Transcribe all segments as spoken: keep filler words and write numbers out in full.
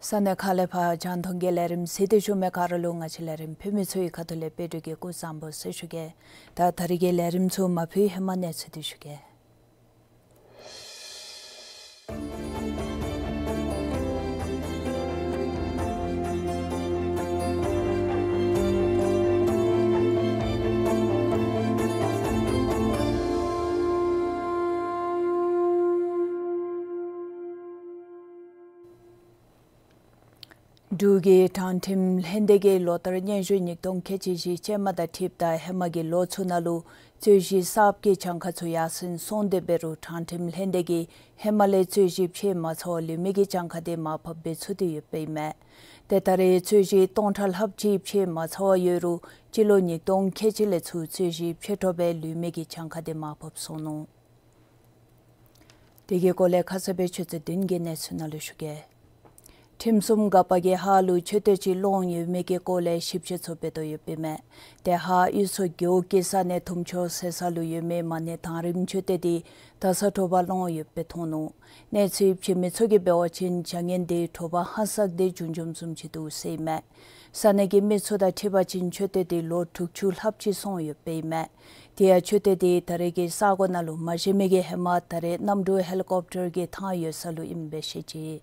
ས་གནས་ཁག་ལས་ཕར་རྒྱང་མཐོང་གི་ལས་རིམ་གཟིགས་ཏེ་བཞུགས་མི་ག་ར་ལུ་ང་བཅས་ལས་རིམ་ཕུལ་མི་ཚུ་གི་ཁ་ཐུག་ལས་དཔལ་འབྱོར་གྱི་སྐུ་གཟུགས་བཟང་པོ་ཟེར་ཞུ་གེ། ད་ད་རིས་ཀྱི་ལས་རིམ་ཚུ་མ་ཕུལ་ཧེ་མ་གནས་ཚུལ་འདི་ཞུ་གེ། འབྲུག་གི་དྲང་ཁྲིམས་ལྷན་སྡེ་གིས་ལོ་ལྟར་སྙན་ཞུ་ཉིས་སྟོང་ཁལ་གཅིག་བཞི་ཅན་མ་དང་འཁྲིལཝ་ད་ཧེ་མ་གི་ལོ་ཚུ་ནང་ལུ་རྩོད་གཞི་གསརཔ་གི་གྱངས་ཁ་ཚུ་ཡར་སེང་སོང་སྟེ་འབད་རུང་དྲང་ཁྲིམས་ལྷན་སྡེ་གིས་ཧེ་མ་ལས་རྩོད་གཞི་ཕྱེ་མ་ཚར་བར་ལུས་མི་གི་གྱངས་ཁ་དེ་མར་ཕབ་འབད་ཚུགས་ཏེ་ཡོདཔ་ཨིན་མས། ཏེ་ད་རེས་རྩོད་གཞི་སྟོང་ཕྲག་ལྷགཔ་ཅིག་ཕྱེ་མ་ཚར་བར་ཡོད་རུང་སྤྱི་ལོ་ཉིས་སྟོང་ཁལ་གཅིག་ལས་ཚུར་རྩོད་གཞི་ཕྱེ་འགྱོ་བའི་ལུས་མི་གི་གྱངས་ཁ་དེ་མར་ཕབ་སོང་ནུག། དེ་གི་སྐོར་ལས་ཁ་གསལ་སྦེ་ཆུ་ཚོད་བདུན་གྱི་གནས་ཚུལ་ནང་ལུ་ཞུ་གེ། ཁྲིམས་སྲུང་འགག་པ་གིས་ཧཱ་ལུ་མཆོད་རྟེན་ཅིག་སློང་ཡོད་མི་གི་སྐོར་ལས་ཞིབ་དཔྱད་ཚུ་འབད་དོ་ཡོདཔ་ཨིན་མས། ཏེ་ཧཱ་གཡུས་ཚོ་རྒེད་འོག་གི་ས་གནས་དུམ་ཆོས་ཟེར་ས་ལུ་ཡོད་མི་མ་ཎི་དང་རིམ་མཆོད་རྟེན་དེ་ད་ས་དྲོ་པ་སློང་ཡོདཔ་སྦེ་མཐོང་ནུག། གནས་ཚུལ་ཞིབ་མི་ཚུ་གིས་འབད་བ་ཅིན་བྱ་ངན་དེ་དྲོ་པ་ཧང་སང་སྟེ་བྱུང་བྱུངམ་བཟུམ་ཅིག་འདུག་ཟེར་ཨིན་མས། ས་གནས་ཀྱི་མི་ཚུ་དང་འཁྲིལ་བ་ཅིན་མཆོད་རྟེན་དེ་ལོ་དྲུག་ཅུ་ལྷགཔ་ཅིག་སོང་ཡོདཔ་ཨིན་མས། དེ་ཡང་མཆོད་རྟེན་དེ་ད་རེས་ཀྱི་ས་གོ་ནང་ལུ་མ་བཞེངས་མི་གི་ཧེ་མ་ད་རེས་གནམ་གྲུ་ཧེ་ལི་ཀོབ་ཊར་གྱིས་བཏང་ཡོད་ས་ལུ་ཨིནམ་སྦེ་བཤད་ཅི།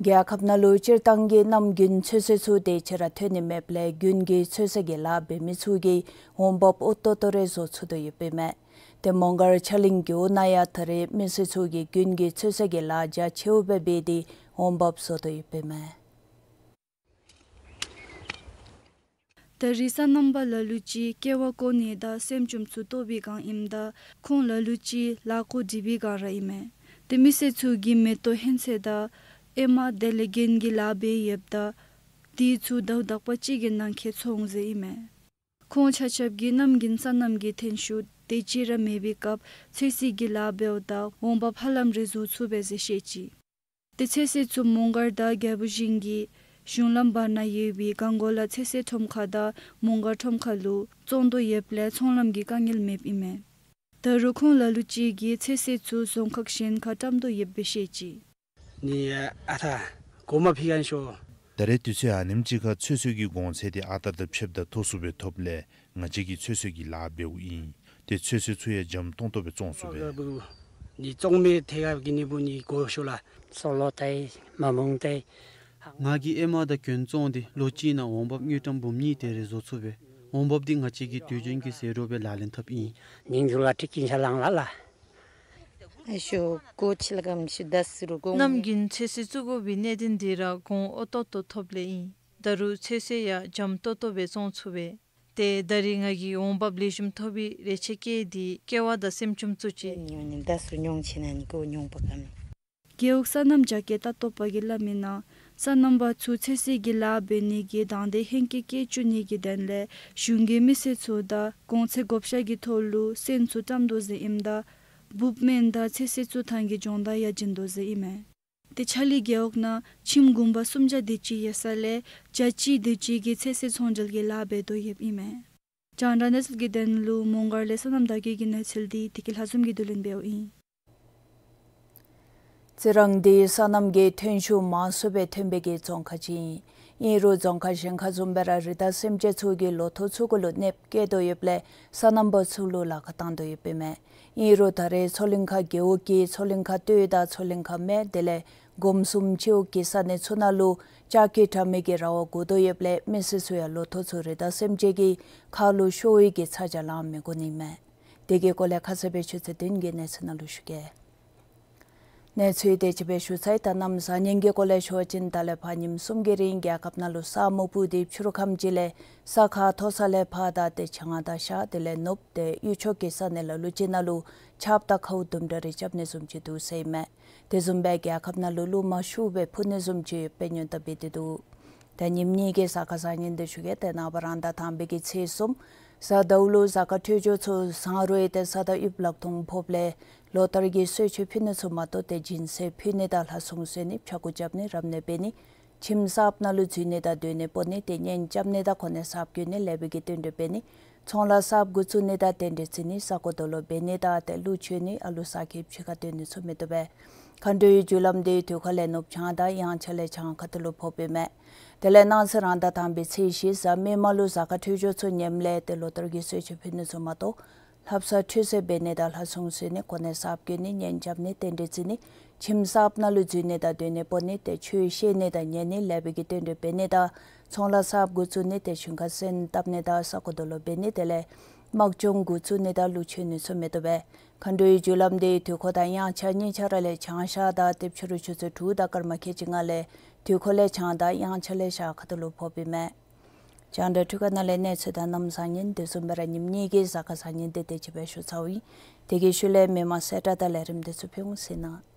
རྒྱལ་ཁབ་ནང་ལུ་སྤྱིར་བཏང་གི་གནམ་དགུན་ཚོད་བསྲེ་ཚུ་དེ་ཅིག་ར་ཐོན་ནི་མེདཔ་ལས་དགུན་གྱི་ཚོད་བསྲེ་གི་ལཱ་འབད་མི་ཚུ་གིས་འོང་འབབ་འོས་ཏོག་ཏོ་རེ་བཟོ་ཚུགས་དོ་ཡོདཔ་ཨིན་མས། ཏེ་མོང་སྒར་ཕྱག་གླིང་རྒེད་འོག་ནང་ཡང་ད་རེས་མི་སེར་ཚུ་གིས་དགུན་གྱི་ཚོད་བསྲེ་གི་ལཱ་རྒྱ་ཆེཝ་སྦེ་འབད་དེ་འོང་འབབ་བཟོ་དོ་ཡོདཔ་ཨིན་མས། ད་རེས་སོ་ནམ་པ་ལ་ལུ་ཅིག་ཀེ་བ་བཀོ་ནི་དང་སྲནམ་ཅུམ་ཚུ་བཏོག་པའི་སྒང་ཨིནམ་ད་ཁོང་ལ་ལུ་ཅིག་ལཱ་བཀོ་སྒྲིག་པའི་སྒང་ར་ཨིན་མས། ཏེ་མི་སེར་ཚུ་གིས་མེ་ཏོག་ཧན་ཚད་དང་ཨེ་མ་དེ་ལས་རྒན་གྱི་ལཱ་འབད་ཡོདཔ་ད་དེ་ཚུ་ཟླཝ་དག་པ་ཅིག་གི་ནང་འཁོད་ཚོང་ཟེར་ཨིན་མས། ཁོང་ཆ་ཁྱབ་ཀྱིས་གནམ་དགུན་སོ་ནམ་གྱི་ཐོན་ཤུགས་དེ་ཅིག་ར་མེད་པའི་སྐབས་ཚོད་བསྲེ་གི་ལཱ་འབདཝ་ད་འོང་འབབ་ཧ་ལམ་རེ་བཟོ་ཚུགས་པས་ཟེར་བཤད་ཅི། ཏེ་ཚོད་བསྲེ་ཚུ་མོང་སྒར་དང་རྒྱལ་པོ་ཞིང་གི་གཞུང་ལམ་བར་ན་ཡོད་པའི་གངས་གོ་ལ་ཚོད་བསྲེ་ཁྲོམ་ཁ་དང་མོང་སྒར་ཁྲོམ་ཁ་ལུ་བཙོང་དོ་ཡོདཔ་ལས་ཚོང་ལམ་གྱི་དཀའ་ངལ་མེདཔ་ཨིན་མས། ད་རུང་ཁོང་ལ་ལུ་ཅིག་གིས་ཚོད་བསྲེ་ཚུ་རྫོང་ཁག་གཞན་ཁར་བཀྲམ་དོ་ཡོདཔ་སྦེ་བཤད་ཅི། ནི་ཨ་ཐ་གོ་མ་ཕི་གན་ཤོ། ད་རེས་དུས་ཚོད་ཨ་ནེམ་ཅིག་ཁར་ཚོད་བསྲེ་གི་གོང་ཚད་དེ་ཨ་རྟག་དང་ཕྱདཔ་ད་མཐོ་སུ་སྦེ་ཐོབ་ལས་ང་བཅས་ཀྱིས་ཚོད་བསྲེ་གི་ལཱ་འབདཝ་ཨིན། ཏེ་ཚོད་བསྲེ་ཚུ་ཡང་འཇམ་ཏོང་ཏོ་སྦེ་བཙོང་ཚུགས་པས། ནི་བཙོང་མི་ཐད་ཀར་གྱི་ནི་བུ་ནི་གོ་ཤོ་ལ། སོ་ལོ་ཏེ་མ་མུང་ཏེ། ང་གིས་ཨེ་མ་དང་གྱོན་བཙོང་སྟེ་ལོ་གཅིག་ནང་འོང་འབབ་དངུལ་ཀྲམ་འབུམ་གཉིས་དེ་རེ་བཟོ་ཚུགས་པས། འོང་འབབ་འདི་ང་བཅས་ཀྱི་དུས་རྒྱུན་གྱི་ཟད་འགྲོ་སྦེ་ལག་ལེན་འཐབ་ཨིན། ཉིང་དུ་ལ་ཏི་ཀིན་ཤ་ལང་ལ་ལ། ཨ་ཤོ་གོ་ཆི་ལ་གམ་ཤི་དཱ་སི་རུ་གོ། གནམ་དགུན་ཚོད་བསྲེ་བཙུགས་དགོ་པའི་གནད་དོན་འདི་ར་གོང་འོས་ཏོག་ཏོ་ཐོབ་ལས་ཨིན། ད་རུང་ཚོད་བསྲེ་ཡང་འཇམ་ཏོག་ཏོ་སྦེ་བཙོང་ཚུགས་པས། ཏེ་ད་རེས་ང་གིས་འོང་འབབ་ལེགས་ཤོམ་ཐོབ་པའི་རེ་ཆེ་བསྐྱེད་དེ་ཀེ་བ་དང་སྲནམ་ཅུམ་བཙུགས་ཅི། ཉོ་ནི་དཱ་སུ་ཉོང་ཆེ་ན་ནི་གོ་ཉོང་པ་གམ། རྒེད་འོག་སོ་ནམ་རྒྱ་སྐྱེད་ལྟ་རྟོག་པ་གིས་སླབ་མི་ནང་ སོ་ནམ་པ་ཚུ་ཚོད་བསྲེ་གི་ལཱ་འབད་ནི་གི་དང་འདོད་ཧེང་སྐལ་སྐྱེ་བཅུག་ནི་གི་དོན་ལས་གཞུང་གིས་མི་སེར་ཚུ་དང་གོང་ཚད་བགོ་བཤའ་གི་ཐོག་ལུ་སོན་ཚུ་བཀྲམ་དོ་ཟེར་ཨིནམ་ད་འབུཔ་སྨན་དང་ཚོད་བསྲེ་ཚུ་ཐང་གི་སྦྱོང་བརྡར་ཡང་བྱིན་དོ་ཟེར་ཨིན་མས། ཏེ་ཆ་ལི་རྒེད་འོག་ནང་ཁྱིམ་གུང་པ་སུམ་བརྒྱ་དེ་ཅིག་ཡོད་ས་ལས་བརྒྱ་གཅིག་དེ་ཅིག་གིས་ཚོད་བསྲེ་ཚོང་འབྲེལ་གྱི་ལཱ་འབད་དོ་ཡོདཔ་ཨིན་མས། རྒྱང་བསྒྲགས་གནས་ཚུལ་གྱི་དོན་ལུ་མོང་སྒར་ལས་སོ་ནམ་དར་རྒྱས་ཀྱི་གནས་ཚུལ་འདི་དེ་གི་ལྷག་བསམ་གྱིས་བསྡུ་ལེན་འབདཝ་ཨིན། རྩི་རང་འདི་སོ་ནམ་གྱི་ཐོན་ཤུགས་མང་སུ་སྦེ་ཐོན་པའི་གི་རྫོང་ཁག་ཅིག་ཨིན། ཨིན་རུང་རྫོང་ཁག་གཞན་ཁག་བཟུམ་སྦེ་ར་རི་དྭགས་སེམས་ཅན་ཚུ་གིས་ལོ་ཐོག་ཚུ་གུ་ལུ་གནོདཔ་བཀལ་དོ་ཡོདཔ་ལས་སོ་ནམ་པ་ཚུ་ལུ་ལཱ་ཁག་བཏང་དོ་ཡོདཔ་ཨིན་མས། ཨིན་རུང་ད་རེས་མཚོ་གླིང་ཁ་རྒེད་འོག་གི་མཚོ་གླིང་ཁ་སྟོད་དང་མཚོ་གླིང་ཁ་སྨད་དེ་ལས་སྒོམ་གསུམ་སྤྱི་འོག་གི་ས་གནས་ཚུ་ནང་ལུ་ལྕགས་ཀྱི་དྲ་མིག་གི་ར་བ་བསྒོར་དོ་ཡོདཔ་ལས་མི་སེར་ཚུ་ཡང་ལོ་ཐོག་ཚུ་རི་དྭགས་སེམས་ཅན་གྱི་ཁ་ལུ་ཤོར་བའི་གི་ཚ་གྱང་ལང་མི་དགོ་ནི་མས། དེ་གི་སྐོར་ལས་ཁ་གསལ་སྦེ་ཆུ་ཚོད་བདུན་གྱི་གནས་ཚུལ་ནང་ལུ་ཞུ་གེ། གནས་ཚུལ་དེ་ཅིག་སྦེ་ཞུ་ཚར་ཡི། ད་གནམ་བཟང་ངན་གྱི་སྐོར་ལས་ཞུ་བ་ཅིན་ད་ལས་ཕར་ཉིནམ་གསུམ་གྱི་རིང་རྒྱལ་ཁབ་ནང་ལུ་ས་སྨུག་སྤུབས་ཏེ་ཕྱི་རུ་ཁམས་ཅིག་ལས་ས་ཁ་མཐོ་ས་ལས་ཕར་ད་ཏེ་བྱང་དང་ཤར་དེ་ལས་ནུབ་ཏེ་གཡུས་ཕྱོགས་ཀྱི་ས་གནས་ལ་ལུ་ཅིག་ནང་ལུ་ཆརཔ་དང་ཁཝ་དུམ་གྲ་རེ་རྐྱབ་ནི་བཟུམ་ཅིག་འདུག་ཟེར་ཨིན་མས། དེ་བཟུམ་སྦེ་རྒྱལ་ཁབ་ནང་ལུ་རླུང་མ་ཤུགས་སྦེ་འཕུ་ནི་བཟུམ་ཅིག་ཡོདཔ་སྦེ་སྔོན་བརྡ་འབད་དེ་འདུག། ད་ཉིནམ་གཉིས་ཀྱི་གཟའ་སྐར་བཟང་ངན་འདི་ཞུ་གེ། ཏེ་ནངས་པ་རང་ཟླ་དང་པའི་གི་ཚེས་གསུམ། གཟའ་ཟླཝ་ལུ་གཟའ་སྐར་འཕྲོད་སྦྱོར་ཚུ་བཟང་རུང་ཡོད་དེ་ས་དང་དབྱིབས་ལག་རྡུམ་ཕོགཔ་ལས་ལོ་ལྟར་གྱི་གསོལ་མཆོད་ཕུལ་ནི་ཚུ་མ་གཏོགས་ཏེ་སྦྱིན་སྲེག་ཕུལ་ནི་དང་ལྷ་སྲུང་གསོལ་ནི་ཕྱྭ་འགུགས་རྐྱབ་ནི་རབ་གནས་འབད་ནི་ཁྱིམ་གསརཔ་ནང་ལུ་འཛུལ་ནི་དང་སྡོད་གནས་སྤོ་ནི་ཏེ་གཉེན་རྐྱབ་ནི་དང་གོ་གནས་གསརཔ་བསྐོ་ནི་ལེགས་པའི་གི་རྟེན་འབྲེལ་འབད་ནི་ཚོང་ལཱ་གསརཔ་འགོ་བཙུགས་ནི་དང་རྟེན་འབྲེལ་བརྩི་ནི་ས་གོ་རྡོ་ལོག་འབད་ནི་དང་ཏེ་ཀླུ་མཆོད་ནི་ཨ་ལུ་ཟ་ཁེབ་ཕྱི་ཁར་སྡོད་ནི་ཚུ་མི་བཏུབ་པས། མཁའ་འགྲོའི་རྒྱུ་ལམ་འདི་དུས་འཁོར་ལས་ནུབ་བྱང་དང་དབྱངས་འཆར་ལས་བྱང་ཁ་ཐུག་ལུ་ཕོགཔ་ཨིན་མས། དེ་ལས་གནངས་ཚེ་རང་ཟླ་དང་པའི་ཚེས་བཞི་གཟའ་མིག་དམར་ལུ་གཟའ་སྐར་འཕྲོད་སྦྱོར་ཚུ་ཉམས་ལས་ཏེ་ལོ་ལྟར་གྱི་གསོལ་མཆོད་ཕུལ་ནི་ཚུ་མ་གཏོགས་ལྷ་བསངས་ཁྲུས་གསོལ་འབད་ནི་དང་ལྷ་སྲུང་གསོལ་ནི་གོ་གནས་གསརཔ་བསྐོ་ནི་གཉེན་རྐྱབ་ནི་རྟེན་འབྲེལ་བརྩི་ནི་ཁྱིམ་གསརཔ་ནང་ལུ་འཛུལ་ནི་དང་སྡོད་གནས་སྤོ་ནི་ཏེ་ཆོས་བཤད་ནི་དང་ཉན་ནི་ལེགས་པའི་གི་རྟེན་འབྲེལ་འབད་ནི་དང་ཚོང་ལཱ་གསརཔ་འགོ་བཙུགས་ནི་ཏེ་ཞིང་ཁར་སོན་བཏབ་ནི་དང་ས་གོ་རྡོ་ལོག་འབད་ནི་དེ་ལས་དམག་སྦྱོང་འགོ་བཙུགས་ནི་དང་ཀླུ་མཆོད་ནི་ཚུ་མི་བཏུབ་པས། མཁའ་འགྲོའི་རྒྱུ་ལམ་འདི་དུས་འཁོར་དང་དབྱངས་འཆར་གཉིས་ཆ་ར་ལས་བྱང་ཤར་དང་ཏེ་ཕྱི་རུ་ཆུ་ཚོད་དྲུག་དང་སྐར་མ་ཁལ་གཅིག་ལྔ་ལས་དུས་འཁོར་ལས་བྱང་དང་དབྱངས་འཆར་ལས་ཤར་ཁ་ཐུག་ལུ་ཕོགཔ་ཨིན་མས། རྒྱང་བསྒྲགས་འཕྲུལ་ཁང་ནང་ལས་གནས་ཚུལ་དང་གནམ་བཟང་ངན་དེ་བཟུམ་སྦེ་ར་ཉིནམ་གཉིས་ཀྱི་གཟའ་སྐར་བཟང་ངན་འདི་དེ་ཅིག་སྦེ་ཞུ་ཚརཝ་ཨིན། དེ་གི་ཤུལ་ལས་མི་མང་གསལ་བསྒྲགས་དང་ལས་རིམ་འདི་ཚུ་ཕུལ་འོང་ཟེར་ཨིན།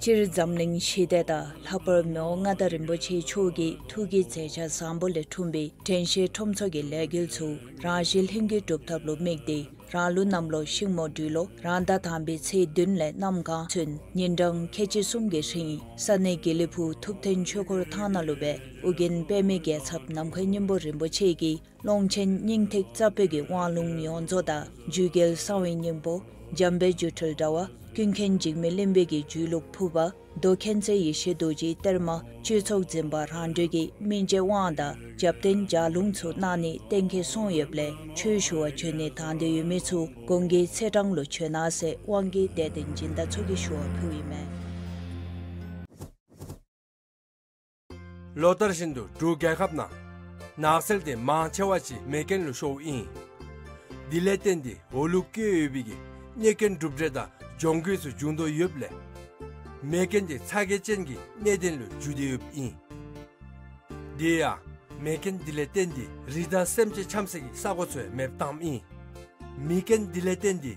སྤྱིར་འཛམ་གླིང་ཞི་བདེ་དང་ལྷག་པར་མི་དབང་མངའ་བདག་རིན་པོ་ཆེ་མཆོག་གི་ཐུགས་ཀྱི་མཛད་འཆར་བཟང་པོ་ལས་འཁྲུངས་པའི་དྲན་ཤེས་ཁྲོམ་ཚོགས་ཀྱི་ལས་འགུལ་ཚུ་རང་བཞིན་ལྷུན་གྱིས་གྲུབ་ཐབས་ལུ་དམིགས་ཏེ་རང་ལུགས་གནམ་ལོ་ཤིང་མོ་སྦྲུལ་ལོ་རང་ཟླ་དང་པའི་ཚེས་བདུན་ལས་གནམ་གང་ཚུན་ཉིན་གྲངས་ཁལ་གཅིག་གསུམ་གྱི་རིང་ས་གནས་དགེ་ལེགས་ཕུག་ཐུབ་བསྟན་ཆོས་འཁོར་ཐང་ནང་ལུ་སྦེ་ཨོ་རྒྱན་པདྨའི་རྒྱལ་ཚབ་ནམ་མཁའི་སྙིང་པོ་རིན་པོ་ཆེ་གིས་ཀློང་ཆེན་སྙིང་ཐིག་རྩ་བོད་ཀྱི་དབང་ལུང་ཡོངས་རྫོགས་དང་རྒྱུད་རྒྱལ་གསང་བའི་སྙིང་པོ་འཇམ་དཔལ་སྒྱུ་འཕྲུལ་དྲྭ་བ་ཀུན་མཁྱེན་འཇིགས་མེད་གླིང་པའི་གི་རྒྱུད་ལུགས་ཕུར་པ་མདོ་མཁྱེན་བརྩེ་ཡེ་ཤེས་རྡོ་རྗེའི་གཏེར་མ་བཅུད་ཚོགས་འཛིན་པ་རང་གྲོལ་གྱི་སྨིན་བྱེད་དབང་དང་རྒྱབ་རྟེན་ལྗགས་ལུང་ཚུ་གནང་ནི་གཏན་འཁེལ་སོང་ཡོདཔ་ལས་ཆོས་ཞུ་བར་འབྱོན་ནི་དང་འདོད་ཡོད་མི་ཚུ་གོང་གི་ཚེས་གྲངས་ལུ་འབྱོན་གནང་ཟེར་དབང་གིས་དད་ལྡན་སྦྱིན་བདག་ཚུ་གིས་ཞུ་བ་ཕུལཝ་ཨིན་མས། ལོ་ལྟར་བཞིན་དུ་འབྲུག་རྒྱལ་ཁབ་ནང་ནགས་ཚལ་དེ་མང་ཆེ་བ་ཅིག་མེ་རྐྱེན་ལུ་ཤོརཝ་ཨིན། དེ་ལས་བརྟེན་ཏེ་འོ་ལུ་བཀོད་ཡོད་པའི་གི་གནོད་སྐྱོན་གྲུབ་འབྲས་དང་གྱོང་གུད་ཚུ་འབྱུང་དོ་ཡོདཔ་ལས་མེ་རྐྱེན་དེ་ཚ་གྱང་ཅན་གྱི་གནད་དོན་ལུ་འགྱུར་ཏེ་ཡོདཔ་ཨིན། དེ་ཡང་མེ་རྐྱེན་དེ་ལས་བརྟེན་ཏེ་རི་དྭགས་སེམས་ཅན་འཁྱམས་སའི་གི་ས་གོ་ཚུ་ཡང་མེདཔ་བཏངམ་ཨིན། མེ་རྐྱེན་དེ་ལས་བརྟེན་ཏེ་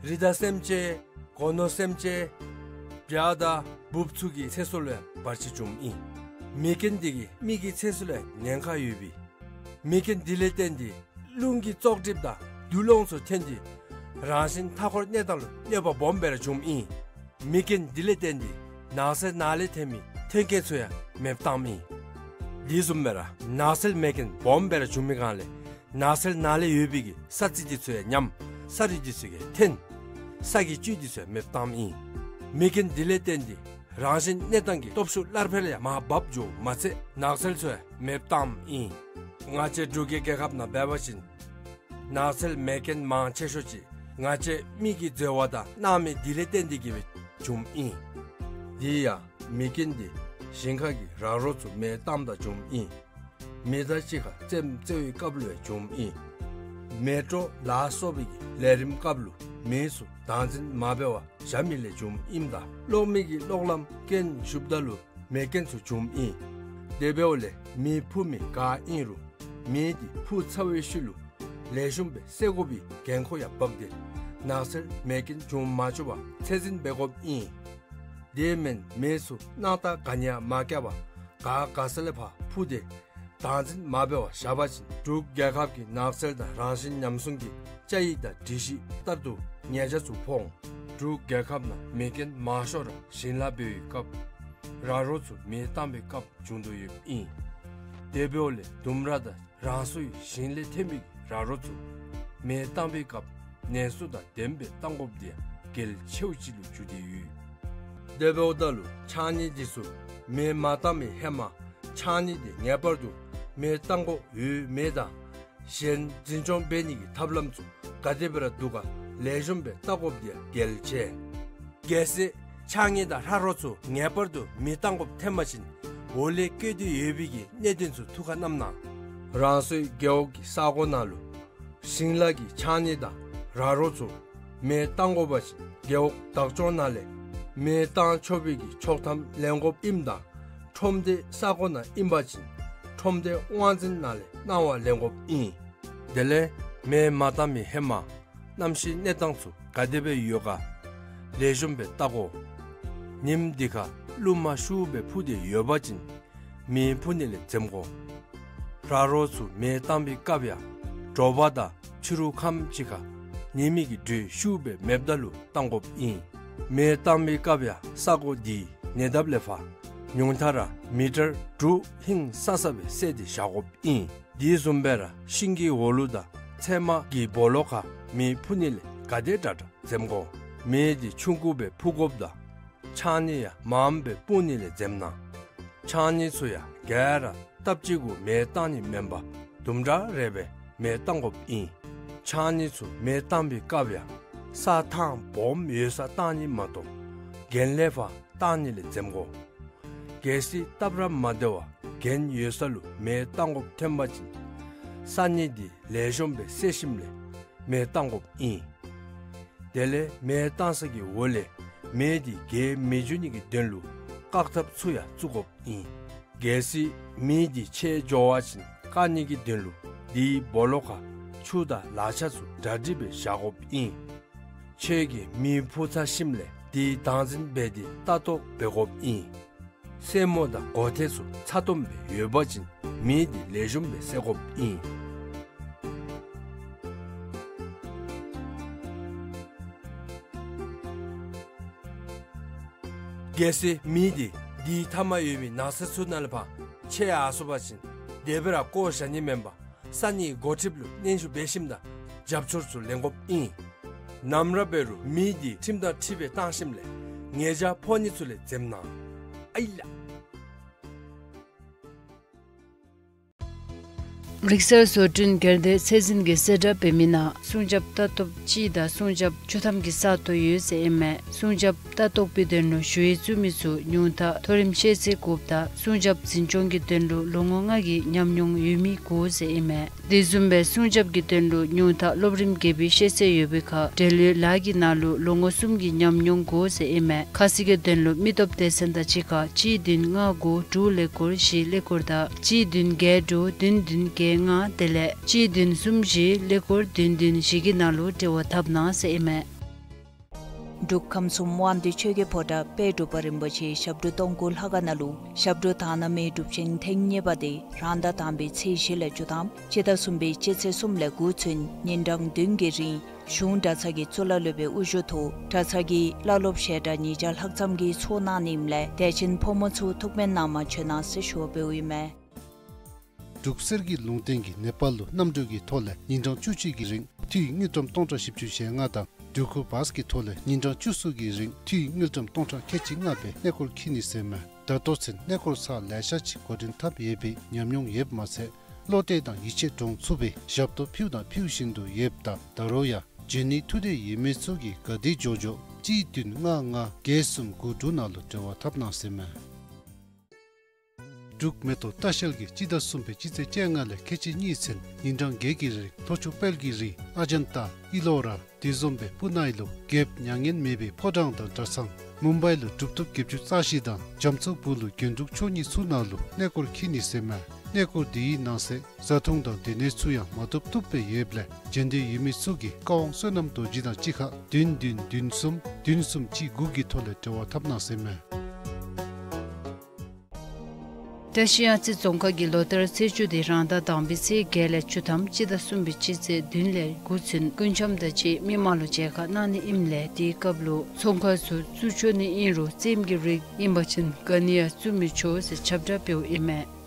རི་དྭགས་སེམས་ཅན་སྒོ་ནོར་སེམས་ཅན་བྱ་དང་འབུཔ་ཚུ་གི་ཚེ་སྲོག་ལུ་ཡང་བར་ཆད་བྱུངམ་ཨིན། མེ་རྐྱེན་དེ་གིས་མི་གི་ཚེ་སྲོག་ལུ་ཡང་ཉེན་ཁ་ཡོད་པས། མེ་རྐྱེན་དེ་ལས་བརྟེན་ཏེ་རླུང་གི་བཙོག་གྲིབ་དང་རྡུལ་སློང་ཚུ་ཐོན་ཏེ་རང་བཞིན་མཐའ་འཁོར་གནས་སྟངས་ལུ་གནོད་པ་སྦོམ་སྦེ་ར་བྱུངམ་ཨིན། མེ་རྐྱེན་དེ་ལས་བརྟེན་ཏེ་ནགས་ཚལ་ནང་ལས་ཐོན་མི་མཐུན་རྐྱེན་ཚུ་ཡང་མེདཔ་བཏངམ་ཨིན། དེ་བཟུམ་སྦེ་ར་ནགས་ཚལ་མེ་རྐྱེན་སྦོམ་སྦེ་ར་བྱུང་མི་སྒང་ལས་ནགས་ཚལ་ནང་ལས་ཡོད་པའི་གི་ས་རྩི་དེ་ཚུ་ཡང་ཉམས། ས་རུད་དེ་ཚུ་ཡང་འཐོན། ས་གི་བཅུད་དེ་ཚུ་ཡང་མེདཔ་བཏངམ་ཨིན། མེ་རྐྱེན་དེ་ལས་བརྟེན་ཏེ་རང་བཞིན་གནས་སྟངས་ཀྱི་སྟོབས་ཤུགས་སླར་འཕེལ་ཡང་མར་བབས་འགྱོཝ་མ་ཚད་ནགས་ཚལ་ཚུ་ཡང་མེདཔ་བཏངམ་ཨིན། ང་བཅས་འབྲུག་གི་རྒྱལ་ཁབ་ནང་འབད་བ་ཅིན་ནགས་ཚལ་མེ་རྐྱེན་མང་ཆེ་ཤོས་ཅིག་ང་བཅས་མི་གི་འཛོལ་བ་དང་སྣང་མེད་དེ་ལས་བརྟེན་ཏེ་གིས་སྦེ་བྱུངམ་ཨིན། དེ་ཡང་མེ་རྐྱེན་དེ་ཞིང་ཁ་གི་ར་རོ་ཚུ་མེ་བཏངམ་ད་བྱུངམ་ཨིན། མི་དང་གཅིག་ཁར་རྩེདམོ་རྩེ་བའི་སྐབས་ལུ་ཡང་བྱུངམ་ཨིན། མེ་སྤྲོ་ལ་སོགས་པའི་གི་ལས་རིམ་སྐབས་ལུ་མེ་ཚུ་བདག་འཛིན་མ་འབད་བར་བཞག་མི་ལས་བྱུངམ་ཨིནམ་ད་གློག་མེ་གི་གློག་ལམ་རྐྱེན་ཞུགསཔ་ད་ལུ་མེ་རྐྱེན་ཚུ་བྱུངམ་ཨིན། དེ་འབདཝ་ལས་མེ་འཕུ་མི་ག་ཨིན་རུང་མེ་དེ་འཕུ་ཚར་བའི་ཤུལ་ལུ་ལེགས་ཤོམ་སྦེ་སེལ་དགོ་པའི་འགན་ཁུར་ཡང་འབག་སྟེ་ ནགས་ཚལ་མེ་རྐྱེན་འབྱུང་མ་བཅུག་པར་ཚད་འཛིན་འབད་དགོཔ་ཨིན། དེ་མེན་མེ་ཚུ་སྣང་ཐག་ག་ནི་ཡང་མ་བཀལ་བར་ག་ག་ས་ལས་ཕར་འཕུ་སྟེ་བདག་འཛིན་མ་འབད་བར་བཞག་པ་ཅིན་འབྲུག་རྒྱལ་ཁབ་ཀྱི་ནགས་ཚལ་དང་རང་བཞིན་ཉམས་སྲུང་གི་བཅའ་ཡིག་དང་སྒྲིག་གཞི་ལྟར་དུ་ཉེས་ཆད་ཚུ་ཕོག་འོང་། འབྲུག་རྒྱལ་ཁབ་ནང་མེ་རྐྱེན་མང་ཤོས་ར་ཞིང་ལཱ་འབད་བའི་སྐབས་ར་རོ་ཚུ་མེ་བཏང་བའི་སྐབས་བྱུང་དོ་ཡོདཔ་ཨིན། དེ་འབདཝ་ལས་ལྡུམ་ར་དང་རང་སོའི་ཞིང་ལས་ཐོན་མི་གི་ར་རོ་ཚུ་མེ་བཏང་བའི་སྐབས་ནན་སོ་དང་ལྡནམ་སྦེ་བཏང་དགོཔ་དེ་ཡང་གལ་ཆེཝ་ཅིག་ལུ་གྱུར་ཏེ་ཡོད། དེ་འབདཝ་ད་ལུ་ཕྱགས་སྙིགས་འདི་ཚུ་མེ་མ་བཏང་བའི་ཧེ་མ་ཕྱགས་སྙིགས་འདི་ངེས་པར་དུ་མེ་བཏང་དགོཔ་ཡོད་མེད་དང་གཞན་འཛིན་སྐྱོང་འབད་ནི་གི་ཐབས་ལམ་ཚུ་ག་དེ་སྦེ་ར་འདུག་ག་ལེགས་ཤོམ་སྦེ་བལྟ་དགོཔ་དེ་ཡང་གལ་ཆེ། གལ་སྲིད་ཕྱགས་སྙིགས་དང་ར་རོ་ཚུ་ངེས་པར་དུ་མེ་བཏང་དགོཔ་ཐོན་པ་ཅིན་འོག་ལས་བཀོད་དེ་ཡོད་པའི་གི་གནད་དོན་ཚུ་ཐུགས་ཁར་བསྣམ་གནང་། རང་སོའི་རྒེད་འོག་གི་ས་གོ་ནང་ལུ་ཞིང་ལཱ་གི་ཕྱགས་སྙིགས་དང་ར་རོ་ཚུ་མེ་བཏང་དགོ་པ་ཅིན་རྒེད་འོག་བདག་སྐྱོང་ནང་ལས་མེ་བཏང་ཆོག་པའི་གི་ཆོག་ཐམ་ལེན་དགོཔ་ཨིནམ་དང་ཁྲོམ་སྡེ་ས་གོ་ནང་ཨིན་པ་ཅིན་ཁྲོམ་སྡེ་དབང་འཛིན་ནང་ལས་གནང་བ་ལེན་དགོཔ་ཨིན། དེ་ལས་མེ་མ་བཏང་མི་ཧེ་མ་གནམ་གཤིས་གནས་སྟངས་ཚུ་ག་དེ་སྦེ་ཡོད་ག་ལེགས་ཤོམ་སྦེ་བལྟ་དགོ། ཉིམ་འདི་ཁར་རླུང་མ་ཤུགས་སྦེ་འཕུ་སྟེ་ཡོད་པ་ཅིན་མེ་འཕུ་ནི་ལས་འཛེམ་དགོ། ར་རོ་ཚུ་མེ་བཏང་བའི་སྐབས་ཡང་དྲོ་པ་དང་ཕྱི་རུ་ཁམས་ཅིག་ཁར་ཉི་མའི་གི་འགྲོས་ཤུགས་སྦེ་མེདཔ་ད་ལུ་བཏང་དགོཔ་ཨིན། མེ་བཏང་བའི་སྐབས་ཡང་ས་གོ་འདི་ཉེ་འདབས་ལས་ཕར་ཉུང་མཐའ་ར་མི་ཊར་དྲུག་ཧིང་ས་ས་སྦེ་བསལ་ཏེ་བཞག་དགོཔ་ཨིན། དེ་བཟུམ་སྦེ་ར་ཤིང་གི་འོག་ལུ་དང་ཚལ་མ་གི་སྦོ་ལོགས་ཁར་མེ་འཕུ་ནི་ལས་ག་དེ་དྲག་དྲག་འཛེམ་དགོ། མེ་འདི་ཆུང་ཀུ་སྦེ་འཕུ་དགོཔ་དང་ཕྱགས་སྙིགས་ཡང་མངམ་སྦེ་སྤུང་ནི་ལས་འཛེམ་གནང་། ཕྱགས་སྙིགས་ཚུ་ཡང་ག་ར་སྟབས་གཅིག་གུ་མེ་བཏང་ནི་མེན་པར་དུམ་གྲ་རེ་སྦེ་མེ་བཏང་དགོཔ་ཨིན། ཕྱགས་སྙིགས་ཚུ་མེ་བཏང་བའི་སྐབས་ཡང་ས་ཐང་སྦོམ་ཡོད་སར་བཏང་ནི་མ་གཏོགས་གྱེན་ལས་ཕར་བཏང་ནི་ལས་འཛེམ་དགོ། གལ་སྲིད་སྟབས་ར་མ་བདེ་བར་གྱེན་ཡོད་ས་ལུ་མེ་བཏང་དགོཔ་ཐོན་པ་ཅིན་ས་སྙིགས་འདི་ལེགས་ཤོམ་སྦེ་བསལ་ཞིནམ་ལས་མེ་བཏང་དགོཔ་ཨིན། དེ་ལས་མེ་བཏང་ས་གི་འོག་ལས་མེ་འདི་རྒྱས་མི་འགྱོ་ནི་གི་དོན་ལུ་བཀག་ཐབས་ཚུ་ཡང་བཙུགས་དགོཔ་ཨིན། གལ་སྲིད་མེ་འདི་ཆད་འགྱོ་བ་ཅིན་བཀག་ནི་གི་དོན་ལུ་དེའི་སྦོ་ལོགས་ཁར་ཆུ་དང་ལག་ཆ་ཚུ་གྲ་སྒྲིག་སྦེ་བཞག་དགོཔ་ཨིན། ཁྱོད་ཀྱིས་མེ་འཕུ་ཚར་ཞིནམ་ལས་དེ་བདག་འཛིན་འབད་དེ་ལྟ་རྟོག་འབད་དགོཔ་ཨིན། སེན་མོ་དང་མགོ་ཐད་ཚུ་ཚ་ཏོམ་སྦེ་ཡོད་པ་ཅིན་མེ་འདི་ལེགས་ཤོམ་སྦེ་བསལ་དགོཔ་ཨིན། གལ་སྲིད་མེ་འདི་དེའི་མཐའ་མར་ཡོད་མི་ནགས་ཚལ་ཚུ་ནང་ལས་ཕར་ཆད་ཡར་སོང་པ་ཅིན་དེ་སྦེ་ར་བཀོ་བཞག་ནི་མེན་པར་ས་གནས་འགོ་ཁྲིདཔ་ལུ་སྙན་ཞུ་འབད་ཞིནམ་དང་རྒྱབ་སྐྱོར་ཚུ་ལེན་དགོཔ་ཨིན། ནམ་ར་འབད་རུང་མེ་འདི་ཁྲིམས་དང་འཁྲིལ་སྦེ་བཏང་ཞིནམ་ལས་ཉེས་ཆད་ཕོག་ནི་ཚུ་ལས་འཛེམ་གནང་། ཨའི་ལགས། རིག་གསར་བཟོ་སྐྲུན་སྒེར་སྡེ་ཚད་འཛིན་གྱིས་གསལ་བསྒྲགས་འབད་མི་ནང་སྲུང་སྐྱོབ་ལྟ་རྟོགཔ་གཅིག་དང་སྲུང་སྐྱོབ་བཅུ་ཐམ་གྱི་ས་སྟོང་ཡོད་ཟེར་ཨིན་མས། སྲུང་སྐྱོབ་ལྟ་རྟོག་པའི་དོན་ལུ་ཞུ་ཡིག་བཙུགས་མི་ཚུ་ཉུང་མཐའ་མཐོ་རིམ་ཤེས་ཚད་དགོཔ་དང་སྲུང་སྐྱོབ་འཛིན་སྐྱོང་གི་དོན་ལུ་ལོ་ངོ་ལྔ་གི་ཉམས་མྱོང་ཡོད་མི་དགོ་ཟེར་ཨིན་མས། དེ་བཟུམ་སྦེ་སྲུང་སྐྱོབ་ཀྱི་དོན་ལུ་ཉུང་མཐའ་སློབ་རིམ་བརྒྱད་པའི་ཤེས་ཚད་ཡོད་པའི་ཁར་འབྲེལ་ཡོད་ལཱ་གི་ནང་ལུ་ལོ་ངོ་གསུམ་གྱི་ཉམས་མྱོང་དགོ་ཟེར་ཨིན་མས། ཁ་གསལ་གྱི་དོན་ལུ་མི་སྟོབས་སྡེ་ཚན་དང་གཅིག་ཁར་གཅིག་བདུན་ལྔ་དགུ་དྲུག་ཀླད་ཀོར་བཞི་ཀླད་ཀོར་དང་གཅིག་བདུན་བརྒྱད་དྲུག་བདུན་བདུན་བརྒྱད་ལྔ་དེ་ལས་གཅིག་བདུན་གསུམ་བཞི་ཀླད་ཀོར་བདུན་བདུན་བཞི་གི་ནང་ལུ་འབྲེལ་བ་འཐབ་གནང་ཟེར་ཨིན་མས། འབྲུག་ཁམས་གསུམ་དབང་འདུས་ཆོས་ཀྱི་ཕོ་བྲང་དཔལ་འབྲུག་པ་རིན་པོ་ཆེའི་ཞབས་དྲུང་སྟོང་སྐུ་ལྷ་ཁང་ནང་ལུ་ཞབས་དྲུང་དག་སྣང་མའི་སྒྲུབ་ཆེན་ཐེངས་གཉིས་པ་དེ་རང་ཟླ་དང་པའི་ཚེས་བཞི་ལས་བཅུ་ཐམ་སྤྱི་ཟླ་གསུམ་པའི་སྤྱི་ཚེས་གསུམ་ལས་དགུ་ཚུན་ཉིན་གྲངས་བདུན་གྱི་རིང་གཞུང་གྲྭ་ཚང་གི་གཙུག་ལག་སློབ་དཔོན་དབུ་བཞུགས་ཐོག་གྲྭ་ཚང་གི་བླ་སློབ་ཞལ་གྲངས་ཉིས་བརྒྱ་ལྷག་ཙམ་གྱིས་ཚོགས་གནང་ནི་ཨིནམ་ལས་དད་ཅན་ཕོ་མོ་ཚུ་ཐུགས་སྨོན་གནང་མ་བྱོན་གནང་ཟེར་ཞུ་བ་འབདཝ་ཨིན་མས། འབྲུག་གསེར་གྱི་ལུང་བསྟན་གྱིས་ནེ་པཱལ་ལུ་གནམ་གྲུ་གི་ཐོག་ལས་ཉིན་གྲངས་བཅུ་གཅིག་གི་རིང་འཐུས་དངུལ་ཀྲམ་སྟོང་ཕྲག་བཞི་བཅུ་ཞེ་ལྔ་དང་འབྲུག་ཁུག་བཱས་ཀྱི་ཐོག་ལས་ཉིན་གྲངས་བཅུ་གསུམ་གྱི་རིང་འཐུས་དངུལ་ཀྲམ་སྟོང་ཕྲག་ཁལ་གཅིག་ལྔ་སྦེ་གནས་སྐོར་འཁྱིད་ནི་ཟེར་མས། ད་ལྟོ་ཚུན་གནས་སྐོར་ཚར་ལེ་ཤ་ཅིག་འགོ་འདྲེན་འཐབ་ཡོད་པའི་ཉམས་མྱོང་ཡོདཔ་མ་ཚད་བློ་གཏད་དང་ཡིད་ཆེས་འདྲོངས་ཚུགས་པའི་ཞབས་ཏོག་ཕུལཝ་དང་ཕུལ་བཞིན་དུ་ཡོདཔ་ད་ད་རུང་ཡང་འབྱོན་ནི་ཐུགས་འདོད་ཡོད་མི་ཚུ་གིས་ག་དེ་མགྱོགས་མགྱོགས་གཅིག་བདུན་ལྔ་ལྔ་བརྒྱད་གསུམ་དགུ་དྲུག་ནང་ལུ་འབྲེལ་བ་འཐབ་གནང་ཟེར་མས། འབྲུག་མེ་ཏོག་ལྟ་བཤལ་གྱིས་སྤྱི་ཟླ་གསུམ་པའི་སྤྱི་ཚེས་བཅོ་ལྔ་ལས་ཁལ་གཅིག་གཉིས་ཚུན་ཉིན་གྲངས་བརྒྱད་ཀྱི་རིང་ལྷོ་ཕྱོགས་དཔལ་གྱི་རི་ཨ་ཇན་ཏ་ཨི་ལོ་ར་དེ་བཟུམ་སྦེ་སྤུ་ན་ཨི་ལོ་རྒྱལཔོ་མྱ་ངན་མེད་པའི་ཕོ་བྲང་དང་གྲྭ་ཚང་མུམ་བའི་ལུ་གྲུབ་ཐོབ་བརྒྱད་ཅུ་རྩ་བཞི་དང་རྒྱ་མཚོ་སྦུག་ལུ་རྒྱན་དྲུག་མཆོག་གཉིས་ཚུ་ནང་ལུ་གནས་སྐོར་འཁྱིད་ནི་ཟེར་མས། གནས་སྐོར་འདི་ཡི་ནང་གསེས་བཟའ་འཐུང་དང་སྡོད་གནས་ཚུ་ཡང་མ་བཏུབ་བཏུབ་སྦེ་ཡོདཔ་ལས་འབྱོན་འདོད་ཡོད་མི་ཚུ་གིས་ཀ་ཝང་བསོད་ནམས་རྡོ་རྗེ་དང་གཅིག་ཁར་བདུན་བདུན་བདུན་གསུམ་བདུན་གསུམ་གཅིག་དགུ་གི་ཐོག་ལས་འབྲེལ་བ་འཐབ་གནང་ཟེར་ཨིན་མས། བཀྲིས་གཡང་རྩེ་རྫོང་ཁག་གིས་ལོ་ལྟར་ཚེས་བཅུ་དེ་རང་ཟླ་དང་པའི་ཚེས་བརྒྱད་ལས་བཅུ་ཐམ་སྤྱི་ཟླ་གསུམ་པའི་སྤྱི་ཚེས་བདུན་ལས་དགུ་ཚུན་སྐུ་འཆམ་དང་བཅས་མི་མང་ལུ་མཇལ་ཁ་གནང་ནི་ཨིནམ་ལས་དེའི་སྐབས་ལུ་ཚོང་ཁང་ཚུ་བཙུགས་ཆོག་ནི་ཨིན་རུང་རྩེདམོ་གི་རིགས་ཨིན་པ་ཅིན་ག་ནི་ཡང་བཙུགས་མི་ཆོག་ཟེར་ཁྱབ་བསྒྲགས་འབདཝ་ཨིན་མས།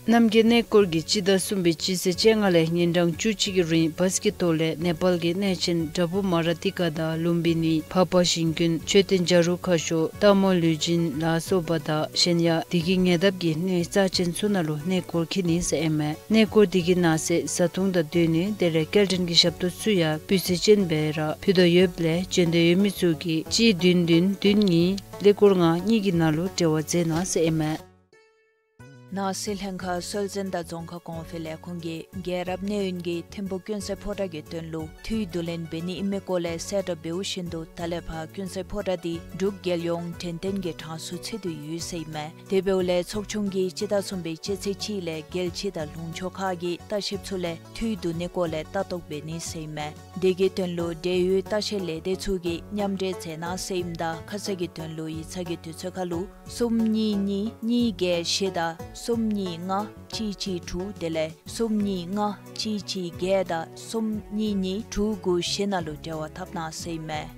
རྣམ་རྒྱལ་གནས་སྐོར་གྱིས་སྤྱི་ཟླ་གསུམ་པའི་སྤྱི་ཚེས་བཅོ་ལྔ་ལས་ཉིན་གྲངས་བཅུ་གཅིག་གི་རིང་བཱས་ཀྱི་ཐོག་ལས་ནེ་པཱལ་གྱི་གནས་ཆེན་དྲ་འབུ་མ་ར་ཏི་ཀ་དང་ལུམ་བི་ནི་འཕགས་པ་ཞིང་ཀུན་མཆོད་རྟེན་བྱ་རུང་ཁ་ཤོར་སྟག་མོ་ལུས་སྦྱིན་ལ་སོགས་པ་དང་གཞན་ཡང་དེ་གི་ཉེ་འདབས་ཀྱི་གནས་རྩ་ཆེན་ཚུ་ནང་ལུ་གནས་སྐོར་འཁྱིད་ནི་ཟེར་ཨིན་མས། གནས་སྐོར་དེ་གི་ནང་གསེས་བཟའ་འཐུང་དང་སྡོད་གནས་དེ་ལས་སྐྱེལ་འདྲེན་གྱི་ཞབས་ཏོག་ཚུ་ཡང་སྤུས་ཚད་ཅན་སྦེ་ར་ཕུལ་དོ་ཡོདཔ་ལས་འབྱོན་འདོད་ཡོད་མི་ཚུ་གིས་གཅིག་བདུན་བདུན་བདུན་གཉིས་ཀླད་ཀོར་ལྔ་གཉིས་ཀྱི་ནང་ལུ་འབྲེལ་བ་མཛད་གནང་ཟེར་ཨིན་མས། ནང་སྲིད་ལྷན་ཁག་སྲོལ་འཛིན་དང་རྫོང་ཁ་གོང་འཕེལ་ལས་ཁུངས་ཀྱིས་རྒྱལ་རབས་གནས་ཡུན་གྱི་ཐིམ་ཕུག་ཀུན་གསལ་ཕོ་བྲང་གི་དོན་ལུ་འཐུས་བསྡུ་ལེན་འབད་ནི་ཨིན་མི་སྐོར་ལས་གསལ་བསྒྲགས་འབདཝ་བཞིན་དུ་ད་ལས་ཕར་ཀུན་གསལ་ཕོ་བྲང་འདི་འབྲུག་རྒྱལ་ཡོངས་དྲན་རྟེན་གྱི་གྲངས་སུ་ཚུད་དེ་ཡོད་ཟེར་ཨིན་མས། དེ་འབདཝ་ལས་ཚོགས་ཆུང་གིས་སྤྱི་ཟླ་གསུམ་པའི་སྤྱི་ཚེས་གཅིག་ལས་རྒྱལ་སྤྱི་དང་ལུང་ཕྱོགས་ཁག་གི་ལྟ་བཤལཔ་ཚུ་ལས་འཐུས་བསྡུ་ནི་སྐོར་ལས་ལྟ་རྟོག་འབད་ནི་ཟེར་ཨིན་མས། དེ་གི་དོན་ལུ་འབྲེལ་ཡོད་ལྟ་བཤལ་ལས་སྡེ་ཚུ་གིས་མཉམ་འབྲེལ་མཛད་གནང་ཟེར་ཨིནམ་ད་ཁ་གསལ་གྱི་དོན་ལུ་ཡིག་ཚང་གི་དུས་ཚོད་ཁར་ལུ་གསུམ་གཉིས་གཉིས་གཉིས་བརྒྱད་བཞི་དང་གསུམ་གཉིས་ལྔ་གཅིག་གཅིག་དྲུག་དེ་ལས་གསུམ་གཉིས་ལྔ་གཅིག་གཅིག་བརྒྱད་དང་གསུམ་གཉིས་གཉིས་དྲུག་དགུ་བཞི་ནང་ལུ་འབྲེལ་བ་འཐབ་གནང་ཟེར་ཨིན་མས།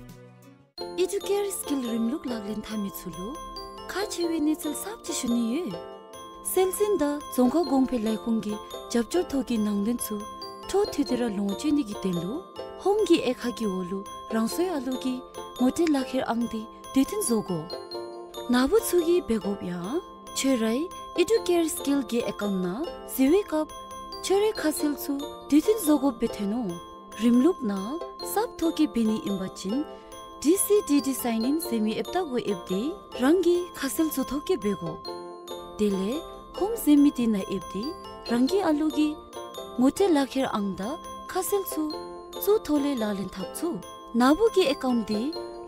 ཨི་ཌུ་ཀེར་སི་ཀིལ་རིམ་ལུགས་ལག་ལེན་འཐབ་མི་ཚུ་ལུ་ཁག་ཆེ་བའི་གནས་ཚུལ་གསརཔ་ཅིག་ཞུ་ནི་ཡོད། སྲོལ་འཛིན་དང་རྫོང་ཁ་གོང་འཕེལ་ལས་ཁུངས་ཀྱི་རྒྱབ་སྐྱོར་ཐོག་གི་ནང་དོན་ཚུ་འཕྲོ་མཐུད་དེ་ར་ལོངས་སྤྱོད་ནི་གི་དོན་ལུ་ཧོམ་གྱི་དབྱེ་ཁག་གི་འོག་ལུ་རང་སོའི་ཨ་ལུ་གི་ངོ་སྤྲོད་ལག་ཁྱེར་ཨང་དེ་དུས་མཐུན་བཟོ་དགོ། ནཱ་བུ་ཚུ་གིས་འབད་དགོཔ་ཡང་ཁྱོད་རའི་ཨི་ཌུ་ཀེར་སི་ཀིལ་གྱི་ཨེ་ཀའུནཊ་ནང་གཟིགས་པའི་སྐབས་ཁྱོད་རའི་ཁ་གསལ་ཚུ་དུས་མཐུན་བཟོ་དགོཔ་སྦེ་ཐོན་ནུག། རིམ་ལུགས་ནང་གསརཔ་ཐོ་བཀོད་འབད་ནི་ཨིན་པ་ཅིན་ཌི་སི་ཌི་ཌི་སའིན་ཨིན་ཟེར་མི་ཨེབ་ཏ་གུ་ཨེབ་སྟེ་རང་གི་ཁ་གསལ་ཚུ་ཐོ་བཀོད་འབད་དགོ། དེ་ལས་ཧོམ་ཟེར་མི་དེ་ནང་ཨེབ་སྟེ་རང་གི་ཨ་ལུ་གི་ངོ་སྤྲོད་ལག་ཁྱེར་ཨང་དང་ཁ་གསལ་ཚུ་ཚུ་ཐོག་ལས་ལག་ལེན་འཐབ་ཚུགས། ནཱ་བུ་གི་ཨེ་ཀའུནཊ་དེ་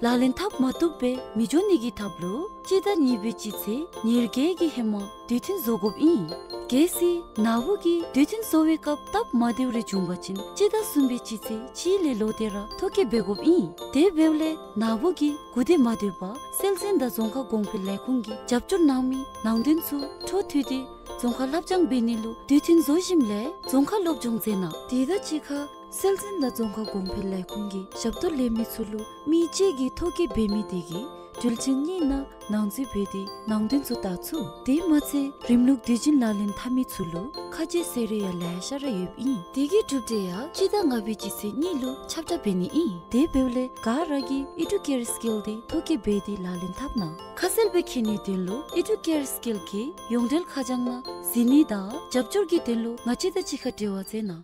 ལག་ལེན་འཐབ་མ་བཏུབ་སྦེ་མི་འགྱོ་ནི་གི་ཐབས་ལུ་སྤྱི་ཟླ་གཉིས་པའི་སྤྱི་ཚེས་ཉེར་བརྒྱད་ཀྱི་ཧེ་མ་དུས་མཐུན་བཟོ་དགོཔ་ཨིན། གལ་སྲིད་ནཱ་བུ་གིས་དུས་མཐུན་བཟོ་བའི་སྐབས་སྟབས་མ་བདེཝ་རེ་བྱུང་པ་ཅིན་སྤྱི་ཟླ་གསུམ་པའི་སྤྱི་ཚེས་གཅིག་ལས་ལོག་སྟེ་ར་ཐོ་བཀོད་འབད་དགོཔ་ཨིན། དེ་འབདཝ་ལས་ནཱ་བུ་གིས་གུ་དེ་མ་སྡོད་པར་སྲོལ་འཛིན་དང་རྫོང་ཁ་གོང་འཕེལ་ལས་ཁུངས་ཀྱིས་རྒྱབ་སྐྱོར་གནང་མི་ནང་དོན་ཚུ་འཕྲོ་མཐུད་དེ་རྫོང་ཁ་ལྷབ་སྦྱང་འབད་ནི་ལུ་དུས་མཐུན་བཟོ་ཞིནམ་ལས་རྫོང་ཁ་སློབ་སྦྱོང་མཛད་གནང་། དེ་དང་གཅིག་ཁར་སྲོལ་འཛིན་དང་རྫོང་ཁ་གོང་འཕེལ་ལས་ཁུངས་ཀྱི་ཞབས་ཏོག་ལེན་མི་ཚུ་ལུ་མི་གཅིག་གིས་ཐོ་བཀོད་འབད་མི་དེ་གི་དྲུལ་ཆེན་གཉིས་ནང་ནང་འཛུལ་འབད་དེ་ནང་དོན་ཚུ་བལྟ་ཚུགས། དེ་མ་ཚད་རིམ་ལུགས་དུས་རྒྱུན་ལག་ལེན་འཐབ་མི་ཚུ་ལུ་ཁ་གསལ་ཟེར་རེ་ཡང་ལེ་ཤ་ར་ཡོདཔ་ཨིན། དེ་གི་གྲུབ་འབྲས་ཡང་སྤྱི་ཟླ་ལྔ་པའི་སྤྱི་ཚེས་གཉིས་ལུ་ཁྱབ་བསྒྲགས་འབད་ནི་ཨིན། དེ་འབདཝ་ལས་ག་ར་གིས་ཨི་ཌུ་ཀེར་སི་ཀིལ་དེ་ཐོ་བཀོད་འབད་དེ་ལག་ལེན་འཐབ་གནང་། ཁ་གསལ་སྦེ་མཁྱེན་ནིའི་དོན་ལུ་ཨི་ཌུ་ཀེར་སི་ཀིལ་གྱི་ཡོངས་འབྲེལ་ཁ་བྱང་ནང་གཟིགས་ནི་དང་རྒྱབ་སྐྱོར་གྱི་དོན་ལུ་ང་བཅས་དང་གཅིག་ཁར་འབྲེལ་བ་མཛད་གནང་།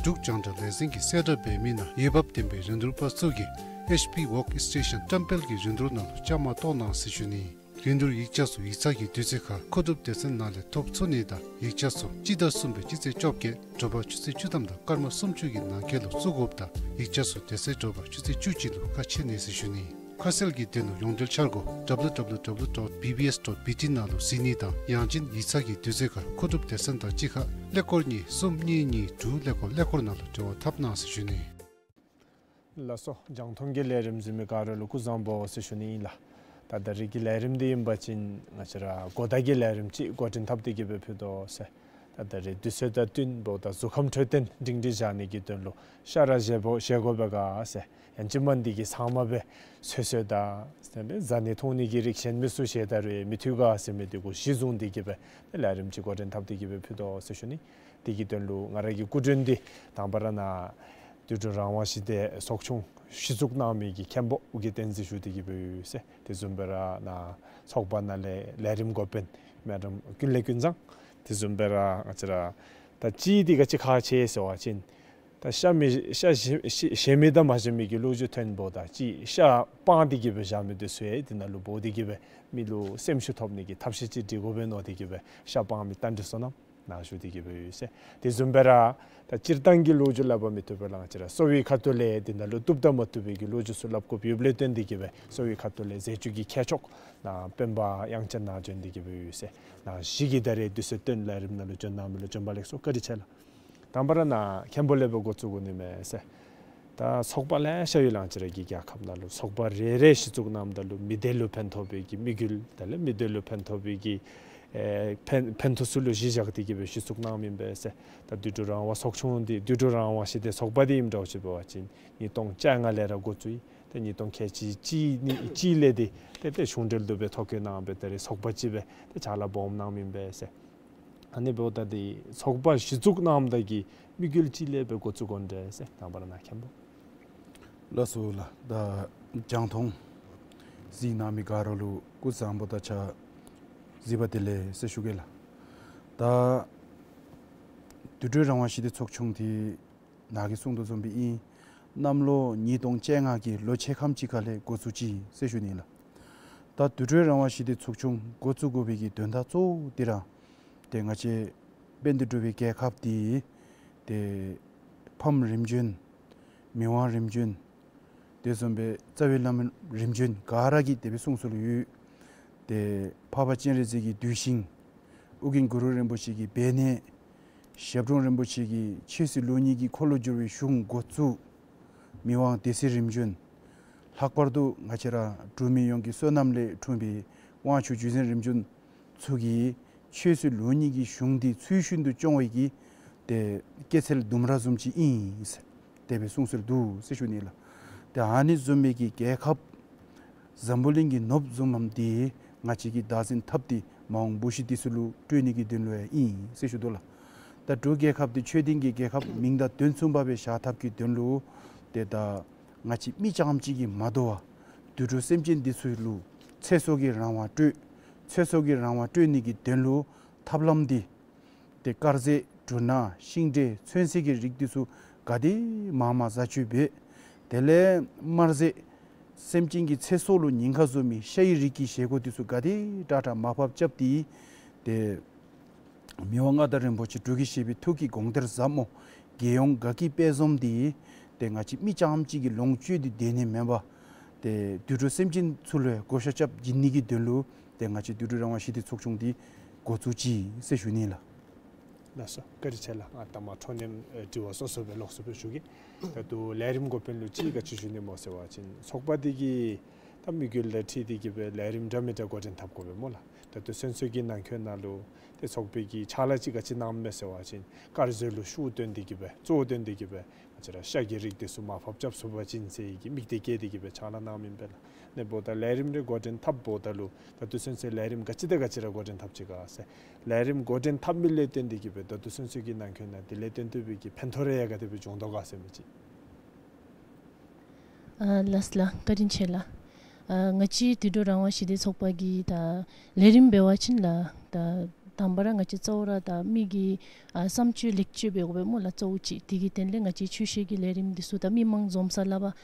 འབྲུག་རྒྱང་བསྒྲགས་ལས་འཛིན་གྱིས་གསལ་བསྒྲགས་འབད་མི་ནང་འོས་འབབ་ལྡན་པའི་རིན་བསྡུར་པ་ཚུ་གིས་ཨེཆ་པི་ཝརཀ་སི་ཊེ་ཤཱན་བཀྲམ་སྤེལ་གྱི་རིན་བསྡུར་ནང་ལུ་བཅའ་མར་གཏོགས་གནང་ཟེར་ཞུ་ནི། རིན་བསྡུར་ཡིག་ཆ་ཚུ་ཡིག་ཚང་གི་དུས་ཚོད་ཁར་མཁོ་སྒྲུབ་སྡེ་ཚན་ནང་ལས་ཐོབ་ཚུགས་ནི་དང་ཡིག་ཆ་ཚུ་སྤྱི་ཟླ་གསུམ་པའི་སྤྱི་ཚེས་བཅོ་བརྒྱད་དྲོ་པ་ཆུ་ཚོད་བཅུ་ཐམ་དང་སྐར་མ་སུམ་ཅུ་གི་ནང་འཁོད་ལུ་བཙུགས་དགོཔ་དང་ཡིག་ཆ་ཚུ་དེ་ཚེ་དྲོ་པ་ཆུ་ཚོད་བཅུ་གཅིག་ལུ་ཁ་ཕྱེ་ནི་ཟེར་ཞུ་ནི། ཁ་གསལ་གྱི་དོན་ལུ་ཡོངས་འབྲེལ་འཆར་སྒོ་ཌབ་ལུ་ཌབ་ལུ་ཌབ་ལུ་ཌོཊ་བི་བི་ཨེསི་ཌོཊ་བི་ཊི་ནང་ལུ་གཟིགས་ནི་དང་ཡང་ཅིན་ཡིག་ཚང་གི་དུས་ཚོད་ཁར་མཁོ་སྒྲུབ་སྡེ་ཚན་དང་གཅིག་ཁར་ཀླད་ཀོར་གཉིས་གསུམ་གཉིས་གཉིས་དྲུག་ཀླད་ཀོར་ཀླད་ཀོར་ནང་ལུ་འབྲེལ་བ་འཐབ་གནང་ཟེར་ཞུ་ནི། ལགས་སོ། རྒྱང་མཐོང་གི་ལས་རིམ་གཟིགས་མི་ག་ར་ལུ་སྐུ་གཟུགས་བཟང་པོ་ཟེར་ཞུ་ནི་ཨིན་ལགས། ད་ད་རིས་ཀྱི་ལས་རིམ་འདི་ཨིན་པ་ཅིན་ང་བཅས་ར་གོ་བརྡ་གི་ལས་རིམ་ཅིག་འགོ་འདྲེན་འཐབ་སྟེ་གི་སྦེ་ཕུལ་དོ་ཟེར། ད་ད་རིས་དུས་ཚོད་དང་བསྟུན་འབདཝ་ད་གཟུགས་ཁམས་འཕྲོད་བསྟེན་སྒྲིང་སྒྲིང་བཞག་ནི་གི་དོན་ལུ་ཤ་ར་བཞེས་དགོ་བཞེས་དགོ་པས་ག་ཟེར། ཡང་ཅིན་མ་འདི་གིས་ཚང་མ་སྦེ་ཚོད་བསྲེ་དང་ཟ་ནི་འཐུང་ནི་གི་རིགས་གཞན་མི་ཚུ་བཞེས་ད་རུང་མི་ཐུབ་ག་ཟེར་མི་འདི་གུ་གཞི་བཟུང་སྟེ་གི་སྦེ་ལས་རིམ་ཅིག་འགོ་འདྲེན་འཐབ་སྟེ་གི་སྦེ་ཕུལ་དོ་ཟེར་ཞུ་ནི། དེ་གི་དོན་ལུ་ང་ར་གི་སྐུ་མགྲོན་འདི་དང་པ་ར་ནཱ་དུད་འགྲོ་རང་དབང་ཞི་བདེ་ཚོགས་ཆུང་གཞི་བཙུགས་གནང་མི་གི་མཁན་པོ་ཨོ་རྒྱན་བསྟན་འཛིན་ཞུ་སྟེ་གི་སྦེ་ཡོད་ཟེར། དེ་བཟུམ་སྦེ་ར་ནཱ་ཚོགས་པ་ནང་ལས་ལས་རིམ་འགོ་དཔོན་མེ་ཌམ་ཀུན་ལེགས་ཀུན་བཟང་། དེ་བཟུམ་སྦེ་ར་ང་བཅས་ར་ད་གཅིག་འདི་ག་ཅི་ཁག་ཆེ་ཟེར་བ་ཅིན་ད་ཤ་མི་ཤ་བཞེས་བཞེས་མི་དང་མ་བཞེས་མི་གི་ལོ་རྒྱུས་ཐོན་འབདཝ་ད་གཅིག་ཤ་སྤངས་ཏེ་གི་སྦེ་བཞག་མི་འདི་ཚུ་ཡང་དེ་ནང་ལུ་འབོ་སྟེ་གི་སྦེ་མི་ལུ་སེམས་ཤུགས་ཐོབ་ནི་གི་ཐབས་ཤེས་ཅིག་སྒྲིག་དགོ་པས་མནོ་སྟེ་གི་སྦེ་ཤ་སྤང་མི་རྟ་མགྲིན་བསོད་ནམས། ནཱ་ཞུ་སྟེ་གི་སྦེ་ཡོད་ཟེར། དེ་བཟུམ་སྦེ་ར་ད་སྤྱིར་བཏང་གི་ལོ་རྒྱུས་སླབ་པ་མི་བཏུབ་པས་ལགས། ང་བཅས་ར་གསོ་བའི་ཁ་ཐུག་ལས་དེ་ནང་ལུ་བཏུབ་དང་མ་བཏུབ་པའི་གི་ལོ་རྒྱུས་ཚུ་སླབ་དགོཔ་ཡོདཔ་ལས་བརྟེན་ཏེ་གི་སྦེ་གསོ་བའི་ཁ་ཐུག་ལས་ཟས་བཅུད་ཀྱི་ཁྱད་ཆོས་ནཱ་དཔོན་པོ་དབྱངས་ཅན་ནཱ་བྱོན་ཏེ་གི་སྦེ་ཡོད་ཟེར། ནཱ་ཞུ་གི། ད་རེས་དུས་ཚོད་བཏོན་ལས་རིམ་ནང་ལུ་བྱོན་གནང་མི་ལུ་བྱོན་པ་ལེགས་སོ། བཀའ་དྲིན་ཆེ་ལགས། དང་པ་ར་ནཱ་མཁན་པོ་ལས་སྦེ་འགོ་བཙུགས་དགོ་ནི་མས་ཟེར། ད་ཚོགས་པ་ལེ་ཤ་ཡོད་ལགས། ང་བཅས་ར་གི་རྒྱལ་ཁབ་ནང་ལུ་ཚོགས་པ་རེ་རེ་གཞི་བཙུགས་གནངམ་ད་ལུ་མི་སྡེ་ལུ་ཕན་ཐོགས་པའི་གི་དམིགས་ཡུལ་དེ་ལས་མི་སྡེ་ལུ་ཕན་ཐོགས་པའི་གི་ཨེ་ཕན་ཕན་ཐོགས་ཚུ་ལུ་གཞི་བཞག་སྟེ་གི་སྦེ་གཞི་བཙུགས་གནངམ་ཨིན་པས་ཟེར། ད་དུད་འགྲོ་རང་དབང་ཚོགས་ཆུང་འདི་དུད་འགྲོ་རང་དབང་ཞི་བདེ་ཚོགས་པ་འདི་ཨིནམ་འདྲཝ་ཅིག་འབད་བ་ཅིན་ཉིས་སྟོང་བཅོ་ལྔ་ལས་ར་འགོ་བཙུགས་ཡི། ཏེ་ཉིས་སྟོང་ཁལ་གཅིག་གཅིག་གཉིས་གཅིག་ལས་འདི་ཏེ་ཏེ་གཞུང་འབྲེལ་དུ་སྦེ་ཐོ་བཀོད་གནང་སྦེ་ད་རེས་ཚོགས་པ་ཅིག་སྦེ་ཏེ་ཕྱག་ལཱ་སྦོམ་གནངམ་ཨིན་པས་ཟེར། ཨ་ནི་འབདཝ་ད་འདི་ཚོགས་པ་གཞི་བཙུགས་གནངམ་ད་གི་དམིགས་ཡུལ་ཅིག་ལས་སྦེ་འགོ་བཙུགས་དགོ་ནི་འདྲས་ཟེར། དང་པ་ར་ནཱ་མཁན་པོ། ལགས་སོ་ལགས། ད་རྒྱང་མཐོང་གཟིགས་གནང་མི་ག་ར་ལུ་སྐུ་གཟུགས་བཟང་པོ་དང་ཕྱག་བཞི་པ་བདེ་ལེགས་ཟེར་ཞུ་གེ་ལགས། ད་དུད་འགྲོ་རང་དབང་ཞི་བདེ་ཚོགས་ཆུང་འདི་ནཱ་གིས་གསུང་དོ་བཟུམ་སྦེ་ཨིན། གནམ་ལོ་ཉིས་སྟོང་བཅོ་ལྔ་གི་ལོ་ཕྱེད་ཀའམ་ཅིག་ཁ་ལས་འགོ་བཙུགས་ཅི་ཟེར་ཞུ་ནི་ལགས། ད་དུད་འགྲོ་རང་དབང་ཞི་བདེ་ཚོགས་ཆུང་འགོ་བཙུགས་དགོ་པའི་གི་དོན་དག་གཙོ་བོ་འདི་ར་ཏེ་ང་བཅས་དཔལ་ལྡན་འབྲུག་པའི་རྒྱལ་ཁབ་འདི་ཏེ་ཕམ་རིམ་བྱོན་མི་དབང་རིམ་བྱོན་དེ་བཟུམ་སྦེ་རྩ་བའི་བླ་མ་རིམ་བྱོན་ག་ར་གི་དེ་སྦེ་གསུང་སྲོལ་ཡོད། ཏེ་འཕགས་པ་སྤྱན་རས་གཟིགས་ཀྱི་གདུལ་ཞིང་ཨོ་རྒྱན་གུ་རུ་རིན་པོ་ཆེ་གི་སྦས་གནས་ཞབས་དྲུང་རིན་པོ་ཆེ་གི་ཆོས་སྲིད་ལུགས་གཉིས་ཀྱི་འཁོར་ལོ་བསྒྱུར་བའི་གཞུང་འགོ་བཙུགས། མི་དབང་སྡེ་སྲིད་རིམ་བྱོན། ལྷག་པར་དུ་ང་བཅས་ར་འབྲུག་མི་ཡོངས་ཀྱི་བསོད་ནམས་ལས་འཁྲུངས་པའི་དབང་ཕྱུག་བརྒྱུད་འཛིན་རིམ་བྱོན་ཚུ་གིས་ཆོས་སྲིད་ལུགས་གཉིས་ཀྱི་གཞུང་འདི་ཚུལ་བཞིན་དུ་སྐྱོང་བའི་གི་ཏེ་སྐྱེད་ཚལ་ལྡུམ་ར་བཟུམ་ཅིག་ཨིན་ཟེར་དེ་སྦེ་གསུང་སྲོལ་འདུག་ཟེར་ཞུ་ནི་ལགས། ཏེ་ཨ་ནི་བཟུམ་མའི་གི་རྒྱལ་ཁབ་འཛམ་བུ་གླིང་གི་ནོར་བུ་བཟུམ་མམ་འདི་ང་བཅས་ཀྱིས་བདག་འཛིན་འཐབ་སྟེ་མ་འོངས་བུ་གཞི་འདི་ཚུ་ལུ་སྤྲོད་ནི་གི་དོན་ལུ་ཡང་ཨིན་ཟེར་ཞུ་དོ་ལགས། ད་འབྲུག་རྒྱལ་ཁབ་འདི་ཆོས་ལྡན་གྱི་རྒྱལ་ཁབ་མིང་དང་དོན་མཚུངས་པ་སྦེ་བཞག་ཐབས་ཀྱི་དོན་ལུ་ཏེ་ད་ང་བཅས་མི་རྐྱངམ་གཅིག་གིས་མ་དོ་བར་དུད་འགྲོ་སེམས་ཅན་འདི་ཚུ་ལུ་ཚེ་སྲོག་གི་རང་དབང་སྤྲོད། ཚེ་སྲོག་གི་རང་དབང་སྤྲོད་ནི་གི་དོན་ལུ་ཐབས་ལམ་འདི་ཏེ་དཀར་ཟས་འབྲུ་སྣ་ཤིང་འབྲས་ཚོད་བསྲེ་གི་རིགས་འདི་ཚུ་ག་དེ་མང་མང་བཟའ་སྤྱོད་འབད། དེ་ལས་དམར་ཟས་སེམས་ཅན་གྱི་ཚེ་སྲོག་ལུ་ཉེན་ཁ་བཟོ་མི་ཤ་ཡི་རིགས་ཀྱི་བཞེས་སྒོ་འདི་ཚུ་ག་དེ་དྲག་དྲག་མར་ཕབ་རྐྱབ་སྟེ་ཏེ་མི་དབང་མངའ་བདག་རིན་པོ་ཆེ་འབྲུག་གི་བཞད་པའི་ཐུགས་ཀྱི་དགོངས་གཏེར་ཟབ་མོ་རྒྱལ་ཡོངས་དགའ་སྐྱིད་དཔལ་འཛོམས་འདི་ཏེ་ང་བཅས་མི་རྐྱངམ་གཅིག་གིས་ལོངས་སྤྱོད་དེ་སྡོད་ནི་མེན་པར་ཏེ་དུད་འགྲོ་སེམས་ཅན་ཚུ་ལུ་བགོ་བཤའ་རྐྱབ་བྱིན་ནི་གི་དོན་ལུ་ཏེ་ང་བཅས་དུད་འགྲོ་རང་དབང་ཞི་བདེ་ཚོགས་ཆུང་འདི་འགོ་བཙུགས་ཅི་ཟེར་ཞུ་ནི་ལགས། ལགས་སོ། བཀའ་དྲིན་ཆེ་ལགས། ང་ད་མ་འཕྲོ་མཐུད་ཨེ་དྲི་བ་སོ་སོ་སྦེ་ལོགས་སུ་སྦེ་ཞུ་གེ། ད་ལྟོ་ལས་རིམ་འགོ་དཔོན་ལུ་ཅིག་ག་ཅི་ཞུ་ནི་སྨོ་ཟེར་བ་ཅིན་ཚོགས་པ་འདི་གི་ད་དམིགས་ཡུལ་དང་འཁྲིལ་ཏེ་གི་སྦེ་ལས་རིམ་འདྲ་མི་འདྲ་འགོ་འདྲེན་འཐབ་དགོ་པས་སྨོ་ལགས། ད་ལྟོ་ཚུན་ཚོད་ཀྱི་ནང་འཁོད་ནང་ལུ་ཏེ་ཚོགས་པའི་གི་ཕྱག་ལཱ་ཅིག་ག་ཅི་གནངམ་མས་ཟེར་བ་ཅིན་དཀར་ཟས་ལུ་ཤུགས་བཏོན་ཏེ་གི་སྦེ་གཙོ་བོ་བཏོན་ཏེ་གི་སྦེ་ང་བཅས་ར་ཤ་གི་རིགས་འདི་ཚུ་མར་ཕབ་རྐྱབ་ཚུགས་པ་ཅིན་ཟེར་གྱི་དམིགས་གཏད་བསྐྱེད་དེ་གི་སྦེ་ཕྱག་ལཱ་གནངམ་ཨིན་པས་ལགས། ཨ་ནི་འབདཝ་ད་ལས་རིམ་རེ་འགོ་འདྲེན་འཐབ་འབདཝ་ད་ལུ་ད་ལྟོ་ཚུན་ཚོད་ལས་རིམ་ག་ཅི་དང་ག་ཅི་ར་འགོ་འདྲེན་འཐབ་ཅི་ག་ཟེར། ལས་རིམ་འགོ་འདྲེན་འཐབ་མི་ལས་བརྟེན་ཏེ་གི་སྦེ་ད་ལྟོ་ཚུན་ཚོད་ཀྱི་ནང་འཁོད་ནང་དེ་ལས་བརྟེན་ཏེ་སྦེ་གི་ཕན་ཐོགས་རེ་ཡང་ག་དེ་སྦེ་བྱུང་དོ་ག་ཟེར་མི་ཅིག། ཨ་ལགས་ལགས། བཀའ་དྲིན་ཆེ་ལགས། ཨ་ང་བཅས་དུད་འགྲོ་རང་དབང་ཞི་བདེ་ཚོགས་པ་གི་ད་ལས་རིམ་འབད་བ་ཅིན་ལགས། ད་དང་པ་ར་ང་བཅས་གཙོ་བོ་ར་ད་མི་གི་ཨ་བསམ་སྤྱོད་ལེགས་བཅོས་འབད་དགོ་པས་སྨོ་ལགས། གཙོ་བོ་ཅིག། དེ་གི་དོན་ལས་ང་བཅས་ཆོས་བཤད་ཀྱི་ལས་རིམ་འདི་ཚུ་ད་མི་མང་འཛོམས་ས་ལུ་འབད་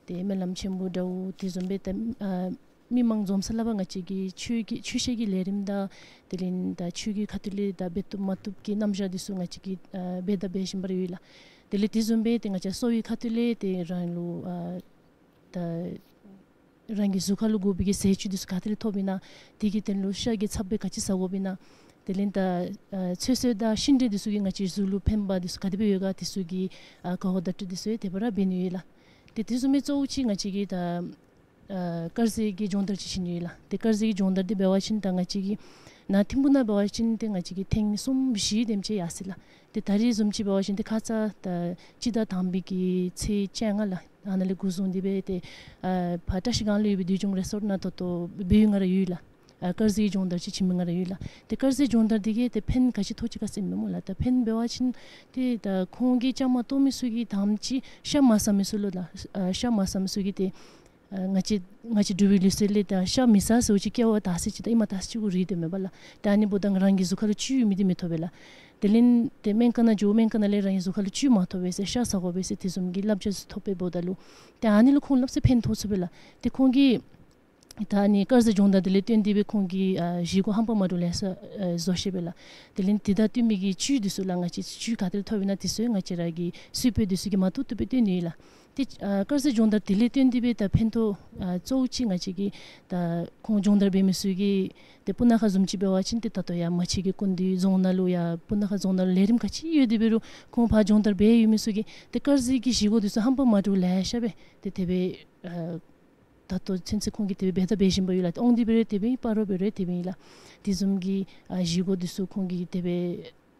ཏེ་སྨོན་ལམ་ཆེན་པོ་འདྲཝ་དེ་བཟུམ་སྦེ་ད་ཨ་མི་མང་འཛོམས་ས་ལུ་འབད་ང་བཅས་ཀྱི་ཆོས་ཀྱི་ཆོས་བཤད་ཀྱི་ལས་རིམ་དང་དེ་ལས་ད་ཆོས་ཀྱི་ཁ་ཐུག་ལས་ད་འབད་བཏུབ་མ་བཏུབ་ཀྱི་རྣམ་གཞག་འདི་ཚུ་ང་བཅས་ཀྱིས་ཨ་འབད་དང་འབད་བཞིན་པ་ར་ཡོད་ལགས། དེ་ལས་དེ་བཟུམ་སྦེ་ཏེ་ང་བཅས་གསོ་བའི་ཁ་ཐུག་ལས་ཏེ་རང་ལུ་ཨ་ད་རང་གི་གཟུགས་ཁར་ལུ་དགོ་པའི་གི་ཟས་བཅུད་འདི་ཚུ་ག་ཏེ་ལས་ཐོབ་ཨིན་ན། དེ་གི་དོན་ལུ་ཤ་གི་ཚབ་སྦེ་ག་ཅི་ཟ་དགོཔ་ཨིན་ན། དེ་ལས་ད་ཨ་ཚོད་བསྲེ་དང་ཤིང་འབྲས་འདི་ཚུ་གིས་ང་བཅས་གཟུགས་ལུ་ཕན་པ་འདི་ཚུ་ག་དེ་སྦེ་ཡོད་ག་དེ་ཚུ་གི་ཨ་གོ་བརྡ་སྤྲོད་འདི་ཚུ་ཡང་དེ་སྦེ་ར་འབད་ནི་ཡོད་ལགས། ཏེ་དེ་བཟུམ་སྦེ་གཙོ་བོ་ཅིག་ང་བཅས་ཀྱིས་ད་ཨ་དཀར་ཟས་ཀྱི་སྦྱོང་བརྡར་ཅིག་བྱིན་ནི་ཡོད་ལགས། ཏེ་དཀར་ཟས་ཀྱི་སྦྱོང་བརྡར་འདི་འབད་བ་ཅིན་ད་ང་བཅས་ཀྱིས་ནཱ་ཐིམ་ཕུག་ནང་འབད་བ་ཅིན་ཏེ་ང་བཅས་ཀྱིས་ཐེངས་གསུམ་བཞི་དེམ་ཅིག་ཡར་སོ་ཡི་ལགས། ཏེ་ད་རེས་བཟུམ་ཅིག་འབད་བ་ཅིན་ཏེ་ཁ་ཙ་ད་སྤྱི་ཟླ་དང་པའི་གི་ཚེས་བཅོ་ལྔ་ལགས། ཨ་ནཱ་ལས་འགོ་བཟུང་སྟེ་སྦེ་ཏེ་ཨ་ཕར་བཀྲ་ཤིས་སྒང་ལུ་ཡོད་པའི་འདོད་འབྱུང་རི་སོརཊ་ནང་ད་ལྟོ་འབད་ཡོད་ང་ར་ཡོད་ལགས། ཨ་དཀར་ཟས་ཀྱི་སྦྱོང་བརྡར་ཅིག་བྱིན་མི་ང་ར་ཡོད་ལགས། ཏེ་དཀར་ཟས་སྦྱོང་བརྡར་འདི་གིས་ཏེ་ཕན་ག་ཅི་ཐོགས་ཅི་ག་ཟེར་མི་སྨོ་ལགས། ད་ཕན་འབད་བ་ཅིན་ཏེ་ད་ཁོང་གིས་བཅའ་མར་གཏོགས་མི་ཚུ་གིས་དང་པ་ཅིག་ཤ་མ་ཟ་མི་ཚུ་ལུ་ལགས། ཨ་ཤ་མ་ཟ་མི་ཚུ་གིས་ཏེ་ཨ་ང་བཅས་ང་བཅས་འབྲུག་པའི་ལུགས་སྲོལ་ལས་ད་ཤ་མི་ཟ་ཟེར་བ་ཅིན་སྐྱེ་བ་དག་ས་ཅིག་དང་ཨེ་མ་དག་ས་ཅིག་གུ་རེ་སྡོད་མས་པ་ལགས། ད་ཨ་ནི་འབདཝ་ད་རང་གི་གཟུགས་ཁར་ལུ་བཅུད་ཡོད་མི་འདི་མི་ཐོབ་པས་ལགས། དེ་ལས་ཏེ་སྨན་ཁང་ནང་འགྱོ་སྨན་ཁང་ནང་ལས་རང་གི་གཟུགས་ཁར་ལུ་བཅུད་མ་ཐོབ་པས་ཟེར་ཤ་ཟ་དགོ་པས་ཟེར་དེ་བཟུམ་གྱི་བསླབ་བྱ་ཚུ་ཐོབ་པས། འབདཝ་ད་ལུ་ཏེ་ཨ་ནི་ལུ་ཁོང་སླབ་ས་ཕན་ཐོགས་ཚུགས་པས་ལགས། ཏེ་ཁོང་གིས་ ད་ཨ་ནི་དཀར་ཟས་སྦྱོང་བརྡར་དེ་ལས་བརྟེན་ཏེ་སྦེ་ཁོང་གིས་ཨ་བཞེས་སྒོ་ཧམ་པ་མ་འདྲཝ་ལེ་ཤ་ཨ་བཟོ་ཤེས་པས་ལགས། དེ་ལས་དེ་དང་བསྟུན་མི་གི་བཅུད་འདི་ཚུ་ལགས། ང་བཅས་བཅུད་ག་ཏེ་ལས་ཐོབ་ཡོད་ན་དེ་ཚུ་ང་བཅས་ར་གི་སུད་བོད་འདི་ཚུ་གིས་མ་བཏུབ་བཏུབ་སྦེ་སྟོན་ནི་ལགས། ཏེ་ཨ་དཀར་ཟས་སྦྱོང་བརྡར་དེ་ལས་བརྟེན་ཏེ་སྦེ་ད་ཕན་ཐོགས་ཨ་གཙོ་བོ་ཅིག་ང་བཅས་ཀྱི་ད་ཁོང་སྦྱོང་བརྡར་འབད་མི་ཚུ་གིས་ཏེ་སྤུ་ན་ཁ་བཟུམ་ཅིག་འབད་བ་ཅིན་ཏེ་ད་ལྟོ་ཡར་རྨ་ཆེན་གྱི་ཀུན་འདུས་རྫོང་ནང་ལུ་ཡང་སྤུ་ན་ཁ་རྫོང་ནང་ལུ་ལས་རིམ་ག་ཅི་ཡོད་དེ་འབད་རུང་ཁོང་ཕར་སྦྱོང་བརྡར་འབད་ཡོད་མི་ཚུ་གིས་ཏེ་དཀར་ཟས་ཀྱི་བཞེས་སྒོ་འདི་ཚུ་ཧམ་པ་མ་འདྲཝ་ལེ་ཤ་སྦེ་ཏེ་དེ་སྦེ་ཨ་ད་ལྟོ་ཚུན་ཚོད་ཁོང་གིས་དེ་སྦེ་འབད་དང་འབད་བཞིན་པ་ཡོད་ལགས། ཏེ་དབང་འདུས་འབད་རུང་དེ་སྦེ་ཨིན། སྤ་རོ་འབད་རུང་དེ་སྦེ་ཨིན་ལགས། དེ་བཟུམ་གྱི་ཨ་བཞེས་སྒོ་འདི་ཚུ་ཁོང་གིས་དེ་སྦེ་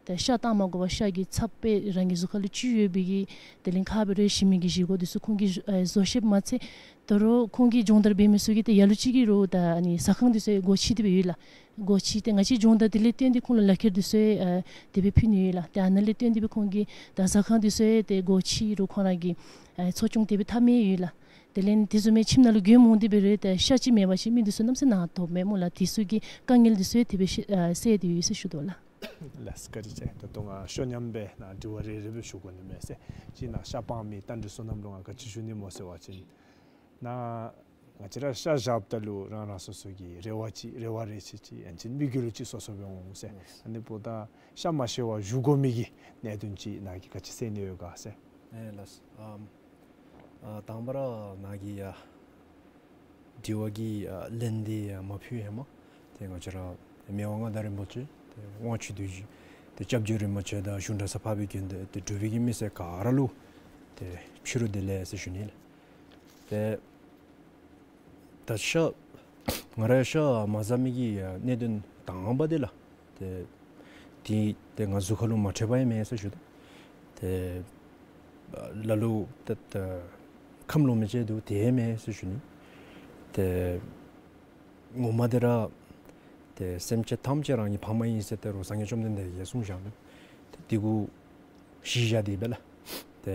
ཏེ་ཤ་བཏང་མ་དགོ་པར་ཤ་གི་ཚབ་སྦེ་རང་གི་གཟུགས་ཁ་ལུ་བཅུད་ཡོད་པའི་གི་དེ་ལས་ཁ་འབད་རུང་ཞིམ་མི་གི་བཞེས་སྒོ་འདི་ཚུ་ཁོང་གིས་ཨ་བཟོ་ཤེསཔ་མ་ཚད་ད་རུང་ཁོང་གིས་སྦྱོང་བརྡར་འབད་མི་ཚུ་གིས་ཏེ་ལ་ལུ་ཅིག་གིས་རུང་ད་ཨ་ནི་ཟ་ཁང་འདི་ཚུ་སྒོ་ཕྱེ་སྟེ་སྦེ་ཡོད་ལགས། སྒོ་ཕྱེ་སྟེ་ང་བཅས་སྦྱོང་བརྡར་དེ་ལས་བརྟེན་ཏེ་ཁོང་ལུ་ལག་ཁྱེར་འདི་ཚུ་ཨ་དེ་སྦེ་ཕུལ་ནི་ཡོད་ལགས། ཏེ་ཨ་ནཱ་ལས་བརྟེན་ཏེ་སྦེ་ཁོང་གིས་ད་ཟ་ཁང་འདི་ཚུ་ཏེ་སྒོ་ཕྱེ་རུང་ཁོང་ར་གི་ཨ་འཚོ་སྐྱོང་དེ་སྦེ་འཐབ་མི་ཡོད་ལགས། དེ་ལས་དེ་བཟུམ་མའི་ཁྱིམ་ནང་ལུ་མགྱོནམ་འོང་སྟེ་འབད་རུང་ཏེ་ཤ་ཅིག་མེད་པ་ཅིན་མི་འདི་ཚུ་གནམ་མེད་ས་མེད་ནང་དོག་མས་སྨོ་ལགས། དེ་ཚུ་གི་དཀའ་ངལ་འདི་ཚུ་དེ་སྦེ་ཤེས་ཨ་སེལ་ཏེ་ཡོད་ཟེར་ཞུ་དོ་ལགས། ལགས་སོ་བཀའ་དྲིན་ཆེ། ད་ལྟོ་ང་ཤོ་མཉམ་སྦེ་ནཱ་དྲི་བ་རེ་རེ་སྦེ་ཞུ་དགོ་ནི་མས་ཟེར། གཅིག་ནཱ་ཤ་སྤང་མི་རྟ་མགྲིན་བསོད་ནམས་ལུ་ང་ག་ཅི་ཞུ་ནི་སྨོ་ཟེར་བ་ཅིན་ནཱ་ང་བཅས་ར་ཤ་བཞགཔ་ད་ལུ་རང་རང་སོ་སོ་གི་རེ་བ་ཅིག་རེ་བ་རེ་ཆེ་ཅིག་ཡང་ཅིན་དམིགས་ཡུལ་ཅིག་སོ་སོ་སྦེ་འོང་ཟེར། ཨ་ནི་འབདཝ་ད་ཤ་མ་བཞེས་པར་བཞུགས་དགོ་མི་གི་གནད་དོན་ཅིག་ནཱ་གིས་ག་ཅི་གསལ་ནི་ཡོད་ག་ཟེར། ཨེ་ལགས་སོ། ཨམ་ཨ་དང་པ་ར་ནཱ་གི་ཡ་དྲི་བ་གི་ཨ་ལན་འདི་ཡ་མ་ཕུལ་ཧེ་མ་ཏེ་ང་བཅས་ར་མི་དབང་མངའ་བདག་རིན་པོ་ཆེ་ཏེ་དབང་ཕྱུག་རྡོ་རྗེ་ཏེ་སྐྱབས་རྗེ་རིན་པོ་ཆེ་དང་གཞུང་གྲྭ་ཚང་འཕགས་པའི་དགེ་འདུན་ཏེ་འབྲུག་པའི་གི་མི་སེར་ག་ར་ལུ་ཏེ་ཕྱི་རུ་བདེ་ལེགས་ཟེར་ཞུ་ནི་ལགས། ཏེ་ད་ཤ་ང་ར་ཤ་མ་བཟའ་མི་གི་གནད་དོན་དང་པ་འདི་ལགས། ཏེ་འདི་ཏེ་ང་གཟུགས་ཁ་ལུ་མ་འཕྲོད་པ་ཡང་མེན་ཟེར་ཞུ་དོ། ཏེ་ལ་ལུ་ཏེ་ཏེ་ཁམས་ལོང་མི་ཅིག་འདུག། དེ་ཡང་མེན་ཟེར་ཞུ་ནི། ཏེ་ངོ་མ་འདི་ར་ཏེ་སེམས་ཅན་ཐམས་ཅད་རང་གི་ཕ་མ་ཨིན་ཟེར་ཏེ་རུང་སངས་རྒྱས་བཅོམ་ལྡན་འདས་ཀྱིས་གསུངས་བཞག་མས། ཏེ་འདི་གུ་གཞི་བཞག་སྟེ་སྦེ་ལགས། ཏེ་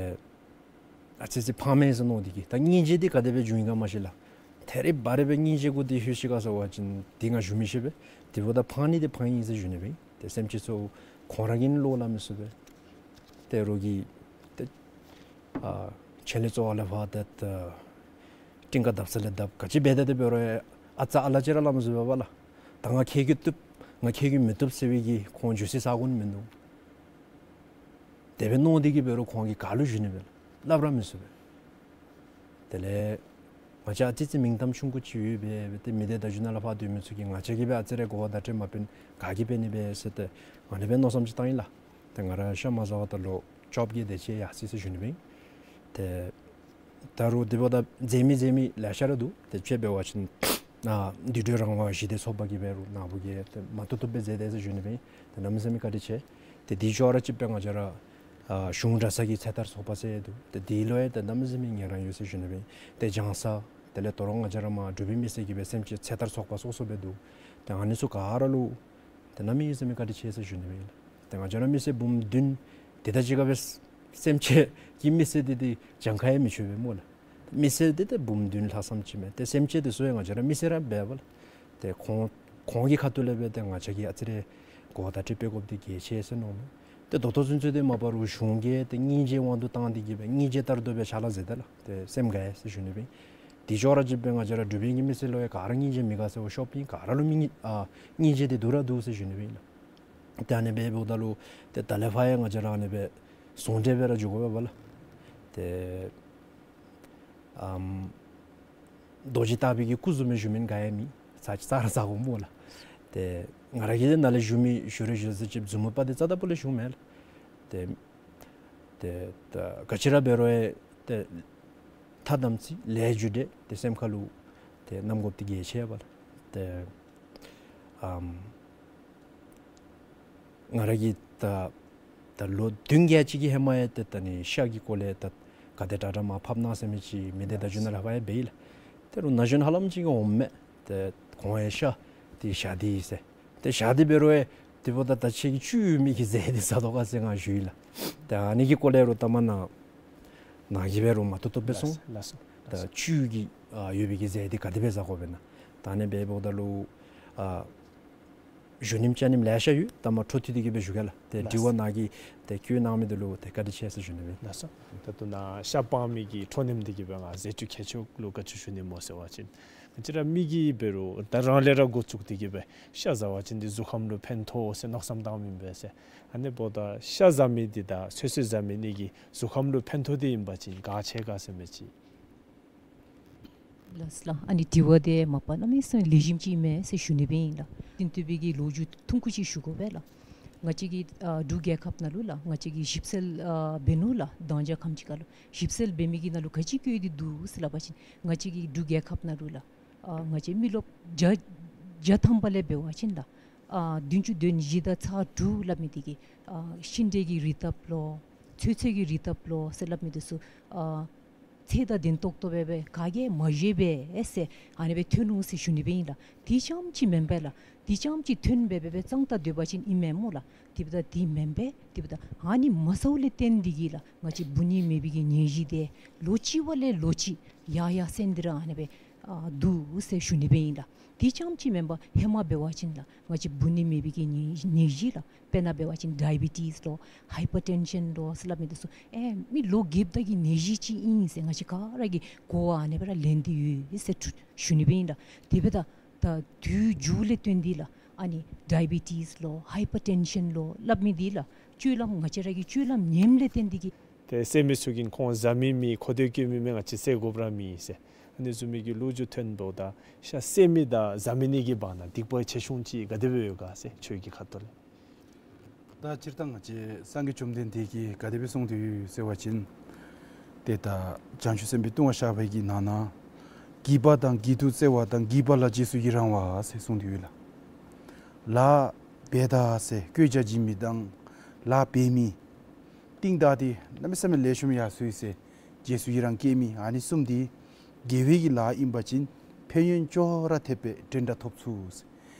ཨ་ཙི་ཅིག་ཕངས་མས་ཟེར་མནོ་སྟེ་གིས་ད་སྙིང་རྗེ་འདི་ག་དེ་སྦེ་འབྱུང་ཡི་ག་མ་ཤེས་ལགས། ཐད་རི་བ་རི་སྦེ་སྙིང་རྗེ་གུ་འདི་ལྷོད་ཅི་ག་ཟེར་བ་ཅིན་འདི་ང་ཞུ་མི་ཤེས་པས། དེ་འབདཝ་ད་ཕངས་ནི་འདི་ཕངས་ཡི་ཟེར་ཞུ་ནི་སྦེ། ཏེ་སེམས་ཅན་ཚུ་ཁོང་ར་གིས་བློ་སླབ་མི་ཚུགས་པས། ཏེ་རོགས་ཀྱིས་ཏེ་ཨ་ཆེ་ལས་གཙོ་བོ་ལས་ཕར་ཏེ་ཏེ་སྤྲིན་ཁ་བརྡབ་ས་ལས་བརྡབ་ག་ཅི་འབད་དེ་འབད་རུང་ཨ་ཙ་ཨ་ལ་ཅིག་ར་སླབ་མི་ཚུགས་པས་པ་ལགས། ད་ང་ཁྱེད་ཀྱིས་བཏུབ་ང་ཁྱེད་ཀྱིས་མི་བཏུབ་ཟེར་བའི་གི་ཁོང་འགྱོ་སའི་ས་གོ་ནི་མིན་འདུག། དེ་སྦེ་མནོ་སྟེ་གིས་འབད་རུང་ཁོང་གིས་ག་ལུ་ཞུ་ནི་སྦེ་སླབ་ར་མི་ཚུགས་པས། དེ་ལས་ང་བཅས་ཨ་ཙི་ཅིག་མིང་གཏམ་ཆུང་ཀུ་ཅིག་ཡོད་པས་སྦེ་ཏེ་མི་སྡེ་བརྡ་བརྒྱུད་ནང་ལས་ཕར་སྡོད་མི་ཚུ་གིས་ང་བཅས་ཀྱིས་སྦེ་ཨ་ཙི་རེ་གོ་བརྡ་སྤྲོད་མ་འབད་ན་ག་གིས་འབད་ནི་སྦེ་ཟེར་ཏེ་ཨ་ནི་སྦེ་མནོ་བསམ་ཅིག་བཏང་ཡི་ལགས། ཏེ་ང་ར་ཤ་མ་བཟའ་བར་ད་ལོ་བཅོ་བརྒྱད་དེ་ཅིག་ཡར་སོ་ཡི་ཟེར་ཞུ་ནི་སྦེ། ཏེ་ད་རུང་དེ་འབདཝ་ད་མཛད་མི་མཛད་མི་ལེ་ཤ་ར་འདུག། ཏེ་དཔྱེ་འབད་བ་ཅིན་ཨ་འདུས་གྲོལ་རང་དབང་ཞི་བདེ་ཚོགས་པ་གིས་འབད་རུང་ནཱ་བུ་གིས་ཏེ་མ་བཏུབ་བཏུབ་སྦེ་མཛད་དེ་ཟེར་ཞུ་ནི་སྦེ། ཏེ་གནམ་མེད་ས་མེད་བཀའ་དྲིན་ཆེ། ཏེ་དེ་ཅོག་ར་གཅིག་སྦེ་ང་བཅས་ར་ཨ་གཞུང་གྲྭ་ཚང་གི་ཚེ་ཐར་ཚོགས་པ་ཟེར་འདུག། ཏེ་དེ་ལུ་ཡང་ཏེ་གནམ་མེད་ས་མེད་ངལ་རངས་ཡོད་ཟེར་ཞུ་ནི་སྦེ། ཏེ་བྱང་ས་དེ་ལས་ད་རུང་ང་བཅས་ར་མར་འབྲུག་པའི་མི་སེར་གྱི་སྦེ་སེམས་ཅན་ཚེ་ཐར་ཚོགས་པ་སོ་སོ་སྦེ་འདུག། ཏེ་ཨ་ནི་ཚུ་ག་ར་ལུ་ཏེ་གནམ་མེད་ས་མེད་བཀའ་དྲིན་ཆེ་ཟེར་ཞུ་ནི་སྦེ་ཨིན་ལགས། ཏེ་ང་བཅས་ར་མི་སེར་འབུམ་བདུན་དེ་དང་གཅིག་ཁར་སྦེ་སེམས་ཅན་གྱི་མི་སེར་འདི་ཏེ་གྱངས་ཁ་ཡང་མི་ཆོད་པས་སྨོ་ལགས། མི་སེར་འདི་ཏེ་འབུམ་བདུན་ལྷག་ཙམ་ཅིག་མས། ཏེ་སེམས་ཅན་འདི་ཚུ་ཡང་ང་བཅས་ར་མི་སེར་ར་འབད་བས་ལགས། ཏེ་ཁོང་ཁོང་གི་ཁ་ཐུག་ལས་སྦེ་ཏེ་ང་བཅས་ཀྱིས་ཨ་ཙི་རེ་གོ་བརྡ་སྤྲོད་དགོཔ་འདི་གལ་ཆེ་ཟེར་མནོཝ་མས། ཏེ་ད་ལྟོ་ཚུན་ཚོད་འདི་མ་པ་རུང་གཞུང་གིས་ཏེ་སྙིང་རྗེའི་དབང་དུ་བཏང་སྟེ་གིས་སྦེ་སྙིང་རྗེ་ལྟར་དུ་སྦེ་ཕྱག་ལཱ་མཛད་དེ་ལགས། ཏེ་སེམས་དགའ་ཡི་ཟེར་ཞུ་ནི་སྦེ། དེ་ཅོག་ར་གཅིག་སྦེ་ང་བཅས་ར་འབྲུག་པའི་གི་མི་སེར་ལུ་ཡང་ག་ར་སྙིང་རྗེ་མི་དགའ་ཟེར་བ་ཤོར་བ་ཅིན་ག་ར་ལུ་མི་སྙིང་ཨ་སྙིང་རྗེ་འདི་འདུག་ར་འདུག་ཟེར་ཞུ་ནི་སྦེ་ཨིན་ལགས། ཏེ་ཨ་ནི་སྦེ་འབདཝ་ད་ལུ་ཏེ་ད་ལས་ཕར་ཡང་ང་བཅས་ར་ཨ་ནི་སྦེ་ཟུང་འབྲེལ་སྦེ་ར་འགྱོ་དགོ་པས་པ་ལགས། ཏེ་ཨམ་རྡོ་རྗེ་ལྟ་བུའི་གི་སྐུ་བཟུམ་སྦེ་བཞུགས་མི་ག་ཡང་མེད། ཚར་ཚར་ཚར་དགོ་སྨོ་ལགས། ཏེ་ང་ར་གིས་ཏེ་ནཱ་ལས་བཞུགས་མི་བཞུགས་རུང་བཞུགས་ཟེར་ཅིག་བཟུམ་མའི་དཔའ་འདི་རྩ་དང་པོ་ལས་ཞུཝ་མེན་ལགས། ཏེ་ཏེ་ད་ག་ཅི་ར་འབད་རུང་ཡང་ཏེ་ཐ་དམ་ཚིག་ལས་རྒྱུ་འབྲས་ཏེ་སེམས་ཁ་ལུ་ཏེ་བསྣམ་དགོཔ་འདི་གལ་ཆེ་བས་ལགས། ཏེ་ཨམ་ང་ར་གིས་ད་ད་ལོ་བདུན་བརྒྱད་ཅིག་གི་ཧེ་མ་ཡང་ཏེ་ད་ཨ་ནི་ཤ་གི་སྐོར་ལས་ད་ག་དེ་དྲག་དྲག་མར་ཕབ་གནང་ཟེར་མི་ཅིག་མི་སྡེ་བརྡ་བརྒྱུད་ནང་ལས་ཕར་ཡང་འབད་ཡི་ལགས། ཏེ་རུང་ན་གཞོན་ཧ་ལམ་ཅིག་གིས་འོངམ་མས། ཏེ་ཁོང་ཡང་ཤ་འདི་བཞག་སྟེ་ཡི་ཟེར། ཏེ་བཞག་སྟེ་འབད་རུང་ཡང་དེ་འབདཝ་ད་ད་ཁྱེད་ཀྱིས་བཅུད་ཡོད་མི་གི་རྫས་འདི་བཟའ་དོ་ག་ཟེར་ང་ཞུ་ཡི་ལགས། ཏེ་ཨ་ནི་གི་སྐོར་ལས་རུང་ལྟ་མ་ནཱ་ནཱ་གིས་འབད་རུང་མ་བཏུབ་བཏུབ་སྦེ་གསུངས། ལགས་སོ། ད་བཅུད་ཀྱི་ཨ་ཡོད་པའི་གི་རྫས་འདི་ག་དེ་སྦེ་བཟའ་དགོ་པས་ན། ད་ཨ་ནི་སྦེ་འབདཝ་ད་ལུ་ཨ་ཞུ་ནིམ་བཅའ་ནིམ་ལེ་ཤ་ཡོད། ལྟ་མ་འཕྲོ་མཐུད་དེ་གིས་སྦེ་ཞུ་གེ་ལགས། ཏེ་ལགས་དྲི་བ་ནཱ་གིས་ཏེ་བཀོད་གནང་མི་འདི་ལུ་ཏེ་བཀའ་དྲིན་ཆེ་ཟེར་ཞུ་ནི་སྦེ། ལགས་སོ། ད་ལྟོ་ནཱ་ཤ་སྤང་མི་གི་འཕྲོ་མཐུད་དེ་གིས་སྦེ་ང་ཟས་བཅུད་མཁས་མཆོག་ལུ་བཀའ་ཆོས་ཞུ་ནི་སྨོ་ཟེར་བ་ཅིན། ང་བཅས་ར་མི་གིས་འབད་རུང་ད་རང་ལས་ར་འགོ་བཙུགས་ཏེ་གིས་སྦེ་ཤ་བཟའ་བ་ཅིན་འདི་གཟུགས་ཁམས་ལུ་ཕན་ཐོགས་ཟེར་མནོ་བསམ་བཏངམ་ཨིན་པས་ཟེར། ཨ་ནི་འབདཝ་ད་ཤ་བཟའ་མི་འདི་དང་ཚོད་བསྲེ་བཟའ་མི་གཉིས་ཀྱིས་གཟུགས་ཁམས་ལུ་ཕན་ཐོགས་འདི་ཨིན་པ་ཅིན་ག་ཆེ་ག་ཟེར་མི་ཅིག། ལགས་ལགས། ཨ་ནི་དྲི་བ་འདི་མ་པ་གནམ་མེད་ས་མེད་ལེགས་ཤོམ་ཅིག་ཨིན་མས་ཟེར་ཞུ་ནི་སྦེ་ཨིན་ལགས། བསྟུན་གྲོས་པའི་གི་ལོ་རྒྱུས་ཐུང་ཀུ་ཅིག་ཞུ་དགོ་པས་ལགས། ང་བཅས་ཀྱི་ཨ་འབྲུག་རྒྱལ་ཁབ་ནང་ལུ་ལགས་ང་བཅས་ཀྱིས་ཞིབ་འཚོལ་ཨ་འབད་ནུག་ལགས། གདངས་འཇགས་ཁམས་ཅིག་ཁར་ལུ་ཞིབ་འཚོལ་འབད་མི་གི་ནང་ལུ་ག་ཅི་བཀོད་དེ་འདུག་ཟེར་སླབ་པ་ཅིན་ང་བཅས་ཀྱི་འབྲུག་རྒྱལ་ཁབ་ནང་ལུ་ལགས་ཨ་ང་བཅས་མི་རློབས་བརྒྱ་བརྒྱ་ཐམ་པ་ལས་འབད་བ་ཅིན་ལགས་ཨ་བདུན་ཅུ་དོན་བཞི་དང་ཚག་དྲུག་སླབ་མི་འདི་གིས་ཨ་ཤིང་འབྲས་ཀྱི་རིགས་བཏབ་ལོ་ཚོད་བསྲེ་གི་རིགས་བཏབ་ལོ་ཟེར་སླབ་མི་འདི་ཚུ་ཨ་ཚད་དང་ལྡན་ཏོག་ཏོ་སྦེ་སྦེ་ག་གིས་མ་བཞེས་པས་ཟེར་ཨ་ནི་སྦེ་ཐོན་འོང་ཟེར་ཞུ་ནི་སྦེ་ཨིན་ལགས། དེ་རྐྱངམ་ཅིག་མེན་པས་ལགས། དེ་རྐྱངམ་ཅིག་ཐོན་སྦེ་སྦེ་སྦེ་གཙང་ཏ་སྡོད་པ་ཅིན་ཨིན་མས་སྨོ་ལགས། དེ་འབདཝ་ད་དེ་མེན་པས། དེ་འབདཝ་ད་ཨ་ནི་མ་བཟའཝ་ལས་བརྟེན་ཏེ་གིས་ལགས་ང་བཅས་འབུ་ནད་མེད་པའི་གི་ནད་གཞི་འདི་ལོ་གཅིག་པ་ལས་ལོ་གཅིག་ཡར་ཡར་སེང་སྟེ་ར་ཨ་ནི་སྦེ་ཨ་འདུག་ཟེར་ཞུ་ནི་སྦེ་ཨིན་ལགས། དེ་རྐྱངམ་ཅིག་མེན་པར་ཧེ་མ་འབད་བ་ཅིན་ལགས་ང་བཅས་འབུ་ནད་མེད་པའི་གི་ནད་ནད་གཞི་ལགས། དཔེར་ན་འབད་བ་ཅིན་ཌའི་བི་ཊིས་ལོ་ཧའི་པར་ཊེན་ཤཱན་ལོ་ཟེར་སླབ་མི་འདི་ཚུ་ཨེ་མི་ལོ་རྒསཔ་ད་གི་ནད་གཞི་ཅིག་ཨིན་ཟེར་ང་བཅས་ག་ར་གིས་གོ་བ་ཨ་ནི་སྦེ་ར་ལེན་ཏེ་ཡོད་ཟེར་ཞུ་ནི་སྦེ་ཨིན་ལགས། དེ་འབདཝ་ད་ད་དུས་འགྱུར་ལས་བརྟེན་ཏེ་ལགས་ཨ་ནི་ཌའི་བི་ཊིས་ལོ་ཧའི་པར་ཊེན་ཤཱན་ལོ་སླབ་མི་འདི་ལགས་སྤྱོད་ལམ་ང་བཅས་ར་གི་སྤྱོད་ལམ་ངནམ་ལས་བརྟེན་ཏེ་གིས། ཏེ་བསད་མི་ཚུ་གིས་ཁོང་བཟའ་མི་མེད་མཁོ་འདོད་བསྐྱེད་མི་མེད་ང་བཅས་བསད་དགོཔ་ར་མེད་ཟེར་ཨ་ནི་བཟུམ་མའི་གི་ལོ་རྒྱུས་ཐོན་འདུག། ད་ཤ་བསད་མི་དང་བཟའ་མི་གཉིས་ཀྱི་བར་ན་སྡིག་པ་ཆེ་ཆུང་ཅིག་ག་དེ་སྦེ་ཡོད་ག་ཟེར་ཁྱོད་ཀྱི་ཁ་ཐུག་ལས། ད་སྤྱིར་བཏང་ང་བཅས་སངས་རྒྱས་བཅོམ་ལྡན་འདས་ཀྱིས་ག་དེ་སྦེ་གསུངས་ཏེ་ཡོད་ཟེར་བ་ཅིན་ཏེ་ད་བྱང་ཆུབ་སེམས་དཔའི་ལྟུང་བ་བཤགས་པའི་གི་ནང་ན་བགྱིས་པ་དང་བགྱིད་དུ་སྩལ་བ་དང་བགྱིས་པ་ལ་རྗེས་སུ་ཡི་རང་བ་ཟེར་གསུངས་ཏེ་ཡོད་ལགས། ལཱ་འབད་ད་ཟེར་བཀོད་རྒྱ་བྱིན་མི་དང་ལཱ་འབད་མི་རྟིང་བདའ་སྟེ་གནམ་མེད་ས་མེད་ལེགས་ཤོམ་ཡར་སོ་ཡི་ཟེར་རྗེས་སུ་ཡི་རང་བསྐྱེད་མི་ཨ་ནི་གསུམ་འདི་དགེ་བའི་གི་ལཱ་ཨིན་པ་ཅིན་ཕན་ཡོན་ཅོག་ར་འཐདཔ་སྦེ་འགྲན་ཟླ་ཐོབ་ཚུགས་ཟེར།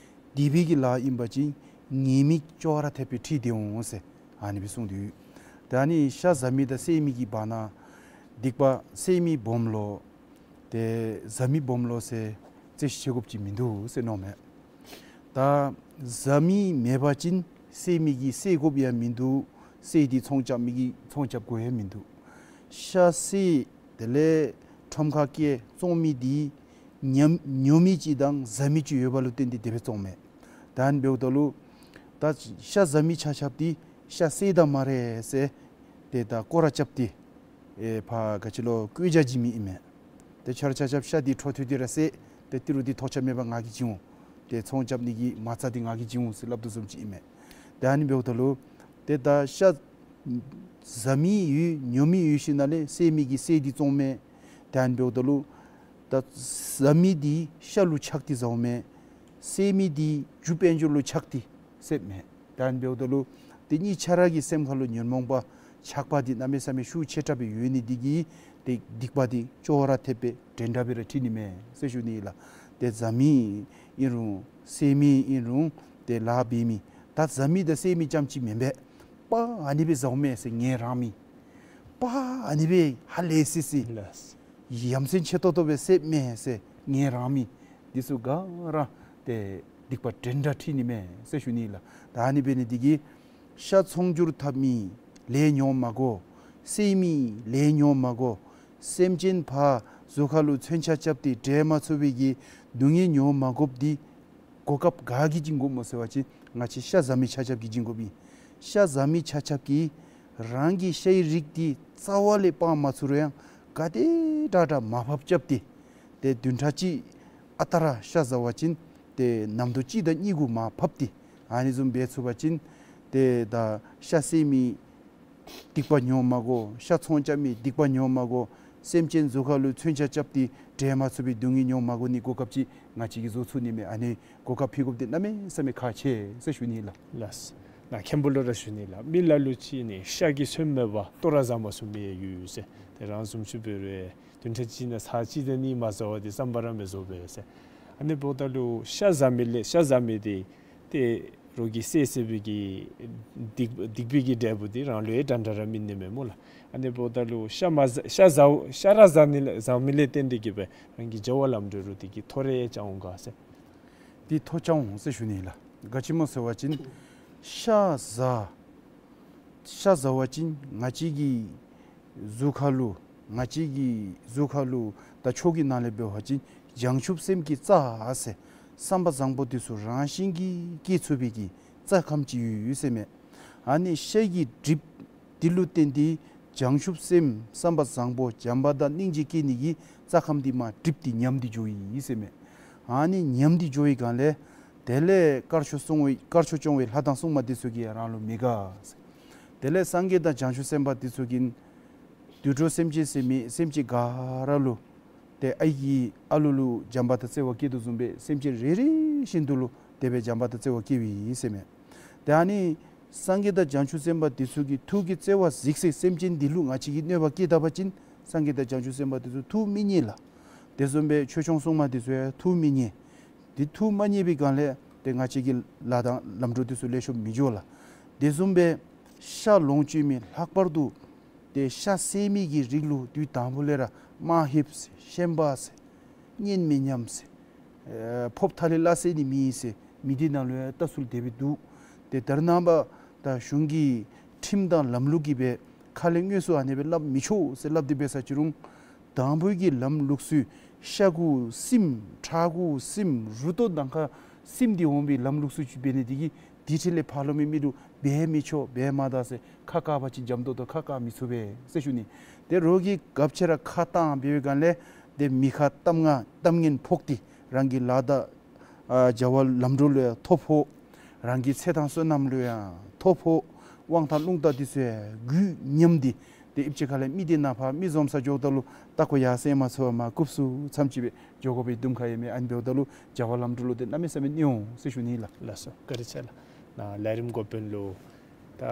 སྡིག་པའི་གི་ལཱ་ཨིན་པ་ཅིན་ཉེས་དམིགས་ཅོག་ར་འཐདཔ་སྦེ་འཁྲིལ་ཏེ་འོང་ཟེར་ཨ་ནི་སྦེ་གསུངས་ཏེ་ཡོད། ད་ཨ་ནི་ཤ་བཟའ་མི་དང་བསད་མི་གི་བར་ན་སྡིག་པ་བསད་མི་སྦོམ་ལོ་ཏེ་བཟའ་མི་སྦོམ་ལོ་ཟེར་རྩོད་གཞི་བྱེད་དགོཔ་ཅིག་མིན་འདུག་ཟེར་མནོཝ་མས། ད་བཟའ་མི་མེད་པ་ཅིན་བསད་མི་གིས་བསད་དགོཔ་ཡང་མིན་འདུག། བསད་དེ་ཚོང་རྐྱབ་མི་གིས་ཚོང་རྐྱབ་དགོ་ཡང་མིན་འདུག། ཤ་བསད་དེ་ལས་ཁྲོམ་ཁར་བསྐྱལ་བཙོང་མི་འདི་ཉམ་ཉོ་མི་ཅིག་དང་བཟའ་མི་ཅིག་ཡོད་པ་ལུ་བརྟེན་ཏེ་དེ་སྦེ་བཙོངམ་མས། ད་ཨ་ནི་འབདཝ་ད་ལུ་ད་ཤ་བཟའ་མི་ཆ་ཁྱབ་འདི་ཤ་བསད་ད་སྨ་རེ་ཟེར་ཏེ་ད་སྐོར་ར་རྐྱབ་སྟེ་ཨེ་ཕར་ག་ཅི་ལོ་བཀོད་རྒྱ་བྱིན་མི་ཨིན་མས། ཏེ་ཁྱོད་ར་ཆ་ཁྱབ་ཤ་འདི་འཕྲོ་མཐུད་དེ་ར་བསད། ཏེ་ཏི་རུ་འདི་ཐོགས་ཆགས་མེད་པར་ང་གིས་བྱིན་འོང་། ཏེ་ཚོང་རྐྱབ་ནི་གི་མ་རྩ་འདི་ང་གིས་བྱིན་འོང་ཟེར་སླབ་དོ་བཟུམ་ཅིག་ཨིན་མས། ཏེ་ཨ་ནི་འབདཝ་ད་ལུ་ཏེ་ད་ཤ་བཟའ་མི་ཡོད་ཉོ་མི་ཡོད་ཞིནམ་ལས་བསད་མི་གིས་བསད་དེ་བཙོངམ་མས། ཏེ་ཨ་ནི་འབདཝ་ད་ལུ་ད་བཟའ་མི་འདི་ཤ་ལུ་ཆགས་ཏེ་བཟའཝ་མས། བསད་མི་འདི་རྒྱུ་དཔལ་འབྱོར་ལུ་ཆགས་ཏེ་བསདཔ་མས། ད་ཨ་ནི་འབདཝ་ད་ལུ་ཏེ་གཉིས་ཆ་ར་གི་སེམས་ཁ་ལུ་ཉོན་མོངས་པ་ཆགས་པ་འདི་གནམ་མེད་ས་མེད་ཤུགས་ཆེ་དྲགས་སྦེ་ཡོད་ནི་འདི་གིས་ཏེ་སྡིག་པ་འདི་ཅོག་ར་འཐདཔ་སྦེ་འགྲན་ཟླ་སྦེ་ར་འཁྲིལ་ནི་མས་ཟེར་ཞུ་ནི་ལགས། ཏེ་བཟའ་མི་ཨིན་རུང་བསད་མི་ཨིན་རུང་ཏེ་ལཱ་འབད་མི་ད་བཟའ་མི་དང་བསད་མི་རྐྱངམ་ཅིག་མེན་པས། པ་ཨ་ནི་སྦེ་བཟའཝ་མས་ཟེར་ངལ་རངས་མི། པ་ཨ་ནི་སྦེ་ཧ་ལས་སི་སི། ལགས། ཡ་མཚན་ཆེ་ཏོག་ཏོ་སྦེ་བསདཔ་མས་ཟེར་ངལ་རངས་མི། འདི་ཚུ་ག་ར་ཏེ་སྡིག་པ་འགྲན་ཟླ་འཁྲིལ་ནི་མས་ཟེར་ཞུ་ནི་ལགས། ད་ཨ་ནི་འབད་ནི་འདི་གིས་ཤ་ཚོང་བསྒྱུར་འཐབ་མི་ལས་ཉོ་མ་དགོ། བསད་མི་ལས་ཉོ་མ་དགོ། སེམས་ཅན་ཕར་གཟུགས་ཁ་ལུ་མཚོན་ཆ་རྐྱབ་སྟེ་འདྲེན་མ་ཚུགས་པའི་གི་སྡུག་བསྔལ་ཉོ་མ་དགོཔ་འདི་གོ་སྐབས་ག་གིས་བྱིན་དགོཔ་སྨོ་ཟེར་བ་ཅིན་ང་བཅས་ཤ་བཟའ་མི་ཆ་ཁྱབ་ཀྱིས་བྱིན་དགོཔ་ཨིན། ཤ་བཟའ་མི་ཆ་ཁྱབ་ཀྱིས་རང་གི་ཤའི་རིགས་འདི་རྩ་བ་ལས་སྤང་མ་ཚུགས་རུང་ཡང་ག་དེ་དྲག་དྲག་མར་ཕབ་རྐྱབ་སྟེ་ཏེ་བདུན་ཕྲག་གཅིག་ཨ་རྟག་ར་ཤ་བཟའ་བ་ཅིན་ཏེ་ནམ་དུས་གཅིག་དང་གཉིས་གུ་མར་ཕབ་སྟེ་ཨ་ནི་བཟུམ་འབད་ཚུགས་པ་ཅིན་ཏེ་ད་ཤ་བསད་མི་སྡིག་པ་ཉོ་མ་དགོ། ཤ་ཚོང་རྐྱབ་མི་སྡིག་པ་ཉོ་མ་དགོ། སེམས་ཅན་གཟུགས་ཁ་ལུ་མཚོན་ཆ་རྐྱབ་སྟེ་འདྲེན་མ་ཚུགས་པའི་སྡུག་བསྔལ་ཉོ་མ་དགོ་ནི་གོ་སྐབས་ཅིག་ང་བཅས་ཀྱིས་བཟོ་ཚུགས་ནི་མས། ཨ་ནི་གོ་སྐབས་ཕུལ་དགོཔ་འདི་གནམ་མེད་ས་མེད་ཁག་ཆེ་ཟེར་ཞུ་ནི་ལགས། ལགས། ནཱ་མཁན་པོ་ལུ་ར་ཞུ་ནི་ལགས། མི་ལ་ལུ་ཅིག་ནི་ཤ་གི་སོན་མེད་པར་ལྟོ་ར་བཟའ་མ་ཚུགས་མི་ཡང་ཡོད་ཟེར། ཏེ་རང་བཟུམ་ཅིག་འབད་རུང་བདུན་ཕྲག་གཅིག་ནང་ཚར་གཅིག་དང་གཉིས་མ་བཟའ་བར་འདི་བསམ་པ་ར་མི་བཟོ་བས་ཟེར། ཨ་ནི་འབདཝ་ད་ལུ་ཤ་བཟའ་མི་ལས་ཤ་བཟའ་མི་འདི་ཏེ་རོགས་ཀྱིས་བསད་བསད་པའི་གི་སྡིག་སྡིག་པའི་གི་འབྲས་བུ་འདི་རང་ལུ་ཡང་འདྲན་འདྲ་ར་སྨིན་ནི་མས་སྨོ་ལགས། ཨ་ནི་འབདཝ་ད་ལུ་ཤ་མ་བཟའ་ཤ་བཟའ་ཤ་ར་བཟའ་ནི་ལས་བཟའ་མི་ལས་བརྟེན་ཏེ་གིས་སྦེ་རང་གི་བྱ་བ་ལམ་འགྲོ་རུང་འདི་གིས་ཐོ་རེ་རྐྱབ་འོང་ག་ཟེར། འདི་ཐོ་རྐྱབ་འོང་ཟེར་ཞུ་ནི་ལགས། ག་ཅི་སྨོ་ཟེར་བ་ཅིན་ཤ་བཟའ་ཤ་བཟའ་བ་ཅིན་ང་བཅས་ཀྱི་གཟུགས་ཁ་ལུ་ ང་བཅས་ཀྱི་གཟུགས་ཁ་ལུ་ད་ཆོས་ཀྱི་ནང་ལས་འབད་བ་ཅིན་བྱང་ཆུབ་སེམས་ཀྱི་རྩ་ཟེར་བསམ་པ་བཟང་པོ་འདི་ཚུ་རང་བཞིན་གྱིས་སྐྱེ་ཚུགས་པའི་གི་རྩ་ཁམས་ཅིག་ཡོད་ཟེར་མས། ཨ་ནི་ཤ་གི་གྲིབ་འདི་ལུ་བརྟེན་ཏེ་བྱང་ཆུབ་སེམས་བསམ་པ་བཟང་པོ་བྱམས་པ་དང་སྙིང་རྗེ་སྐྱེ་ནི་གི་རྩ་ཁམས་འདི་མར་གྲིབ་སྟེ་ཉམས་ཏེ་འགྱོཝ་ཨིན་ཟེར་མས། ཨ་ནི་ཉམས་ཏེ་འགྱོ་བའི་སྒང་ལས་དེ་ལས་དཀར་ཕྱོགས་སྲུང་བའི་དཀར་ཕྱོགས་སྐྱོང་བའི་ལྷ་དང་སྲུང་མ་འདི་ཚུ་གིས་རང་ལུ་མི་དགའ་ཟེར། དེ་ལས་སངས་རྒྱས་དང་བྱང་ཆུབ་སེམས་དཔའ་འདི་ཚུ་གིས་དུད་འགྲོ་སེམས་ཅན་ཟེར་མི་སེམས་ཅན་ག་ར་ལུ་ཏེ་ཨའི་གི་ཨ་ལུ་ལུ་བྱམས་པ་དང་བརྩེ་བ་སྐྱེ་དོ་བཟུམ་སྦེ་སེམས་ཅན་རེ་རེ་བཞིན་དུ་ལུ་དེ་སྦེ་བྱམས་པ་དང་བརྩེ་བ་སྐྱེཝ་ཨིན་ཟེར་མས། ཏེ་ཨ་ནི་སངས་རྒྱས་དང་བྱང་ཆུབ་སེམས་དཔའ་འདི་ཚུ་གི་ཐུགས་ཀྱི་བརྩེ་བ་གཟིགས་སའི་སེམས་ཅན་འདི་ལུ་ང་བཅས་ཀྱིས་གནོད་པ་བསྐྱལ་ད་པ་ཅིན་སངས་རྒྱས་དང་བྱང་ཆུབ་སེམས་དཔའ་འདི་ཚུ་ཐུགས་མི་མཉེས་ལགས། དེ་བཟུམ་སྦེ་ཆོས་སྐྱོང་སྲུང་མ་འདི་ཚུ་ཡང་ཐུགས་མི་མཉེས། འདི་ཐུགས་མ་མཉེས་པའི་སྒང་ལས་ཏེ་ང་བཅས་ཀྱི་ལཱ་དང་ལམ་འགྲོ་འདི་ཚུ་ལེགས་ཤོམ་མི་འགྱོ་ལགས། དེ་བཟུམ་སྦེ་ཤ་ལོངས་སྤྱོད་མི་ལྷག་པར་དུ་ཏེ་ཤ་བསད་མི་གི་རིགས་ལུ་དུས་དང་པོ་ལས་ར་དམའ་ཧེབ་ཟེར་ཤན་པ་ཟེར་སྙན་མི་ཉམས་ཟེར་ཨེ་ཕོརཔ་ཐ་ལི་ལ་བསད་ནི་མེད་ཟེར་མི་སྡེ་ནང་ལུ་ཡང་ལྟ་ཚུལ་དེ་སྦེ་འདུག། ཏེ་ད་རེས་ནངས་པ་ད་གཞུང་གི་ཁྲིམས་དང་ལམ་ལུགས་ཀྱིས་སྦེ་ཁ་ལས་དངོས་སུ་ཨ་ནི་སྦེ་སླབ་མི་ཆོག་ཟེར་སླབ་སྟེ་འབད་ས་ཅི་རུང་དང་པོའི་གི་ལམ་ལུགས་སྲོལ་ཤ་གུ་སྲིནམ་ཁྲག་གུ་སྲིནམ་རུ་ཏོ་དང་ཁ་སྲིནམ་སྟེ་འོང་བའི་ལམ་ལུགས་སྲོལ་ཅིག་འབད་ནི་དེ་གིས་དེ་འཕྲལ་ལས་ཕར་ལོགས་མི་མི་ལུ་འབད་མི་ཆོག་འབད་མ་ད་ཟེར་ཁ་བཀག་པ་ཅིན་འཇམ་ཏོང་ཏོ་ཁ་བཀག་མི་ཚུགས་པས་ཟེར་ཞུ་ནི། ཏེ་རོགས་ཀྱིས་ག་ཅི་ར་ཁ་བཏང་འབད་བའི་སྒང་ལས་ཏེ་མི་ཁ་གཏམ་ང་གཏམ་ངན་ཕོག་སྟེ་རང་གི་ལཱ་དང་ཨ་བྱ་བ་ལམ་འགྲོ་ལུ་ཡང་ཐོ་ཕོག། རང་གི་ཚེ་དང་བསོད་ནམས་ལུ་ཡང་ཐོ་ཕོག། དབང་ཐང་རླུང་རྟ་འདི་ཚུ་ཡང་རྒུད་ཉམས་ཏེ་ཏེ་ཨིབ་ཅིག་ཁ་ལས་མི་སྡེ་ནང་ཕར་མི་འཛོམས་ས་འགྱོཝ་ད་ལུ་ད་ཁོ་ཡར་སེང་མ་ཚུགས་པར་མར་རྐུབ་སུ་མཚམས་ཅིག་སྦེ་འགྱོ་དགོ་པའི་དུམ་ཁ་ཡོད་མི་ཨ་ནི་འབདཝ་ད་ལུ་བྱ་བ་ལམ་འགྲོ་ལུ་ཏེ་གནམ་མེད་ས་མེད་གནོད་འོང་ཟེར་ཞུ་ནི་ལགས། ལགས་སོ། བཀའ་དྲིན་ཆེ་ལགས། ནཱ་ལས་རིམ་འགོ་དཔོན་ལུ་ད་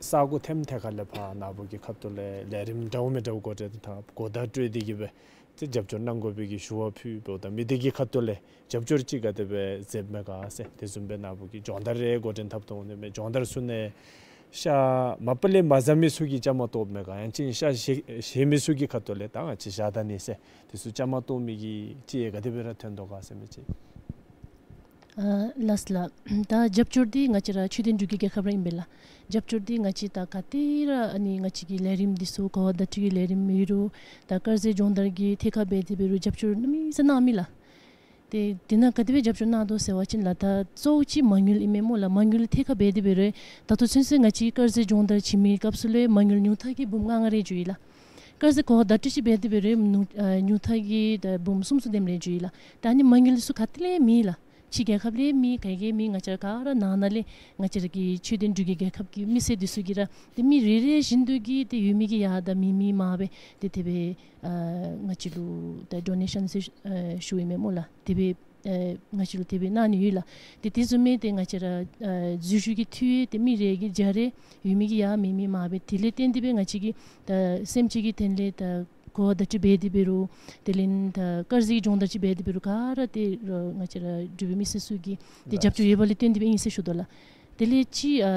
ས་གོ་ཐེམ་ཐད་ཁ་ལས་ཕར་ནཱ་བུ་གི་ཁ་ཐུག་ལས་ལས་རིམ་འདྲཝ་མི་འདྲཝ་འགོ་འདྲེན་འཐབ་གོ་བརྡ་སྤྲོད་དེ་གིས་སྦེ་ཏེ་རྒྱབ་སྐྱོར་གནང་དགོ་པའི་གི་ཞུ་བ་ཕུལ་འབདཝ་ད་མི་སྡེ་གི་ཁ་ཐུག་ལས་རྒྱབ་སྐྱོར་ཅིག་ག་དེ་སྦེ་མཛདཔ་མས་ག་ཟེར། དེ་བཟུམ་སྦེ་ནཱ་བུ་གིས་སྦྱོང་བརྡར་རེ་འགོ་འདྲེན་འཐབ་དོ་འོང་ནི་མས། སྦྱོང་བརྡར་ཚུ་ནང་ཤ་མ་པ་ལས་མ་བཟའ་མི་ཚུ་གིས་བཅའ་མར་གཏོགསཔ་མས་ག། ཡང་ཅིན་ཤ་བཞེས་བཞེས་མི་ཚུ་གི་ཁ་ཐུག་ལས་ད་ང་བཅས་བཞག་ད་ནི་ཟེར་དེ་ཚུ་བཅའ་མར་གཏོགས་མི་གི་ཅིག་ག་དེ་སྦེ་ར་ཐོན་དོ་ག་ཟེར་མི་ཅིག། ཨ་ལགས་ལགས། ད་རྒྱབ་སྐྱོར་འདི་ང་བཅས་ར་ཆོས་ལྡན་འབྲུག་གི་རྒྱལ་ཁབ་ར་ཨིན་པས་ལགས། རྒྱབ་སྐྱོར་འདི་ང་བཅས་ད་ག་ཏེ་ར་ཨ་ནི་ང་བཅས་ཀྱི་ལས་རིམ་འདི་ཚུ་གོ་བ་བརྡ་སྤྲོད་ཀྱི་ལས་རིམ་ཨིན་རུང་ད་དཀར་ཟས་སྦྱོང་བརྡར་གྱི་ཐད་ཁར་འབད་དེ་འབད་རུང་རྒྱབ་སྐྱོར་གནམ་མེད་ས་མེད་གནང་མི་ལགས། ཏེ་དེ་ནང་ག་དེ་སྦེ་རྒྱབ་སྐྱོར་གནང་དོ་ཟེར་བ་ཅིན་ལགས་ད་གཙོ་བོ་ཅིག་མ་དངུལ་ཨིན་མས་སྨོ་ལགས། མ་དངུལ་ཐད་ཁར་འབད་དེ་འབད་རུང་ད་ལྟོ་ཚུན་ཚོད་ང་བཅས་དཀར་ཟས་སྦྱོང་བརྡར་བྱིན་མི་སྐབས་སུ་ལས་མ་དངུལ་ཉུང་མཐའ་གི་འབུམ་ལྔ་ལྔ་རེ་འགྱོ་ཡི་ལགས། དཀར་ཟས་གོ་བ་བརྡ་སྤྲོད་ཅིག་འབད་དེ་འབད་རུང་ཉུང་ཨ་ཉུང་མཐའ་གི་ད་འབུམ་གསུམ་གསུམ་དེམ་རེ་འགྱོ་ཡི་ལགས། ད་ཨ་ནི་མ་དངུལ་ཚུ་ག་ཏེ་ལས་མེད་ལགས། ཕྱི་རྒྱལ་ཁབ་ལས་མེད་ག་གིས་མེད། ང་བཅས་ར་ག་ར་ནང་ན་ལས་ང་བཅས་ར་གི་ཆོས་ལྡན་འབྲུག་གི་རྒྱལ་ཁབ་ཀྱི་མི་སེར་འདི་ཚུ་གིས་ར་ཏེ་མི་རེ་རེ་བཞིན་དུ་གིས་ཏེ་ཡོད་མི་གི་ཡར་དང་མེད་མི་མར་སྦེ་ཏེ་དེ་སྦེ་ཨ་ང་བཅས་ལུ་ད་ཌོ་ནེ་ཤཱན་ཟེར་ཨ་ཞུཝ་ཨིན་མས་སྨོ་ལགས། དེ་སྦེ་ཨ་ང་བཅས་ལུ་དེ་སྦེ་གནང་ནི་ཡོད་ལགས། ཏེ་དེ་བཟུམ་སྦེ་ཏེ་ང་བཅས་ར་ཨ་འཛུལ་ཞུགས་ཀྱི་འཐུས་ཡོད་ཏེ་མི་རེ་གིས་བརྒྱ་རེ་ཡོད་མི་གི་ཡར་མེད་མི་མར་སྦེ་དེ་ལས་བརྟེན་ཏེ་སྦེ་ང་བཅས་ཀྱིས་ད་སེམས་ཅན་གྱི་དོན་ལས་ད་གོ་བ་བརྡ་སྤྲོད་འབད་དེ་འབད་རུང་དེ་ལས་ད་དཀར་ཟས་ཀྱི་སྦྱོང་བརྡར་ཅིག་འབད་དེ་འབད་རུང་ག་ར་ཏེ་རོགས་ང་བཅས་ར་འབྲུག་པའི་མི་སེར་ཚུ་གི་ཏེ་རྒྱབ་སྐྱོར་ཡོད་པ་ལས་བརྟེན་ཏེ་སྦེ་ཨིན་ཟེར་ཞུ་དོ་ལགས། དེ་ལས་ཅིག་ཨ་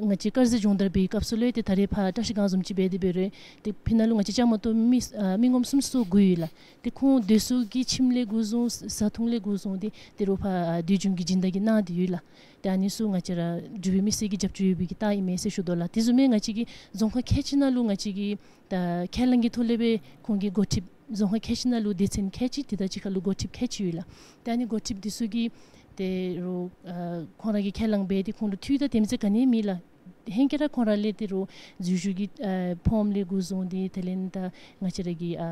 ང་བཅས་དཀར་ཟས་སྦྱོང་བརྡར་འབད་བའི་སྐབས་སུ་ལས་ཏེ་ད་རེས་ཕར་བཀྲ་ཤིས་སྒང་བཟུམ་ཅིག་འབད་དེ་འབད་རུང་ཏེ་ཕི་ནང་ལུ་ང་བཅས་བཅའ་མར་གཏོགས་མི་ཨ་མི་ངོམ་སུམ་ཅུ་སོ་དགུ་ཡོད་ལགས། ཏེ་ཁོང་དེ་ཚུ་གི་ཁྱིམ་ལས་འགོ་བཟུང་བཟའ་འཐུང་ལས་འགོ་བཟུང་སྟེ་ཏེ་རོགས་ཕར་ཨ་དུས་རྒྱུན་གྱི་སྦྱིན་བདག་གིས་གནང་སྟེ་ཡོད་ལགས། ཏེ་ཨ་ནི་ཚུ་ང་བཅས་ར་འབྲུག་པའི་མི་སེར་གྱི་རྒྱབ་སྐྱོར་ཡོད་པའི་གི་རྟགས་ཨིན་མས་ཟེར་ཞུ་དོ་ལགས། དེ་བཟུམ་སྦེ་ང་བཅས་ཀྱི་རྫོང་ཁག་ཁལ་གཅིག་ནང་ལུ་ང་བཅས་ཀྱི་ད་ཁས་བླངས་ཀྱི་ཐོག་ལས་སྦེ་ཁོང་གི་འགོ་ཁྲིདཔ་རྫོང་ཁག་ཁལ་གཅིག་ནང་ལུ་སྡེ་ཚན་ཁལ་གཅིག་དེ་དང་གཅིག་ཁར་ལུ་འགོ་ཁྲིདཔ་ཁལ་གཅིག་ཡོད་ལགས། ཏེ་ཨ་ནི་འགོ་ཁྲིདཔ་འདི་ཚུ་གིས་ཏེ་རོགས་ཨ་ཁོང་ར་གིས་ཁས་བླངས་འབད་དེ་ཁོང་ལུ་འཐུས་དང་དེམ་ཅིག་ག་ནི་མེད་ལགས། ཧེང་སྐལ་ར་ཁོང་ར་ལས་ཏེ་རོགས་འཛུལ་ཞུགས་ཀྱི་ཨ་ཕོམ་ལས་འགོ་བཟུང་སྟེ་དེ་ལས་ད་ང་བཅས་ར་གི་ཨ་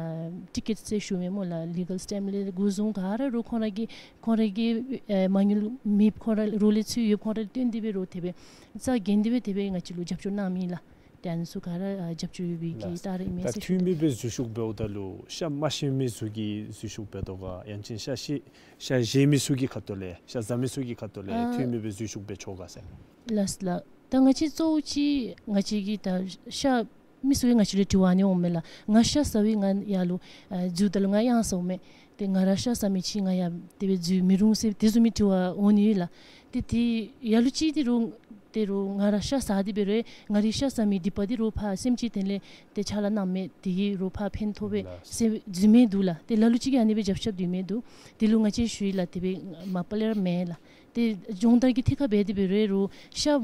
ཊི་ཀེཊ་ཟེར་ཞུཝ་མས་སྨོ་ལགས། ལི་གལ་སི་ཊེམཔ་ལས་འགོ་བཟུང་ག་ར་རོགས་ཁོང་ར་གིས་ཁོང་ར་གི་ཨ་མ་དངུལ་མེདཔ་ཁོང་ར་རོགས་ལས་ཚུད་ཡོདཔ་ཁོང་ར་ལས་བརྟེན་ཏེ་སྦེ་རོགས་དེ་སྦེ་རྩ་འགེངས་ཏེ་སྦེ་དེ་སྦེ་ང་བཅས་ལུ་རྒྱབ་སྐྱོར་གནང་མི་ལགས། ཏེ་ཨ་ནི་ཚུ་ག་ར་ཨ་རྒྱབ་སྐྱོར་ཡོད་པའི་གི་ལགས། རྟགས་རེ་ཨིན་མས་ད་ཟེར་ཞུ་འཐུས་མི་སྦེ་འཛུལ་ཞུགས་འབདཝ་ད་ལུ་ཤ་མ་ཞིམ་མི་ཚུ་གིས་འཛུལ་ཞུགས་འབད་དོ་ག། ཡང་ཅིན་ཤ་ཤི་ཤ་བཞེས་མི་ཚུ་གི་ཁ་ཐུག་ལས་ཤ་བཟའ་མི་ཚུ་གི་ཁ་ཐུག་ལས་ཨ་འཐུས་མི་སྦེ་འཛུལ་ཞུགས་འབད་ཆོག་ག་ཟེར། ལགས་ལགས། ད་ང་བཅས་གཙོ་བོ་ཅིག་ང་བཅས་ཀྱིས་ད་ཤ་མི་ཚུ་གིས་ང་བཅས་ལུ་དྲི་བ་ཨ་ནི་འོངམ་མས་ལགས། ང་ཤ་ཟ་བའི་ང་ཡར་ལུ་ཨ་འཛུལཝ་ད་ལུ་ང་གཡང་ཟཝ་མས། ཏེ་ང་ར་ཤ་ཟ་མི་ཅིག་ང་ཡང་དེ་སྦེ་འཛུལ་མི་རུང་ཟེར་དེ་བཟུམ་མའི་དྲི་བ་འོང་ནི་ཡོད་ལགས། ཏེ་དེ་ལ་ལུ་ཅིག་ཏེ་རོགས་ཏེ་རོགས་ང་ར་ཤ་ཟ་སྟེ་འབད་རུང་ང་རའི་ཤ་ཟ་མི་སྡིག་པ་འདི་རོགས་ཕར་སེམས་ཅན་དོན་ལས་ཏེ་ཕྱག་ལཱ་གནངམ་མས། དེ་གིས་རོགས་ཕར་ཕན་ཐོགས་པས་ཟེར་འཛུལ་མི་འདུག་ལགས། ཏེ་ལ་ལུ་ཅིག་གིས་ཨ་ནི་སྦེ་རྒྱབ་ཤ་བརྡུང་མི་འདུག། དེ་ལུ་ང་བཅས་ཞུ་ཡི་ལགས། དེ་སྦེ་མ་པ་ལས་ར་མེན་ལགས། ཏེ་སྦྱོང་བརྡར་གྱི་ཐད་ཁར་འབད་དེ་འབད་རུང་རོགས་ཤ་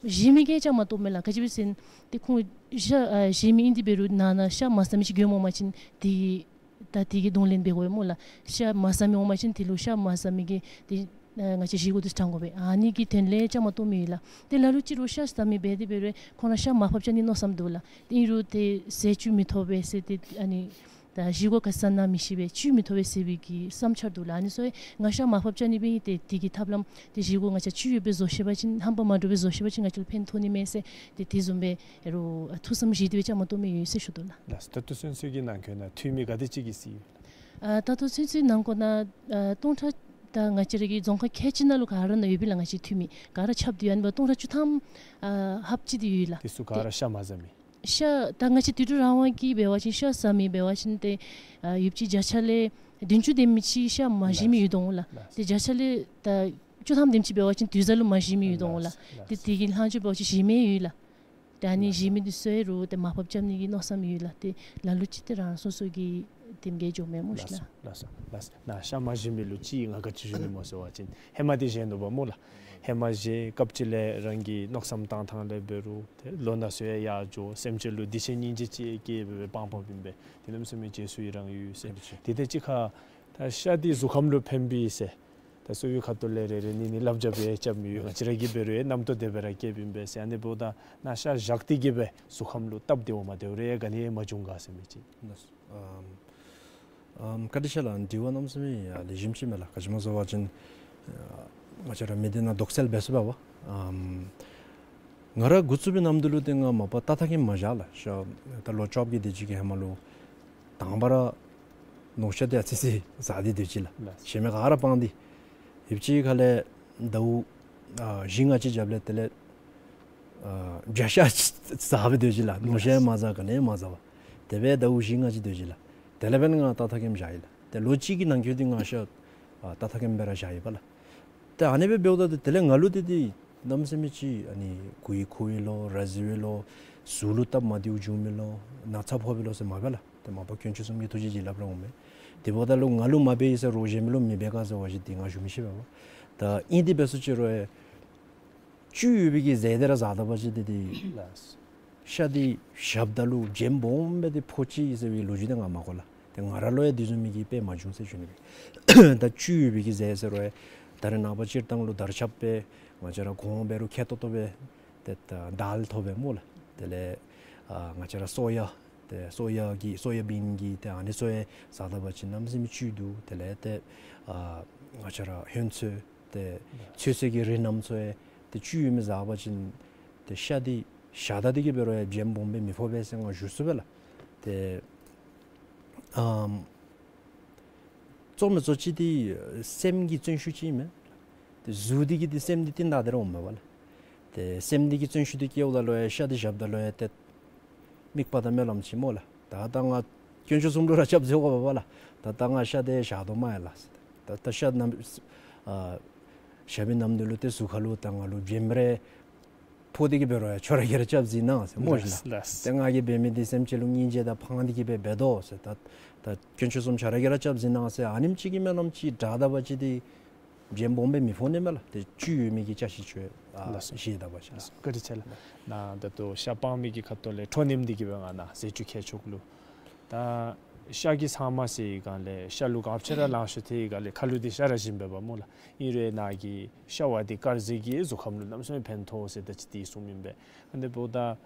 བཞེས་མི་གིས་ཅང་མ་བཏུབ་མས་ལགས། ག་ཅི་སྦེ་ཟེར་ན་ཏེ་ཁོང་ཤ་ཨ་བཞེས་མི་ཨིན་ཏེ་འབད་རུང་ནང་ན་ཤ་མ་ཟ་མི་ཅིག་གྱོནམ་འོང་པ་ཅིན་དེ་ད་དེ་གི་གདོང་ལེན་འབད་དགོ་པས་སྨོ་ལགས། ཤ་མ་ཟ་མི་འོང་པ་ཅིན་དེ་ལུ་ཤ་མ་ཟ་མི་གི་དེ་ཨ་ང་བཅས་བཞེས་སྒོ་དེ་དྲང་དགོ་པས། ཨ་ནི་གི་དོན་ལས་ཅང་མ་བཏུབ་མི་ཡོད་ལགས། ཏེ་ལ་ལུ་ཅིག་རུང་ཤ་ཟ་མི་འབད་དེ་འབད་རུང་ཁོང་ར་ཤ་མར་ཕབ་བཅག་ནི་མནོ་བསམ་འདུག་ལགས། ཏེ་ཨིན་རུང་ཏེ་ཟས་བཅུད་མི་ཐོབ་པས་ཟེར་ཏེ་ཨ་ནི་ད་བཞེས་སྒོ་ག་ས་ན་མི་ཤེས་པས། བཅུད་མི་ཐོབ་པས་ཟེར་བའི་གི་བསམ་འཆར་འདུག་ལགས། ཨ་ནི་ཚུ་ཡང་ང་ཤ་མར་ཕབ་བཅག་ནི་འབད་ནི་ཏེ་དེ་གི་ཐབས་ལམ་ཏེ་བཞེས་སྒོ་ང་བཅས་བཅུད་ཡོད་པའི་བཟོ་ཤེས་པ་ཅིན་རྣམ་པ་མ་འདྲཝ་སྦེ་བཟོ་ཤེས་པ་ཅིན་ང་བཅས་ལུ་ཕན་ཐོགས་ནི་མས་ཟེར་ཏེ་དེ་བཟུམ་སྦེ་ཨེ་རུང་ཨ་ཐུགས་བསམ་བཞེས་ཏེ་སྦེ་ཅང་མ་བཏུབ་མི་ཡོད་ཟེར་ཞུ་དོ་ལགས། ལགས། ད་ལྟོ་ཚུན་ཚོད་ཀྱི་ནང་འཁོད་ནང་འཐུས་མི་ག་དེ་ཅིག་གིས་གཟིགས་ཡོད་ལགས། ཨ་ད་ལྟོ་ཚུན་ཚོད་ནང་འཁོད་ནང་ཨ་སྟོང་ཕྲག་ད་ང་བཅས་ར་གི་རྫོང་ཁག་ཁལ་གཅིག་ནང་ལུ་ག་ར་ནང་ཡོད་པས་ལགས། ང་བཅས་འཐུས་མི་ག་ར་ཁྱབ་སྟེ་ཡོད། ཨ་ནི་འབདཝ་སྟོང་ཕྲག་བཅུ་ཐམ་ཨ་ལྷགཔ་ཅིག་དེ་ཡོད་ལགས། དེ་ཚུ་ག་ར་ཤ་མ་ཟ་མི། ཤ་ད་ང་བཅས་དུད་འགྲོ་རང་དབང་གིས་འབད་བ་ཅིན་ཤ་ཟ་མི་འབད་བ་ཅིན་ཏེ་ཨ་ཡོདཔ་ཅིག་བརྒྱ་ཆ་ལས་བདུན་ཅུ་དེམ་ཅིག་ཤ་མ་བཞེས་མི་ཡོད་དོ་འོང་ལགས། ལགས། ཏེ་བརྒྱ་ཆ་ལས་ད་བཅུ་ཐམ་དེམ་ཅིག་འབད་བ་ཅིན་དུས་བཟང་ལུ་མ་བཞེས་མི་ཡོད་དོ་འོང་ལགས། ལགས། ཏེ་དེ་གི་ལྷག་ཅིག་འབད་བ་ཅིན་བཞེས་མི་ཡོད་ལགས། ཏེ་ཨ་ནི་ལགས། བཞེས་མི་དེ་ཚུ་ཡང་རུང་ཏེ་མར་ཕབ་རྐྱབ་ནི་གི་མནོ་བསམ་ཡོད་ལགས། ཏེ་ལ་ལུ་ཅིག་ཏེ་རང་སོ་སོ་གི་དེམ་གྱི་འགྱོཝ་མས་སྨོ་ཤི་ལགས། ལགས་སོ། ལགས་སོ། ནཱ་ཤ་མ་བཞེས་མི་ལུ་ཅིག་ང་ག་ཅི་ཞུ་ནི་སྨོ་ཟེར་བ་ཅིན་ཧེ་མ་འདི་བཞེས་ནུག་པ་སྨོ་ལགས། ཧེ་མ་བཞེས་སྐབས་ཅིག་ལས་རང་གི་མནོ་བསམ་བཏང་ཐངས་ལས་འབད་རུང་ཏེ་ལོ་ན་སོ་ཡང་ཡར་འགྱོ། སེམས་ཅན་ལུ་སྡིག་ཆེན་སྙིང་རྗེ་ཅིག་སྐྱེ་སྦེ་སྤང་སྤངམ་ཨིན་པས། དེ་གནམ་མེད་ས་མེད་རྗེས་སུ་ཡི་རང་ཡོད་ཟེར། ཨིན་ཅི། དེ་དང་གཅིག་ཁར་ད་ཤ་འདི་གཟུགས་ཁམས་ལུ་ཕན་པས་ཟེར་ད་གསོ་བའི་ཁ་ཐུག་ལས་རེ་རེ་གཉིས་གཉིས་སླབ་རྐྱབ་སྦེ་རྐྱབ་མི་ཡོད། ང་བཅས་ར་གིས་འབད་རུང་རྣམ་རྟོག་དེ་སྦེ་ར་སྐྱེཝ་ཨིན་པས་ཟེར། ཨ་ནི་འབདཝ་ད་ནཱ་ཤ་བཞག་སྟེ་གི་སྦེ་གཟུགས་ཁམས་ལུ་སྟབས་བདེཝ་མ་བདེཝ་རེ་ག་ནི་ཡང་མ་བྱུང་ག་ཟེར་མི་ཅིག། ལགས་སོ། ཨམ་ཨམ་བཀའ་དྲིན་ཆེ་ལགས། དྲི་བ་གནམ་མེད་ས་མེད་ཡང་ལེགས་ཤོམ་ཅིག་མས་ལགས། ག་ཅི་སྨོ་ཟེར་བ་ཅིན་ཨ་ང་བཅས་ར་མི་སྡེ་ནང་དོགས་སེལ་འབད་ཚུགས་པས་པ། ཨམ་ང་ར་འགོ་བཙུགས་པའི་ནམ་དུས་ལུ་ཏེ་ང་མ་པ་ཏག་ཏག་ཀེམ་མ་བཞག་ལགས། ཤ་ད་ལོ་བཅོ་བརྒྱད་དེ་ཅིག་གི་ཧེ་མ་ལུ་དང་པ་ར་ནོར་ཤ་དེ་ཨ་ཙི་ཙི་ཟ་སྟེ་སྡོད་ཅི་ལགས། ལགས། གཞན་མི་ག་ར་སྤང་སྟེ། ཡོདཔ་ཅིག་ཁ་ལས་ཟླཝ་ཨ་བཞི་ལྔ་ཅིག་རྒྱབ་ལས་དེ་ལས་ཨ་བྱ་ཤ་ཟ་སྦེ་སྡོད་ཅི་ལགས། ནོར་ཤ་ཡང་མ་ཟ་ག་ནི་ཡང་མ་ཟ་བར། དེ་སྦེ་ཟླཝ་བཞི་ལྔ་ཅིག་སྡོད་ཅི་ལགས། དེ་ལས་འབདན་ང་ཏག་ཏག་ཀེམ་བཞག་ཡི་ལགས། ཏེ་ལོ་གཅིག་གི་ནང་འཁོད་འདི་ང་ཤ་ཨ་ཏག་ཏག་ཀེམ་སྦེ་ར་བཞག་ཡི་པ་ལགས། ཏེ་ཨ་ནི་སྦེ་འབདཝ་ད་ཏེ་དེ་ལས་ང་ལུ་ཏེ་ཏེ་གནམ་མེད་ས་མེད་ཅིག་ཨ་ནི་མགུ་ཡུ་འཁོར་བས་ལོ་ར་བཟི་བས་ལོ་གཟུགས་ལུ་སྟབས་མ་བདེཝ་བྱུང་མས་ལོ་ན་ཚ་ཕོག་པས་ལོ་ཟེར་མ་འབད་ལགས། ཏེ་མ་པ་དཀོན་མཆོག་གསུམ་གྱི་ཐུགས་རྗེ་གིས་སླབ་ར་འོང་མས། དེ་འབདཝ་ད་ལུ་ང་ལུ་མ་འབད་ཡི་ཟེར་རུང་གཞན་མི་ལུ་མི་འབད་ག་ཟེར་བ་ཅིན་ཏེ་ང་ཞུ་མི་ཤེས་པས་པ། ད་ཨིན་ཏེ་འབད་སོ་ཅི་རུང་ཡང་བཅུད་ཡོད་པའི་གི་ཟས་དེ་ར་ཟ་ད་པ་ཅིན་ཏེ་ཏེ་ལགས། ཤ་འདི་བཞགཔ་ད་ལུ་བྱེམ་སྦོམ་སྦེ་ཏེ་ཕོག་ཅི་ཟེར་བའི་ལོ་རྒྱུས་དེ་ང་མ་གོ་ལགས། ཏེ་ང་ར་ལུ་ཡང་དེ་བཟུམ་མའི་གི་དཔེ་མ་བྱུང་ཟེར་ཞུ་ནི་སྦེ། ད་བཅུད་ཡོད་པའི་གི་ཟས་ཟེར་རུང་ཡང་ད་རེས་ནངས་པ་སྤྱིར་བཏང་ལུ་དར་ཁྱབ་སྦེ་ང་བཅས་ར་གོང་འབད་རུང་ཁེ་ཏོག་ཏོ་སྦེ་ཏེ་ད་དཱལ་ཐོབ་པས་སྨོ་ལགས། དེ་ལས་ཨ་ང་བཅས་ར་སོ་ཡ་ཏེ་སོ་ཡ་གི་སོ་ཡ་བིན་གི་ཏེ་ཨ་ནི་ཚུ་ཡང་ཟ་ད་པ་ཅིན་གནམ་མེད་ས་མེད་བཅུད་འདུག། དེ་ལས་ཏེ་ཨ་ང་བཅས་ར་ཧོན་ཚོད་ཏེ་ཚོད་ཚོད་ཀྱི་རིགས་རྣམས་ཚུ་ཡང་ཏེ་བཅུད་ཡོད་མི་ཟ་བ་ཅིན་ཏེ་ཤ་འདི་བཞག་ད་དེ་གིས་འབད་རུང་ཡང་བྱེམ་སྦོམ་སྦེ་མི་ཕོག་པས་ཟེར་ང་ཞུ་ཚུགས་པས་ལགས། ཏེ་ཨམ་གཙོ་མི་གཙོ་ཅིག་འདི་སེམས་ཀྱི་བརྩོན་ཤུགས་ཅིག་ཨིན་མས། ཏེ་གཟུགས་འདི་གིས་ཏེ་སེམས་འདི་བརྟན་ད་དེ་ར་འོང་མས་པ་ལགས། ཏེ་སེམས་འདི་གིས་བརྩོན་ཤུགས་འདི་བསྐྱེདཔ་ད་ལུ་ཡང་ཤ་འདི་བཞགཔ་ད་ལུ་ཡང་ཏེ་དམིགས་པ་དང་སྨོན་ལམ་ཅིག་སྨོ་ལགས། ད་ད་ང་དཀོན་མཆོག་གསུམ་ལུ་ར་སྐྱབས་བཅོལ་དགོ་པས་པ་ལགས། ད་ད་ང་ཤ་འདི་བཞག་དོ་མས་ལགས། ད་ད་ཤ་ནམ་ཨ་བཞག་པའི་ནམ་དུས་ལུ་ཏེ་གཟུགས་ཁ་ལུ་ད་ང་ལུ་བྱེམ་རེ་ཕོག་སྟེ་གིས་འབད་རུང་ཡང་ཁྱོད་ར་གིས་ར་སྐྱབས་གཟིགས་གནང་ཟེར་སྨོ་ཤི་ལགས། ལགས། ཏེ་ང་གིས་འབད་མི་འདི་སེམས་ཅན་ལུ་སྙིང་རྗེ་དང་ཕངས་ཏེ་གིས་སྦེ་འབད་དོ་ཟེར། ད་ད་དཀོན་མཆོག་གསུམ་ཁྱོད་ར་གིས་ར་སྐྱབས་གཟིགས་གནང་ཟེར་ཨ་ནེམ་ཅིག་གི་སྨོན་ལམ་ཅིག་བསྒྲགས་ད་པ་ཅིན་ཏེ་བྱེམ་སྦོམ་སྦེ་མི་ཕོག་ནི་མས་ལགས། ཏེ་བཅུད་ཡོད་མི་གི་ཅ་ཆས་ཚུ་ཡང་ཨ་ལགས་སོ། བཞེས་ད་པ་ཅིན། ལགས་སོ། བཀའ་དྲིན་ཆེ་ལགས། ནཱ་ད་ལྟོ་ཤ་སྤང་མི་གི་ཁ་ཐུག་ལས་ཁྲོ་ནེམ་འདི་གིས་སྦེ་ང་ནཱ་ཟས་བཅུད་མཁས་མཆོག་ལུ་ད་ཤ་གི་ཚང་མ་ཟེར་བའི་སྒང་ལས་ཤ་ལུ་ག་ཅི་ར་ལང་ཤོར་ཐལ་བའི་སྒང་ལས་ཁ་ལུ་འདི་ཤ་ར་བཞིན་འབད་བ་སྨོ་ལགས། ཨིན་རུང་ནཱ་གིས་ཤ་བ་འདི་དཀར་ཟས་ཀྱིས་གཟུགས་ཁམས་ལུ་གནམ་མེད་ས་མེད་ཕན་ཐོགས་ཟེར་ད་ཅི་འདི་གསུངམ་ཨིན་པས། ཨ་ནི་འབདཝ་ད་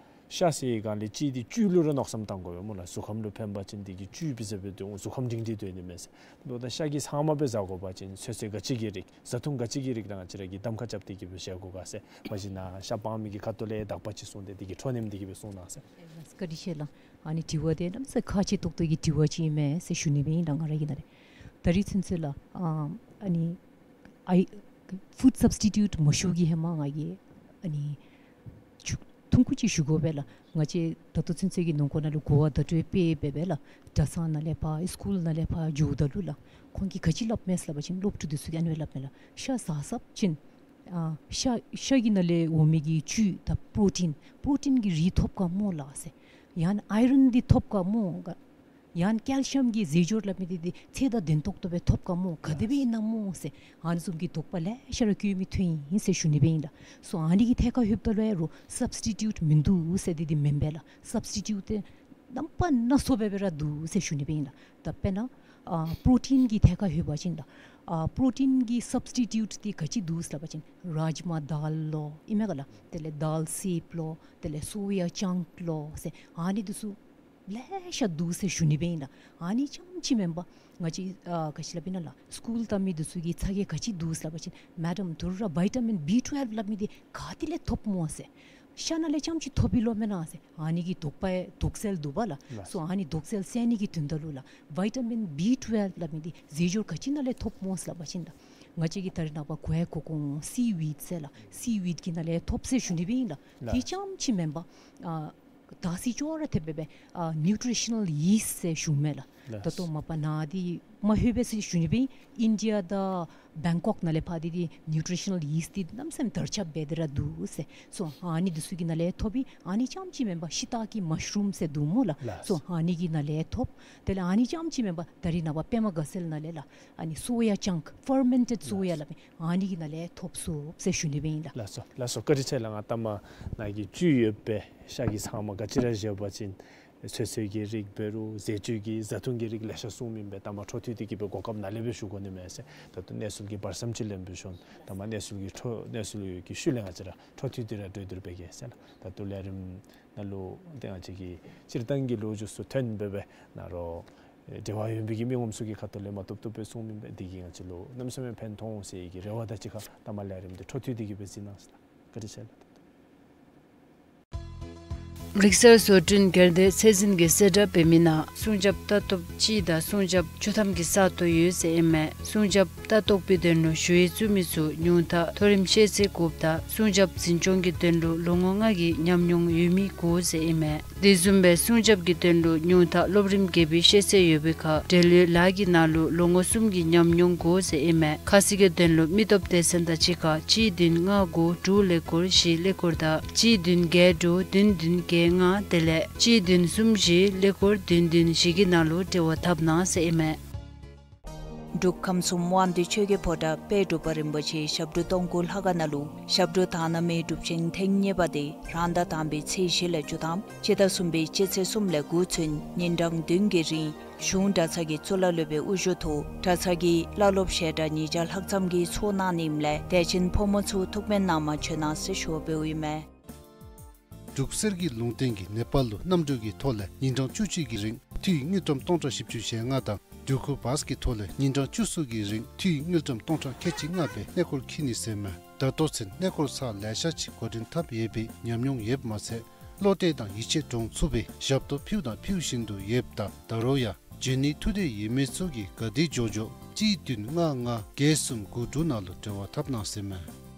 ཤ་ཟེར་བའི་སྒང་ལས་གཅིག་འདི་བཅུད་ལུ་ར་མནོ་བསམ་བཏང་དགོ་པས་སྨོ་ལགས། གཟུགས་ཁམས་ལུ་ཕན་པ་ཅིན་འདི་གིས་བཅུད་སྦེ་ཟེར་སྦེ་སྡོད་འོང་། གཟུགས་ཁམས་སྒྲིང་སྒྲི་སྡོད་ནི་མས་ཟེར། འབདཝ་ད་ཤ་གི་ཚང་མ་སྦེ་ཟ་དགོ་པ་ཅིན་ཚོད་ཚོད་ག་ཅི་གི་རིགས་བཟའ་འཐུང་ག་ཅི་གི་རིགས་ར་ང་བཅས་ར་གིས་གདམ་ཁ་རྐྱབ་སྟེ་གིས་སྦེ་བཞེས་དགོ་ག་ཟེར། མ་གཞི་ནཱ་ཤ་སྤང་མི་གི་ཁ་ཐུག་ལས་དག་པ་ཅིག་གསུངས་ཏེ་འདི་གིས་ཁྲོ་ནེམ་འདི་གིས་སྦེ་གསུངས་གནང་ཟེར། བཀའ་དྲིན་ཆེ་ལགས། ཨ་ནི་དྲི་བ་འདི་གནམ་མེད་ས་མེད་ཁག་ཆེ་ཏོག་ཏོ་གི་དྲི་བ་ཅིག་ཨིན་མས་ཟེར་ཞུ་ནི་སྦེ་ཨིན་ལགས། ང་ར་གི་ནང་ལས་ད་རིས་ཚུན་ཚོད་ལགས་ཨ་ཨ་ནི་ཨའི་ཕུཌ་སབ་སི་ཊི་ཊུཊ་མ་ཞུ་གི་ཧེ་མ་ང་གིས་ཨ་ནི་ཆུ་ཐུང་ཀུ་ཅིག་ཞུ་དགོ་པས་ལགས། ང་བཅས་ད་ལྟོ་ཚུན་ཚོད་ཀྱི་ནང་འཁོད་ནང་ལུ་གོ་བ་བརྡ་སྤྲོད་སྤེལ་འབད་འབད་ལགས། གྲྭ་ཚང་ནང་ལས་ཕར་སི་ཀུལ་ནང་ལས་ཕར་འགྱོཝ་ད་ལུ་ལགས་ཁོང་གིས་ག་ཅི་སླབ་མས་ཟེར་སླབ་པ་ཅིན་སློབ་ཕྲུག་འདི་ཚུ་གིས་ཨ་ནི་སྦེ་སླབ་མས་ལགས། ཤ་ཟ་ཟཝ་ཅིན་ཨ་ཤ་ཤ་གི་ནང་ལས་འོང་མི་གི་བཅུད་དང་པོ་རོ་ཊིན་པོ་རོ་ཊིན་གྱི་རིགས་ཐོབ་ག་སྨོ་ལགས་ཟེར། ཡང་ན་ཨའི་རཱན་འདི་ཐོབ་ག་སྨོ་ག་ཡང་ཀལ་ཤིམ་གྱི་རྫས་སྦྱོར་སླབ་མི་འདི་འདི་ཚད་དང་ལྡན་ཏོག་ཏོ་སྦེ་ཐོབ་ག་སྨོ། ག་དེ་སྦེ་ཨིན་ན་སྨོ་ཟེར་ཨ་ནི་བཟུམ་གྱི་དོགས་པ་ལེ་ཤ་ར་བསྐྱེད་མི་ཐོན་ཡི་ཟེར་ཞུ་ནི་སྦེ་ཨིན་ལགས། སོ་ཨ་ནི་གི་ཐད་ཁར་ལྷོདཔ་ད་ལུ་ཡང་རོགས་སབ་སི་ཊི་ཊིའུཊ་མིན་འདུག་ཟེར་འདི་འདི་མེན་པས་ལགས། སབ་སི་ཊི་ཊིའུཊ་འདི་རྣམ་པ་སྣ་ཚོགས་སྦེ་སྦེ་ར་འདུག་ཟེར་ཞུ་ནི་སྦེ་ཨིན་ལགས། ད་དཔེར་ན་ཨ་པྲོ་ཊིན་གྱི་ཐད་ཁར་ལྷོད་པ་ཅིན་ལགས། ཨ་པྲོ་ཊིན་གྱི་སབ་སི་ཊི་ཊིའུཊ་འདི་ག་ཅི་འདུག་ཟེར་སླབ་པ་ཅིན་རཱཇ་མ་དཱལ་ལོ་ཨིན་མས་ག་ལགས། དེ་ལས་དཱལ་སེབ་ལོ། དེ་ལས་སོ་ཡ་ཅང་ལོ་ཟེར་ཨ་ནི་འདི་ཚུ་ལེ་ཤ་འདུག་ཟེར་ཞུ་ནི་སྦེ་ཨིན་ལགས། ཨ་ནི་རྐྱངམ་ཅིག་མེན་པར་ང་བཅས་ཨ་ག་ཅི་སླབ་ཨིན་ན་ལགས། སི་ཀུལ་བལྟ་མི་འདི་ཚུ་གིས་ཚ་གྱང་ག་ཅི་འདུག་ཟེར་སླབ་པ་ཅིན་མེ་ཌམ་ད་རུང་ར་བི་ཊ་མིན་བི་ཊུ་ཝེལབ་སླབ་མི་འདི་ག་ཏེ་ལས་ཐོབ་སྨོ་ཟེར། ཤ་ནང་ལས་རྐྱངམ་ཅིག་ཐོབ་པས་ལོ་མེན་ན་ཟེར་ཨ་ནི་གི་དོགས་པ་དོགས་སེལ་འདུག་པ་ལགས། ལགས། སོ་ཨ་ནི་དོགས་སེལ་སེལ་ནི་གི་དོན་དག་ལུ་ལགས་བི་ཊ་མིན་བི་ཊུ་ཝེལབ་སླབ་མི་འདི་རྫས་སྦྱོར་ག་ཅི་ནང་ལས་ཐོབ་སྨོ་ཟེར་སླབ་པ་ཅིན་ལགས། ང་བཅས་ཀྱིས་ད་རེས་ནངས་པ་གོ་ཡང་གོ་གོ་འོང་། སི་ཝིཌ་ཟེར་ལགས། སི་ཝིཌ་གི་ནང་ལས་ཐོབ་ཟེར་ཞུ་ནི་སྦེ་ཨིན་ལགས། ལགས། དེ་རྐྱངམ་ཅིག་མེན་པར་ཨ་དར་ཚིལ་ཅོག་ར་འཐདཔ་སྦེ་ཨ་ནིའུ་ཊི་རི་ཤ་ནཱལ་ཡིསཊ་ཟེར་ཞུཝ་མས་ལགས། ལགས། ད་ལྟོ་མ་པ་ནཱ་འདི་མ་ལྷོད་པས་ཟེར་ཞུ་ནི་སྦེ་ཨིན། ཨིན་ཌི་ཡ་དང་བེང་ཀོག་ནང་ལས་ཕར་འདི་འདི་ནིའུ་ཊི་རི་ཤ་ནཱལ་ཡིསཊ་འདི་གནམ་མེད་ས་མེད་དར་ཁྱབ་འབད་དེ་ར་འདུག་ཟེར། སོ་ཨ་ནི་འདི་ཚུ་གི་ནང་ལས་ཐོབ་ཨིན། ཨ་ནི་རྐྱངམ་ཅིག་མེན་པར་ཤི་ཏཱ་ཀི་མ་ཤ་རུམ་ཟེར་འདུག་སྨོ་ལགས། ལགས། སོ་ཨ་ནི་གི་ནང་ལས་ཐོབ། དེ་ལས་ཨ་ནི་རྐྱངམ་ཅིག་མེན་པར་ད་རེས་ནངས་པ་པདྨ་དགའ་ཚལ་ནང་ལས་ལགས་ཨ་ནི་སོ་ཡ་ཅང་ཕར་མེན་ཊེཌ་སོ་ཡ་ལགས། ཨ་ནི་གི་ནང་ལས་ཐོབ་ཚུགས་ཟེར་ཞུ་ནི་སྦེ་ཨིན་ལགས། ལགས་སོ། ལགས་སོ། བཀའ་དྲིན་ཆེ་ལགས། ང་ལྟ་མ་ནཱ་གི་བཅུད་ཡོད་པའི་ཤ་གི་ཚང་མ་ག་ཅི་ར་བཞེས་པ་ཅིན་ཚོད་བསྲེ་གི་རིགས་འབད་རུང་རྫས་བཅོས་ཀྱི་བཟའ་འཐུང་གི་རིགས་ལེ་ཤ་གསུངམ་ཨིན་པས། ལྟ་མ་འཕྲོ་མཐུད་དེ་གི་སྦེ་གོ་སྐབས་ནཱ་ལས་སྦེ་ཞུ་དགོ་ནི་མས་ཟེར། ད་ལྟོ་གནས་ཚུལ་གྱི་བར་མཚམས་ཅིག་ལེན་སྦེ་ཞུ་ནི། ལྟ་མ་གནས་ཚུལ་གྱི་འཕྲོ་གནས་ཚུལ་གྱི་ཤུལ་ལས་ང་བཅས་ར་འཕྲོ་མཐུད་དེ་ར་གྲོས་བསྡུར་འབད་གེ་ཟེར་ལགས། ད་ལྟོ་ལས་རིམ་ནང་ལུ་ཏེ་ང་བཅས་ཀྱི་སྤྱིར་བཏང་གི་ལོ་རྒྱུས་ཚུ་ཐོན་སྦེ་སྦེ་ནཱ་རོགས་འབྲེལ་བ་ཡོད་པའི་གི་མི་ངོམ་ཚུ་གི་ཁ་ཐུག་ལས་མ་བཏུབ་བཏུབ་སྦེ་གསུངམ་ཨིན་པས། འདི་གིས་ང་བཅས་ལུ་གནམ་མེད་ས་མེད་ཕན་ཐོགས་འོང་ཟེར་གྱི་རེ་བ་དང་གཅིག་ཁར་ལྟ་མ་ལས་རིམ་འདི་འཕྲོ་མཐུད་དེ་གི་སྦེ་གཟིགས་གནང་ཟེར་ལགས། བཀའ་དྲིན་ཆེ་ལགས། རིག་གསར་བཟོ་སྐྲུན་སྒེར་སྡེ་ཚད་འཛིན་གྱིས་གསལ་བསྒྲགས་འབད་མི་ནང་སྲུང་སྐྱོབ་ལྟ་རྟོག་གཅིག་དང་སྲུང་སྐྱོབ་བཅུ་ཐམ་གྱི་ས་སྟོང་ཡོད་ཟེར་ཨིན་མས། སྲུང་སྐྱོབ་ལྟ་རྟོག་པའི་དོན་ལུ་ཞུ་ཡིག་བཙུགས་མི་ཚུ་ཉུང་མཐའ་མཐོ་རིམ་ཤེས་ཚད་དགུ་དང་སྲུང་སྐྱོབ་འཛིན་སྐྱོང་གི་དོན་ལུ་ལོ་ངོ་ལྔ་གི་ཉམས་མྱོང་ཡོད་མི་དགོ་ཟེར་ཨིན་མས། དེ་བཟུམ་སྦེ་སྲུང་སྐྱོབ་ཀྱི་དོན་ལུ་ཉུང་མཐའ་སློབ་རིམ་བརྒྱད་པའི་ཤེས་ཚད་ཡོད་པའི་ཁར་འབྲེལ་ཡོད་ལཱ་གི་ནང་ལུ་ལོ་ངོ་གསུམ་གྱི་ཉམས་མྱོང་དགོ་ཟེར་ཨིན་མས། ཁ་གསལ་གྱི་དོན་ལུ་མི་སྟོབས་སྡེ་ཚན་དང་གཅིག་ཁར་གཅིག་བདུན་ལྔ་དགུ་དྲུག་ཀླད་ཀོར་བཞི་ཀླད་ཀོར་དང་གཅིག་བདུན་བརྒྱད་དྲུག་བདུན་བདུན་བརྒྱད་ལྔ་དེ་ལས་གཅིག་བདུན་གསུམ་བཞི་ཀླད་ཀོར་བདུན་བདུན་བཞི་གི་ནང་ལུ་འབྲེལ་བ་འཐབ་གནང་ཟེར་ཨིན་མས། འབྲུག་ཁམས་གསུམ་དབང་འདུས་ཆོས་ཀྱི་ཕོ་བྲང་དཔལ་འབྲུག་པ་རིན་པོ་ཆེའི་ཞབས་དྲུང་སྟོང་སྐུ་ལྷ་ཁང་ནང་ལུ་ཞབས་དྲུང་དག་སྣང་མེད་སྒྲུབ་ཆེན་ཐེངས་གཉིས་པ་དེ་རང་ཟླ་དང་པའི་ཚེས་བཞི་ལས་བཅུ་ཐམ་སྤྱི་ཟླ་གསུམ་པའི་སྤྱི་ཚེས་གསུམ་ལས་དགུ་ཚུན་ཉིན་གྲངས་བདུན་གྱི་རིང་གཞུང་གྲྭ་ཚང་གི་གཙུག་ལག་སློབ་དཔོན་དབུ་བཞུགས་ཐོག་གྲྭ་ཚང་གི་བླ་སློབ་ཞལ་གྲངས་ཉིས་བརྒྱ་ལྷག་ཙམ་གྱིས་ཚོགས་གནང་ནི་ཨིནམ་ལས་དད་ཅན་ཕོ་མོ་ཚུ་ཐུགས་ཕན་གནང་མ་བྱོན་གནང་ཟེར་ཞུ་བ་འབདཝ་ཨིན་མས། འབྲུག་གསེར་གྱི་ལུང་བསྟན་གྱིས་ནེ་པཱལ་ལུ་གནམ་གྲུ་གི་ཐོག་ལས་ཉིན་གྲངས་བཅུ་གཅིག་གི་རིང་འཐུས་དངུལ་ཀྲམ་སྟོང་ཕྲག་བཞི་བཅུ་ཞེ་ལྔ་དང་འགྲུལ་འཁོར་བཱས་ཀྱི་ཐོག་ལས་ཉིན་གྲངས་བཅུ་གསུམ་གྱི་རིང་འཐུས་དངུལ་ཀྲམ་སྟོང་ཕྲག་ཁལ་གཅིག་ལྔ་སྦེ་གནས་སྐོར་འཁྱིད་ནི་ཟེར་མས། ད་ལྟོ་ཚུན་གནས་སྐོར་ཚར་ལེ་ཤ་ཅིག་འགོ་འདྲེན་འཐབ་ཡོད་པའི་ཉམས་མྱོང་ཡོདཔ་མ་ཚད་བློ་གཏད་དང་ཡིད་ཆེས་འདྲོངས་ཚུགས་པའི་ཞབས་ཏོག་ཕུལཝ་དང་ཕུལ་བཞིན་དུ་ཡོདཔ་ད་ད་རུང་ཡང་འབྱོན་ནི་ཐུགས་འདོད་ཡོད་མི་ཚུ་གིས་ག་དེ་མགྱོགས་མགྱོགས་གཅིག་བདུན་ལྔ་ལྔ་བརྒྱད་གསུམ་དགུ་དྲུག་ནང་ལུ་འབྲེལ་བ་འཐབ་གནང་ཟེར་མས།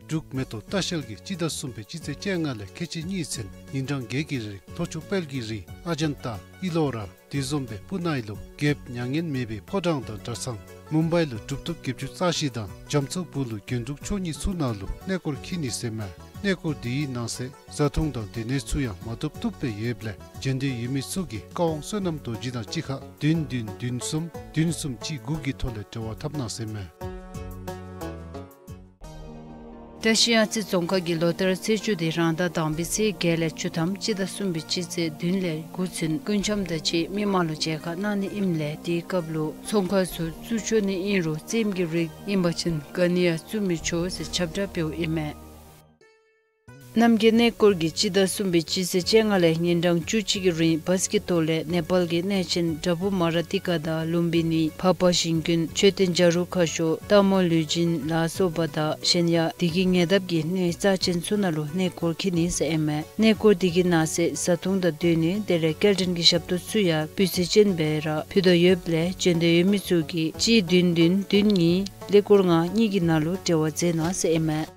འབྲུག་མེ་ཏོག་ལྟ་བཤལ་གྱིས་སྤྱི་ཟླ་གསུམ་པའི་སྤྱི་ཚེས་བཅོ་ལྔ་ལས་ཁལ་གཅིག་གཉིས་ཚུན་ཉིན་གྲངས་བརྒྱད་ཀྱི་རིང་ལྷོ་ཕྱོགས་དཔལ་གྱི་རི་ཨ་ཇན་ཏ་ཨི་ལོ་ར་དེ་བཟུམ་སྦེ་སྤུ་ན་ཨི་ལུ་རྒྱལཔོ་མྱ་ངན་མེད་པའི་ཕོ་བྲང་དང་གྲྭ་ཚང་མུམ་བའི་ལུ་གྲུབ་ཐོབ་བརྒྱད་ཅུ་རྩ་བཞི་དང་རྒྱ་མཚོ་སྦུག་ལུ་རྒྱན་དྲུག་མཆོག་གཉིས་ཚུ་ནང་ལུ་གནས་སྐོར་འཁྱིད་ནི་ཟེར་མས། གནས་སྐོར་དེའི་ནང་གསེས་བཟའ་འཐུང་དང་སྡོད་གནས་ཚུ་ཡང་མ་བཏུབ་བཏུབ་སྦེ་ཡོདཔ་ལས་འབྱོན་འདོད་ཡོད་མི་ཚུ་གིས་ཀ་ཝང་བསོད་ནམས་རྡོ་རྗེ་དང་གཅིག་ཁར་བདུན་བདུན་བདུན་གསུམ་བདུན་གསུམ་གཅིག་དགུ་གི་ཐོག་ལས་འབྲེལ་བ་འཐབ་གནང་ཟེར་མས། བཀྲིས་གཡང་རྩེ་རྫོང་ཁག་གི་ལོ་ལྟར་ཚེས་བཅུ་དེ་རང་ཟླ་དང་པའི་ཚེས་བརྒྱད་ལས་བཅུ་ཐམ་སྤྱི་ཟླ་གསུམ་པའི་སྤྱི་ཚེས་བདུན་ལས་དགུ་ཚུན་སྐུ་འཆམ་དང་བཅས་མི་མང་ལུ་མཇལ་ཁ་གནང་ནི་ཨིནམ་ལས་དེའི་སྐབས་ལུ་ཚོང་ཁང་ཚུ་བཙུགས་ཆོག་ནི་ཨིན་རུང་རྩེདམོ་གི་རིགས་ཨིན་པ་ཅིན་ག་ནི་ཡང་བཙུགས་མི་ཆོག་ཟེར་ཁྱབ་བསྒྲགས་འབདཝ་ཨིན་མས། རྣམ་རྒྱལ་གནས་སྐོར་གྱིས་སྤྱི་ཟླ་གསུམ་པའི་སྤྱི་ཚེས་བཅོ་ལྔ་ལས་ཉིན་གྲངས་བཅུ་གཅིག་གི་རིང་བཱས་ཀྱི་ཐོག་ལས་ནེ་པཱལ་གྱི་གནས་ཆེན་དྲ་བུ་མ་ར་ཏི་ཀ་དང་ལུམ་བི་ནི་བྷ་བྷ་ཞིང་ཀུན་མཆོད་རྟེན་བྱ་རུང་ཁ་ཤོར་སྟག་མོ་ལུས་སྦྱིན་ལ་སོགས་པ་དང་གཞན་ཡང་དེ་གི་ཉེ་འདབས་ཀྱི་གནས་རྩ་ཆེན་ཚུ་ནང་ལུ་གནས་སྐོར་འཁྱིད་ནི་ཟེར་ཨིན་མས། གནས་སྐོར་དེ་གི་ནང་གསེས་བཟའ་འཐུང་དང་སྡོད་གནས་དེ་ལས་སྐྱེལ་འདྲེན་གྱི་ཞབས་ཏོག་ཚུ་ཡང་སྤུས་ཚད་ཅན་སྦེ་ར་ཕུལ་དོ་ཡོདཔ་ལས་འབྱོན་འདོད་ཡོད་མི་ཚུ་གིས་གཅིག་བདུན་བདུན་བདུན་གཉིས་ཀླད་ཀོར་ལྔ་གཉིས་ཀྱི་ནང་ལུ་འབྲེལ་བ་མཛད་གནང་ཟེར་ཨིན་མས།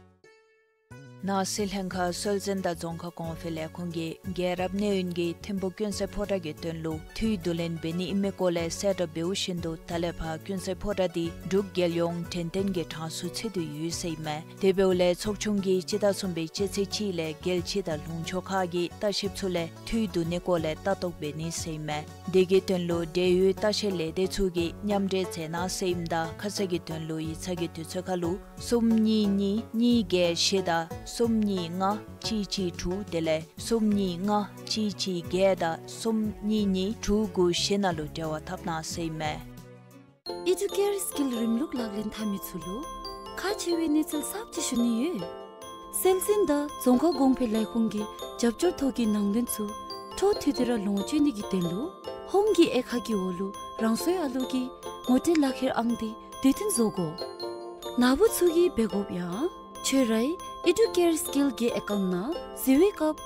ནགས་གསིལ་ལྷན་ཁག་སྲོལ་འཛིན་དང་རྫོང་ཁ་གོང་འཕེལ་ལས་ཁུངས་ཀྱིས་རྒྱལ་རབས་གནས་ཡུན་གྱི་ཐིམ་ཕུག་ཀུན་གསལ་ཕོ་བྲང་གི་དོན་ལུ་འཐུས་བསྡུ་ལེན་འབད་ནི་ཨིན་མི་སྐོར་ལས་གསལ་བསྒྲགས་འབདཝ་བཞིན་དུ་ད་ལས་ཕར་ཀུན་གསལ་ཕོ་བྲང་འདི་འབྲུག་རྒྱལ་ཡོངས་དྲན་རྟེན་གྱི་གྲངས་སུ་ཚུད་དེ་ཡོད་ཟེར་ཨིན་མས། དེ་འབདཝ་ལས་ཚོགས་ཆུང་གིས་སྤྱི་ཟླ་གསུམ་པའི་སྤྱི་ཚེས་གཅིག་ལས་རྒྱལ་སྤྱི་དང་ལུང་ཕྱོགས་ཁག་གི་ལྟ་བཤལཔ་ཚུ་ལས་འཐུས་བསྡུ་ནི་སྐོར་ལས་ལྟ་རྟོག་འབད་ནི་ཟེར་ཨིན་མས། དེ་གི་དོན་ལུ་འབྲེལ་ཡོད་ལྟ་བཤལ་ལས་སྡེ་ཚུ་གིས་མཉམ་འབྲེལ་མཛད་གནང་ཟེར་ཨིནམ་ད་ཁ་གསལ་གྱི་དོན་ལུ་ཡིག་ཚང་གི་དུས་ཚོད་ཁར་ལུ་གསུམ་གཉིས་གཉིས་གཉིས་བརྒྱད་བཞི་དང་གསུམ་གཉིས་ལྔ་གཅིག་གཅིག་དྲུག་དེ་ལས་གསུམ་གཉིས་ལྔ་གཅིག་གཅིག་བརྒྱད་དང་གསུམ་གཉིས་གཉིས་དྲུག་དགུ་བཞི་ནང་ལུ་འབྲེལ་བ་འཐབ་གནང་ཟེར་ཨིན་མས། ཨི་ཌུ་ཀེར་སི་ཀིལ་རིམ་ལུགས་ལག་ལེན་འཐབ་མི་ཚུ་ལུ་ཁག་ཆེ་བའི་གནས་ཚུལ་གསརཔ་ཅིག་ཞུ་ནི་ཡོད། སྲོལ་འཛིན་དང་རྫོང་ཁ་གོང་འཕེལ་ལས་ཁུངས་ཀྱི་རྒྱབ་སྐྱོར་ཐོག་གི་ནང་དོན་ཚུ་འཕྲོ་མཐུད་དེ་ར་ལོངས་སྤྱོད་ནི་གི་དོན་ལུ་ཧོམ་གྱི་དབྱེ་ཁག་གི་འོག་ལུ་རང་སོའི་ཨ་ལུ་གི་ངོ་སྤྲོད་ལག་ཁྱེར་ཨང་འདི་དུས་མཐུན་བཟོ་དགོ། ནཱ་བུ་ཚུ་གིས་འབད་དགོཔ་ཡང་ཁྱོད་རའི་ཨི་ཌུ་ཀེར་སི་ཀིལ་གྱི་ཨེ་ཀའུནཊ་ནང་གཟིགས་པའི་སྐབས་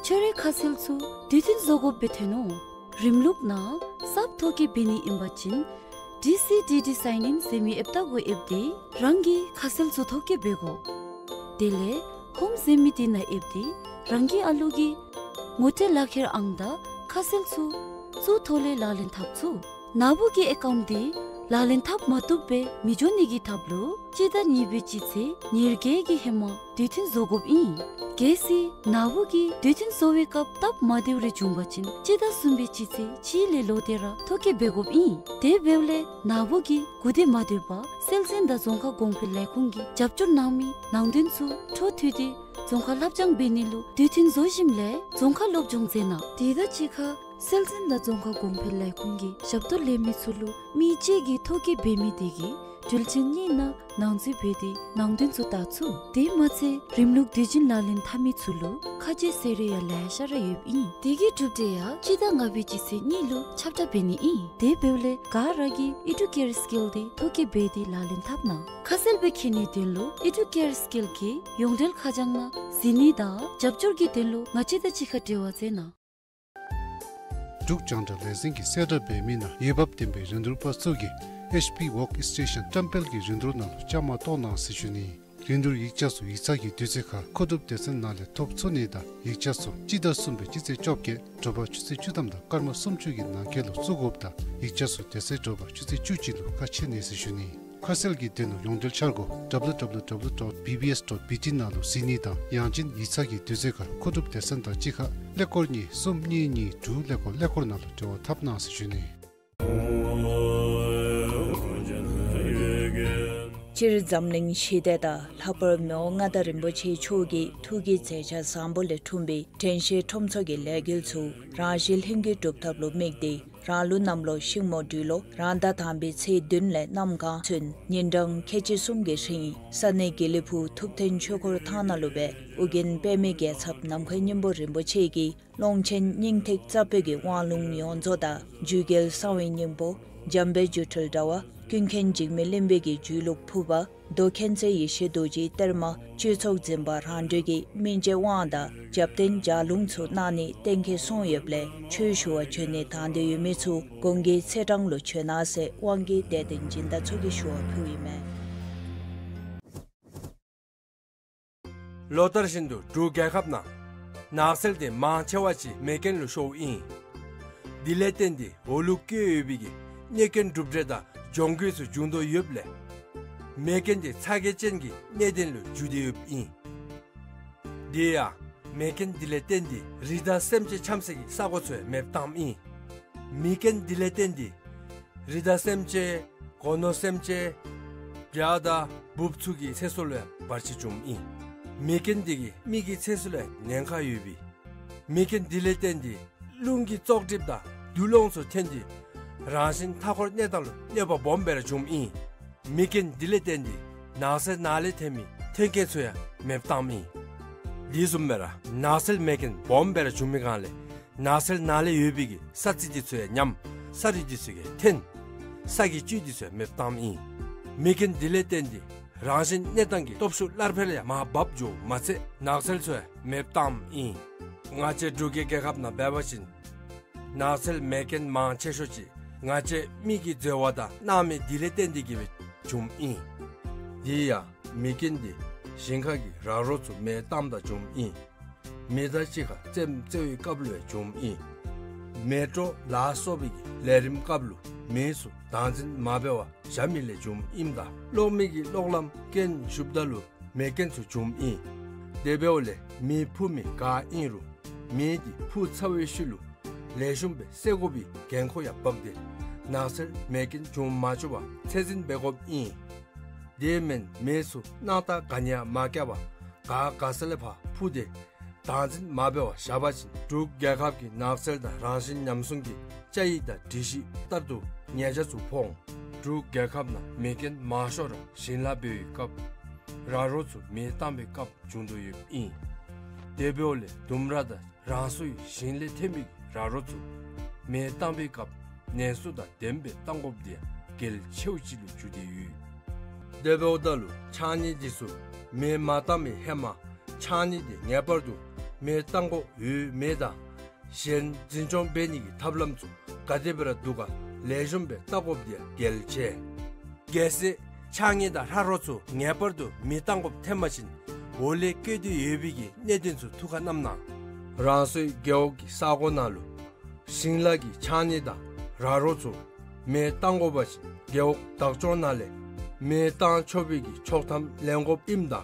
ཁྱོད་རའི་ཁ་གསལ་ཚུ་དུས་མཐུན་བཟོ་དགོཔ་སྦེ་ཐོན་ནུག། རིམ་ལུགས་ནང་གསརཔ་ཐོ་བཀོད་འབད་ནི་ཨིན་པ་ཅིན་ཌི་སི་ཌི་ཌི་སའིན་ཨིན་ཟེར་མི་ཨེཔ་ལྟ་གུ་ཨེབ་སྟེ་རང་གི་ཁ་གསལ་ཚུ་ཐོ་བཀོད་འབད་དགོ། དེ་ལས་ཧོམ་ཟེར་མི་འདི་ནང་ཨེབ་སྟེ་རང་གི་ཨ་ལུ་གི་ངོ་སྤྲོད་ལག་ཁྱེར་ཨང་དང་ཁ་གསལ་ཚུ་ཚུར་ཐོག་ལས་ལག་ལེན་འཐབ་ཚུགས། ནཱ་བུ་གི་ཨེ་ཀའུནཊ་འདི་ལག་ལེན་འཐབ་མ་བཏུབ་སྦེ་མི་འགྱོ་ནི་གི་ཐབས་ལུ་སྤྱི་ཟླ་གཉིས་པའི་སྤྱི་ཚེས་ཉེར་བརྒྱད་ཀྱི་ཧེ་མ་དུས་མཐུན་བཟོ་དགོཔ་ཨིན། གལ་སྲིད་ནཱ་བུ་གིས་དུས་མཐུན་བཟོ་བའི་སྐབས་སྟབས་མ་བདེཝ་རེ་བྱུང་པ་ཅིན་སྤྱི་ཟླ་གསུམ་པའི་སྤྱི་ཚེས་གཅིག་ལས་ལོག་སྟེ་ར་ཐོ་བཀོད་འབད་དགོཔ་ཨིན། དེ་འབདཝ་ལས་ནཱ་བུ་གིས་གུ་དེ་མ་སྡོད་པར་སྲོལ་འཛིན་དང་རྫོང་ཁ་གོང་འཕེལ་ལས་ཁུངས་ཀྱིས་རྒྱབ་སྐྱོར་གནང་མི་ནང་དོན་ཚུ་འཕྲོ་མཐུད་དེ་རྫོང་ཁ་ལྷབ་སྦྱང་འབད་ནི་ལུ་དུས་མཐུན་བཟོ་ཞིནམ་ལས་རྫོང་ཁ་སློབ་སྦྱོང་མཛད་གནང་། དེ་དང་གཅིག་ཁར་སྲོལ་འཛིན་དང་རྫོང་ཁ་གོང་འཕེལ་ལས་ཁུངས་ཀྱི་ཞབས་ཏོག་ལེན་མི་ཚུ་ལུ་མི་གཅིག་གིས་ཐོ་བཀོད་འབད་མི་དེ་གི་དྲུལ་ཆེན་གཉིས་ནང་ནང་འཛུལ་འབད་དེ་ནང་དོན་ཚུ་བལྟ་ཚུགས། དེ་མ་ཚད་རིམ་ལུགས་དུས་རྒྱུན་ལག་ལེན་འཐབ་མི་ཚུ་ལུ་ཁ་རྗེ་ཟེར་རེ་ཡང་ལེ་ཤ་ར་ཡོདཔ་ཨིན། དེ་གི་གྲུབ་འབྲས་ཡང་སྤྱི་ཟླ་ལྔ་པའི་སྤྱི་ཚེས་གཉིས་ལུ་ཁྱབ་བསྒྲགས་འབད་ནི་ཨིན། དེ་འབདཝ་ལས་ག་ར་གིས་ཨི་ཌུ་ཀེར་སི་ཀིལ་འདི་ཐོ་བཀོད་འབད་དེ་ལག་ལེན་འཐབ་གནང་། ཁ་གསལ་སྦེ་མཁྱེན་ནིའི་དོན་ལུ་ཨི་ཌུ་ཀེར་སི་ཀིལ་གྱི་ཡོངས་འབྲེལ་ཁ་བྱང་ནང་གཟིགས་ནི་དང་རྒྱབ་སྐྱོར་གྱི་དོན་ལུ་ང་བཅས་དང་གཅིག་ཁར་འབྲེལ་བ་མཛད་གནང་། འབྲུག་རྒྱང་བསྒྲགས་ལས་འཛིན་གྱིས་གསལ་བསྒྲགས་འབད་མི་ནང་འོས་འབབ་ལྡན་པའི་རིན་བསྡུར་པ་ཚུ་གིས་ཨེཆ་པི་ཝོརཀ་སི་ཊེ་ཤཱན་བཀྲམ་སྤེལ་གྱི་རིན་བསྡུར་ནང་ལུ་བཅའ་མར་གཏོགས་གནང་ཟེར་ཞུ་ནི། རིན་བསྡུར་ཡིག་ཆ་ཚུ་ཡིག་ཚང་གི་དུས་ཚོད་ཁར་མཁོ་སྒྲུབ་སྡེ་ཚན་ནང་ལས་ཐོབ་ཚུགས་ནི་དང་ཡིག་ཆ་ཚུ་སྤྱི་ཟླ་གསུམ་པའི་སྤྱི་ཚེས་བཅོ་བརྒྱད་དྲོ་པ་ཆུ་ཚོད་བཅུ་ཐམ་དང་སྐར་མ་སུམ་ཅུ་གི་ནང་འཁོད་ལུ་བཙུགས་དགོཔ་དང་ཡིག་ཆ་ཚུ་དེ་ཚེ་དྲོ་པ་ཆུ་ཚོད་བཅུ་གཅིག་ལུ་ཁ་ཕྱེ་ནི་ཟེར་ཞུ་ནི། ཁ་གསལ་གྱི་དོན་ལུ་ཡོངས་འབྲེལ་འཆར་སྒོ་W W W dot B B S dot B T ནང་ལུ་གཟིགས་ནི་དང་ཡང་ཅིན་ཡིག་ཚང་གི་དུས་ཚོད་ཁར་མཁོ་སྒྲུབ་སྡེ་ཚན་དང་གཅིག་ཁར་ཀླད་ཀོར་གཉིས་གསུམ་གཉིས་གཉིས་དྲུག་ཀླད་ཀོར་ཀླད་ཀོར་ནང་ལུ་འབྲེལ་བ་འཐབ་གནང་ཟེར་ཞུ་ནི། སྤྱིར་འཛམ་གླིང་ཞི་བདེ་དང་ལྷག་པར་མི་དབང་མངའ་བདག་རིན་པོ་ཆེ་མཆོག་གི་ཐུགས་ཀྱི་མཛད་འཆར་བཟང་པོ་ལས་འཁྲུངས་པའི་དྲན་ཤེས་ཁྲོམ་ཚོགས་ཀྱི་ལས་འགུལ་ཚུ་རང་བཞིན་ལྷུན་གྱིས་གྲུབ་ཐབས་ལུ་དམིགས་ཏེ་རང་ལུགས་གནམ་ལོ་ཤིང་མོ་སྦྲུལ་ལོ་རང་ཟླ་དང་པའི་ཚེས་བདུན་ལས་གནམ་གང་ཚུན་ཉིན་གྲངས་ཁལ་གཅིག་གསུམ་གྱི་རིང་ས་གནས་དགེ་ལེགས་ཕུག་ཐུབ་བསྟན་ཆོས་འཁོར་ཐང་ནང་ལུ་སྦེ་ཨོ་རྒྱན་པདྨའི་རྒྱལ་ཚབ་ནམ་མཁའི་སྙིང་པོ་རིན་པོ་ཆེ་གིས་ཀློང་ཆེན་སྙིང་ཐིག་རྩ་བོད་ཀྱི་དབང་ལུང་ཡོངས་རྫོགས་དང་རྒྱུད་རྒྱལ་གསང་བའི་སྙིང་པོ་འཇམ་དཔལ་སྒྱུ་འཕྲུལ་དྲྭ་བ་ཀུན་མཁྱེན་འཇིགས་མེད་གླིང་པའི་གི་རྒྱུད་ལུགས་ཕུར་པ་མདོ་མཁྱེན་བརྩེ་ཡེ་ཤེས་རྡོ་རྗེའི་གཏེར་མ་གཅོད་ཚོགས་འཛིན་པ་རང་གྲོལ་གྱི་སྨིན་བྱེད་དབང་དང་རྒྱབ་རྟེན་ལྗགས་ལུང་ཚུ་གནང་ནི་གཏན་འཁེལ་སོང་ཡོདཔ་ལས་ཆོས་ཞུ་བར་བྱོན་ནི་དང་འདོད་ཡོད་མི་ཚུ་གོང་གི་ཚེས་གྲངས་ལུ་བྱོན་གནང་ཟེར་དབང་གི་སྡེ་ཚན་སྦྱིན་བདག་ཚུ་གིས་ཞུ་བ་ཕུལཝ་ཨིན་མས། ལོ་ལྟར་བཞིན་དུ་འབྲུག་རྒྱལ་ཁབ་ནང་ནགས་ཚལ་དེ་མང་ཆེ་བ་ཅིག་མེ་རྐྱེན་ལུ་ཤོརཝ་ཨིན། དེ་ལས་བརྟེན་ཏེ་འོག་ལུ་བཀོད་ཡོད་པའི་གི་གནོད་རྐྱེན་གྲུབ་འབྲས་དང་གྱོང་གུད་ཚུ་འབྱུང་དོ་ཡོདཔ་ལས་མེ་རྐྱེན་དེ་ཚ་གྱང་ཅན་གྱི་གནད་དོན་ལུ་འགྱུར་ཏེ་ཡོདཔ་ཨིན། དེ་ཡང་མེ་རྐྱེན་དེ་ལས་བརྟེན་ཏེ་རི་དྭགས་སེམས་ཅན་འཁྱམས་སའི་གི་ས་གོ་ཚུ་ཡང་མེདཔ་བཏངམ་ཨིན། མེ་རྐྱེན་དེ་ལས་བརྟེན་ཏེ་རི་དྭགས་སེམས་ཅན་སྒོ་ནོར་སེམས་ཅན་བྱ་དང་འབུཔ་ཚུ་གི་ཚེ་སྲོག་ལུ་ཡང་བར་ཆད་བྱུངམ་ཨིན། མེ་རྐྱེན་དེ་གིས་མི་གི་ཚེ་སྲོག་ལུ་ཡང་ཉེན་ཁ་ཡོད་པས། མེ་རྐྱེན་དེ་ལས་བརྟེན་ཏེ་རླུང་གི་བཙོག་གྲིབ་དང་རྡུལ་སློང་ཚུ་ཐོན་ཏེ་རང་བཞིན་མཐའ་འཁོར་གནས་སྟངས་ལུ་གནོད་པ་སྦོམ་སྦེ་ར་བྱུངམ་ཨིན། མེ་རྐྱེན་དེ་ལས་བརྟེན་ཏེ་ནགས་ཚལ་ནང་ལས་ཐོན་མི་ཐོན་སྐྱེད་ཚུ་ཡང་མེདཔ་བཏངམ་ཨིན། དེ་བཟུམ་སྦེ་ར་ནགས་ཚལ་མེ་རྐྱེན་སྦོམ་སྦེ་ར་བྱུང་མི་སྒང་ལས་ནགས་ཚལ་ནང་ལས་ཡོད་པའི་གི་ས་རྩི་དེ་ཚུ་ཡང་ཉམས། ས་རུད་དེ་ཚུ་ཡང་འཐོན། ས་གི་བཅུད་དེ་ཚུ་ཡང་མེདཔ་བཏངམ་ཨིན། མེ་རྐྱེན་དེ་ལས་བརྟེན་ཏེ་རང་བཞིན་གནས་སྟངས་ཀྱི་སྟོབས་ཤུགས་སླར་འཕེལ་ཡང་མར་བབས་འགྱོཝ་མ་ཚད་ནགས་ཚལ་ཚུ་ཡང་མེདཔ་བཏངམ་ཨིན། ང་བཅས་འབྲུག་གི་རྒྱལ་ཁབ་ནང་འབད་བ་ཅིན་ནགས་ཚལ་མེ་རྐྱེན་མང་ཆེ་ཤོས་ཅིག་ང་བཅས་མི་གི་འཛོལ་བ་དང་གནང་མེད་དེ་ལས་བརྟེན་ཏེ་གིས་སྦེ་བྱུངམ་ཨིན། དེ་ཡང་མེ་རྐྱེན་དེ་ ཞིང་ཁ་གི་ར་རོ་ཚུ་མེ་བཏངམ་ད་བྱུངམ་ཨིན། མི་དང་གཅིག་ཁར་རྩེདམོ་རྩེ་བའི་སྐབས་ལུ་ཡང་བྱུངམ་ཨིན། མེ་དྲོ་ལ་སོགས་པའི་གི་ལས་རིམ་སྐབས་ལུ་མི་ཚུ་བདག་འཛིན་མ་འབད་བར་བཞག་མི་ལས་བྱུངམ་ཨིནམ་ད་གློག་མེ་གི་གློག་ལམ་རྐྱེན་ཞུགསཔ་ད་ལུ་མེ་རྐྱེན་ཚུ་བྱུངམ་ཨིན། དེ་འབདཝ་ལས་མེ་ཕུ་མི་ག་ཨིན་རུང་མེ་འདི་ཕུ་ཚར་བའི་ཤུལ་ལུ་ལེགས་ཤོམ་སྦེ་བསད་དགོ་པའི་འགན་ཁུར་ཡང་འབག་སྟེ་ནགས་ཚལ་མེ་རྐྱེན་བྱུང་མ་བཅུག་པར་ཚད་འཛིན་འབད་དགོཔ་ཨིན། དེ་མེན་མེ་ཚུ་སྣང་དག་ག་ནི་ཡང་མ་བཀལ་བར་ག་ག་ས་ལས་ཕར་ཕུ་སྟེ་བདག་འཛིན་མ་འབད་བར་བཞག་པ་ཅིན་འབྲུག་རྒྱལ་ཁབ་ཀྱི་ནགས་ཚལ་དང་རང་བཞིན་ཉམས་སྲུང་གི་བཅའ་ཡིག་དང་སྒྲིག་གཞི་ལྟར་དུ་ཉེས་ཆད་ཚུ་ཕོག་འོང་། འབྲུག་རྒྱལ་ཁབ་ནང་མེ་རྐྱེན་མང་ཤོས་ར་ཞིང་ལཱ་འབད་བའི་སྐབས་ར་རོ་ཚུ་མེ་བཏང་བའི་སྐབས་བྱུང་དོ་ཡོདཔ་ཨིན། དེ་འབདཝ་ལས་ལྡུམ་ར་དང་རང་སོའི་ཞིང་ལས་ཐོན་མི་གི་ར་རོ་ཚུ་མེ་བཏང་བའི་སྐབས་ནན་སུ་དང་ལྡནམ་སྦེ་བཏང་དགོཔ་དེ་ཡང་གལ་ཆེཝ་ཅིག་ལུ་གྱུར་ཏེ་ཡོད། དེ་འབདཝ་ད་ལུ་ཕྱགས་སྙིགས་འདི་ཚུ་མེ་མ་བཏང་བའི་ཧེ་མ་ཕྱགས་སྙིགས་དེ་ངེས་པར་དུ་མེ་བཏང་དགོཔ་ཡོད་མེད་དང་གཞན་འཛིན་སྐྱོང་འབད་ནི་གི་ཐབས་ལམ་ཚུ་ག་དེ་སྦེ་ར་འདུག་ག་ལེགས་ཤོམ་སྦེ་བལྟ་དགོཔ་དེ་ཡང་གལ་ཆེ། གལ་སྲིད་ཕྱགས་སྙིགས་དང་ར་རོ་ཚུ་ངེས་པར་དུ་མེ་བཏང་དགོཔ་ཐོན་པ་ཅིན་འོག་ལས་བཀོད་དེ་ཡོད་པའི་གི་གནད་དོན་ཚུ་ཐུགས་ཁར་བསྣམས་གནང་། རང་སོའི་རྒེད་འོག་གི་ས་གོ་ནང་ལུ་ཞིང་ལཱ་གི་ཕྱགས་སྙིགས་དང་ར་རོ་ཚུ་མེ་བཏང་དགོ་པ་ཅིན་རྒེད་འོག་བདག་སྐྱོང་ནང་ལས་མེ་བཏང་ཆོག་པའི་གི་ཆོག་ཐམ་ལེན་དགོཔ་ཨིནམ་ད་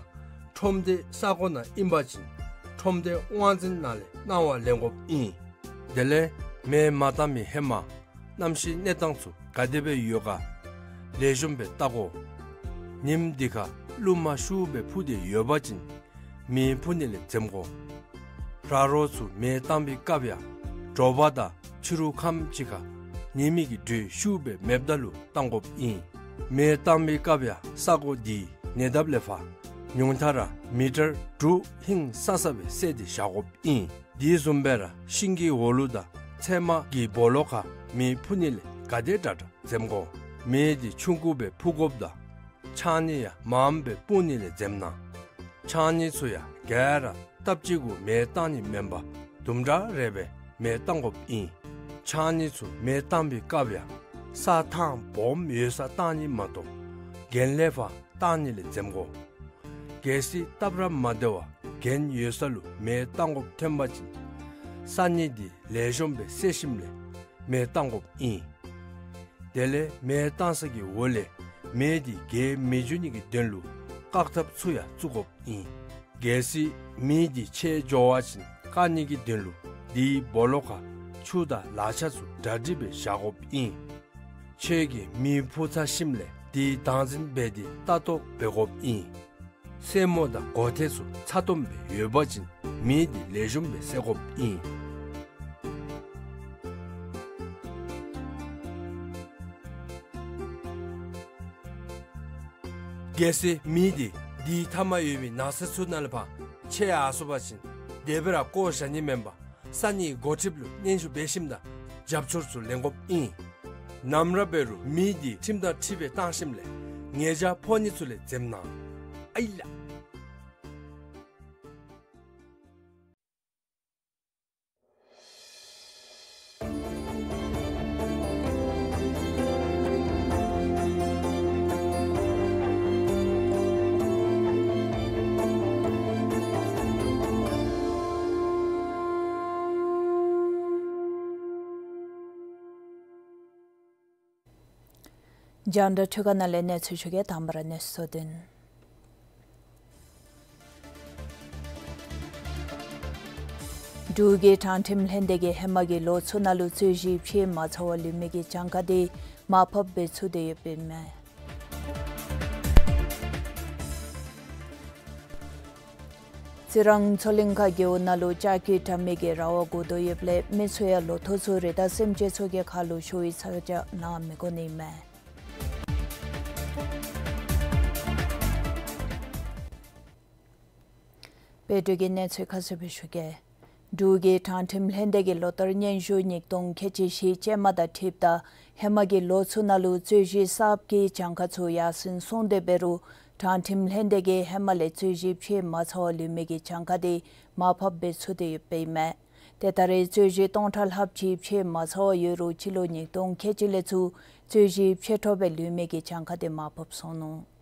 ཁྲོམ་སྡེ་ས་གོ་ནང་ཨིན་པ་ཅིན་ཁྲོམ་སྡེ་དབང་འཛིན་ནང་ལས་གནང་བ་ལེན་དགོཔ་ཨིན། དེ་ལས་མེ་མ་བཏང་མི་ཧེ་མ་གནམ་གཤིས་གནས་སྟངས་ཚུ་ག་དེ་སྦེ་ཡོད་ག་ལེགས་ཤོམ་སྦེ་བལྟ་དགོ། ཉིམ་འདི་ཁར་རླུང་མ་ཤུགས་སྦེ་ཕུ་སྟེ་ཡོད་པ་ཅིན་མེ་ཕུ་ནི་ལས་འཛེམ་དགོ། ར་རོ་ཚུ་མེ་བཏང་བའི་སྐབས་ཡང་དྲོ་པ་དང་ཕྱི་རུ་ཁམས་ཅིག་ཁར་ཉི་མའི་གི་དྲོད་ཤུགས་སྦེ་མེདཔ་ད་ལུ་བཏང་དགོཔ་ཨིན། མེ་བཏང་བའི་སྐབས་ཡང་ས་གོ་འདི་ཉེ་འདབས་ལས་ཕར་ཉུང་མཐའ་ར་མི་ཊར་དྲུག་ཧིང་སང་ས་སྦེ་བསལ་ཏེ་བཞག་དགོཔ་ཨིན། དེ་བཟུམ་སྦེ་ར་ཤིང་གི་འོག་ལུ་དང་ཚལ་མ་གི་སྦོ་ལོགས་ཁར་མེ་ཕུ་ནི་ལས་ག་དེ་དྲག་དྲག་འཛེམ་དགོ། མེ་འདི་ཆུང་ཀུ་སྦེ་ཕུ་དགོཔ་དང་ཕྱགས་སྙིགས་ཡང་མངམ་སྦེ་སྤུངས་ནི་ལས་འཛེམ་གནང་། ཕྱགས་སྙིགས་ཚུ་ཡང་ག་ར་སྟབས་གཅིག་གུ་མེ་བཏང་ནི་མེན་པར་དུམ་གྲ་རེ་སྦེ་མེ་བཏང་དགོཔ་ཨིན། ཕྱགས་སྙིགས་ཚུ་མེ་བཏང་བའི་སྐབས་ཡང་ས་ཐང་སྦོམ་ཡོད་སར་བཏང་ནི་མ་གཏོགས་གྱེན་ལས་ཕར་བཏང་ནི་ལས་འཛེམ་དགོ། གལ་སྲིད་སྟབས་ར་མ་བདེ་བར་གྱེན་ཡོད་ས་ལུ་མེ་བཏང་དགོཔ་ཐོན་པ་ཅིན་ས་སྙིགས་འདི་ལེགས་ཤོམ་སྦེ་བསལ་ཞིནམ་ལས་མེ་བཏང་དགོཔ་ཨིན། དེ་ལས་མེ་བཏང་ས་གི་འོག་ལས་མེ་འདི་རྒྱས་མི་འགྱོ་ནི་གི་དོན་ལུ་བཀག་ཐབས་ཚུ་ཡང་བཙུགས་དགོཔ་ཨིན། གལ་སྲིད་མེ་འདི་ཆད་འགྱོ་བ་ཅིན་བཀག་ནི་གི་དོན་ལུ་དེའི་སྦོ་ལོགས་ཁར་ཆུ་དང་ལག་ཆ་ཚུ་གྲ་སྒྲིག་སྦེ་བཞག་དགོཔ་ཨིན། ཁྱོད་ཀྱིས་མེ་ཕུ་ཚར་ཞིནམ་ལས་དེ་བདག་འཛིན་འབད་དེ་ལྟ་རྟོག་འབད་དགོཔ་ཨིན། སེན་མོ་དང་གོ་ཐེར་ཚུ་ཚ་ཏོམ་སྦེ་ཡོད་པ་ཅིན་མེ་འདི་ལེགས་ཤོམ་སྦེ་བསད་དགོཔ་ཨིན། གལ་སྲིད་མེ་འདི་དེའི་མཐའ་མར་ཡོད་པའི་ནགས་ཚལ་ཚུ་ནང་ལས་ཕར་ཆད་ཡར་སོང་པ་ཅིན་དེ་སྦེ་ར་བཀོ་བཞག་ནི་མེན་པར་ས་གནས་འགོ་ཁྲིདཔ་ལུ་སྙན་ཞུ་འབད་ཞིནམ་དང་རྒྱབ་སྐྱོར་ཚུ་ལེན་དགོཔ་ཨིན། ནམ་ར་འབད་རུང་མེ་འདི་ཁྲིམས་དང་འཁྲིལ་སྦེ་བཏང་ཞིནམ་ལས་ཉེས་བྱ་ཕོག་ནི་ཚུ་ལས་འཛེམ་གནང་། ཨའི་ལ། རྒྱང་བསྒྲགས་འཕྲུལ་ཁང་ནང་ལས་གནས་ཚུལ་ཞུ་གེ། དང་པ་ར་གནས་ཚུལ་གཙོ་དོན། འབྲུག་གི་དྲང་ཁྲིམས་ལྷན་སྡེ་གིས་ཧེ་མ་གི་ལོ་ཚུ་ནང་ལུ་རྩོད་གཞི་ཕྱེ་མ་ཚར་བར་ལུས་མི་གི་གྱངས་ཁ་དེ་མར་ཕབ་འབད་ཚུགས་ཏེ་ཡོདཔ་ཨིན་མས། རྩི་རང་མཚོ་གླིང་ཁ་རྒེད་འོག་ནང་ལུ་ལྕགས་ཀྱི་དྲ་མིག་གི་ར་བ་འགོར་དོ་ཡོདཔ་ལས་མི་ཚུ་ཡང་ལོ་ཐོག་ཚུ་རི་དྭགས་སེམས་ཅན་ཚུ་གི་ཁ་ལུ་ཤོར་བའི་ཚ་གྱང་ནང་མི་དགོ་ནི་ཨིན་མས། བོད་འབྲུག་གི་གནས་ཚུལ་ཁ་གསལ་སྦེ་ཞུ་གེ། འབྲུག་གི་དྲང་ཁྲིམས་ལྷན་སྡེ་གིས་ལོ་ལྟར་སྙན་ཞུ་ཉིས་སྟོང་ཁལ་གཅིག་བཞི་ཅན་མ་དང་འཁྲིལཝ་ད་ཧེ་མ་གི་ལོ་ཚུ་ནང་ལུ་རྩོད་གཞི་གསརཔ་གི་གྱངས་ཁ་ཚུ་ཡར་སེང་སོང་སྟེ་འབད་རུང་དྲང་ཁྲིམས་ལྷན་སྡེ་གིས་ཧེ་མ་ལས་རྩོད་གཞི་ཕྱེ་མ་ཚར་བར་ལུས་མི་གི་གྱངས་ཁ་དེ་མར་ཕབ་འབད་ཚུགས་ཏེ་ཡོདཔ་ཨིན་མས། ཏེ་ད་རེས་རྩོད་གཞི་སྟོང་ཕྲག་ལྷགཔ་ཅིག་ཕྱེ་མ་ཚར་བར་ཡོད་རུང་སྤྱི་ལོ་ཉིས་སྟོང་ཁལ་གཅིག་ལས་ཚུར་རྩོད་གཞི་ཕྱེ་འཕྲོ་སྦེ་ལུས་མི་གི་གྱངས་ཁ་དེ་མར་ཕབ་སོང་ནུག།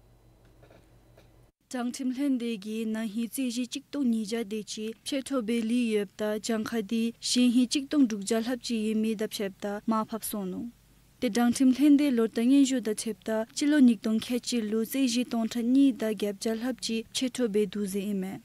དྲང་ཁྲིམས་ལྷན་སྡེ་གིས་ན་ཧིང་རྩོད་གཞི་གཅིག་སྟོང་ཉིས་བརྒྱ་དེ་ཅིག་ཕྱིར་འཐོར་འབད་ལས་ཡོདཔ་ད་གྱངས་ཁ་དེ་གཞེས་ཧིང་གཅིག་སྟོང་དྲུག་བརྒྱ་ལྷགཔ་ཅིག་ཡོད་མི་དང་ཕྱདཔ་ད་མར་ཕབ་སོང་ནུག། ཏེ་དྲང་ཁྲིམས་ལྷན་སྡེ་ལོ་བསྟར་སྙན་ཞུ་དང་འཁྲིལཝ་ད་སྤྱི་ལོ་ཉིས་སྟོང་ཁལ་གཅིག་ལུ་རྩོད་གཞི་སྟོང་ཕྲག་གཉིས་དང་བརྒྱད་བརྒྱ་ལྷགཔ་ཅིག་ཕྱིར་འཐོར་འབད་འདུག་ཟེར་ཨིན་མས།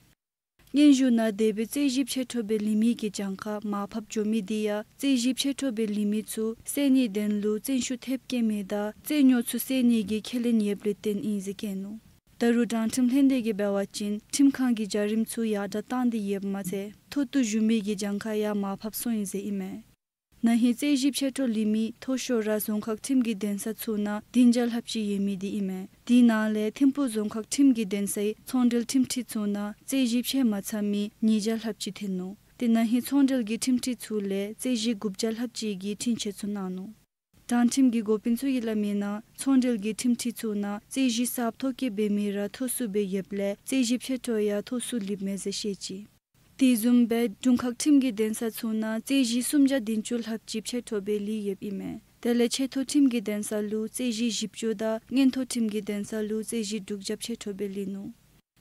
སྙན་ཞུ་ནང་དེ་སྦེ་རྩོད་གཞི་ཕྱིར་འཐོར་འབད་ལས་མི་གི་གྱངས་ཁ་མར་ཕབ་འགྱོ་མི་དེ་ཡང་རྩོད་གཞི་ཕྱིར་འཐོར་འབད་ལས་མི་ཚུ་སེལ་ནིའི་དོན་ལུ་བརྩོན་ཤུགས་ཐེབས་བསྐྱེད་མི་དང་རྩོད་རྙོག་ཚུ་སེལ་ནི་གི་ཁས་ལེན་ཡོདཔ་ལས་བརྟེན་ཨིན་ཟེར་བཀོད་ནུག། ད་རུང་དྲང་ཁྲིམས་ལྷན་སྡེ་གིས་འབད་བ་ཅིན་ཁྲིམས་ཁང་གི་བྱ་རིམ་ཚུ་ཡར་དྲགས་བཏང་སྟེ་ཡོདཔ་མ་ཚད་འཐོར་ཏེ་བཞུགས་མི་གི་གྱངས་ཁ་ཡང་མར་ཕབ་སོང་ཡི་ཟེར་ཨིན་མས། ན་ཧིང་རྩོད་གཞི་ཕྱིར་འཐོར་ལས་མི་མཐོ་ཤོས་ར་རྫོང་ཁག་ཁྲིམས་ཀྱི་འདུན་ས་ཚུ་ནང་བདུན་བརྒྱ་ལྷགཔ་ཅིག་ཡོད་མི་དེ་ཨིན་མས། དེ་ནང་ལས་ཐིམ་ཕུག་རྫོང་ཁག་ཁྲིམས་ཀྱི་འདུན་སའི་ཚོང་འབྲེལ་ཁྲིམས་ཁྲི་ཚུ་ནང་རྩོད་གཞི་ཕྱིར་མ་ཚར་མི་ཉིས་བརྒྱ་ལྷགཔ་ཅིག་ཐོན་ནུག། ཏེ་ན་ཧིང་ཚོང་འབྲེལ་གྱི་ཁྲིམས་ཁྲི་ཚུ་ལས་རྩོད་གཞི་དགུ་བརྒྱ་ལྷགཔ་ཅིག་གི་འཁྲུན་ཆོད་ཚུ་གནང་ནུག། དྲང་ཁྲིམས་ཀྱི་འགོ་དཔོན་ཚུ་གིས་སླབ་མིའི་ནང་ཚོང་འབྲེལ་གྱི་ཁྲིམས་ཁྲི་ཚུ་ནང་རྩོད་གཞི་གསརཔ་ཐོ་བཀོད་འབད་མི་ར་མཐོ་སུ་སྦེ་ཡོདཔ་ལས་རྩོད་གཞི་ཕྱིར་འཐོར་ཡང་མཐོ་སུ་ལུསཔ་མས་ཟེར་བཤད་ཅི། དེ་བཟུམ་སྦེ་དྲུང་ཁག་ཁྲིམས་ཀྱི་འདུན་ས་ཚུ་ནང་རྩོད་གཞི་སུམ་བརྒྱ་བདུན་ཅུ་ལྷགཔ་ཅིག་ཕྱིར་འཐོར་འབད་ལས་ཡོདཔ་ཨིན་མས། དེ་ལས་ཆེ་མཐོ་ཁྲིམས་ཀྱི་འདུན་ས་ལུ་རྩོད་གཞི་བཞི་བཅུ་དང་མངོན་མཐོ་ཁྲིམས་ཀྱི་འདུན་ས་ལུ་རྩོད་གཞི་དྲུག་བརྒྱ་ཕྱིར་འཐོར་འབད་ལས་ནུག།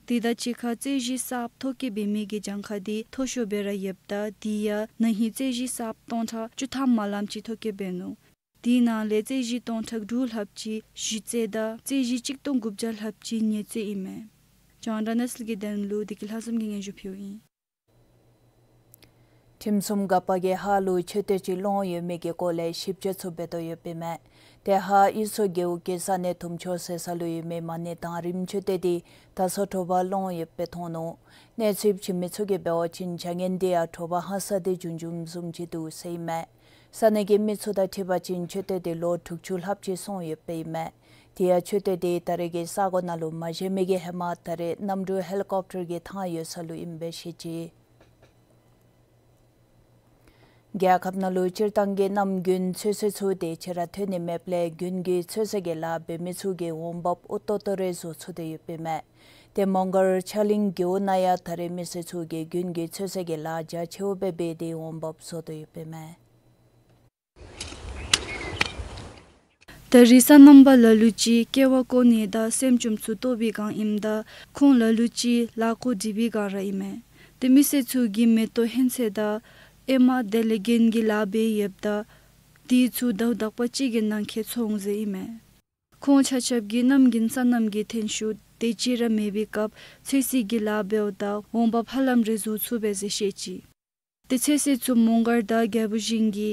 དེ་དང་གཅིག་ཁར་རྩོད་གཞི་གསརཔ་ཐོ་བཀོད་འབད་མི་གི་གྱངས་ཁ་དེ་མཐོ་ཤོས་སྦེ་ར་ཡོདཔ་ད་དེ་ཡང་ན་ཧིང་རྩོད་གཞི་གསརཔ་སྟོང་ཕྲག་བཅུ་ཐམ་མ་ལངམ་ཅིག་ཐོ་བཀོད་འབད་ནུག། དེ་ནང་ལས་རྩོད་གཞི་སྟོང་ཕྲག་དྲུག་ལྷགཔ་ཅིག་གཞི་རྩོད་དང་རྩོད་གཞི་གཅིག་སྟོང་དགུ་བརྒྱ་ལྷགཔ་ཅིག་ཉེས་རྩོད་ཨིན་མས། རྒྱང་བསྒྲགས་གནས་ཚུལ་གྱི་དོན་ལུ་བདེ་སྐྱིད་ལྷ་འཛོམས་ཀྱིས་སྙན་ཞུ་ཕུལཝ་ཨིན། ཁྲིམས་སྲུང་འགག་པ་གིས་ཧཱ་ལུ་མཆོད་རྟེན་ཅིག་སློང་ཡོད་མི་གི་སྐོར་ལས་ཞིབ་དཔྱད་ཚུ་འབད་དོ་ཡོདཔ་ཨིན་མས། ཏེ་ཧཱ་ཨི་སོ་རྒེད་འོག་གི་ས་གནས་དུམ་ཆོས་ཟེར་ས་ལུ་ཡོད་མི་མ་ཎི་དང་རིམ་མཆོད་རྟེན་དེ་ད་སོ་དྲོ་པ་སློང་ཡོདཔ་སྦེ་མཐོང་ནུག། གནས་ཚུལ་བྱིན་མི་ཚུ་གིས་འབད་བ་ཅིན་བྱ་ངན་དེ་ཡང་དྲོ་པ་ཧ་སག་སྟེ་བྱུང་བྱུངམ་བཟུམ་ཅིག་འདུག་ཟེར་ཨིན་མས། ས་གནས་ཀྱི་མི་ཚུ་དང་འཁྲིལ་བ་ཅིན་མཆོད་རྟེན་དེ་ལོ་དྲུག་ཅུ་ལྷགཔ་ཅིག་སོང་ཡོདཔ་ཨིན་མས། དེ་ཡང་མཆོད་རྟེན་དེ་ད་རེས་ཀྱི་ས་གོ་ནང་ལུ་མ་བཞེངས་མི་གི་ཧེ་མ་ད་རེས་གནམ་གྲུ་ཧེ་ལི་ཀོབ་ཊར་གྱིས་བཏང་ཡོད་ས་ལུ་ཨིནམ་སྦེ་བཤད་ཅི། རྒྱལ་ཁབ་ནང་ལུ་སྤྱིར་བཏང་གི་གནམ་དགུན་ཚོད་བསྲེ་ཚུ་དེ་ཅིག་ར་ཐོན་ནི་མེདཔ་ལས་དགུན་གྱི་ཚོད་བསྲེ་གི་ལཱ་འབད་མི་ཚུ་གིས་འོང་འབབ་ཨུ་ཏོག་ཏོ་རེ་བཟོ་ཚུགས་ཏེ་ཡོདཔ་ཨིན་མས། ཏེ་མོང་སྒར་ཆ་གླིང་རྒེད་འོག་ནང་ཡང་ད་རེས་མི་སེར་ཚུ་གིས་དགུན་གྱི་ཚོད་བསྲེ་གི་ལཱ་རྒྱ་ཆེཝ་སྦེ་འབད་དེ་འོང་འབབ་བཟོ་དོ་ཡོདཔ་ཨིན་མས། ད་རེས་སོ་ནམ་པ་ལ་ལུ་ཅིག་ཀེ་བ་བརྐོ་ནི་དང་སེམས་བཅོམ་ཚུ་བཏོག་པའི་བསྒང་ཨིནམ་ད་ཁོང་ལ་ལུ་ཅིག་ལཱ་བཀོད་སྒྲིག་པའི་བསྒང་ར་ཨིན་མས། ཏེ་མི་སེར་ཚུ་གིས་མེ་ཏོག་ཧོན་ཚོད་དང་ཨེ་མ་དེ་ལས་རྒྱན་གྱི་ལཱ་འབད་ཡོདཔ་ད་དེ་ཚུ་ཟླཝ་དག་པ་ཅིག་གི་ནང་འཁོད་བཙོང་ཟེར་ཨིན་མས། ཁོང་ཆ་ཁྱབ་ཀྱིས་གནམ་དགུན་སོ་ནམ་གྱི་ཐོན་ཤུགས་དེ་ཅིག་ར་མེད་པའི་སྐབས་ཚོད་བསྲེ་གི་ལཱ་འབདཝ་ད་འོང་འབབ་ཧ་ལམ་རེ་བཟོ་ཚུགས་པས་ཟེར་བཤད་ཅི། ཏེ་ཚོད་བསྲེ་ཚུ་མོང་སྒར་དང་རྒྱལ་པོ་ཞིང་གི་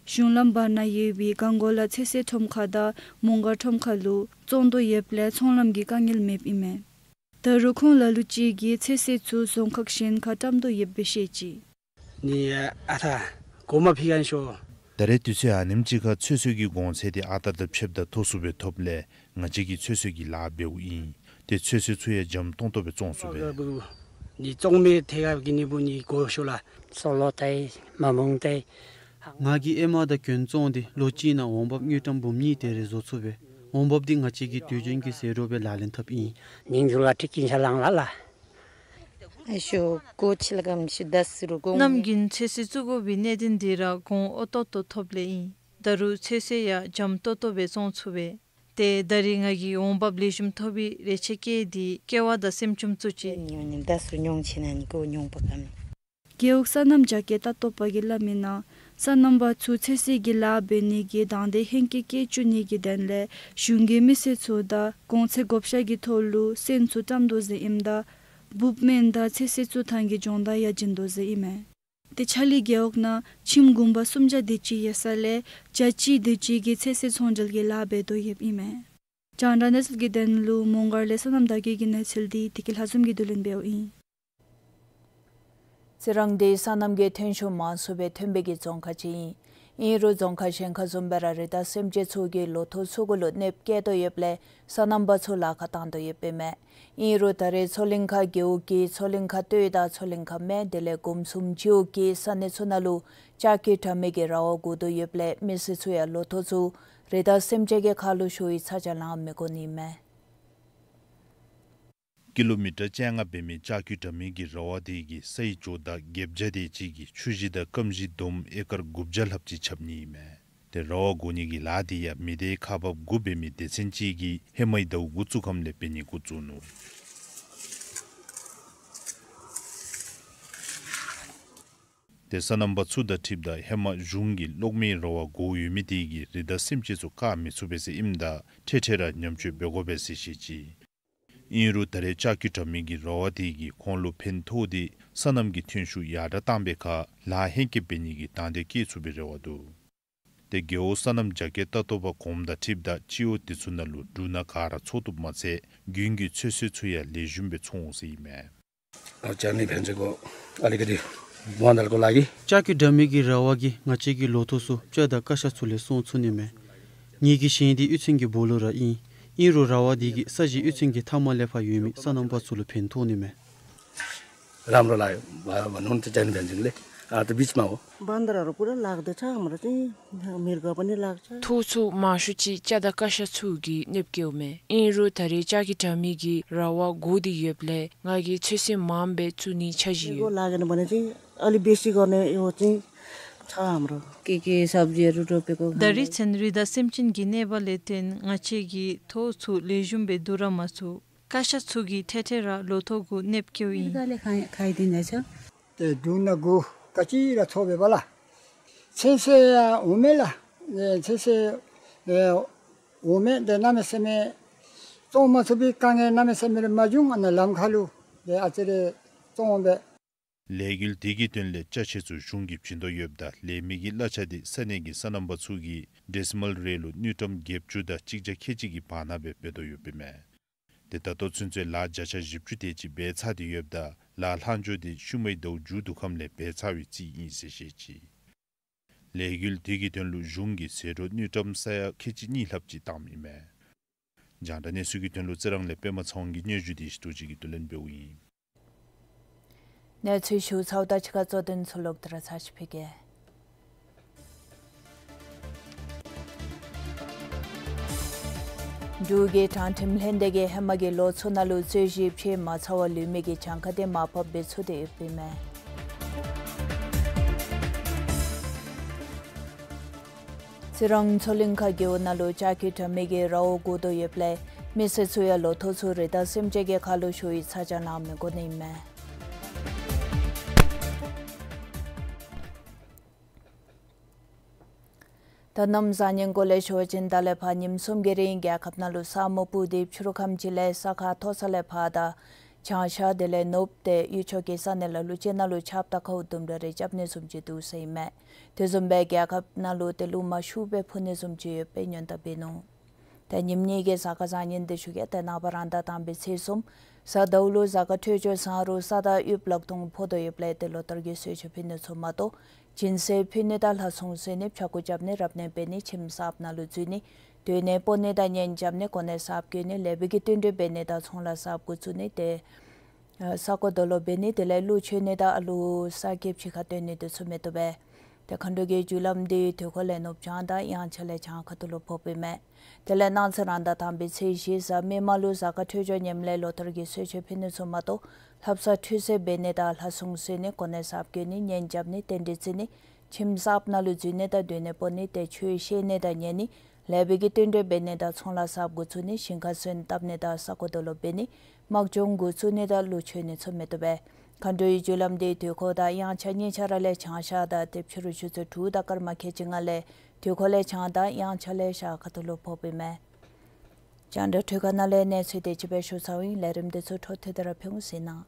གཞུང་ལམ་བར་ན་ཡོད་པའི་གངས་གོ་ལ་ཚོད་བསྲེ་ཁྲོམ་ཁ་དང་མོང་སྒར་ཁྲོམ་ཁ་ལུ་བཙོང་དོ་ཡོདཔ་ལས་ཚོང་ལམ་གྱི་དཀའ་ངལ་མེདཔ་ཨིན་མས། ད་རུང་ཁོང་ལ་ལུ་ཅིག་གིས་ཚོད་བསྲེ་ཚུ་རྫོང་ཁག་གཞན་ཁར་བཀྲམ་དོ་ཡོདཔ་སྦེ་བཤད་ཅི། ནི་ཨ་ཐ་གོ་མ་ཕི་གན་ཤོ། ད་རེས་དུས་ཚོད་ཨ་ནེམ་ཅིག་ཁར་ཚོད་བསྲེ་གི་གོང་ཚད་དེ་ཨ་རྟག་དང་ཕྱདཔ་ད་མཐོ་སུ་སྦེ་ཐོབ་ལས་ང་བཅས་ཀྱིས་ཚོད་བསྲེ་གི་ལཱ་འབདཝ་ཨིན། ཏེ་ཚོད་བསྲེ་ཚུ་ཡང་འཇམ་ཏོང་ཏོ་སྦེ་བཙོང་ཚུགས་པས། ནི་བཙོང་མི་ཐད་ཁར་གི་ནི་བུ་ནི་གོ་ཤོ་ལ། སོ་ལོ་ཏེ་མ་མོང་ཏེ། ང་གིས་ཨེ་མ་དང་གྱོན་བཙོང་སྟེ་ལོ་གཅིག་ནང་འོང་འབབ་དངུལ་ཀྲམ་འབུམ་གཉིས་དེ་རེ་བཟོ་ཚུགས་པས། འོང་འབབ་འདི་ང་བཅས་ཀྱིས་དུས་རྒྱུན་གྱི་ཟད་འགྲོ་སྦེ་ལག་ལེན་འཐབ་ཨིན། ནིང་ཟུར་ལ་ཁྲི་ཀིན་ཤ་ལང་ལ་ལ། ཨ་ཤོ་གོ་ཆི་ལ་གམ་ཤི་ད་སི་རུ་གོ། གནམ་དགུན་ཚོད་བསྲེ་བཙུགས་དགོ་པའི་གནད་དོན་འདི་ར་གོང་ཨོ་ཏོག་ཏོ་ཐོབ་ལས་ཨིན། ད་རུང་ཚོད་བསྲེ་ཡང་འཇམ་ཏོག་ཏོ་སྦེ་བཙོང་ཚུགས་པས། ཏེ་ད་རེས་ང་གིས་འོང་འབབ་ལེགས་ཤོམ་ཐོབ་པའི་རེ་ཆེ་བསྐྱེད་དེ་ཀེ་བ་དང་སེམས་བཅོམ་བཙུགས་ཅི། ཉོ་ནི་ད་སུ་ཉོང་ཆེ་ན་ནི་གོ་ཉོང་པ་གམ། རྒེད་འོག་སོ་ནམ་རྒྱ་སྐྱེད་ལྟ་རྟོག་པ་གིས་སླབ་མིའི་ནང་སོ་ནམ་པ་ཚུ་ཚོད་བསྲེ་གི་ལཱ་འབད་ནི་གི་དང་འདོད་ཧེང་སྐལ་བསྐྱེད་བཅུག་ནི་གི་དོན་ལས་གཞུང་གིས་མི་སེར་ཚུ་དང་གོང་ཚད་བགོ་བཤའ་གི་ཐོག་ལུ་སོན་ཚུ་བཀྲམ་དོ་ཟེར་ཨིནམ་ད་འབུཔ་སྨན་དང་ཚོད་བསྲེ་བཙུགས་ཐངས་ཀྱི་སྦྱོང་བརྡར་ཡང་བྱིན་དོ་ཟེར་ཨིན་མས། ཏེ་ཆ་གླིང་རྒེད་འོག་ནང་ཁྱིམ་གུང་པ་སུམ་བརྒྱ་དེ་ཅིག་ཡོད་ས་ལས་བརྒྱ་གཅིག་དེ་ཅིག་གིས་ཚོད་བསྲེ་ཚོང་འབྲེལ་གྱི་ལཱ་འབད་དོ་ཡོདཔ་ཨིན་མས། རྒྱང་བསྒྲགས་གནས་ཚུལ་གྱི་དོན་ལུ་མོང་སྒར་ལས་སོ་ནམ་དར་རྒྱས་ཀྱི་གནས་ཚུལ་འདི་བདེ་སྐྱིད་ལྷ་འཛོམས་ཀྱིས་བསྡུ་ལེན་འབདཝ་ཨིན། རྩི་རང་འདི་སོ་ནམ་གྱི་ཐོན་ཤུགས་མང་སུ་སྦེ་ཐོན་པའི་གི་རྫོང་ཁག་ཅིག་ཨིན། ཨིན་རུང་རྫོང་ཁག་གཞན་ཁག་བཟུམ་སྦེ་ར་རི་དྭགས་སེམས་ཅན་ཚུ་གིས་ལོ་ཐོག་ཚུ་གུ་ལུ་གནོདཔ་བཀལ་དོ་ཡོདཔ་ལས་སོ་ནམ་པ་ཚུ་ལཱ་ཁག་བཏང་དོ་ཡོདཔ་ཨིན་མས། ཨིན་རུང་ད་རེས་མཚོ་གླིང་ཁ་རྒེད་འོག་གི་མཚོ་གླིང་ཁ་སྟོད་དང་མཚོ་གླིང་ཁ་སྨད་དེ་ལས་གོམ་གསུམ་རྒེད་འོག་གི་ས་གནས་ཚུ་ནང་ལུ་ལྕགས་ཀྱུ་དྲ་མིག་གི་ར་བ་བསྒོར་དོ་ཡོདཔ་ལས་མི་སེར་ཚུ་ཡང་ལོ་ཐོག་ཚུ་རི་དྭགས་སེམས་ཅན་གྱི་ཁ་ལུ་ཤོར་བའི་ཚ་གྱང་ལང་མི་དགོ་ནི་མས། ཀི་ལོ་མི་ཊར་བཅོ་ལྔ་འབད་མི་ལྕགས་ཀྱུ་དྲ་མིག་གི་ར་བ་དེ་གིས་སའི་ཇོ་བདག་བརྒྱད་བརྒྱ་དེ་ཅིག་གི་ཆུ་བཞི་དང་སྐམ་བཞི་བསྡོམས་ཨེ་ཀར་དགུ་བརྒྱ་ལྷགཔ་ཅིག་ཁྱབ་ནི་ཨིན་མས། ཏེ་ར་བ་བསྒོར་ནི་གི་ལཱ་དེ་ཡང་མི་སྡེ་ཁག་འབག་དགུ་འབད་མི་སྡེ་ཚན་ཅིག་གིས་ཧེ་མའི་ཟླཝ་དགུ་བཙུགས་ཁམས་ལས་འབད་ནི་འགོ་བཙུགས་ནུག། ཏེ་སོ་ནམ་པ་ཚུ་དང་འཁྲིལཝ་ད་ཧེ་མ་གཞུང་གིས་གློག་མེའི་ར་བ་བགོ་ཡོད་མི་དེ་གིས་རི་དྭགས་སེམས་ཅན་ཚུ་བཀག་མི་ཚུགས་པས་ཟེར་ཨིནམ་ད་འཕྲལ་འཕྲལ་ར་ཉམས་བཅོས་འབད་དགོ་པས་ཟེར་བཤད་ཅི། ཨིན་རུང་ད་རེས་ལྕགས་ཀྱུ་དྲ་མིག་གི་ར་བ་དེ་གིས་ཁོང་ལུ་ཕན་ཐོགས་ཏེ་སོ་ནམ་གྱི་ཐོན་ཤུགས་ཡར་དྲགས་བཏང་པའི་ཁར་ལཱ་ཧེང་སྐལ་འབད་ནི་གི་དང་འདོད་བསྐྱེད་ཚུགས་པའི་རེ་བ་འདུག། ཏེ་རྒེད་འོག་སོ་ནམ་རྒྱ་སྐྱེད་ལྟ་རྟོག་པ་གོངམ་དང་འཁྲིལཝ་ད་སྤྱི་འོག་དེ་ཚུ་ནང་ལུ་འབྲུ་སྣ་ག་ར་འཚོ་བཏུབ་མ་ཚད་རྒྱུན་གྱི་ཚོད་བསྲེ་ཚུ་ཡང་ལེགས་ཤོམ་སྦེ་འཚོ་འོང་ཟེར་ཨིན་མས། ཨ་ཅག་ནི་ཕན་ཚུན་གོ་ཨ་ལི་ག་དེ་མོ་ནལ་གོ་ལ་གི། ལྕགས་ཀྱུ་དྲ་མིག་གི་ར་བ་གིས་ང་བཅས་ཀྱི་ལོ་ཐོག་ཚུ་སྤྱ་དང་ཀ་ཤ་ཚུ་ལས་སྲུང་ཚུགས་ནི་མས། ངེ་གི་ཞིང་འདི་གཡུས་ཚན་གྱི་སྦོ་ལོགས་ར་ཨིན། ཨིན་རུང་ར་བ་འདི་གིས་ས་གཞི་གཡུས་ཚན་གྱི་མཐའམ་ལས་ཕར་ཡོད་མི་སོ་ནམ་པ་ཚུ་ལུ་ཕན་ཐོགས་ནི་མས། राम्रो लाग्यो। भ-, भन्नु त जाने भ्यान्सिङले। आ, त बिचमा हो। बाँदरहरू पुरा लाग्दछ हाम्रो चाहिँ, मृग पनि लाग्छ। ཐོག་ཚུ་མང་ཤོས་ཅིག་སྤྱ་དང་ཀ་ཤ་ཚུ་གིས་གནོདཔ་བཀལཝ་མས། ཨིན་རུང་ད་རེས་ལྕགས་ཀྱུ་དྲ་མིག་གི་ར་བ་བགོ་སྟེ་ཡོདཔ་ལས་ང་གིས་ཚོད་བསྲེ་མངམ་སྦེ་བཙུགས་ནི་འཆར་གཞི་ཡོད། མི་གོ་ལག་ཡིན་ན་ཅིག་ཨ་ལི་བེ་སི་གོ་ནི་ཡོད་ཅིག་ཆ་ཧམ་རོ། के के सब्जीहरू रोपेको ད་རེས་ཚུན་རི་དྭགས་སེམས་ཅན་གྱི་གནོད་པ་ལས་བརྟེན་ང་བཅས་ཀྱི་ཐོག་ཚུ་ལེགས་ཤོམ་སྦེ་བསྡུ་ར་མ་ཚུགས། ཀ་ཤ་ཚུ་གིས་འཕྲལ་འཕྲལ་ར་ལོ་ཐོག་གུ་གནོདཔ་བཀལཝ་ཨིན། ཁ་ལས་ཁ་ཡི་དེ་ནས་ཆ། ཏེ་འབྲུ་སྣ་དགུ་ཀ་ཅི་ར་འཚོ་བའི་བ་ལ། ཚོད་བསྲེ་ཡང་འོང་མས་ལགས། ཨེ་ཚོད་བསྲེ་ཨེ་འོང་མས། ཏེ་གནམ་མེད་ས་མེད་བཙོང་མ་ཚུགས་པའི་དཀའ་ངལ་གནམ་མེད་ས་མེད་ར་མ་བྱུང་། ཨ་ནཱ་ལམ་ཁ་ལུ་ཏེ་ཨ་ཙི་རེ་བཙོང་འོང་པས། ལས་འགུལ་དེ་གི་དོན་ལས་ཅ་ཆས་ཚུ་གཞུང་གིས་བྱིན་དོ་ཡོདཔ་ད་ལས་མི་གི་གླ་ཆ་དེ་ས་གནས་ཀྱི་སོ་ནམ་པ་ཚུ་གིས་ཌེ་སི་མཱལ་རེ་ལུ་དངུལ་ཀྲམ་བརྒྱད་ཅུ་དང་གཅིག་བརྒྱ་ཁལ་གཅིག་གི་བར་ན་སྦེ་འབད་དོ་ཡོདཔ་ཨིན་མས། ཏེ་ད་ལྟོ་ཚུན་ཚོད་ལཱ་བརྒྱ་ཆ་བཞི་བཅུ་དེ་ཅིག་འབད་ཚར་ཏེ་ཡོདཔ་ད་ལཱ་ལྷག་འཕྲོ་དེ་ཤུལ་མའི་ཟླཝ་མཇུག་བསྡུ་ཁམས་ལས་འབད་ཚར་བའི་རྩིས་ཨིན་ཟེར་བཤད་ཅི། ལས་འགུལ་དེ་གི་དོན་ལུ་གཞུང་གིས་ཟད་འགྲོ་དངུལ་ཀྲམ་ས་ཡ་ཁལ་གཅིག་གཉིས་ལྷགཔ་ཅིག་བཏངམ་ཨིན་མས། རྒྱང་བསྒྲགས་གནས་ཚུལ་གྱི་དོན་ལུ་རྩི་རང་ལས་པདྨ་ཚེ་དབང་གི་སྙན་ཞུ་དེ་ཞུ་ཅིག་གིས་བསྡུ་ལེན་འབདཝ་ཨིན། གནས་ཚུལ་ཞུ་ཚརཝ་ད་ཕྱི་ཁར་གཙོ་དོན་ཚུ་ལོག་སྟེ་ར་ཚར་ཅིག་ཕུལ་གེ། འབྲུག་གི་དྲང་ཁྲིམས་ལྷན་སྡེ་གིས་ཧེ་མ་གི་ལོ་ཚུ་ནང་ལུ་རྩོད་གཞི་ཕྱེ་མ་ཚར་བར་ལུས་མི་གི་གྱངས་ཁ་དེ་མར་ཕབ་འབད་ཚུགས་ཏེ་ཡོདཔ་ཨིན་མས། རྩི་རང་མཚོ་གླིང་ཁ་རྒེད་འོག་ནང་ལུ་ལྕགས་ཀྱུ་དྲ་མིག་གི་ར་བ་བགོ་དོ་ཡོདཔ་ལས་མི་སེར་ཚུ་ཡང་ལོ་ཐོག་ཚུ་རི་དྭགས་སེམས་ཅན་གྱི་ཁ་ལུ་ཤོར་བའི་ཚ་གྱང་ནང་མི་དགོ་ནི་ཨིན་མས། ད་གནམ་བཟང་ངན་སྐོར་ལས་ཞུ་བ་ཅིན་ད་ལས་ཕར་ཉིནམ་གསུམ་གྱི་རིང་རྒྱལ་ཁབ་ནང་ལུ་ས་སྨུག་སྤུབས་ཏེ་ཕྱི་རུ་ཁམས་ཅིག་ལས་ས་ཁ་མཐོ་ས་ལས་ཕར་དང་བྱང་ཤར་དེ་ལས་ནུབ་ཏེ་ཡུལ་ཕྱོགས་ཀྱི་ས་གནས་ལ་ལུ་ཅིག་ནང་ལུ་ཆརཔ་དང་ཁཝ་དུམ་གྲ་རེ་རྐྱབ་ནི་བཟུམ་ཅིག་འདུག་ཟེར་ཨིན་མས། དེ་བཟུམ་སྦེ་རྒྱལ་ཁབ་ནང་ལུ་ཏེ་རླུང་མ་ཤུགས་སྦེ་འཕུ་ནི་བཟུམ་ཅིག་ཡོད་པའི་སྔོན་བརྡ་འབད་ནུག། ཏེ་ཉིནམ་གཉིས་ཀྱི་གཟའ་སྐར་བཟང་ངན་དེ་ཞུ་གེ། ཏེ་ནངས་པ་རང་ཟླ་དང་པའི་ཚེས་གསུམ་གཟའ་ཟླཝ་ལུ་གཟའ་སྐར་འཕྲོད་སྦྱོར་བཟང་རུང་ས་དང་དབུགས་ལག་སྟོང་ཕོག་དོ་ཡོདཔ་ལས་ཏེ་ལོ་ལྟར་གྱི་གསོལ་མཆོད་ཕུལ་ནི་ཚུ་མ་གཏོགས་སྦྱིན་སྲེག་ཕུལ་ནི་དང་ལྷ་སྲུང་གསོལ་ནི་ཕྱྭ་འགུགས་རྐྱབ་ནི་རབ་གནས་འབད་ནི་ཁྱིམ་གསརཔ་ནང་ལུ་འཛུལ་ནི་སྡོད་གནས་སྤོ་ནི་དང་གཉེན་རྐྱབ་ནི་གོ་གནས་གསརཔ་བསྐོ་ནི་ལེགས་པའི་གི་བསྟུན་གྲོས་འབད་ནི་དང་ཚོང་ལཱ་གསརཔ་འགོ་བཙུགས་ནི་ཏེ་ས་གོ་རྡོ་སློག་འབད་ནི་དེ་ལས་ཀླུ་མཆོད་ནི་དང་ཨ་ལུ་གསར་སྐྱེས་ཕྱི་ཁར་བཏོན་ནི་དེ་ཚུ་མི་བཏུབ་པས། ཏེ་མཁའ་འགྲོ་གི་རྒྱུ་ལམ་འདི་དུས་འཁོར་ལས་ནུབ་བྱང་དང་དབྱངས་འཆར་ལས་བྱང་ཁ་ཐུག་ལུ་ཕོགཔ་ཨིན་མས། དེ་ལས་གནངས་ཚེ་རང་ཟླ་དང་པའི་ཚེས་བཞི་གཟའ་མིག་དམར་ལུ་གཟའ་སྐར་འཕྲོད་སྦྱོར་ངནམ་ལས་ལོ་ལྟར་གྱི་གསོལ་མཆོད་ཕུལ་ནི་ཚུ་མ་གཏོགས་ལྷ་བསངས་ཁྲུས་གསོལ་འབད་ནི་དང་ལྷ་སྲུང་གསོལ་ནི་གོ་གནས་གསརཔ་བསྐོ་ནི་གཉེན་རྐྱབ་ནི་རྟེན་འབྲེལ་བརྩི་ནི་ཁྱིམ་གསརཔ་ནང་ལུ་འཛུལ་ནི་དང་སྡོད་གནས་སྤོ་ནི་ཏེ་ཆོས་བཤད་ནི་དང་ཉན་ནི་ལེགས་པའི་གི་བསྟུན་གྲོས་འབད་ནི་དང་ཚོང་ལཱ་གསརཔ་འགོ་བཙུགས་ནི་ཞིང་ཁར་སོན་བཏབ་ནི་དང་ས་གོ་རྡོ་སློག་འབད་ནི་དམག་སྦྱོང་འགོ་བཙུགས་ནི་དང་ཀླུ་མཆོད་ནི་ཚུ་མི་བཏུབ་པས། མཁའ་འགྲོའི་རྒྱུ་ལམ་འདི་དུས་འཁོར་དང་དབྱངས་འཆར་གཉིས་ཆ་ར་ལས་བྱང་ཤར་དང་ཏེ་ཕྱི་རུ་ཆུ་ཚོད་དྲུག་དང་སྐར་མ་ཁལ་གཅིག་ལྔ་ལས་དུས་འཁོར་ལས་བྱང་དང་དབྱངས་འཆར་ལས་ཤར་ཁ་ཐུག་ལུ་ཕོགཔ་ཨིན་མས། རྒྱང་བསྒྲགས་འཕྲུལ་ཁང་ནང་ལས་གནས་ཚུལ་དེ་ཅིག་སྦེ་ཞུ་ཚརཝ་ཨིན། ལས་རིམ་འདི་ཚུ་འཕྲོ་མཐུད་དེ་ར་ཕུལ་འོང་ཟེར་ནང་།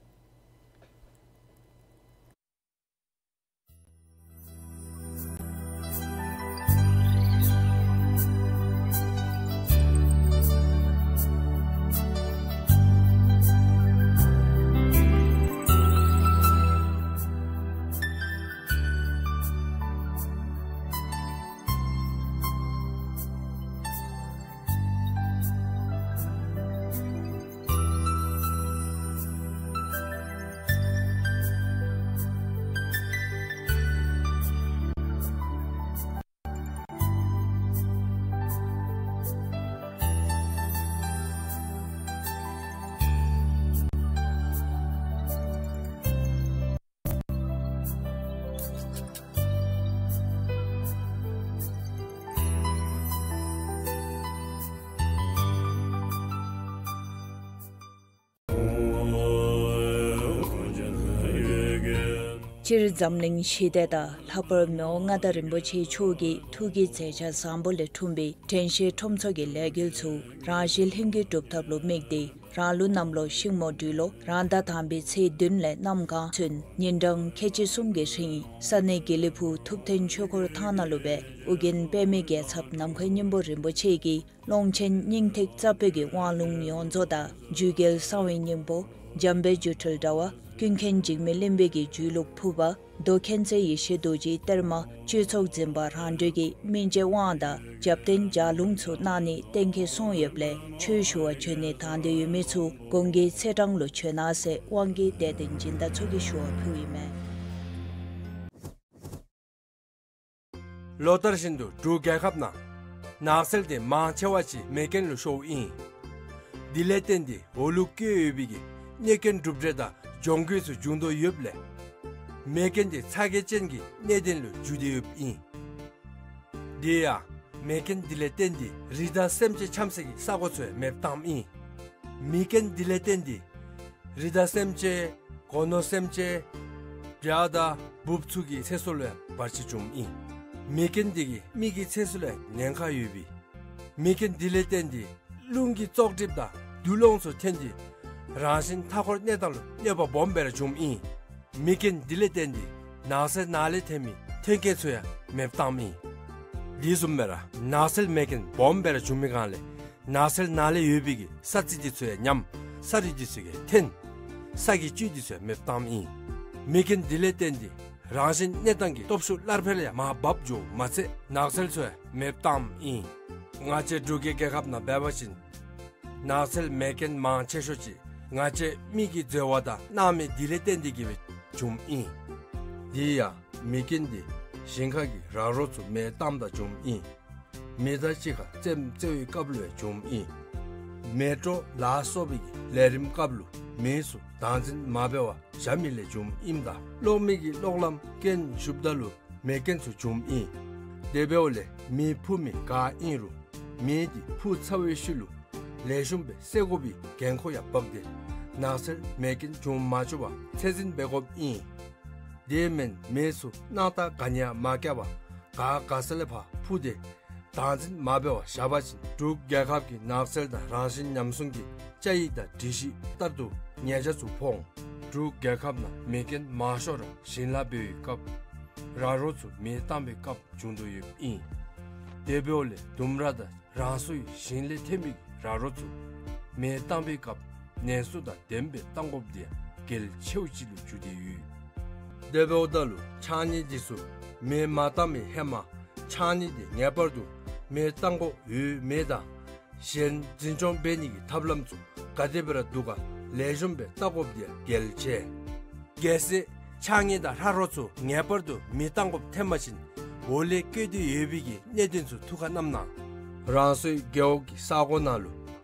སྤྱིར་འཛམ་གླིང་ཞི་བདེ་དང་ལྷག་པར་མི་དབང་མངའ་བདག་རིན་པོ་ཆེ་མཆོག་གི་ཐུགས་ཀྱི་མཛད་འཆར་བཟང་པོ་ལས་འཁྲུངས་པའི་དྲན་ཤེས་ཁྲོམ་ཚོགས་ཀྱི་ལས་འགུལ་ཚུ་རང་བཞིན་ལྷུན་གྱིས་གྲུབ་ཐབས་ལུ་དམིགས་ཏེ་རང་ལུགས་གནམ་ལོ་ཤིང་མོ་སྦྲུལ་ལོ་རང་ཟླ་དང་པའི་ཚེས་བདུན་ལས་གནམ་གང་ཚུན་ཉིན་གྲངས་ཁལ་གཅིག་གསུམ་གྱི་རིང་ས་གནས་དགེ་ལེགས་ཕུག་ཐུབ་བསྟན་ཆོས་འཁོར་ཐང་ནང་ལུ་སྦེ་ཨོ་རྒྱན་པདྨའི་རྒྱལ་ཚབ་ནམ་མཁའི་སྙིང་པོ་རིན་པོ་ཆེ་གིས་ཀློང་ཆེན་སྙིང་ཐིག་རྩ་བོད་ཀྱི་དབང་ལུང་ཡོངས་རྫོགས་དང་རྒྱུད་རྒྱལ་གསང་བའི་སྙིང་པོ་འཇམ་དཔལ་སྒྱུ་འཕྲུལ་དྲྭ་བ་ཀུན་མཁྱེན་འཇིགས་མེད་གླིང་པའི་གི་རྒྱུད་ལུགས་ཕུར་པ་མདོ་མཁྱེན་བརྩེ་ཡེ་ཤེས་རྡོ་རྗེའི་གཏེར་མ་སྤྱོད་ཚོགས་འཛིན་པ་རང་གྲོལ་གྱི་སྨིན་བྱེད་དབང་དང་རྒྱབ་རྟེན་ལྗགས་ལུང་ཚུ་གནང་ནི་གཏན་འཁེལ་སོང་ཡོདཔ་ལས་ཆོས་ཞུ་བར་བྱོན་ནི་དང་འདོད་ཡོད་མི་ཚུ་གོང་གི་ཚེས་གྲངས་ལུ་བྱོན་གནང་ཟེར་དབང་གི་དད་ལྡན་སྦྱིན་བདག་ཚུ་གིས་ཞུ་བ་ཕུལཝ་ཨིན་མས། ལོ་ལྟར་བཞིན་དུ་འབྲུག་རྒྱལ་ཁབ་ནང་ནགས་ཚལ་དེ་མང་ཆེ་བ་ཅིག་མེ་རྐྱེན་ལུ་ཤོརཝ་ཨིན། དེ་ལས་བརྟེན་ཏེ་འོག་ལུ་བཀོད་ཡོད་པའི་གི་གནོད་སྐྱོན་གྲུབ་འབྲས་དང་གྱོང་གུད་ཚུ་བྱུང་དོ་ཡོདཔ་ལས་མེ་རྐྱེན་དེ་ཚ་གྱང་ཅན་གྱི་གནད་དོན་ལུ་འགྱུར་ཏེ་ཡོདཔ་ཨིན། དེ་ཡང་མེ་རྐྱེན་དེ་ལས་བརྟེན་ཏེ་རི་དྭགས་སེམས་ཅན་འཁྱམ་སའི་གི་ས་གོ་ཚུ་ཡང་མེདཔ་བཏངམ་ཨིན། མེ་རྐྱེན་དེ་ལས་བརྟེན་ཏེ་རི་དྭགས་སེམས་ཅན་སྒོ་ནོར་སེམས་ཅན་བྱ་དང་འབུཔ་ཚུ་གི་ཚེ་སྲོག་ལུ་ཡང་བར་ཆད་བྱུངམ་ཨིན། མེ་རྐྱེན་དེ་གིས་མི་གི་ཚེ་སྲོག་ལུ་ཡང་ཉེན་ཁ་ཡོདཔ་ཨིན། མེ་རྐྱེན་དེ་ལས་བརྟེན་ཏེ་རླུང་གི་བཙོག་གྲིབ་དང་དུག་རླངས་ཚུ་ཐོན་ཏེ་རང་བཞིན་མཐའ་འཁོར་གནས་སྟངས་ལུ་གནོད་པ་སྦོམ་སྦེ་ར་བྱུངམ་ཨིན། མེ་རྐྱེན་དེ་ལས་བརྟེན་ཏེ་ནགས་ཚལ་ནང་ལས་ཐོན་མི་ཐོན་སྐྱེད་ཚུ་ཡང་མེདཔ་བཏངམ་ཨིན། དེ་བཟུམ་སྦེ་ར་ནགས་ཚལ་མེ་རྐྱེན་སྦོམ་སྦེ་ར་བྱུང་མི་སྒང་ལས་ནགས་ཚལ་ནང་ལས་ཡོད་པའི་གི་ས་རྩི་དེ་ཚུ་ཡང་ཉམས། ས་རུད་དེ་ཚུ་ཡང་ཐོན། ས་གི་བཅུད་དེ་ཚུ་ཡང་མེདཔ་བཏངམ་ཨིན། མེ་རྐྱེན་དེ་ལས་བརྟེན་ཏེ་རང་བཞིན་གནས་སྟངས་ཀྱི་སྟོབས་ཤུགས་སླར་འཕེལ་ཡང་མར་བབས་འགྱོཝ་མ་ཚད་ནགས་ཚལ་ཚུ་ཡང་མེདཔ་བཏངམ་ཨིན། ང་བཅས་འབྲུག་གི་རྒྱལ་ཁབ་ནང་འབད་བ་ཅིན་ནགས་ཚལ་མེ་རྐྱེན་མང་ཆེ་ཤོས་ཅིག་ང་བཅས་མི་གིས་འཛོལ་བ་དང་གནང་མི་དེ་ལས་བརྟེན་ཏེ་གིས་སྦེ་བྱུངམ་ཨིན། དེ་ཡང་མེ་རྐྱེན་དེ་ཞིང་ཁ་གི་ར་རོ་ཚུ་མེ་བཏངམ་ད་བྱུངམ་ཨིན། མེ་མདའ་གཅིག་ཁར་རྩེདམོ་རྩེ་བའི་སྐབས་ལུ་ཡང་བྱུངམ་ཨིན། མེ་དྲོད་ལ་སོགས་པའི་གི་ལས་རིམ་སྐབས་ལུ་མེ་ཚུ་བདག་འཛིན་མ་འབད་བར་བཞག་མི་ལས་བྱུངམ་ཨིནམ་ད་གློག་མེ་གི་གློག་ལམ་རྐྱེན་ཞུགསཔ་ད་ལུ་མེ་རྐྱེན་ཚུ་བྱུངམ་ཨིན། དེ་འབདཝ་ལས་མེ་འཕུ་མི་ག་ཨིན་རུང་མེ་དེ་འཕུ་ཚར་བའི་ཤུལ་ལུ་ལེགས་ཤོམ་སྦེ་བསད་དགོ་པའི་འགན་ཁུར་ཡང་འབག་སྟེ་ནགས་ཚལ་མེ་རྐྱེན་བྱུང་མ་བཅུག་པར་ཚད་འཛིན་འབད་དགོཔ་ཨིན། དེ་མེན་མེ་ཚུ་སྣང་ཐག་ག་ནི་ཡང་མ་བཀལ་བར་ག་ག་ས་ལས་ཕར་འཕུ་སྟེ་བདག་འཛིན་མ་འབད་བར་བཞག་པ་ཅིན་འབྲུག་རྒྱལ་ཁབ་ཀྱི་ནགས་ཚལ་དང་རང་བཞིན་ཉམས་སྲུང་གི་བཅའ་ཡིག་དང་སྒྲིག་གཞི་ལྟར་དུ་ཉེས་ཆད་ཚུ་ཕོག་འོང་། འབྲུག་རྒྱལ་ཁབ་ནང་མེ་རྐྱེན་མང་ཤོས་ར་ཞིང་ལཱ་འབད་བའི་སྐབས་ར་རོ་ཚུ་མེ་བཏང་བའི་སྐབས་བྱུང་དོ་ཡོདཔ་ཨིན། དེ་འབདཝ་ལས་ལྡུམ་ར་དང་རང་སོའི་ཞིང་ལས་ཐོན་མི་ར་རོ་ཚུ་མེ་བཏང་བའི་སྐབས་ནན་སུ་དང་ལྡནམ་སྦེ་བཏང་དགོཔ་དེ་ཡང་གལ་ཆེཝ་ཅིག་ལུ་གྱུར་ཏེ་ཡོད། དེ་འབདཝ་ད་ལུ་ཕྱགས་སྙིགས་དེ་ཚུ་མེ་མ་བཏང་བའི་ཧེ་མ་ཕྱགས་སྙིགས་དེ་ངེས་པར་དུ་མེ་བཏང་དགོཔ་ཡོད་མེད་དང་གཞན་འཛིན་སྐྱོང་འབད་ནི་གི་ཐབས་ལམ་ཚུ་ག་དེ་སྦེ་ར་འདུག་ག་ལེགས་ཤོམ་སྦེ་བལྟ་དགོཔ་དེ་ཡང་གལ་ཆེ། གལ་སྲིད་ཕྱགས་སྙིགས་དང་ར་རོ་ཚུ་ངེས་པར་དུ་མེ་བཏང་དགོཔ་ཐོན་པ་ཅིན་འོག་ལས་བཀོད་དེ་ཡོད་པའི་གི་གནད་དོན་ཚུ་ཐུགས་ཁར་བསྣམ་གནང་། རང་སོའི་རྒེད་འོག་གི་ས་གོ་ནང་ལུ་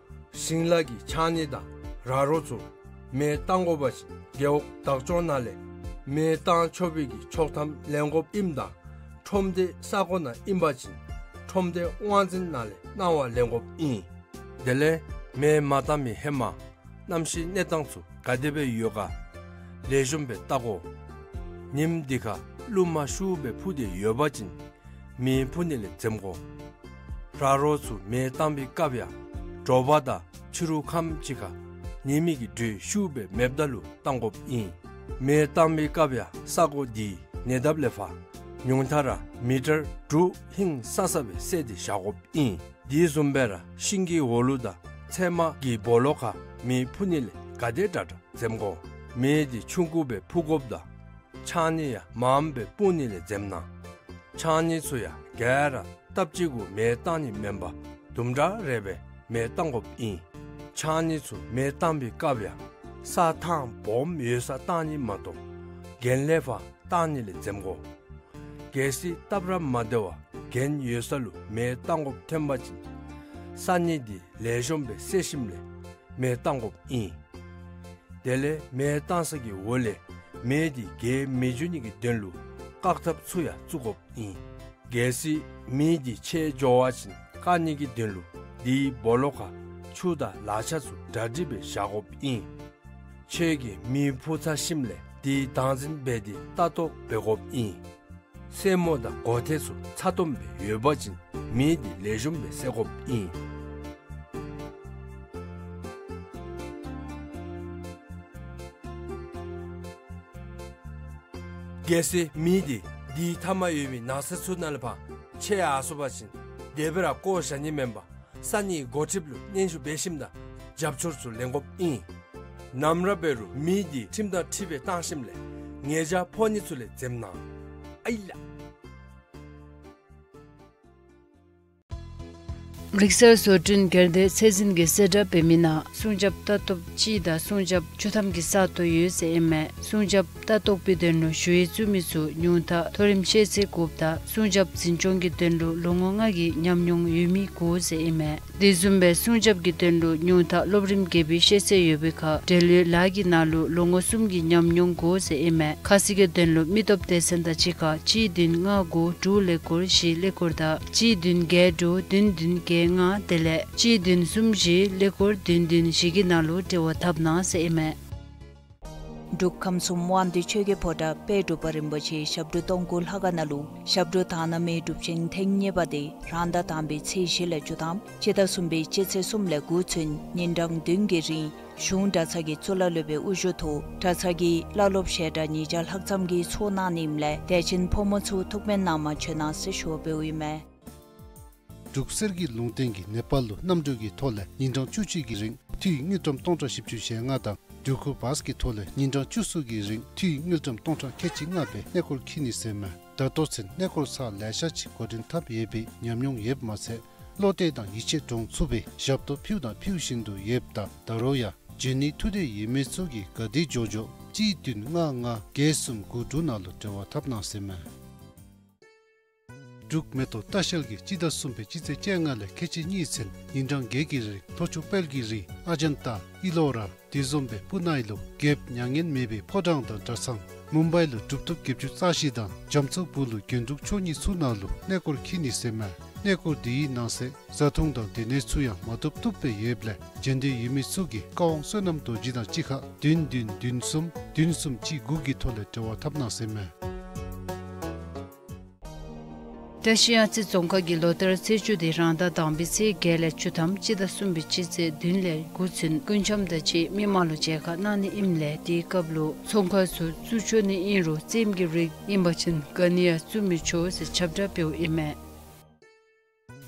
ཞིང་ལཱ་གི་ཕྱགས་སྙིགས་དང་ར་རོ་ཚུ་མེ་བཏང་དགོ་པ་ཅིན་རྒེད་འོག་བདག་སྐྱོང་ནང་ལས་མེ་བཏང་ཆོག་པའི་གི་ཆོག་ཐམ་ལེན་དགོཔ་ཨིནམ་ད་ཁྲོམ་སྡེ་ས་གོ་ནང་ཨིན་པ་ཅིན་ཁྲོམ་སྡེ་དབང་འཛིན་ནང་ལས་གནང་བ་ལེན་དགོཔ་ཨིན། དེ་ལས་མེ་མ་བཏང་མི་ཧེ་མ་གནམ་གཤིས་གནས་སྟངས་ཚུ་ག་དེ་སྦེ་ཡོད་ག་ལེགས་ཤོམ་སྦེ་བལྟ་དགོ། ཉིནམ་དེ་ཁར་རླུང་མ་ཤུགས་སྦེ་འཕུ་སྟེ་ཡོད་པ་ཅིན་མེ་འཕུ་ནི་ལས་འཛེམ་དགོ། ར་རོ་ཚུ་མེ་བཏང་བའི་སྐབས་ཡང་དྲོ་པ་དང་ཕྱི་རུ་ཁམས་ཅིག་ཁར་ཉི་མའི་གི་དྲོད་ཤུགས་སྦེ་མེདཔ་ད་ལུ་བཏང་དགོཔ་ཨིན། མེ་བཏང་བའི་སྐབས་ཡང་ས་གོ་དེའི་ཉེ་འདབས་ལས་ཕར་ཉུང་མཐའ་ར་མི་ཊར་དྲུག་ཧིང་སང་ས་སྦེ་བསལ་ཏེ་བཞག་དགོཔ་ཨིན། དེ་བཟུམ་སྦེ་ར་ཤིང་གི་འོག་ལུ་དང་ཚལ་མ་གི་སྦོ་ལོགས་ཁར་མེ་འཕུ་ནི་ལས་ག་དེ་དྲག་དྲག་འཛེམ་དགོ། མེ་དེ་ཆུང་ཀུ་སྦེ་འཕུ་དགོཔ་དང་ཕྱགས་སྙིགས་ཡང་མངམ་སྦེ་སྤུངས་ནི་ལས་འཛེམ་གནང་། ཕྱགས་སྙིགས་ཚུ་ཡང་ག་ར་སྟབས་གཅིག་གུ་མེ་བཏང་ནི་མེན་པར་དུམ་གྲ་རེ་སྦེ་མེ་བཏང་དགོཔ་ཨིན། ཕྱགས་སྙིགས་ཚུ་མེ་བཏང་བའི་སྐབས་ཡང་ས་ཐང་སྦོམ་ཡོད་སར་བཏང་ནི་མ་གཏོགས་གྱེན་ལས་ཕར་བཏང་ནི་ལས་འཛེམ་དགོ། གལ་སྲིད་སྟབས་ར་མ་བདེ་བར་གྱེན་ཡོད་ས་ལུ་མེ་བཏང་དགོཔ་ཐོན་པ་ཅིན་ས་སྙིགས་དེ་ལེགས་ཤོམ་སྦེ་བསལ་ཞིནམ་ལས་མེ་བཏང་དགོཔ་ཨིན། དེ་ལས་མེ་བཏང་ས་གི་འོག་ལས་མེ་དེ་རྒྱས་མི་འགྱོ་ནི་གི་དོན་ལུ་བཀག་ཐབས་ཚུ་ཡང་བཙུགས་དགོཔ་ཨིན། གལ་སྲིད་མེ་དེ་ཆེ་འགྱོ་བ་ཅིན་བཀག་ནི་གི་དོན་ལུ་དེའི་སྦོ་ལོགས་ཁར་ཆུ་དང་ལག་ཆ་ཚུ་གྲ་སྒྲིག་སྦེ་བཞག་དགོཔ་ཨིན། ཁྱོད་ཀྱིས་མེ་འཕུ་ཚར་ཞིནམ་ལས་ དེའི་སྟངས་འཛིན་འབད་དེ་ལྟ་རྟོག་འབད་དགོཔ་ཨིན། སེན་མོ་དང་གོ་ཐེ་ཚུ་ཚ་ཏོམ་སྦེ་ཡོད་པ་ཅིན་མེ་འདི་ལེགས་ཤོམ་སྦེ་བསད་དགོཔ་ཨིན། གལ་སྲིད་མེ་འདི་དེའི་མཐའ་མར་ཡོད་མི་ནགས་ཚལ་ཚུ་ནང་ལས་ཕར་ཆད་ཡར་སོང་པ་ཅིན་དེ་སྦེ་ར་བཀོ་བཞག་ནི་མེན་པར་ས་གནས་འགོ་ཁྲིདཔ་ལུ་སྙན་ཞུ་འབད་ཞིནམ་ད་རྒྱབ་སྐྱོར་ཚུ་ལེན་དགོཔ་ཨིན། ནམ་ར་འབད་རུང་མེ་འདི་ཁྲིམས་དང་འཁྲིལ་སྦེ་བཏང་ཞིནམ་ལས་ཉེས་བྱ་ཕོག་ནི་ཚུ་ལས་འཛེམ་གནང་། ཨའི་ལགས། རིག་གསར་བཟོ་སྐྲུན་སྒེར་སྡེ་ཚད་འཛིན་གྱིས་གསལ་བསྒྲགས་འབད་མི་ནང་སྲུང་སྐྱོབ་ལྟ་རྟོགཔ་གཅིག་དང་སྲུང་སྐྱོབ་བཅུ་ཐམ་གྱི་ས་སྟོང་ཡོད་ཟེར་ཨིན་མས། སྲུང་སྐྱོབ་ལྟ་རྟོག་པའི་དོན་ལུ་ཞུ་ཡིག་བཙུགས་མི་ཚུ་ཉུང་མཐའ་མཐོ་རིམ་ཤེས་ཚད་དགུ་དང་སྲུང་སྐྱོབ་འཛིན་སྐྱོང་གི་དོན་ལུ་ལོ་ངོ་ལྔ་གི་ཉམས་མྱོང་ཡོད་མི་དགོ་ཟེར་ཨིན་མས། དེ་བཟུམ་སྦེ་སྲུང་སྐྱོབ་ཀྱི་དོན་ལུ་ཉུང་མཐའ་སློབ་རིམ་བརྒྱད་པའི་ཤེས་ཚད་ཡོད་པའི་ཁར་འབྲེལ་ཡོད་ལཱ་གི་ནང་ལུ་ལོ་ངོ་གསུམ་གྱི་ཉམས་མྱོང་དགོ་ཟེར་ཨིན་མས། ཁ་གསལ་གྱི་དོན་ལུ་མི་སྟོབས་སྡེ་ཚན་དང་གཅིག་ཁར་གཅིག་བདུན་ལྔ་དགུ་དྲུག་ཀླད་ཀོར་བཞི་ཀླད་ཀོར་དང་གཅིག་བདུན་བརྒྱད་དྲུག་བདུན་བདུན་བརྒྱད་ལྔ་དེ་ལས་གཅིག་བདུན་གསུམ་བཞི་ཀླད་ཀོར་བདུན་བདུན་བཞི་གི་ནང་ལུ་འབྲེལ་བ་འཐབ་གནང་ཟེར་ཨིན་མས། འབྲུག་ཁམས་གསུམ་དབང་འདུས་ཆོས་ཀྱི་ཕོ་བྲང་དཔལ་འབྲུག་པ་རིན་པོ་ཆེའི་ཞབས་དྲུང་སྟོང་སྐུ་ལྷ་ཁང་ནང་ལུ་ཞབས་དྲུང་དག་སྣང་མའི་སྒྲུབ་ཆེན་ཐེངས་གཉིས་པ་དེ་རང་ཟླ་དང་པའི་ཚེས་བཞི་ལས་བཅུ་ཐམ་སྤྱི་ཟླ་གསུམ་པའི་སྤྱི་ཚེས་གསུམ་ལས་དགུ་ཚུན་ཉིན་གྲངས་བདུན་གྱི་རིང་གཞུང་གྲྭ་ཚང་གི་གཙུག་ལག་སློབ་དཔོན་དབུ་བཞུགས་ཐོག་གྲྭ་ཚང་གི་བླ་སློབ་ཞལ་གྲངས་ཉིས་བརྒྱ་ལྷག་ཙམ་གྱིས་ཚོགས་གནང་ནི་ཨིནམ་ལས་དད་ཅན་ཕོ་མོ་ཚུ་ཐུགས་སྨོན་གནང་མ་བྱོན་གནང་ཟེར་ཞུ་བ་འབདཝ་ཨིན་མས། འབྲུག་གསེར་གྱི་ལུང་བསྟན་གྱིས་ནེ་པཱལ་ལུ་གནམ་གྲུ་གི་ཐོག་ལས་ཉིན་གྲངས་བཅུ་གཅིག་གི་རིང་འཐུས་དངུལ་ཀྲམ་སྟོང་ཕྲག་བཞི་བཅུ་ཞེ་ལྔ་དང་འགྲུལ་འཁོར་བཱས་ཀྱི་ཐོག་ལས་ཉིན་གྲངས་བཅུ་གསུམ་གྱི་རིང་འཐུས་དངུལ་ཀྲམ་སྟོང་ཕྲག་ཁལ་གཅིག་ལྔ་སྦེ་གནས་སྐོར་འཁྱིད་ནི་ཟེར་མས། ད་ལྟོ་ཚུན་གནས་སྐོར་ཚར་ལེ་ཤ་ཅིག་འགོ་འདྲེན་འཐབ་ཡོད་པའི་ཉམས་མྱོང་ཡོདཔ་མ་ཚད་བློ་གཏད་དང་ཡིད་ཆེས་འདྲོངས་ཚུགས་པའི་ཞབས་ཏོག་ཕུལ་དང་ཕུལ་བཞིན་དུ་ཡོདཔ་ད་ད་རུང་ཡང་འབྱོན་ནི་ཐུགས་འདོད་ཡོད་མི་ཚུ་གིས་ག་དེ་མགྱོགས་མགྱོགས་གཅིག་བདུན་ལྔ་ལྔ་བརྒྱད་གསུམ་དགུ་དྲུག་ནང་ལུ་འབྲེལ་བ་འཐབ་གནང་ཟེར་མས། འབྲུག་མེ་ཏོག་ལྟ་བཤལ་གྱིས་སྤྱི་ཟླ་གསུམ་པའི་སྤྱི་ཚེས་བཅོ་ལྔ་ལས་ཁལ་གཅིག་གཉིས་ཚུན་ཉིན་གྲངས་བརྒྱད་ཀྱི་རིང་ལྷོ་ཕྱོགས་དཔལ་གྱི་རི་ཨ་ཇན་ཏ་ཨི་ལོ་ར་དེ་བཟུམ་སྦེ་སྤུ་ན་ཨི་ལུ་རྒྱལཔོ་མྱ་ངན་མེད་པའི་ཕོ་བྲང་དང་གྲྭ་ཚང་མུམ་བའི་ལུ་གྲུབ་ཐོབ་བརྒྱད་ཅུ་རྩ་བཞི་དང་རྒྱ་མཚོ་སྦུག་ལུ་རྒྱན་དྲུག་མཆོག་གཉིས་ཚུ་ནང་ལུ་གནས་སྐོར་འཁྱིད་ནི་ཟེར་མས། གནས་སྐོར་དེའི་ནང་གསེས་བཟའ་འཐུང་དང་སྡོད་གནས་ཚུ་ཡང་མ་ཐུབ་ཐུབ་སྦེ་ཡོདཔ་ལས་འབྱོན་འདོད་ཡོད་མི་ཚུ་གིས་བཀའ་དབང་བསོད་ནམས་རྡོ་རྗེ་དང་གཅིག་ཁར་བདུན་བདུན་བདུན་གསུམ་བདུན་གསུམ་གཅིག་དགུ་གི་ཐོག་ལས་འབྲེལ་བ་འཐབ་གནང་ཟེར་མས། བཀྲ་ཤིས་གཡང་རྩེ་རྫོང་ཁག་གི་ལོ་ལྟར་ཚེས་བཅུ་དེ་རང་ཟླ་དང་པའི་ཚེས་བརྒྱད་ལས་བཅུ་ཐམ་སྤྱི་ཟླ་གསུམ་པའི་སྤྱི་ཚེས་བདུན་ལས་དགུ་ཚུན་སྐུ་འཆམ་དང་བཅས་མི་མང་ལུ་མཇལ་ཁ་གནང་ནི་ཨིནམ་ལས་དེའི་སྐབས་ལུ་ཚོང་ཁང་ཚུ་བཙུགས་ཆོག་ནི་ཨིན་རུང་རྩེདམོ་གི་རིགས་ཨིན་པ་ཅིན་ག་ནི་ཡང་བཙུགས་མི་ཆོག་ཟེར་ཁྱབ་བསྒྲགས་འབདཝ་ཨིན་མས།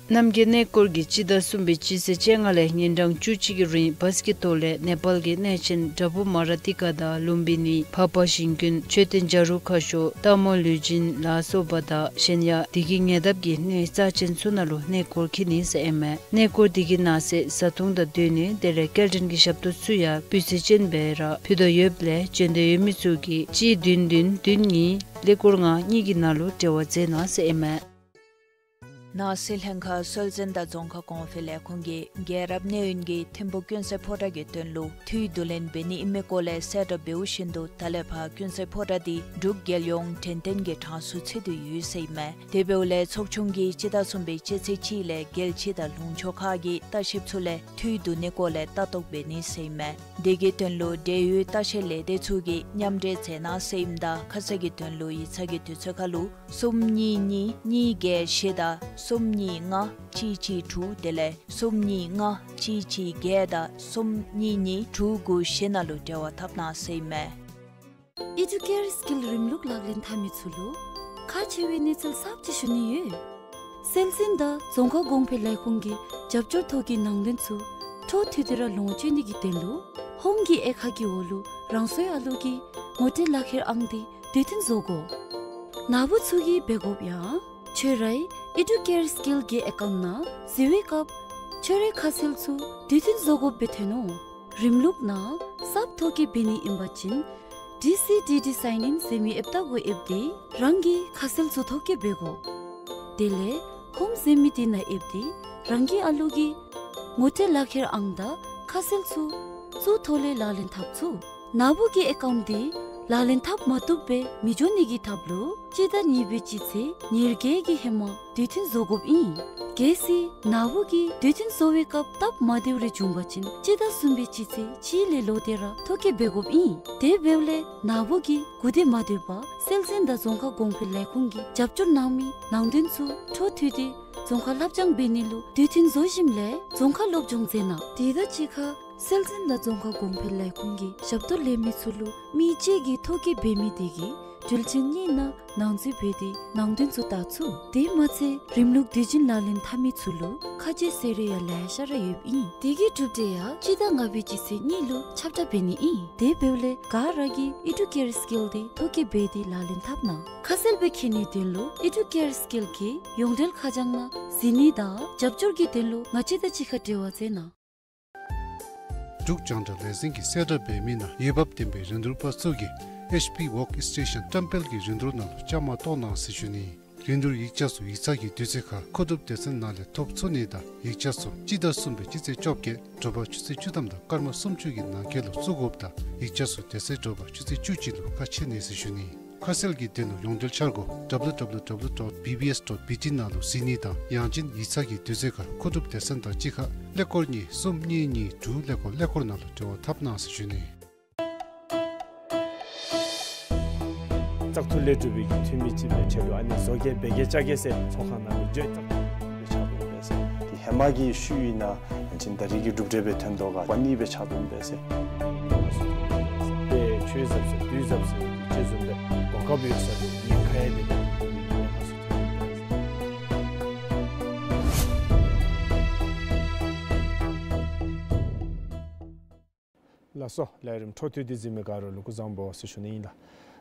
རྣམ་རྒྱལ་གནས་སྐོར་གྱིས་སྤྱི་ཟླ་གསུམ་པའི་སྤྱི་ཚེས་བཅོ་ལྔ་ལས་ཉིན་གྲངས་བཅུ་གཅིག་གི་རིང་བཱས་ཀྱི་ཐོག་ལས་ནེ་པཱལ་གྱི་གནས་ཆེན་དྲ་བུ་མ་ར་ཏི་ཀ་དང་ལུམ་བི་ནི་འཕགས་པ་ཞིང་ཀུན་མཆོད་རྟེན་བྱ་རུང་ཁ་ཤོར་སྟག་མོ་ལུས་སྦྱིན་ལ་སོགས་པ་དང་གཞན་ཡང་བདེ་སྐྱིད་ཉེ་འདབས་ཀྱི་གནས་རྩ་ཆེན་ཚུ་ནང་ལུ་གནས་སྐོར་འཁྱིད་ནི་ཟེར་ཨིན་མས། གནས་སྐོར་དེ་གི་ནང་གསེས་བཟའ་འཐུང་དང་སྡོད་གནས་དེ་ལས་སྐྱེལ་འདྲེན་གྱི་ཞབས་ཏོག་ཚུ་ཡང་སྤུས་ཚད་ཅན་སྦེ་ར་ཕུལ་དོ་ཡོདཔ་ལས་འབྱོན་འདོད་ཡོད་མི་ཚུ་གིས་གཅིག་བདུན་བདུན་བདུན་གཉིས་ཀླད་ཀོར་ལྔ་གཉིས་ཀྱི་ནང་ལུ་འབྲེལ་བ་མཛད་གནང་ཟེར་ཨིན་མས། ནང་སྲིད་ལྷན་ཁག་སྲོལ་འཛིན་དང་རྫོང་ཁ་གོང་འཕེལ་ལས་ཁུངས་ཀྱིས་རྒྱལ་རབས་གནས་ཡུན་གྱི་ཐིམ་ཕུག་ཀུན་གསལ་ཕོ་བྲང་གི་དོན་ལུ་འཐུས་བསྡུ་ལེན་འབད་ནི་ཨིན་མི་སྐོར་ལས་གསལ་བསྒྲགས་འབདཝ་བཞིན་དུ་ད་ལས་ཕར་ཀུན་གསལ་ཕོ་བྲང་འདི་འབྲུག་རྒྱལ་ཡོངས་དྲན་རྟེན་གྱི་གྲངས་སུ་ཚུད་དེ་ཡོད་ཟེར་ཨིན་མས། དེ་འབདཝ་ལས་ཚོགས་ཆུང་གིས་སྤྱི་ཟླ་གསུམ་པའི་སྤྱི་ཚེས་གཅིག་ལས་རྒྱལ་སྤྱི་དང་ལུང་ཕྱོགས་ཁག་གི་ལྟ་བཤལཔ་ཚུ་ལས་འཐུས་བསྡུ་ནི་སྐོར་ལས་ལྟ་རྟོག་འབད་ནི་ཟེར་ཨིན་མས། དེ་གི་དོན་ལུ་འབྲེལ་ཡོད་ལྟ་བཤལ་ལས་སྡེ་ཚུ་གིས་མཉམ་འབྲེལ་མཛད་གནང་ཟེར་ཨིནམ་ད་ཁ་གསལ་གྱི་དོན་ལུ་ཡིག་ཚང་གི་དུས་ཚོད་ཁར་ལུ་གསུམ་གཉིས་གཉིས་གཉིས་བརྒྱད་བཞི་དང་གསུམ་གཉིས་ལྔ་གཅིག་གཅིག་དྲུག་དེ་ལས་གསུམ་གཉིས་ལྔ་གཅིག་གཅིག་བརྒྱད་དང་གསུམ་གཉིས་གཉིས་དྲུག་དགུ་བཞི་ནང་ལུ་འབྲེལ་བ་འཐབ་གནང་ཟེར་ཨིན་མས། ཨི་ཌུ་ཀེར་སི་ཀིལ་རིམ་ལུགས་ལག་ལེན་འཐབ་མི་ཚུ་ལུ་ཁག་ཆེ་བའི་གནས་ཚུལ་གསརཔ་ཅིག་ཞུ་ནི་ཡོད། སྲོལ་འཛིན་དང་རྫོང་ཁ་གོང་འཕེལ་ལས་ཁུངས་ཀྱི་རྒྱབ་སྐྱོར་ཐོག་གི་ནང་དོན་ཚུ་འཕྲོ་མཐུད་དེ་ར་ལོངས་སྤྱོད་ནི་གི་དོན་ལུ་ཧོམ་གྱི་དབྱེ་ཁག་གི་འོག་ལུ་རང་སོའི་ཨ་ལུ་གིས་ངོ་སྤྲོད་ལག་ཁྱེར་ཨང་དེ་དུས་མཐུན་བཟོ་དགོ། ནཱ་བུ་ཚུ་གིས་འབད་དགོཔ་ཡང་ཁྱོད་རའི་ཨི་ཌུ་ཀེར་སི་ཀིལ་གྱི་ཨེ་ཀའུནཊ་ནང་གཟིགས་པའི་སྐབས་ཁྱོད་རའི་ཁ་གསལ་ཚུ་དུས་མཐུན་བཟོ་དགོཔ་སྦེ་ཐོན་ནུག། རིམ་ལུགས་ནང་གསརཔ་ཐོག་གི་འབད་ནི་ཨིན་པ་ཅིན་ཌི་སི་ཌི་ཌི་སའིན་ཨིན་ཟེར་མི་ཨེཔ་ད་གུ་ཨེབ་སྟེ་རང་གི་ཁ་གསལ་ཚུ་ཐོ་བཀོད་འབད་དགོ། དེ་ལས་ཧོམ་ཟེར་མི་དེ་ནང་ཨེབ་སྟེ་རང་གི་ཨ་ལུ་གི་ངོ་སྤྲོད་ལག་ཁྱེར་ཨང་དང་ཁ་གསལ་ཚུ་བཙུགས་ཐོག་ལས་ལག་ལེན་འཐབ་ཚུགས། ནཱ་བུ་གི་ཨེ་ཀའུནཊ་དེ་ ལག་ལེན་འཐབ་མ་བཏུབ་པའི་མི་འགྱོ་ནི་གི་ཐབས་ལུ་སྤྱི་ཟླ་གཉིས་པའི་སྤྱི་ཚེས་ཉེར་བརྒྱད་ཀྱི་ཧེ་མ་དུས་མཐུན་བཟོ་དགོཔ་ཨིན། གལ་སྲིད་ནཱ་བུ་གིས་དུས་མཐུན་བཟོ་བའི་སྐབས་སྟབས་མ་བདེཝ་རེ་བྱུང་པ་ཅིན་སྤྱི་ཟླ་གསུམ་པའི་སྤྱི་ཚེས་གཅིག་ལས་ལོག་སྟེ་ར་ཐོ་བཀོད་འབད་དགོཔ་ཨིན། དེ་འབདཝ་ལས་ནཱ་བུ་གིས་སྒུག་སྡོད་མ་སྡོད་པར་སྲོལ་འཛིན་དང་རྫོང་ཁ་གོང་འཕེལ་ལས་ཁུངས་ཀྱིས་རྒྱབ་སྐྱོར་གནང་མི་ནང་དོན་ཚུ་འཕྲོ་མཐུད་དེ་རྫོང་ཁ་ལྷབ་སྦྱང་འབད་ནི་ལུ་དུས་མཐུན་བཟོ་ཞིནམ་ལས་རྫོང་ཁ་སློབ་སྦྱོང་མཛད་གནང་། དེ་དང་གཅིག་ཁར་སྲོལ་འཛིན་དང་རྫོང་ཁ་གོང་འཕེལ་ལས་ཁུངས་ཀྱི་ཞབས་ཏོག་ལེན་མི་ཚུ་ལུ་མི་གཅིག་གིས་ཐོ་བཀོད་འབད་མི་དེ་གིས་དྲུལ་ཆེན་གཉིས་ནང་ནང་འཛུལ་འབད་དེ་ནང་དོན་ཚུ་བལྟ་ཚུགས། དེ་མ་ཚད་རིམ་ལུགས་དུས་རྒྱུན་ལག་ལེན་འཐབ་མི་ཚུ་ལུ་ཁ་རྗེ་ཟེར་རེ་ཡང་ལེ་ཤ་ར་ཡོདཔ་ཨིན། དེ་གི་གྲུབ་འབྲས་ཡང་སྤྱི་ཟླ་ལྔ་པའི་སྤྱི་ཚེས་གཉིས་ལུ་ཁྱབ་བསྒྲགས་འབད་ནི་ཨིན། དེ་འབདཝ་ལས་ག་ར་གིས་ཨི་ཌུ་ཀེར་སི་ཀིལ་དེ་ཐོ་བཀོད་འབད་དེ་ལག་ལེན་འཐབ་གནང་། ཁ་གསལ་སྦེ་མཁྱེན་ནིའི་དོན་ལུ་ཨི་ཌུ་ཀེར་སི་ཀིལ་གྱི་ཡོངས་འབྲེལ་ཁ་བྱང་ནང་གཟིགས་ནི་དང་རྒྱབ་སྐྱོར་གྱི་དོན་ལུ་ང་བཅས་དང་གཅིག་ཁར་འབྲེལ་བ་མཛད་གནང་། འབྲུག་རྒྱང་བསྒྲགས་ལས་འཛིན་གྱིས་གསལ་བསྒྲགས་འབད་མི་ནང་འོས་འབབ་ལྡན་པའི་རིན་བསྡུར་པ་ཚུ་གིས་ཨེཆ་པི་ཝོརྐ་སི་ཊེ་ཤཱན་བཀྲམ་སྤེལ་གྱི་རིན་བསྡུར་ནང་ལུ་བཅའ་མར་གཏོགས་གནང་ཟེར་ཞུ་ནི། རིན་བསྡུར་ཡིག་ཆ་ཚུ་ཡིག་ཚང་གི་དུས་ཚོད་ཁར་མཁོ་སྒྲུབ་སྡེ་ཚན་ནང་ལས་ཐོབ་ཚུགས་ནི་དང་ཡིག་ཆ་ཚུ་སྤྱི་ཟླ་གསུམ་པའི་སྤྱི་ཚེས་བཅོ་བརྒྱད་དྲོ་པ་ཆུ་ཚོད་བཅུ་ཐམ་དང་སྐར་མ་སུམ་ཅུ་གི་ནང་འཁོད་ལུ་བཙུགས་དགོཔ་དང་ཡིག་ཆ་ཚུ་དེ་ཚེ་དྲོ་པ་ཆུ་ཚོད་བཅུ་གཅིག་ལུ་ཁ་ཕྱེ་ནི་ཟེར་ཞུ་ནི། ཁ་གསལ་གྱི་དོན་ལུ་ཡོངས་འབྲེལ་འཆར་སྒོ་W W W dot B B S dot B T ནང་ལུ་གཟིགས་ནི་དང་ཡང་ཅིན་ཡིག་ཚང་གི་དུས་ཚོད་ཁར་མཁོ་སྒྲུབ་སྡེ་ཚན་དང་གཅིག་ཁར་ཀླད་ཀོར་གཉིས་གསུམ་གཉིས་གཉིས་དྲུག་ཀླད་ཀོར་ཀླད་ཀོར་ནང་ལུ་འབྲེལ་བ་འཐབ་གནང་ཟེར་ཞུ་ནི། བཙག་འཐུ་ལས་གྲུབ་པའི་གི་འཐུས་མི་ཅིག་སྦེ་ཁྲལ་ལུ་ཨ་ནི་བཟོ་བཀོད་འབད་གེ་བཅའ་གེ་ཟེར་ཚོགས་ཁང་ནང་ལུ་འགྱོ་བཙག་འཐུ་ལས་ཆགས་འདུག་པས་ཟེར། དེ་ཧེ་མ་གི་ཤུལ་ཨིན་ན་ཡང་ཅིན་ད་རིས་ཀྱི་གྲུབ་འབྲས་སྦེ་ཐོན་དོ་ག་པ་ནི་སྦེ་ཆགས་འདུག་པས་ཟེར། དཔེ་ཆོས་ཟབ་ཟེར་དུས་ཟབ་ཟེར་ཅིག་བཟུམ་སྦེ་གོ་སྐབས་ཡོད་ས་ལུ་ཉེན་ཁ་ཡང་མེད་པའི་གི་ཉེན་ཁ་ཚུ་ཐོན་འདུག་པས་ཟེར། ལགས་སོ། ལས་རིམ་འཕྲོ་མཐུད་དེ་གཟིགས་མི་ག་ར་ལུ་སྐུ་གཟུགས་བཟང་པོ་ཟེར་ཞུ་ནི་ཨིན་ལགས།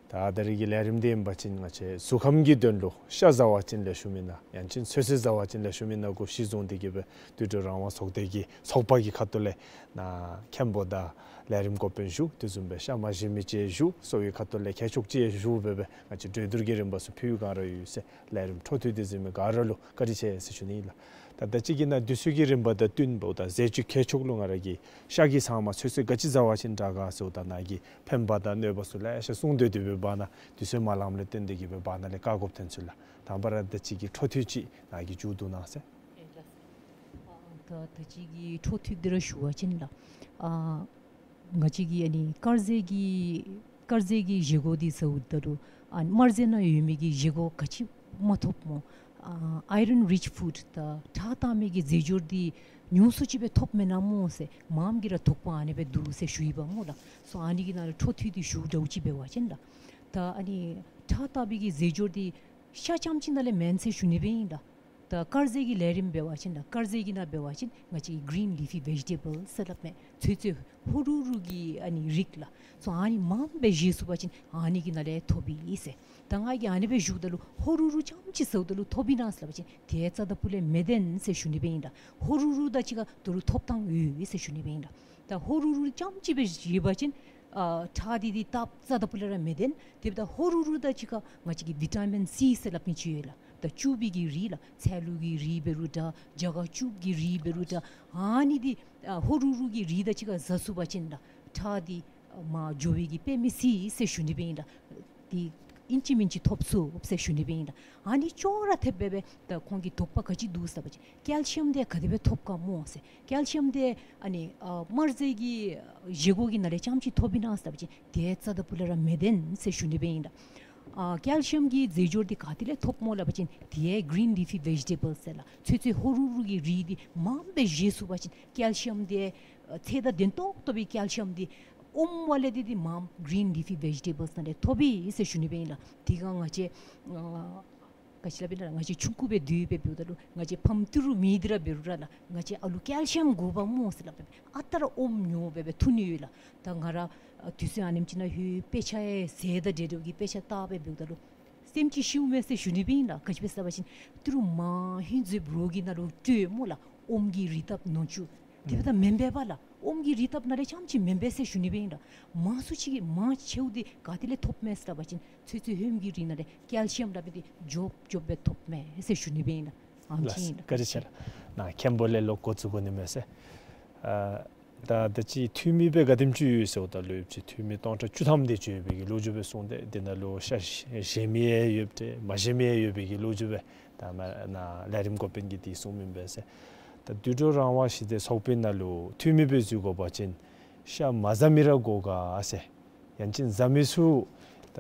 ད་ད་རིས་ཀྱི་ལས་རིམ་འདི་ཨིན་པ་ཅིན་ང་བཅས་གཟུགས་ཁམས་ཀྱི་དོན་ལུ་ཤ་བཟའ་བ་ཅིན་ལེགས་ཤོམ་ཨིན་ན་ཡང་ཅིན་ཚོད་བསྲེ་བཟའ་བ་ཅིན་ལེགས་ཤོམ་ཨིན་ན་གུ་གཞི་བཟུང་སྟེ་གི་སྦེ་དུད་འགྲོ་རང་དབང་ཚོགས་སྡེ་གི་ཚོགས་པ་གི་ཁ་ཐུག་ལས་ནཱ་མཁན་པོ་དང་ལས་རིམ་འགོ་དཔོན་བཞུགས། དེ་བཟུམ་སྦེ་ཤ་མ་བཞེས་མི་ཅིག་བཞུགས། གསོ་བའི་ཁ་ཐུག་ལས་མཁས་མཆོག་ཅིག་བཞུགས་སྦེ་སྦེ་ང་བཅས་གྲོས་བསྡུར་གྱི་རིམ་པ་ཚུ་ཕུལ་བའི་བསྒང་ར་ཡོད་ཟེར། ལས་རིམ་འཕྲོ་མཐུད་དེ་གཟིགས་མི་ག་ར་ལུ་བཀའ་དྲིན་ཆེ་ཟེར་ཞུ་ནི་ཨིན་ལགས། ད་ད་ཅི་གི་ནཱ་དུས་ཚོད་ཀྱི་རིམ་པ་དང་བསྟུན་འབདཝ་ད་ཟས་བཅུད་མཁས་མཆོག་ལུ་ང་ར་གིས་ཤ་གི་ཚང་མ་ཚོད་བསྲེ་ག་ཅི་བཟའ་བ་ཅིན་དྲག་ག་ཟེརཝ་ད་ནཱ་གིས་ཕན་པ་དང་གནོད་པ་ཚུ་ལེ་ཤ་གསུངས་སྡོད་དེ་སྦེ་བར་ན་དུས་ཚོད་མ་ལངམ་ལས་བརྟེན་ཏེ་གི་སྦེ་བར་ན་ལས་བཀག་དགོཔ་ཐོན་ཚུལ་ལགས། དང་པ་ར་ད་ཅི་གི་འཕྲོ་མཐུད་ཅིག་ནཱ་གིས་མཇུག་བསྡུ་གནང་ཟེར། ཨེ་ལགས་སོ། ཨ་ད་ད་ཅི་གི་འཕྲོ་མཐུད་འདི་ར་ཞུ་བ་ཅིན་ལགས། ཨ་ང་བཅས་ཀྱི་ཨ་ནི་དཀར་ཟས་ཀྱི་དཀར་ཟས་ཀྱི་བཞེས་སྒོ་འདི་ཟཝ་ད་ལུ་ཨ་དམར་ཟས་ནང་ཡོད་མི་གི་བཞེས་སྒོ་ག་ཅི་མ་ཐོབ་སྨོ། ཨ་iron rich food ད་ཁྲག་བཏང་མི་གི་རྫས་སྦྱོར་འདི་ཉུང་སུ་ཅིག་སྦེ་ཐོབ་མེན་ན་སྨོ་ཟེར་མངམ་གིས་ར་དོགས་པ་ཨ་ནི་སྦེ་འདུག་ཟེར་ཞུ་ཡི་པ་སྨོ་ལགས། སོ་ཨ་ནི་གི་ནང་ལུ་འཕྲོ་མཐུད་དེ་ཞུཝ་འདྲཝ་ཅིག་འབད་བ་ཅིན་ལགས། ད་ཨ་ནི་ཁྲག་བཏང་མི་གི་རྫས་སྦྱོར་འདི་ཤ་རྐྱངམ་ཅིག་ནང་ལས་མེན་ཟེར་ཞུ་ནི་སྦེ་ཨིན་ལགས། ད་དཀར་ཟས་ཀྱི་ལས་རིམ་འབད་བ་ཅིན་ལགས། དཀར་ཟས་ཀྱི་ནང་འབད་བ་ཅིན་ང་བཅས་green leafy vegetables ཟེར་སླབ་མས། ཚོད་བསྲེ་ཧོ་རུ་རུ་གི་ཨ་ནི་རིགས་ལགས། སོ་ཨ་ནི་མངམ་སྦེ་བཞེས་ཚུགས་པ་ཅིན་ཨ་ནི་གི་ནང་ལས་ཐོབ་ཨིན་ཟེར། ད་ང་གིས་ཨ་ནི་སྦེ་ཞུཝ་ད་ལུ་ཧོ་རུ་རུ་རྐྱངམ་ཅིག་ཟཝ་ད་ལུ་ཐོབ་ཨིན་ན་ཟེར་སླབ་པ་ཅིན་དེ་རྩ་ད་པུ་ལས་མི་བདེན་ཟེར་ཞུ་ནི་སྦེ་ཨིན་ལགས། ཧོ་རུ་རུ་དང་གཅིག་ཁར་ད་རུང་ཐོབ་ཐངས་ཡོད་ཟེར་ཞུ་ནི་སྦེ་ཨིན་ལགས། ད་ཧོ་རུ་རུ་རྐྱངམ་ཅིག་སྦེ་བཞེས་པ་ཅིན་ཨ་ཁྲག་འདི་འདི་སྟབས་རྩ་ད་པུ་ལས་ར་མི་བདེན། དེ་འབདཝ་ད་ཧོ་རུ་རུ་དང་གཅིག་ཁར་ང་བཅས་ཀྱི་བི་ཊ་མིན་སི་ཟེར་སླབ་མི་ཅིག་ཡོད་ལགས། ད་སྐྱུར་པའི་གི་རིགས་ལགས། ཚལ་ལུ་གི་རིགས་འབད་རུང་འདྲ་རྒྱ་སྒ་སྐྱུར་གྱི་རིགས་འབད་རུང་འདྲ་ཨ་ནི་འདི་ཨ་ཧོ་རུ་རུ་གི་རིགས་དང་གཅིག་ཁར་བཟའ་ཚུགས་པ་ཅིན་ལགས། ཁྲག་འདི་ཨ་མར་འགྱོ་བའི་གི་དཔེ་མི་སྲིད་ཟེར་ཞུ་ནི་སྦེ་ཨིན་ལགས། འདི་ཨིན་ཅི་མིན་ཅི་ཐོབ་ཚུགས་ཟེར་ཞུ་ནི་སྦེ་ཨིན་ལགས། ཨ་ནི་ཅོག་ར་འཐདཔ་སྦེ་སྦེ་ད་ཁོང་གི་དོགས་པ་ག་ཅི་འདུག་ཟེར་བ་ཅིན་ཀེལ་ཤི་ཡམ་འདི་ག་དེ་སྦེ་ཐོབ་ག་སྨོ་ཟེར། ཀེལ་ཤི་ཡམ་འདི་ཨ་ནི་ཨ་དམར་ཟས་ཀྱི་བཞེས་སྒོ་གི་ནང་ལས་རྐྱངམ་ཅིག་ཐོབ་ཨིན་ན་ཟེར་བ་ཅིན་དེ་རྩ་ད་པུ་ལས་ར་མི་བདེན་ཟེར་ཞུ་ནི་སྦེ་ཨིན་ལགས། ཨ་ཀེལ་ཤི་ཡམ་གྱི་རྫས་སྦྱོར་འདི་ག་ཏེ་ལས་ཐོབ་སྨོ་སླབ་པ་ཅིན་དེ་green leafy vegetables ཟེར་ལགས། ཚོད་བསྲེ་ཧོ་རུ་རུ་གི་རིགས་འདི་མངམ་སྦེ་བཞེས་ཚུགས་པ་ཅིན་ཀེལ་ཤི་ཡམ་འདི་ཨ་ཚད་དང་ལྡན་ཏོག་ཏོ་སྦེ་ཀེལ་ཤི་ཡམ་འདི་ཨོམ་ཝ་ལས་འདི་འདི་མངམ་green leafy vegetables ནང་ལས་ཐོབ་ཨིན་ཟེར་ཞུ་ནི་སྦེ་ཨིན་ལགས། དེ་སྒང་ང་བཅས་ཨ་ག་ཅི་སླབ་ཨིན་ན་ང་བཅས་ཆུང་ཀུ་སྦེ་སྡོད་སྦེ་འབདཝ་ད་ལུ་ང་བཅས་ཕམ་ཏི་རུ་མེད་དེ་ར་འབད་རུང་ར་ལགས། ང་བཅས་ཨ་ལུ་ཀེལ་ཤི་ཡམ་དགོ་པས་སྨོ་ཟེར་སླབ་སྦེ་ཨ་རྟག་ར་ཨོམ་ཉོ་སྦེ་སྦེ་འཐུང་ནི་ཡོད་ལགས། ད་ང་ར་ཨ་དུས་ཚོད་ཨ་ནེམ་ཅིག་ནང་ལྷོད་དཔེ་ཆ་ཡང་ཟས་དང་འབྲེལ་འབྲེལཝ་གི་དཔེ་ཆ་བལྟ་སྦེ་འབདཝ་ད་ལུ་སེམས་ཅིག་ཤིཝ་མས་ཟེར་ཞུ་ནི་སྦེ་ཨིན་ལགས། ག་ཅི་སྦེ་ཟེར་བ་ཅིན་ཏི་རུ་མང་ཧིང་ཟེར་རོགས་ཀྱི་ནང་ལུ་སྤྲོད་སྨོ་ལགས། ཨོམ་གྱི་རིགས་དང་ནོར་བཅུད་དེ་འབདཝ་ད་མེན་པས་པ་ལགས། ཨོམ་གྱི་རིགས་དང་ནང་ལས་རྐྱངམ་ཅིག་མེན་པས་ཟེར་ཞུ་ནི་སྦེ་ཨིན་ལགས། མང་སུ་ཅིག་གིས་མང་ཆེཝ་འདི་ག་ཏེ་ལས་ཐོབ་མས་ཟེར་བ་ཅིན་ཚོད་བསྲེ་ཧོནམ་གྱི་རིགས་ནང་ལས་ཀེལ་ཤི་ཡམ་སླབ་མི་འདི་རྒྱོབ་རྒྱོབ་སྦེ་ཐོབ་མས་ཟེར་ཞུ་ནི་སྦེ་ཨིན་ལགས། ཨ་ནི་ཅིག་ཨིན་ལགས། བཀའ་དྲིན་ཆེ་ལགས། ནཱ་མཁན་པོ་ལས་ལོག་འགོ་བཙུགས་དགོ་ནི་མས་ཟེར། ཨ་ ད་ད་ཅི་འཐུས་མི་སྦེ་ག་དེམ་ཅིག་ཡོད་ཟེརཝ་ད་ལུ་ཡོདཔ་ཅིག་འཐུས་མི་སྟོང་ཕྲག་བཅུ་ཐམ་དེ་ཅིག་ཡོད་པའི་གི་ལོ་རྒྱུས་སྦེ་གསུངས་ཏེ། དེ་ནང་ལུ་ཤ་བཞེས་མི་ཡང་ཡོདཔ་ཏེ་མ་བཞེས་མི་ཡང་ཡོད་པའི་གི་ལོ་རྒྱུས་སྦེ་ད་མར་ནཱ་ལས་རིམ་འགོ་དཔོན་གྱིས་དེ་གསུངས་མི་ཨིན་པས་ཟེར། ད་དུད་འགྲོ་རང་དབང་ཞི་བདེ་ཚོགས་པའི་ནང་ལུ་འཐུས་མི་སྦེ་འཛུལ་དགོ་པ་ཅིན་ཤ་མ་བཟའ་མི་ར་དགོ་ག་ཟེར། ཡང་ཅིན་བཟའ་མི་ཚུ་ད་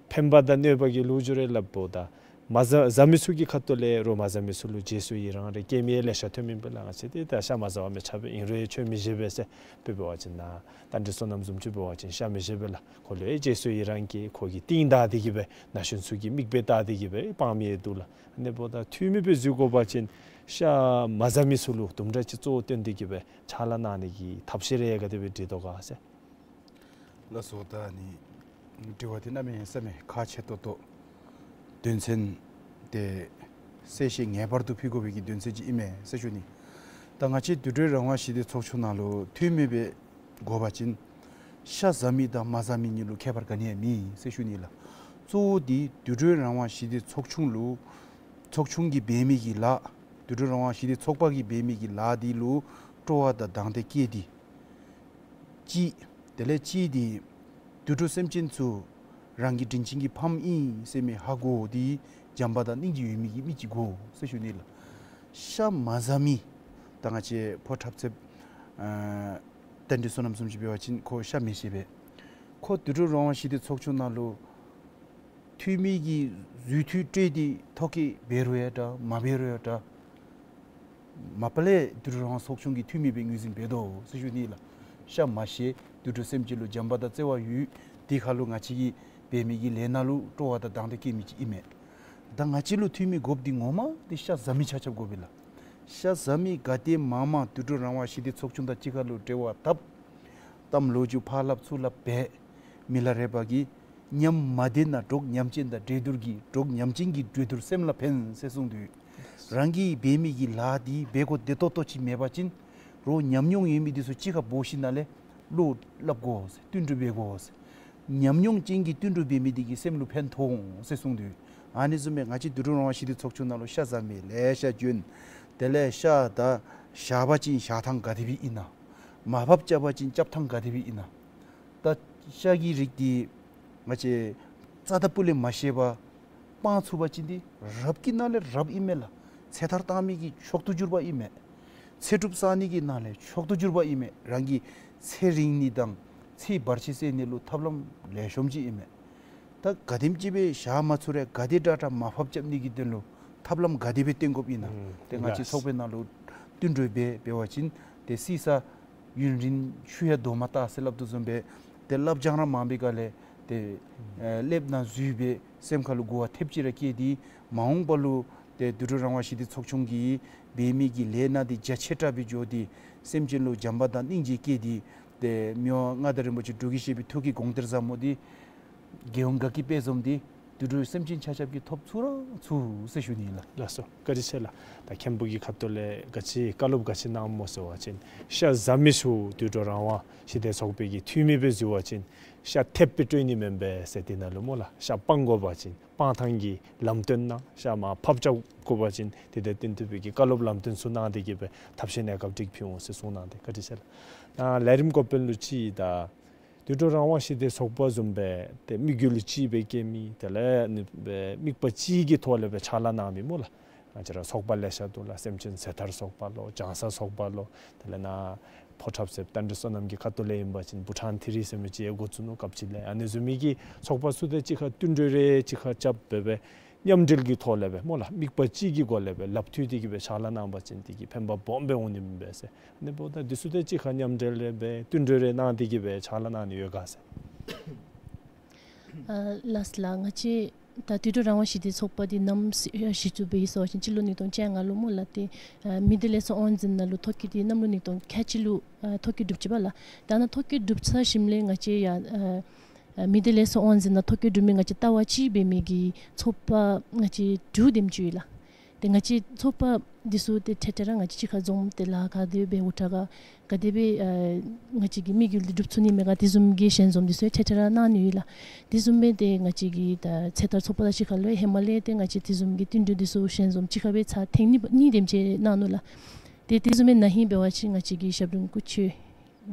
ཕན་པ་དང་གནོད་པ་གི་ལོ་རྒྱུས་རེ་སླབ་འོང་། ད་མ་བཟའ་བཟའ་མི་ཚུ་གི་ཁ་ཐུག་ལས་རོགས་མ་བཟའ་མི་ཚུ་ལུ་རྗེས་སུ་ཡི་རང་རེ་བསྐྱེད་མི་ལེ་ཤ་ཐོན་མི་ཨིན་པས་ལགས། ང་བཅས་ཏེ་ད་ཤ་མ་བཟའ་བ་མི་ཆ་བས། ཨིན་རུང་ཁྱོད་མི་བཞེས་པས་ཟེར། དཔེ་འབད་བ་ཅིན་ནཱ་རྟ་མགྲིན་བསོད་ནམས་བཟུམ་ཅིག་འབད་བ་ཅིན་ཤ་མི་བཞེས་པས་ལགས། ཁོ་ལུ་རྗེས་སུ་ཡི་རང་བསྐྱེད། ཁོ་གི་རྟིང་བདའ་སྟེ་གི་སྦེ་ན་གཞོན་ཚུ་གི་མིག་དཔེ་བལྟ་སྟེ་གི་སྦེ་སྤང་མི་ཡང་འདུག་ལགས། ཨ་ནི་འབདཝ་ད་འཐུས་མི་སྦེ་འཛུལ་དགོ་པ་ཅིན་ཤ་མ་བཟའ་མི་ཚུ་ལུ་དུམ་གྲ་ཅིག་གཙོ་བོ་བཏོན་ཏེ་གི་སྦེ་ཕྱག་ལཱ་གནང་ནི་གི་ཐབས་ཤེས་རེ་ག་དེ་སྦེ་འབྲི་དོ་ག་ཟེར། ལགས་སོ། ད་ནི་དྲི་བ་འདི་གནམ་མེད་ས་མེད་ཁག་ཆེ་ཏོག་ཏོ། དོན་ཚན་འདི་གསལ་བཤད་ངེས་པར་དུ་ཕུལ་དགོ་པའི་གི་དོན་ཚན་ཅིག་ཨིན་མས་ཟེར་ཞུ་ནི། ད་ང་བཅས་དུད་འགྲོ་རང་དབང་ཞི་བདེ་ཚོགས་ཆུང་ནང་ལུ་འཐུས་མི་སྦེ་དགོ་པ་ཅིན་ཤ་བཟའ་མི་དང་མ་བཟའ་མི་གཉིས་ལུ་ཁྱད་པར་ག་ནི་ཡང་མེད་ཟེར་ཞུ་ནི་ལགས། གཙོ་བོ་འདི་དུད་འགྲོ་རང་དབང་ཞི་བདེ་ཚོགས་ཆུང་ལུ་ཚོགས་ཆུང་གིས་འབད་མི་གི་ལཱ། དུད་འགྲོ་རང་དབང་ཞི་བདེ་ཚོགས་པ་གིས་འབད་མི་གི་ལཱ་འདི་ལུ་སྤྲོ་བ་དང་དང་འདོད་བསྐྱེད་དེ་གཅིག། དེ་ལས་གཅིག་འདི་དུད་འགྲོ་སེམས་ཅན་ཚུ་རང་གི་དྲིན་ཅན་གྱི་ཕམ་ཨིན་ཟེར་མི་ཧ་གོ་སྟེ་བྱམས་པ་དང་སྙིང་རྗེ་ཡོད་མི་གི་མི་ཅིག་དགོ་ཟེར་ཞུ་ནི་ལགས། ཤ་མ་བཟའ་མི་ད་ང་བཅས་ཕོ་འཁྲབ་ཚེབ་ཨ་རྟ་མགྲིན་བསོད་ནམས་བཟུམ་ཅིག་འབད་བ་ཅིན་ཁོ་ཤ་མི་བཞེས་པས། ཁོ་དུད་འགྲོ་རང་དབང་ཞི་བདེ་ཚོགས་ཆུང་ནང་ལུ་འཐུས་མི་གི་འཛུལ་འཐུས་སྤྲོད་དེ་ཐོ་བཀོད་འབད་རུང་ཡང་འདྲ་མ་འབད་རུང་ཡང་འདྲ། མ་པ་ལས་དུད་འགྲོ་རང་དབང་ཚོགས་ཆུང་གི་འཐུས་མི་སྦེ་ངོས་འཛིན་འབད་དོ་ཟེར་ཞུ་ནི་ལགས། ཤ་མ་བཞེས། དུད་འགྲོ་སེམས་ཅན་ལུ་བྱམས་པ་དང་བརྩེ་བ་ཡོད། དེ་ཁར་ལུ་ང་བཅས་ཀྱིས་འབད་མི་གི་ལས་སྣ་ལུ་སྤྲོ་བ་དང་དང་འདོད་བསྐྱེད་མི་ཅིག་ཨིན་མས། ད་ང་བཅས་ལུ་འཐུས་མི་དགོཔ་འདི་ངོ་མ་འདི་ཤ་བཟའ་མི་ཆ་ཁྱབ་དགོ་པས་ལགས། ཤ་བཟའ་མི་ག་དེ་མང་མང་དུད་འགྲོ་རང་དབང་ཞི་བདེ་ཚོགས་ཆུང་དང་གཅིག་ཁར་ལུ་འབྲེལ་བ་འཐབ། གཏམ་ལོ་རྒྱུས་ཕར་སླབ་ཚུར་སླབ་འབད། མི་ལ་རས་པ་གིས་མཉམ་མ་བསྡད་ན་འབྲོག་ཉམས་ཅན་དང་འདྲེས་སྡུར་གྱིས། འབྲོག་ཉམས་ཅན་གྱི་འདྲེས་སྡུར་སེམས་ལ་ཕན་ཟེར་གསུངས་དོ། རང་གིས་འབད་མི་གི་ལཱ་འདི་འབད་དགོཔ་བདེ་ཏོག་ཏོ་ཅིག་མེད་པ་ཅིན་རོགས་ཉམས་མྱོང་ཡོད་མི་འདི་ཚུ་གཅིག་ཁར་འབོ་ཞིནམ་ལས་བློ་སླབ་དགོ་ཟེར། བསྟུན་གྲོས་འབད་དགོ་ཟེར། ཉམས་མྱོང་ཅན་གྱིས་བསྟུན་གྲོས་འབད་མི་འདི་གིས་སེམས་ལུ་ཕན་ཐོགས་འོང་ཟེར་གསུངས་དོ། ཨ་ནི་བཟུམ་སྦེ་ང་བཅས་དུད་འགྲོ་རང་དབང་ཞི་བདེ་ཚོགས་ཆུང་ནང་ལུ་ཤ་བཟའ་མི་ལེ་ཤ་བྱོན། དེ་ལས་ཤ་ད་བཞག་པ་ཅིན་བཞག་ཐངས་ག་དེ་སྦེ་ཨིན་ན། མར་ཕབ་རྐྱབ་པ་ཅིན་རྐྱབ་ཐངས་ག་དེ་སྦེ་ཨིན་ན། ད་ཤ་གི་རིགས་འདི་ང་བཅས་རྩ་དང་སྤུ་ལས་མ་བཞེས་པར་སྤང་ཚུགས་པ་ཅིན་འདི་རབ་ཀྱི་ནང་ལས་རབ་ཨིན་མས་ལགས། ཚེ་ཐར་བཏང་མི་གི་མཆོག་ཏུ་གྱུར་པ་ཨིན་མས། ཚེ་སྒྲུབ་བསགས་ནི་གི་ནང་ལས་མཆོག་ཏུ་གྱུར་པ་ཨིན་མས། རང་གི་ཚེ་རིང་ནི་དང་ཚེའི་བར་ཆད་སེལ་ནི་ལུ་ཐབས་ལམ་ལེགས་ཤོམ་ཅིག་ཨིན་མས། ད་ག་དེམ་ཅིག་སྦེ་བཞག་མ་ཚུགས་རུང་ག་དེ་དྲག་དྲག་མར་ཕབ་རྐྱབ་ནི་གི་དོན་ལུ་ཐབས་ལམ་ག་དེ་སྦེ་བཏོན་དགོཔ་ཨིན་ན། ཨུམ་ཏེ་ང་བཅས་ལགས། ཚོགས་པའི་ནང་ལུ་བསྟུན་གྲོས་འབད་འབད་བ་ཅིན་ཏེ་སྲིད་ས་ཡུན་རིང་ཤུལ་ཡང་དོ་མ་བཏགས་ཟེར་སླབ་དོ་བཟུམ་སྦེ་ཏེ་སླབ་སྦྱང་ར་མང་པའི་སྒང་ལས་ཏེ་ཨེ་སླབ་ན་འཛུལ་སྦེ་སེམས་ཁར་ལུ་གོ་བ་ཐེབས་ཅིག་ར་བསྐྱེད་དེ་མ་འོངས་པ་ལུ་ཏེ་དུད་འགྲོ་རང་དབང་ཞི་བདེ་ཚོགས་ཆུང་གིས་འབད་མི་གི་ལས་སྣ་འདི་རྒྱ་ཆེ་དྲགས་སྦེ་འགྱོ་སྟེ་སེམས་ཅན་ལུ་བྱམས་པ་དང་སྙིང་རྗེ་བསྐྱེད་དེ་ཏེ་མི་དབང་མངའ་བདག་རིན་པོ་ཆེ་འབྲུག་རྒྱལ་བཞི་པའི་ཐུགས་ཀྱི་དགོངས་གཏེར་ཟབ་མོ་འདི་རྒྱལ་ཡོངས་དགའ་སྐྱིད་དཔལ་འཛོམས་འདི་དུད་འགྲོའི་སེམས་ཅན་ཆ་ཁྱབ་ཀྱིས་ཐོབ་ཚུགས་ར་ཚུགས་ཟེར་ཞུ་ནི་ལགས། ལགས་སོ། བཀའ་དྲིན་ཆེ་ལགས། ད་མཁན་པོ་གི་ཁ་ཐུག་ལས་ག་ཅི་བཀའ་སློབ་ག་ཅི་གནངམ་སྨོ་ཟེར་བ་ཅིན་ཤ་བཟའ་མི་ཚུ་དུད་འགྲོ་རང་དབང་ཞི་བདེ་ཚོགས་པའི་གི་འཐུས་མི་སྦེ་འཛུལ་བ་ཅིན་ཤ་ཐེབས་སྦེ་སྤྲོད་ནི་མེན་པས་ཟེར། དེ་ནང་ལུ་སྨོ་ལགས་ཤ་སྤང་དགོ་པ་ཅིན་སྤང་ཐངས་ཀྱི་ལམ་སྟོན་གནང་། ཤ་མར་ཕབ་རྐྱབ་དགོ་པ་ཅིན་དེ་དང་བསྟུན་ཐུབ་པའི་གི་བཀའ་སློབ་ལམ་སྟོན་ཚུ་གནང་སྟེ་གི་སྦེ་ཐབས་ཤེས་གནས་སྐབས་ཅིག་ཕུལ་འོང་ཟེར་གསུངས་གནང་སྟེ་བཀའ་དྲིན་ཆེ་ལགས། ད་ལས་རིམ་འགོ་དཔོན་ལུ་ཅིག་ད་དུད་འགྲོ་རང་དབང་ཞི་བདེ་ཚོགས་པ་བཟུམ་སྦེ་ཏེ་དམིགས་ཡུལ་གཅིག་སྦེ་བསྐྱེད་མི་དེ་ལས་ནི་སྦེ་དམིགས་པ་གཅིག་གི་ཐོག་ལས་སྦེ་ཕྱག་ལཱ་གནང་མི་སྨོ་ལགས། ང་བཅས་ར་ཚོགས་པ་ལེ་ཤ་འདུག་ལགས། སེམས་ཅན་ཚེ་ཐར་ཚོགས་པ་ལོ་ལྗང་གསལ་ཚོགས་པ་ལོ་དེ་ལས་ནཱ་ཕོ་འཁྲབ་ཚེབ་རྟ་མགྲིན་བསོད་ནམས་ཀྱི་ཁ་ཐུག་ལས་ཨིན་པ་ཅིན་བྷུ་ཊཱན་ཐི་རི་ཟེར་མི་ཅིག་ཡང་འགོ་བཙུགས་ནུག་སྐབས་ཅིག་ལས། ཨ་ནི་བཟུམ་མའི་གི་ཚོགས་པ་ཚུ་དང་གཅིག་ཁར་བསྟུན་གྲོས་རེ་གཅིག་ཁར་རྐྱབ་སྦེ་སྦེ་མཉམ་འབྲེལ་གྱི་ཐོག་ལས་སྦེ་སྨོ་ལགས་དམིགས་པ་གཅིག་གི་སྒོ་ལས་སྦེ་ལགཔ་མཐུད་དེ་གི་སྦེ་ཕྱག་ལཱ་གནང་བ་ཅིན་དེ་གིས་ཕན་པ་སྦོམ་སྦེ་འོང་ནི་མས་ཟེར། ཨ་ནི་འབདཝ་ད་འདི་ཚུ་དང་གཅིག་ཁར་མཉམ་འབྲེལ་རེ་སྦེ་བསྟུན་གྲོས་རེ་གནང་སྟེ་གི་སྦེ་ཕྱག་ལཱ་གནང་ནི་ཡོད་ག་ཟེར། ཨ་ལགས་ལགས། ང་བཅས་ད་དུད་འགྲོ་རང་དབང་ཞི་བདེ་ཚོགས་པ་འདི་ནམ་གཞི་བཙུགས་པའི་ཡི་ཟེར་བ་ཅིན་སྤྱི་ལོ་ཉིས་སྟོང་བཅོ་ལྔ་ལུ་སྨོ་ལགས། ཏེ་ཨ་མི་སྡེ་ལས་ཚོགས་དབང་འཛིན་ནང་ལུ་ཐོ་བཀོད་འདི་གནམ་ལོ་ཉིས་སྟོང་ཁལ་གཅིག་ལུ་ཨ་ཐོ་བཀོད་གྲུབ་ཅི་པ་ལགས། ད་ནཱ་ཐོ་བཀོད་གྲུབ་ཚར་ཞིནམ་ལས་ང་བཅས་ཡང་ཨ་ཨ་མི་སྡེ་ལས་ཚོགས་དབང་འཛིན་ནང་ཐོ་བཀོད་གྲུབ་མི་ང་བཅས་ལྟ་བ་གཅིག་འབད་མི་གི་ཚོགས་པ་ང་བཅས་དྲུག་དེམ་ཅིག་ཡོད་ལགས། ཏེ་ང་བཅས་ཚོགས་པ་འདི་ཚུ་ཏེ་འཕྲལ་འཕྲལ་ར་ང་བཅས་གཅིག་ཁར་འཛོམས་ཏེ་ལཱ་ག་དེ་སྦེ་འུ་ཐག་ག་ག་དེ་སྦེ་ཨ་ང་བཅས་ཀྱི་དམིགས་ཡུལ་འདི་འགྲུབ་ཚུགས་ནི་མས་ག་དེ་བཟུམ་གྱི་ཞལ་འཛོམས་འདི་ཚུ་འཕྲལ་འཕྲལ་ར་གནང་ནི་ཡོད་ལགས། དེ་བཟུམ་སྦེ་ཏེ་ང་བཅས་ཀྱི་ད་ཚེ་ཐར་ཚོགས་པ་དང་གཅིག་ཁར་ལུ་ཧེ་མ་ལས་ཏེ་ང་བཅས་དེ་བཟུམ་གྱི་བསྟུན་གྲོས་འདི་ཚུ་ཞལ་འཛོམས་གཅིག་ཁར་སྦེ་ཚར་ཐེངས་གཉིས་གཉིས་དེམ་ཅིག་གནང་ནུག་ལགས། ཏེ་དེ་བཟུམ་སྦེ་ན་ཧིང་འབད་བ་ཅིན་ང་བཅས་ཀྱི་ཞབས་དྲུང་སྐུ་མཆོད་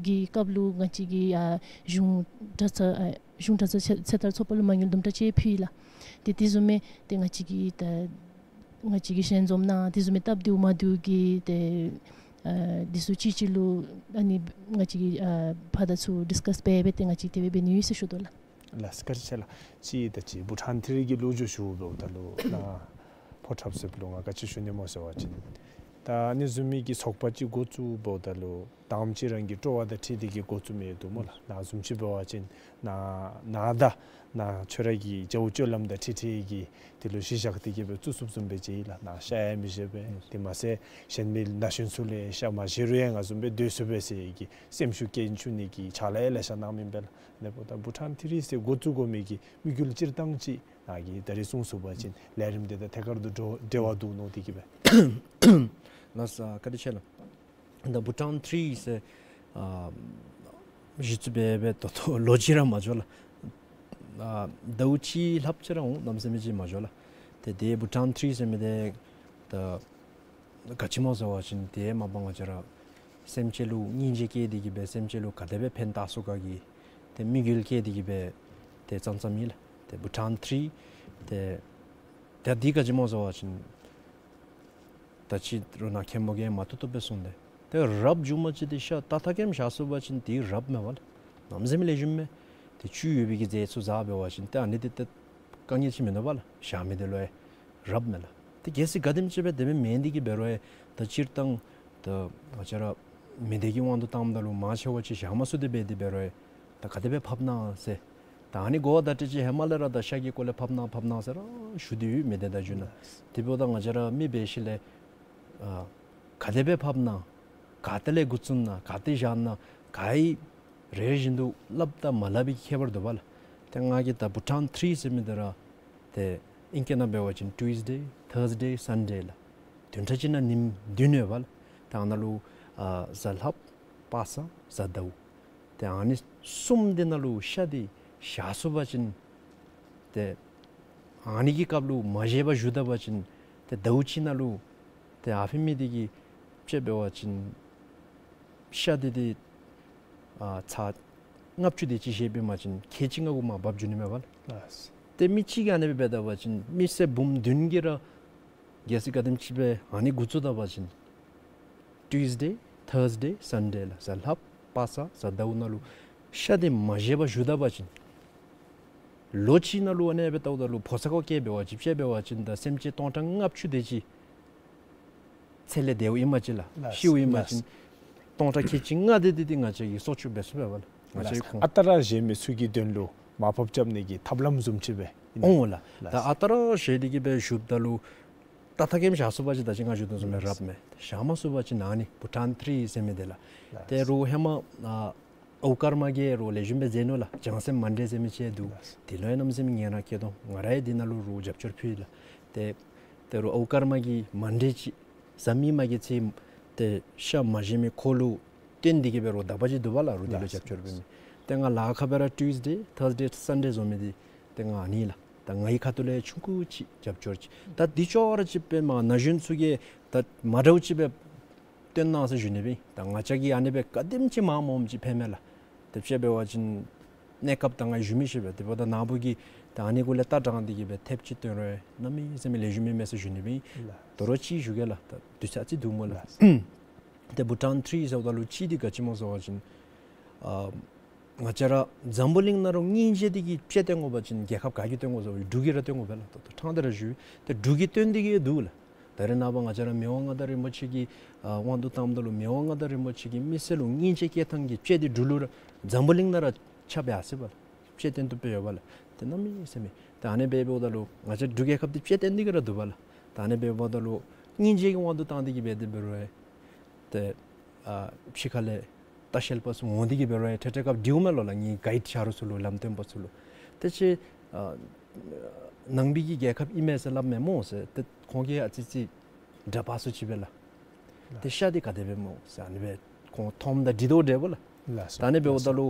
གི་སྐབས་ལུ་ང་བཅས་ཀྱི་ཨ་གཞུང་གྲྭ་ཚང་ཨ་གཞུང་གྲྭ་ཚང་ཚེ་ཚེ་ཐར་ཚོགས་པ་ལུ་མ་དངུལ་དུམ་གྲ་ཅིག་ཕུལ་ཡི་ལགས། ཏེ་དེ་བཟུམ་སྦེ་ཏེ་ང་བཅས་ཀྱི་ད་ང་བཅས་ཀྱི་ཞལ་འཛོམས་ནང་དེ་བཟུམ་སྦེ་སྟབས་བདེཝ་མ་བདེཝ་གི་ཏེ་ཨ་དེ་ཚུ་གཅིག་གཅིག་ལུ་ཨ་ནི་ང་བཅས་ཀྱི་ཨ་ཕར་དང་ཚུར་ཌིསི་ཀཱསི་འབད་འབད་དེ་ང་བཅས་དེ་སྦེ་འབད་ནི་ཡོད་ཟེར་ཞུ་དོ་ལགས། ལགས་སོ། བཀའ་དྲིན་ཆེ་ལགས། ཅིག་ད་ཅི་བྷུ་ཊཱན་མཐོ་རིས་ཀྱི་ལོ་རྒྱུས་ཞུཝ་ད་ལུ་ནཱ་ཕོ་བྲང་ཟེར་བ་ལུ་ང་ག་ཅི་ཞུ་ནི་སྨོ་ཟེར་བ་ཅིན་ད་ཨ་ནི་བཟུམ་མའི་གི་ཚོགས་པ་ཅིག་འགོ་བཙུགསཔ་ད་ལུ་དང་པ་ཅིག་རང་གི་སྤྲོ་བ་དང་འཁྲིལ་ཏེ་གི་འགོ་བཙུགས་མི་འདུག་སྨོ་ལགས། ནཱ་བཟུམ་ཅིག་འབད་བ་ཅིན་ནཱ་ནཱ་ད་ནཱ་ཁྱོད་ར་གི་ཇོ་བོ་སྤྱོད་ལམ་དང་འཁྲིལ་འཁྲིལ་གྱི་དེ་ལུ་གཞི་བཞག་སྟེ་གི་སྦེ་བཙུགས་བཙུགསཔ་བཟུམ་སྦེ་ཅིག་ལགས། ནཱ་ཤ་ཡང་མི་བཞེས་པས། དེ་མ་ཚད་གཞན་མི་ན་གཞོན་ཚུ་ལུ་ཤ་མ་བཞེས་རུང་ཡང་ང་བཟུམ་སྦེ་སྡོད་ཚུགས་པས་ཟེར་གྱི་སེམས་ཤུགས་སྐྱེད་བཅུག་ནི་གི་ཕྱག་ལཱ་ལེ་ཤ་གནང་མི་ཨིན་པས་ལགས། ཨ་ནི་འབདཝ་ད་བྷུ་ཊཱན་མཐོ་རིས་ཟེར་འགོ་བཙུགས་དགོ་མི་གི་དམིགས་ཡུལ་སྤྱིར་བཏང་ཅིག་ནཱ་གིས་ད་རིས་གསུངས་ཚུགས་པ་ཅིན་ལས་རིམ་དེ་དང་ཐད་ཀར་དུ་འབྲེལ་འབྲེལ་བ་འདུག་མནོ་སྟེ་གི་སྦེ། ལགས་སོ། བཀའ་དྲིན་ཆེ་ལགས། ད་བྷུ་ཊཱན་མཐོ་རིས་ཟེར་ཨ་གཞི་བཙུགས་འབད་འབད་ད་ལྟོ་ལོ་གཅིག་ར་མ་འགྱོ་ལགས། ཨ་ཟླཝ་གཅིག་ལྷགཔ་ཅིག་ར་འོང་གནམ་མེད་ས་མེད་ཅིག་མ་འགྱོ་ལགས། ཏེ་དེ་བྷུ་ཊཱན་མཐོ་རིས་ཟེར་མི་དེ་ད་ག་ཅི་སྨོ་ཟེར་བ་ཅིན་དེ་མ་པ་ང་བཅས་ར་སེམས་ཅན་ལུ་སྙིང་རྗེ་བསྐྱེད་དེ་གི་སྦེ་སེམས་ཅན་ལུ་ག་དེ་སྦེ་ཕན་བཏགས་ཚུགས་ག་གི་ཏེ་དམིགས་ཡུལ་བསྐྱེད་དེ་གི་སྦེ་ཏེ་བརྩམས་བརྩམསཔ་ཨིན་ལགས། ཏེ་བྷུ་ཊཱན་མཐོ་རིས་ཏེ་ད་འདི་ག་ཅི་སྨོ་ཟེར་བ་ཅིན་ད་ཅི་རུང་ནཱ་མཁན་པོ་གིས་མ་བཏུབ་བཏུབ་སྦེ་གསུངས་ཏེ། ཏེ་རབ་མཇུག་མ་ཅིག་འདི་ཤ་ཏག་ཏག་ཀེམ་བཞག་ཚུགས་པ་ཅིན་དེ་རབ་མས་པ་ལགས། གནམ་མེད་ས་མེད་ལེགས་ཤོམ་མས། ཏེ་བཅུད་ཡོད་པའི་གི་རྫས་ཚུ་བཟའ་འབད་བ་ཅིན་ཏེ་ཨ་ནི་འདི་ཏེ་དཀའ་ངལ་ཅིག་མིན་འདུག་པ་ལགས། བཞག་མི་འདི་ལུ་ཡང་རབ་མས་ལགས། ཏེ་གལ་སྲིད་ག་དེམ་ཅིག་སྦེ་དེ་སྦེ་མེན་ཏེ་གི་འབད་རུང་ཡང་ད་སྤྱིར་བཏང་ད་ང་བཅས་ར་མི་སྡེ་གི་དབང་དུ་བཏངམ་ད་ལུ་མང་ཆེ་བ་ཅིག་བཞག་མ་ཚུགས་ཏེ་འབད་དེ་འབད་རུང་ཡང་ད་ག་དེ་སྦེ་ཕབ་ན་ཟེར། ད་ཨ་ནི་གོ་བ་བརྡ་སྤྲོད་ཅིག་ཧེ་མ་ལས་ར་ད་ཤ་གི་སྐོར་ལས་ཕབ་གནང་ཕབ་གནང་ཟེར་ར་ཞུ་སྟེ་ཡོད་མི་སྡེ་དང་བརྒྱུད་ནང་། དེ་འབདཝ་ད་ང་བཅས་ར་མི་འབད་ཞིནམ་ལས་ཨ་ག་དེ་སྦེ་ཕབ་ན་ག་ཏེ་ལས་འགོ་བཙུགས་ན་ག་ཏེ་བཞག་ན་ག་ཡི་རེ་རེ་བཞིན་དུ་སླབ་དང་མ་སླབ་པའི་ཁྱད་པར་འདུག་པ་ལགས། ཏེ་ང་གིས་ད་བྷུ་ཊཱན་མཐོ་རིས་ཟེར་མི་འདི་ར་ཏེ་ཨིང་སྐད་ནང་འབད་བ་ཅིན་ཊུསི་ཌེ་ཐརསི་ཌེ་སཱན་ཌེ་ལགས། བདུན་ཕྲག་གཅིག་ནང་ཉིནམ་བདུན་ཡོད་པ་ལགས། ད་ཨ་ནཱ་ལུ་ཨ་གཟའ་ལྷགཔ་དཔག་བསམ་གཟའ་ཟླཝ། ཏེ་ཨ་ནི་གསུམ་འདི་ནང་ལུ་ཤ་འདི་བཞག་ཚུགས་པ་ཅིན་ཏེ་ཨ་ནི་གི་སྐབས་ལུ་མ་བཞེས་པར་བཞུགས་ད་པ་ཅིན་ཏེ་ཟླཝ་གཅིག་ནང་ལུ་ཏེ་ཨ་ཕི་མི་འདི་གིས་དཔྱེ་འབད་བ་ཅིན་ཤ་འདི་ཏེ་ཨ་ཚར་ལྔ་བཅུ་དེ་ཅིག་བཞེས་པའི་མ་ཅིན་ཁལ་གཅིག་ལྔ་གུ་མར་འབབ་འགྱོ་ནི་མས་པ་ལགས། ལགས། ཏེ་མི་གཅིག་གིས་ཨ་ནི་སྦེ་འབད་ད་པ་ཅིན་མི་སེར་འབུམ་བདུན་གྱིས་ར་གལ་སྲིད་ག་དེམ་ཅིག་སྦེ་ཨ་ནི་འགོ་བཙུགས་ད་པ་ཅིན་ཊུསི་ཌེ་ཐརསི་ཌེ་སཱན་ཌེ་ལགས། གཟའ་ལྷགཔ་དཔག་བསམ་གཟའ་ཟླཝ་ནང་ལུ་ཤ་འདི་མ་བཞེས་པར་བཞུགས་ད་པ་ཅིན་ལོ་གཅིག་ནང་ལུ་ཨ་ནི་སྦེ་ལྟཝ་ད་ལུ་ཕོ་གསར་ཁོ་སྐྱེ་འབད་བ་ཅིན་དཔྱེ་འབད་བ་ཅིན་ད་སེམས་ཅན་སྟོང་ཕྲག་ལྔ་བཅུ་དེ་ཅིག་ཚེ་ལས་འདས་པ་ཨིན་པ་ཅིན་ལགས། ལགས། ཤིཝ་ཨིན་པ་ཅིན་ལགས། སྟོང་ཕྲག་ཁལ་གཅིག་ལྔ་དེ་འདི་ཏེ་ང་བཅས་ཀྱིས་སྲོག་སྐྱོབ་འབད་ཚུགས་པས་པ་ལགས། ང་བཅས་ལགས། ཁོང་ཨ་རྟག་ར་བཞེས་མི་ཚུ་གི་དོན་ལུ་མར་ཕབ་རྐྱབ་ནི་གི་ཐབས་ལམ་བཟུམ་ཅིག་སྦེ་ཨིན་ན། འོང་ལགས། ལགས། ད་ཨ་རྟག་ར་བཞེས་ཏེ་གི་སྦེ་བཞུགསཔ་ད་ལུ་ཏག་ཏག་ཀེམ་བཞག་ཚུགས་པ་ཅིན་ད་ཅི་ང་ཞུ་དོ་བཟུམ་སྦེ་རབ་མས། བཞག་མ་ཚུགས་པ་ཅིན་ཨ་ནི་བྷུ་ཊཱན་མཐོ་རིས་ཟེར་མི་འདི་ལགས། ལགས། ཏེ་རུང་ཧེ་མ་ཨ་ཨོ་ཀརྨ་གིས་རུང་ལེགས་ཤོམ་སྦེ་མཛད་ནུག་ལགས། བྱང་སེམས་མཎྜལ་ཟེར་མི་ཅིག་འདུག། ལགས། དེ་ལུ་ཡང་གནམ་མེད་ས་མེད་ཉན་ར་སྐྱེས་དོ། ང་ར་ཡང་དེ་ནང་ལུ་རུང་རྒྱབ་སྐྱོར་ཕུལ་ཡི་ལགས། ཏེ་ཏེ་རུང་ཨོ་ཀརྨ་གི་མཎྜལ་ཅིག་གཟའ་མིག་དམར་གྱི་ཚེ་ཏེ་ཤ་མ་བཞེས་མི་ཁོ་ལུ་བརྟེན་ཏེ་གི་སྦེ་རུང་དག་པ་ཅིག་འདུག་པ་ལགས། རུང་དེ་ལུ་ལགས། རྒྱབ་སྐྱོར་འབད་མི། ཏེ་ང་ལཱ་ཁག་སྦེ་ར་ཊུསི་ཌེ་ཐརསི་ཌེ་སཱན་ཌེ་བཟོ་མི་འདི་ཏེ་ང་ཨ་ནི་ལགས། ད་ངེའི་ཁ་ཐུག་ལས་ཆུང་ཀུ་ཅིག་རྒྱབ་སྐྱོར་ཅིག། ད་འདི་ཅོག་ར་ཅིག་སྦེ་མར་ན་གཞོན་ཚུ་གིས་ད་མ་འདྲཝ་ཅིག་སྦེ་སྟོན་གནང་ཟེར་ཞུ་ནི་སྦེ། ད་ང་བཅས་ཀྱིས་ཨ་ནི་སྦེ་ག་དེམ་ཅིག་མང་མོངམ་ཅིག་ཕན་མས་ལགས། ཏེ་དཔྱེ་འབད་བ་ཅིན་གནས་སྐབས་ད་ང་ཞུ་མི་ཤེས་པས། དེ་འབདཝ་ད་ནཱ་བུ་གིས་ད་ཨ་ནི་གུ་ལས་ལྟ་དྲངས་ཏེ་གི་སྦེ་ཐེབས་ཅིག་སྟོན་རུང་གནམ་མེད་ས་མེད་ལེགས་ཤོམ་ཨིན་མས་ཟེར་ཞུ་ནི་སྦེ། ལགས། དོ་རུང་ཅིག་ཞུ་གེ་ལགས། ད་དུས་ཚོད་ཨ་ཙི་འདུག་སྨོ་ལགས། ལགས། ཏེ་བྷུ་ཊཱན་མཐོ་རིས་ཟེརཝ་ད་ལུ་ཅིག་འདི་ག་ཅི་སྨོ་ཟེར་བ་ཅིན་ཨ་ང་བཅས་ར་འཛམ་བུ་གླིང་ནང་ར་སྙིང་རྗེ་འདི་གི་དཔྱེ་སྟོན་དགོ་པ་ཅིན་རྒྱལ་ཁབ་ག་གིས་སྟོན་དགོ་ཟེར་བ་ཅིན་འབྲུག་གིས་ར་སྟོན་དགོ་པས་ལགས། ད་ད་ཕྲང་སྟེ་ར་ཞུ། ཏེ་འབྲུག་གིས་སྟོན་ཏེ་གི་འདུག་ལགས། ད་རེས་ནངས་པ་ང་བཅས་ར་མི་དབང་མངའ་བདག་རིན་པོ་ཆེ་གི་ཨ་དབང་དུ་བཏངམ་ད་ལུ་མི་དབང་མངའ་བདག་རིན་པོ་ཆེ་གིས་མི་སེར་ལུ་སྙིང་རྗེ་སྐྱེ་ཐངས་ཀྱི་དཔྱེ་འདི་འབྲུག་ལུ་ར་འཛམ་བུ་གླིང་ནང་ར་ཁྱབ་ཡར་སོ་ཡི་པ་ལགས། དཔྱེ་སྟོན་ཏེ་སྦེ་ཡོད་པ་ལགས། ཏེ་གནམ་མེད་ས་མེད། ད་ཨ་ནི་སྦེ་འབདཝ་ད་ལུ་ང་བཅས་འབྲུག་རྒྱལ་ཁབ་འདི་དཔྱེ་སྟོན་ཏེ་གི་ར་འདུག་པ་ལགས། ད་ཨ་ནི་སྦེ་འབདཝ་ད་ལུ་སྙིང་རྗེ་གི་དབང་དུ་བཏང་སྟེ་གི་སྦེ་དེ་འབད་རུང་ཏེ་ཨ་ཕྱི་ཁ་ལས་ལྟ་བཤལ་པ་ཚུ་འོང་སྟེ་གི་འབད་རུང་ཡང་འཕྲལ་འཕྲལ་སྐབས་འདྲིཝ་མས་ལོ་ལགས། ངེའི་གཱའིཌ་ཆ་རོགས་ཚུ་ལུ་ལམ་སྟོན་པ་ཚུ་ལུ། ཏེ་ཁྱེད་ཨ་ནང་པའི་གི་རྒྱལ་ཁབ་ཨིན་མས་ཟེར་སླབ་མས་སྨོ་ཟེར། ཏེ་ཁོང་གིས་ཨ་ཙི་ཅིག་དྲག་པ་སུ་ཅིག་སྦེ་ལགས། ཏེ་ཤ་འདི་ག་དེ་སྦེ་སྨོ་ཟེར་ཨ་ནི་སྦེ་ཁོང་མཐོངམ་ད་འདྲི་དོ་འདྲཝ་ལགས། ལགས་སོ། ད་ཨ་ནི་འབདཝ་ད་ལུ་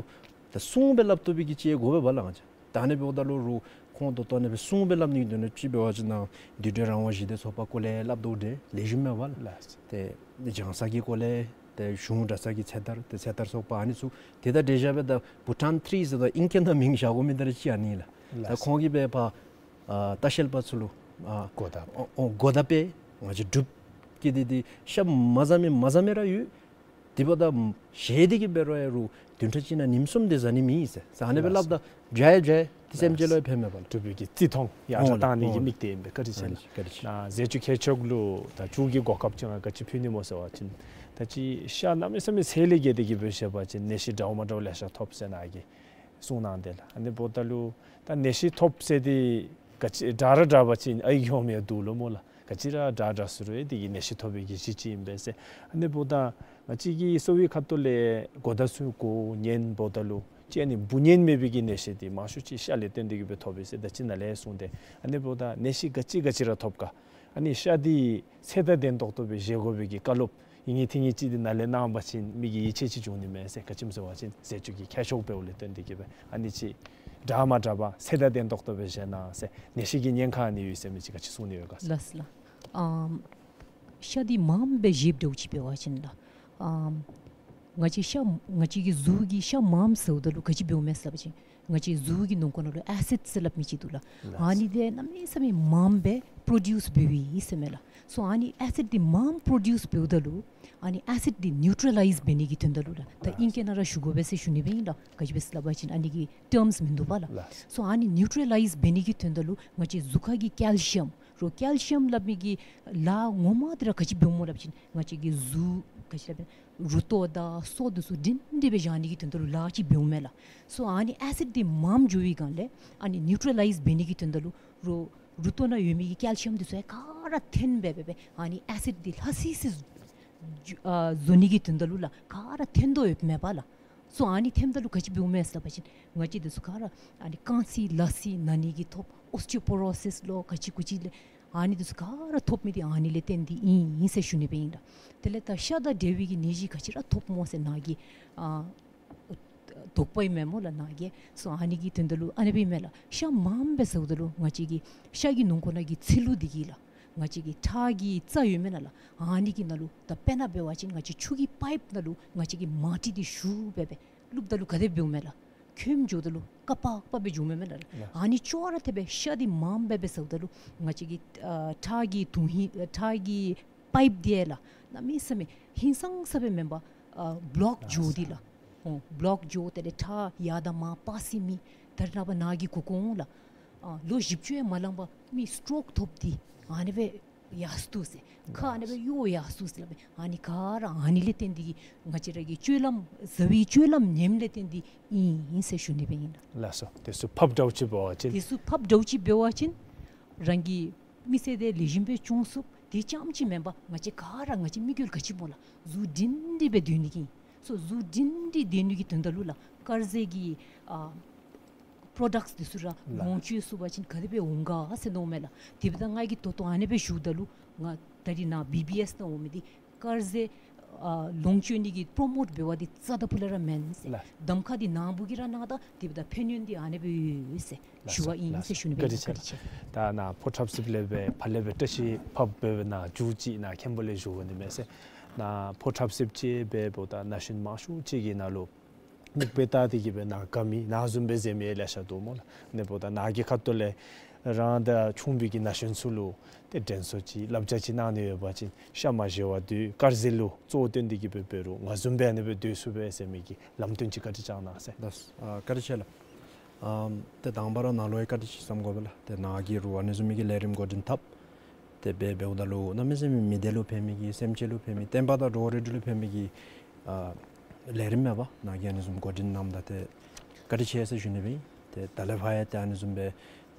ད་གསུང་སྦེ་སླབ་བཏུབ་པའི་གི་ཅིག་དགོ་པས་པ་ལགས། ང་བཅས་ད་ཨ་ནི་འབདཝ་ད་ལུ་རུང་ཁོང་ད་ལྟོ་ཨ་ནི་སྦེ་གསུང་སྦེ་སླབ་ནི་གི་དོན་ལུ་ཅིག་འབད་བ་ཅིན་ནཱ་འདུས་སྡོད་རང་དབང་ཞི་བདེ་ཚོགས་པ་སྐོར་ལས་སླབ་དོ་འདྲཝ་ལེགས་ཤོམ་མས་པ་ལགས། ལགས་སོ། ཏེ་ནི་གྱང་ས་གི་སྐོར་ལས་ ཏེ་གཞུང་གྲྭ་ཚང་གི་ཚེ་ཐར་ཏེ་ཚེ་ཐར་ཚོགས་པ་ཨ་ནི་ཚུ་ཏེ་ད་འདྲ་བཞག་སྦེ་ད་བྷུ་ཊཱན་ཐི་རི་ཟེར་ད་ཨིང་སྐད་ནང་མིང་བཞག་དགོ་མི་ད་རེ་ཅིག་ཨ་ནི་ལགས། ལགས། ད་ཁོང་གིས་སྦེ་ཕར་ཨ་ལྟ་བཤལ་པ་ཚུ་ལུ་ཨ་གོ་བརྡ་ཨོ་ཨོ་གོ་བརྡ་སྤེལ། ང་བཅས་འབྲུགཔ་གི་འདི་འདི་ཤ་མ་ཟ་མི་མ་ཟ་མི་ར་ཡོད། དེ་འབདཝ་ད་བཞེས་ཏེ་གི་འབད་རུང་ཡ་རུང་བདུན་ཕྲག་གཅིག་ནང་ཉིནམ་གསུམ་དེ་ཟ་ནི་མེད་ཟེར། ཟེར་ཨ་ནི་སྦེ་ལགས། སླབ་ད་འཇའ་ཡང་འཇའ་ཏེ་སེམས་ཅན་ལུ་ཡང་ཕན་མས་པ་ལགས། འབྲུག་པའི་གི་བརྩི་མཐོང་ཡར་ཨོ་དྲག་ལགས། བཏང་ནི་གི་ཨོ་དམིགས་གཏད་ཨིན་པས། བཀའ་དྲིན་ཆེ་ལགས། བཀའ་དྲིན་ཆེ། ན་ཟས་བཅུད་ཁྱད་ཆོས་ལུ་ད་མཇུག་གི་གོ་སྐབས་ཅིག་ང་ག་ཅི་ཕུལ་ནི་སྨོ་ཟེར་བ་ཅིན་ད་ཅི་ཤ་གནམ་མེད་ས་མེད་ཚད་ལས་བརྒལ་ཏེ་གི་སྦེ་བཞེས་པ་ཅིན་ནད་གཞི་འདྲཝ་མ་འདྲཝ་ལེ་ཤ་ཐོབ་ཟེར་ནཱ་གིས་གསུངས་གནང་དེས་ལགས། ཨ་ནི་འབདཝ་ད་ལུ་ད་ནད་གཞི་ཐོབ་ཟེར་དེ་ག་ཅི་དྲག་ར་དྲག་པ་ཅིན་ཨའི་གི་ཧོང་མི་ཡང་འདུག་ལོ་སྨོ་ལགས། ག་ཅི་ར་དྲག་དྲག་ཟེར་རུང་ཡང་དེ་གིས་ནད་གཞི་ཐོབ་པའི་གི་གཞི་ཅིག་ཨིན་པས་ཟེར། ཨ་ནི་འབདཝ་ད་ང་བཅས་ཀྱི་གསོ་བའི་ཁ་ཐུག་ལས་གོ་བརྡ་ཚུ་གོ་ཉན་འབདཝ་ད་ལུ་ཅིག་ཨ་ནི་འབུ་ཉན་མེད་པའི་གི་ནད་གཞི་དེ་མང་ཤོས་ཅིག་ཤ་ལས་བརྟེན་ཏེ་གི་སྦེ་ཐོབ་པས་ཟེར་ད་ཅི་ནཱ་ལས་གསུངས་ཏེ། ཨ་ནི་འབདཝ་ད་ནད་གཞི་ག་ཅི་ག་ཅི་ར་ཐོབ་ག་ཨ་ནི་ཤ་དེ་ཚེ་དང་ལྡན་ཏོག་ཏོ་སྦེ་བཞེས་དགོ་པའི་གི་བཀའ་སློབ་ཨིན་ངེས་ཐིང་ངེས་ཅིག་དེ་ནཱ་ལས་གནང་བ་ཅིན་མི་གི་ཡིད་ཆེས་ཅིག་འབྱུང་ནི་མས་ཟེར། ག་ཅི་སྨོ་ཟེར་བ་ཅིན་ཟས་བཅུད་ཀྱི་ཁྱད་ཆོས་འབདཝ་ལས་བརྟེན་ཏེ་གི་སྦེ་ཨ་ནི་ཅིག་དྲག་མ་དྲག་པར་ཚད་དང་ལྡན་ཏོག་ཏོ་སྦེ་བཞེས་གནང་ཟེར། ནད་གཞི་གི་ཉེན་ཁ་ཨ་ནི་ཡོད་ཟེར་མི་ཅིག་ག་ཅི་གསུང་ནི་ཡོད་ག་ཟེར། ལགས་ལགས། ཨམ་ཤ་འདི་མངམ་སྦེ་བཞེསཔ་འདྲཝ་ཅིག་འབད་བ་ཅིན་ལགས། ཨམ་ང་བཅས་ཤ་ང་བཅས་ཀྱི་གཟུགས་ཀྱིས་ཤ་མངམ་ཟཝ་ད་ལུ་ག་ཅི་འབདཝ་མས་ཟེར་བ་ཅིན་ང་བཅས་གཟུགས་ཀྱི་ནང་འཁོད་ནང་ལུ་ཨེ་སིཌ་ཟེར་སླབ་མི་ཅིག་འདུག་ལགས། ལགས། ཨ་ནི་དེ་གནམ་མེད་ས་མེད་མངམ་སྦེ་པྲོ་ཌིའུསི་འབདཝ་ཨིན་ཟེར་མས་ལགས། སོ་ཨ་ནི་ཨེ་སིཌ་འདི་མངམ་པྲོ་ཌིའུསི་འབདཝ་ད་ལུ་ཨ་ནི་ཨེ་སིཌ་འདི་ནིའུ་ཊ་ར་ལའིཛ་འབད་ནི་གི་དོན་དག་ལུ་ལགས། ད་ཨིང་སྐད་ནང་ར་ཞུ་དགོ་པས་ཟེར་ཞུ་ནི་སྦེ་ཨིན་ལགས། ག་ཅི་སྦེ་ཟེར་སླབ་པ་ཅིན་ཨ་ནི་གི་ཊརམསི་མིན་འདུག་པ་ལགས། ལགས། སོ་ཨ་ནི་ནིའུ་ཊ་ར་ལའིཛ་འབད་ནི་གི་དོན་དག་ལུ་ང་བཅས་གཟུགས་ཁ་གི་ཀེལ་ཤི་ཡམ་རོགས་ཀེལ་ཤི་ཡམ་སླབ་མི་གི་ལཱ་ངོ་མ་འདི་ར་ག་ཅི་འབདཝ་སྨོ་སླབ་པ་ཅིན་ང་བཅས་ཀྱི་གཟུགས་ག་ཅི་སླབ་རུ་ཏོ་དང་སོ་འདི་ཚུ་སྒྲིང་སྒྲིང་སྦེ་བཞག་ནི་གི་དོན་དག་ལུ་ལཱ་ཅིག་འབདཝ་མས་ལགས། སོ་ཨ་ནི་ཨེ་སིཌ་འདི་མངམ་འགྱོ་བའི་སྒང་ལས་ཨ་ནི་ནིའུ་ཊ་ར་ལའིཛ་འབད་ནི་གི་དོན་དག་ལུ་རོགས་རུ་ཏོ་ནང་ཡོད་མི་གི་ཀེལ་ཤི་ཡམ་འདི་ཚུ་ཡང་ག་ར་འཐོན་སྦེ་སྦེ་སྦེ་ཨ་ནི་ཨེ་སིཌ་འདི་ལྷ་སི་སི་འགྱོ་ཨ་བཟོ་ནི་གི་དོན་དག་ལུ་ལགས་ག་ར་འཐོན་དོ་ཡོདཔ་མས་པ་ལགས། སོ་ཨ་ནི་འཐོནམ་ད་ལུ་ག་ཅི་འབདཝ་མས་ཟེར་བ་ཅིན་ང་བཅས་འདི་ཚུ་ག་ར་ཨ་ནི་རྐང་ཚིགས་ལག་ཚིགས་ན་ནི་གི་ཐོབ་ཨོས་ཊི་ཡོ་པོ་རོ་སིས་ལོ་ག་ཅི་གུ་ཅི་ལས་ཨ་ནི་འདི་ཚུ་ག་ར་ཐོབ་མི་འདི་ཨ་ནི་ལས་བརྟེན་ཏེ་ཨིན་ཨིན་ཟེར་ཞུ་ནི་སྦེ་ཨིན་ལགས། དེ་ལས་ད་ཤ་དང་འབྲེལ་བའི་གི་ནད་གཞི་ག་ཅི་ར་ཐོབ་སྨོ་ཟེར་ནཱ་གིས་ཨ་དོགས་པ་ཨིན་མས་སྨོ་ལགས་ནཱ་གིས། སོ་ཨ་ནི་གི་དོན་དག་ལུ་ཨ་ནི་སྦེ་ཨིན་མས་ལགས། ཤ་མངམ་སྦེ་ཟཝ་ད་ལུ་ང་བཅས་ཀྱི་ཤ་གི་ནང་འཁོད་ནང་གི་ཚིལ་ལུ་འདི་གིས་ལགས་ང་བཅས་ཀྱི་ཁྲག་གི་རྩ་ཡོད་མེན་ན་ལགས། ཨ་ནི་གི་ནང་ལུ་ད་དཔེར་ན་འབད་བ་ཅིན་ང་བཅས་ཆུ་གི་པའིཔ་ནང་ལུ་ང་བཅས་ཀྱི་མར་ཊི་འདི་ཞུ་སྦེ་སྦེ་བླུགཔ་ད་ལུ་ག་དེ་འབདཝ་མས་ལགས། ཁོམ་འགྱོཝ་ད་ལུ་ཀ་པ་ཀ་པ་སྦེ་འགྱོཝ་མས་མེན་ན་ལགས། ཨ་ནི་ཅོག་ར་འཐདཔ་སྦེ་ཤ་འདི་མངམ་སྦེ་སྦེ་ཟཝ་ད་ལུ་ང་བཅས་ཀྱི་ཨ་ཁྲག་གི་དོན་ཧིང་ཨ་ཁྲག་གི་པའིཔ་འདི་ཡང་ལགས་གནམ་མེད་ས་མེད་ཧིང་སངས་ས་སྦེ་མེན་པར་ཨ་བློཀ་འགྱོ་སྟེ་ལགས། ཨོ་བློཀ་འགྱོ་སྟེ་ལས་ཁྲག་ཡར་དང་མར་པ་སི་མི་ད་རེས་ནངས་པ་ནཱ་གིས་གོ་གོ་འོང་ལགས། ཨ་ལོ་བཞི་བཅུ་ཡང་མ་ལང་པར་མི་སི་ཊོག་ཐོབ་སྟེ་ཨ་ནི་སྦེ་ཡར་སོ་ཟེར། ཁ་ཨ་ནི་སྦེ་གཡོ་ཡར་སོ་ཟེར་སླབ་མས། ཨ་ནི་ག་ར་ཨ་ནི་ལས་བརྟེན་ཏེ་གིས་ང་བཅས་ར་གི་སྤྱོད་ལམ་བཟའ་བའི་སྤྱོད་ལམ་ཉམས་ལས་བརྟེན་ཏེ་ཨིན་ཨིན་ཟེར་ཞུ་ནི་སྦེ་ཨིན་ལགས། ལགས་སོ། དེ་ཚུ་ཕབ་འདྲཝ་ཅིག་འབད་བ་ཅིན་དེ་ཚུ་ཕབ་འདྲཝ་ཅིག་འབད་བ་ཅིན་རང་གི་མི་ཚེ་འདི་ལེགས་ཤོམ་སྦེ་སྐྱོང་ཚུགས། དེ་རྐྱངམ་ཅིག་མེན་པར་ང་བཅས་ག་ར་ང་བཅས་མི་རྒོད་ག་ཅི་སྨོ་ལགས་གཟུགས་སྒྲིང་སྒྲིང་སྦེ་སྡོད་ནི་གི་ཨིན། སོ་གཟུགས་སྒྲིང་སྒྲིང་སྡོད་ནི་གི་དོན་དག་ལུ་ལགས་དཀར་ཟས་ཀྱི་ཨ་པྲོ་ཌགཊསི་འདི་ཚུ་ར་ལགས་ལོངས་སྤྱོད་ཚུགས་པ་ཅིན་ག་དེ་སྦེ་འོང་ག་ཟེར་མནོཝ་མས་ལགས། དེ་འབདཝ་ད་ང་གིས་ད་ལྟོ་ཨ་ནི་སྦེ་ཞུཝ་ད་ལུ་ང་ད་རིས་ནཱ་བི་བི་ཨེསི་ནང་འོང་མི་འདི་དཀར་ཟས་ཨ་ལོངས་སྤྱོད་ནི་གི་པྲོ་མོཊ་འབད་བ་འདི་རྩ་དང་ཕུ་ལས་ར་མེན་ཟེར། ལགས། གདམ་ཁ་འདི་ནཱ་བུ་གིས་ར་གནང་ད་དེ་འབདཝ་ད་ཕན་ཡོན་འདི་ཨ་ནི་སྦེ་ཡོད་ཟེར་ཞུ་བ་ཨིན་ཟེར་ཞུ་ནི་སྦེ་ཨིན། བཀའ་དྲིན་ཆེ། ད་ནཱ་ཕོ་ཊཱབ་སིབ་ལས་སྦེ་ཕར་ལས་སྦེ་བཀྲ་ཤིས་ཕབ་སྦེ་ནཱ་མཇུག་ཅིག་ནཱ་མཁན་པོ་ལས་ཞུ་དགོ་ནི་མས་ཟེར། ནཱ་ཕོ་ཊཱབ་སིབ་ཅིག་འབདཝ་ད་ན་གཞོན་མང་ཤོས་ཅིག་གིས་ནཱ་ལུ་མིག་དཔེ་བལྟ་སྟེ་གིས་སྦེ་ནཱ་དགའ་མི་ནཱ་བཟུམ་སྦེ་མཛད་མི་ལེ་ཤ་འདུག་སྨོ་ལགས། ཨ་ནི་འབདཝ་ད་ནཱ་གི་ཁ་ཐུག་ལས་རང་དང་ཆུང་བའི་གི་ན་གཞོན་ཚུ་ལུ་ཏེ་དྲན་གསོ་ཅིག་བསླབ་བྱ་ཅིག་གནང་ནི་ཡོད་པ་ཅིན་ཤ་མ་བཞེས་པར་སྡོད། དཀར་ཟས་ལུ་གཙོ་བོ་བཏོན་ཏེ་གིས་སྦེ་འབད་རུང་ང་བཟུམ་སྦེ་ཨ་ནི་སྦེ་སྡོད་ཚུགས་པས་ཟེར་མི་གི་ལམ་སྟོན་ཅིག་བཀའ་དྲིན་བསྐྱང་གནང་ཟེར། ལགས། ཨ་བཀའ་དྲིན་ཆེ་ལགས། ཨམ་ཏེ་དང་པ་ར་ནཱ་ལུ་ཡང་བཀའ་དྲིན་ཆེ་བསམ་དགོ་པས་ལགས། ཏེ་ནཱ་གིས་རུང་ཨ་ནི་བཟུམ་མའི་གི་ལས་རིམ་འགོ་འདྲེན་འཐབ། ཏེ་འབད་འབདཝ་ད་ལུ་གནམ་མེད་ས་མེད་མི་སྡེ་ལུ་ཕན་མི་གི་སེམས་ཅན་ལུ་ཕན་མི་བསྟན་པ་དང་འགྲོ་བ་རིགས་དྲུག་ལུ་ཕན་མི་གི་ཨ་ལས་རིམ་མས་པ། ནཱ་གིས་ཨ་ནི་བཟུམ་འགོ་འདྲེན་གནངམ་ད་ཏེ་བཀའ་དྲིན་ཆེ་ཟེར་ཞུ་ནི་སྦེ་ཨིན། ཏེ་ད་ལས་ཕར་ཡང་ཏེ་ཨ་ནི་བཟུམ་སྦེ་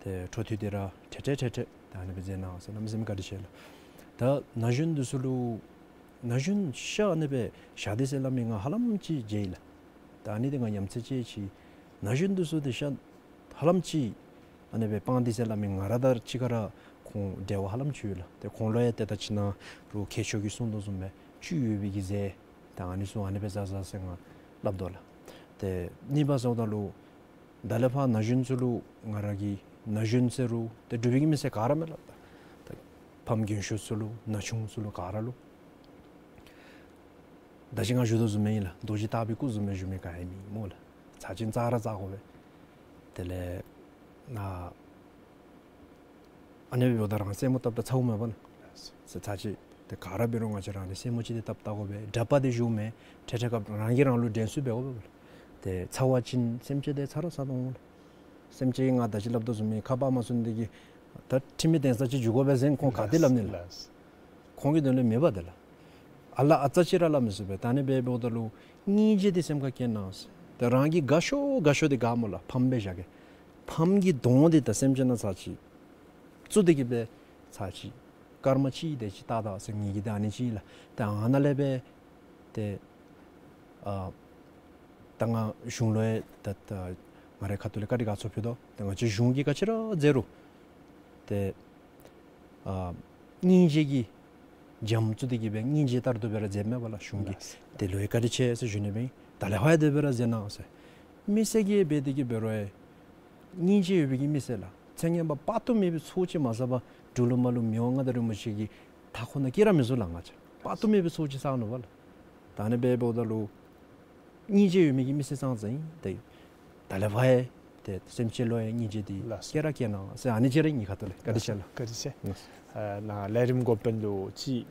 ཏེ་འཕྲོ་མཐུད་དེ་ར་ཏེ་ཏེ་ཏེ་ཏེ་ད་ཨ་ནི་སྦེ་མཛད་གནང་ཟེར་གནམ་མེད་ས་མེད་བཀའ་དྲིན་ཆེ་ལགས། ད་ན་གཞོན་འདི་ཚུ་ལུ་ན་གཞོན་ཤ་ཨ་ནི་སྦེ་བཞག་སྟེ་ཟེར་སླབ་མི་ང་ཧ་ལམ་ཅིག་མཇལ་ཡི་ལགས། ད་ཨ་ནི་འདི་ང་ཉམས་ཚད་ཅིག་ཅིག་ན་གཞོན་འདི་ཚུ་ཏེ་ཤ་ཧ་ལམ་ཅིག་ཨ་ནི་སྦེ་སྤང་སྟེ་ཟེར་སླབ་མི་ང་ར་དང་གཅིག་ཁར་ཁོང་འབྲེལ་བ་ཧ་ལམ་ཅིག་ཡོད་ལགས། ཏེ་ཁོང་ལུ་ཡང་ཏེ་ད་ཅི་ནཱ་རུང་མཁས་མཆོག་གིས་གསུངས་དོ་བཟུམ་སྦེ་བཅུད་ཡོད་པའི་གི་ཟས་ད་ཨ་ནི་ཚུ་ཨ་ནི་སྦེ་བཟའ་བཟའ་ཟེར་ང་སླབ་དོ་ལགས། ཏེ་གཉིས་པ་ཟེརཝ་ད་ལུ་ད་ལས་ཕར་ན་གཞོན་ཚུ་ལུ་ང་ར་གིས་ན་གཞོན་ཟེར་རུང་ཏེ་འབྲུག་པའི་གི་མི་སེར་ག་ར་མས་ལགས། ད་ད་ཕམ་རྒན་ཤོས་ཚུ་ལུ་ན་ཆུང་ཚུ་ལུ་ག་ར་ལུ་ ད་ཅི་ང་ཞུ་དོ་བཟུམ་མའི་ལགས་རྡོ་རྗེ་ལྟ་བུའི་སྐུ་བཟུམ་མའི་བཞུགས་མི་ག་ཡང་མེད་སྨོ་ལགས། ཚར་གཅིག་བཙག་ར་བཙག་དགོ་པས། དེ་ལས་ཨ་ཨ་ནི་འབདཝ་ད་རང་སེན་མོ་བཏབ་ད་ཚཝ་མས་པ་ལགས། ཚར་གཅིག་དེ་ག་ར་འབད་རུང་ང་བཅས་ར་ནི་སེན་མོ་ཅིག་དེ་བཏབ་བལྟ་དགོ་པས། དྲག་པ་དེ་བཞུགས་མས། ཁྲེ་ཁྲེ་སྐབས་རང་གིས་རང་ལུ་འགྲན་བསྡུར་འབད་དགོ་པས་ལགས། དེ་ཚཝ་ཅིན་སེམས་ཅན་དེ་ཚར་ར་ཚར་དོ་འོང་ལགས། སེམས་ཅན་ང་ད་ཅི་སླབ་དོ་བཟུམ་མའི་ཁ་པར་མ་ཚུད་ནི་དེ་གིས་ད་ཁྲིམས་མི་འདེམས་ས་ཅིག་འགྱོ་དགོ་པས་ཟེར་ཁོང་ག་ཏེ་སླབ་ནི་ལགས། ལགས། ཁོང་གི་དོན་ལུ་མེད་པ་དེ་ལགས། ཨ་ལ་ཨ་ཙི་ཅིག་ར་སླབ་མི་ཚུགས་པས། ད་ཨ་ནི་འབད་འབདཝ་ད་ལུ་སྙིང་རྗེ་དེ་སེམས་ཁར་བསྐྱེད་གནང་ཟེར། ད་རང་གི་དགའ་ཤོས་དགའ་ཤོས་དེ་ག་སྨོ་ལགས་ཕམ་སྦེ་བཞག་གེ། ཕམ་གྱི་གདོང་དེ་ད་སེམས་ཅན་ནང་ཚར་གཅིག་བཙུགས་ཏེ་གི་སྦེ་ཚར་གཅིག་སྐར་མ་གཅིག་དེ་ཅིག་བལྟ་ད་ཟེར་ངེ་གི་ད་ཨ་ནི་ཅིག་ལགས། ད་ཨ་ནཱ་ལས་སྦེ་ཏེ་ཨ་ད་ང་གཞུང་ལུ་ཡང་ད་ད་ང་རའི་ཁ་ཐུག་ལས་བཀའ་དྲིན་དགའ་ཚོར་ཕུལ་དོ། ད་ང་བཅས་གཞུང་གིས་ག་ཅི་ར་མཛད་རུང་ཏེ་ཨ་སྙིང་རྗེ་གི་འཇམ་བཙུགས་ཏེ་གི་སྦེ་སྙིང་རྗེ་ལྟར་དུ་སྦེ་ར་མཛདཔ་མས་པ་ལགས་གཞུང་གིས། ལགས། དེ་ལུ་ཡང་བཀའ་དྲིན་ཆེ་ཟེར་ཞུ་ནི་སྦེ་ད་ལས་ཕར་ཡང་དེ་སྦེ་ར་མཛད་གནང་ཟེར། མི་སེར་གྱིས་འབད་དེ་གི་འབད་རུང་ཡང་སྙིང་རྗེ་ཡོད་པའི་གི་མི་སེར་ལགས། ཚེ་སྔོན་པ་དཔག་ཏུ་མེད་པའི་ཚོགས་ཅིག་མ་ཟ་བར་འབྲུག་ལུ་མར་ལུ་མི་དབང་མངའ་བདག་རིན་པོ་ཆེ་གི་མཐའ་འཁོར་ནང་སྐྱེ་ར་མི་ཚུགས་ལགས་ང་བཅས། དཔག་ཏུ་མེད་པའི་ཚོགས་ཅིག་བསགས་ནུག་པ་ལགས། ད་ཨ་ནི་འབད་འབདཝ་ད་ལུ་སྙིང་རྗེ་ཡོད་མི་གི་མི་སེར་ཙང་ཙང་ཨིན། ཏེ་ད་ལས་ཕར་ཡང་ཏེ་སེམས་ཅན་ལུ་ཡང་སྙིང་རྗེ་དེ་ལགས། བསྐྱེད་ར་བསྐྱེད་གནང་ཟེར་ཨ་ནི་ཅིག་ར་ངེའི་ཁ་ཐུག་ལས་བཀའ་དྲིན་ཆེ་ལགས། བཀའ་དྲིན་ཆེ། ལགས། ཨ་ནཱ་ལས་རིམ་འགོ་དཔོན་ལུ་ཅིག་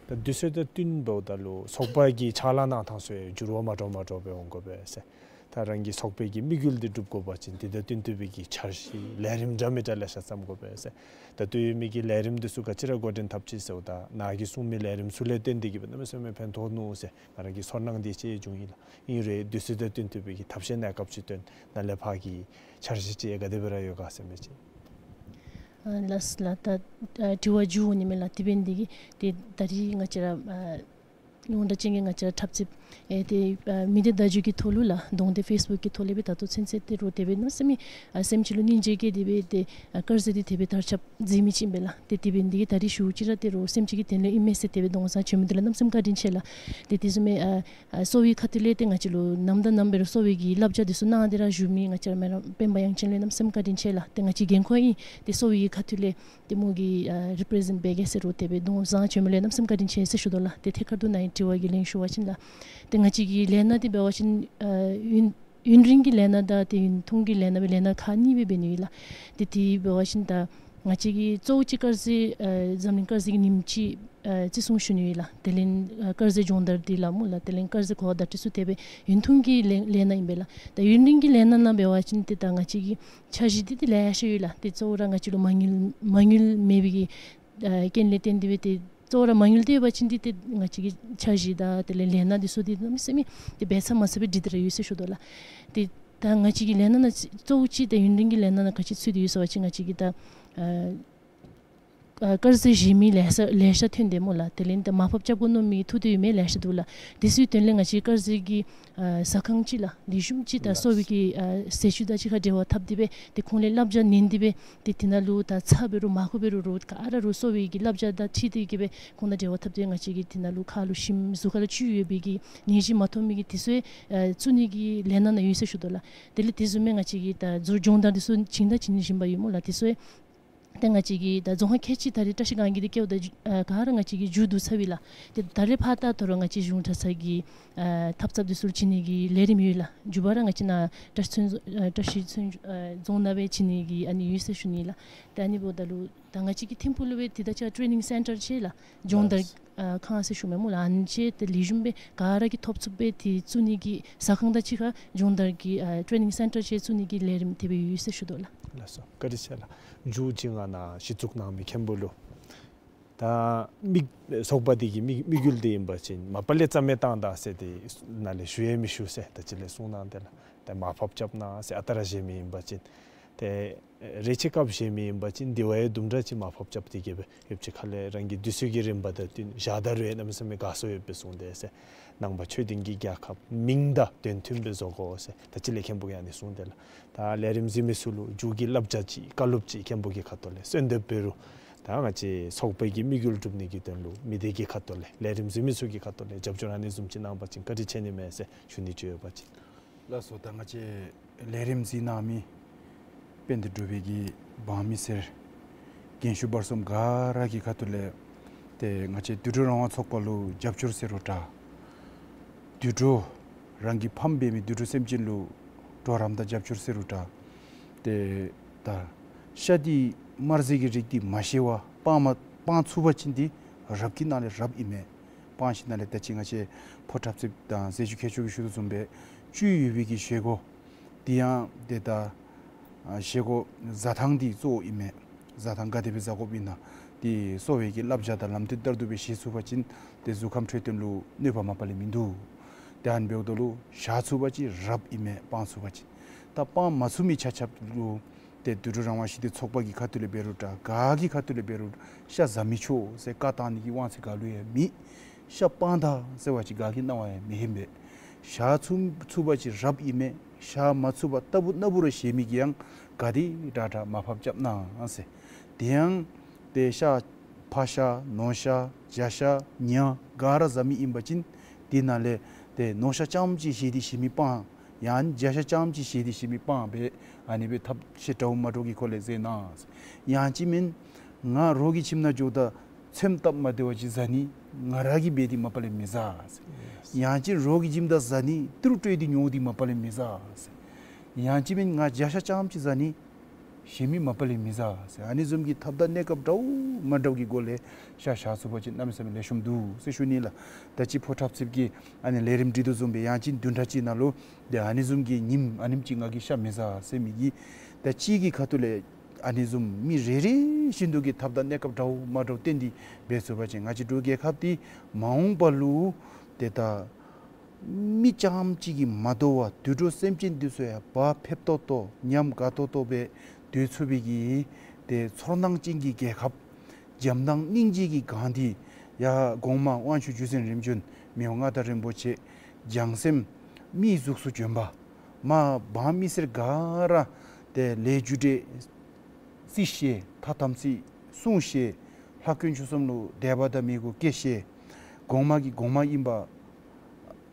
ད་དུས་ཚོད་དང་བསྟུན་འབདཝ་ད་ལུ་ཚོགས་པ་གི་ཕྱག་ལཱ་གནང་ཐངས་ཚུ་ཡང་འགྱུར་བ་མ་འདྲཝ་མ་འདྲཝ་སྦེ་འོང་དགོ་པས་ཟེར། ད་རང་གི་ཚོགས་པའི་གི་དམིགས་ཡུལ་འདི་སྒྲུབ་དགོ་པ་ཅིན་དེ་དང་བསྟུན་ཏེ་སྦེ་གི་འཆར་གཞི་ལས་རིམ་འདྲ་མི་འདྲ་ལེ་ཤ་བརྩམ་དགོ་པས་ཟེར། ད་ལྟོ་ཡོད་མི་གི་ལས་རིམ་འདི་ཚུ་ག་ཅི་ར་འགོ་འདྲེན་འཐབ་ཅི་ཟེརཝ་ད་ནཱ་གིས་གསུངས་མི་ལས་རིམ་ཚུ་ལས་བརྟེན་ཏེ་གི་སྦེ་གནམ་མེད་ས་མེད་ཕན་ཐོགས་ནུག་ཟེར་ང་ར་གི་ཚོར་སྣང་འདི་ཅིག་བྱུང་ཡི་ལགས། ཨིན་རུང་དུས་ཚོད་དང་བསྟུན་ཏེ་སྦེ་གི་ཐབས་ཤེས་གནས་སྐབས་ཅིག་བཏོན་ནཱ་ལས་ཕར་གྱི་འཆར་གཞི་ཅིག་ག་དེ་སྦེ་ར་ཡོད་ག་ཟེར་མི་ཅིག། ཨ་ལགས་ལགས། ད་ཨ་དྲི་བ་མཇུག་འོང་ནི་མས་ལགས། དེ་འབད་ནི་འདི་གིས་ཏེ་ད་རིས་ང་བཅས་ར་ཨ་རྙོག་དྲ་ཅན་གྱི་ང་བཅས་ར་འཁྲབ་རྩེདཔ་ཨེ་ཏེ་ཨ་མི་སྡེ་བརྡ་བརྒྱུད་ཀྱི་ཐོག་ལུ་ལགས་གདོང་འདེགས་ཕེསི་བུཀ་གི་ཐོག་ལས་སྦེ་ད་ལྟོ་ཚུན་ཚོད་ཏེ་རོགས་དེ་སྦེ་གནམ་མེད་ས་མེད་ཨ་སེམས་ཅན་ལུ་སྙིང་རྗེ་བསྐྱེད་དེ་སྦེ་ཏེ་ཨ་དཀར་ཟས་འདི་དེ་སྦེ་དར་ཁྱབ་མཛད་མི་ཅིག་ཨིན་པས་ལགས། ཏེ་དེ་འབད་ནི་འདི་གིས་ད་རིས་ཞུ་ཅི་ར་ཏེ་རོགས་སེམས་ཅན་གྱི་དོན་ལུ་ཨིན་མས་ཟེར་དེ་སྦེ་གདོང་བཟང་བྱོན་མི་འདི་ལུ་གནམ་མེད་ས་མེད་བཀའ་དྲིན་ཆེ་ལགས། ཏེ་དེ་བཟུམ་མའི་ཨ་ཨ་གསོ་བའི་ཁ་ཐུག་ལས་ཏེ་ང་བཅས་ལུ་ནམ་དང་ནམ་འབད་རུང་གསོ་བའི་གི་བསླབ་བྱ་འདི་ཚུ་གནང་སྟེ་ར་བཞུགས་མི་ང་བཅས་ར་སྨན་རམས་སྤེན་པ་དབྱངས་ཅན་ལུ་གནམ་མེད་ས་མེད་བཀའ་དྲིན་ཆེ་ལགས། ཏེ་ང་བཅས་འགན་ཁུར་ཨིན། ཏེ་གསོ་བའི་གི་ཁ་ཐུག་ལས་ཏེ་མོ་གི་ཨ་རི་པི་རི་ཟེནཊ་འབད་གེ་ཟེར་རུང་དེ་སྦེ་གདོང་བཟང་བྱོན་མི་ལུ་གནམ་མེད་ས་མེད་བཀའ་དྲིན་ཆེ་ཟེར་ཞུ་དོ་ལགས། ཏེ་ཐད་ཀར་དུ་ནཱ་གི་དྲི་བ་གི་ལན་ཞུ་བ་ཅིན་ལགས། ཏེ་ང་བཅས་ཀྱི་ལས་སྣ་འདི་འབད་བ་ཅིན་ཨ་ཡུན་ཡུན་རིང་གི་ལས་སྣ་དང་ཏེ་ཡུན་ཐུང་གི་ལས་སྣ་སྦེ་ལས་སྣ་ཁག་གཉིས་སྦེ་འབད་ནི་ཨིན་ལགས། ཏེ་དེ་འབད་བ་ཅིན་ད་ང་བཅས་ཀྱི་གཙོ་བོ་ཅིག་དཀར་ཟས་ཨ་འཛམ་གླིང་དཀར་ཟས་ཀྱི་ཉིནམ་ཅིག་ཨ་བརྩི་སྲུང་ཞུ་ནི་ཨིན་ལགས། དེ་ལས་ཨ་དཀར་ཟས་སྦྱོང་བརྡར་འདི་ལགས་སྨོ་ལགས། དེ་ལས་དཀར་ཟས་གོ་བརྡ་སྤྲོད་ཚུ་དེ་སྦེ་ཡུན་ཐུང་གི་ལས་ལས་སྣ་ཨིན་པས་ལགས། ད་ཡུན་རིང་གི་ལས་ལས་སྣ་ནང་འབད་བ་ཅིན་ཏེ་ད་ང་བཅས་ཀྱི་འཆར་གཞི་འདི་ཏེ་ལེ་ཤ་ཡོད་ལགས། ཏེ་གཙོ་བོ་ར་ང་བཅས་ལུ་མ་དངུལ་མ་དངུལ་མེད་པའི་གི་ཨ་རྐྱེན་ལས་བརྟེན་ཏེ་སྦེ་ཏེ་གཙོ་བོ་ར་མ་དངུལ་འདི་ཡོད་པ་ཅིན་འདི་ཏེ་ང་བཅས་ཀྱི་འཆར་གཞི་དང་དེ་ལས་ལས་སྣ་འདི་ཚུ་འདི་གནམ་མེད་ས་མེད་ཏེ་འབད་ཚར་མ་ཚར་སྦེ་སྒྲིག་སྟེ་ར་ཡོད་ཟེར་ཞུ་དོ་ལགས། ཏེ་ད་ང་བཅས་ཀྱི་ལས་སྣ་ནང་གཙོ་བོ་ཅིག་ད་ཡུན་རིང་གི་ལས་སྣ་ནང་ག་ཅི་ཚུད་དེ་ཡོད་ཟེར་བ་ཅིན་ང་བཅས་ཀྱི་ད་ཨ་ཨ་དཀར་ཟས་བཞེས་མི་ལེ་ཤ་ལེ་ཤ་ཐོན་ཏེ་སྨོ་ལགས། དེ་ལས་ད་མར་ཕབ་རྐྱབ་དགོ་མནོ་མི་ཐུག་སྟེ་ཡོད་མི་ལེ་ཤ་འདུག་ལགས། དེ་ཚུའི་དོན་ལས་ང་བཅས་དཀར་ཟས་ཀྱི་ཨ་ཟ་ཁང་ཅིག་ལགས་ལེགས་ཤོམ་ཅིག་ད་གསོ་བའི་གི་ཨ་ཟས་བཅུད་དང་གཅིག་ཁར་འབྲེལ་བ་འཐབ་སྟེ་སྦེ་ཏེ་ཁོང་ལས་བསླབ་བྱ་ལེན་ཏེ་སྦེ་ཏེ་དེ་ནང་ལུ་ད་ཚྭ་འབད་རུང་མར་ཁུ་འབད་རུང་རོགས་ག་ར་རོགས་གསོ་བའི་གི་བསླབ་བྱ་དང་འཁྲིལ་ཏེ་གི་སྦེ་ཁོང་དང་འབྲེལ་བ་འཐབ་སྟེ་ང་བཅས་ཀྱི་དེ་ནང་ལུ་ཁ་ལུ་ཞིམ་གཟུགས་ཁ་ལུ་བཅུད་ཡོད་པའི་གི་ནད་གཞི་མ་ཐོབ་མི་གི་དེ་ཚུ་ཨ་བཙུགས་ནི་གི་ལས་སྣ་ནང་ཡོད་ཟེར་ཞུ་དོ་ལགས། དེ་ལས་དེ་བཟུམ་མའི་ང་བཅས་ཀྱི་ད་སྦྱོང་བརྡར་འདི་ཚུ་བྱིན་དང་བྱིན་བཞིན་པ་ཡོད་སྨོ་ལགས། དེ་ཚུ་ཏེ་ང་བཅས་ཀྱི་ད་རྫོང་ཁག་ཁལ་གཅིག་ད་རེས་བཀྲ་ཤིས་སྒང་གི་འདི་བཀལཝ་ད་ཨ་ག་ར་ང་བཅས་ཀྱིས་མཇུག་བསྡུ་ཚར་ཡི་ལགས། ཏེ་ད་རེས་ཕར་ད་ལྟོ་ར་ང་བཅས་གཞུང་གྲྭ་ཚང་གི་ཨ་འཐབ་རྩོདཔ་འདི་ཚུ་ལུ་བྱིན་ནི་གི་ལས་རིམ་ཡོད་ལགས། མཇུག་པ་ར་ང་བཅས་ནཱ་བཀྲ་ཤིས་ཚོན་ཨ་བཀྲ་ཤིས་ཚོན་ཨ་རྫོང་ནང་སྦེ་བྱིན་ནི་གི་ཨ་ནི་ཡོད་ཟེར་ཞུ་ནི་ལགས། ཏེ་ཨ་ནི་འབདཝ་ད་ལུ་ད་ང་བཅས་ཀྱི་ཐིམ་ཕུག་ལུ་སྦེ་ཏེ་ད་ཅི་ཊེ་ནིང་སེན་ཊར་ཅིག་ལགས། སྦྱོང་བརྡར་ལགས། ཨ་ཁང་ཟེར་ཞུཝ་མས་སྨོ་ལགས། ཨ་ནི་ཅིག་ཏེ་ལེགས་ཤོམ་སྦེ་ག་ར་གིས་ཐོབ་ཚུགསཔ་སྦེ་ཏེ་བཙུགས་ནི་གི་ཟ་ཁང་དང་གཅིག་ཁར་སྦྱོང་བརྡར་གྱི་ཨ་ཊེ་ནིང་སེན་ཊར་ཅིག་བཙུགས་ནི་གི་ལས་རིམ་དེ་སྦེ་ཡོད་ཟེར་ཞུ་དོ་ལགས། ལགས་སོ། བཀའ་དྲིན་ཆེ་ལགས། མཇུག་ཅིག་ང་ནཱ་གཞི་བཙུགས་གནང་མི་མཁན་པོ་ལུ་ད་དམིགས་ཚོགས་པ་འདི་གི་དམིགས་དམིགས་ཡུལ་འདི་ཨིན་པ་ཅིན་མ་པ་ལས་རྩ་མེད་བཏང་ད་ཟེར་ཏེ་ནཱ་ལས་ཞུ་ཡང་མི་ཞུ་ཟེར་ད་ཅི་ལས་གསུངས་གནང་དེ་ལགས། ད་མར་ཕབ་རྐྱབ་གནང་ཟེར་ཨ་རྟག་ར་བཞེས་མི་ཨིན་པ་ཅིན་ཏེ་རེ་ཆེ་སྐབས་བཞེས་མི་ཨིན་པ་ཅིན་དེ་བ་ཡང་དུམ་གྲ་ཅིག་མར་ཕབ་རྐྱབ་སྟེ་གི་སྦེ་ཡོདཔ་ཅིག་ཁ་ལས་རང་གི་དུས་ཚོད་ཀྱི་རིམ་པ་དང་བསྟུན་བཞག་ད་རུང་ཡང་གནམ་མེད་ས་མེད་དགའ་ཚོར་ཡོད་པའི་གསུངས་དེས་ཟེར། ནང་པ་ཆོས་ལྡན་གྱི་རྒྱལ་ཁབ་མིང་དང་དོན་མཐུན་སྦེ་བཟོ་དགོ་ཟེར་ད་ཅི་ལས་མཁན་པོ་གིས་ཨ་ནི་གསུངས་དེས་ལགས། ད་ལས་རིམ་གཟིགས་མི་ཚུ་ལུ་མཇུག་གི་བསླབ་བྱ་ཅིག་བཀའ་སློབ་ཅིག་མཁན་པོ་གི་ཁ་ཐུག་ལས་གསོལ་འདེབས་འབད་རུང་ད་ང་བཅས་ཚོགས་པའི་གི་དམིགས་ཡུལ་སྒྲུབ་ནི་གི་དོན་ལུ་མི་སྡེ་གི་ཁ་ཐུག་ལས་ལས་རིམ་གཟིགས་མི་ཚུ་གི་ཁ་ཐུག་ལས་རྒྱབ་སྐྱོར་ཨ་ནི་བཟུམ་ཅིག་གནང་པ་ཅིན་བཀའ་དྲིན་ཆེ་ནི་མས་ཟེར་ཞུ་ནི་ཅིག་ཡོད་པ་ཅིན། ལགས་སོ། ད་ང་བཅས་ལས་རིམ་གཟིགས་གནང་མི་དཔལ་ལྡན་འབྲུག་པའི་གི་འབངས་མི་སེར་རྒན་ཤོས་བར་གསུམ་ག་ར་གི་ཁ་ཐུག་ལས་ཏེ་ང་བཅས་དུད་འགྲོ་རང་དབང་ཚོགས་པ་ལུ་རྒྱབ་སྐྱོར་ཟེར་རུང་འདྲ། དུད་འགྲོ་རང་གི་ཕམ་འབད་མི་དུད་འགྲོ་སེམས་ཅན་ལུ་གྲོགས་རམ་དང་རྒྱབ་སྐྱོར་ཟེར་རུང་འདྲ། ཏེ་ད་ཤ་འདི་དམར་ཟས་ཀྱི་རིགས་འདི་མ་བཞེས་པར་སྤང་མ་སྤང་ཚུགས་པ་ཅིན་འདི་རབ་ཀྱི་ནང་ལས་རབ་ཨིན་མས། སྤང་ཞིནམ་ལས་ད་ཅི་ང་བཅས་ཕོ་འཁྲབ་ཚེབ་དང་ཟས་བཅུད་ཁྱད་ཆོས་ཀྱིས་ཞུ་དོ་བཟུམ་སྦེ་བཅུད་ཡོད་པའི་གི་བཞེས་སྒོ་འདི་ཡང་ཏེ་ད་ཨ་བཞེས་སྒོ་བཟའ་ཐངས་འདི་གཙོ་བོ་ཨིན་མས། བཟའ་ཐངས་ག་དེ་སྦེ་བཟའ་དགོཔ་ཨིན་ན་འདི་གསོ་བའི་གི་བསླབ་བྱ་དང་ལམ་སྟོན་ལྟར་དུ་སྦེ་བཞེས་ཚུགས་པ་ཅིན་ཏེ་གཟུགས་ཁམས་འཕྲོད་བསྟེན་ལུ་གནོད་པ་མ་པ་ལས་མིན་འདུག། ཏེ་ཨ་ནི་འབདཝ་ད་ལུ་བཞག་ཚུགས་པ་ཅིན་རབ་ཨིན་མས། སྤང་ཚུགས་པ་ཅིན། ད་སྤང་མ་ཚུགས་མི་ཆ་ཁྱབ་ལུ་ཏེ་དུད་འགྲོ་རང་དབང་ཞི་བདེ་ཚོགས་པ་གི་ཁ་ཐུག་ལས་འབད་རུང་འདྲ། ག་གི་ཁ་ཐུག་ལས་འབད་རུང་ཤ་བཟའ་མི་ཆོག་ཟེར་བཀའ་བཏང་ནི་གི་དབང་ཚད་ག་ལུ་ཡང་མེད། ཤ་སྤང་ད་ཟེར་བ་ཅིན་ག་གི་གནང་བ་ཡང་མི་ལྷོད་པས། བཞག་ཚུགས་ཚུགས་པ་ཅིན་རབ་ཨིན་མས། བཞག་མ་ཚུགས་པར་ལྟ་བུ་ན་བུ་ར་བཞེས་མི་གིས་ཡང་ག་དེ་དྲག་དྲག་མར་ཕབ་རྐྱབ་གནང་ཟེར། དེ་ཡང་ཏེ་ཤ་ཕག་ཤ་ནོར་ཤ་བྱ་ཤ་ཉ་ག་ར་བཟའ་མི་ཨིན་པ་ཅིན་དེ་ནང་ལས་ཏེ་ནོར་ཤ་རྐྱངམ་ཅིག་བཞེས་ཏེ་བཞེས་མི་སྤང་། ཡང་བྱ་ཤ་རྐྱངམ་ཅིག་བཞེས་ཏེ་བཞེས་མི་སྤང་སྦེ་ཨ་ནི་སྦེ་ཐབས་ཤེས་འདྲཝ་མ་འདྲཝ་གི་སྒོ་ལས་མཛད་གནང་། ཡང་ཅིན་མེན་ང་རོགས་ཀྱི་ཁྱིམ་ནང་འགྱོཝ་ད་ཚོདམ་སྟབས་མ་བདེཝ་ཅིག་བཟའ་ནི་ང་ར་གིས་འབད་དེ་མ་པ་ལས་མི་བཟའ་ཟེར། ཡང་ཅིན་རོགས་ཀྱི་ཁྱིམ་ད་བཟའ་ནི་ཏི་རུ་སྤྲོད་དེ་ཉོ་སྟེ་མ་པ་ལས་མི་བཟའ་ཟེར། ཡང་ཅིན་མེན་ང་བྱ་ཤ་རྐྱངམ་ཅིག་བཟའ་ནི་བཞེས་མི་མ་པ་ལས་མི་བཟའ་ཟེར། ཨ་ནི་བཟུམ་གྱི་ཐབས་དང་གནས་སྐབས་འདྲཝ་མ་འདྲཝ་གི་སྒོ་ལས་ཤ་བཞག་ཚུགས་པ་ཅིན་གནམ་མེད་ས་མེད་ལེགས་ཤོམ་འདུག་ཟེར་ཞུ་ནི་ལགས། ད་ཅི་ཕོ་འཁྲབ་ཚེབ་ཀྱི་ཨ་ནི་ལས་རིམ་སྒྲིག་དོ་བཟུམ་སྦེ་ཡང་ཅིན་བདུན་ཕྲག་གཅིག་ནང་ལུ་ཏེ་ཨ་ནི་བཟུམ་གྱི་ཉིནམ་ཨ་ནེམ་ཅིག་ང་གིས་ཤ་མི་བཟའ་ཟེར་མི་གི་ད་ཅི་གི་ཁ་ཐུག་ལས་ཨ་ནི་བཟུམ་མི་རེ་རེ་བཞིན་དུ་གི་ཐབས་དང་གནས་སྐབས་འདྲཝ་མ་འདྲཝ་བསྟེན་ཏེ་འབད་ཚུགས་པ་ཅིན་ང་བཅས་འབྲུག་རྒྱལ་ཁབ་འདི་མ་འོངས་པ་ལུ་ཏེ་ད་མི་རྐྱངམ་ཅིག་གིས་མ་དོ་བར་དུད་འགྲོ་སེམས་ཅན་འདི་ཚུ་ཡང་བག་ཕེབས་ཏོག་ཏོ་ཉམས་དགའ་ཏོག་ཏོ་སྦེ་སྡོད་ཚུགས་པའི་གི་ཏེ་ཚོར་སྣང་ཅན་གྱི་རྒྱལ་ཁབ་འཇམ་དང་སྙིང་རྗེ་གི་གང་འདི་ཡང་གོང་མ་དབང་ཕྱུག་བརྒྱུད་འཛིན་རིམ་བྱོན་མི་དབང་མངའ་བདག་རིན་པོ་ཆེ་བྱང་སེམས་མིའི་གཟུགས་སུ་བྱོན་པ་མ་འབངས་མི་སེར་ག་ར་ཏེ་ལས་རྒྱུ་འབྲས་རྩིས་ཤེས། ཐ་དམ་ཚིག་བསྲུང་ཤེས། ལྷ་དཀོན་མཆོག་གསུམ་ལུ་དད་པ་དང་མོས་གུས་བསྐྱེད་ཤེས། གོང་མ་གིས་གོང་མ་ཨིན་པ་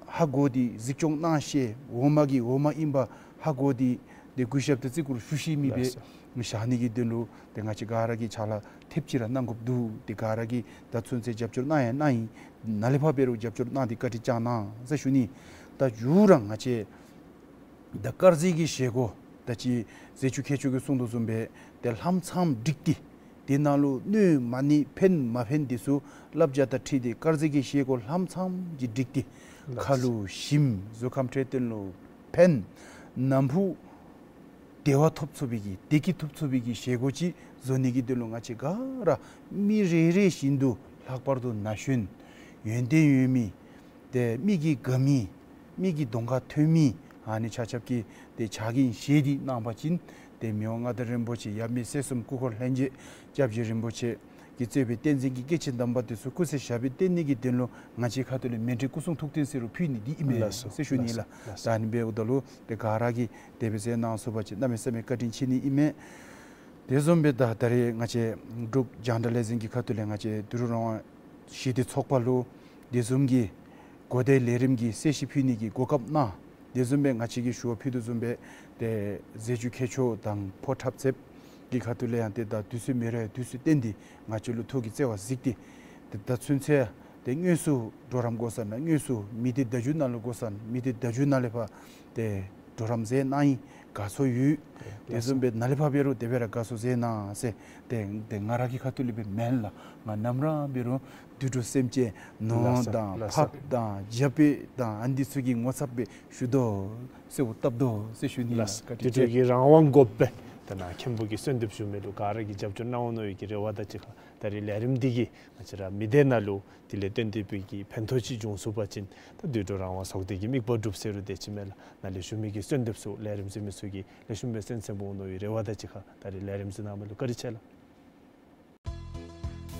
ཧ་གོ་སྟེ་གཟིགས་སྐྱོང་གནང་ཤེས། འོག་མ་གིས་འོག་མ་ཨིན་པ་ཧ་གོ་སྟེ་ཏེ་གུས་ཞབས་ཏེ་བརྩི་བཀུར་ཞུ་ཤེས་མི་སྦེ་ལགས་སོ། བཞག་ནི་གི་དོན་ལུ་ཏེ་ང་བཅས་ག་ར་གིས་ཕྱག་ལཱ་ཐེབས་ཅིག་ར་གནང་དགོཔ་འདུག། ཏེ་ག་ར་གིས་ད་ཚུན་ཚོད་རྒྱབ་སྐྱོར་གནང་ཡང་གནང་ཡི། ནཱ་ལས་ཕར་འབད་རུང་རྒྱབ་སྐྱོར་གནང་སྟེ་བཀའ་དྲིན་བསྐྱང་གནང་ཟེར་ཞུ་ནི། ད་མཇུག་ར་ང་བཅས་ད་དཀར་ཟས་ཀྱི་བཞེས་སྒོ་ད་ཅི་ཟས་བཅུད་ཁྱད་ཆོས་ཀྱིས་གསུང་དོ་བཟུམ་སྦེ་ཏེ་ལྷམ་ཚངམ་སྒྲིག་སྟེ་དེ་ནང་ལུ་གནོད་མ་ནི་ཕན་མ་ཕན་འདི་ཚུ་བསླབ་བྱ་དང་འཁྲིལ་ཏེ་དཀར་ཟས་ཀྱི་བཞེས་སྒོ་ལྷམ་ཚངམ་ཅིག་སྒྲིག་སྟེ་ཁ་ལུ་ཞིམ་གཟུགས་ཁམས་འཕྲོད་བསྟེན་ལུ་ཕན་ནམ་ཕུགས་བདེ་བ་ཐོབ་ཚུགས་པའི་གི་བདེ་སྐྱིད་ཐོབ་ཚུགས་པའི་གི་བཞེས་སྒོ་ཅིག་བཟོ་ནི་གི་དོན་ལུ་ང་བཅས་ག་ར་མི་རེ་རེ་བཞིན་དུ་ལྷག་པར་དུ་ན་གཞོན་ཡོན་ཏན་ཡོད་མི་ཏེ་མི་གིས་དགའ་མི་མི་གི་གདོང་ཁར་ཐོན་མི་ཨ་ནི་ཆ་ཁྱབ་ཀྱིས་ཏེ་ཕྱག་འགན་བཞེས་ཏེ་གནང་བ་ཅིན་ཏེ་མི་དབང་མངའ་བདག་རིན་པོ་ཆེ་ཡབ་མེས་སྲས་གསུམ་སྐུ་འཁོར་ལྷན་རྒྱས་སྐྱབས་རྗེ་རིན་པོ་ཆེ་གིས་གཙོས་པའི་བསྟན་འཛིན་གྱི་སྐྱེས་ཆེན་དམ་པ་དེ་ཚུ་སྐུ་ཚེ་ཞབས་པད་བརྟན་ནི་གི་དོན་ལུ་ང་བཅས་ཁ་ཐུག་ལས་མཎྜལ་སྐུ་གསུང་ཐུགས་རྟེན་ཟེར་རུང་ཕུལ་ནི་འདི་ཨིན་མས་ལགས་སོ། ཟེར་ཞུ་ནི་ལགས་ལགས་སོ། ལགས། ད་ཨ་ནི་འབདཝ་ད་ལུ་ཏེ་ག་ར་གིས་དེ་སྦེ་མཛད་གནང་ཚུགས་པ་ཅིན་གནམ་མེད་ས་མེད་བཀའ་དྲིན་ཆེ་ནི་ཨིན་མས། དེ་བཟུམ་སྦེ་ད་ད་རེས་ང་བཅས་འབྲུག་རྒྱང་བསྒྲགས་ལས་འཛིན་གྱི་ཁ་ཐུག་ལས་ང་བཅས་དུད་འགྲོ་རང་དབང་ཞི་བདེ་ཚོགས་པ་ལུ་དེ་བཟུམ་གྱི་གོ་བརྡའི་ལས་རིམ་གྱི་གསལ་བཤད་ཕུལ་ནི་གི་གོ་སྐབས་གནང་། དེ་བཟུམ་སྦེ་ང་བཅས་ཀྱིས་ཞུ་བ་ཕུལ་དོ་བཟུམ་སྦེ་ཏེ་ཟས་བཅུད་ཁྱད་ཆོས་དང་ཕོ་འཁྲབ་ཚེབ་ཀྱི་ཁ་ཐུག་ལས་ཡང་ཏེ་ད་དུས་ཚོད་མེད་རུང་དུས་ཚོད་བཏོན་ཏེ་ང་བཅས་ལུ་ཐུགས་ཀྱི་བརྩེ་བ་གཟིགས་ཏེ་ཏེ་ད་ཚུན་ཚོད་ཏེ་དངོས་སུ་གྲོགས་རམ་དགོ་ས་ན་དངོས་སུ་མི་སྡེ་བརྡ་བརྒྱུད་ནང་ལུ་དགོ་ས་ན་མི་སྡེ་བརྡ་བརྒྱུད་ནང་ལས་ཕར་ཏེ་གྲོགས་རམ་མཛད་གནང་ཡི། དགའ་ཚོར་ཡོད། དེ་བཟུམ་སྦེ་ནཱ་ལས་ཕར་འབད་རུང་དེ་སྦེ་ར་དགའ་ཚོར་མཛད་གནང་ཟེར་ཏེ་ཏེ་ང་ར་གི་ཁ་ཐུག་ལས་སྦེ་མེན་ལགས། ང་ནམ་ར་འབད་རུང་དུད་འགྲོ་སེམས་ཅན་ནོར་ལགས་སོ། དང་ལགས་སོ། ཕགཔ་དང་བྱ་སྤུ་དང་ཨ་ནི་ཚུ་གི་ངོ་ཚབ་སྦེ་ཞུ་དོ་ཟེར་འོ་བཏབ་དོ་ཟེར་ཞུ་ནི་ལགས། ལགས་སོ། བཀའ་དྲིན་ཆེ། དུད་འགྲོ་གི་རང་དབང་དགོ་པས། ད་ནཱ་མཁན་པོ་གིས་གསོལ་འདེབས་ཞུ་མི་ལུ་ག་ར་གིས་རྒྱབ་སྐྱོར་གནང་འོང་མནོ་བའི་གི་རེ་བ་དང་གཅིག་ཁར་ད་རེས་ལས་རིམ་འདི་གིས་ང་བཅས་ར་མི་སྡེ་ནང་ལུ་དེ་ལས་བརྟེན་ཏེ་སྦེ་གི་ཕན་ཐོགས་ཅིག་འབྱུང་ཚུགས་པ་ཅིན་ད་དུད་འགྲོ་རང་དབང་ཚོགས་སྡེ་གི་དམིགས་པ་འགྲུབ་ཟེར་རུང་དེ་ཅིག་མས་ལགས། ནཱ་ལས་ཞུ་མི་གི་གསོལ་འདེབས་ཚུ་ལས་རིམ་གཟིགས་མི་ཚུ་གིས་ལེགས་ཤོམ་སྦེ་གསན་གསནམ་འོང་མནོ་བའི་རེ་བ་དང་གཅིག་ཁར་ད་རེས་ལས་རིམ་གཟིགས་གནང་མི་ལུ་བཀའ་དྲིན་ཆེ་ལགས།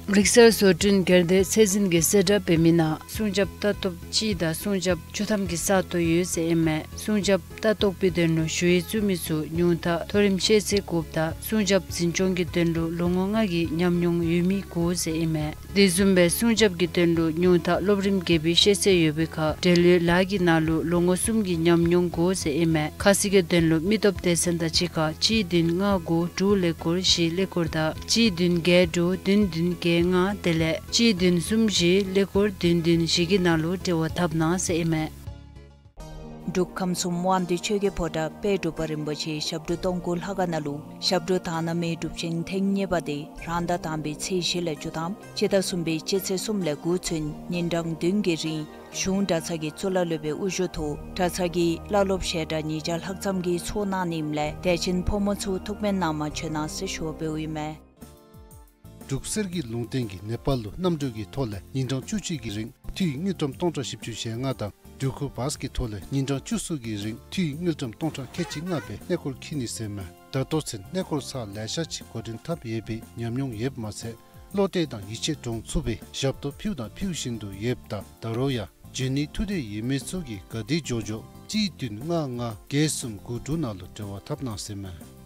རིག་གསར་བཟོ་སྐྲུན་སྒེར་སྡེ་ཚད་འཛིན་གྱིས་གསལ་བསྒྲགས་འབད་མི་ནང་སྲུང་སྐྱོབ་ལྟ་རྟོག་སྤྱི་དང་སྲུང་སྐྱོབ་བཅུ་ཐམ་གྱི་ས་སྟོང་ཡོད་ཟེར་ཨིན་མས། སྲུང་སྐྱོབ་ལྟ་རྟོག་པའི་དོན་ལུ་ཞུ་ཡིག་བཙུགས་མི་ཚུ་ཉུང་མཐའ་མཐོ་རིམ་ཤེས་ཚད་དགོཔ་དང་སྲུང་སྐྱོབ་འཛིན་སྐྱོང་གི་དོན་ལུ་ལོ་ངོ་ལྔ་གི་ཉམས་མྱོང་ཡོད་མི་དགོ་ཟེར་ཨིན་མས། དེ་བཟུམ་སྦེ་སྲུང་སྐྱོབ་ཀྱི་དོན་ལུ་ཉུང་མཐའ་སློབ་རིམ་བརྒྱད་པའི་ཤེས་ཚད་ཡོད་པའི་ཁར་འབྲེལ་ཡོད་ལཱ་གི་ནང་ལུ་ལོ་ངོ་གསུམ་གྱི་ཉམས་མྱོང་དགོ་ཟེར་ཨིན་མས། ཁ་གསལ་གྱི་དོན་ལུ་མི་སྟོབས་སྡེ་ཚན་དང་གཅིག་ཁར་གཅིག་བདུན་ལྔ་དགུ་དྲུག་ཀླད་ཀོར་བཞི་ཀླད་ཀོར་དང་གཅིག་བདུན་བརྒྱད་དྲུག་བདུན་བདུན་བརྒྱད་ལྔ་དེ་ལས་གཅིག་བདུན་གསུམ་བཞི་ཀླད་ཀོར་བདུན་བདུན་བཞི་གི་ནང་ལུ་འབྲེལ་བ་འཐབ་གནང་ཟེར་ཨིན་མས། འབྲུག་ཁམས་གསུམ་དབང་འདུས་ཆོས་རྒྱལ་ཕོ་བྲང་དཔལ་འབྲུག་པ་རིན་པོ་ཆེའི་ཞབས་དྲུང་སྟོང་སྐུ་ལྷ་ཁང་ནང་ལུ་ཞབས་དྲུང་དག་སྣང་མའི་སྒྲུབ་ཆེན་ཐེངས་གཉིས་པ་དེ་རང་ཟླ་དང་པའི་ཚེས་བཞི་ལས་བཅུ་ཐམ་སྤྱི་ཟླ་གསུམ་པའི་སྤྱི་ཚེས་གསུམ་ལས་འགོ་བཙུགས་ཉིན་གྲངས་བདུན་གྱི་རིང་གཞུང་གྲྭ་ཚང་གི་གཙུག་ལག་སློབ་དཔོན་དབུ་བཞུགས་ཐོག་གྲྭ་ཚང་གི་བླ་སློབ་ཞལ་གྲངས་ཉིས་བརྒྱ་ལྷག་ཙམ་གྱིས་ཚོགས་གནང་ནི་ཨིནམ་ལས་དད་ཅན་ཕོ་མོ་ཚུ་ཐུགས་སྨོན་གནང་མ་བཅོལ་གནང་ཟེར་ཞུ་བ་འབདཝ་ཨིན་མས། འབྲུག་གསེར་གྱི་ལུང་བསྟན་གྱིས་ནེ་པཱལ་ལུ་གནམ་གྲུ་གི་ཐོག་ལས་ཉིན་གྲངས་བཅུ་གཅིག་གི་རིང་འཐུས་དངུལ་ཀྲམ་སྟོང་ཕྲག་བཞི་བཅུ་ཞེ་ལྔ་དང་འགྲུལ་འཁོར་བཱས་ཀྱི་ཐོག་ལས་ཉིན་གྲངས་བཅུ་གསུམ་གྱི་རིང་འཐུས་དངུལ་ཀྲམ་སྟོང་ཕྲག་ཁལ་གཅིག་ལྔ་སྦེ་གནས་སྐོར་འཁྱིད་ནི་ཟེར་མས། ད་ལྟོ་ཚུན་གནས་སྐོར་ཚར་ལེ་ཤ་ཅིག་འགོ་འདྲེན་འཐབ་ཡོད་པའི་ཉམས་མྱོང་ཡོདཔ་མ་ཚད་བློ་གཏད་དང་ཡིད་ཆེས་འདྲོངས་ཚུགས་པའི་ཞབས་ཏོག་ཕུལཝ་དང་ཕུལ་བཞིན་དུ་ཡོདཔ་ད་ད་རུང་ཡང་འབྱོན་ནིའི་ཐུགས་འདོད་ཡོད་མི་ཚུ་གིས་ག་དེ་མགྱོགས་མགྱོགས་གཅིག་བདུན་ལྔ་ལྔ་བརྒྱད་གསུམ་དགུ་དྲུག་ནང་ལུ་འབྲེལ་བ་འཐབ་གནང་ཟེར་མས།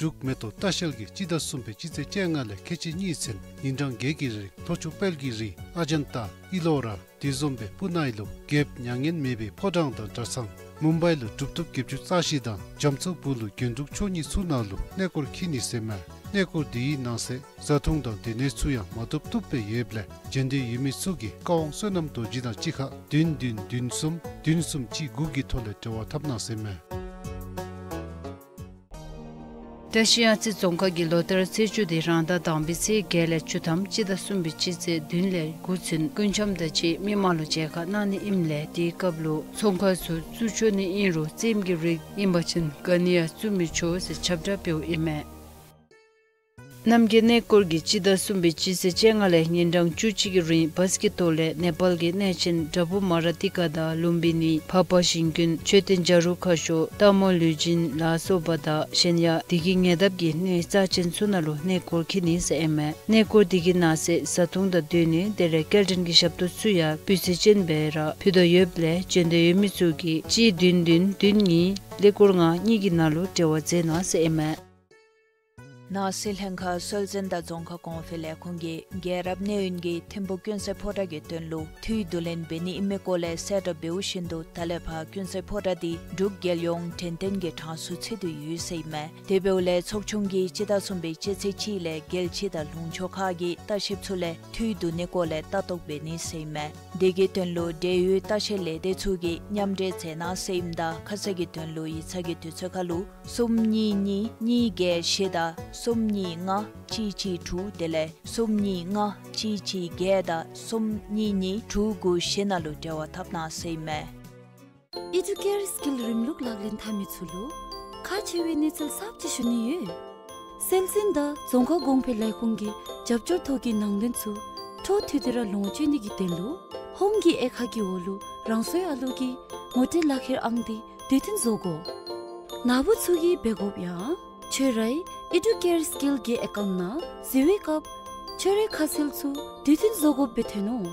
འབྲུག་མེ་ཏོག་ལྟ་བཤལ་གྱིས་སྤྱི་ཟླ་གསུམ་པའི་སྤྱི་ཚེས་བཅོ་ལྔ་ལས་ཁལ་གཅིག་གཉིས་ཚུན་ཉིན་གྲངས་བརྒྱད་ཀྱི་རིང་ལྷོ་ཕྱོགས་དཔལ་གྱི་རི་ཨ་ཇན་ཏ་ཨི་ལོ་ར་དེ་བཟུམ་སྦེ་སྤུ་ན་ཨི་ལོ་རྒྱལཔོ་མྱ་ངན་མེད་པའི་ཕོ་བྲང་དང་གྲྭ་ཚང་མུམ་བའི་ལུ་གྲུབ་ཐོབ་བརྒྱད་ཅུ་རྩ་བཞི་དང་རྒྱ་མཚོ་བུ་ལུ་རྒྱན་དྲུག་མཆོག་གཉིས་ཚུ་ནང་ལུ་གནས་སྐོར་འཁྱིད་ནི་ཟེར་མས། གནས་སྐོར་དེའི་ནང་གསེས་བཟའ་འཐུང་དང་སྡོད་གནས་ཚུ་ཡང་མ་བཏུབ་བཏུབ་སྦེ་ཡོདཔ་ལས་འབྱོན་འདོད་ཡོད་མི་ཚུ་གིས་བཀའ་དབང་བསོད་ནམས་རྡོ་རྗེ་དང་གཅིག་ཁར་བདུན་བདུན་བདུན་གསུམ་བདུན་གསུམ་གཅིག་དགུ་གི་ཐོག་ལས་འབྲེལ་བ་འཐབ་གནང་ཟེར་མས། བཀྲིས་གཡང་རྩེ་རྫོང་ཁག་གི་ལོ་ལྟར་རྩེ་མཇུག་དེ་རང་ཟླ་དང་པའི་ཚེས་བརྒྱད་ལས་བཅུ་ཐམ་སྤྱི་ཟླ་གསུམ་པའི་སྤྱི་ཚེས་བདུན་ལས་འགོ་བཙུགས་སྐུ་འཆམ་དང་བཅས་མི་མང་ལུ་མཇལ་ཁ་གནང་ནི་ཨིནམ་ལས་དེའི་སྐབས་ལུ་ཚོང་ཁང་ཚུ་བཙུགས་ཆོག་ནི་ཨིན་རུང་རྩེདམོ་གི་རིགས་ཨིན་པ་ཅིན་ག་ནི་ཡང་བཙུགས་མི་ཆོག་ཟེར་ཁྱབ་བསྒྲགས་འབདཝ་ཨིན་མས། རྣམ་རྒྱལ་གནས་སྐོར་གྱིས་སྤྱི་ཟླ་གསུམ་པའི་སྤྱི་ཚེས་བཅོ་ལྔ་ལས་ཉིན་གྲངས་བཅུ་གཅིག་གི་རིང་བཱས་ཀྱི་ཐོག་ལས་ནེ་པཱལ་གྱི་གནས་ཆེན་དྲ་འབུ་མ་ར་ཏི་ཀ་དང་ལུམ་བི་ནི་འཕགས་པ་ཞིང་ཀུན་མཆོད་རྟེན་བྱ་རུང་ཁ་ཤོར་སྟག་མོ་ལུས་སྦྱིན་ལ་སོགས་པ་དང་གཞན་ཡང་བདེ་སྐྱིད་ཉེ་འདབས་ཀྱི་གནས་རྩ་ཆེན་ཚུ་ནང་ལུ་གནས་སྐོར་འཁྱིད་ནི་ཟེར་ཨིན་མས། གནས་སྐོར་དེ་གི་ནང་གསེས་བཟའ་འཐུང་དང་སྡོད་གནས་དེ་ལས་སྐྱེལ་འདྲེན་གྱི་ཞབས་ཏོག་ཚུ་ཡང་སྤུས་ཚད་ཅན་སྦེ་ར་ཕུལ་དོ་ཡོདཔ་ལས་འབྱོན་འདོད་ཡོད་མི་ཚུ་གིས་གཅིག་བདུན་བདུན་བདུན་གཉིས་ཀླད་ཀོར་ལྔ་གཉིས་ཀྱི་ནང་ལུ་འབྲེལ་བ་མཛད་གནང་ཟེར་ཨིན་མས། ནང་སྲིད་ལྷན་ཁག་སྲོལ་འཛིན་དང་རྫོང་ཁ་གོང་འཕེལ་ལས་ཁུངས་ཀྱིས་རྒྱལ་རབས་གནས་ཡུན་གྱི་ཐིམ་ཕུག་ཀུན་གསལ་ཕོ་བྲང་གི་དོན་ལུ་འཐུས་བསྡུ་ལེན་འབད་ནི་ཨིན་མི་སྐོར་ལས་གསལ་བསྒྲགས་འབདཝ་བཞིན་དུ་ད་ལས་ཕར་ཀུན་གསལ་ཕོ་བྲང་འདི་འབྲུག་རྒྱལ་ཡོངས་དྲན་རྟེན་གྱི་གྲངས་སུ་ཚུད་དེ་ཡོད་ཟེར་ཨིན་མས། དེ་འབདཝ་ལས་ཚོགས་ཆུང་གིས་སྤྱི་ཟླ་གསུམ་པའི་སྤྱི་ཚེས་གཅིག་ལས་རྒྱལ་སྤྱི་དང་ལུང་ཕྱོགས་ཁག་གི་ལྟ་བཤལཔ་ཚུ་ལས་འཐུས་བསྡུ་ནི་སྐོར་ལས་ལྟ་རྟོག་འབད་ནི་ཟེར་ཨིན་མས། དེ་གི་དོན་ལུ་འབྲེལ་ཡོད་ལྟ་བཤལ་ལས་སྡེ་ཚུ་གིས་མཉམ་འབྲེལ་མཛད་གནང་ཟེར་ཨིནམ་ད་ཁ་གསལ་གྱི་དོན་ལུ་ཡིག་ཚང་གི་དུས་ཚོད་ཁར་ལུ་གསུམ་གཉིས་གཉིས་གཉིས་བརྒྱད་བཞི་དང་གསུམ་གཉིས་ལྔ་གཅིག་གཅིག་དྲུག་དེ་ལས་གསུམ་གཉིས་ལྔ་གཅིག་གཅིག་བརྒྱད་དང་གསུམ་གཉིས་གཉིས་དྲུག་དགུ་བཞི་ནང་ལུ་འབྲེལ་བ་འཐབ་གནང་ཟེར་ཨིན་མས། ཨི་ཌུ་ཀེར་སི་ཀིལ་རིམ་ལུགས་ལག་ལེན་འཐབ་མི་ཚུ་ལུ་ཁག་ཆེ་བའི་གནས་ཚུལ་གསརཔ་ཅིག་ཞུ་ནི་ཡོད། སྲོལ་འཛིན་དང་རྫོང་ཁ་གོང་འཕེལ་ལས་ཁུངས་ཀྱི་རྒྱབ་སྐྱོར་ཐོག་གི་ནང་དོན་ཚུ་འཕྲོ་མཐུད་དེ་ར་ལོངས་སྤྱོད་ནི་གི་དོན་ལུ་ཧོམ་གྱི་དབྱེ་ཁག་གི་འོག་ལུ་རང་སོའི་ཨ་ལུ་གི་ངོ་སྤྲོད་ལག་ཁྱེར་ཨང་དེ་དུས་མཐུན་བཟོ་དགོ། ནཱ་བུ་ཚུ་གིས་འབད་དགོཔ་ཡང་ཁྱོད་རའི་ཨི་ཌུ་ཀེར་སི་ཀིལ་གྱི་ཨེ་ཀའུནཊ་ནང་གཟིགས་པའི་སྐབས་ཁྱོད་རའི་ཁ་གསལ་ཚུ་དུས་མཐུན་བཟོ་དགོཔ་སྦེ་ཐོན་ནུག།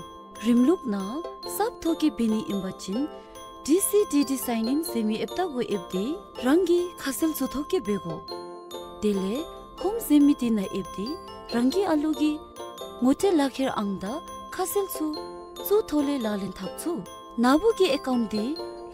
རིམ་ལུགས་ནང་གསརཔ་ཐོ་བཀོད་འབད་ནི་ཨིན་པ་ཅིན་ཌི་སི་ཌི་ཌི་སའིན་ཨིན་ཟེར་མི་ཨེཔ་བལྟ་དགོ་ཡོདཔ་དེ་རང་གི་ཁ་གསལ་ཚུ་ཐོ་བཀོད་འབད་དགོ། དེ་ལས་ཧོམ་ཟེར་མི་དེ་ནང་ཨེཔ་དེ་རང་གི་ཨ་ལུ་གི་ངོ་སྤྲོད་ལག་ཁྱེར་ཨང་དང་ཁ་གསལ་ཚུ་ཚུ་ཐོག་ལས་ལག་ལེན་འཐབ་ཚུགས། ནཱ་བུ་གི་ཨེ་ཀའུནཊ་དེ་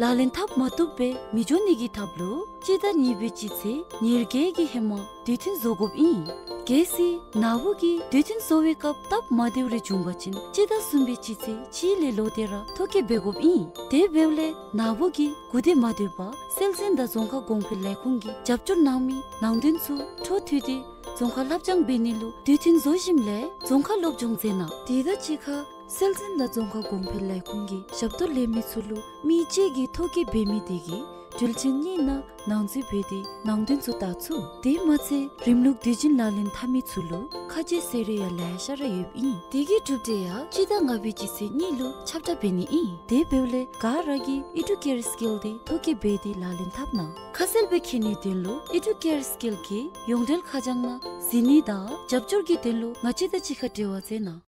ལག་ལེན་འཐབ་མ་བཏུབ་སྦེ་མི་འགྱོ་ནི་གི་ཐབས་ལུ་སྤྱི་ཟླ་གཉིས་པའི་སྤྱི་ཚེས་ཉེར་བརྒྱད་ཀྱི་ཧེ་མ་དུས་མཐུན་བཟོ་དགོཔ་ཨིན། གལ་སྲིད་ནཱ་བུ་གིས་དུས་མཐུན་བཟོ་བའི་སྐབས་སྟབས་མ་བདེཝ་རེ་བྱུང་པ་ཅིན་སྤྱི་ཟླ་གསུམ་པའི་སྤྱི་ཚེས་གཅིག་ལས་ལོག་སྟེ་ར་ཐོ་བཀོད་འབད་དགོཔ་ཨིན། དེ་འབདཝ་ལས་ནཱ་བུ་གིས་སྒུག་སྡོད་མ་སྡོད་པར་སྲོལ་འཛིན་དང་རྫོང་ཁ་གོང་འཕེལ་ལས་ཁུངས་ཀྱི་རྒྱབ་སྐྱོར་གནང་མི་ནང་དོན་ཚུ་འཕྲོ་མཐུད་དེ་རྫོང་ཁར་བསླབ་སྦྱང་འབད་ནི་ལུ་དུས་མཐུན་བཟོ་ཞིནམ་ལས་རྫོང་ཁར་སློབ་སྦྱོང་མཛད་གནང་། དེ་དང་གཅིག་ཁར་སྲོལ་འཛིན་དང་རྫོང་ཁ་གོང་འཕེལ་ལས་ཁུངས་ཀྱི་ཞབས་ཏོག་ལེན་མི་ཚུ་ལུ་མི་གཅིག་གིས་ཐོ་བཀོད་འབད་མི་དེ་གིས་དྲུལ་ཆེན་གཉིས་ནང་ནང་འཛུལ་འབད་དེ་ནང་དོན་ཚུ་བལྟ་ཚུགས། དེ་མ་ཚད་རིམ་ལུགས་དུས་རྒྱུན་ལག་ལེན་འཐབ་མི་ཚུ་ལུ་ཁ་རྗེ་ཟེར་རེ་ཡང་ལེ་ཤ་ར་ཡོདཔ་ཨིན། དེ་གི་གྲུབ་འབྲས་ཡང་སྤྱི་ཟླ་ལྔ་པའི་སྤྱི་ཚེས་གཉིས་ལུ་ཁྱབ་བསྒྲགས་འབད་ནི་ཨིན། དེ་འབདཝ་ལས་ག་ར་གིས་ཨི་ཌུ་ཀེར་སི་ཀིལ་དེ་ཐོ་བཀོད་འབད་དེ་ལག་ལེན་འཐབ་གནང་། ཁ་གསལ་སྦེ་མཁྱེན་ནིའི་དོན་ལུ་ཨི་ཌུ་ཀེར་སི་ཀིལ་གྱི་ཡོངས་འབྲེལ་ཁ་བྱང་ནང་གཟིགས་ནི་དང་རྒྱབ་སྐྱོར་གྱི་དོན་ལུ་ང་བཅས་དང་གཅིག་ཁར་འབྲེལ་བ་མཛད་གནང་།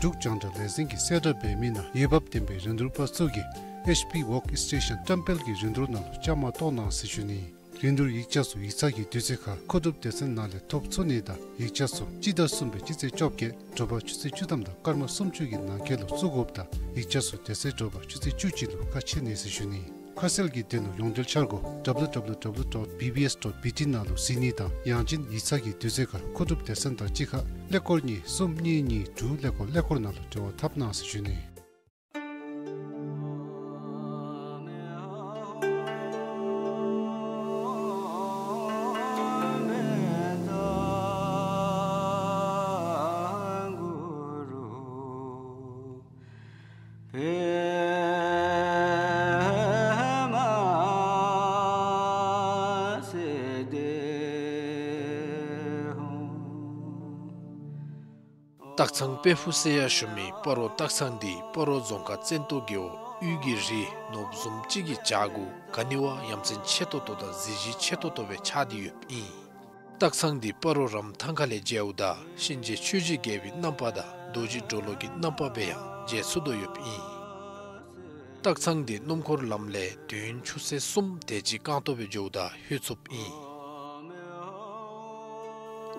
འབྲུག་རྒྱང་བསྒྲགས་ལས་འཛིན་གྱིས་གསལ་བསྒྲགས་འབད་མི་ནང་འོས་འབབ་ལྡན་པའི་རིན་བསྡུར་པ་ཚུ་གིས་ཨེཆ་པི་ཝརཀ་སི་ཊེ་ཤཱན་བཀྲམ་སྤེལ་གྱི་རིན་བསྡུར་ནང་ལུ་བཅའ་མར་གཏོགས་གནང་ཟེར་ཞུ་ནི། རིན་བསྡུར་ཡིག་ཆ་ཚུ་ཡིག་ཚང་གི་དུས་ཚོད་ཁར་མཁོ་སྒྲུབ་སྡེ་ཚན་ནང་ལས་ཐོབ་ཚུགས་ནི་དང་ཡིག་ཆ་ཚུ་སྤྱི་ཟླ་གསུམ་པའི་སྤྱི་ཚེས་བཅོ་བརྒྱད་དྲོ་པ་ཆུ་ཚོད་བཅུ་ཐམ་དང་སྐར་མ་སུམ་ཅུ་གི་ནང་འཁོད་ལུ་བཙུགས་དགོཔ་དང་ཡིག་ཆ་ཚུ་དེ་ཚེ་དྲོ་པ་ཆུ་ཚོད་བཅུ་གཅིག་ལུ་ཁ་ཕྱེ་ནི་ཟེར་ཞུ་ནི། ཁ་གསལ་གྱི་དོན་ལུ་ཡོངས་འབྲེལ་འཆར་སྒོ་ཌབ་ལུ་ཌབ་ལུ་ཌབ་ལུ་ཌོཊ་བི་བི་ཨེསི་ཌོཊ་བི་ཊི་ནང་ལུ་གཟིགས་ནི་དང་ཡང་ཅིན་ཡིག་ཚང་གི་དུས་ཚོད་ཁར་མཁོ་སྒྲུབ་སྡེ་ཚན་དང་གཅིག་ཁར་ཀླད་ཀོར་གཉིས་གསུམ་གཉིས་གཉིས་དྲུག་ཀླད་ཀོར་ཀླད་ཀོར་ནང་ལུ་འབྲེལ་བ་འཐབ་གནང་ཟེར་ཞུ་ནི། སྟག་ཚང་དཔལ་ཕུག་ཟེར་ཡང་ཞུ་མི་སྤ་རོ་སྟག་ཚང་འདི་སྤ་རོ་རྫོང་ཁག་བཙན་ཏོ་རྒེད་འོག་དབུས་ཀྱི་རི་ནོར་བུ་བཟུམ་ཅིག་གི་བྱག་གུ་ག་ནི་བ་ཡ་མཚན་ཆེ་ཏོག་ཏོ་དང་གཟི་བརྗིད་ཆེ་ཏོག་ཏོ་སྦེ་ཆགས་ཏེ་ཡོདཔ་ཨིན། སྟག་ཚང་འདི་སྤ་རོ་རམ་ཐང་ཁ་ལས་མཇལཝ་ད་གཤིན་རྗེ་ཆོས་ཀྱི་རྒྱལ་པོའི་རྣམ་པ་དང་རྡོ་རྗེ་གྲོ་ལོད་ཀྱི་རྣམ་པ་སྦེ་ཡང་མཇལ་ཚུགས་དོ་ཡོདཔ་ཨིན། སྟག་ཚང་འདི་སྣུམ་འཁོར་ལམ་ལས་དུས་ཡུན་ཆུ་ཚོད་གསུམ་དེ་ཅིག་རྐང་སྟོང་སྦེ་འགྱོཝ་ད་ལྷོད་ཚུགསཔ་ཨིན།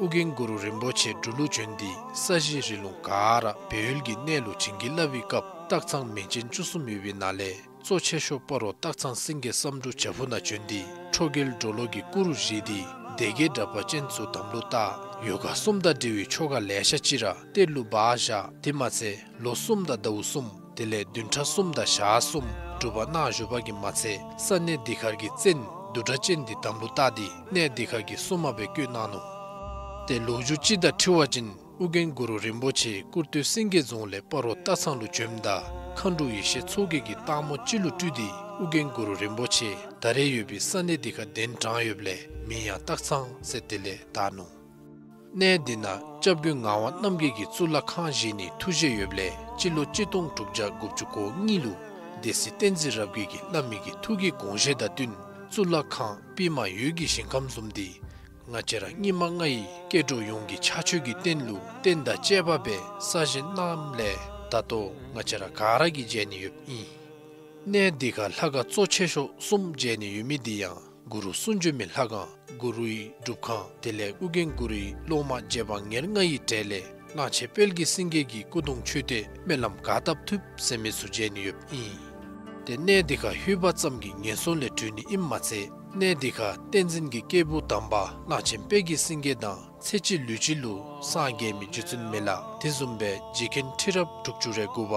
ཨོ་རྒྱན་གུ་རུ་རིན་པོ་ཆེ་འབྲུག་ལུ་བྱོན་ཏེ་ས་གཞི་རི་ལུང་ག་ར་སྦས་ཡུལ་གྱི་གནས་ལུ་བྱིན་གྱིས་བརླབས་པའི་སྐབས་སྟག་ཚང་མིང་ཅན་བཅུ་གསུམ་ཡོད་པའི་ནང་ལས་གཙོ་ཆེ་ཤོས་སྤ་རོ་སྟག་ཚང་སེང་གེ་བསམ་འགྲུབ་བྱག་ཕུག་ནང་བྱོན་ཏེ་ཁྲོ་རྒྱལ་གྲོ་ལོད་ཀྱི་སྐུ་རུ་བཞེངས་ཏེ་སྡེ་བརྒྱད་དྲེགས་པ་ཅན་ཚུ་དམ་ལུ་བཏགས། ཡོ་ག་གསུམ་དང་འབྲེལ་བའི་ཆོ་ག་ལེ་ཤ་ཅིག་ར་གཏེར་ལུ་སྦ་བཞག། དེ་མ་ཚད་ལོ་གསུམ་དང་ཟླཝ་གསུམ་དེ་ལས་བདུན་ཕྲག་གསུམ་དང་ཞག་གསུམ་སྒྲུབ་པ་གནང་བཞུགས་པ་གིས་མ་ཚད་ས་གནས་འདི་ཁར་གྱི་བཙན་བདུད་དྲེགས་ཅན་འདི་དམ་ལུ་བཏགས་ཏེ་གནས་འདི་ཁར་གྱི་སྲུང་མ་སྦེ་བསྐོས་གནང་ནུག། ཏེ་ལོ་རྒྱུས་ཅིག་དང་འཁྲིལ་བ་ཅིན་ཨོ་རྒྱན་གུ་རུ་རིན་པོ་ཆེ་སྐུར་སྟོད་སེང་གེ་རྫོང་ལས་སྤ་རོ་སྟག་ཚང་ལུ་བྱོནམ་ད་མཁའ་འགྲོ་ཡེ་ཤེས་མཚོ་རྒྱལ་གྱིས་སྟག་མོ་ཅིག་ལུ་སྤྲུལ་ཏེ་ཨོ་རྒྱན་གུ་རུ་རིན་པོ་ཆེ་ད་རེས་ཡོད་པའི་ས་གནས་འདི་ཁར་གདན་དྲངས་ཡོདཔ་ལས་མིང་ཡང་སྟག་ཚང་ཟེར་དེ་ལས་བཏགས་ནུག། གནས་འདི་ནང་སྐྱབས་མགོན་ངག་དབང་རྣམ་རྒྱལ་གྱིས་གཙུག་ལག་ཁང་བཞེངས་ནིའི་ཐུགས་བཞེད་ཡོདཔ་ལས་སྤྱི་ལོ་གཅིག་སྟོང་དྲུག་བརྒྱ་དགུ་བཅུ་གོ་གཉིས་ལུ་སྡེ་སྲིད་བསྟན་འཛིན་རབ་རྒྱས་ཀྱིས་བླ་མའི་གི་ཐུགས་ཀྱི་དགོངས་བཞེད་དང་བསྟུན་གཙུག་ལག་ཁང་པདྨ་འོད་ཀྱི་ཞིང་ཁམས་བཟུམ་འདི་ང་བཅས་ར་སྙིགས་མ་ལྔ་ཡི་སྐྱེ་འགྲོ་ཡོངས་ཀྱི་ཕྱག་མཆོད་ཀྱི་རྟེན་ལུ་རྟེན་དང་བཅས་པ་སྦེ་གསར་བཞེངས་གནངམ་ལས་ད་ལྟོ་ང་བཅས་ར་ག་ར་གིས་མཇལ་ནི་ཡོདཔ་ཨིན། གནས་འདི་ཁར་ལྷ་ཁང་གཙོ་ཆེ་ཤོས་གསུམ་མཇལ་ནི་ཡོད་མི་འདི་ཡང་གུ་རུ་གསུང་བྱོན་མའི་ལྷ་ཁང་གུ་རུའི་སྒྲུབ་ཁང་དེ་ལས་ཨོ་རྒྱན་གུ་རུའི་སློབ་མ་རྗེ་འབངས་ཉེར་ལྔ་ཡི་གྲས་ལས་གླང་ཆེན་དཔལ་གྱི་སེང་གེ་གི་སྐུ་གདུང་མཆོད་རྟེན་སྨོན་ལམ་ག་བཏབ་ཐུབ་ཟེར་མི་ཚུ་མཇལ་ནི་ཡོདཔ་ཨིན། ཏེ་གནས་འདི་ཁར་ལྷོད་པ་ཙམ་གྱིས་ངན་སོང་ལས་གྲོལ་ནི་ཨིནམ་མ་ཚད་གནས་འདི་ཁར་བསྟན་འཛིན་གྱི་སྐྱེས་བུ་དམ་པ་གླང་ཆེན་དཔལ་གྱི་སེང་གེ་དང་ཚེ་གཅིག་ལུས་གཅིག་ལུ་སངས་རྒྱས་མི་རྗེ་བཙུན་མི་ལ་དེ་བཟུམ་སྦེ་རྗེ་མཁན་ཁྲི་རབས་དྲུག་ཅུ་རེ་དགུ་པ་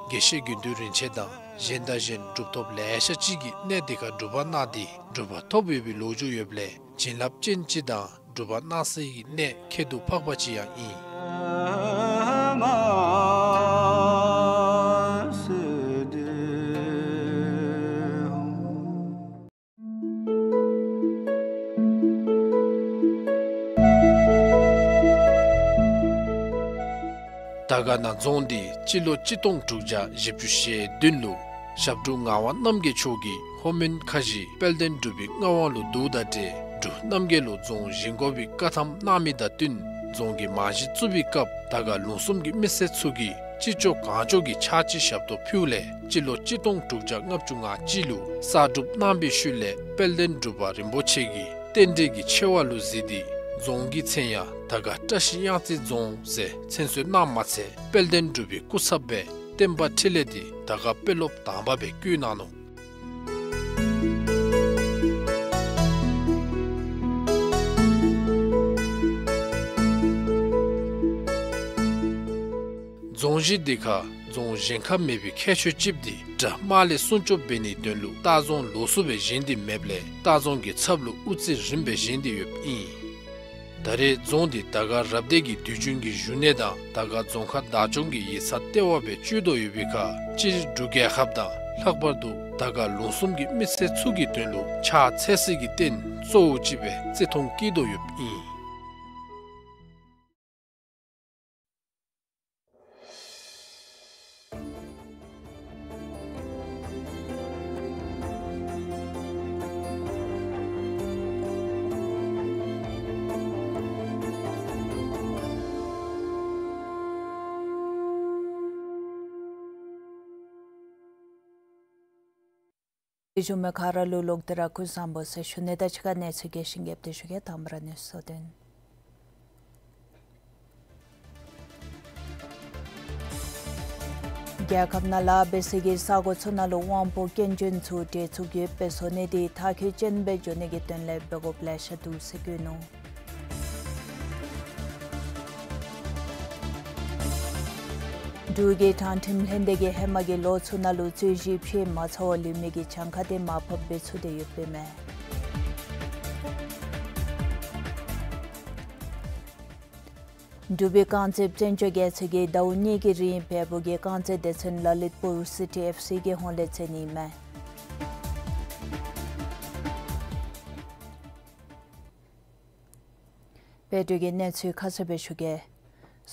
དགེ་བཤེས་དགེ་འདུན་རིན་ཆེན་དང་གཞན་དང་གཞན་གྲུབ་ཐོབ་ལེ་ཤ་ཅིག་གིས་གནས་འདི་ཁར་སྒྲུབ་པ་གནང་སྟེ་གྲུབ་པ་ཐོབ་ཡོད་པའི་ལོ་རྒྱུས་ཡོདཔ་ལས་བྱིན་རླབས་ཅན་ཅིག་དང་གྲུབ་པ་གནང་སའི་གནས་ཁྱད་དུ་འཕགས་པ་ཅིག་ཡང་ཨིན། དར་དཀར་ན་རྫོང་འདི་སྤྱི་ལོ་གཅིག་སྟོང་དྲུག་བརྒྱ་བཞི་བཅུ་ཞེ་བདུན་ལུ་ཞབས་དྲུང་ངག་དབང་རྣམ་རྒྱལ་མཆོག་གིས་ལྷོ་མོན་ཁ་བཞི་དཔལ་ལྡན་འབྲུག་པའི་མངའ་དབང་ལུ་བསྡུཝ་དང་འབྲེལ་འབྲུག་རྣམ་རྒྱལ་ལུ་རྫོང་བཞེངས་དགོ་པའི་བཀའ་ཐམ་གནང་མི་དང་བསྟུན་རྫོང་གི་རྨང་གཞི་བཙུགས་པའི་སྐབས་དར་དཀར་ལུང་གསུམ་གྱི་མི་སེར་ཚུ་གིས་ཅི་ལྕོགས་གང་ལྕོགས་ཀྱིས་ཕྱག་ཕྱི་ཞབས་ཏོག་ཕུལཝ་ལས་སྤྱི་ལོ་གཅིག་སྟོང་དྲུག་བརྒྱ་ལྔ་བཅུ་ང་གཅིག་ལུ་གསར་སྒྲུབ་གནང་བའི་ཤུལ་ལས་དཔལ་ལྡན་འབྲུག་པ་རིན་པོ་ཆེ་གིས་རྟེན་འབྲེལ་གྱི་ཆེ་བ་ལུ་གཟིགས་ཏེ་རྫོང་གི་མཚན་ཡང་དར་དཀར་བཀྲ་ཤིས་གཡང་རྩེ་རྫོང་ཟེར་མཚན་གསོལ་གནངམ་མ་ཚད་དཔལ་ལྡན་འབྲུག་པའི་སྐུ་ཚབ་སྦེ་བསྟན་པ་འཕྲིན་ལས་འདི་དར་དཀར་དཔོན་སློབ་དང་པ་སྦེ་བསྐོས་གནང་ནུག། རྫོང་གཞི་འདི་ཁར་རྫོང་གཞན་ཁར་མེད་པའི་ཁྱད་ཆོས་ཅིག་འདི་དགྲ་དམག་ལས་སྲུང་སྐྱོབ་འབད་ནིའི་དོན་ལུ་ལྟ་རྫོང་ལོགས་སུ་སྦེ་བཞེངས་ཏེ་མེདཔ་ལས་ལྟ་རྫོང་གི་ཚབ་ལུ་དབུ་རྩེ་རིམ་པས་བཞེངས་ཏེ་ཡོདཔ་ཨིན། ད་རེས་རྫོང་འདི་དར་དཀར་རབ་སྡེ་གི་དུས་རྒྱུན་གྱི་བཞུགས་གནས་དང་དར་དཀར་རྫོང་ཁག་བདག་སྐྱོང་གི་ཡིག་ཚང་ལྟེ་བ་སྦེ་སྤྱོད་དོ་ཡོད་པའི་ཁར་སྤྱིར་འབྲུག་རྒྱལ་ཁབ་དང་ལྷག་པར་དུ་དར་དཀར་ལུང་གསུམ་གྱི་མི་སེར་ཚུ་གི་དོན་ལུ་ཕྱག་འཚལ་སའི་གི་རྟེན་གཙོ་བོ་ཅིག་སྦེ་བརྩི་མཐོང་བསྐྱེད་དོ་ཡོདཔ་ཨིན། ལས་ཞུ་མི་ག་ར་ལུ་ལོག་སྟེ་ར་སྐུ་གཟུགས་བཟང་པོ་ཟེར་ཞུ་ནི་དང་གཅིག་ཁར་གནས་ཚུལ་རྒྱས་ཤིང་རྒྱསཔ་སྦེ་ཞུ་གེ། དང་པ་ར་གནས་ཚུལ་དོན། རྒྱལ་ཁབ་ནང་ལཱ་འབད་སའི་གི་ས་གོ་ཚུ་ནང་ལུ་དབང་པོ་སྐྱོན་ཅན་ཚུ་བྲེལ་འཚུབ་ཀྱིས་སྦེ་བཟོ་ནི་འདི་མཐར་འཁྱོལ་ཅན་སྦེ་འགྱོ་ནི་གི་དོན་ལས་འབད་དགོཔ་ལེ་ཤ་འདུག་ཟེར་བཀོད་ནུག། འབྲུག་གི་དྲང་ཁྲིམས་ལྷན་སྡེ་གིས་ཧེ་མ་གི་ལོ་ཚུ་ནང་ལུ་རྩོད་གཞི་ཕྱེ་མ་ཚར་བར་ལུས་མི་གི་གྱངས་ཁ་དེ་མར་ཕབ་འབད་ཚུགས་ཏེ་ཡོདཔ་མས། འབྲུག་པའི་རྐང་རྩེད་བཙན་བྱོལ་རྒྱལ་ཚོགས་ཀྱིས་ཟླཝ་གཉིས་ཀྱི་རིང་བལ་པོ་གི་རྐང་རྩེད་སྡེ་ཚན་ལ་ལིཏ་པུར་སི་ཊི་ཨེཕ་སི་གི་ཧོངས་ལས་རྩེ་ནི་མས། བལ་འབྲུག་གི་གནས་ཚུལ་ཁ་གསལ་སྦེ་ཞུ་གེ།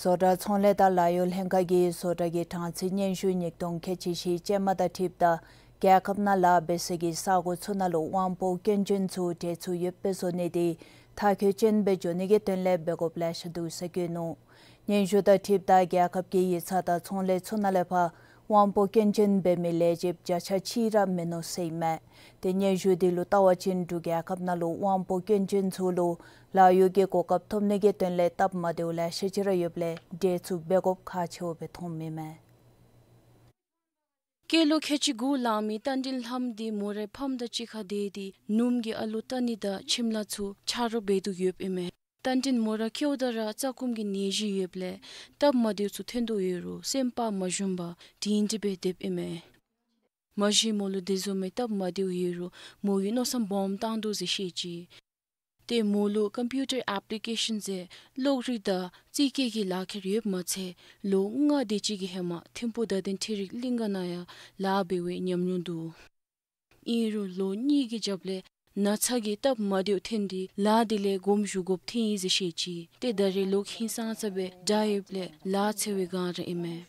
བཟོ་གྲྭ་ཚོང་ལས་དང་ལཱ་གཡོག་ལྷན་ཁག་གིས་བཟོ་གྲྭ་གི་གྲངས་ཚད་སྙན་ཞུ་ཉིས་སྟོང་ཁལ་གཅིག་བཞི་ཅན་མ་དང་འཁྲིལཝ་ད་རྒྱལ་ཁབ་ནང་ལཱ་འབད་ས་གི་ས་གོ་ཚུ་ནང་ལུ་དབང་པོ་སྐྱོན་ཅན་ཚུ་འདྲེས་ཚུགས་ཡོདཔ་སྦེ་བཟོ་ནི་དེ་མཐར་འཁྱོལ་ཅན་སྦེ་འགྱོ་ནི་གི་དོན་ལས་འབད་དགོཔ་ལེ་ཤ་འདུག་ཟེར་བཀོད་ནུག། སྙན་ཞུ་དང་འཁྲིལཝ་ད་རྒྱལ་ཁབ་ཀྱི་ཡིག་ཚང་དང་ཚོང་ལས་ཚུ་ནང་ལས་ཕར་དབང་པོ་སྐྱོན་ཅན་འབད་མི་ལས་བྱེདཔ་བརྒྱ་ཆ་གཅིག་ར་མིན་ནུག་ཟེར་ཨིན་མས། ཏེ་སྙན་ཞུ་དེ་ལུ་བལྟ་བ་ཅིན་འབྲུག་རྒྱལ་ཁབ་ནང་ལུ་དབང་པོ་སྐྱོན་ཅན་ཚུ་ལུ་ལཱ་གཡོག་གི་གོ་སྐབས་ཐོབ་ནི་གི་དོན་ལས་སྟབས་མ་བདེཝ་ལེ་ཤ་ཅིག་ར་ཡོདཔ་ལས་འདྲེས་ཚུགས་འབད་དགོཔ་ཁག་ཆེཝ་སྦེ་མཐོངམ་ཨིན་མས། སྐྱེས་ལོ་ཁལ་གཅིག་དགུ་ལང་མི་རྟ་མགྲིན་ལྷམོ་དེ་མོ་རའི་ཕམ་དང་གཅིག་ཁར་སྡོད་དེ་ནུམོ་གིས་ཨ་ལུ་བལྟ་ནི་དང་ཁྱིམ་ལཱ་ཚུ་ཆ་རོགས་འབད་དོ་ཡོདཔ་ཨིན་མས། རྟ་མགྲིན་མོ་ར་སྐྱེཝ་ད་ར་རྩ་སྐུམ་གྱི་ནད་གཞི་ཡོདཔ་ལས་སྟབས་མ་བདེཝ་ཚུ་ཐོན་དོ་ཡོད་རུང་སེམས་པ་མ་ཞུམ་པར་སྒྲིང་སྒྲི་སྦེ་སྡོདཔ་ཨིན་མས། མ་གཞི་མོ་ལུ་དེ་བཟུམ་མའི་སྟབས་མ་བདེཝ་ཡོད་རུང་མོ་གིས་མནོ་བསམ་སྦོམ་བཏང་དོ་ཟེར་བཤད་ཅི། ཏེ་མོ་ལུ་ཀམ་པིའུ་ཊར་ཨེཔ་ལི་ཀེ་ཤཱན་ཟེར་གློག་རིག་དང་རྩིས་རྒྱག་གི་ལག་ཁྱེར་ཡོདཔ་མ་ཚད་ལོ་ལྔ་དེ་ཅིག་གི་ཧེ་མ་ཐིམ་ཕུག་བརྡ་དོན་འཕྲུལ་རིག་གླིང་ག་ནང་ཡང་ལཱ་འབད་བའི་ཉམས་མྱོང་འདུག། ཨིན་རུང་ལོ་གཉིས་ཀྱི་རྒྱབ་ལས་ན་ཚ་གིས་སྟབས་མ་བདེཝ་ཐོན་ཏེ་ལཱ་དེ་ལས་དགོངསམ་ཞུ་དགོཔ་ཐོན་ཡི་ཟེར་བཤད་ཅི། ཏེ་ད་རེས་ལོག་ཧིང་སངས་ས་སྦེ་དྲག་ཡོདཔ་ལས་ལཱ་འཚོལ་བའི་བསྒང་ར་ཨིན་མས།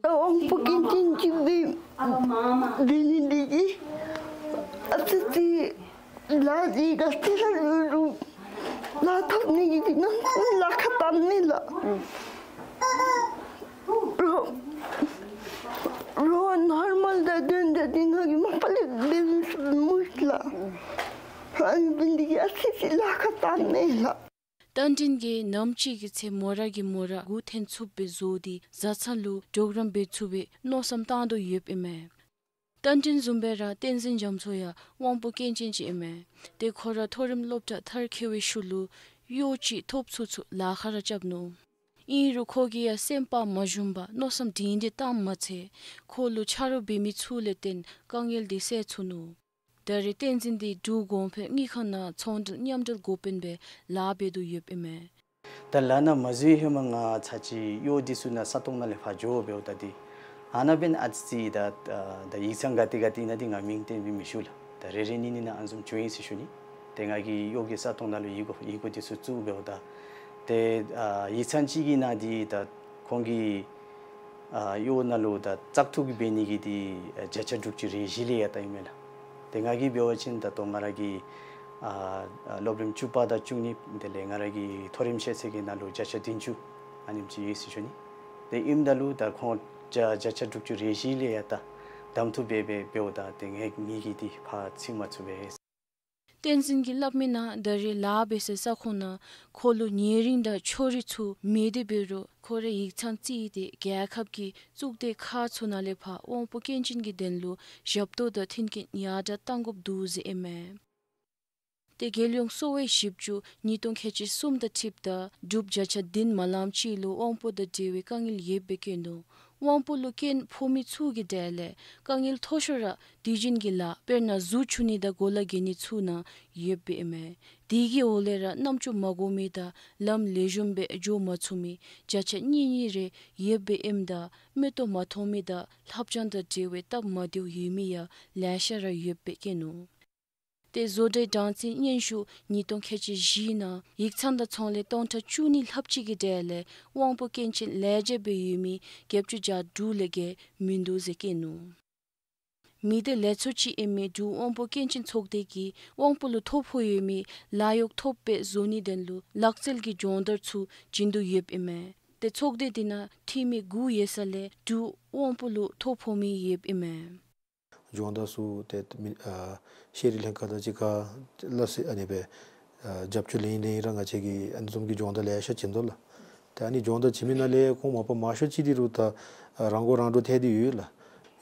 དབང་པོ་སྐྱོན་ཅན་ཅིག་སྦེ་འབད་ནི་འདི་གིས་ཨ་ཙི་ཅིག་ལཱ་འདི་ག་ཏེ་ར་ལུ་ལཱ་ཐོབ་ནི་གི་ནང་ལཱ་ཁག་བཏང་ནི་ལགས། རོགས་རོགས་ནོར་མཱལ་དང་དོན་དག་འདི་ང་གིས་མ་པ་ལས་འབད་མི་ཚུགས་སྨོ་ལགས། ཨ་ནི་འབད་ནི་འདི་གིས་ཨ་ཙི་ཅིག་ལཱ་ཁག་བཏང་ནི་ལགས། རྟ་མགྲིན་གྱིས་ནམ་ཅིག་གི་ཚེ་མོ་ར་གི་མོ་ར་མགུ་འཐོན་ཚུགསཔ་སྦེ་བཟོ་སྟེ་བཟའ་ཚང་ལུ་གྲོགས་རམ་འབད་ཚུགས་པའི་མནོ་བསམ་བཏང་དོ་ཡོདཔ་ཨིན་མས། རྟ་མགྲིན་བཟུམ་སྦེ་ར་བསྟན་འཛིན་རྒྱ་མཚོ་ཡང་དབང་པོ་སྐྱོན་ཅན་ཅིག་ཨིན་མས། ཏེ་ཁོ་ར་མཐོ་རིམ་སློབ་གྲྭ་མཐར་འཁྱོལ་བའི་ཤུལ་ལུ་གཡོག་ཅིག་ཐོབ་ཚུགས་ཚུགས་ལཱ་ཁག་ར་རྐྱབ་ནུག། ཨིན་རུང་ཁོ་གིས་ཡང་སེམས་པ་མ་ཞུམ་པར་མནོ་བསམ་སྒྲིང་སྒྲི་བཏངམ་མ་ཚད་ཁོ་ལུ་ཆ་རོགས་འབད་མི་ཚུ་ལས་བརྟེན་དཀའ་ངལ་འདི་སེལ་ཚུགས་ནུག། ད་རེས་བསྟན་འཛིན་འདི་འབྲུག་གོང་འཕེལ་དངུལ་ཁང་ནང་ཚོང་འབྲེལ་མཉམ་འབྲེལ་འགོ་དཔོན་སྦེ་ལཱ་འབད་དོ་ཡོདཔ་ཨིན་མས། ད་ལཱ་ནང་མ་འཛུལ་ཧེ་མ་ང་ཚ་ཅིག་གཡོག་འདི་ཚུ་ནང་ས་སྟོང་ནང་ལས་ཕར་འགྱོ་འབདཝ་ད་འདི་ཨ་ནཱ་འབདན་ཨ་ཙི་ད་ད་ཡིག་ཚང་ག་ཏེ་ག་ཏེ་ཨིན་ན་འདི་ང་མིང་བཏོན་སྦེ་མི་ཞུ་ལགས། ད་རེ་རེ་གཉིས་གཉིས་ནང་ཨ་ནི་བཟུམ་འགྱོ་ཡི་ཟེར་ཞུ་ནི། ཏེ་ང་གིས་གཡོག་གི་ས་སྟོང་ནང་ལུ་ཡི་གུ་ཡི་གུ་འདི་ཚུ་བཙུགས་འབདཝ་ད་ཏེ་ཨ་ཡིག་ཚང་ཅིག་གི་ནང་འདི་ད་ཁོང་གི་ཨ་གཡོག་ནང་ལུ་ད་བཙག་འཐུ་གི་འབད་ནི་གི་འདི་ཨ་བརྒྱ་ཆ་དྲུག་ཅུ་རེ་བཞི་ལས་ཡར་ལྟ་ཨིན་མས་ལགས། ཏེ་ང་གིས་འབད་བ་ཅིན་ད་ལྟོ་ང་ར་གི་ཨ་ཨ་སློབ་རིམ་བཅུ་པ་དང་བཅུ་གཉིས་དེ་ལས་ང་ར་གི་མཐོ་རིམ་ཤེས་ཚད་ཀྱི་ནང་ལུ་བརྒྱ་ཆ་བདུན་ཅུ་ཨ་ནེམ་ཅིག་ཡོད་ཟེར་ཞུ་ནི། ཏེ་ཨིནམ་ད་ལུ་ད་ཁོང་བརྒྱ་བརྒྱ་ཆ་དྲུག་ཅུ་རེ་བཞི་ལས་ཡར་ལྟ་གདམ་འཐུ་འབད་འབད་འབདཝ་ད་ཏེ་ངེ་ངེ་གི་འདི་ཕར་ཚུད་མ་ཚུགས་པས། བསྟན་འཛིན་གྱིས་སླབ་མིའི་ནང་ད་རེས་ལཱ་འབད་སའི་ས་ཁོངས་ནང་ཁོ་ལུ་ཉེ་རིང་དང་ཕྱོགས་རིས་ཚུ་མེད་དེ་འབད་རུང་ཁོ་རའི་ཡིག་ཚང་རྩིས་ཏེ་རྒྱལ་ཁབ་ཀྱི་གཙུག་སྡེ་ཁག་ཚུ་ནང་ལས་ཕར་དབང་པོ་སྐྱོན་ཅན་གྱི་དོན་ལུ་ཞབས་ཏོག་དང་མཐུན་རྐྱེན་ཡར་དྲག་བཏང་དགོཔ་འདུག་ཟེར་ཨིན་མས། ཏེ་རྒྱལ་ཡོངས་གསོ་བའི་ཞིབ་འཇུག་ཉིས་སྟོང་ཁལ་གཅིག་གསུམ་དང་འཁྲིལཝ་ད་འབྲུགཔ་བརྒྱ་ཆ་བདུན་མ་ལངམ་ཅིག་ལུ་དབང་པོ་དང་འབྲེལ་བའི་དཀའ་ངལ་ཡོདཔ་སྦེ་བཀོད་ནུག། དབང་པོ་ལུ་སྐྱོན་ཕོག་མི་ཚུ་གི་གྲས་ལས་དཀའ་ངལ་མཐོ་ཤོས་ར་དུས་རྒྱུན་གྱི་ལཱ་དཔེར་ན་གཟུགས་འཁྱུ་ནི་དང་གོ་ལ་གྱོན་ནི་ཚུ་ནང་ཡོདཔ་སྦེ་ཨིན་མས། དེ་གི་འོག་ལས་ར་རྣམ་ཅོ་མ་གོ་མི་དང་ལམ་ལེགས་ཤོམ་སྦེ་འགྱོ་མ་ཚུགས་མི་བརྒྱ་ཆ་གཉིས་གཉིས་རེ་ཡོདཔ་སྦེ་ཨིནམ་ད་མིག་ཏོ་མ་མཐོང་མི་དང་ལྷབ་བྱང་དང་འབྲེལ་བའི་སྟབས་མ་བདེཝ་ཡོད་མི་ཡང་ལེ་ཤ་ར་ཡོདཔ་སྦེ་བཀོད་ནུག། ཏེ་བཟོ་གྲྭའི་གྲངས་ཚད་སྙན་ཞུ་ཉིས་སྟོང་ཁལ་གཅིག་བཞི་ནང་ཡིག་ཚང་དང་ཚོང་ལས་སྟོང་ཕྲག་བཅུ་གཉིས་ལྷགཔ་ཅིག་གི་གྲས་ལས་དབང་པོ་སྐྱོན་ཅན་ལས་བྱེདཔ་སྦེ་ཡོད་མི་བརྒྱད་ཅུ་གྱ་དྲུག་ལས་བརྒལ་མིན་འདུག་ཟེར་བཀོད་ནུག། མི་སྡེ་ལས་ཚོགས་ཅིག་ཨིན་མི་འབྲུག་དབང་པོ་སྐྱོན་ཅན་ཚོགས་སྡེ་གིས་དབང་པོ་ལུ་ཐོ་ཕོག་ཡོད་མི་ལཱ་གཡོག་ཐོབ་པའི་བཟོ་ནིའི་དོན་ལུ་ལག་རྩལ་གྱི་སྦྱོང་བརྡར་ཚུ་བྱིན་དོ་ཡོདཔ་ཨིན་མས། ཏེ་ཚོགས་སྡེ་འདི་ནང་འཐུས་མི་དགུ་ཡོད་ས་ལས་དྲུག་དབང་པོ་ལུ་ཐོ་ཕོག་མི་ཡོདཔ་ཨིན་མས། སྦྱོང་བརྡར་ཚུ་ཏེ་མི་ཨ་ཤེས་རིག་ལྷན་ཁག་དང་གཅིག་ཁར་སླ་བསྲེ་ཨ་ནི་སྦེ་ཨ་རྒྱབ་སྐྱོར་ལེན་ལེན་ར་ང་བཅས་ཀྱིས་ཨ་ནི་བཟུམ་གྱི་སྦྱོང་བརྡར་ལེ་ཤ་བྱིན་དོ་ལགས། ཏེ་ཨ་ནི་སྦྱོང་བརྡར་བྱིན་མི་ནང་ལས་ཁོང་མ་པ་མང་ཤོས་ཅིག་འདི་རུང་ད་ཨ་རང་མགོ་རང་འདྲོངས་ཐལ་ཏེ་ཡོད་ལགས།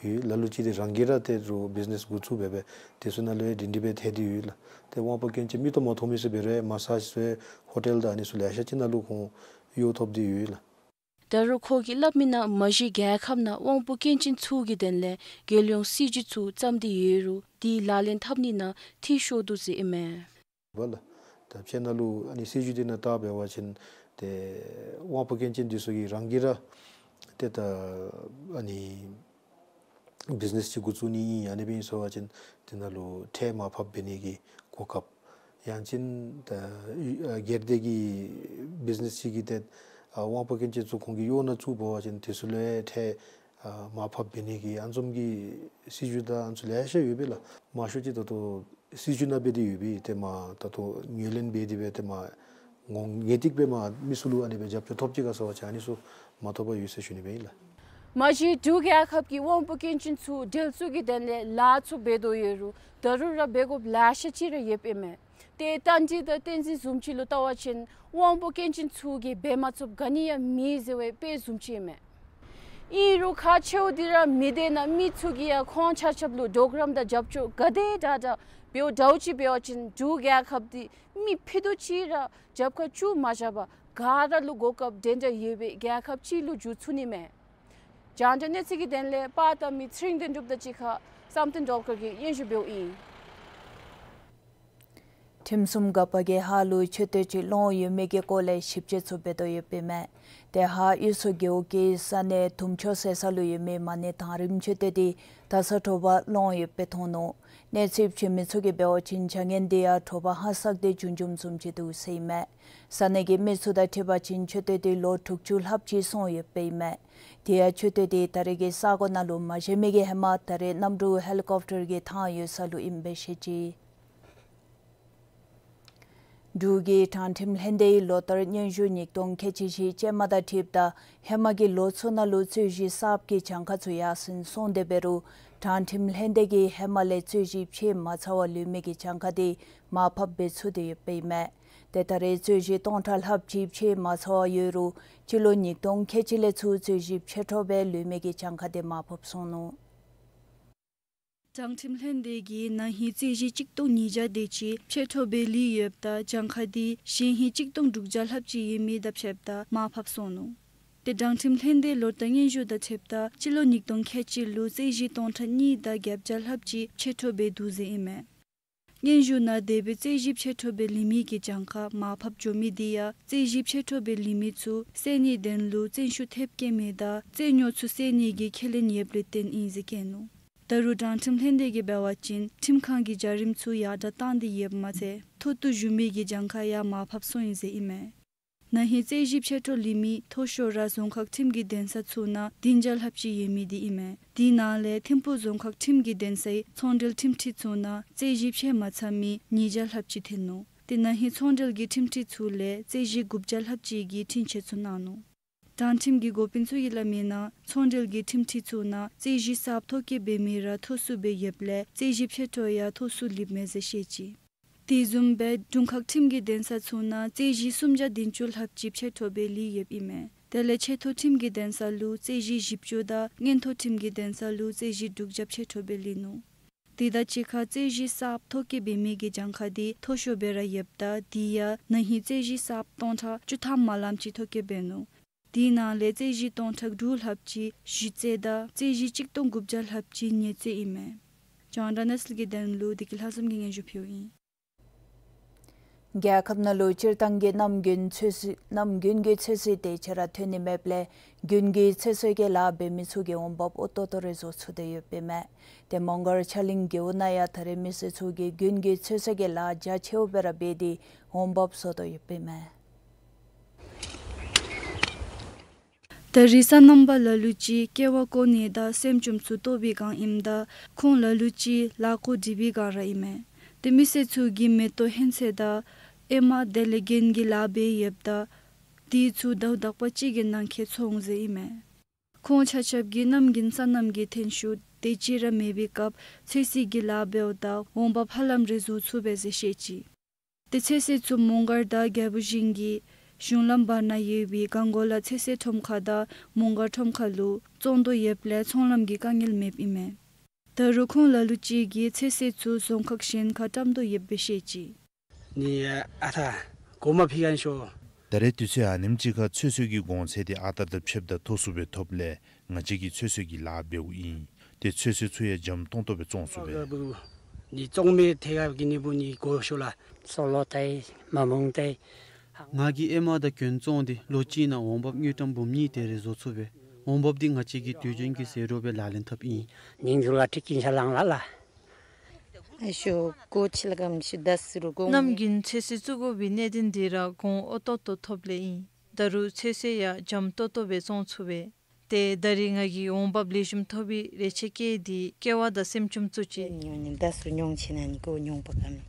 ཡོད་ལ་ལུ་ཅིག་འདི་རང་གིས་ར་ཏེ་རུང་བིཛ་ནེས་འགོ་བཙུགས་འབད་འབད་དེ་ཚུ་ནང་ལུ་སྒྲིང་སྒྲི་སྦེ་ཐལ་ཏེ་ཡོད་ལགས། ཏེ་དབང་པོ་སྐྱོན་ཅན་མིག་ཏོ་མ་མཐོང་མི་ཚུ་འབད་རུང་མ་སཱཇ་ཟེར་ཧོ་ཊེལ་དང་ཨ་ནི་ཚུ་ལེ་ཤ་ཅིག་ནང་ལུ་ཁོང་གཡོག་ཐོབ་སྟེ་ཡོད་ལགས། ད་རུང་ཁོ་གིས་སླབ་མིའི་ནང་མ་གཞི་རྒྱལ་ཁབ་ནང་དབང་པོ་སྐྱོན་ཅན་ཚུ་གི་དོན་ལས་རྒྱལ་ཡོངས་སྲིད་བྱུས་ཚུ་བརྩམས་ཏེ་ཡོད་རུང་དེ་ལག་ལེན་འཐབ་ནི་ནང་འཐུས་ཤོར་དོ་ཟེར་ཨིན་མས། བ་ལགས། ད་ཕྱི་ནང་ལུ་ཨ་ནི་སྲིད་བྱུས་འདི་ནང་བལྟ་འབད་བ་ཅིན་ཏེ་དབང་པོ་སྐྱོན་ཅན་འདི་ཚུ་གིས་རང་གིས་ར་ཏེ་ད་ཨ་ནི་བིཛ་ནེས་ཅིག་འགོ་བཙུགས་ནི་ཨིན་ཨ་ནི་སྦེ་ཨིན་ཟེར་བ་ཅིན་དེ་ནང་ལུ་ཁྲལ་མར་ཕབ་འབད་ནི་གི་གོ་སྐབས། ཡང་ཅིན་ད་ཨ་སྒེར་སྡེ་གི་བིཛ་ནེས་ཅིག་གི་ཏེ་ ཨ་དབང་པོ་སྐྱོན་ཅན་ཚུ་ཁོང་གི་གཡོག་ནང་བཙུགས་འབད་བ་ཅིན་དེ་ཚུ་ལུ་ཡང་ཏེ་ཨ་མར་ཕབ་འབད་ནི་གི་ཨ་ནི་བཟུམ་གྱི་སྲིད་བྱུས་དང་ཨ་ནི་ཚུ་ལེ་ཤ་ཡོད་པས་ལགས། མང་ཤོས་ཅིག་ད་ལྟོ་སྲིད་བྱུས་ནང་སྦེ་ཏེ་ཡོད་པས། ཏེ་མར་ད་ལྟོ་ངོས་ལེན་འབད་དེ་སྦེ་ཏེ་མར་ངོ་ངེས་ཏིག་སྦེ་མར་མི་ཚུ་ལུ་ཨ་ནི་སྦེ་རྒྱབ་སྐྱོར་ཐོབ་ཅི་ག་ཟེར་བ་ཅིན་ཨ་ནི་ཚུ་མ་ཐོབ་པར་ཡོད་ཟེར་ཞུ་ནི་སྦེ་ཨིན་ལགས། མ་གཞི་འབྲུག་རྒྱལ་ཁབ་ཀྱི་དབང་པོ་སྐྱོན་ཅན་ཚུ་འབྲེལ་འཚུབ་ཀྱི་དོན་ལས་ལཱ་ཚུ་འབད་དོ་ཡོད་རུང་ད་རུང་ར་འབད་དགོཔ་ལེ་ཤ་ཅིག་ར་ཡོདཔ་ཨིན་མས། ཏེ་བསྟན་འཛིན་དང་བསྟན་འཛིན་བཟུམ་ཅིག་ལུ་བལྟ་བ་ཅིན་དབང་པོ་སྐྱོན་ཅན་ཚུ་གིས་འབད་མ་ཚུགསཔ་ག་ནི་ཡང་མེད་ཟེར་བའི་དཔེ་བཟུམ་ཅིག་ཨིན་མས། ཨིན་རུང་ཁག་ཆེཝ་འདི་ར་མི་སྡེ་ནང་མི་ཚུ་གིས་ཡང་ཁོང་ཆ་ཁྱབ་ལུ་གྲོགས་རམ་དང་རྒྱབ་སྐྱོར་ག་དེ་དྲག་དྲག་འབདཝ་འདྲཝ་ཅིག་འབད་བ་ཅིན་འབྲུག་རྒྱལ་ཁབ་འདི་མི་ཕུད་རྡོག་ཅིག་ར་རྒྱབ་ཁར་བཅུག་མ་བཞག་པར་ག་ར་ལུ་གོ་སྐབས་འདྲན་འདྲ་ཡོད་པའི་རྒྱལ་ཁབ་ཅིག་ལུ་འགྱུར་ཚུགས་ནི་མས། རྒྱང་བསྒྲགས་གནས་ཚུལ་གྱི་དོན་ལས་པར་བཏབ་མི་ཚེ་རིང་དོན་གྲུབ་དང་གཅིག་ཁར་བསམ་གཏན་སྒྲོལ་དཀར་གྱིས་སྙན་ཞུ་འབདཝ་ཨིན། ཁྲིམས་སྲུང་འགག་པ་གིས་ཧཱ་ལུ་མཆོད་རྟེན་ཅིག་སློང་ཡོད་མེད་ཀྱི་སྐོར་ལས་ཞིབ་དཔྱད་ཚུ་འབད་དོ་ཡོདཔ་ཨིན་མས། ཏེ་ཧཱ་གཡུས་ཚུ་རྒེད་འོག་གི་ས་གནས་དུམ་ཆོས་ཟེར་ས་ལུ་ཡོད་མི་མ་ཎི་དང་རིམ་མཆོད་རྟེན་འདི་ད་ས་དྲོ་པ་སློང་ཡོདཔ་སྦེ་མཐོང་ནུག། གནས་ཚུལ་བྱོན་མི་ཚུ་གིས་འབད་བ་ཅིན་བྱ་ངན་འདི་ཡང་དྲོ་པ་ཧ་སག་སྟེ་བྱུང་བྱུངམ་བཟུམ་ཅིག་འདུག་ཟེར་ཨིན་མས། ས་གནས་ཀྱི་མི་ཚུ་དང་འཁྲིལ་བ་ཅིན་མཆོད་རྟེན་འདི་ལོ་དྲུག་ཅུ་ལྷགཔ་ཅིག་སོང་ཡོདཔ་ཨིན་མས། དེ་ཡང་མཆོད་རྟེན་འདི་ད་རེས་ཀྱི་ས་གོ་ནང་ལུ་མ་བཞེངས་མི་གི་ཧེ་མ་ད་རེས་གནམ་གྲུ་ཧེ་ལི་ཀོབ་ཊར་གྱིས་བཏང་ཡོད་ས་ལུ་ཨིནམ་སྦེ་བཤད་ཅི། འབྲུག་གི་དྲང་ཁྲིམས་ལྷན་སྡེའི་ལོ་ལྟར་སྙན་ཞུ་ཉིས་སྟོང་ཁལ་གཅིག་བཞི་ཅན་མ་དང་འཁྲིལཝ་ད་ཧེ་མ་གི་ལོ་ཚུ་ནང་ལུ་རྩོད་གཞི་གསརཔ་གི་གྱངས་ཁ་ཚུ་ཡར་སེང་སོང་སྟེ་འབད་རུང་དྲང་ཁྲིམས་ལྷན་སྡེ་གིས་ཧེ་མ་ལས་རྩོད་གཞི་ཕྱེ་མ་ཚར་བར་ལུས་མི་གི་གྱངས་ཁ་དེ་མར་ཕབ་འབད་ཚུགས་ཏེ་ཡོདཔ་ཨིན་མས། ཏེ་ད་རེས་རྩོད་གཞི་སྟོང་ཕྲག་ལྷགཔ་ཅིག་ཕྱེ་མ་ཚར་བར་ཡོད་རུང་སྤྱི་ལོ་ཉིས་སྟོང་ཁལ་གཅིག་ལས་ཚུར་རྩོད་གཞི་ཕྱེ་འཕྲོ་སྦེ་ལུས་མི་གི་གྱངས་ཁ་དེ་མར་ཕབ་སོང་ནུག། དྲང་ཁྲིམས་ལྷན་སྡེ་གིས་ན་ཧིང་རྩོད་གཞི་གཅིག་སྟོང་ཉིས་བརྒྱ་དེ་ཅིག་ཕྱེ་འཕྲོ་སྦེ་ལུས་ཡོདཔ་ད་གྱངས་ཁ་དེ་གཞེས་ཧིང་གཅིག་སྟོང་དྲུག་བརྒྱ་ལྷགཔ་ཅིག་ཡོད་མི་དང་ཕྱདཔ་ད་མར་ཕབ་སོང་ནུག། ཏེ་དྲང་ཁྲིམས་ལྷན་སྡེའི་ལོ་ལྟར་སྙན་ཞུ་དང་འཁྲིལཝ་ད་སྤྱི་ལོ་ཉིས་སྟོང་ཁལ་གཅིག་ལུ་རྩོད་གཞི་སྟོང་ཕྲག་གཉིས་དང་བརྒྱད་བརྒྱ་ལྷགཔ་ཅིག་ཕྱེ་འཕྲོ་འབད་འདུག་ཟེར་ཨིན་མས། སྙན་ཞུ་ནང་དེ་སྦེ་རྩོད་གཞི་ཕྱེ་འཕྲོ་སྦེ་ལུས་མི་གི་གྱངས་ཁ་མར་ཕབ་འགྱོ་མི་དེ་ཡང་རྩོད་གཞི་ཕྱེ་འཕྲོ་སྦེ་ལུས་མི་ཚུ་བསལ་ནིའི་དོན་ལུ་བཙོན་ཤུགས་ཐེབས་བཀལ་མི་དང་རྩོད་རྙོག་ཚུ་སེལ་ནི་གི་ཁས་ལེན་ཡོདཔ་ལས་བརྟེན་ཨིན་ཟེར་བཀོད་ནུག། ད་རུང་དྲང་ཁྲིམས་ལྷན་སྡེ་གིས་འབད་བ་ཅིན་ཁྲིམས་ཁང་གི་བྱ་རིམ་ཚུ་ཡར་དྲག་བཏང་སྟེ་ཡོདཔ་མ་ཚད་འཐོར་ཏེ་བཞུགས་མི་གི་གྱངས་ཁ་ཡང་མར་ཕབ་སོང་ཡི་ཟེར་ཨིན་མས། ན་ཧིང་རྩོད་གཞི་ཕྱེ་འཕྲོ་ལུས་མི་མཐོ་ཤོས་ར་རྫོང་ཁག་ཁྲིམས་ཀྱི་འདུན་ས་ཚུ་ནང་བདུན་བརྒྱ་ལྷགཔ་ཅིག་ཡོད་མི་དེ་ཨིན་མས། དེ་ནང་ལས་ཐིམ་ཕུག་རྫོང་ཁག་ཁྲིམས་ཀྱི་འདུན་སའི་ཚོང་འབྲེལ་ཁྲིམས་ཁྲི་ཚུ་ནང་རྩོད་གཞི་ཕྱེ་མ་ཚར་མི་ཉིས་བརྒྱ་ལྷགཔ་ཅིག་ཐོན་ནུག། ཏེ་ན་ཧིང་ཚོང་འབྲེལ་གྱི་ཁྲིམས་ཁྲི་ཚུ་ལས་རྩོད་གཞི་དགུ་བརྒྱ་ལྷགཔ་ཅིག་གི་འཁྲུན་ཆོད་ཚུ་གནང་ནུག། དྲང་ཁྲིམས་ཀྱི་འགོ་དཔོན་ཚུ་གིས་སླབ་མིའི་ནང་ཚོང་འབྲེལ་གྱི་ཁྲིམས་ཁྲི་ཚུ་ནང་རྩོད་གཞི་གསརཔ་ཐོ་བཀོད་འབད་མི་ར་མཐོ་སུ་སྦེ་ཡོདཔ་ལས་རྩོད་གཞི་ཕྱེ་འཕྲོ་ཡང་མཐོ་སུ་ལུསཔ་མས་ཟེར་བཤད་ཅི། དེ་བཟུམ་སྦེ་དྲུང་ཁག་ཁྲིམས་ཀྱི་འདུན་ས་ཚུ་ནང་རྩོད་གཞི་སུམ་བརྒྱ་བདུན་ཅུ་ལྷགཔ་ཅིག་ཕྱེ་འཕྲོ་སྦེ་ལུས་ཡོདཔ་ཨིན་མས། དེ་ལས་ཆེ་མཐོ་ཁྲིམས་ཀྱི་འདུན་ས་ལུ་རྩོད་གཞི་བཞི་བཅུ་དང་མངོན་མཐོ་ཁྲིམས་ཀྱི་འདུན་ས་ལུ་རྩོད་གཞི་དྲུག་བརྒྱ་ཕྱེ་འཕྲོ་སྦེ་ལུས་ནུག། དེ་དང་གཅིག་ཁར་རྩོད་གཞི་གསརཔ་ཐོ་བཀོད་འབད་མི་གི་གྱངས་ཁ་དེ་མཐོ་ཤོས་སྦེ་ར་ཡོདཔ་ད་དེ་ཡང་ན་ཧིང་རྩོད་གཞི་གསརཔ་སྟོང་ཕྲག་བཅུ་ཐམ་མ་ལངམ་ཅིག་ཐོ་བཀོད་འབད་ནུག། དེ་ནང་ལས་རྩོད་གཞི་སྟོང་ཕྲག་དྲུག་ལྷགཔ་ཅིག་གཞི་རྩའི་དང་རྩོད་གཞི་གཅིག་སྟོང་དགུ་བརྒྱ་ལྷགཔ་ཅིག་ཉེས་རྩོད་ཨིན་མས། རྒྱང་བསྒྲགས་གནས་ཚུལ་གྱི་དོན་ལུ་བདེ་སྐྱིད་ལྷ་འཛོམས་ཀྱིས་སྙན་ཞུ་ཕུལཝ་ཨིན། རྒྱལ་ཁབ་ནང་ལུ་སྤྱིར་བཏང་གི་གནམ་དགུན་ཚོད་བསྲེ་གནམ་དགུན་གྱི་ཚོད་བསྲེ་དེ་ཅིག་ར་ཐོན་ནི་མེདཔ་ལས་དགུན་གྱི་ཚོད་བསྲེ་གི་ལཱ་འབད་མི་ཚུ་གི་འོང་འབབ་འོས་ཏོག་ཏོ་རེ་བཟོ་ཚུགས་ཏེ་ཡོདཔ་ཨིན་མས། ཏེ་མོང་སྒར་ཕྱག་གླིང་རྒེད་འོག་ནང་ཡང་ད་རེས་མི་སེར་ཚུ་གིས་དགུན་གྱི་ཚོད་བསྲེ་གི་ལཱ་རྒྱ་ཆེཝ་སྦེ་ར་འབད་དེ་འོང་འབབ་བཟོ་དོ་ཡོདཔ་ཨིན་མས། ད་རེས་སོ་ནམ་པ་ལ་ལུ་ཅིག་ཀེ་བ་བཀོ་ནི་དང་སྲནམ་ཅུམ་ཚུ་བཏོག་པའི་སྒང་ཨིནམ་ད་ཁོང་ལ་ལུ་ཅིག་ལག་འཁོར་སྒྲིག་པའི་སྒང་ར་ཨིན་མས། ཏེ་མི་སེར་ཚུ་གིས་མེ་ཏོག་ཧོན་ཚོད་དང་ཨེ་མ་དེ་ལས་རྒྱན་གྱི་ལཱ་འབད་ཡོདཔ་ད་དེ་ཚུ་ཟླཝ་དག་པ་ཅིག་གི་ནང་འཁོད་ཚོང་ཟེར་ཨིན་མས། ཁོང་ཆ་ཁྱབ་ཀྱིས་གནམ་དགུན་སོ་ནམ་གྱི་ཐོན་ཤུགས་དེ་ཅིག་ར་མེད་པའི་སྐབས་ཚོད་བསྲེ་གི་ལཱ་འབདཝ་ད་འོང་འབབ་ཧ་ལམ་རེ་བཟོ་ཚུགས་པས་ཟེར་བཤད་ཅི། ཏེ་ཚོད་བསྲེ་ཚུ་མོང་སྒར་དང་རྒྱལ་པོ་ཞིང་གི་གཞུང་ལམ་བར་ན་ཡོད་པའི་གངས་གོ་ལ་ཚོད་བསྲེ་ཁྲོམ་ཁ་དང་མོང་སྒར་ཁྲོམ་ཁ་ལུ་བཙོང་དོ་ཡོདཔ་ལས་ཚོང་ལམ་གྱི་དཀའ་ངལ་མེདཔ་ཨིན་མས། ད་རུང་ཁོང་ལ་ལུ་ཅིག་གིས་ཚོད་བསྲེ་ཚུ་རྫོང་ཁག་གཞན་ཁར་བཀྲམ་དོ་ཡོདཔ་སྦེ་བཤད་ཅི། ནི་ཨ་ཐ་གོ་མ་ཕི་གན་ཤོ། ད་རེས་དུས་ཚོད་ཨ་ནེམ་ཅིག་ཁར་ཚོད་བསྲེ་གི་གོང་ཚད་དེ་ཨ་རྟག་དང་ཕྱདཔ་ད་མཐོ་སུ་སྦེ་ཐོབ་ལས་ང་བཅས་ཀྱིས་ཚོད་བསྲེ་གི་ལཱ་འབདཝ་ཨིན། ཏེ་ཚོད་བསྲེ་ཚུ་ཡང་འཇམ་ཏོང་ཏོ་སྦེ་བཙོང་ཚུགས་པས། ནི་བཙོང་མི་ཐད་ཀར་གྱི་ནི་བུ་ནི་གོ་ཤོ་ལ། སོ་ལོ་ཏེ་མ་མོང་ཏེ། ང་གིས་ཨེ་མ་དང་གྱོན་བཙོང་སྟེ་ལོ་གཅིག་ནང་འོང་འབབ་དངུལ་ཀྲམ་འབུམ་གཉིས་དེ་རེ་བཟོ་ཚུགས་པས། འོང་འབབ་འདི་ང་བཅས་ཀྱི་དུས་རྒྱུན་གྱི་ཟད་འགྲོ་སྦེ་ལག་ལེན་འཐབ་ཨིན། ཉིན་རྒྱུན་ལ་ཁྲི་ཀིན་ཤ་ལང་ལ་ལ། ཨ་ཤོ་ཀོ་ཆི་ལ་གམ་ཤི་དཱ་སི་རུ་གོང་། གནམ་དགུན་ཚོད་བསྲེ་བཙུགས་དགོ་པའི་གནད་དོན་འདི་ར་གོང་འོས་ཏོག་ཏོ་ཐོབ་ལས་ཨིན། ད་རུང་ཚོད་བསྲེ་ཡང་འཇམ་ཏོག་ཏོ་སྦེ་བཙོང་ཚུགས་པས། ཏེ་ད་རིས་ང་གིས་འོང་འབབ་ལེགས་ཤོམ་ཐོབ་པའི་རེ་ཆེ་བསྐྱེད་དེ་ཀེ་བ་དང་སྲནམ་ཅུམ་བཙུགས་ཅི། ཉོ་ནི་ད་སུ་ཉོང་ཆི་ན་ནི་ཀོ་ཉོང་པ་ག་མེད།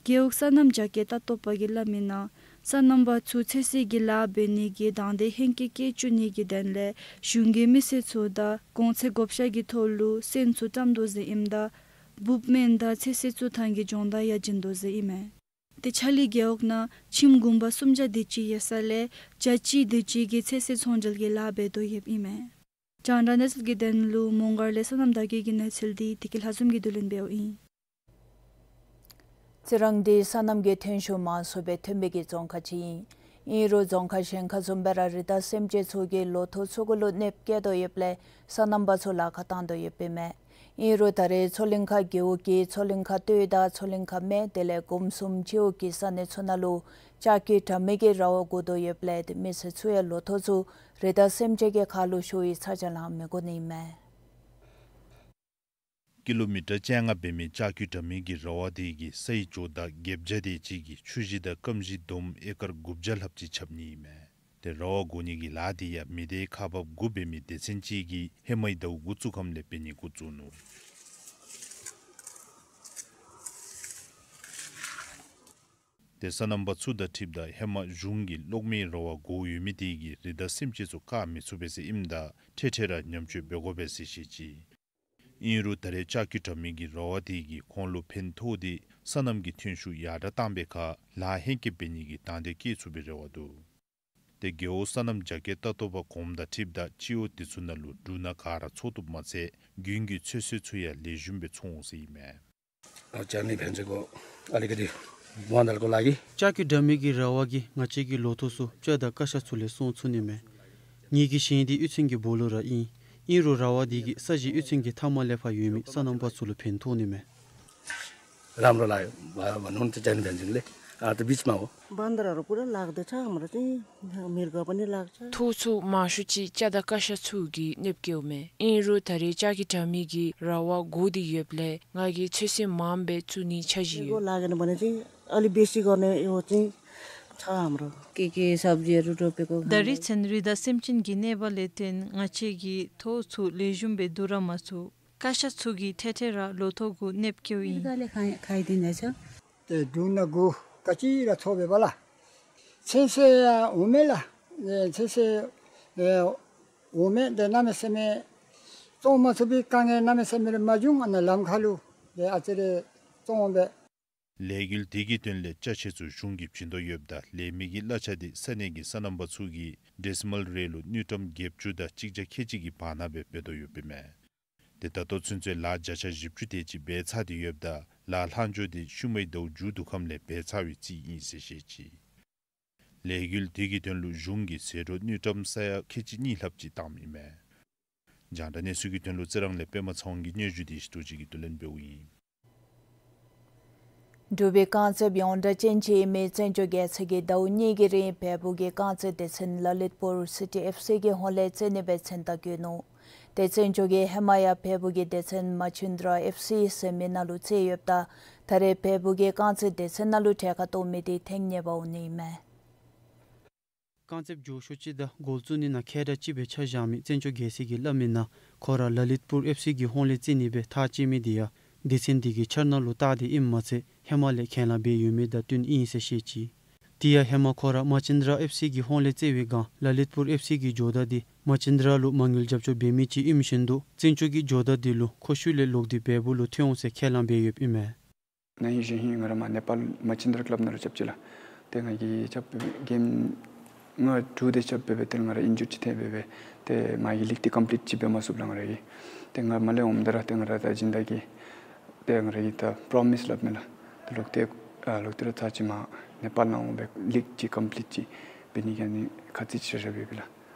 རྒེད་འོག་སོ་ནམ་རྒྱ་སྐྱེད་ལྟ་རྟོག་པ་གིས་སླབ་མི་ནང་སོ་ནམ་པ་ཚུ་ཚོད་བསྲེ་གི་ལཱ་འབད་ནི་གི་དང་འདོད་ཧེང་སྐལ་བསྐྱེད་བཅུག་ནི་གི་དོན་ལས་གཞུང་གི་མི་སེར་ཚུ་དང་གོང་ཚད་བགོ་བཤའ་གི་ཐོག་ལུ་སོན་ཚུ་བཀྲམ་དོ་ཟེར་ཨིནམ་ད་འབུཔ་སྨན་དང་ཚོད་བསྲེ་བཙུགས་ཐངས་ཀྱི་སྦྱོང་བརྡར་ཡང་བྱིན་དོ་ཟེར་ཨིན་མས། ཏེ་ཆ་ལི་རྒེད་འོག་ནང་ཁྱིམ་གུང་པ་སུམ་བརྒྱ་དེ་ཅིག་ཡོད་ས་ལས་བརྒྱ་གཅིག་དེ་ཅིག་གིས་ཚོད་བསྲེ་ཚོང་འབྲེལ་གྱི་ལཱ་འབད་དོ་ཡོདཔ་ཨིན་མས། རྒྱང་བསྒྲགས་གནས་ཚུལ་གྱི་དོན་ལུ་མོང་སྒར་ལས་སོ་ནམ་དར་རྒྱས་ཀྱི་གནས་ཚུལ་འདི་བདེ་སྐྱིད་ལྷ་འཛོམས་ཀྱིས་བསྡུ་ལེན་འབདཝ་ཨིན། རྩི་རང་འདི་སོ་ནམ་གྱི་ཐོན་ཤུགས་མང་སུ་སྦེ་ཐོན་པའི་གི་རྫོང་ཁག་ཅིག་ཨིན། ཨིན་རུང་རྫོང་ཁག་གཞན་ཁག་བཟུམ་སྦེ་ར་རི་དྭགས་སེམས་ཅན་ཚུ་གིས་ལོ་ཐོག་ཚུ་གུ་ལུ་གནོདཔ་བཀལ་དོ་ཡོདཔ་ལས་སོ་ནམ་པ་ཚུ་ལཱ་ཁག་བཏང་དོ་ཡོདཔ་ཨིན་མས། ཨིན་རུང་ད་རེས་མཚོ་གླིང་ཁ་རྒེད་འོག་གི་མཚོ་གླིང་ཁ་སྟོད་དང་མཚོ་གླིང་ཁ་སྨད་དེ་ལས་གོམ་གསུམ་སྤྱི་འོག་གི་ས་གནས་ཚུ་ནང་ལུ་ལྕགས་ཀྱུ་དྲ་མིག་གི་ར་བ་བསྒོར་དོ་ཡོདཔ་ལས་མི་སེར་ཚུ་ཡང་ལོ་ཐོག་ཚུ་རི་དྭགས་སེམས་ཅན་གྱི་ཁ་ལུ་ཤོར་བའི་ཚ་གྱང་ལང་མི་དགོ་ནི་ཨིན་མས། ཀི་ལོ་མི་ཊར་བཅོ་ལྔ་འབད་མི་ལྕགས་ཀྱུ་དྲ་མིག་གི་ར་བ་དེ་གིས་སའི་ཇོ་བདག་བརྒྱད་བརྒྱ་དེ་ཅིག་གི་ཆུ་ཞིང་དང་སྐམ་ཞིང་བསྡོམས་ཨེ་ཀར་དགུ་བརྒྱ་ལྷགཔ་ཅིག་ཁྱབ་ནི་ཨིན་མས། ཏེ་ར་བ་བསྒོར་ནི་གི་ལཱ་དེ་ཡང་མི་སྡེ་ཁག་འབག་དགུ་འབད་མི་སྡེ་ཚན་ཅིག་གིས་ཧེ་མའི་ཟླཝ་འགོ་བཙུགས་ཁམས་ལས་འབད་ནི་འགོ་བཙུགས་ནུག། ཏེ་སོ་ནམ་པ་ཚུ་དང་འཁྲིལཝ་ད་ཧེ་མ་གཞུང་གིས་གློག་མེའི་ར་བ་བསྒོར་ཡོད་མི་དེ་གིས་རི་དྭགས་སེམས་ཅན་ཚུ་བཀག་མི་ཚུགས་པས་ཟེར་ཨིནམ་ད་འཕྲལ་འཕྲལ་ར་ཉམས་བཅོས་འབད་དགོ་པས་ཟེར་བཤད་ཅི། ཨིན་རུང་ད་རེས་ལྕགས་ཀྱུ་དྲ་མིག་གི་ར་བ་དེ་གིས་ཁོང་ལུ་ཕན་ཐོགས་ཏེ་སོ་ནམ་གྱི་ཐོན་ཤུགས་ཡར་དྲག་བཏང་པའི་ཁར་ལཱ་ཧེང་སྐལ་འབད་ནི་གི་དང་འདོད་བསྐྱེད་ཚུགས་པའི་རེ་བ་འདུག། ཏེ་རྒེད་འོག་སོ་ནམ་རྒྱ་སྐྱེད་ལྟ་རྟོག་པ་གོངམ་དང་འཁྲིལཝ་ད་སྤྱི་འོག་དེ་ཚུ་ནང་ལུ་འབྲུ་སྣ་ག་ར་འཚོ་བཏུབ་མ་ཚད་རྒྱུན་གྱི་ཚོད་བསྲེ་ཚུ་ཡང་ལེགས་ཤོམ་སྦེ་འཚོ་འོང་ཟེར་ཨིན་མས། ཨ་ཅག་ནི་ཕན་ཚུན་གོ་ཨ་ལི་ཀ་དི་ཝང་དལ་གོ་ལ་གི། ལྕགས་ཀྱུ་དྲ་མིག་གི་ར་བ་གིས་ང་བཅས་ཀྱི་ལོ་ཐོག་ཚུ་སྤྱ་དང་ཀ་ཤ་ཚུ་ལས་བཙོང་ཚུགས་ནི་མས། ངེ་གི་ཞིང་འདི་གཡུས་ཚན་གྱི་སྦོ་ལོགས་ར་ཨིན། ཨིན་རུང་ར་བ་འདི་གིས་ས་གཞི་གཡུས་ཚན་གྱི་མཐའམ་ལས་ཕར་ཡོད་མི་སོ་ནམ་པ་ཚུ་ལུ་ཕན་ཐོགས་ནི་མས། རམ་རོ་ལ་ཡོད་བ་ནོན་ཏེ་ཅན་བན་ཅིང་ལེ། ཨ་ཏེ་བིཆ་མ་འོ། བན་དར་ར་པུ་ར་ལག་དེ་ཆ་མ་ར་ཅིང་མིར་ག་པ་ནི་ལག་ཆ། ཐོག་ཚུ་མང་ཤོས་ཅིག་སྤྱ་དང་ཀ་ཤ་ཚུ་གིས་གནོདཔ་བཀལཝ་མས། ཨིན་རུང་ད་རེས་ལྕགས་ཀྱུ་དྲ་མིག་གི་ར་བ་བསྒོར་ཏེ་ཡོདཔ་ལས་ང་གིས་ཚོད་བསྲེ་མངམ་སྦེ་བཙུགས་ནི་ཆ་བཞག་ཡོད། ལག་ནི་པ་ནི་ཅིང་ཨ་ལི་བེ་སི་གོ་ནི་ཡོད་ཅིང་ཆ་མ་ར། ཀེ་ཀེ་སབ་ཇི་རུ་ཏོ་པེ་གོ། ད་རེས་ཚུན་རི་དྭགས་སེམས་ཅན་གྱི་གནོད་པ་ལས་བརྟེན་ང་བཅས་ཀྱིས་ཐོག་ཚུ་ལེགས་ཤོམ་སྦེ་བསྡུ་ར་མ་ཚུགས། ཀ་ཤ་ཚུ་གིས་འཕྲལ་འཕྲལ་ར་ལོ་ཐོག་གུ་གནོདཔ་བཀལཝ་ཨིན། ད་ལས་ཁ་ཁ་ཡི་དེ་ནས་ཆ། ཏེ་འབྲུ་སྣ་དགུ་ཀ་ཅི་ར་འཚོ་བའི་བ་ལ། ཚོད་བསྲེ་ཡང་འོང་མས་ལགས། ཨེ་ཚོད་བསྲེ་ཨེ་འོང་མས། ཏེ་གནམ་མེད་ས་མེད་བཙོང་མ་ཚུགས་པའི་དཀའ་ངལ་གནམ་མེད་ས་མེད་ར་མ་བྱུང་། ཨ་ནཱ་ལམ་ཁ་ལུ་ཏེ་ཨ་ཙི་རེ་བཙོང་འོང་པས། ལས་འགུལ་དེ་གི་དོན་ལས་ཅ་ཆས་ཚུ་གཞུང་གིས་བྱིན་དོ་ཡོདཔ་ད་ལས་མི་གི་གླ་ཆ་དེ་ས་གནས་ཀྱི་སོ་ནམ་པ་ཚུ་གིས་ཌེ་སི་མཱལ་རེ་ལུ་དངུལ་ཀྲམ་བརྒྱད་ཅུ་དང་གཅིག་བརྒྱ་ཁལ་གཅིག་གི་བར་ན་སྦེ་འབད་དོ་ཡོདཔ་ཨིན་མས། ཏེ་ད་ལྟོ་ཚུན་ཚོད་ལཱ་བརྒྱ་ཆ་བཞི་བཅུ་དེ་ཅིག་འབད་ཚར་ཏེ་ཡོདཔ་ད་ལཱ་ལྷག་འཕྲོ་དེ་ཤུལ་མའི་ཟླཝ་མཇུག་བསྡུ་ཁམས་ལས་འབད་ཚར་བའི་རྩིས་ཨིན་ཟེར་བཤད་ཅི། ལས་འགུལ་དེ་གི་དོན་ལུ་གཞུང་གིས་ཟད་འགྲོ་དངུལ་ཀྲམ་ས་ཡ་ཁལ་གཅིག་གཉིས་ལྷགཔ་ཅིག་བཏངམ་ཨིན་མས། རྒྱང་བསྒྲགས་གནས་ཚུལ་གྱི་དོན་ལུ་རྩི་རང་ལས་པདྨ་ཚེ་དབང་གི་སྙན་ཞུ་དེ་ཞུ་དོ་ཅིག་གིས་བསྡུ་ལེན་འབདཝ་ཨིན། འབྲུག་པའི་རྐང་རྩེདཔ་ཡོངས་གྲགས་ཅན་ཅིག་ཨིན་མི་བཙན་སྐྱོགས་རྒྱལ་མཚན་གྱིས་ཟླཝ་གཉིས་ཀྱི་རིང་བལ་པོ་གི་རྐང་རྩེད་སྡེ་ཚན་ལ་ལིད་པུར་སི་ཊི་ཨེཕ་སི་གི་ཧོངས་ལས་རྩེད་ནི་སྦེ་མཚན་རྟགས་བཀོད་ནུག། ཏེ་བཙན་སྐྱོགས་ཀྱིས་ཧེ་མ་ཡང་བལ་པོ་གི་སྡེ་ཚན་མ་ཅིན་དྲ་ཨེཕ་སི་ཟེར་མི་ནང་ལུ་རྩེད་ཡོདཔ་ད་ད་རེས་བལ་པོ་གི་རྐང་རྩེད་སྡེ་ཚན་ནང་ལུ་གྲལ་ཁར་གཏོགས་མི་དེ་ཐེངས་གཉིས་པ་འོང་ནི་ཨིན་མས། རྐང་རྩེདཔ་མགྱོགས་ཤོས་ཅིག་དང་འགོ་བཙུགས་ནི་ནང་མཁས་དྲགས་ཅིག་སྦེ་ཆ་བཞག་མི་བཙན་སྐྱོགས་རྒྱལ་མཚན་གྱིས་སླབ་མི་ནང་ཁོ་ར་ལ་ལིད་པུར་ཨེཕ་སི་གི་ཧོངས་ལས་རྩེད་ནི་སྦེ་ཐག་བཅད་མི་དེ་ཡང་སྡེ་ཚན་དེ་གི་འཆར་སྣང་ལུ་བལྟ་སྟེ་ཨིནམ་མ་ཚད་ཧེ་མ་ལས་ཁས་བླངས་འབད་ཡོད་མི་དང་བསྟུན་ཨིན་ཟེར་བཤད་ཅི། དེ་ཡང་ཧེ་མ་ཁོ་ར་མ་ཅིན་དྲ་ཨེཕ་སི་གི་ཧོངས་ལས་རྩེད་པའི་སྒང་ལ་ལིད་པུར་ཨེཕ་སི་གི་ཇོ་བདག་དེ་མ་ཅིན་དྲ་ལུ་མ་དངུལ་རྒྱབ་སྐྱོར་འབད་མི་ཅིག་ཨིནམ་བཞིན་དུ་བཙན་སྐྱོགས་ཀྱི་ཇོ་བདག་དེ་ལུ་ཁོ་ཤུལ་ལས་ལོག་སྟེ་བལ་པོ་ལུ་ཐོན་འོང་ཟེར་ཁས་བླངས་འབད་ཡོདཔ་ཨིན་མས། ན་ཧིང་གཞེས་ཧིང་ང་ར་མར་ནེ་པཱལ་མ་ཅིན་དྲ་ཀི་ལབ་ནང་ལུ་རྐྱབ་ཅི་ལགས། ཏེ་ང་གིས་རྐྱབ་སྦེ་གེམ་ལྔ་དྲུག་དེ་རྐྱབ་སྦེ་སྦེ་ཏེ་ང་ར་ཨིན་ཇུརཌ་ཅིག་ཐལ་སྦེ་སྦེ་ཏེ་མ་གི་ལིག་འདི་ཀམ་པི་ལིཊ་ཅིག་འབད་མ་ཚུགས་ལགས་ང་ར་གིས། ཏེ་ང་མར་ལས་འོངམ་ད་ར་ཏེ་ང་ར་ད་སྦྱིན་བདག་གིས་ཏེ་ང་ར་གིས་ད་པྲོ་མིསི་ལགས་མས་ལགས། ཏེ་ལོག་སྟེ་ཨ་ལོག་སྟེ་ར་ཚར་ཅིག་མར་ནེ་པཱལ་ནང་འོང་སྦེ་ལིག་ཅིག་ཀམ་པི་ལིཊ་ཅིག་འབད་ནི་གི་ཨ་ནི་ཁ་ཚིག་ཅིག་ར་རྐྱབ་སྦེ་སྦེ་ལགས།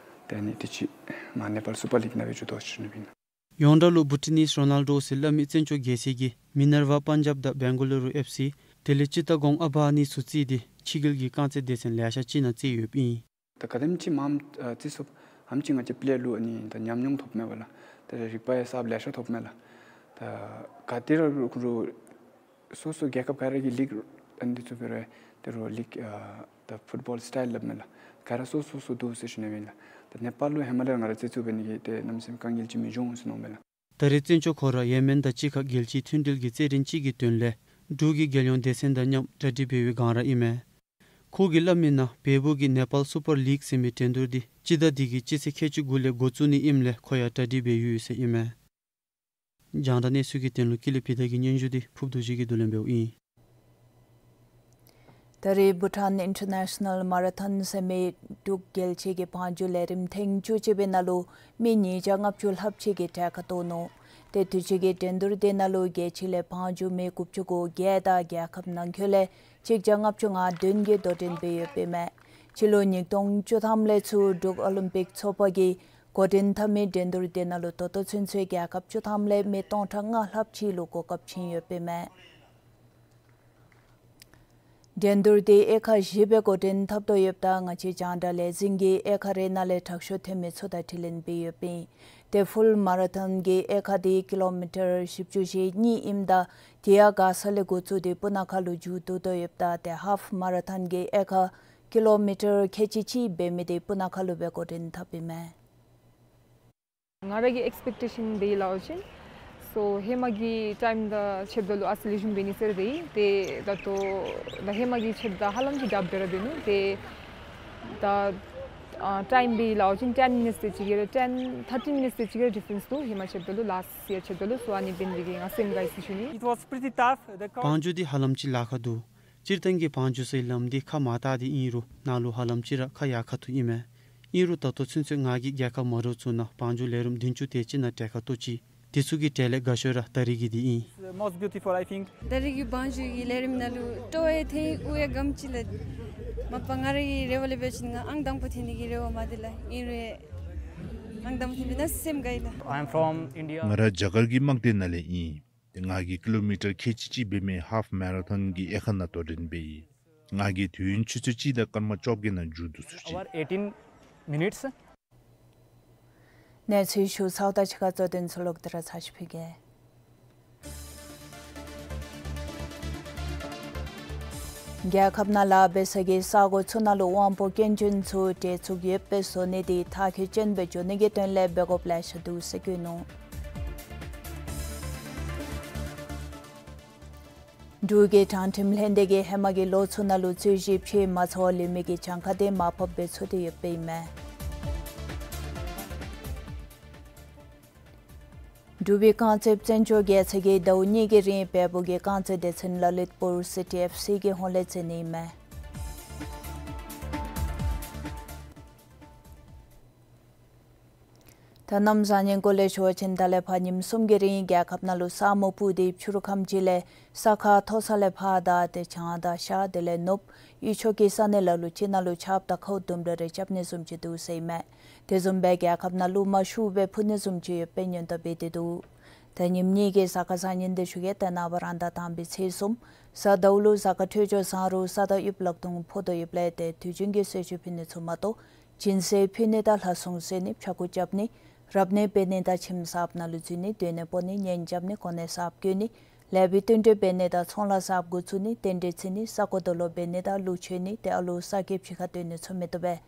ཏེ་ཨ་ནི་དུས་ཅི་མར་ནེ་པཱལ་སུ་པར་ལིག་ནང་སྦེ་འགྱོ་དོ་ཟེར་ཞུ་ནི་ཨིན། ཡོངས་གྲགས་ལུ་བུ་ཊི་ནིས་རོ་ནཱལ་ཌོ་ཟེར་སླབ་མི་བཙན་སྐྱོགས་རྒྱལ་མཚན་གྱིས་མི་ནར་ཝ་པཱན་ཇབ་དང་བེང་ག་ལུ་རུ་ཨེཕ་སི་དེ་ལས་ཅི་ཏ་གོང་ཨ་བྷ་ཨ་ནི་ཚུ་རྩེད་དེ་ཕྱི་རྒྱལ་གྱི་རྐང་རྩེད་སྡེ་ཚན་ལེ་ཤ་ཅིག་ནང་རྩེད་ཡོདཔ་ཨིན། ད་ག་དེམ་ཅིག་མངམ་ཨ་རྩེད་ཚུགསཔ་ཨེམ་ཅིག་ང་བཅས་པེ་ལེ་ལུ་ཨ་ནི་ད་ཉམས་མྱོང་ཐོབ་མས་པ་ལགས། ད་རིག་པ་ཡང་གསརཔ་ལེ་ཤ་ཐོབ་མས་ལགས། ད་ག་ཏེ་ར་རུང་རུང་སོ་སོ་རྒྱལ་ཁབ་ག་ར་གི་ལིག་ཨ་ནི་ཚུ་འབད་རུང་ཏེ་རུང་ལིག་ཨ་ད་ཕུཊ་བཱོལ་སི་ཊའིལ་སླབ་མས་ལགས། ག་ར་སོ་སོ་སོ་འདུག་ཟེར་ཞུ་ནི་ཨིན་ལགས། ད་ནེ་པཱལ་ལུ་ཧེ་མ་ལས་ར་ང་ར་རྩེ་ཚུགས་འབད་ནི་གི་ཏེ་གནམ་མེད་ས་མེད་དཀའ་ངལ་ཅིག་མི་འབྱུང་ཟེར་མནོཝ་མས་ལགས། ད་རེས་བཙན་སྐྱོག་ཁོ་ར་ཡེ་མེན་དང་གཅིག་ཁར་རྒྱལ་སྤྱིའི་མཐུན་འབྲེལ་གྱི་རྩེད་འགྲན་ཅིག་གི་དོན་ལས་འབྲུག་གི་རྒྱལ་ཡོངས་སྡེ་ཚན་དང་མཉམ་གྲ་སྒྲིག་འབད་བའི་སྒང་ར་ཨིན་མས། ཁོ་གིས་སླབ་མིའི་ནང་བལ་པོ་གི་ནེ་པཱལ་སུ་པར་ལིག་ཟེར་མི་འགྲན་བསྡུར་འདི་སྤྱི་ཟླ་འདི་གི་སྤྱི་ཚེས་ཁལ་གཅིག་དགུ་ལས་འགོ་བཙུགས་ནི་ཨིནམ་ལས་ཁོ་ཡང་གྲ་སྒྲིག་འབད་ཡོད་ཟེར་ཨིན་མས། རྒྱང་བསྒྲགས་གནས་ཚུལ་གྱི་དོན་ལུ་ཀུན་ལེགས་བི་དྷ་གི་སྙན་ཞུ་འདི་ཕུབ་རྡོ་རྗེ་གིས་བསྡུ་ལེན་འབདཝ་ཨིན། ད་རེས་བྷུ་ཊཱན་ཨིན་ཊར་ནེ་ཤ་ནཱལ་མ་ར་ཐཱན་ཟེར་མི་འབྲུག་རྒྱལ་སྤྱི་གི་བང་རྒྱུག་ལས་རིམ་ཐེངས་བཅུ་གཅིག་པའི་ནང་ལུ་མི་ཉིས་བརྒྱ་ལྔ་བཅུ་ལྷགཔ་ཅིག་གིས་གྲལ་ཁར་གཏོགས་ནུག། ཏེ་དུས་ཅི་གི་འགྲན་བསྡུར་དེ་ནང་ལུ་རྒྱལ་སྤྱི་ལས་བང་རྒྱུག་མི་དགུ་བཅུ་གོ་བརྒྱད་དང་རྒྱལ་ཁབ་ནང་འཁོད་ལས་གཅིག་བརྒྱ་ལྔ་བཅུ་ང་བདུན་གྱིས་དོ་འགྲན་འབད་ཡོདཔ་ཨིན་མས། སྤྱི་ལོ་ཉིས་སྟོང་བཅུ་ཐམ་ལས་ཚུར་འབྲུག་ཨོ་ལིམ་པིག་ཚོགས་པ་གིས་འགོ་འདྲེན་འཐབ་མི་འགྲན་བསྡུར་དེ་ནང་ལུ་ད་ལྟོ་ཚུན་ཚོད་རྒྱལ་ཁབ་བཅུ་ཐམ་ལས་མི་སྟོང་ཕྲག་ལྔ་ལྷགཔ་ཅིག་ལུ་གོ་སྐབས་བྱིན་ཡོདཔ་ཨིན་མས། འགྲན་བསྡུར་དེ་དབྱེ་ཁག་བཞི་སྦེ་འགོ་འདྲེན་འཐབ་དོ་ཡོདཔ་ད་ང་བཅས་རྒྱང་བསྒྲགས་ལས་འཛིན་གྱིས་དབྱེ་ཁག་རེ་ནང་ལས་དྲག་ཤོས་ཐོན་མི་ཚུ་དང་དྲི་ལན་འབད་ཡོདཔ་ཨིན། ཏེ་ཕུལ་མ་ར་ཐཱན་གྱི་དབྱེ་ཁག་དེ་ཀི་ལོ་མི་ཊར་བཞི་བཅུ་ཞེ་གཉིས་ཨིནམ་ད་དེ་ཡང་མགར་ས་ལས་འགོ་བཙུགས་ཏེ་སྤུ་ན་ཁ་ལུ་མཇུག་བསྡུ་དོ་ཡོདཔ་ད་ཏེ་ཧཱཕ་མ་ར་ཐཱན་གྱི་དབྱེ་ཁག་ཀི་ལོ་མི་ཊར་ཁལ་གཅིག་གཅིག་འབད་མི་དེ་སྤུ་ན་ཁ་ལུ་སྦེ་འགོ་འདྲེན་འཐབ་ཨིན་མས། ང་ར་གི་ཨེགསི་པེག་ཊེ་ཤཱན་འབད་ཡི་ལགས་ཨོ་ཅིན། སོ་ཧེ་མ་གི་ཊའིམ་དང་ཕྱདཔ་ད་ལུ་ཨ་ཙི་ལེགས་ཤོམ་འབད་ནི་ཟེར་འབད་ཡི། ཏེ་ད་ལྟོ་ད་ཧེ་མ་གི་ཕྱདཔ་ད་ཧ་ལམ་ཅིག་དྲགཔ་སྦེ་ར་འབད་ནུག། ཏེ་ད་ཨ་ཊའིམ་འབད་ཡི་ལགས་ཨོ་ཅིན། ཊེན་མི་ནིཊས་དེ་ཅིག་གི་ར་ཊེན་ཐར་ཊིན་མི་ནིཊས་དེ་ཅིག་གི་ར་ཌི་ཕེརེནསི་འདུག། ཧེ་མ་ཕྱདཔ་ད་ལུ་ལཱསཊ་ཡིར་ཕྱདཔ་ད་ལུ། སོ་ཨ་ནི་འབད་ནི་དེ་གིས་ང་སེམས་དགའ་ཡི་ཟེར་ཞུ་ནི། It was pretty tough. The com- བང་རྒྱུག་འདི་ཧ་ལམ་ཅིག་ལཱ་ཁག་འདུག། སྤྱིར་བཏང་གི་བང་རྒྱུག་ཟེར་ལམ་འདི་ཁ་མ་བཏགས་ཏེ་ཨིན་རུང་ནང་ལུ་ཧ་ལམ་ཅིག་ར་ཁ་ཡར་ཁ་ཐུག་ཨིན་མས། ཨིན་རུང་ད་ལྟོ་ཚུན་ཚོད་ང་གིས་རྒྱལ་ཁབ་མ་འདྲཝ་ཚུ་ནང་བང་རྒྱུག་ལས་རིམ་བདུན་ཅུ་དེ་ཅིག་ནང་གྲལ་ཁར་གཏོགས་ཅི། དེ་ཚུ་གི་གྲས་ལས་དགའ་ཤོས་ར་ད་རེས་ཀྱི་འདི་ཨིན། The most beautiful, I think. ད་རེས་ཀྱི་བང་རྒྱུག་གི་ལས་རིམ་ནང་ལུ་སྤྲོ་བ་ཡང་ཐོན་ཡི། དབུགས་ཡང་སྒམ་ཅིག་ལས་མ་པ་ང་ར་གི་རེ་བ་ལས་འབད་བ་ཅིན་ང་ཨང་དང་པོ་ཐོན་ནི་གི་རེ་བ་མ་འདི་ལགས། ཨིན་རུང་ཨང་དང་པོ་ཐོན་པས་ན་སེམས་དགའ་ཡི་ལགས། I'm from India. ང་ར་རྒྱ་གར་གྱི་དམག་སྡེ་ནང་ལས་ཨིན། ཏེ་ང་གིས་ཀི་ལོ་མི་ཊར་ཁལ་གཅིག་གཅིག་འབད་མི་ཧཱཕ་མ་ར་ཐཱན་གྱི་དབྱེ་ཁག་ནང་དོ་འགྲན་འབད་ཡི། ང་གིས་དུས་ཡུན་ཆུ་ཚོད་གཅིག་དང་སྐར་མ་བཅོ་བརྒྱད་ནང་མཇུག་བསྡུ་ཚུགས་ཅི། Hour eighteen minutes. གནས་ཚུལ་ཞུ་ཚརཝ་དང་གཅིག་ཁར་གཙོ་དོན་ཚུ་ལོག་སྟེ་ར་ཚར་ཅིག་ཕུལ་གེ། རྒྱལ་ཁབ་ནང་ལཱ་འབད་ས་གི་ས་གོ་ཚུ་ནང་ལུ་དབང་པོ་སྐྱོན་ཅན་ཚུ་གྲལ་ཚུད་ཡོདཔ་སྦེ་བཟོ་ནི་དེ་མཐར་འཁྱོལ་ཅན་སྦེ་འགྱོ་ནི་གི་དོན་ལས་འབད་དགོཔ་ལེ་ཤ་འདུག་ཟེར་བཀོད་ནུག། འབྲུག་གི་དྲང་ཁྲིམས་ལྷན་སྡེ་གིས་ཧེ་མ་གི་ལོ་ཚུ་ནང་ལུ་རྩོད་གཞི་ཕྱེ་མ་ཚར་བར་ལུས་མི་གི་གྱངས་ཁ་དེ་མར་ཕབ་འབད་ཚུགས་ཏེ་ཡོདཔ་ཨིན་མས། འབྲུག་པའི་རྐང་རྩེདཔ་བཙན་སྐྱོགས་རྒྱལ་མཚན་གྱིས་ཟླཝ་གཉིས་ཀྱི་རིང་བལ་པོ་གི་རྐང་རྩེད་སྡེ་ཚན་ལ་ལིཏ་པུར་སི་ཊི་ཨེཕ་སི་གི་ཧོངས་ལས་རྩེ་ནི་ཨིན་མས། ད་གནམ་བཟང་ངན་སྐོར་ལས་ཞུ་བ་ཅིན་ད་ལས་ཕར་ཉིནམ་གསུམ་གྱི་རིང་རྒྱལ་ཁབ་ནང་ལུ་ས་སྨུག་སྤུབས་ཏེ་ཕྱི་རུ་ཁམས་ཅིག་ལས་ས་ཁ་མཐོ་ས་ལས་ཕར་དང་ཏེ་བྱང་དང་ཤར་དེ་ལས་ནུབ་དབུས་ཕྱོགས་ཀྱི་ས་གནས་ལ་ལུ་ཅིག་ནང་ལུ་ཆརཔ་དང་ཁཝ་དུམ་གྲ་རེ་རྐྱབ་ནི་བཟུམ་ཅིག་འདུག་ཟེར་ཨིན་མས། དེ་བཟུམ་སྦེ་རྒྱལ་ཁབ་ནང་ལུ་རླུང་མ་ཤུགས་སྦེ་འཕུ་ནི་བཟུམ་ཅིག་ཡོདཔ་སྦེ་སྔོན་བརྡ་འབད་དེ་འདུག། ད་ཉིནམ་གཉིས་ཀྱི་གཟའ་སྐར་བཟང་ངན་དེ་ཞུ་གེ། ཏེ་ནངས་པ་རང་ཟླ་དང་པའི་ཚེས་གསུམ་གཟའ་ཟླཝ་ལུ་གཟའ་སྐར་འཕྲོད་སྦྱོར་བཟང་རུང་ས་དང་དབུགས་ལག་རྡུང་ཕོག་དོ་ཡོདཔ་ལས་ཏེ་དུས་རྒྱུན་གྱི་གསོལ་མཆོད་ཕུལ་ནི་ཚུ་མ་གཏོགས་སྦྱིན་སྲེག་ཕུལ་ནི་དང་ལྷ་སྲུང་གསོལ་ནི་ཕྱྭ་འགུགས་རྐྱབ་ནི་རབ་གནས་འབད་ནི་དང་ཁྱིམ་གསརཔ་ནང་ལུ་འཛུལ་ནི་སྡོད་གནས་སྤོ་ནི་གཉེན་རྐྱབ་ནི་གོ་གནས་གསརཔ་བསྐོ་ནི་ལེགས་པའི་བསྟུན་གྲོས་འབད་ནི་དང་ཚོང་ལཱ་གསརཔ་འགོ་བཙུགས་ནི་རྟེན་འབྲེལ་བརྩི་ནི་ས་གོ་དོ་ལོ་འབད་ནི་དང་ཀླུ་མཆོད་ནི་ཏེ་ཨ་ལུ་གསར་སྐྱེས་ཕྱི་ཁར་སྡོད་ནི་ཚུ་མི་བཏུབ་པས།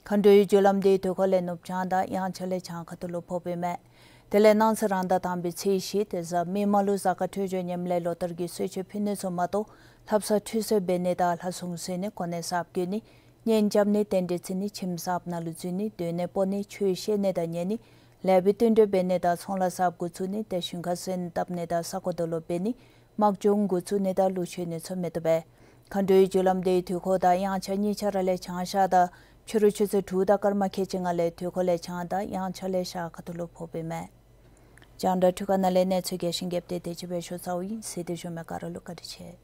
མཁའ་འགྲོའི་རྒྱུ་ལམ་དེ་དུས་འཁོར་ལས་ནུབ་བྱང་དང་དབྱངས་འཆར་ལས་བྱང་ཁ་ཐུག་ལུ་ཕོགཔ་ཨིན་མས། དེ་ལས་གནངས་ཚེ་རང་ཟླ་དང་པའི་ཚེས་བཞི་ཏེ་གཟའ་མིག་དམར་ལུ་གཟའ་སྐར་འཕྲོད་སྦྱོར་ངནམ་ལས་ལོ་ལྟར་གྱི་གསོལ་མཆོད་ཕུལ་ནི་ཚུ་མ་གཏོགས་ལྷ་བསངས་ཁྲུས་གསོལ་འབད་ནི་དང་ལྷ་སྲུང་གསོལ་ནི་གོ་གནས་གསརཔ་བསྐོ་ནི་གཉེན་རྐྱབ་ནི་རྟེན་འབྲེལ་བརྩི་ནི་ཁྱིམ་གསརཔ་ནང་ལུ་འཛུལ་ནི་སྡོད་གནས་སྤོ་ནི་ཆོས་བཤད་ནི་དང་ཉན་ནི་ལེགས་པའི་བསྟུན་གྲོས་འབད་ནི་དང་ཚོང་ལཱ་གསརཔ་འགོ་བཙུགས་ནི་ཏེ་ཞིང་ཁར་སོན་བཏབ་ནི་དང་ས་གོ་དོ་ལོ་འབད་ནི་དམག་སྦྱོང་འགོ་བཙུགས་ནི་དང་ཀླུ་མཆོད་ནི་ཚུ་མི་བཏུབ་པས། མཁའ་འགྲོའི་རྒྱུ་ལམ་དེ་དུས་འཁོར་དང་དབྱངས་འཆར་གཉིས་ཆ་ར་ལས་བྱང་ཤར་དང་ཕྱི་རུ་ཆུ་ཚོད་དྲུག་དང་སྐར་མ་ཁལ་གཅིག་ལྔ་ལས་དུས་འཁོར་ལས་བྱང་དང་དབྱངས་འཆར་ལས་ཤར་ཁ་ཐུག་ལུ་ཕོགཔ་ཨིན་མས། རྒྱང་བསྒྲགས་འཕྲུལ་ཁང་ནང་ལས་གནས་ཚུལ་རྒྱས་ཤིང་རྒྱསཔ་དེ་དེ་ཅིག་སྦེ་ཞུ་ཚརཝ་ཨིན། གཟིགས་ཏེ་བཞུགས་མི་ག་ར་ལུ་བཀའ་དྲིན་ཆེ།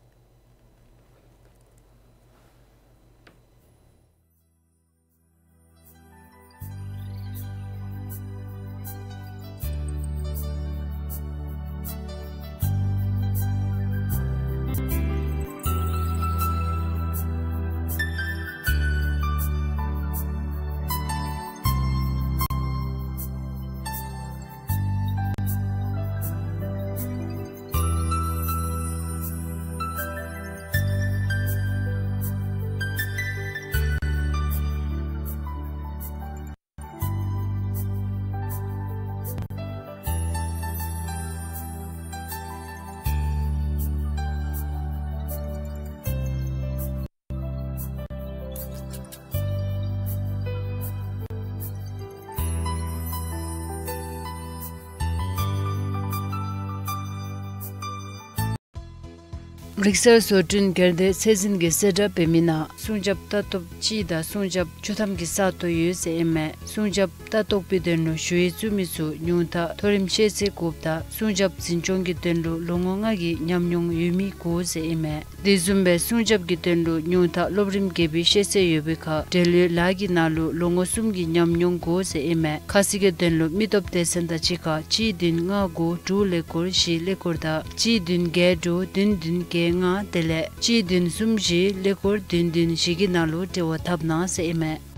རིག་གསར་བཟོ་སྐྲུན་སྒེར་སྡེ་ཚད་འཛིན་གྱི་གསལ་བསྒྲགས་འབད་མི་ནང་སྲུང་སྐྱོབ་ལྟ་རྟོག་སྤྱི་དང་སྲུང་སྐྱོབ་བཅུ་ཐམ་གྱི་ས་སྟོང་ཡོད་ཟེར་ཨིན་མས། སྲུང་སྐྱོབ་ལྟ་རྟོག་པའི་དོན་ལུ་ཞུ་ཡིག་བཙུགས་མི་ཚུ་ཉུང་མཐའ་མཐོ་རིམ་ཤེས་ཚད་དགུ་དང་སྲུང་སྐྱོབ་འཛིན་སྐྱོང་གི་དོན་ལུ་ལོ་ངོ་ལྔ་གི་ཉམས་མྱོང་ཡོད་མི་དགོ་ཟེར་ཨིན་མས། དེ་བཟུམ་སྦེ་སྲུང་སྐྱོབ་ཀྱི་དོན་ལུ་ཉུང་མཐའ་སློབ་རིམ་བརྒྱད་པའི་ཤེས་ཚད་ཡོད་པའི་ཁར་འབྲེལ་ཡོད་ལཱ་གི་ནང་ལུ་ལོ་ངོ་གསུམ་གྱི་ཉམས་མྱོང་དགོ་ཟེར་ཨིན་མས། ཁ་གསལ་གྱི་དོན་ལུ་མི་སྟོབས་སྡེ་ཚན་དང་གཅིག་ཁར་གཅིག་བདུན་ལྔ་དགུ་དྲུག་ཀླད་ཀོར་བཞི་ཀླད་ཀོར་དང་གཅིག་བདུན་བརྒྱད་དྲུག་བདུན་བདུན་བརྒྱད་ལྔ་དེ་ལས་གཅིག་བདུན་གསུམ་བཞི་ཀླད་ཀོར་བདུན་བདུན་བཞི་གི་ནང་ལུ་འབྲེལ་བ་འཐབ་གནང་ཟེར་ཨིན་མས།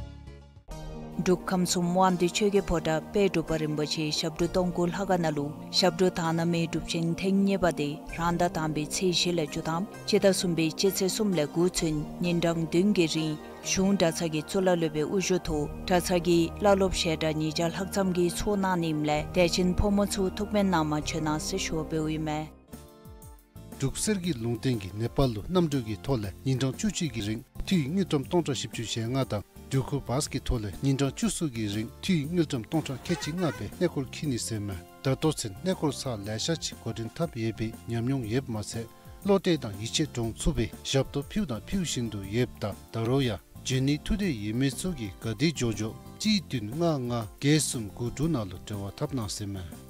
འབྲུག་ཁམས་གསུམ་དབང་འདུས་ཆོས་ཀྱི་ཕོ་བྲང་དཔལ་འབྲུག་པ་རིན་པོ་ཆེའི་ཞབས་དྲུང་སྟོང་སྐུ་ལྷ་ཁང་ནང་ལུ་ཞབས་དྲུང་དག་སྣང་མའི་སྒྲུབ་ཆེན་ཐེངས་གཉིས་པ་དེ་རང་ཟླ་དང་པའི་ཚེས་བཞི་ལས་བཅུ་ཐམ་སྤྱི་ཟླ་གསུམ་པའི་སྤྱི་ཚེས་གསུམ་ལས་དགུ་ཚུན་ཉིན་གྲངས་བདུན་གྱི་རིང་གཞུང་གྲྭ་ཚང་གི་གཙུག་ལག་སློབ་དཔོན་དབུ་བཞུགས་ཐོག་གྲྭ་ཚང་གི་བླ་སློབ་ཞལ་གྲངས་ཉིས་བརྒྱ་ལྷག་ཙམ་གྱིས་ཚོགས་གནང་ནི་ཨིནམ་ལས་དད་ཅན་ཕོ་མོ་ཚུ་ཐུགས་སྨོན་གནང་མ་བྱོན་གནང་ཟེར་ཞུ་བ་འབདཝ་ཨིན་མས། འབྲུག་གསེར་གྱི་ལུང་བསྟན་གྱིས་ནེ་པཱལ་ལུ་གནམ་གྲུ་གི་ཐོག་ལས་ཉིན་གྲངས་བཅུ་གཅིག་གི་རིང་འཐུས་དངུལ་ཀྲམ་སྟོང་ཕྲག་བཞི་བཅུ་ཞེ་ལྔ་དང་འགྲུལ་འཁོར་བཱས་ཀྱི་ཐོག་ལས་ཉིན་གྲངས་བཅུ་གསུམ་གྱི་རིང་འཐུས་དངུལ་ཀྲམ་སྟོང་ཕྲག་ཁལ་གཅིག་ལྔ་སྦེ་གནས་སྐོར་འཁྱིད་ནི་ཟེར་མས། ད་ལྟོ་ཚུན་གནས་སྐོར་ཚར་ལེ་ཤ་ཅིག་འགོ་འདྲེན་འཐབ་ཡོད་པའི་ཉམས་མྱོང་ཡོདཔ་མ་ཚད་བློ་གཏད་དང་ཡིད་ཆེས་འདྲོངས་ཚུགས་པའི་ཞབས་ཏོག་ཕུལཝ་དང་ཕུལ་བཞིན་དུ་ཡོདཔ་ད་ད་རུང་ཡང་འབྱོན་ནིའི་ཐུགས་འདོད་ཡོད་མི་ཚུ་གིས་ག་དེ་མགྱོགས་མགྱོགས་གཅིག་བདུན་ལྔ་ལྔ་བརྒྱད་གསུམ་དགུ་དྲུག་ནང་ལུ་འབྲེལ་བ་འཐབ་གནང་ཟེར་མས།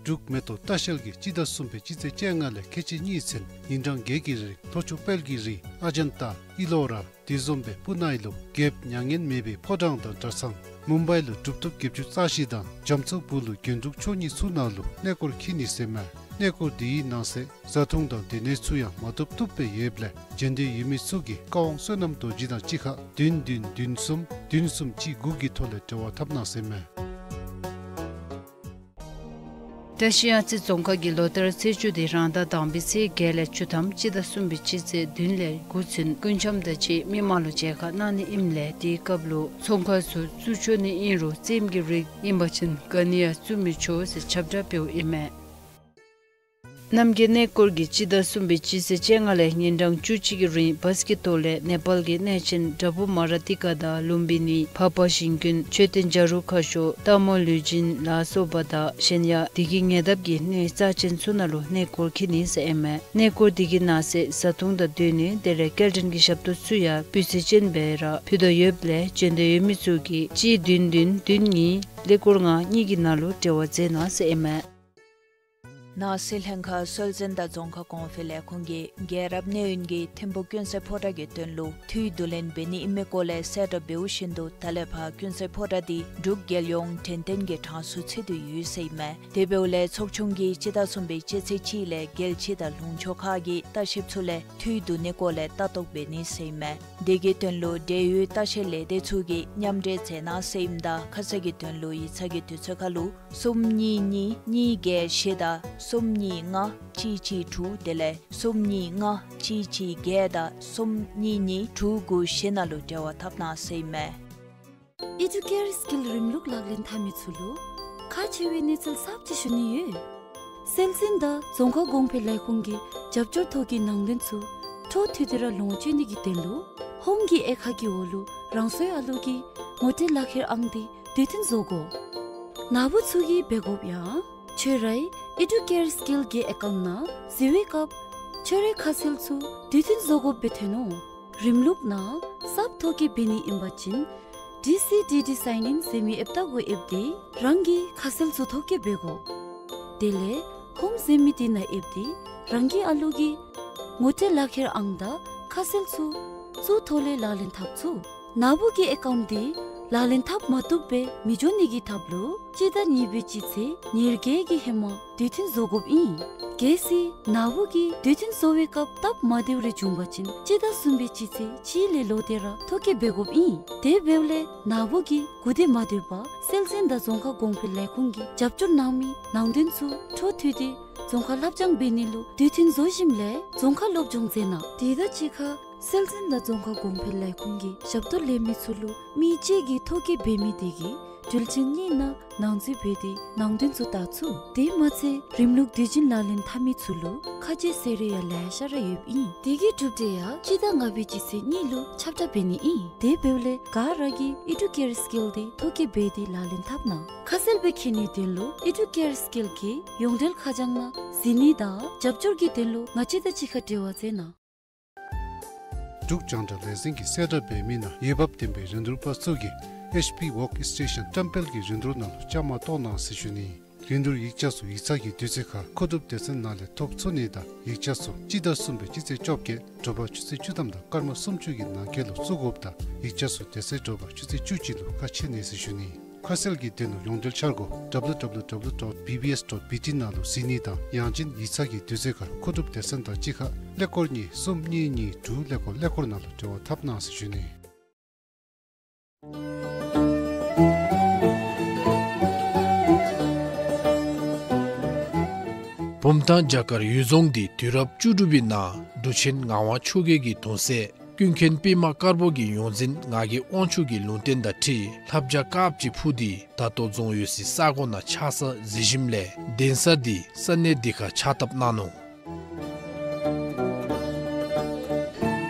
འབྲུག་མེ་ཏོག་ལྟ་བཤལ་གྱིས་སྤྱི་ཟླ་གསུམ་པའི་སྤྱི་ཚེས་བཅོ་ལྔ་ལས་ཁལ་གཅིག་གཉིས་ཚུན་ཉིན་གྲངས་བརྒྱད་ཀྱི་རིང་ལྷོ་ཕྱོགས་དཔལ་གྱི་རི་ཨ་ཇན་ཏ་ཨི་ལོ་ར་དེ་བཟུམ་སྦེ་སྤུ་ན་ཡི་ལུ་རྒྱལཔོ་མྱ་ངན་མེད་པའི་ཕོ་བྲང་དང་གྲྭ་ཚང་། མུམ་བའི་ལུ་གྲུབ་ཐོབ་བརྒྱད་ཅུ་རྩ་བཞི་དང་རྒྱ་མཚོ་བུ་ལུ་རྒྱན་དྲུག་མཆོག་གཉིས་ཚུ་ནང་ལུ་གནས་སྐོར་འཁྱིད་ནི་ཟེར་མས། གནས་སྐོར་དེའི་ནང་གསེས་བཟའ་འཐུང་དང་སྡོད་གནས་ཚུ་ཡང་མ་ཐུབ་ཐུབ་སྦེ་ཡོདཔ་ལས་འབྱོན་འདོད་ཡོད་མི་ཚུ་གིས་བཀའ་དབང་བསོད་ནམས་རྡོ་རྗེ་དང་གཅིག་ཁར་བདུན་བདུན་བདུན་གསུམ་བདུན་གསུམ་གཅིག་དགུ་གི་ཐོག་ལས་འབྲེལ་བ་འཐབ་གནང་ཟེར་མས། བཀྲ་ཤིས་གཡང་རྩེ་རྫོང་ཁག་གི་ལོ་ལྟར་ཚེས་བཅུ་དེ་རང་ཟླ་དང་པའི་ཚེས་བརྒྱད་ལས་བཅུ་ཐམ་སྤྱི་ཟླ་གསུམ་པའི་སྤྱི་ཚེས་བདུན་ལས་དགུ་ཚུན་སྐུ་འཆམ་དང་གཅིག་མི་མང་ལུ་མཇལ་ཁ་གནང་ནི་ཨིནམ་ལས་དེའི་སྐབས་ལུ་ཚོང་ཁང་ཚུ་བཙུགས་ཆོག་ནི་ཨིན་རུང་རྩེདམོ་གི་རིགས་ཨིན་པ་ཅིན་ག་ནི་ཡང་བཙུགས་མི་ཆོག་ཟེར་ཁྱབ་བསྒྲགས་འབདཝ་ཨིན་མས། རྣམ་རྒྱལ་གནས་སྐོར་གྱིས་སྤྱི་ཟླ་གསུམ་པའི་སྤྱི་ཚེས་བཅོ་ལྔ་ལས་ཉིན་གྲངས་བཅུ་གཅིག་གི་རིང་བཱས་ཀྱི་ཐོག་ལས་ནེ་པཱལ་གྱི་གནས་ཆེན་བྲག་ཕུག་མ་ར་ཏི་ཀ་དང་ལུམ་བི་ནི་འཕགས་པ་ཞིང་ཀུན་མཆོད་རྟེན་བྱ་རུང་ཁ་ཤོར་སྟག་མོ་ལུས་སྦྱིན་ལ་སོགས་པ་དང་གཞན་ཡང་དེ་གི་ཉེ་འདབས་ཀྱི་གནས་རྩ་ཆེན་ཚུ་ནང་ལུ་གནས་སྐོར་འཁྱིད་ནི་ཟེར་ཨིན་མས། གནས་སྐོར་དེ་གི་ནང་གསེས་བཟའ་འཐུང་དང་སྡོད་གནས་དེ་ལས་སྐྱེལ་འདྲེན་གྱི་ཞབས་ཏོག་ཚུ་ཡང་སྤུས་ཚད་ཅན་སྦེ་ར་ཕུལ་དོ་ཡོདཔ་ལས་འབྱོན་འདོད་ཡོད་མི་ཚུ་གིས་གཅིག་བདུན་བདུན་བདུན་གཉིས་ཀླད་ཀོར་ལྔ་གཉིས་ཀྱི་ནང་ལུ་འབྲེལ་བ་མཛད་གནང་ཟེར་ཨིན་མས། ནང་སྲིད་ལྷན་ཁག་སྲོལ་འཛིན་དང་རྫོང་ཁ་གོང་འཕེལ་ལས་ཁུངས་ཀྱིས་རྒྱལ་རབས་གནས་ཡུན་གྱི་ཐིམ་ཕུག་ཀུན་གསལ་ཕོ་བྲང་གི་དོན་ལུ་འཐུས་བསྡུ་ལེན་འབད་ནི་ཨིན་མི་སྐོར་ལས་གསལ་བསྒྲགས་འབདཝ་བཞིན་དུ་ད་ལས་ཕར་ཀུན་གསལ་ཕོ་བྲང་འདི་འབྲུག་རྒྱལ་ཡོངས་དྲན་རྟེན་གྱི་གྲངས་སུ་ཚུད་དེ་ཡོད་ཟེར་ཨིན་མས། དེ་འབདཝ་ལས་ཚོགས་ཆུང་གིས་སྤྱི་ཟླ་གསུམ་པའི་སྤྱི་ཚེས་གཅིག་ལས་རྒྱལ་སྤྱི་དང་ལུང་ཕྱོགས་ཁག་གི་ལྟ་བཤལཔ་ཚུ་ལས་འཐུས་བསྡུ་ནིའི་སྐོར་ལས་ལྟ་རྟོག་འབད་ནི་ཟེར་ཨིན་མས། དེ་གི་དོན་ལུ་འབྲེལ་ཡོད་ལྟ་བཤལ་ལས་སྡེ་ཚུ་གིས་མཉམ་འབྲེལ་མཛད་གནང་ཟེར་ཨིནམ་ད་ཁ་གསལ་གྱི་དོན་ལུ་ཡིག་ཚང་གི་དུས་ཚོད་ཁར་ལུ་གསུམ་གཉིས་གཉིས་གཉིས་བརྒྱད་བཞི་དང་གསུམ་གཉིས་ལྔ་གཅིག་གཅིག་དྲུག་དེ་ལས་གསུམ་གཉིས་ལྔ་གཅིག་གཅིག་བརྒྱད་དང་གསུམ་གཉིས་གཉིས་དྲུག་དགུ་བཞི་ནང་ལུ་འབྲེལ་བ་འཐབ་གནང་ཟེར་ཨིན་མས། ཨི་ཌུ་ཀེར་སི་ཀིལ་རིམ་ལུགས་ལག་ལེན་འཐབ་མི་ཚུ་ལུ་ཁག་ཆེ་བའི་གནས་ཚུལ་གསརཔ་ཅིག་ཞུ་ནི་ཡོད། སྲོལ་འཛིན་དང་རྫོང་ཁ་གོང་འཕེལ་ལས་ཁུངས་ཀྱི་རྒྱབ་སྐྱོར་ཐོག་གི་ནང་དོན་ཚུ་འཕྲོ་མཐུད་དེ་ར་ལོངས་སྤྱོད་ནི་གི་དོན་ལུ་ཧོམ་གྱི་དབྱེ་ཁག་གི་འོག་ལུ་རང་སོའི་ཨ་ལོ་གི་ངོ་སྤྲོད་ལག་ཁྱེར་ཨང་དེ་དུས་མཐུན་བཟོ་དགོ། ནཱ་བུ་ཚུ་གིས་འབད་དགོཔ་ཡང་ཁྱོད་རའི་ཨི་ཌུ་ཀེར་སི་ཀིལ་གྱི་ཨེ་ཀའུནཊ་ནང་གཟིགས་པའི་སྐབས་ཁྱོད་རའི་ཁ་གསལ་ཚུ་དུས་མཐུན་བཟོ་དགོཔ་སྦེ་ཐོན་ནུག། རིམ་ལུགས་ནང་གསརཔ་ཐོ་བཀོད་འབད་ནི་ཨིན་པ་ཅིན་ཌི་སི་ཌི་ཌི་སའིན་ཨིན་ཟེར་མི་ཨེཔ་ད་གུ་ཨེབ་སྟེ་རང་གི་ཁ་གསལ་ཚུ་ཐོ་བཀོད་འབད་དགོ། དེ་ལས་ཧོམ་ཟེར་མི་དེ་ནང་ཨེབ་སྟེ་རང་གི་ཨ་ལོ་གི་ངོ་སྤྲོད་ལག་ཁྱེར་ཨང་དང་ཁ་གསལ་ཚུ་ཚུ་ཐོག་ལས་ལག་ལེན་འཐབ་ཚུགས། ནཱ་བུ་གི་ཨེ་ཀའུནཊ་དེ་ལག་ལེན་འཐབ་མ་བཏུབ་སྦེ་མི་འགྱོ་ནི་གི་ཐབས་ལུ་སྤྱི་ཟླ་གཉིས་པའི་སྤྱི་ཚེས་ཉེར་བརྒྱད་ཀྱི་ཧེ་མ་དུས་མཐུན་བཟོ་དགོཔ་ཨིན། གལ་སྲིད་ནཱ་བུ་གིས་དུས་མཐུན་བཟོ་བའི་སྐབས་སྟབས་མ་བདེཝ་རེ་བྱུང་པ་ཅིན་སྤྱི་ཟླ་གསུམ་པའི་སྤྱི་ཚེས་གཅིག་ལས་ལོག་སྟེ་ར་ཐོ་བཀོད་འབད་དགོཔ་ཨིན། དེ་འབདཝ་ལས་ནཱ་བུ་གིས་གུ་དེ་མ་སྡོད་པར་སྲོལ་འཛིན་དང་རྫོང་ཁ་གོང་འཕེལ་ལས་ཁུངས་ཀྱིས་རྒྱབ་སྐྱོར་གནང་མི་ནང་དོན་ཚུ་འཕྲོ་མཐུད་དེ་རྫོང་ཁ་ལྷབ་སྦྱང་འབད་ནི་ལུ་དུས་མཐུན་བཟོ་ཞིནམ་ལས་རྫོང་ཁ་སློབ་སྦྱོང་མཛད་གནང་། དེ་དང་གཅིག་ཁར་སྲོལ་འཛིན་དང་རྫོང་ཁ་གོང་འཕེལ་ལས་ཁུངས་ཀྱི་ཞབས་ཏོག་ལེན་མི་ཚུ་ལུ་མི་གཅིག་གིས་ཐོ་བཀོད་འབད་མི་དེ་གིས་ དུས་ཆེན་གཉིས་ནང་ནང་འཛུལ་འབད་དེ་ནང་དོན་ཚུ་བལྟ་ཚུགས། དེ་མ་ཚད་རིམ་ལུགས་དུས་ཆེན་ལག་ལེན་འཐབ་མི་ཚུ་ལུ་ཁ་གྱེས་ཟེར་རེ་ཡང་ལེ་ཤ་ར་ཡོདཔ་ཨིན། དེ་གི་གྲུབ་འབྲས་ཡང་སྤྱི་ཟླ་ལྔ་པའི་སྤྱི་ཚེས་གཉིས་ལུ་ཁྱབ་བསྒྲགས་འབད་ནི་ཨིན། དེ་འབདཝ་ལས་ག་ར་གིས་ཨི་ཌུ་ཀེར་སི་ཀིལ་དེ་ཐོ་བཀོད་འབད་དེ་ལག་ལེན་འཐབ་གནང་། ཁ་གསལ་སྦེ་མཁྱེན་ནིའི་དོན་ལུ་ཨི་ཌུ་ཀེར་སི་ཀིལ་གྱི་ཡོངས་འབྲེལ་ཁ་བྱང་ནང་གཟིགས་ནི་དང་རྒྱབ་སྐྱོར་གྱི་དོན་ལུ་ང་བཅས་དང་གཅིག་ཁར་འབྲེལ་བ་མཛད་གནང་། འབྲུག་རྒྱང་བསྒྲགས་ལས་འཛིན་གྱིས་གསལ་བསྒྲགས་འབད་མི་ནང་འོས་འབབ་ལྡན་པའི་རིན་བསྡུར་པ་ཚུ་གིས་ཨེཆ་པི་ཝོརྐ་སི་ཊེ་ཤཱན་བཀྲམ་སྤེལ་གྱི་རིན་བསྡུར་ནང་ལུ་བཅའ་མར་གཏོགས་གནང་ཟེར་ཞུ་ནི། རིན་བསྡུར་ཡིག་ཆ་ཚུ་ཡིག་ཚང་གི་དུས་ཚོད་ཁར་མཁོ་སྒྲུབ་སྡེ་ཚན་ནང་ལས་ཐོབ་ཚུགས་ནི་དང་ཡིག་ཆ་ཚུ་སྤྱི་ཟླ་གསུམ་པའི་སྤྱི་ཚེས་བཅོ་བརྒྱད་དྲོ་པ་ཆུ་ཚོད་བཅུ་ཐམ་དང་སྐར་མ་སུམ་ཅུ་གི་ནང་འཁོད་ལུ་བཙུགས་དགོཔ་དང་ཡིག་ཆ་ཚུ་དེ་ཚེ་དྲོ་པ་ཆུ་ཚོད་བཅུ་གཅིག་ལུ་ཁ་ཕྱེ་ནི་ཟེར་ཞུ་ནི། ཁ་གསལ་གྱི་དོན་ལུ་ཡོངས་འབྲེལ་འཆར་སྒོ་ཌབ་ལུ་ཌབ་ལུ་ཌབ་ལུ་ཌོཊ་བི་བི་ཨེསི་ཌོཊ་བི་ཊི་ནང་ལུ་གཟིགས་ནི་དང་ཡང་ཅིན་ཡིག་ཚང་གི་དུས་ཚོད་ཁར་མཁོ་སྒྲུབ་སྡེ་ཚན་དང་གཅིག་ཁར་ཀླད་ཀོར་གཉིས་གསུམ་གཉིས་གཉིས་དྲུག་ཀླད་ཀོར་ཀླད་ཀོར་ནང་ལུ་འབྲེལ་བ་འཐབ་གནང་ཟེར་ཞུ་ནི། བུམ་ཐང་བྱ་དཀར་གཡུལ་རྫོང་འདི་དུས་རབས་བཅུ་དྲུག་པའི་ནང་འབྲུག་ཆེན་ངག་དབང་ཆོས་རྒྱལ་གྱི་གདུང་སྲས་ཀུན་མཁྱེན་པདྨ་དཀར་པོ་གི་ཡོངས་འཛིན་ངག་གི་དབང་ཕྱུག་གི་ལུང་བསྟན་དང་འཁྲིལ་ལྷ་བྱ་དཀརཔོ་ཅིག་འཕུར་ཏེ་ད་ལྟོ་རྫོང་ཡོད་སའི་ས་གོ་ནང་ཆགས་ས་གཟིགས་ཞིནམ་ལས་གདན་ས་འདི་ས་གནས་འདི་ཁར་ཕྱག་བཏབ་གནང་ནུག།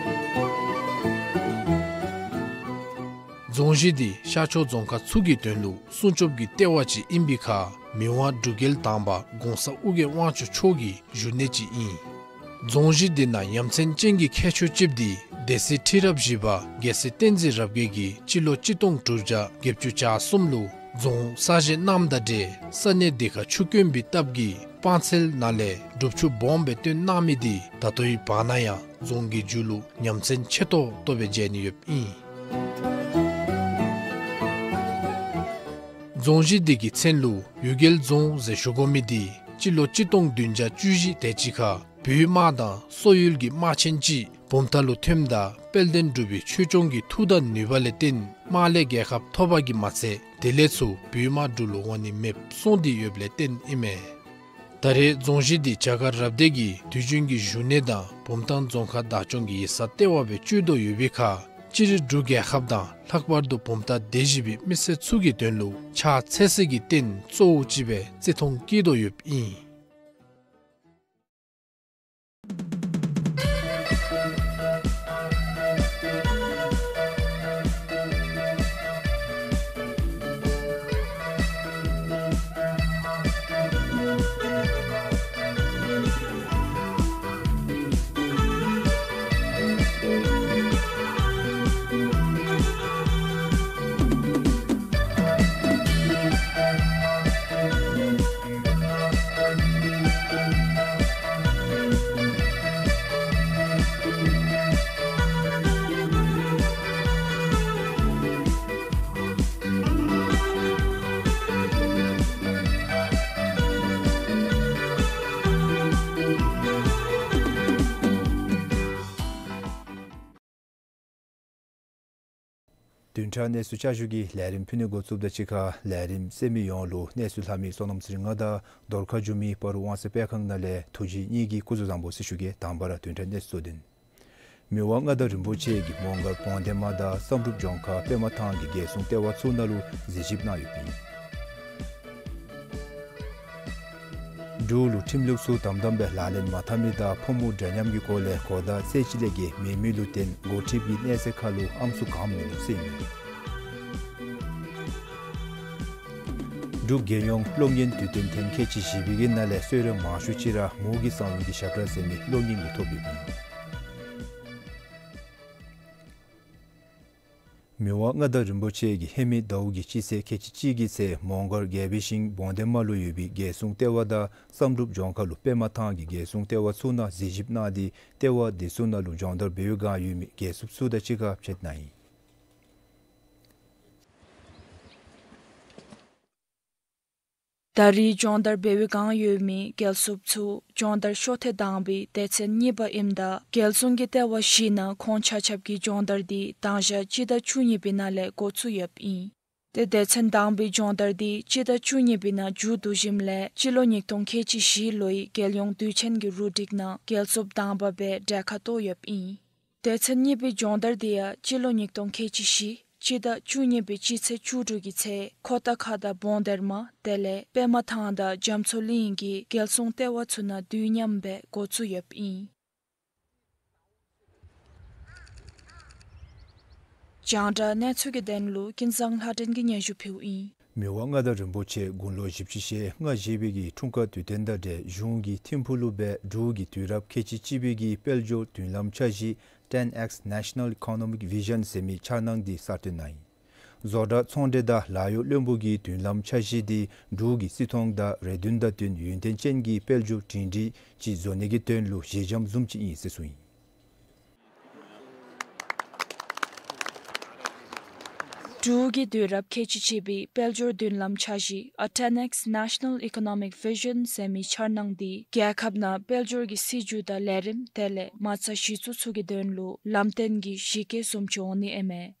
རྫོང་གཞི་འདི་ཤར་ཕྱོགས་རྫོང་ཁག་ཚུ་གི་དོན་ལུ་སྲུང་སྐྱོབ་ཀྱི་ལྟེ་བ་ཅིག་ཨིན་པའི་ཁར་མི་དབང་འབྲུག་རྒྱལ་དང་པ་གོང་ས་ཨོ་རྒྱན་དབང་ཕྱུག་མཆོག་གི་བཞུགས་གནས་ཅིག་ཨིན། རྫོང་གཞི་འདི་ནང་ཡ་མཚན་ཅན་གྱི་ཁྱད་ཆོས་ཅིག་འདི་སྡེ་སྲིད་ཁྲི་རབས་བཞི་པ་རྒྱལ་སྲས་བསྟན་འཛིན་རབ་རྒྱས་ཀྱིས་སྤྱི་ལོ་གཅིག་སྟོང་དྲུག་བརྒྱ་བརྒྱད་ཅུ་གྱ་གསུམ་ལུ་རྫོང་གསར་བཞེངས་གནངམ་དང་འབྲེལ་ས་གནས་འདི་ཁར་ཆུ་དཀོན་པའི་སྟབས་ཀྱིས་སྤང་ཚལ་ནང་ལས་སྒྲུབ་ཆུ་སྦོམ་སྦེ་བཏོན་གནང་མི་འདི་ད་ལྟོའི་བར་ན་ཡང་རྫོང་གི་མཇུག་ལུ་ཡ་མཚན་ཆེ་ཏོག་ཏོ་སྦེ་མཇལ་ནི་ཡོདཔ་ཨིན། རྫོང་གཞི་འདི་གི་མཚན་ལུ་གཡུལ་རྒྱལ་རྫོང་ཟེར་ཞུ་དགོ་མི་འདི་སྤྱི་ལོ་གཅིག་སྟོང་བདུན་བརྒྱ་བཅུ་བཞི་དེ་ཅིག་ཁར་བོད་དམག་དང་སོག་ཡུལ་གྱི་དམག་ཆེན་ཅིག་བུམ་ཐང་ལུ་ཐོནམ་ད་དཔལ་ལྡན་འབྲུག་པའི་ཆོས་སྐྱོང་གི་མཐུ་དང་ནུས་པ་ལས་བརྟེན་དམག་ལས་རྒྱལ་ཁ་ཐོབ་པ་གིས་མ་ཚད་དེ་ལས་ཚུར་བོད་དམག་འབྲུག་ལུ་འོང་ནི་མེདཔ་སོང་སྟེ་ཡོདཔ་ལས་བརྟེན་ཨིན་མས། ད་རེས་རྫོང་གཞི་འདི་བྱ་དཀར་རབ་སྡེ་གི་དུས་རྒྱུན་གྱི་བཞུགས་གནས་དང་བུམ་ཐང་རྫོང་ཁག་བདག་སྐྱོང་གི་ཡིག་ཚང་ལྟེ་བ་སྦེ་སྤྱོད་དོ་ཡོད་པའི་ཁར་སྤྱིར་འབྲུག་རྒྱལ་ཁབ་དང་ལྷག་པར་དུ་བུམ་ཐང་སྡེ་བཞི་པའི་མི་སེར་ཚུ་གི་དོན་ལུ་ཕྱག་འཚལ་ས་གི་རྟེན་གཙོ་བོ་ཅིག་སྦེ་བརྩི་མཐོང་བསྐྱེད་དོ་ཡོདཔ་ཨིན། བདུན་ཕྲག་གནས་ཚུལ་བསྐྱར་ཞུ་གི་ལས་རིམ་ཕུལ་ནི་འགོ་བཙུགསཔ་དང་གཅིག་ཁར་ལས་རིམ་གསན་མི་ཡོངས་ལུ་གནས་ཚུལ་ལྷབ་མི་བསོད་ནམས་ཚེ་རིང་ང་དང་རྡོར་ཁ་འགྱུར་མེད་སྤ་རོ་དབང་གསལ་སྤེལ་ཁང་ནང་ལས་ཐུགས་རྗེ་ཆེ་གི་སྐུ་གཟུགས་བཟང་པོ་ཟེར་ཞུ་གེ། དང་པ་ར་བདུན་ཕྲག་གནས་ཚུལ་གཙོ་དོན། མི་དབང་མངའ་བདག་རིན་པོ་ཆེ་གིས་མོང་སྒར་བོང་སྡེ་མ་དང་བསམ་གྲུབ་ལྗོངས་མཁར་པདྨ་ཐང་གི་རྒྱལ་སྲུང་ལྟེ་བ་ཚུ་ནང་ལུ་གཟིགས་ཞིབ་གནང་ཡོདཔ་ཨིན། འབྲུག་ལུ་ཁྲིམས་ལུགས་ཚུ་དམ་དམ་སྦེ་ལག་ལེན་མ་འཐབ་མི་དང་ཕོ་མོ་འདྲ་མཉམ་གྱི་སྐོར་ལས་གོ་བརྡ་ཚད་ཅིག་ལས་བརྒལ་མེད་མི་ལུ་བརྟེན་འགོ་ཁྲིདཔ་གི་གནས་ཚད་ཁར་ལུ་ཨམ་སྲུ་གང་མིན་འདུག་ཟེར་ཨིན་མས། འབྲུག་རྒྱལ་ཡོངས་གློག་བརྙན་དུས་སྟོན་ཐེངས་ཁལ་གཅིག་བཞི་པའི་གི་ནང་ལས་གསོལ་རས་མང་ཤོས་ཅིག་ར་མོ་གི་བསམ་ཡུལ་གྱི་ཞབས་ཁྲ་ཟེར་མི་གློག་བརྙན་གྱིས་ཐོབ་ཡོདཔ་ཨིན། མི་དབང་མངའ་བདག་རིན་པོ་ཆེ་གིས་ཧེ་མའི་ཟླཝ་གི་སྤྱི་ཚེས་ཁལ་གཅིག་གཅིག་གི་ཚེ་མོང་སྒར་རྒྱལ་པོའི་ཞིང་བོང་སྡེ་མ་ལུ་ཡོད་པའི་རྒྱལ་སྲུང་ལྟེ་བ་དང་བསམ་གྲུབ་ལྗོངས་མཁར་ལུ་པདྨ་ཐང་གི་རྒྱལ་སྲུང་ལྟེ་བ་ཚུ་ནང་གཟིགས་ཞིབ་གནང་སྟེ་ལྟེ་བ་འདི་ཚུ་ནང་ལུ་སྦྱོང་བརྡར་འབད་བའི་བསྒང་ཡོད་མི་རྒྱལ་སྲུངཔ་ཚུ་དང་གཅིག་ཁར་ཕྱད་གནང་ཡི། ད་རེས་སྦྱོང་བརྡར་འབད་བའི་བསྒང་ཡོད་མི་རྒྱལ་སྲུངཔ་ཚུ་སྦྱོང་བརྡར་ཤོ་ཐེངས་དང་པའི་སྡེ་ཚན་གཉིས་པ་ཨིནམ་ད་རྒྱལ་སྲུང་གི་ལྟེ་བ་བཞི་ནང་ཁོང་ཆ་ཁྱབ་ཀྱི་སྦྱོང་བརྡར་འདི་དང་ཞག་སྤྱི་ཟླ་བཅུ་གཉིས་པའི་ནང་ལས་འགོ་བཙུགས་ཡོདཔ་ཨིན། ཏེ་སྡེ་ཚན་དང་པའི་སྦྱོང་བརྡར་འདི་སྤྱི་ཟླ་བཅུ་གཉིས་པའི་ནང་མཇུག་བསྡུ་ཞིནམ་ལས་སྤྱི་ལོ་ཉིས་སྟོང་ཁལ་གཅིག་བཞི་ལོའི་རྒྱལ་ཡོངས་དུས་ཆེན་གྱི་རུ་སྒྲིག་ནང་རྒྱལ་སྲུངཔ་དང་པ་སྦེ་གྲལ་ཁར་གཏོགས་ཡོདཔ་ཨིན། སྡེ་ཚན་གཉིས་པའི་སྦྱོང་བརྡར་འདི་ཡང་སྤྱི་ལོ་ཉིས་སྟོང་ཁལ་གཅིག་བཞི་ སྤྱི་ཟླ་བཅུ་གཉིས་པའི་སྤྱི་ཚེས་བཅུ་དྲུག་གི་ཚེ་ཁོ་ཏ་ཁ་དང་བོང་སྡེར་མ་དེ་ལས་པདྨ་ཐང་དང་རྒྱ་མཚོ་གླིང་གི་རྒྱལ་སྲུང་ལྟེ་བ་ཚུ་ནང་དུས་མཉམ་སྦེ་འགོ་བཙུགས་ཡོདཔ་ཨིན། རྒྱང་བསྒྲགས་གནས་ཚུལ་གྱི་དོན་ལུ་ཀུན་བཟང་ལྷ་སྒྲོན་གྱིས་སྙན་ཞུ་ཕུལཝ་ཨིན། མི་དབང་མངའ་བདག་རིན་པོ་ཆེ་དགུང་ལོ་བཞི་བཅུ་ཞེ་ལྔ་བཞེས་པའི་གི་འཁྲུངས་སྐར་དུས་སྟོན་དང་འབྲེལ་གཞུང་གི་ཐིམ་ཕུག་ལུ་སྦེ་འབྲུག་གི་དུས་རབས་ཁལ་གཅིག་གཅིག་པའི་གི་དཔལ་འབྱོར་མདུན་ལམ་འཆར་གཞི་ཊེན་ཨེགསི་National Economic Vision ཟེར་མི་འཆར་སྣང་འདི་གསར་བཏོན་གནང་ཡི། བཟོ་གྲྭ་ཚོང་འབྲེལ་དང་ལཱ་གཡོག་བློན་པོ་གི་མདུན་ལམ་འཆར་གཞི་འདི་འབྲུག་གི་སྲིད་ཐོང་དང་རེ་འདུན་དང་བསྟུན་ཡུན་བརྟན་ཅན་གྱི་དཔལ་འབྱོར་སྒྲིང་སྒྲིང་ཅིག་བཟོ་ནི་གི་དོན་ལུ་ཞི་འཇམ་བཟུམ་ཅིག་ཨིན་ཟེར་གསུངས་ཡི། འབྲུག་གི་དུས་རབས་ཁལ་གཅིག་གཅིག་པའི་དཔལ་འབྱོར་མདུན་ལམ་འཆར་གཞི་ཨ་ཊེན་ཨེགསི་National Economic Vision ཟེར་མི་འཆར་སྣང་འདི་རྒྱལ་ཁབ་ནང་དཔལ་འབྱོར་གྱི་སྲིད་བྱུས་དང་ལས་རིམ་དེ་ལས་མ་རྩ་གཞི་བཙུགས་ཚུ་གི་དོན་ལུ་ལམ་སྟོན་གྱི་གཞི་བཀོད་བཟུམ་ཅིག་འོང་ནི་ཨིན་མས།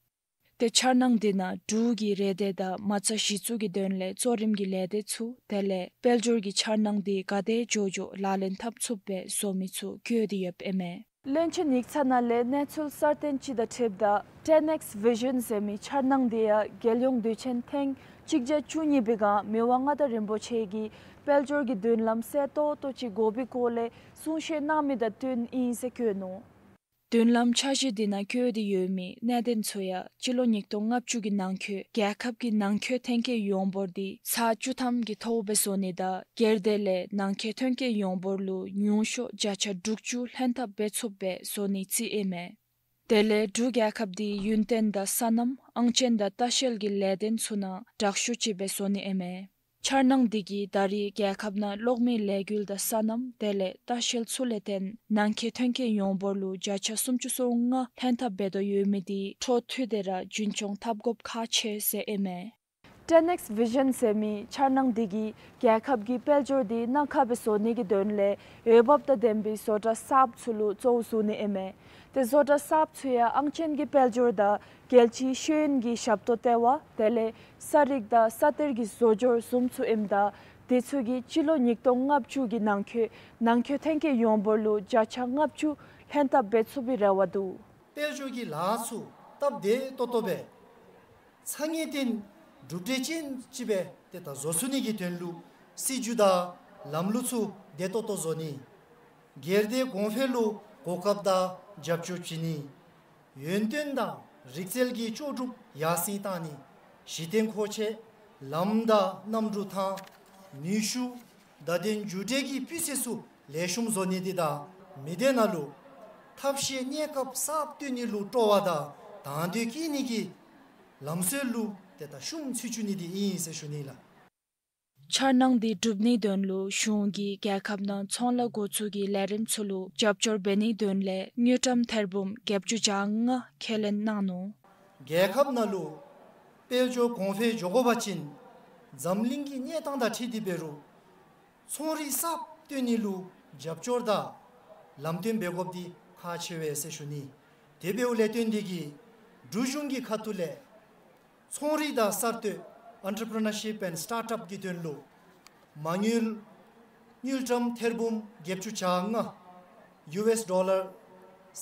ཏེ་འཆར་སྣང་འདི་ནང་འབྲུག་གི་རེ་འདོད་དང་མ་རྩ་གཞི་བཙུགས་ཀྱི་དོན་ལས་གཙོ་རིམ་གྱི་ལས་སྡེ་ཚུ་དེ་ལས་དཔལ་འབྱོར་གྱི་འཆར་སྣང་འདི་ག་དེ་མགྱོགས་མགྱོགས་ལག་ལེན་འཐབ་ཚུགསཔ་སྦེ་བཟོ་མི་ཚུ་བཀོད་དེ་ཡོདཔ་ཨིན་མས། བློན་ཆེན་ཡིག་ཚང་ནང་ལས་གནས་ཚུལ་གསར་བཏོན་ཅིག་དང་འཁྲིལཝ་ད་ཊེན་ཨེགསི་Vision ཟེར་མི་འཆར་སྣང་འདི་ཡང་རྒྱལ་ཡོངས་དུས་ཆེན་ཐེངས་གཅིག་བརྒྱ་བཅུ་གཉིས་པའི་སྒང་མི་དབང་མངའ་བདག་རིན་པོ་ཆེ་གིས་དཔལ་འབྱོར་གྱི་མདུན་ལམ་གསལ་ཏོག་ཏོ་ཅིག་དགོ་པའི་སྐོར་ལས་གསུང་བཤད་གནང་མི་དང་བསྟུན་ཨིན་ཟེར་བཀོད་ནུག། མདུན་ལམ་འཆར་གཞི་འདི་ནང་བཀོད་དེ་ཡོད་མི་གནད་དོན་ཚུ་ཡང་སྤྱི་ལོ་ཉིས་སྟོང་ལྔ་བཅུ་གི་ནང་འཁོད་རྒྱལ་ཁབ་ཀྱི་ནང་འཁོད་ཐོན་སྐྱེད་ཡོངས་འབོར་འདི་ཚག་བཅུ་ཐམ་གྱི་ཐོག་སྦེ་བཟོ་ནི་དང་སྒེར་སྡེ་ལས་ནང་འཁོད་ཐོན་སྐྱེད་ཡོངས་འབོར་ལུ་ཉུང་ཤོས་བརྒྱ་ཆ་དྲུག་ཅུ་ལྷན་ཐབས་འབད་ཚུགསཔ་སྦེ་བཟོ་ནིའི་རྩིས་ཨིན་མས། དེ་ལས་འབྲུག་རྒྱལ་ཁབ་འདི་ཡུན་བརྟན་དང་སོ་ནམ་ཨང་ཅན་དང་ལྟ་བཤལ་གྱི་ལས་དོན་ཚུ་ནང་དྲག་ཤོས་ཅིག་སྦེ་བཟོ་ནི་ཨིན་མས། འཆར་སྣང་འདི་གིས་ད་རེས་རྒྱལ་ཁབ་ནང་གློག་མེའི་ལས་འགུལ་དང་སོ་ནམ་དེ་ལས་ལྟ་བཤལ་ཚུ་ལས་བརྟེན་ནང་འཁོད་ཐོན་སྐྱེད་ཡོངས་འབོར་ལུ་བརྒྱ་ཆ་སུམ་ཅུ་སོ་ལྔ་ལྷན་ཐབས་འབད་དོ་ཡོད་མི་འདི་འཕྲོ་མཐུད་དེ་ར་རྒྱུན་འཁྱོངས་འཐབ་དགོཔ་ཁག་ཆེ་ཟེར་ཨིན་མས། ཊེན་ཨེགསི་Vision ཟེར་མི་འཆར་སྣང་འདི་གིས་རྒྱལ་ཁབ་ཀྱི་དཔལ་འབྱོར་འདི་གནའ་ཁ་སྦེ་བཟོ་ནི་གི་དོན་ལས་འོས་འབབ་དང་ལྡན་པའི་བཟོ་གྲྭ་གསརཔ་ཚུ་ལུ་གཙོ་བོ་བཟུང་ནི་ཨིན་མས། ཏེ་བཟོ་གྲྭ་གསརཔ་ཚུ་ཡང་ཨང་ཅན་གྱི་དཔལ་འབྱོར་དང་རྒྱལ་སྤྱིའི་ཤེས་ཡོན་གྱི་ཞབས་ཏོག་ལྟེ་བ་དེ་ལས་ས་རིག་དང་ས་གཏེར་གྱི་བཟོ་སྦྱོར་བཟུམ་ཚུ་ཨིནམ་ད་དེ་ཚུ་གིས་སྤྱི་ལོ་ཉིས་སྟོང་ལྔ་བཅུ་གི་ནང་འཁོད་ནང་འཁོད་ཐོན་སྐྱེད་ཡོངས་འབོར་ལུ་བརྒྱ་ཆ་ལྔ་བཅུ་ལྷན་ཐབས་འབད་ཚུགས་པའི་རེ་བ་འདུག། དཔལ་འབྱོར་གྱི་ལཱ་ཚུ་སྟབས་བདེ་ཏོག་ཏོ་སྦེ་ཚ་ངེས་ལྡན་གྲུབ་འབྲས་ཅན་ཅིག་སྦེ་ཏེ་ད་བཟོ་ཚུགས་ནི་གི་དོན་ལུ་སྲིད་བྱུས་དང་ལམ་ལུགས་ཚུ་བདེ་ཏོག་ཏོ་བཟོ་ནི། སྒེར་སྡེ་གོང་འཕེལ་ལུ་གོ་སྐབས་དང་རྒྱབ་སྐྱོར་བྱིན་ནི། ཡོན་ཏན་དང་རིག་རྩལ་གྱི་ལྕོགས་གྲུབ་ཡར་སེང་བཏང་ནི། གཞི་རྟེན་མཁོ་ཆས་ལམ་དང་གནམ་གྲུ་ཐང་ནུས་ཤུགས་བརྡ་དོན་མཇུག་འབྲས་ཀྱི་སྤུས་ཚད་ཚུ་ལེགས་ཤོམ་བཟོ་ནི་འདི་དང་མི་སྡེ་ནང་ལུ་ཐབས་ཤེས་གནས་སྐབས་གསརཔ་བཏོན་ནི་ལུ་སྤྲོ་བ་དང་དང་འདོད་བསྐྱེད་ནི་གི་ལམ་སྲོལ་ལུ་ཏེ་ད་ཤུགས་ཚུ་བཙུགས་ནི་འདི་ཨིན་ཟེར་ཞུ་ནི་ལགས། འཆར་སྣང་འདི་འགྲུབ་ནིའི་དོན་ལུ་གཞུང་གིས་རྒྱལ་ཁབ་ནང་ཚོང་ལཱ་འགོ་བཙུགས་ཀྱི་ལས་རིམ་ཚུ་ལུ་རྒྱབ་སྐྱོར་འབད་ནིའི་དོན་ལས་དངུལ་ཀྲམ་ཐེར་འབུམ་བརྒྱད་ཅུ་གྱ་ལྔ་ཁས་ལེན་གནང་ནུག། རྒྱལ་ཁབ་ནང་ལུ་དཔལ་འབྱོར་གོང་འཕེལ་འགྱོ་དགོ་པ་ཅིན་འཛམ་གླིང་གི་གནས་སྟངས་དང་འཁྲིལ་ཏེ་འབད་རུང་ཚོང་རིག་གསརཔ་བཏོན་ནི་ལུ་རྒྱབ་སྐྱོར་དང་ལམ་སྟོན་འབད་དགོཔ་འདི་ཁག་ཆེ་བས་ཟེར་ཞུ་ནི། དེ་འབདཝ་ལས་བརྟེན་ཏེ་གིས་འབྲུག་གཞུང་གི་ཁ་ཐུག་ལས་ཚོང་རིག་དང་གསར་གཏོད་Entrepreneurship and Startup གི་དོན་ལུ་མ་དངུལ་དངུལ་ཀྲམ་ཐེར་འབུམ་བརྒྱད་ཅུ་གྱ་ལྔ་ཡུ་ཨེསི་ཌོ་ལར་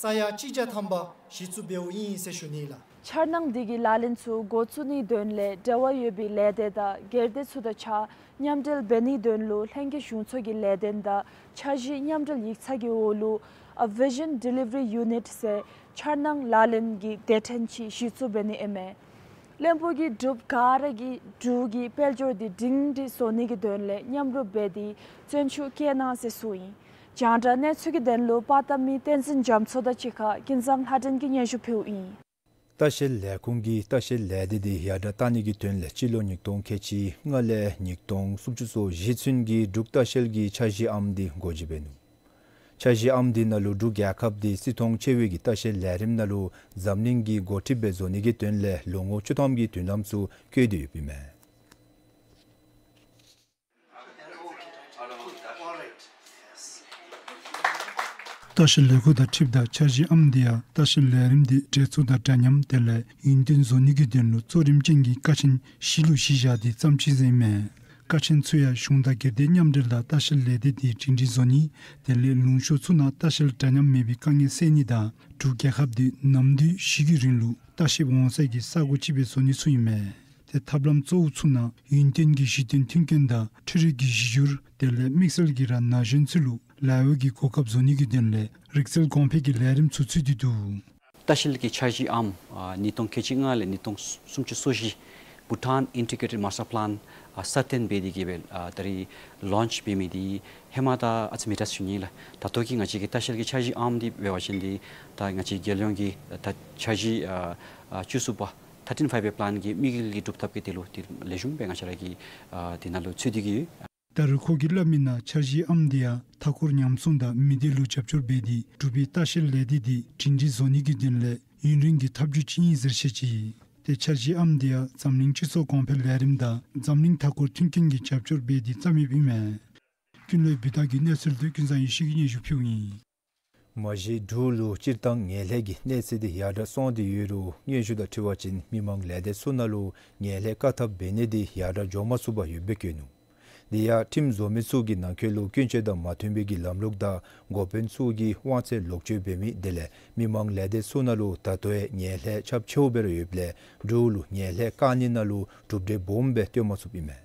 ས་ཡ་གཅིག་བརྒྱ་ཐམ་པ་གཞི་བཙུགས་འབདཝ་ཨིན་ཟེར་ཞུ་ནི་ལགས། འཆར་སྣང་འདི་གི་ལག་ལེན་ཚུ་འགོ་བཙུགས་ནིའི་དོན་ལས་འབྲེལ་བ་ཡོད་པའི་ལས་སྡེ་དང་སྒེར་སྡེ་ཚུ་དང་གཅིག་ཁར་མཉམ་འབྲེལ་འབད་ནིའི་དོན་ལུ་ལྷན་རྒྱས་གཞུང་ཚོགས་ཀྱི་ལས་དོན་དང་འཆར་གཞི་མཉམ་འབྲེལ་ཡིག་ཚང་གི་འོག་ལུ་ཨ་Vision Delivery Unit ཟེར་འཆར་སྣང་ལག་ལེན་གྱི་སྡེ་ཕྲན་ཅིག་གཞི་བཙུགས་འབད་ནི་ཨིན་མས། བློན་པོ་གིས་འབྲུགཔ་ག་ར་གིས་འབྲུག་གི་དཔལ་འབྱོར་འདི་སྒྲིང་སྒྲི་བཟོ་ནི་གི་དོན་ལས་མཉམ་རུབ་འབད་དེ་བརྩོན་ཤུགས་བསྐྱེད་གནང་ཟེར་གསུངས་ཡི། རྒྱང་བསྒྲགས་གནས་ཚུལ་གྱི་དོན་ལུ་པར་བཏབ་མི་བསྟན་འཛིན་རྒྱ་མཚོ་དང་གཅིག་ཁར་ཀུན་བཟང་ལྷ་སྒྲོན་གྱིས་སྙན་ཞུ་ཕུལཝ་ཨིན། ལྟ་བཤལ་ལས་ཁུངས་ཀྱིས་ལྟ་བཤལ་ལས་སྡེ་འདི་ཡར་དྲག་གཏང་ནི་གི་དོན་ལས་སྤྱི་ལོ་ཉིས་སྟོང་ཁལ་གཅིག་ལྔ་ལས་ཉིས་སྟོང་སུམ་ཅུ་སོ་བཞི་ཚུན་གྱི་འབྲུག་ལྟ་བཤལ་གྱི་འཆར་གཞི་ཨམ་འདི་འགོ་འབྱེད་འབད་ནུག། འཆར་གཞི་ཨམ་འདི་ནང་ལུ་འབྲུག་རྒྱལ་ཁབ་འདི་སྲིད་ཐོང་ཆེ་བའི་གི་ལྟ་བཤལ་ལས་རིམ་ནང་ལུ་འཛམ་གླིང་གི་འགོ་ཁྲིདཔ་སྦེ་བཟོ་ནི་གི་དོན་ལས་ལོ་ངོ་བཅུ་ཐམ་གྱི་མདུན་ལམ་ཚུ་བཀོད་དེ་ཡོདཔ་ཨིན་མས། ལྟ་བཤལ་ལས་ཁུངས་དང་འཁྲིལཝ་ད་འཆར་གཞི་ཨམ་འདི་ཡང་ལྟ་བཤལ་ལས་རིམ་འདི་གྲོས་ཚོགས་དང་འདྲ་མཉམ་དེ་ལས་ཡུན་བརྟན་བཟོ་ནི་གི་དོན་ལུ་གཙོ་རིམ་ཅན་གྱི་ཀ་ཆེན་བཞི་ལུ་གཞི་བཞག་སྟེ་བརྩམས་ཅི་ཟེར་ཨིན་མས། ཀ་ཆེན་ཚུ་ཡང་གཞུང་དང་སྒེར་སྡེ་མཉམ་འབྲེལ་དང་ལྟ་བཤལ་ལས་སྡེ་འདི་སྒྲིང་སྒྲི་བཟོ་ནི་དེ་ལས་ལུང་ཕྱོགས་ཚུ་ནང་ལྟ་བཤལ་འདྲ་མཉམ་མེད་པའི་དཀའ་ངལ་སེལ་ནི་དང་འབྲུག་རྒྱལ་ཁབ་འདི་ནམ་དུས་བཞི་གི་རིང་ལུ་ ལྟ་བཤལཔ་འོང་ས་གི་ས་གོ་ཅིག་སྦེ་བཟོ་ནི་ཚུ་ཨིན་མས། ཏེ་ཐབས་ལམ་གཙོ་བོ་ཚུ་ནང་ཡུན་བརྟན་གྱི་གཞི་རྟེན་མཐུན་རྐྱེན་དང་འཕྲུལ་རིག་གི་གཞི་འགྱུར་དེ་ལས་དམིགས་བསལ་གྱི་ར་ན་གཞོན་ཚུ་ལུ་ལཱ་གཡོག་གི་གོ་སྐབས་བཟོ་ནི་གི་དོན་ལས་རིག་རྩལ་གོང་འཕེལ་གྱི་ལས་རིམ་ཚུ་ཚུད་དེ་འདུག། ལྟ་བཤལ་གྱི་འཆར་གཞི་ཨམ་ཨ་ཉིས་སྟོང་ཁལ་གཅིག་ལྔ་ལས་ཉིས་སྟོང་སུམ་ཅུ་སོ་བཞི་Bhutan Integrated Master Plan ཨ་སྲ་བརྟན་འབད་དེ་གིས་སྦེ་ཨ་ད་རིས་ལོནཆ་འབད་མི་འདི་ཧེ་མ་དང་ཨ་ཙི་མི་འདྲ་ཞུ་ནི་ལགས། ད་ལྟོ་གི་ང་བཅས་ཀྱི་ལྟ་བཤལ་གྱི་འཆར་གཞི་ཨམ་འདི་འབད་བ་ཅིན་འདི་ད་ང་བཅས་རྒྱལ་ཡོངས་ཀྱི་ད་འཆར་གཞི་ཨ་ཨ་བཅུ་གསུམ་པ་Thirteen Five Year Plan གྱི་དམིགས་ཡུལ་གྱི་སྒྲུབ་ཐབས་ཀྱི་དོན་ལུ་འདི་ལེགས་ཤོམ་སྦེ་ང་བཅས་ར་གི་ཨ་འདི་ནང་ལུ་ཚུད་དེ་གིས་ཡོད། ད་རུང་ཁོ་གིས་སླབ་མི་ནང་འཆར་གཞི་ཨམ་འདི་ཡང་མཐའ་འཁོར་ཉམས་སྲུང་དང་མི་སྡེ་ལུ་རྒྱབ་སྐྱོར་འབད་དེ་འབྲུག་པའི་ལྟ་བཤལ་ལས་སྡེ་འདི་སྒྲིང་སྒྲིང་བཟོ་ནི་གི་དོན་ལས་ཡུན་རིང་གི་ཐབས་བྱུས་ཅིག་ཨིན་ཟེར་བཤད་ཅི། ཏེ་འཆར་གཞི་ཨམ་འདི་ཡང་འཛམ་གླིང་སྤྱི་ཚོགས་གོང་འཕེལ་ལས་རིམ་དང་འཛམ་གླིང་མཐའ་འཁོར་མཐུན་རྐྱེན་གྱི་རྒྱབ་སྐྱོར་འབད་དེ་བརྩམས་ཡོདཔ་ཨིན་མས། ཀུན་ལེགས་བི་དྷ་གི་གནས་ཚུལ་འདི་ཀུན་བཟང་ཡེ་ཤེས་ཀྱིས་སྙན་ཞུ་ཕུལཝ་ཨིན། མ་གཞི་འབྲུག་ལུ་སྤྱིར་བཏང་ངན་ལྷད་ཀྱི་གནས་ཚད་འདི་ཡར་དྲག་སོང་སྟེ་ཡོད་རུང་སྙན་ཞུ་དང་འཁྲིལ་བ་ཅིན་མི་མང་ལས་སྡེ་ཚུ་ནང་ལུ་ངན་ལྷད་བཀག་ཐབས་འབད་ནི་འདི་ཡར་དྲག་འགྱོ་མ་ཚུགས་པར་ཡོདཔ་སྦེ་བཀོད་ནུག། དེ་ཡང་ཁྲིམས་བཟོ་མི་ཚུ་གིས་ནང་འཁོད་ལུ་ཀུན་སྤྱོད་དང་མ་མཐུན་པའི་གི་ལམ་ལུགས་དང་འགོ་དཔོན་ཚུ་གིས་དབང་ཚད་ལོག་སྤྱོད་འབད་མི་དེ་ལས་མི་མང་ལས་སྡེ་ཚུ་ནང་ལུ་ད་ལྟོ་ཡང་ངན་ལྷད་ཁྱབ་ཆེཝ་སྦེ་ར་ཡོདཔ་ལས་འབྲུག་ལུ་ངན་ལྷད་བཀག་ནི་ནང་ལུ་གྲུབ་འབྲས་སྦོམ་སྦེ་ཐོན་མ་ཚུགསཔ་ཨིན་མས།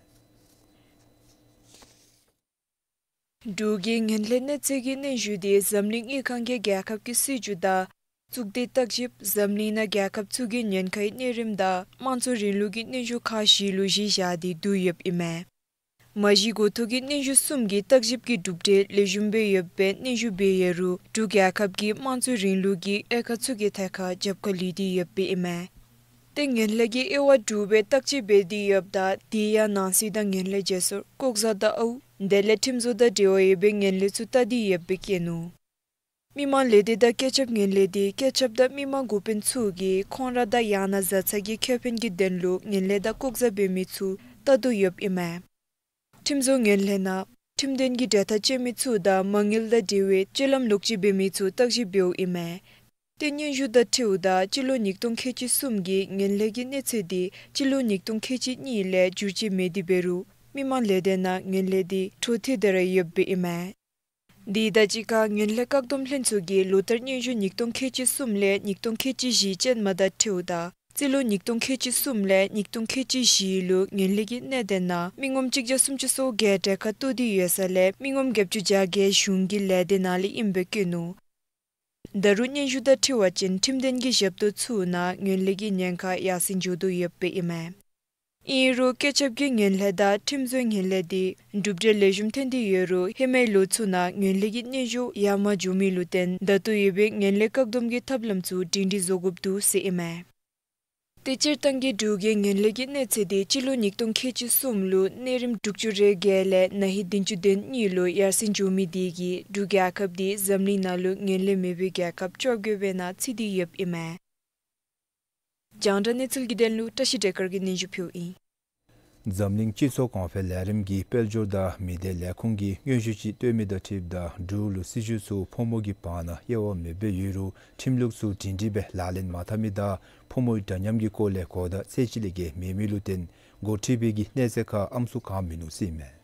འབྲུག་གི་ངན་ལྷད་གནས་ཚད་ཀྱི་སྙན་ཞུ་འདི་འཛམ་གླིང་དབུས་གང་གི་རྒྱལ་ཁབ་ཀྱི་སྲིད་བྱུས་དང་གཙུག་སྡེ་བརྟག་ཞིབ་འཛམ་གླིང་ནང་རྒྱལ་ཁབ་ཚུ་གི་ཉེན་ཁའི་གནས་རིམ་དང་དམངས་གཙོ་རིང་ལུགས་ཀྱི་སྙན་ཞུ་ཁག་བཞི་ལུ་གཞི་བཞག་སྟེ་བསྡུ་ཡོདཔ་ཨིན་མས། མ་གཞི་འགོ་ཐོག་གི་སྙན་ཞུ་གསུམ་གྱི་བརྟག་ཞིབ་ཀྱི་གྲུབ་འབྲས་ལེགས་ཤོམ་སྦེ་ཡོདཔ་སྦེ་སྙན་ཞུ་འབད་ཡོད་རུང་འབྲུག་རྒྱལ་ཁབ་ཀྱིས་དམངས་གཙོ་རིང་ལུགས་ཀྱི་དབྱེ་ཁག་ཚུ་གི་ཐད་ཁར་རྒྱབ་ཁ་ལུས་ཏེ་ཡོདཔ་ཨིན་མས། ཏེ་ངན་ལྷད་ཀྱི་དབྱེ་བ་དྲུག་སྦེ་བརྟག་དཔྱད་འབད་དེ་ཡོདཔ་ད་དེ་ཡང་ནང་སྲིད་དང་ངན་ལྷད་བརྗེ་སོར་ལྐོག་ཟ་དང་ཨའུ་དེ་ལས་ཁྲིམས་བཟོ་དང་འབྲེལ་བ་ཡོད་པའི་ངན་ལྷད་ཚུ་བལྟ་སྟེ་ཡོདཔ་སྦེ་བཀོད་ནུག། མི་མང་ལས་སྡེ་དང་སྐྱེད་ཁྲམ་ངན་ལྷད་འདི་སྐྱེད་ཁྲམ་དང་མི་མང་འགོ་དཔོན་ཚུ་གིས་ཁོང་ར་དང་ཡང་ན་བཟའ་ཚང་གི་ཁེ་ཕན་གྱི་དོན་ལུ་ངན་ལྷད་དང་ལྐོག་ཟ་འབད་མི་ཚུ་བལྟ་དོ་ཡོདཔ་ཨིན་མས། ཁྲིམས་བཟོ་ངན་ལྷད་ནང་ཁྲིམས་དོན་གྱི་འབྲེལ་ཐག་བཅད་མི་ཚུ་དང་མ་དངུལ་དང་འབྲེལ་བའི་སྤྱོད་ལམ་ལོག་སྤྱོད་འབད་མི་ཚུ་བརྟག་ཞིབ་འབདཝ་ཨིན་མས། ཏེ་སྙན་ཞུ་དང་འཁྲིལཝ་ད་སྤྱི་ལོ་ཉིས་སྟོང་ཁལ་གཅིག་གསུམ་གྱི་ངན་ལྷད་ཀྱི་གནས་ཚད་འདི་སྤྱི་ལོ་ཉིས་སྟོང་ཁལ་གཅིག་གཉིས་ལས་འགྱུར་བཅོས་མེད་དེ་འབད་རུང་མི་མང་ལས་སྡེ་ནང་ངན་ལྷད་འདི་འཕྲོ་མཐུད་དེ་ར་ཡོདཔ་ཨིན་མས། དེ་དང་གཅིག་ཁར་ངན་ལྷད་བཀག་སྡོམ་ལྷན་ཚོགས་ཀྱིས་ལོ་བསྟར་སྙན་ཞུ་ཉིས་སྟོང་ཁལ་གཅིག་གསུམ་ལས་ཉིས་སྟོང་ཁལ་གཅིག་བཞི་ཅན་མ་དང་འཁྲིལཝ་ད་རྩིས་ལོ་ཉིས་སྟོང་ཁལ་གཅིག་གསུམ་ལས་ཉིས་སྟོང་ཁལ་གཅིག་བཞི་ལུ་ངན་ལྷད་ཀྱི་གནད་དོན་ནང་མི་ངོམ་གཅིག་བརྒྱ་སུམ་ཅུ་སོ་བརྒྱད་གྲལ་ཁར་གཏོགས་ཏེ་ཡོད་ས་ལས་མི་ངོམ་བརྒྱད་ཅུ་གྱ་བརྒྱད་གཞུང་གི་ལས་སྡེ་ནང་ལས་ཨིནམ་སྦེ་བཀོད་ནུག། ད་རུང་སྙན་ཞུ་དང་འཁྲིལ་བ་ཅིན་ཁྲིམས་དོན་གྱི་ཞབས་ཏོག་ཚུ་ནང་ངན་ལྷད་ཀྱི་ཉེན་ཁ་ཡར་སེང་འགྱོ་དོ་ཡོདཔ་ཨིན་མས། ཨིན་རུང་སྐྱེད་ཁྲམ་གྱི་ངན་ལྷད་དང་ཁྲིམས་བཟོའི་ངན་ལྷད་འདི་གྲུབ་འབྲས་ལེགས་ཤོམ་ཐོན་ཏེ་ཡོད་རུང་ཧེ་མའི་ལོ་ཚུ་ནང་ངན་ལྷད་ཀྱི་སྙན་ཞུ་ཡར་མར་འགྱོ་མི་ལུ་བརྟེན་ད་ལྟོ་ཡོད་པའི་ངན་ལྷད་བཀག་སྡོམ་གྱི་ཐབས་ལམ་ཚུ་སྒྲིང་སྒྲིང་བཟོ་དགོཔ་འདུག་ཟེར་ཨིན་མས། ཏེ་སྤྱིར་བཏང་གི་འབྲུག་གི་ངན་ལྷད་ཀྱི་གནས་ཚད་འདི་སྤྱི་ལོ་ཉིས་སྟོང་ཁལ་གཅིག་གསུམ་ལུ་གནས་རིམ་དྲུག་ཅུ་རེ་བརྒྱད་ལས་ན་ཧིང་བདུན་ཅུ་དོན་གཉིས་ལུ་ཡར་སེང་འགྱོ་མི་འདི་གིས་འབྲུག་རྒྱལ་ཁབ་འདི་འཛམ་གླིང་ནང་ལུ་ངན་ལྷད་མེད་པའི་རྒྱལ་ཁབ་བཅོ་བརྒྱད་པའི་ནང་ཚུད་དེ་ཡོདཔ་ཨིན་མས། རྒྱང་བསྒྲགས་གནས་ཚུལ་གྱི་དོན་ལུ་བཀྲ་ཤིས་བདེ་དཀར་གྱིས་སྙན་ཞུ་ཕུལཝ་ཨིན། འཛམ་གླིང་སྤྱི་ཚོགས་གོང་འཕེལ་ལས་རིམ་གྱི་དཔལ་འབྱོར་དང་མི་སྡེ་ལས་ཁུངས་ཀྱིས་སྙན་ཞུ་ཅིག་བཏོན་མི་དང་འཁྲིལཝ་ད་འབྲུག་ལུ་སྲིད་བྱུས་ཚུ་ཕོ་མོ་གི་བར་ན་དབྱེ་བ་མེདཔ་སྦེ་ཡོད་རུང་ཁྲིམས་ལུགས་ཚུ་སྒྲིང་སྒྲིང་སྦེ་ལག་ལེན་མ་འཐབ་མི་དང་ཕོ་མོའི་འདྲ་མཉམ་གྱི་སྐོར་ལས་གོ་བརྡ་ཚད་ཅིག་ལས་བརྒལ་མེད་མི་ལུ་བརྟེན་འགོ་ཁྲིད་པའི་གི་གནས་ཚད་ཁར་ཨམ་སྲུ་གང་མིན་ནུག་ཟེར་ཨིན་མས།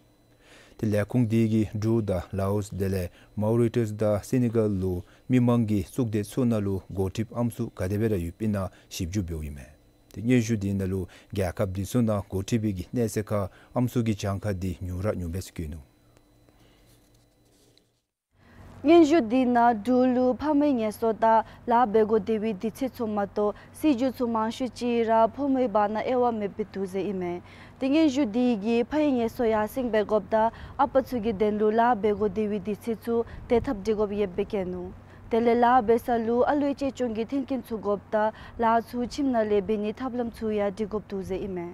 ཏེ་ལས་ཁུངས་དེ་གིས་འབྲུག་དང་ལའོསི་དེ་ལས་མའོ་རི་ཊས་དང་སེ་ནི་གཱལ་ལུ་མི་མང་གི་གཙུག་སྡེ་ཚུ་ནང་ལུ་འགོ་ཁྲིདཔ་ཨམ་སྲུ་ག་དེ་སྦེ་ར་ཡོདཔ་ཨིན་ན་ཞིབ་འཇུག་འབདཝ་ཨིན་མས། ཏེ་སྙན་ཞུ་དེ་ནང་ལུ་རྒྱལ་ཁབ་དེ་ཚུ་ནང་འགོ་ཁྲིད་པའི་གི་གནས་ཚད་ཁར་ཨམ་སྲུ་གི་གྱངས་ཁ་དེ་ཉུང་ར་ཉུངམ་སྦེ་བཀོད་ནུག། སྙན་ཞུ་དེ་ནང་འབྲུག་ལུ་ཕམ་གཡུས་ངལ་གསོ་དང་ལཱ་འབད་དགོ་སྟེ་བའི་དུས་ཚོད་ཚུ་མ་གཏོགས་སྲིད་བྱུས་ཚུ་མང་ཤོས་ཅིག་ར་ཕོ་མོའི་བར་ན་དབྱེ་བ་མེདཔ་སྦེ་འདུག་ཟེར་ཨིན་མས། ཏེ་སྙན་ཞུ་དེ་གིས་ཕམ་གཡུས་ངལ་གསོ་ཡར་སེང་འབད་དགོཔ་དང་ཨ་པ་ཚུ་གི་དོན་ལུ་ལཱ་འབད་དགོ་སྟེ་བའི་དུས་ཚོད་ཚུ་དེ་ཐབས་སྒྲིག་དགོཔ་ཡོདཔ་སྦེ་བཀོད་ནུག། དེ་ལས་ལཱ་འབད་ས་ལུ་ཨ་ལུའི་གཅེས་སྐྱོང་གི་མཐུན་རྐྱེན་ཚུ་དགོཔ་དང་ལཱ་ཚུ་ཁྱིམ་ནང་ལས་འབད་ནིའི་ཐབས་ལམ་ཚུ་ཡང་སྒྲིག་དགོཔ་འདུག་ཟེར་ཨིན་མས།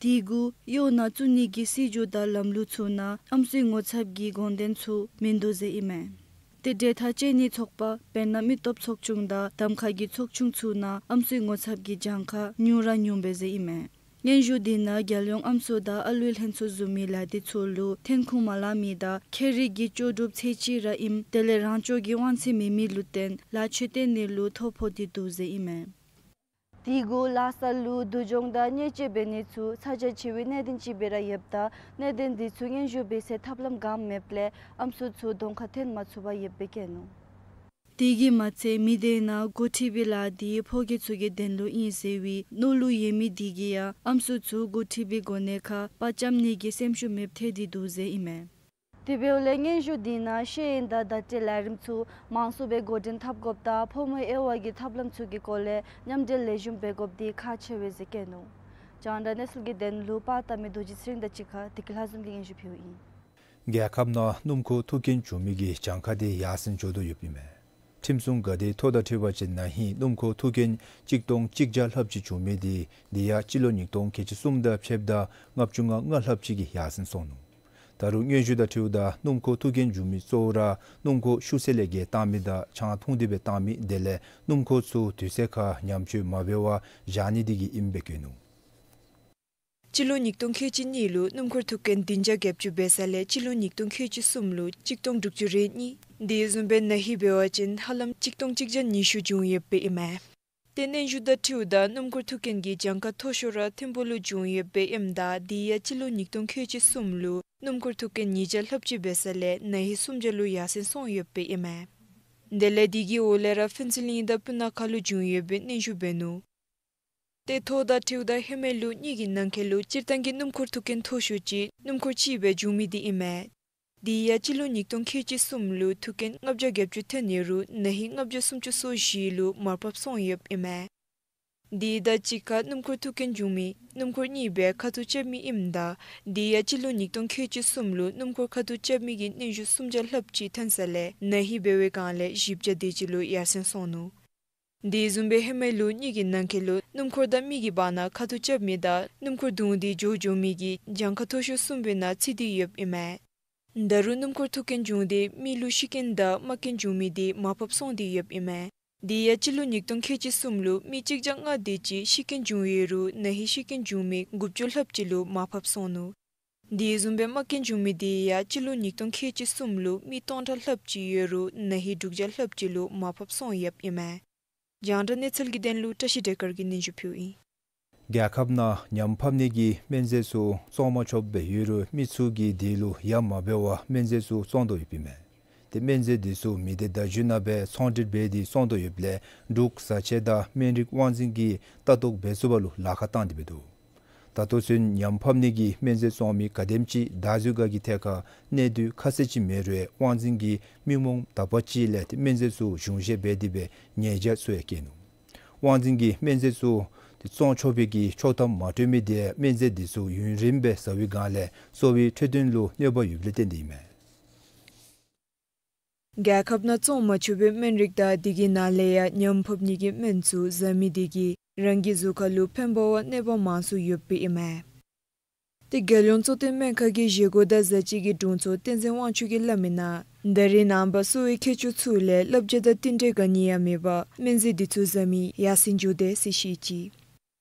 དེ་གུ་གཡོག་ནང་བཙུགས་ནི་གི་སྲིད་བྱུས་དང་ལམ་ལུགས་ཚུ་ནང་ཨམ་སྲུའི་ངོ་ཚབ་ཀྱི་དགོངས་དོན་ཚུ་མིན་འདུག་ཟེར་ཨིན་མས། ཏེ་འབྲེལ་ཐག་བཅད་ནིའི་ཚོགས་པ་དཔེར་ན་མི་སྟོབས་ཚོགས་ཆུང་དང་གདམ་ཁ་གི་ཚོགས་ཆུང་ཚུ་ནང་ཨམ་སྲུའི་ངོ་ཚབ་ཀྱི་གྱངས་ཁ་ཉུང་ར་ཉུངམ་སྦེ་ཟེར་ཨིན་མས། སྙན་ཞུ་དེ་ནང་རྒྱལ་ཡོངས་ཨམ་སྲུ་དང་ཨ་ལུའི་ལྷན་ཚོགས་བཟུམ་མའི་ལས་སྡེ་ཚུ་ལུ་ཐོན་ཁུངས་མ་ལང་མི་དང་ཁྱད་རིག་གི་ལྕོགས་གྲུབ་ཚད་ཅིག་ར་ཨིནམ་དེ་ལས་རང་སྐྱོང་གི་དབང་ཚད་མེད་མི་ལུ་བརྟེན་ལཱ་ཆད་བཏང་ནི་ལུ་ཐོ་ཕོག་སྟེ་འདུག་ཟེར་ཨིན་མས། དེ་གུ་ལཱ་ས་ལུ་སྡུག་སྦྱོང་དང་བརྙས་བཅོས་འབད་ནི་ཚུ་ཚ་གྱང་ཆེ་བའི་གནད་དོན་ཅིག་སྦེ་ར་ཡོདཔ་ད་གནད་དོན་དེ་ཚུ་སྙན་ཞུ་འབད་སའི་ཐབས་ལམ་གང་མེདཔ་ལས་ཨམ་སྲུ་ཚུ་གདོང་ཁར་ཐོན་མ་ཚུགསཔ་ཡོདཔ་སྦེ་བཀོད་ནུག། དེ་གིས་མ་ཚད་མི་སྡེ་ནང་འགོ་ཁྲིད་པའི་ལཱ་དེ་ཕོ་སྐྱེས་ཚུ་གི་དོན་ལུ་ཨིན་ཟེར་བའི་མནོ་ལུགས་ཡོད་མི་དེ་གིས་ཡང་ཨམ་སྲུ་ཚུ་འགོ་ཁྲིད་པའི་གོ་གནས་ཁར་པར་བཅམ་ནི་གི་སེམས་ཤུགས་མེདཔ་ཐལ་ཏེ་འདུག་ཟེར་ཨིན་མས། དེ་འབདཝ་ལས་སྙན་ཞུ་དེ་ནང་ཤེས་ཡོན་དང་བརྡ་སྤྲོད་ལས་རིམ་ཚུ་མང་སུ་སྦེ་འགོ་འདྲེན་འཐབ་དགོཔ་དང་ཕོ་མོ་དབྱེ་བ་གི་ཐབས་ལམ་ཚུ་གི་སྐོར་ལས་མཉམ་འབྲེལ་ལེགས་ཤོམ་འབད་དགོཔ་དེ་ཁག་ཆེ་བས་ཟེར་བཀོད་ནུག། རྒྱང་བསྒྲགས་གནས་ཚུལ་གྱི་དོན་ལུ་པར་བཏབ་མི་རྡོ་རྗེ་ཚེ་རིང་དང་གཅིག་ཁར་བདེ་སྐྱིད་ལྷ་འཛོམས་ཀྱིས་སྙན་ཞུ་ཕུལཝ་ཨིན། རྒྱལ་ཁབ་ནང་སྣུམ་འཁོར་ཐུག་རྐྱེན་བྱུང་མི་གི་གྱངས་ཁ་དེ་ཡར་སེང་འགྱོ་དོ་ཡོདཔ་ཨིན་མས། ཁྲིམས་སྲུང་འགག་སྡེ་ཐོ་དང་འཁྲིལ་བ་ཅིན་ན་ཧིང་སྣུམ་འཁོར་ཐུག་རྐྱེན་གཅིག་སྟོང་གཅིག་བརྒྱ་ལྷགཔ་ཅིག་བྱུང་མི་དེ་དེ་ཡང་སྤྱི་ལོ་ཉིས་སྟོང་ཁལ་གཅིག་གསུམ་དང་ཕྱདཔ་ད་ལྔ་བཅུ་ང་ལྔ་ལྷགཔ་ཅིག་གིས་ཡར་སེང་སོང་ནུག། ད་རུང་སྙན་ཞུ་དང་འཁྲིལཝ་ད་སྣུམ་འཁོར་ཐུག་རྐྱེན་བྱུང་མི་གཙོ་བོ་ར་སྣུམ་འཁོར་ཤུགས་ཚད་ལས་བརྒལ་བཏང་མི་དང་ཆང་འཐུང་སྟེ་སྦེ་བཏང་མི་དེ་ལས་སྣུམ་འཁོར་ཚུ་དུས་ཚོད་ཁར་ཉམས་བཅོས་མ་འབད་བར་བཞག་ནི་དེ་གིས་ཨིནམ་སྦེ་བཀོད་ནུག། སྤྱི་ལོ་ཉིས་སྟོང་ཁལ་གཅིག་གཉིས་ལུ་སྣུམ་འཁོར་ཐུག་རྐྱེན་བདུན་བརྒྱ་བརྒྱད་ཅུ་འབད་ས་ལས་སྤྱི་ལོ་ཉིས་སྟོང་ཁལ་གཅིག་གསུམ་ལུ་གཅིག་སྟོང་དྲུག་ཅུ་རེ་གཉིས། དེ་བཟུམ་སྦེ་ན་ཧིང་འབད་བ་ཅིན་ཧ་ལམ་གཅིག་སྟོང་གཅིག་བརྒྱ་ཉི་ཤུ་བྱུང་ཡོདཔ་ཨིན་མས། ཏེ་སྙན་ཞུ་དང་འཁྲིལཝ་ད་སྣུམ་འཁོར་ཐུག་རྐྱེན་གྱི་གྱངས་ཁ་མཐོ་ཤོས་ར་མཐོན་པོ་ལུ་བྱུང་ཡོདཔ་ཨིནམ་ད་དེ་ཡང་སྤྱི་ལོ་ཉིས་སྟོང་ཁལ་གཅིག་གསུམ་ལུ་སྣུམ་འཁོར་ཐུག་རྐྱེན་ཉིས་བརྒྱ་ལྷགཔ་ཅིག་འབད་ས་ལས་ན་ཧིང་སུམ་བརྒྱ་ལུ་ཡར་སེང་སོང་ཡོདཔ་ཨིན་མས། དེ་ལས་དེ་གི་འོག་ལས་ར་ཕུན་ཚོགས་གླིང་དང་སྤུ་ན་ཁ་ལུ་བྱུང་ཡོདཔ་སྦེ་སྙན་ཞུ་འབད་ནུག། ཏེ་ཐོ་དང་འཁྲིལཝ་ད་ཧེ་མའི་ལོ་གཉིས་ཀྱི་ནང་འཁོད་ལུ་སྤྱིར་བཏང་གི་སྣུམ་འཁོར་ཐུག་རྐྱེན་མཐོ་ཤོས་ཅིག་སྣུམ་འཁོར་གཅིག་སྦེ་བྱུང་མི་དེ་ཨིན་མས། དེ་ཡང་སྤྱི་ལོ་ཉིས་སྟོང་ཁལ་གཅིག་གསུམ་ལུ་ཐུག་རྐྱེན་ལྔ་བརྒྱ་བརྒྱད་ཅུ་ཐོན་ཡོད་རུང་ན་ཧིང་ལྔ་བརྒྱ་སུམ་ཅུ་སོ་བཞི་ལུ་མར་ཕབ་སོང་ཡོདཔ་ཨིན་མས། དེ་དང་གཅིག་ཁར་སྣུམ་འཁོར་ཐུག་རྐྱེན་བྱུང་མི་སྣུམ་འཁོར་གཉིས་སྦེ་ཁ་ཐུག་རྐྱབ་མི་ཨིནམ་ད་དེ་ཡང་སྤྱི་ལོ་ཉིས་སྟོང་ཁལ་གཅིག་གསུམ་ལུ་སྣུམ་འཁོར་ཁ་ཐུག་རྐྱབ་མི་གི་སྙན་ཞུ་སུམ་བརྒྱ་ལྷགཔ་ཅིག་ཐོན་ས་ལས་ན་ཧིང་འབད་བའི་སྒང་ལས་བཞི་བརྒྱ་དེ་ཅིག་ལུ་ཡར་སེང་སོང་ནུག། དེ་བཟུམ་སྦེ་ཧེ་མའི་ལོ་གཉིས་ཀྱི་ནང་འཁོད་ལུ་སྣུམ་འཁོར་དང་མི་གི་བར་ན་ཁ་ཐུག་རྐྱབ་མི་དང་སྣུམ་འཁོར་བརྡུང་སྟེ་འགྱོ་འགྱོ་མི་གི་གྱངས་ཁ་མཐོ་ཤོས་གསུམ་པའི་ནང་ཚུད་དེ་ཡོདཔ་ཨིན་མས། ད་རུང་སྣུམ་འཁོར་ཐུག་རྐྱེན་བྱུང་སྟེ་མི་ལུ་ཤི་རྐྱེན་དང་རྨ་རྐྱེན་བྱུང་མི་དེ་མར་ཕབ་སོང་སྟེ་ཡོདཔ་ཨིན་མས། དེ་ཡང་སྤྱི་ལོ་ཉིས་སྟོང་ཁལ་གཅིག་གསུམ་ལུ་མི་གཅིག་བརྒྱ་ལྔ་དེ་ཅིག་ཤི་རྐྱེན་བྱུང་ཡོད་རུང་ན་ཧིང་ཤི་རྐྱེན་བྱུང་མི་དགུ་བཅུ་ལྷགཔ་ཅིག་ལུ་མར་ཕབ་སོང་ནུག། དེ་བཟུམ་སྦེ་རྨ་རྐྱེན་བྱུང་མི་དེ་ཡང་སྤྱི་ལོ་ཉིས་སྟོང་ཁལ་གཅིག་གསུམ་ལུ་མི་སྟོང་ཕྲག་ལྷགཔ་ཅིག་ཡོད་རུང་ན་ཧིང་དྲུག་བརྒྱ་ལྷགཔ་ཅིག་ལུ་མར་ཕབ་སོང་ཡོདཔ་ཨིན་མས། རྒྱང་བསྒྲགས་གནས་ཚུལ་གྱི་དོན་ལུ་བཀྲ་ཤིས་བདེ་དཀར་གྱིས་སྙན་ཞུ་ཕུལཝ་ཨིན། རྒྱལ་ཁབ་ནང་ཉམ་ཕབ་ནི་གི་སྨན་རྫས་ཚུ་བཙོང་མ་ཆོགཔ་སྦེ་ཡོད་རུང་མི་ཚུ་གིས་དེ་ལུ་ཡ་མ་བབ་པར་སྨན་རྫས་ཚུ་བཙོང་དོ་ཡོདཔ་ཨིན་མས། ཏེ་སྨན་རྫས་དེ་ཚུ་མི་སྡེ་བརྡ་བརྒྱུད་ནང་སྦེ་ཚོང་འབྲེལ་འབད་དེ་བཙོང་དོ་ཡོདཔ་ལས་འབྲུག་བཟའ་ཆས་དང་སྨན་རིགས་དབང་འཛིན་གྱིས་ལྟ་རྟོག་འབད་ཚུགསཔ་ལུ་ལཱ་ཁག་བཏང་སྟེ་འབད་དོ། ད་ལྟོ་ཚུན་ཉམ་ཕབ་ནི་གི་སྨན་རྫས་བཙོང་མི་ག་དེམ་ཅིག་བདའ་འཛུལ་ག་གི་ཐད་ཁར་གནད་དོན་ཁ་གསལ་ཅིག་མེད་རུང་དབང་འཛིན་གྱིས་མི་རྨོངས་དག་པ་ཅིག་ལས་ཏེ་སྨན་རྫས་ཚུ་གཞུང་བཞེས་འབད་དེ་སྦེ་ཉེས་བྱ་ཚུ་ཡང་བཀལ་ནུག། དབང་འཛིན་གྱིས་སྨན་རྫས་ཚུ་ཏེ་བཙོང་ཆོག་པའི་གི་ཆོག་ཐམ་མ་སྤྲོད་མི་དེ་སྨན་རྫས་དེ་ཚུ་ཡུན་རིངམོ་སྦེ་བཟའ་བའི་སྒང་ལས་གསོ་བའི་འཕྲོད་བསྟེན་ལུ་གནོད་པ་ཡོདཔ་ལས་བརྟེན་ཏེ་ཨིན་མས། རྒྱལ་ཁབ་ནང་བཙོང་མ་ཆོག་པའི་སྨན་རིགས་དང་དེ་གི་ནང་ལས་ཡང་ཉམ་ཕབ་ནི་གི་སྨན་ཚུ་བཟའ་མི་དེ་གིས་རང་གི་གཟུགས་ཁར་ལུ་ཕན་པ་བ་གནོད་པ་མང་སུ་ཡོདཔ་ཨིན་མས། ཏེ་རྒྱལ་ཡོངས་གཙོ་བསྟེན་སྨན་ཁང་གི་བཞེས་སྒོ་དང་བཟའ་བཅའ་གི་དྲུང་འཚོ་བསྟན་འཛིན་དབང་ཕྱུག་གིས་སླབ་མིའི་ནང་ད་རེས་ནངས་པ་གསོ་བའི་མཁས་མཆོག་ཚུ་ལས་བསླབ་བྱ་དང་བསྟུན་གྲོས་ག་ནི་ཡང་མེད་པར་སྨན་རྫས་དེ་ཚུ་བཟའ་མི་ཡར་སེང་འགྱོ་དོ་ཟེར་བཤད་ཅི།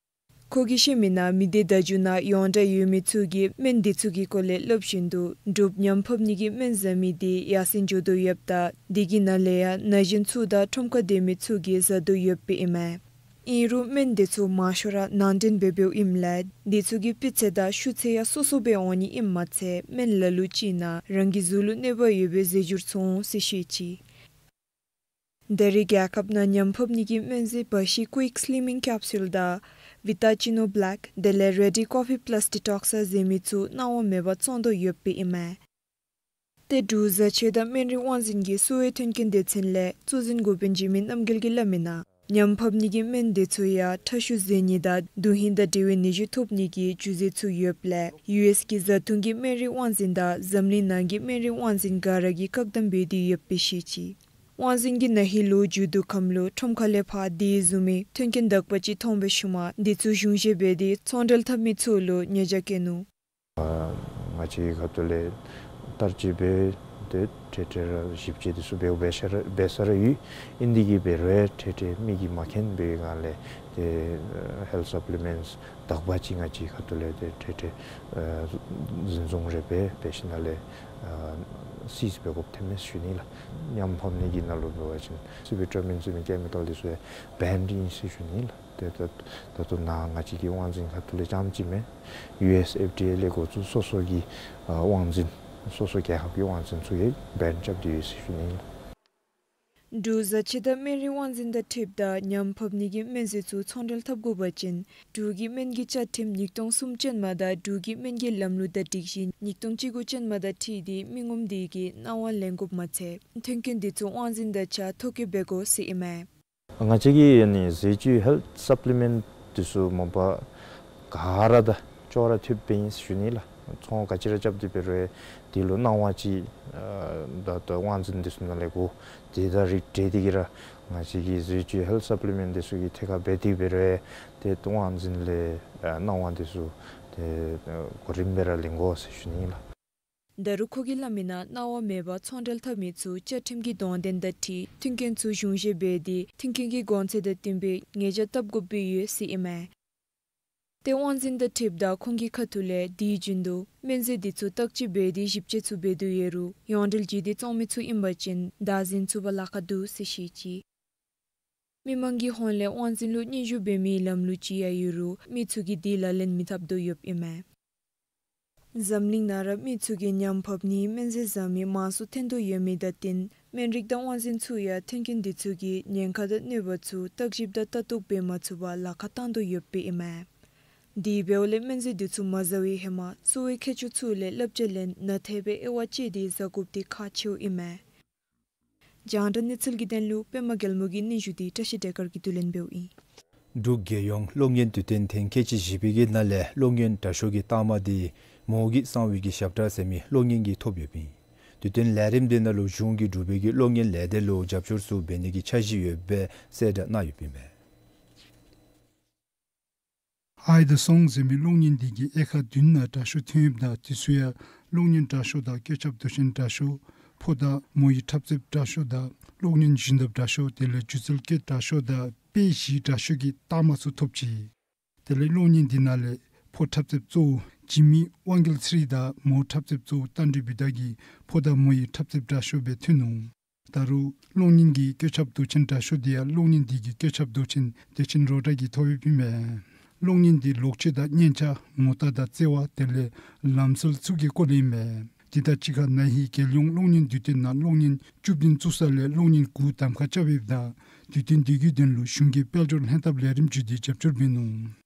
ཁོ་གིས་བཤད་མིའི་ནང་མི་སྡེ་བརྡ་བརྒྱུད་ནང་ཡོངས་གྲགས་ཡོད་མི་ཚུ་གིས་སྨན་དེ་ཚུ་གི་སྐོར་ལས་སླབ་བཞིན་དུ་འབྲུགཔ་ཉམ་ཕབ་ནི་གི་སྨན་བཟའ་མི་དེ་ཡར་སེང་འགྱོ་དོ་ཡོདཔ་དང་དེ་གི་ནང་ལས་ཡང་ན་གཞོན་ཚུ་དང་ཁྲོམ་ཁར་སྡོད་མི་ཚུ་གིས་བཟའ་དོ་ཡོདཔ་ཨིན་མས། ཨིན་རུང་སྨན་དེ་ཚུ་མང་ཤོས་ར་ནང་འདྲེན་འབད་འབདཝ་ཨིནམ་ལས་དེ་ཚུ་གི་སྤུས་ཚད་དང་ཤུགས་ཚད་ཡང་སོ་སོ་སྦེ་འོང་ནི་ཨིནམ་མ་ཚད་སྨན་ལ་ལུ་ཅིག་ནང་རང་གི་གཟུགས་ལུ་གནོད་པ་ཡོད་པའི་རྫས་འགྱུར་ཚུ་འོང་ཟེར་བཤད་ཅི། ད་རེས་རྒྱལ་ཁབ་ནང་ཉམ་ཕབ་ནི་གི་སྨན་རྫས་བ་ཤི་ཀུའིཀ་སི་ལིམ་མིང་ཀེཔ་སུལ་དང་བི་ཊ་ཅི་ནོ་བེ་ལེཀ་དེ་ལས་རེ་ཌི་ཀོ་ཕི་པ་ལཱས་ཌི་ཊོག་སི་ཟེར་མི་ཚུ་གནང་བ་མེད་པར་བཙོང་དོ་ཡོདཔ་ཨིན་མས། ཏེ་འབྲུག་བཟའ་ཆས་དང་སྨན་རིགས་དབང་འཛིན་གྱི་གསོ་བའི་མཐུན་རྐྱེན་སྡེ་ཚན་ལས་གཙོ་འཛིན་འགོ་དཔོན་འཇིགས་མེད་རྣམ་རྒྱལ་གྱིས་སླབ་མིའི་ནང་ཉམ་ཕབ་ནི་གི་སྨན་དེ་ཚུ་ཡང་ཁྲག་ཤུགས་ཟད་ནི་དང་དོན་ཧིང་དང་འབྲེལ་བའི་ནད་གཞི་ཐོབ་ནི་གི་རྒྱུ་རྫས་ཚུ་ཡོདཔ་ལས་ཡུ་ཨེསི་གི་བཟའ་བཏུང་གི་སྨན་རིགས་དབང་འཛིན་དང་འཛམ་གླིང་ནང་གི་སྨན་རིགས་དབང་འཛིན་ག་ར་གིས་བཀག་སྡོམ་འབད་དེ་ཡོདཔ་སྦེ་བཤད་ཅི། དབང་འཛིན་གྱིས་ན་ཧིང་ལོ་མཇུག་བསྡུ་ཁམས་ལུ་ཁྲོམ་ཁ་ལས་ཕར་དེ་བཟུམ་མའི་མཐུན་རྐྱེན་དག་པ་ཅིག་མཐོང་བའི་ཤུལ་མ་དེ་ཚུ་གཞུང་བཞེས་འབད་དེ་ཚོང་འབྲེལ་འཐབ་མི་ཚུ་ལུ་ཉེས་བྱ་བཀལ་ནུག། ང་བཅས་ཁ་ཐུག་ལས་བསྟར་སྤྱོད་འབད་དེ་འཕྲལ་འཕྲལ་ར་ཞིབ་དཔྱད་དེ་ཚུ་འབད་འབད་ས་ར་འབད་ས་ར་ཡོད། ཨིན་དེ་གིས་འབད་རུང་འཕྲལ་འཕྲལ་མི་གིས་མ་མཁྱེན་པའི་སྒང་ལས་ཏེ་ཧེལཐ་སཔ་ལི་མེནཊསི་དག་པ་ཅིག་ང་བཅས་ཁ་ཐུག་ལས་ཏེ་འཕྲལ་འཕྲལ་འཛིན་བཟུང་རེ་འབད་འབད་ཞིནམ་ལས་སི་ཛི་འབད་དགོཔ་ཐོན་མས་ཞུ་ནི་ལགས། ཉམ་ཕབ་ནི་གི་ནང་ལུ་འབད་བ་ཅིན་སི་བི་ཊ་མིན་ཟེར་མི་ཀེ་མི་ཀཱལ་དེ་ཚུ་ཡང་བེནཌ་ཨིན་ཟེར་ཞུ་ནི་ལགས། ཏེ་ད་ད་ལྟོ་ནཱ་ང་བཅས་ཀྱི་དབང་འཛིན་ཁ་ཐུག་ལས་རྐྱངམ་ཅིག་མེན། ཡུ་ཨེསི་ཨེཕ་ཌི་ཨེ་ལས་འགོ་བཙུགས་སོ་སོ་གི་ཨ་དབང་འཛིན་སོ་སོ་རྒྱལ་ཁབ་ཀྱི་དབང་འཛིན་ཚུ་གིས་བེནཌ་རྐྱབ་སྟེ་ཡོད་ཟེར་ཞུ་ནི་ལགས། འབྲུག་བཟའ་ཆས་དང་སྨན་རིགས་དབང་འཛིན་དང་འཁྲིལཝ་ད་ཉམས་ཕབ་ནི་གི་སྨན་རྫས་ཚུ་ཚོང་འབྲེལ་འཐབ་དགོ་པ་ཅིན་འབྲུག་གི་སྨན་གྱི་བཅའ་ཁྲིམས་ཉིས་སྟོང་གསུམ་ཅན་མ་དང་འབྲུག་གི་སྨན་གྱི་ལམ་ལུགས་དང་སྒྲིག་གཞི་ཉིས་སྟོང་བཅུ་དགུ་ཅན་མ་དང་འཁྲིལ་ཏེ་མི་ངོམ་དེ་གིས་གནང་བ་ལེན་དགོཔ་མ་ཚད་མཐུན་རྐྱེན་དེ་ཚུ་དབང་འཛིན་དང་གཅིག་ཁར་ཐོ་བཀོད་འབད་དགོ་ཟེར་ཨིན་མས། ང་བཅས་ཀྱིས་ཨ་ནི་ཟས་བཅུད་ཧེལཐ་སབ་ལི་མེནཊ་དེ་ཚུ་མ་པ་ག་ར་དང་ཅོག་ར་འཐདཔ་སྦེ་ཨིན་ཟེར་ཞུ་ནི་ལགས། ཚོང་ག་ཅི་ར་རྐྱབ་སྟེ་འབད་རུང་དེ་ལུ་གནང་བ་ཅིག་ཨ་ད་ད་དབང་འཛིན་དེ་ཚུ་ནང་ལས་དགོ། དེ་དང་རིགས་བསྒྲེས་ཏེ་གིས་ར་ང་བཅས་ཀྱིས་ཟས་བཅུད་ཧེལཐ་སབ་ལི་མེནཊ་དེ་ཚུ་གི་ཐད་ཁར་འབད་དེ་འབད་རུང་དེ་དབང་འཛིན་ལས་ཨ་གནང་བ་དེ་ཚུ་དེ་ཨ་གོ་རིམ་སྦེ་ར་ལེན་དགོ་ཟེར་ཞུ་ནི་ཨིན་ལགས། ད་རུང་ཁོ་གིས་སླབ་མིའི་ནང་གནང་བ་མེད་པར་ཚོང་འབྲེལ་འཐབ་མི་ཚུ་བཅའ་ཁྲིམས་ཀྱི་དོན་ལྡན་དང་འཁྲིལ་མཐུན་རྐྱེན་ཚུ་གཞུང་བཞེས་འབད་དེ་མཐུན་རྐྱེན་གྱི་གོང་ཚད་དང་བསྟུན་པའི་ཉེས་བྱ་བཏབ་དགོཔ་སྦེ་ཡོད་ཟེར་ཨིན་མས། ཏེ་དབང་འཛིན་དང་འཁྲིལཝ་ད་ཁོང་གི་ཁ་ཐུག་ལས་དུས་རྒྱུན་དུ་སྨན་རྫས་དེ་ཚུ་བརྟག་དཔྱད་འབད་དེ་ཞིབ་དཔྱད་ཚུ་འབད་དོ་ཡོད་རུང་ཡོངས་འབྲེལ་བརྒྱུད་དེ་བཙོང་མི་ཚུ་ཨིན་པ་ཅིན་བདག་འཛིན་ཚུགས་པར་ལཱ་ཁག་འདུག་ཟེར་བཤད་ཅི། མི་མང་གི་ཧོངས་ལས་དབང་འཛིན་ལུ་སྙན་ཞུ་འབད་མིའི་ལམ་ལུགས་ཅིག་ཡང་ཡོད་རུང་མི་ཚུ་གིས་དེ་ལག་ལེན་མི་འཐབ་དོ་ཡོདཔ་ཨིན་མས། འཛམ་གླིང་ནང་ར་མི་ཚུ་གིས་ཉམས་ཕབ་ནིའི་སྨན་རྫས་བཟའ་མི་མང་སུ་ཐོན་དོ་ཡོད་མི་དང་བསྟུན་སྨན་རིགས་དང་དབང་འཛིན་ཚུ་ཡང་མཐུན་རྐྱེན་དེ་ཚུ་གི་ཉེན་ཁ་དང་གནོད་པ་ཚུ་བརྟག་ཞིབ་དང་ལྟ་རྟོག་འབད་མ་ཚུགས་པར་ལཱ་ཁག་བཏང་དོ་ཡོདཔ་ཨིན་མས། དེ་འབདཝ་ལས་སྨན་རྫས་དེ་ཚུ་མ་བཟའ་བའི་ཧེ་མ་གསོ་བའི་མཁས་མཆོག་ཚུ་ལས་བསླབ་བྱ་ལེན་ནན་ཏན་སྦེ་དབྱེ་བ་དཔྱད་དེ་བཟའ་དགོཔ་དེ་ཁག་ཆེཝ་ཨིན་མས། རྒྱང་བསྒྲགས་གནས་ཚུལ་གྱི་དོན་ལུ་པདྨ་རྒྱལ་མོ་གི་སྙན་ཞུ་དེ་བཀྲ་ཤིས་བདེ་དཀར་གྱིས་བསྡུ་ལེན་འབདཝ་ཨིན། འབྲུག་རྒྱལ་ཡོངས་གློག་བརྙན་དུས་སྟོན་ཐེངས་ཁལ་གཅིག་བཞི་པའི་གི་ནང་ལས་གློག་བརྙན་དྲག་ཤོས་ཀྱི་རྟགས་མ་དེ་མོ་གི་གསང་བའི་གི་ཞབས་ཁྲ་ཟེར་མི་གློག་བརྙན་གྱིས་ཐོབ་ཡོདཔ་ཨིན། དུས་སྟོན་ལས་རིམ་དེ་ནང་ལུ་གཞུང་གིས་འབྲུག་པའི་གི་གློག་བརྙན་ལས་སྡེ་ལུ་རྒྱབ་སྐྱོར་ཚུ་འབད་ནི་གི་འཆར་གཞི་ཡོདཔ་སྦེ་གསལ་བསྒྲགས་གནང་ཡོདཔ་ཨིན་མས། ཨའི་དང་སོང་ཟེར་མི་གློག་བརྙན་དེ་གིས་དབྱེ་ཁག་བདུན་ནང་དྲག་ཤོས་ཐོན་ཡོདཔ་ད་དེ་ཚུ་ཡང་གློག་བརྙན་དྲག་ཤོས་དང་བཀོད་ཁྱབ་མདོ་ཆེན་དྲག་ཤོས། ཕོ་དང་མོ་ཡི་འཁྲབ་རྩེདཔ་དྲག་ཤོས་དང་གློག་བརྙན་ཞུན་དགཔ་དྲག་ཤོས་དེ་ལས་སྒྱུ་རྩལ་སྐད་དྲག་ཤོས་དང་དཔེ་གཞི་དྲག་ཤོས་ཀྱི་རྟགས་མ་ཚུ་ཐོབ་ཅི། དེ་ལས་གློག་བརྙན་དེ་ནང་ལས་ཕོ་འཁྲབ་རྩེདཔ་གཙོ་བོ་འཇིགས་མེད་དབང་རྒྱལ་ཚེ་རིང་དང་མོ་འཁྲབ་རྩེདཔ་གཙོ་བོ་རྟ་མགྲིན་བུ་དག་གིས་ཕོ་དང་མོ་ཡི་འཁྲབ་རྩེདཔ་དྲག་ཤོས་སྦེ་ཐོན་ནུག། ད་རུང་གློག་བརྙན་གྱི་བཀོད་ཁྱབ་མདོ་ཆེན་དྲག་ཤོས་དེ་ཡང་གློག་བརྙན་དེ་གི་བཀོད་ཁྱབ་མདོ་ཆེན་བདེ་ཆེན་རོགས་གྲགས་ཀྱིས་ཐོབ་ཡོདཔ་ཨིན་མས། གློག་བརྙན་དེ་ལོག་སྤྱོད་དང་སྙན་ཆ་ངོ་རྟགས་དང་བརྩེ་བ་དེ་ལས་ལམ་སྲོལ་ཚུ་གི་སྐོར་ལས་ཨིན་མས། དེ་དང་གཅིག་ཁར་ན་ཧིང་རྒྱལ་ཡོངས་གློག་བརྙན་དུས་སྟོན་ནང་གློག་བརྙན་བཅུ་བདུན་བཙུགས་ས་ལས་གློག་བརྙན་དགུ་གདམ་ཁ་རྐྱབ་ཡོདཔ་ད་དུས་སྟོན་དེ་གི་དོན་ལུ་གཞུང་གིས་དཔལ་འབྱོར་ལྷན་ཐབས་ལས་རིམ་བརྒྱུད་དེ་རྒྱབ་སྐྱོར་འབད་ནུག།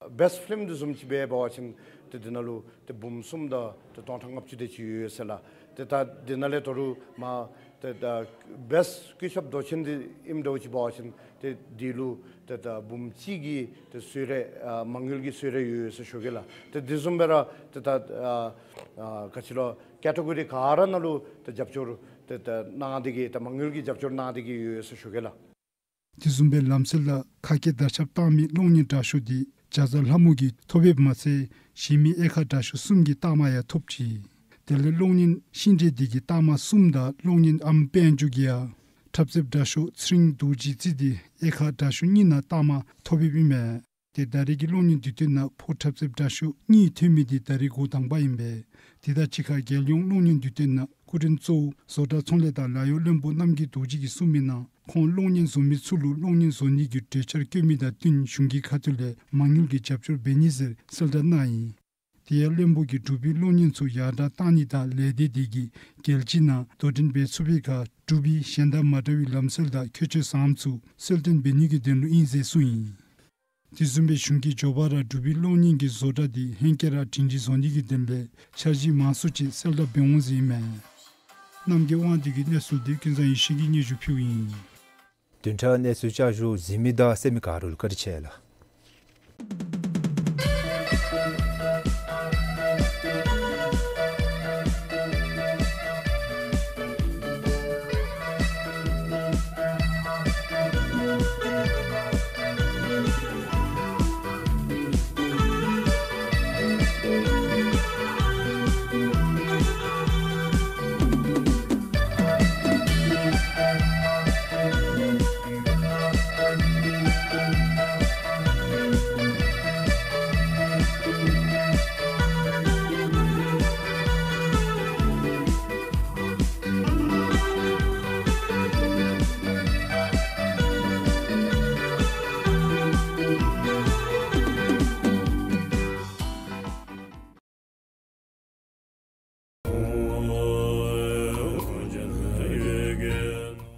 བེསཊ་ཕིལམ་དེ་བཟུམ་ཅིག་འབད་བ་ཅིན་ཏེ་དེ་ནང་ལུ་ཏེ་འབུམ་གསུམ་དང་ཏེ་སྟོང་ཕྲག་ལྔ་བཅུ་དེ་ཅིག་ཡོད་ཟེར་ལགས། ཏེ་ད་དེ་ནང་ལས་ད་རུང་མ་ཏེ་ད་བེསཊ་བཀོད་ཁྱབ་མདོ་ཆེན་དེ་ཨིནམ་འདྲཝ་ཅིག་འབད་བ་ཅིན་ཏེ་དེ་ལུ་ཏེ་ད་འབུམ་གཅིག་གི་ཏེ་གསོལ་རས་ཨ་མ་དངུལ་གྱི་གསོལ་རས་ཡོད་ཟེར་ཞུ་གེ་ལགས། ཏེ་དེ་བཟུམ་སྦེ་ར་ཏེ་ད་ཨ་ཨ་ག་ཅི་ལོ་ཀེ་ཊེ་གོ་རི་ག་ར་ནང་ལུ་ཏེ་རྒྱབ་སྐྱོར་ཏེ་ད་གནང་སྟེ་གིས་ཏེ་མ་དངུལ་གྱི་རྒྱབ་སྐྱོར་གནང་སྟེ་གིས་ཡོད་ཟེར་ཞུ་གེ་ལགས། དེ་བཟུམ་སྦེ་ལམ་སྲོལ་ལ་ཁ་སྐད་དར་ཁྱབ་བཏང་མི་གློག་བརྙན་དྲག་ཤོས་དེ་ཇ་ཛ་ལྷ་མོ་གིས་ཐོབ་ཡོདཔ་མ་ཚད་གཞན་མི་དབྱེ་ཁག་དྲག་ཤོས་གསུམ་གྱི་རྟགས་མ་ཡང་ཐོབ་ཅི། དེ་ལས་གློག་བརྙན་ཤིང་འབྲས་དེ་གི་རྟགས་མ་གསུམ་དང་གློག་བརྙན་ཨམ་དཔལ་འབྱོར་གྱི་ཡང་འཁྲབ་རྩེདཔ་དྲག་ཤོས་ཚེ་རིང་རྡོ་རྗེ་རྩེ་དེ་དབྱེ་ཁག་དྲག་ཤོས་གཉིས་ནང་རྟགས་མ་ཐོབ་ཡོདཔ་ཨིན་མས། ཏེ་ད་རེས་ཀྱི་གློག་བརྙན་དུས་སྟོན་ནང་ཕོ་འཁྲབ་རྩེདཔ་དྲག་ཤོས་གཉིས་ཐོན་མི་དེ་ད་རེས་འགོ་དང་པ་ཨིན་པས། དེ་དང་གཅིག་ཁར་རྒྱལ་ཡོངས་གློག་བརྙན་དུས་སྟོན་ནང་སྐུ་མགྲོན་གཙོ་བོ་བཟོ་གྲྭ་ཚོང་ལས་དང་ལཱ་གཡོག་བློན་པོ་རྣམ་རྒྱལ་རྡོ་རྗེ་གིས་གསུངས་མིའི་ནང་ཁོང་གློག་བརྙན་བཟོ་མི་ཚུ་ལུ་གློག་བརྙན་བཟོ་ནི་གི་གྲོས་འཆར་བཀོད་མི་དང་བསྟུན་གཞུང་གི་ཁ་ཐུག་ལས་མ་དངུལ་གྱི་རྒྱབ་སྐྱོར་འབད་ནི་ཟེར་གསལ་བསྒྲགས་གནང་ཡི། དེ་ཡང་བློན་པོ་གིས་འབྲུག་པའི་གློག་བརྙན་ཚུ་ཡར་དྲག་གཏང་ནི་དང་ལས་སྡེ་དེ་གིས་རྒྱལ་སྤྱི་ནང་དོ་འགྲན་འབད་ཚུགས་པའི་ཁར་འབྲུག་པའི་གཞན་དང་མ་འདྲ་བའི་ལམ་སྲོལ་དང་ཁྱད་ཆོས་བཟངམ་ཚུ་གསལ་སྟོན་འབད་ནི་གི་དོན་ལུ་ཨིན་ཟེར་གསུངས་ཡི། དེ་བཟུམ་སྦེ་གཞུང་གིས་མགྱོགས་པ་ར་འབྲུག་པའི་གློག་བརྙན་གྱི་བཟོ་གྲྭ་དེ་ཧེང་སྐལ་ར་སྒྲིང་སྒྲིང་བཟོ་ནི་གི་དོན་ལས་འཆར་གཞི་མང་སུ་ཅིག་གསལ་བསྒྲགས་འབད་འོང་ཟེར་ཨིན་མས། གནམ་གྱི་དབང་འདུས་ཀྱི་གནས་ཚུལ་དེ་ཀུན་བཟང་ཡེ་ཤེས་ཀྱིས་སྙན་ཞུ་ཕུལཝ་ཨིན། བདུན་ཕྲག་གནས་ཚུལ་བསྐྱར་ཞུ་གཟིགས་མི་དང་གསན་མི་ག་ར་ལུ་བཀའ་དྲིན་ཆེ་ལགས།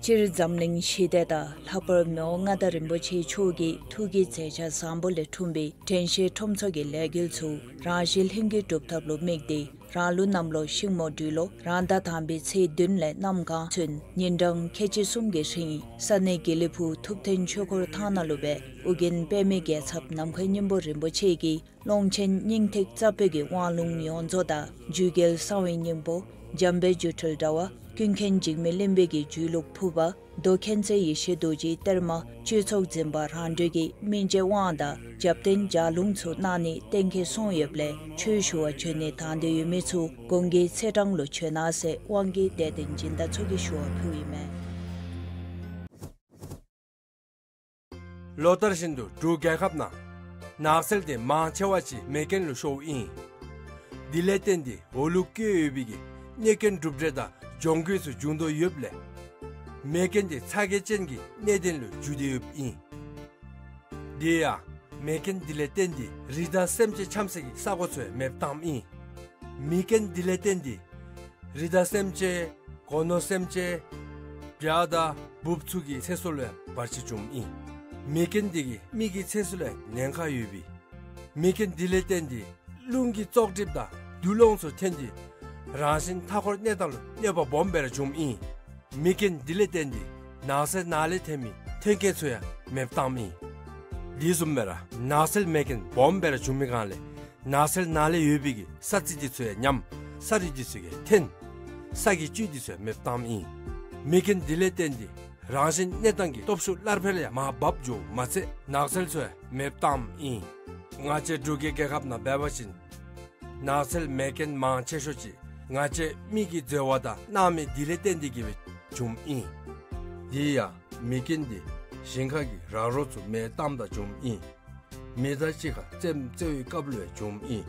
སྤྱིར་འཛམ་གླིང་ཞི་བདེ་དང་ལྷག་པར་མི་དབང་མངའ་བདག་རིན་པོ་ཆེ་མཆོག་གི་ཐུགས་ཀྱི་མཛད་འཆར་བཟང་པོ་ལས་འཁྲུངས་པའི་དྲན་ཤེས་ཁྲོམ་ཚོགས་ཀྱི་ལས་འགུལ་ཚུ་རང་གཞན་ལྷན་སྐྱེས་སྒྲུབ་ཐབས་ལུ་དམིགས་ཏེ་རང་ལུགས་གནམ་ལོ་ཤིང་མོ་སྦྲུལ་ལོ་རང་ཟླ་དང་པའི་ཚེས་བདུན་ལས་གནམ་གང་ཚུན་ཉིན་གྲངས་ཁལ་གཅིག་གསུམ་གྱི་རིང་ས་གནས་དགེ་ལེགས་ཕུག་ཐུབ་བསྟན་ཆོས་འཁོར་ཐང་ནང་ལུ་སྦེ་ཨོ་རྒྱན་པདྨའི་རྒྱལ་ཚབ་ནམ་མཁའི་སྙིང་པོ་རིན་པོ་ཆེ་གིས་ཀློང་ཆེན་སྙིང་ཐིག་རྩ་བོད་ཀྱི་དབང་ལུང་ཡོངས་རྫོགས་དང་རྒྱུད་རྒྱལ་གསང་བའི་སྙིང་པོ་འཇམ་དཔལ་སྒྱུ་འཕྲུལ་དྲྭ་བ་ཀུན་མཁྱེན་འཇིགས་མེད་གླིང་པའི་གི་རྒྱུད་ལུགས་ཕུར་པ་མདོ་མཁྱེན་བརྩེ་ཡེ་ཤེས་རྡོ་རྗེའི་གཏེར་མ་སྤྱོད་ཚོགས་འཛིན་པ་རང་གྲོལ་གྱི་སྨིན་བྱེད་དབང་དང་རྒྱབ་རྟེན་ལྗགས་ལུང་ཚུ་གནང་ནི་གཏན་འཁེལ་སོང་ཡོདཔ་ལས་ཆོས་ཞུ་བར་བྱོན་ནི་དང་འདོད་ཡོད་མི་ཚུ་གོང་གི་ཚེས་གྲངས་ལུ་བྱོན་གནང་ཟེར་དབང་གི་དད་ལྡན་སྦྱིན་བདག་ཚུ་གིས་ཞུ་བ་ཕུལཝ་ཨིན་མས། ལོ་ལྟར་བཞིན་དུ་འབྲུག་རྒྱལ་ཁབ་ནང་ནགས་ཚལ་དེ་མང་ཆེ་བ་ཅིག་མེ་རྐྱེན་ལུ་ཤོརཝ་ཨིན། དེ་ལས་བརྟེན་ཏེ་འོག་ལུ་བཀོད་ཡོད་པའི་གི་གནོད་སྐྱོན་གྲུབ་འབྲས་དང་གྱོང་གུད་ཚུ་འབྱུང་དོ་ཡོདཔ་ལས་མེ་རྐྱེན་དེ་ཚ་གྱང་ཅན་གྱི་གནད་དོན་ལུ་འགྱུར་ཏེ་ཡོདཔ་ཨིན། དེ་ཡང་མེ་རྐྱེན་དེ་ལས་བརྟེན་ཏེ་རི་དྭགས་སེམས་ཅན་འཁྱམ་སའི་གི་ས་གོ་ཚུ་ཡང་མེདཔ་བཏངམ་ཨིན། མེ་རྐྱེན་དེ་ལས་བརྟེན་ཏེ་རི་དྭགས་སེམས་ཅན་སྒོ་ནོར་སེམས་ཅན་བྱ་དང་འབུཔ་ཚུ་གི་ཚེ་སྲོག་ལུ་ཡང་བར་ཆད་བྱུངམ་ཨིན། མེ་རྐྱེན་དེ་གིས་མི་གི་ཚེ་སྲོག་ལུ་ཡང་ཉེན་ཁ་ཡོདཔ་ཨིན། མེ་རྐྱེན་དེ་ལས་བརྟེན་ཏེ་རླུང་གི་བཙོག་གྲིབ་དང་རྡུལ་སློང་ཚུ་ཐོན་ཏེ་རང་བཞིན་མཐའ་འཁོར་གནས་སྟངས་ལུ་གནོད་པ་སྦོམ་སྦེ་ར་བྱུངམ་ཨིན། མེ་རྐྱེན་དེ་ལས་བརྟེན་ཏེ་ནགས་ཚལ་ནང་ལས་ཐོན་མི་ཐོན་སྐྱེད་ཚུ་ཡང་མེདཔ་བཏངམ་ཨིན། དེ་བཟུམ་སྦེ་ར་ནགས་ཚལ་མེ་རྐྱེན་སྦོམ་སྦེ་ར་བྱུང་མི་སྒང་ལས་ནགས་ཚལ་ནང་ལས་ཡོད་པའི་གི་ས་རྩི་དེ་ཚུ་ཡང་ཉམས། ས་རུད་དེ་ཚུ་གིས་འཐོན། ས་གི་བཅུད་དེ་ཚུ་ཡང་མེདཔ་བཏངམ་ཨིན། མེ་རྐྱེན་དེ་ལས་བརྟེན་ཏེ་རང་བཞིན་གནས་སྟངས་ཀྱི་སྟོབས་ཤུགས་སླར་འཕེལ་ཡང་མར་བབས་འགྱོཝ་མ་ཚད་ནགས་ཚལ་ཚུ་ཡང་མེདཔ་བཏངམ་ཨིན། ང་བཅས་འབྲུག་གི་རྒྱལ་ཁབ་ནང་འབད་བ་ཅིན་ནགས་ཚལ་མེ་རྐྱེན་མང་ཆེ་ཤོས་ཅིག་ང་བཅས་མི་གིས་འཛོལ་བ་དང་གནང་མི་དེ་ལས་བརྟེན་ཏེ་གིས་སྦེ་བྱུངམ་ཨིན། དེ་ཡང་མེ་རྐྱེན་དེ་ཞིང་ཁ་གི་ར་རོ་ཚུ་མེ་བཏངམ་ད་བྱུངམ་ཨིན། མེ་མདའ་གཅིག་ཁར་རྩེདམོ་རྩེ་བའི་སྐབས་ལུ་ཡང་བྱུངམ་ཨིན།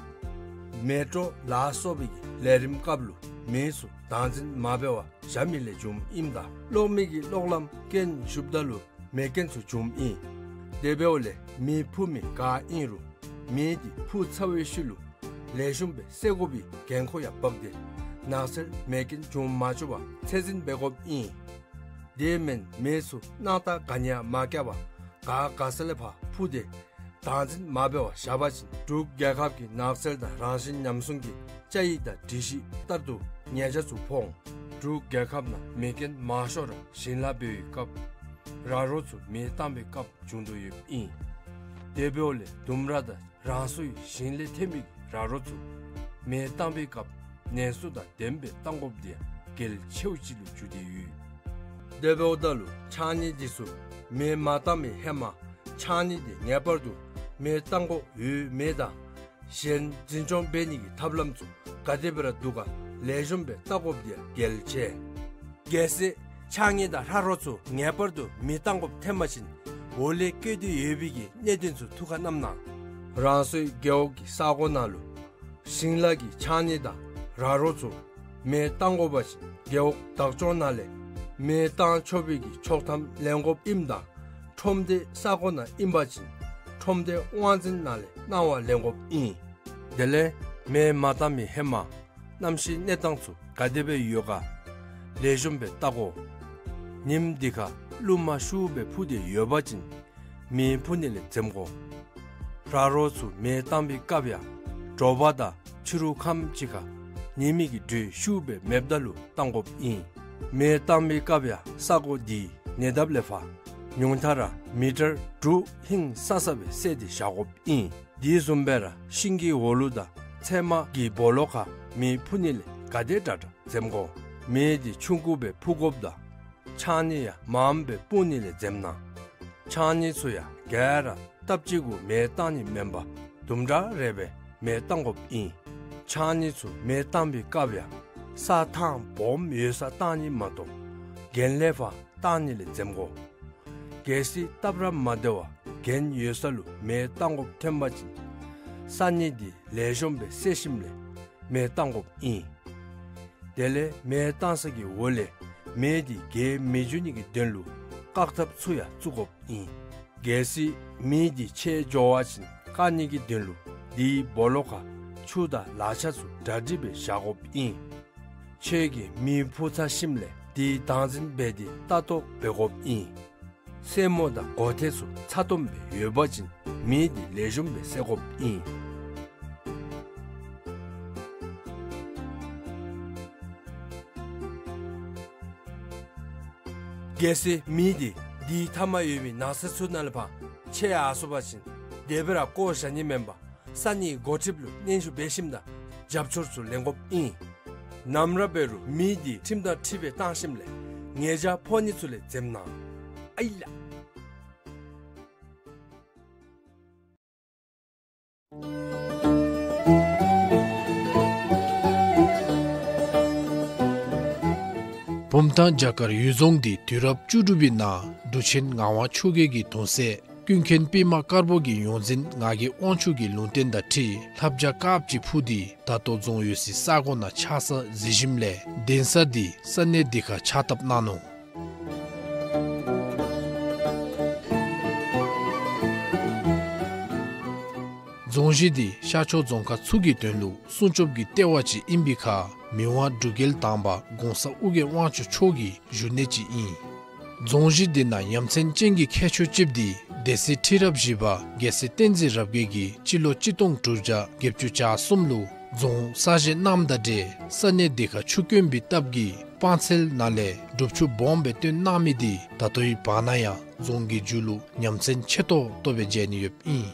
མེ་དྲོད་ལ་སོགས་པའི་གི་ལས་རིམ་སྐབས་ལུ་མེ་ཚུ་བདག་འཛིན་མ་འབད་བར་བཞག་མི་ལས་བྱུངམ་ཨིནམ་ད་གློག་མེ་གི་གློག་ལམ་རྐྱེན་ཞུགསཔ་ད་ལུ་མེ་རྐྱེན་ཚུ་བྱུངམ་ཨིན། དེ་འབདཝ་ལས་མེ་འཕུ་མི་ག་ཨིན་རུང་མེ་དེ་འཕུ་ཚར་བའི་ཤུལ་ལུ་ལེགས་ཤོམ་སྦེ་བསད་དགོ་པའི་འགན་ཁུར་ཡང་འབག་སྟེ་ནགས་ཚལ་མེ་རྐྱེན་འབྱུང་མ་བཅུག་པར་ཚད་འཛིན་འབད་དགོཔ་ཨིན། དེ་མེན་མེ་ཚུ་སྣང་ཐག་ག་ནི་ཡང་མ་བཀལ་བར་ག་ག་ས་ལས་ཕར་འཕུ་སྟེ་བདག་འཛིན་མ་འབད་བར་བཞག་པ་ཅིན་འབྲུག་རྒྱལ་ཁབ་ཀྱི་ནགས་ཚལ་དང་རང་བཞིན་ཉམས་སྲུང་གི་བཅའ་ཡིག་དང་སྒྲིག་གཞི་ལྟར་དུ་ཉེས་ཆད་ཚུ་ཕོག་འོང་། འབྲུག་རྒྱལ་ཁབ་ནང་མེ་རྐྱེན་མང་ཤོས་ར་ཞིང་ལཱ་འབད་བའི་སྐབས་ར་རོ་ཚུ་མེ་བཏང་བའི་སྐབས་བྱུང་དོ་ཡོདཔ་ཨིན། དེ་འབདཝ་ལས་ལྡུམ་ར་དང་རང་སོའི་ཞིང་ལས་ཐོན་མི་ར་རོ་ཚུ་མེ་བཏང་བའི་སྐབས་ནན་སོ་དང་ལྡནམ་སྦེ་བཏང་དགོཔ་དེ་ཡང་གལ་ཆེཝ་ཅིག་ལུ་གྱུར་ཏེ་ཡོད། དེ་འབདཝ་ད་ལུ་ཕྱགས་སྙིགས་དེ་ཚུ་མེ་མ་བཏང་བའི་ཧེ་མ་ཕྱགས་སྙིགས་དེ་ངེས་པར་དུ་མེ་བཏང་དགོཔ་ཡོད་མེད་དང་གཞན་འཛིན་སྐྱོང་འབད་ནི་གི་ཐབས་ལམ་ཚུ་ག་དེ་སྦེ་ར་འདུག་ག་ལེགས་ཤོམ་སྦེ་བལྟ་དགོཔ་དེ་ཡང་གལ་ཆེ། གལ་སྲིད་ཕྱགས་སྙིགས་དང་ར་རོ་ཚུ་ངེས་པར་དུ་མེ་བཏང་དགོཔ་ཐོན་པ་ཅིན་འོག་ལས་བཀོད་དེ་ཡོད་པའི་གི་གནད་དོན་ཚུ་ཐུགས་ཁར་བསྣམ་གནང་། རང་སོའི་རྒེད་འོག་གི་ས་གོ་ནང་ལུ་ཞིང་ལཱ་གི་ཕྱགས་སྙིགས་དང་ར་རོ་ཚུ་མེ་བཏང་དགོ་པ་ཅིན་རྒེད་འོག་བདག་སྐྱོང་ནང་ལས་མེ་བཏང་ཆོག་པའི་གི་ཆོག་ཐམ་ལེན་དགོཔ་ཨིནམ་ད་ཁྲོམ་སྡེ་ས་གོ་ནང་ཨིན་པ་ཅིན་ཁྲོམ་སྡེ་དབང་འཛིན་ནང་ལས་གནང་བ་ལེན་དགོཔ་ཨིན། དེ་ལས་མེ་མ་བཏང་མི་ཧེ་མ་གནམ་གཤིས་གནས་སྟངས་ཚུ་ག་དེ་སྦེ་ཡོད་ག་ལེགས་ཤོམ་སྦེ་བལྟ་དགོ། ཉིནམ་དེ་ཁར་རླུང་མ་ཤུགས་སྦེ་འཕུ་སྟེ་ཡོད་པ་ཅིན་མེ་འཕུ་ནི་ལས་འཛེམ་དགོ། ར་རོ་ཚུ་མེ་བཏང་བའི་སྐབས་ཡང་དྲོ་པ་དང་ཕྱི་རུ་ཁམས་ཅིག་ཁར་ཉི་མའི་གི་དྲོད་ཤུགས་སྦེ་མེདཔ་ད་ལུ་བཏང་དགོཔ་ཨིན། མེ་བཏང་བའི་སྐབས་ཡང་ས་གོ་དེའི་ཉེ་འདབས་ལས་ཕར་ཉུང་མཐའ་ར་མི་ཊར་དྲུག་ཧིང་སང་ས་སྦེ་བསལ་ཏེ་བཞག་དགོཔ་ཨིན། དེ་བཟུམ་སྦེ་ར་ཤིང་གི་འོག་ལུ་དང་ཚལ་མ་གི་སྦོ་ལོགས་ཁར་མེ་འཕུ་ནི་ལས་ག་དེ་དྲག་དྲག་འཛེམ་དགོ། མེ་དེ་ཆུང་ཀུ་སྦེ་འཕུ་དགོཔ་དང་ཕྱགས་སྙིགས་ཡང་མངམ་སྦེ་སྤུངས་ནི་ལས་འཛེམ་གནང་། ཕྱགས་སྙིགས་ཚུ་ཡང་ག་ར་སྟབས་གཅིག་གུ་མེ་བཏང་ནི་མེན་པར་དུམ་གྲ་རེ་སྦེ་མེ་བཏང་དགོཔ་ཨིན། ཕྱགས་སྙིགས་ཚུ་མེ་བཏང་བའི་སྐབས་ཡང་ས་ཐང་སྦོམ་ཡོད་སར་བཏང་ནི་མ་གཏོགས་གྱེན་ལས་ཕར་བཏང་ནི་ལས་འཛེམ་དགོ། གལ་སྲིད་སྟབས་ར་མ་བདེ་བར་གྱེན་ཡོད་ས་ལུ་མེ་བཏང་དགོཔ་ཐོན་པ་ཅིན་ས་སྙིགས་དེ་ལེགས་ཤོམ་སྦེ་བསལ་ཞིནམ་ལས་མེ་བཏང་དགོཔ་ཨིན། དེ་ལས་མེ་བཏང་ས་གི་འོག་ལས་མེ་དེ་རྒྱས་མི་འགྱོ་ནི་གི་དོན་ལུ་བཀག་ཐབས་ཚུ་ཡང་བཙུགས་དགོཔ་ཨིན། གལ་སྲིད་མེ་དེ་ཆེ་འགྱོ་བ་ཅིན་བཀག་ནི་གི་དོན་ལུ་དེའི་སྦོ་ལོགས་ཁར་ཆུ་དང་ལག་ཆ་ཚུ་གྲ་སྒྲིག་སྦེ་བཞག་དགོཔ་ཨིན། ཁྱོད་ཀྱིས་མེ་འཕུ་ཚར་ཞིནམ་ལས་ དེའི་སྟངས་འཛིན་འབད་དེ་ལྟ་རྟོག་འབད་དགོཔ་ཨིན། སེན་མོ་དང་གོ་ཐེངས་ཚུ་ཚ་ཏོམ་སྦེ་ཡོད་པ་ཅིན་མེ་དེ་ལེགས་ཤོམ་སྦེ་བསད་དགོཔ་ཨིན། གལ་སྲིད་མེ་དེ་དེའི་མཐའ་མར་ཡོད་པའི་ནགས་ཚལ་ཚུ་ནང་ལས་ཕར་ཆད་ཡར་སོང་པ་ཅིན་དེ་སྦེ་ར་བཀོ་བཞག་ནི་མེན་པར་ས་གནས་འགོ་ཁྲིདཔ་ལུ་སྙན་ཞུ་འབད་ཞིནམ་ད་རྒྱབ་སྐྱོར་ཚུ་ལེན་དགོཔ་ཨིན། ནམ་ར་འབད་རུང་མེ་དེ་ཁྲིམས་དང་འཁྲིལ་བའི་བཏང་ཞིནམ་ལས་ཉེས་བྱ་ཕོག་ནི་ཚུ་ལས་འཛེམ་གནང་། ཨའི་ལགས། བུམ་ཐང་བྱ་དཀར་གཡུལ་རྫོང་འདི་དུས་རབས་བཅུ་དྲུག་པའི་ནང་འབྲུག་ཆེན་ངག་དབང་ཆོས་རྒྱལ་གྱི་གདུང་སྲས་ཀུན་མཁྱེན་པདྨ་དཀར་པོ་གི་ཡོངས་འཛིན་ངག་གི་དབང་ཕྱུག་གི་ལུང་བསྟན་དང་འཁྲིལ་ལྷ་བྱ་དཀརཔོ་ཅིག་འཕུར་ཏེ་ད་ལྟོ་རྫོང་ཡོད་སའི་ས་གོ་ནང་ཆགས་ས་གཟིགས་ཞིནམ་ལས་གདན་ས་འདི་ས་གནས་འདི་ཁར་ཕྱག་བཏབ་གནང་ནུག། རྫོང་གཞི་འདི་ཤར་ཕྱོགས་རྫོང་ཁག་ཚུ་གི་དོན་ལུ་སྲུང་སྐྱོབ་ཀྱི་ལྟེ་བ་ཅིག་ཨིན་པའི་ཁར་མི་དབང་འབྲུག་རྒྱལ་དང་པ་གོང་ས་ཨོ་རྒྱན་དབང་ཕྱུག་མཆོག་གི་བཞུགས་གནས་ཅིག་ཨིན། རྫོང་གཞི་འདི་ནང་ཡ་མཚན་ཅན་གྱི་ཁྱད་ཆོས་ཅིག་འདི་སྡེ་སྲིད་ཁྲི་རབས་བཞི་པ་རྒྱལ་སྲས་བསྟན་འཛིན་རབ་རྒྱས་ཀྱིས་སྤྱི་ལོ་གཅིག་སྟོང་དྲུག་བརྒྱ་བརྒྱད་ཅུ་གྱ་གསུམ་ལུ་རྫོང་གསར་བཞེངས་གནངམ་དང་འབྲེལ་ས་གནས་འདི་ཁར་ཆུ་དཀོན་པའི་སྟབས་ཀྱིས་སྤང་ཚལ་ནང་ལས་སྒྲུབ་ཆུ་སྦོམ་སྦེ་བཏོན་གནང་མི་འདི་ད་ལྟོའི་བར་ན་ཡང་རྫོང་གི་མཇུག་ལུ་ཉམས་མཚར་ཆེ་ཏོག་ཏོ་སྦེ་མཇལ་ནི་ཡོདཔ་ཨིན།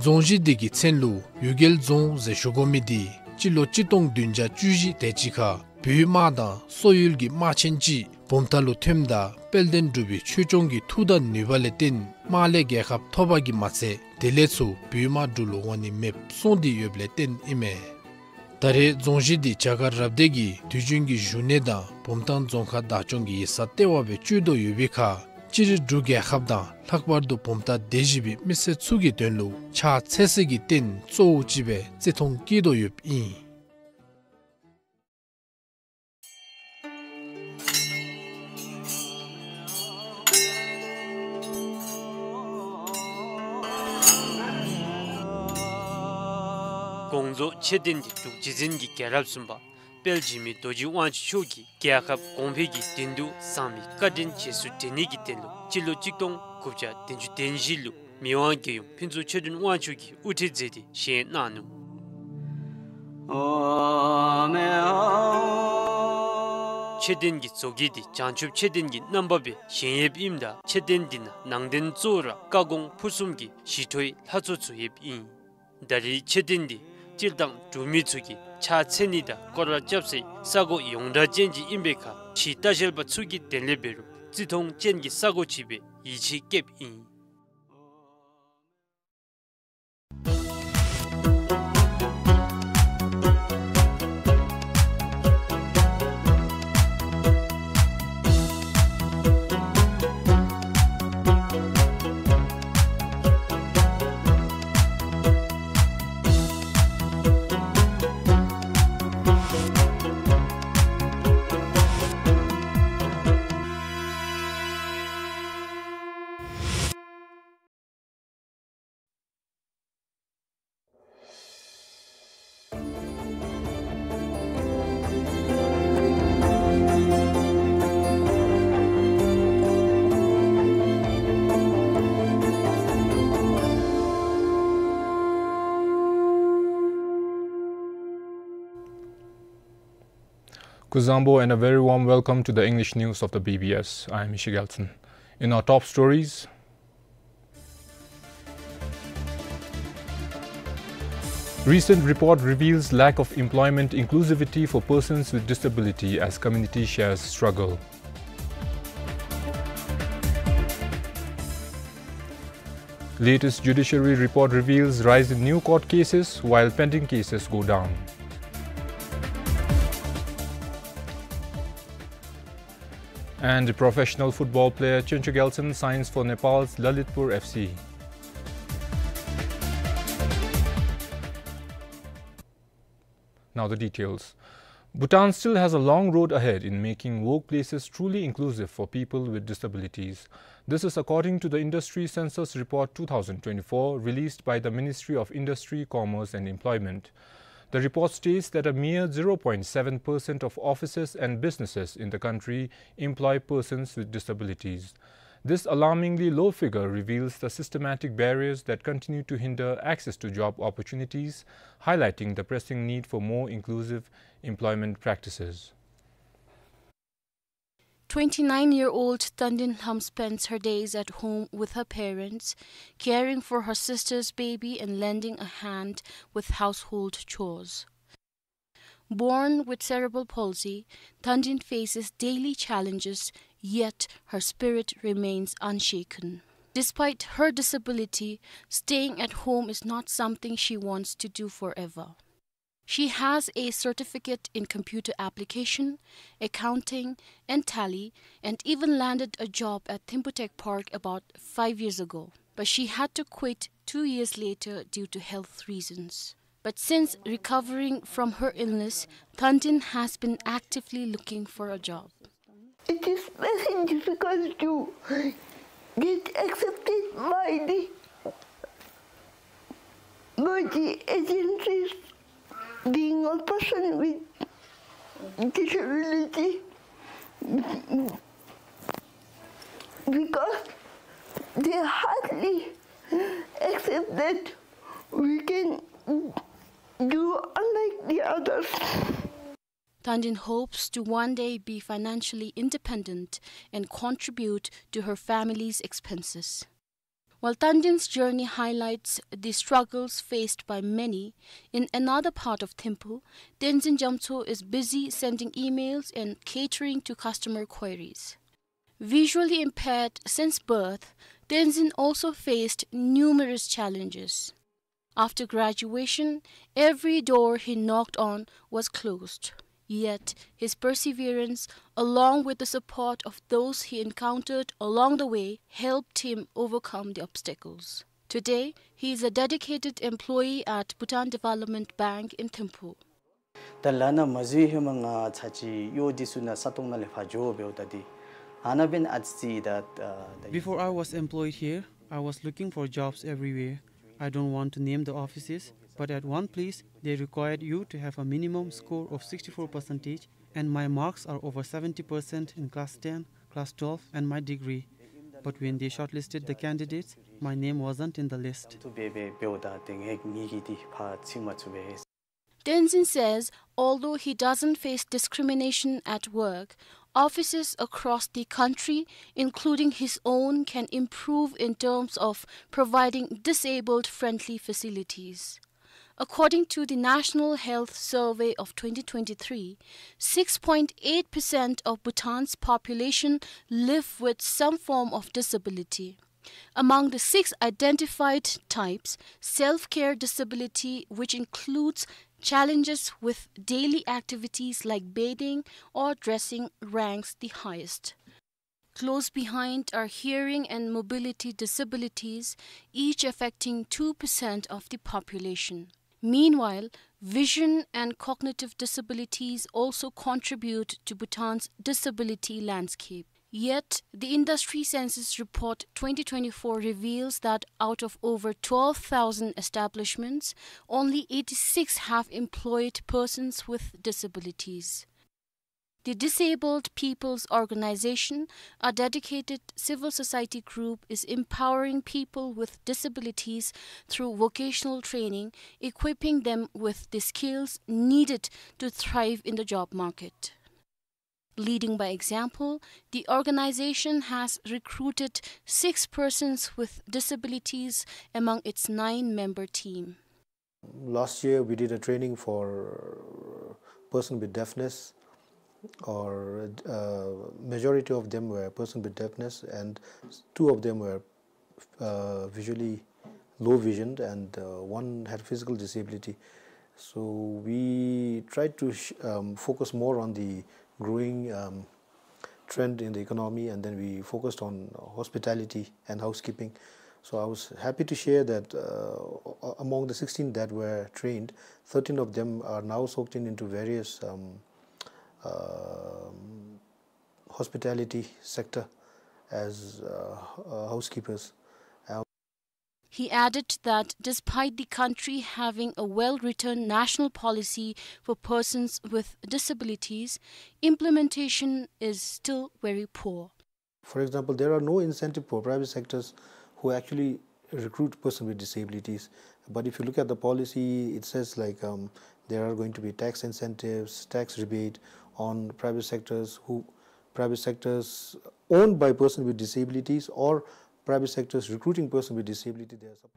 རྫོང་གཞི་འདི་གི་མཚན་ལུ་གཡུལ་རྒྱལ་རྫོང་ཟེར་ཞུ་དགོ་མི་འདི་སྤྱི་ལོ་གཅིག་སྟོང་བདུན་བརྒྱ་བཅུ་བཞི་དེ་ཅིག་ཁར་བོད་དམག་དང་སོག་ཡུལ་གྱི་དམག་ཆེན་ཅིག་བུམ་ཐང་ལུ་ཐོནམ་ད་དཔལ་ལྡན་འབྲུག་པའི་ཆོས་སྐྱོང་གི་མཐུ་དང་ནུས་པ་ལས་བརྟེན་དམག་ལས་རྒྱལ་ཁ་ཐོབ་པ་གིས་མ་ཚད་དེ་ལས་ཚུར་བོད་དམག་འབྲུག་ལུ་འོང་ནི་མེདཔ་སོང་སྟེ་ཡོདཔ་ལས་བརྟེན་ཨིན་མས། ད་རེས་རྫོང་གཞི་འདི་བྱ་དཀར་རབ་སྡེ་གི་དུས་རྒྱུན་གྱི་བཞུགས་གནས་དང་བུམ་ཐང་རྫོང་ཁག་བདག་སྐྱོང་གི་ཡིག་ཚང་ལྟེ་བ་སྦེ་སྤྱོད་དོ་ཡོད་པའི་ཁར་སྤྱིར་འབྲུག་རྒྱལ་ཁབ་དང་ལྷག་པར་དུ་བུམ་ཐང་སྡེ་བཞི་པའི་མི་སེར་ཚུ་གི་དོན་ལུ་ཕྱག་འཚལ་སའི་རྟེན་གཙོ་བོ་ཅིག་སྦེ་བརྩི་མཐོང་བསྐྱེད་དོ་ཡོདཔ་ཨིན། དགོངས་རྫོགས་མཆོད་རྟེན་འདི་འབྲུག་རྗེ་བཙུན་གྱི་རྒྱལ་རབས་གསུམ་པ་དཔལ་འཇིགས་མེད་རྡོ་རྗེ་དབང་ཕྱུག་མཆོག་གིས་རྒྱལ་ཁབ་གོང་འཕེལ་གྱི་དོན་དུ་བཟང་མི་བཀའ་དྲིན་རྗེས་སུ་དྲན་ནི་གི་དོན་ལུ་སྤྱི་ལོ་གཅིག་སྟོང་དགུ་བརྒྱ་བདུན་ཅུ་དོན་བཞི་ལུ་མི་དབང་རྒྱལ་ཡུམ་ཕུན་ཚོགས་ཆོས་སྒྲོན་དབང་ཕྱུག་གིས་དབུ་ཁྲིད་མཛད་དེ་བཞེངས་གནང་ནུག། མཆོད་རྟེན་གྱི་བཟོ་བཀོད་འདི་བྱང་ཆུབ་མཆོད་རྟེན་གྱི་རྣམ་པ་སྦེ་བཞེངས་ཡོདཔ་ཨིནམ་ད་མཆོད་རྟེན་འདི་ནང་ནང་རྟེན་གཙོ་བོ་ར་བཀའ་དགོངས་ཕུར་གསུམ་གྱི་ཞི་ཁྲོའི་ལྷ་ཚོགས་ཚུ་ཡོདཔ་ཨིན། ད་རེས་མཆོད་རྟེན་འདི་སྤྱིར་བཏང་འབྲུག་མི་ཚུ་གིས་ཕྱག་འཚལ་ནི་དང་སྐོར་ར་རྐྱབ་སའི་ས་གོ་ཡོངས་གྲགས་ཅན་ཅིག་ཨིན་པའི་ཁར་ཕྱིའི་ལྟ་བཤལ་པ་ཚུ་གི་དོན་ལས་འབད་རུང་བརྩི་མཐོང་ཅན་གྱི་ས་གོ་ཅིག་སྦེ་ཡིད་ཆེས་བསྐྱེདཔ་ཨིན། Kuzuzangpo and a very warm welcome to the English news of the B B S. I am Ishi Gelson. In our top stories, recent report reveals lack of employment inclusivity for persons with disability as community shares struggle. Latest judiciary report reveals rise in new court cases while pending cases go down. And professional football player Choncho Gyaltshen signs for Nepal's Lalitpur F C. Now the details. Bhutan still has a long road ahead in making workplaces truly inclusive for people with disabilities. This is according to the Industry Census Report two thousand twenty-four, released by the Ministry of Industry, Commerce and Employment. The report states that a mere zero point seven percent of offices and businesses in the country employ persons with disabilities. This alarmingly low figure reveals the systematic barriers that continue to hinder access to job opportunities, highlighting the pressing need for more inclusive employment practices. Twenty-nine-year-old Tandin Lham spends her days at home with her parents, caring for her sister's baby and lending a hand with household chores. Born with cerebral palsy, Tandin faces daily challenges, yet her spirit remains unshaken. Despite her disability, staying at home is not something she wants to do forever. She has a certificate in computer application, accounting, and tally, and even landed a job at Thimphu Tech Park about five years ago. But she had to quit two years later due to health reasons. But since recovering from her illness, Tandin has been actively looking for a job. It is very difficult to get accepted by the, by the agencies, being a person with disability, because they hardly accept that we can do unlike the others. Tandin hopes to one day be financially independent and contribute to her family's expenses. While Tandin's journey highlights the struggles faced by many, in another part of Thimphu, Tenzin Jamtso is busy sending emails and catering to customer queries. Visually impaired since birth, Tenzin also faced numerous challenges. After graduation, every door he knocked on was closed. Yet, his perseverance, along with the support of those he encountered along the way, helped him overcome the obstacles. Today, he is a dedicated employee at Bhutan Development Bank in Thimphu. ད་ལ་ན་མ་འཛུལ་ཧེ་མ་ང་ཚ་ཅིག་གཡོག་འདི་ཚུ་ནང་ས་སྟོང་ནང་ལས་ཕར་འགྱོ་འབདཝ་ད་འདི་ཨ་ནཱ་འབདན་ཨ་ཙི་ད། Before I was employed here, I was looking for jobs everywhere. I don't want to name the offices, but at one place they required you to have a minimum score of sixty-four percentage, and my marks are over seventy percent in class ten, class twelve, and my degree. But when they shortlisted the candidates, my name wasn't in the list. འབད་འབད་འབདཝ་ད་ཏེ་ངེ་ངེ་གི་འདི་ཕར་ཚུད་མ་ཚུགས་པས། Tenzin says, although he doesn't face discrimination at work, offices across the country, including his own, can improve in terms of providing disabled-friendly facilities. According to the National Health Survey of twenty twenty-three, six point eight percent of Bhutan's population live with some form of disability. Among the six identified types, self-care disability, which includes challenges with daily activities like bathing or dressing, ranks the highest. Close behind are hearing and mobility disabilities, each affecting two percent of the population. Meanwhile, vision and cognitive disabilities also contribute to Bhutan's disability landscape. Yet, the Industry Census Report twenty twenty-four reveals that out of over twelve thousand establishments, only eighty-six have employed persons with disabilities. The Disabled People's Organization, a dedicated civil society group, is empowering people with disabilities through vocational training, equipping them with the skills needed to thrive in the job market. Leading by example, the organization has recruited six persons with disabilities among its nine-member team. Last year, we did a training for person with deafness, or, uh, majority of them were person with deafness, and two of them were, uh, visually low visioned, and, uh, one had physical disability. So we tried to sh-, um, focus more on the growing, um, trend in the economy, and then we focused on hospitality and housekeeping. So I was happy to share that, uh, a-, among the sixteen that were trained, thirteen of them are now soaked in into various, um, um, hospitality sector as, uh, uh, housekeepers. Uh, He He added that despite the country having a well-written national policy for persons with disabilities, implementation is still very poor. For example, there are no incentive for private sectors who actually recruit persons with disabilities. But if you look at the policy, it says, like, um, there are going to be tax incentives, tax rebate on private sectors who, private sectors owned by persons with disabilities or private sectors recruiting persons with disability. There are some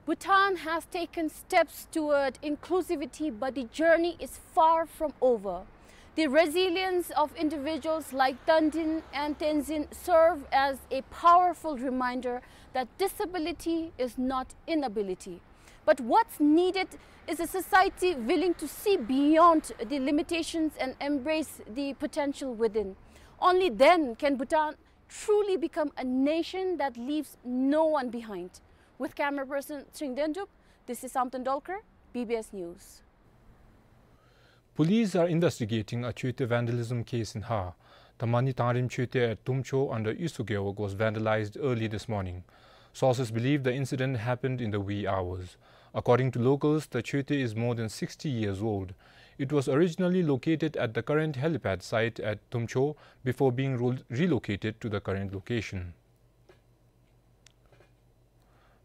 Bhutan has taken steps toward inclusivity, but the journey is far from over. The resilience of individuals like Tandin and Tenzin serve as a powerful reminder that disability is not inability. But what's needed is a society willing to see beyond the limitations and embrace the potential within. Only then can Bhutan truly become a nation that leaves no one behind. With camera person Ching Dendup, this is Samten Dolkar, B B S News. Police are investigating a Choetey vandalism case in Har. The Mani Tangrim Choetey at Tumcho under Isu Gewog was vandalized early this morning. Sources believe the incident happened in the wee hours. According to locals, the Choetey is more than sixty years old. It was originally located at the current helipad site at Tumcho before being ro-, relocated to the current location.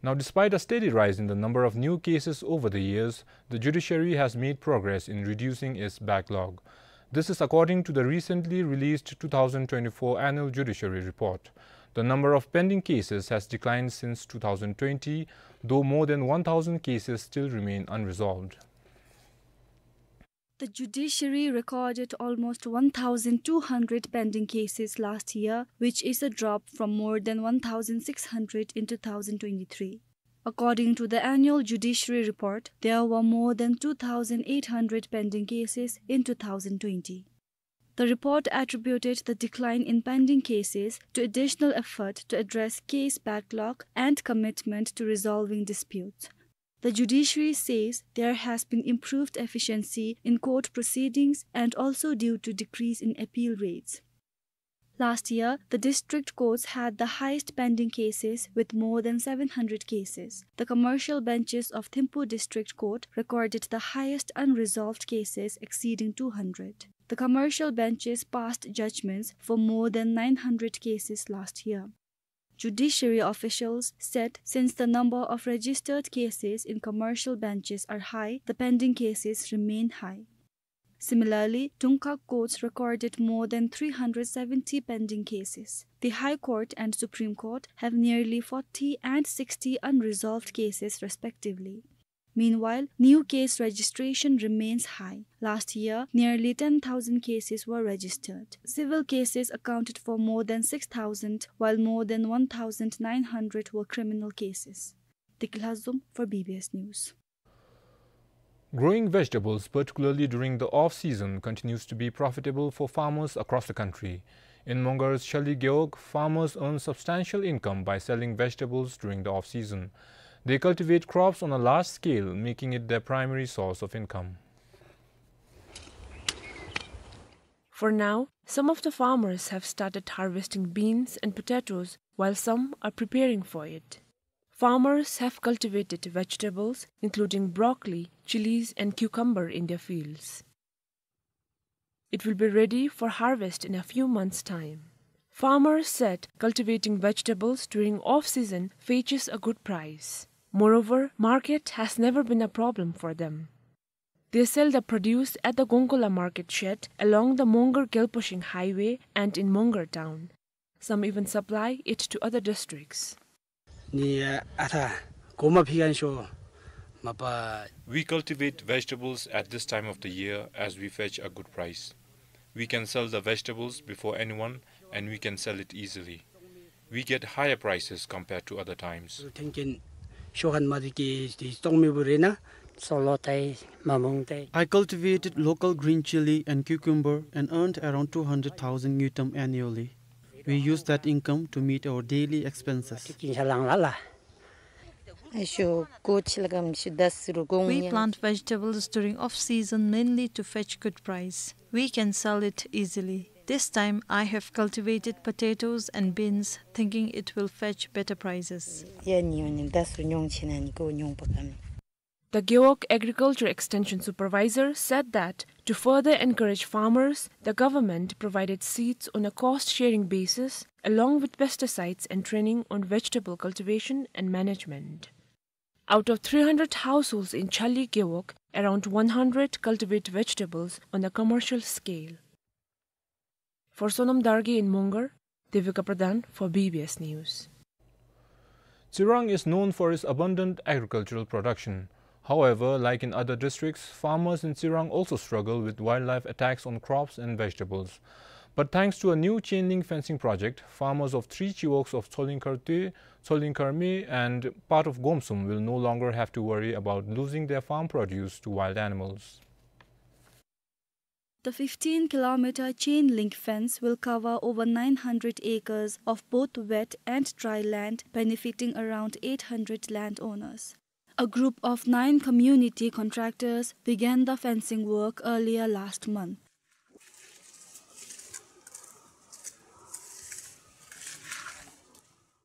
Now, despite a steady rise in the number of new cases over the years, the judiciary has made progress in reducing its backlog. This is according to the recently released two thousand twenty-four annual judiciary report. The number of pending cases has declined since two thousand twenty, though more than one thousand cases still remain unresolved. The judiciary recorded almost one thousand two hundred pending cases last year, which is a drop from more than one thousand six hundred in two thousand twenty-three. According to the annual judiciary report, there were more than two thousand eight hundred pending cases in two thousand twenty. The report attributed the decline in pending cases to additional effort to address case backlog and commitment to resolving disputes. The judiciary says there has been improved efficiency in court proceedings and also due to decrease in appeal rates. Last year, the district courts had the highest pending cases with more than seven hundred cases. The commercial benches of Thimphu District Court recorded the highest unresolved cases exceeding two hundred. The commercial benches passed judgments for more than nine hundred cases last year. Judiciary officials said since the number of registered cases in commercial benches are high, the pending cases remain high. Similarly, Dungkhag courts recorded more than three hundred seventy pending cases. The High Court and Supreme Court have nearly forty and sixty unresolved cases respectively. Meanwhile, new case registration remains high. Last year, nearly ten thousand cases were registered. Civil cases accounted for more than six thousand, while more than one thousand nine hundred were criminal cases. Deki Lhazom for B B S News. Growing vegetables, particularly during the off-season, continues to be profitable for farmers across the country. In Mongar's Shali Gewog, farmers earn substantial income by selling vegetables during the off-season. They cultivate crops on a large scale, making it their primary source of income. For now, some of the farmers have started harvesting beans and potatoes, while some are preparing for it. Farmers have cultivated vegetables, including broccoli, chilies, and cucumber in their fields. It will be ready for harvest in a few months' time. Farmers said cultivating vegetables during off-season fetches a good price. Moreover, market has never been a problem for them. They sell the produce at the Gongkula market shed along the Mongar-Gelposhing highway and in Mongar town. Some even supply it to other districts. Ni, uh, ata, goma phigan sho, mapa. We cultivate vegetables at this time of the year as we fetch a good price. We can sell the vegetables before anyone, and we can sell it easily. We get higher prices compared to other times. Thank you. Shohan madiki, the tongmi burena. Solo tai, mamung tai. I cultivated local green chili and cucumber and earned around two hundred thousand ngultrum annually. We use that income to meet our daily expenses. Kin shalang lala. Aisho, ko chilagam shidas rugung. We plant vegetables during off-season mainly to fetch good price. We can sell it easily. This time, I have cultivated potatoes and beans, thinking it will fetch better prices. ཡ་ནི་ཡོང་ནི་ད་སུ་ཉོང་ཆེ་ན་ནི་ཀོ་ཉོང་པ་ཀ་མི། The Gewog Agriculture Extension Supervisor said that to further encourage farmers, the government provided seeds on a cost-sharing basis, along with pesticides and training on vegetable cultivation and management. Out of three hundred households in Chali Gewog, around one hundred cultivate vegetables on a commercial scale. For Sonam Dargay in Mongar, Devika Pradhan for B B S News. Tsirang is known for its abundant agricultural production. However, like in other districts, farmers in Tsirang also struggle with wildlife attacks on crops and vegetables. But thanks to a new chain link fencing project, farmers of three chiwogs of Tsolingkhar Tue, Tsolingkhar Me, and part of Gomsum will no longer have to worry about losing their farm produce to wild animals. The fifteen kilometer chain link fence will cover over nine hundred acres of both wet and dry land, benefiting around eight hundred landowners. A group of nine community contractors began the fencing work earlier last month.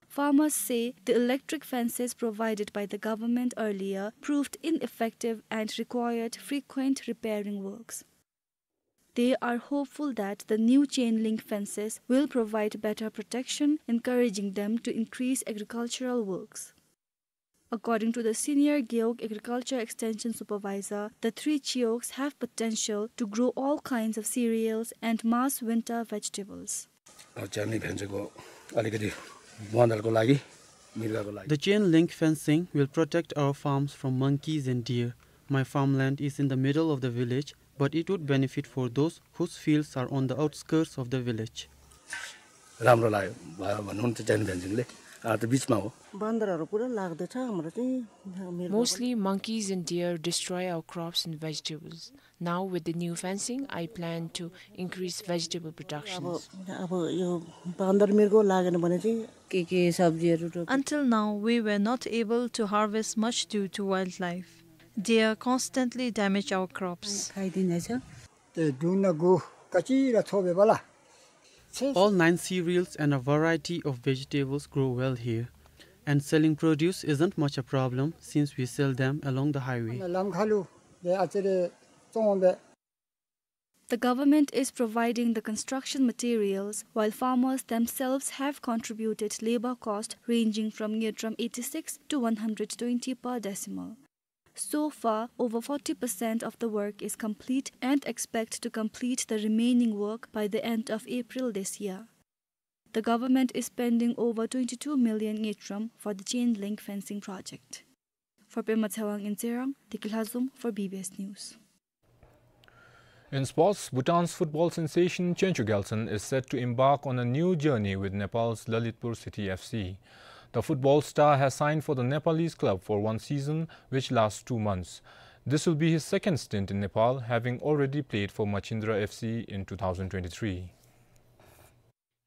Farmers say the electric fences provided by the government earlier proved ineffective and required frequent repairing works. They are hopeful that the new chain link fences will provide better protection, encouraging them to increase agricultural works. According to the senior Gewog Agriculture Extension Supervisor, the three chiwogs have potential to grow all kinds of cereals and mass winter vegetables. A, chain link fence को अलिकति बन्दरको लागि, मृगको लागि। The chain link fencing will protect our farms from monkeys and deer. My farmland is in the middle of the village, but it would benefit for those whose fields are on the outskirts of the village. राम्रो लाग्यो, भ-, भन्नु त chain fencing ले। आ, त बिचमा हो। बन्दरहरू पुरा लाग्दछ हाम्रो चाहिँ, मेरो Mostly monkeys and deer destroy our crops and vegetables. Now with the new fencing, I plan to increase vegetable productions. अब, अब यो बन्दर मृग लागेन भने चाहिँ के के सब्जीहरू रोप्नु? Until now, we were not able to harvest much due to wildlife. Deer constantly damage our crops. खाइदिनेछ। त्यो डुन गु कचिला छोबे बला। All nine cereals and a variety of vegetables grow well here, and selling produce isn't much a problem since we sell them along the highway. लम्खालु दे अचेरे चोंबे। The government is providing the construction materials, while farmers themselves have contributed labor cost ranging from ngultrum eighty-six to one hundred twenty per decimal. So far, over forty percent of the work is complete and expect to complete the remaining work by the end of April this year. The government is spending over twenty-two million ngultrum for the chain link fencing project. For Pema Tshewang in Tsirang, Deki Lhazom for B B S News. In sports, Bhutan's football sensation Chonchu Gyaltshen is set to embark on a new journey with Nepal's Lalitpur City F C. The football star has signed for the Nepalese club for one season, which lasts two months. This will be his second stint in Nepal, having already played for Machindra F C in two thousand twenty-three.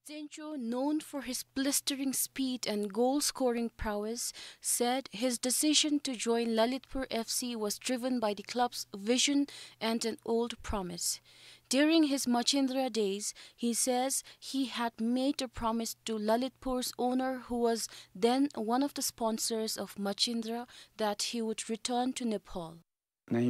Chonchu, known for his blistering speed and goal-scoring prowess, said his decision to join Lalitpur F C was driven by the club's vision and an old promise. During his Machindra days, he says he had made a promise to Lalitpur's owner, who was then one of the sponsors of Machindra, that he would return to Nepal. When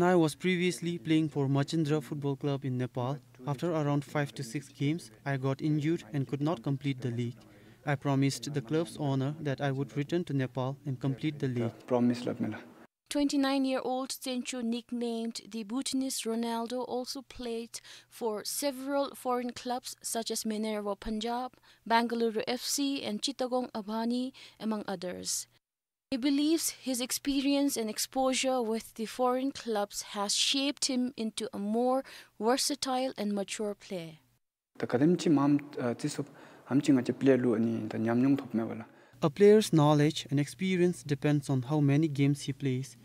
I was previously playing for Machindra Football Club in Nepal, after around five to six games, I got injured and could not complete the league. I promised the club's owner that I would return to Nepal and complete the league. Twenty-nine-year-old Chonchu, nicknamed the Bhutanese Ronaldo, also played for several foreign clubs such as Minerva Punjab, Bengaluru F C and Chittagong Abani, among others. He believes his experience and exposure with the foreign clubs has shaped him into a more versatile and mature player. ད་ག་དེམ་ཅིག་མངམ་ཨ་རྩིས་སོཔ་ཨ་ནེམ་ཅིག་ང་བཅས་པེ་ལེ་ལུ་ཨ་ནི་ད་ཉམས་མྱོང་ཐོབ་མས་པ་ལགས། A player's knowledge and experience depends on how many games he plays.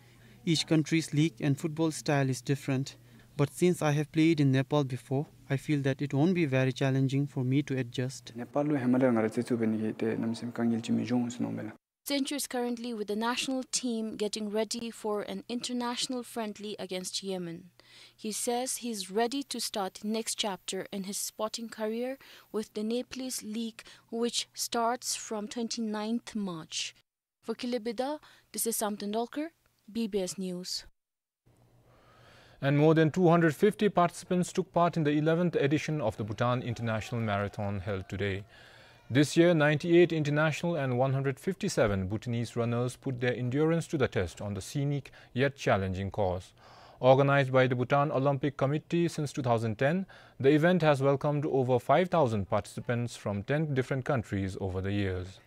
Each country's league and football style is different. But since I have played in Nepal before, I feel that it won't be very challenging for me to adjust. ནེ་པཱལ་ལུ་ཧེ་མ་ལས་ར་ང་ར་རྩེད་འགྲན་ཚུགས་འབད་ནི་གི་ཏེ་གནམ་མེད་ས་མེད་དཀའ་ངལ་ཅིག་མི་འབྱུང་ཟེར་མནོཝ་མས་ལགས། Chonchu is currently with the national team getting ready for an international friendly against Yemen. He says he's ready to start next chapter in his sporting career with the Nepalese league, which starts from twenty-ninth March. For Kile Bidha, this is Samten Dolkar, B B S News. And more than two hundred fifty participants took part in the eleventh edition of the Bhutan International Marathon held today. This year, ninety-eight international and one hundred fifty-seven Bhutanese runners put their endurance to the test on the scenic yet challenging course. Organized by the Bhutan Olympic Committee since two thousand ten, the event has welcomed over five thousand participants from ten different countries over the years.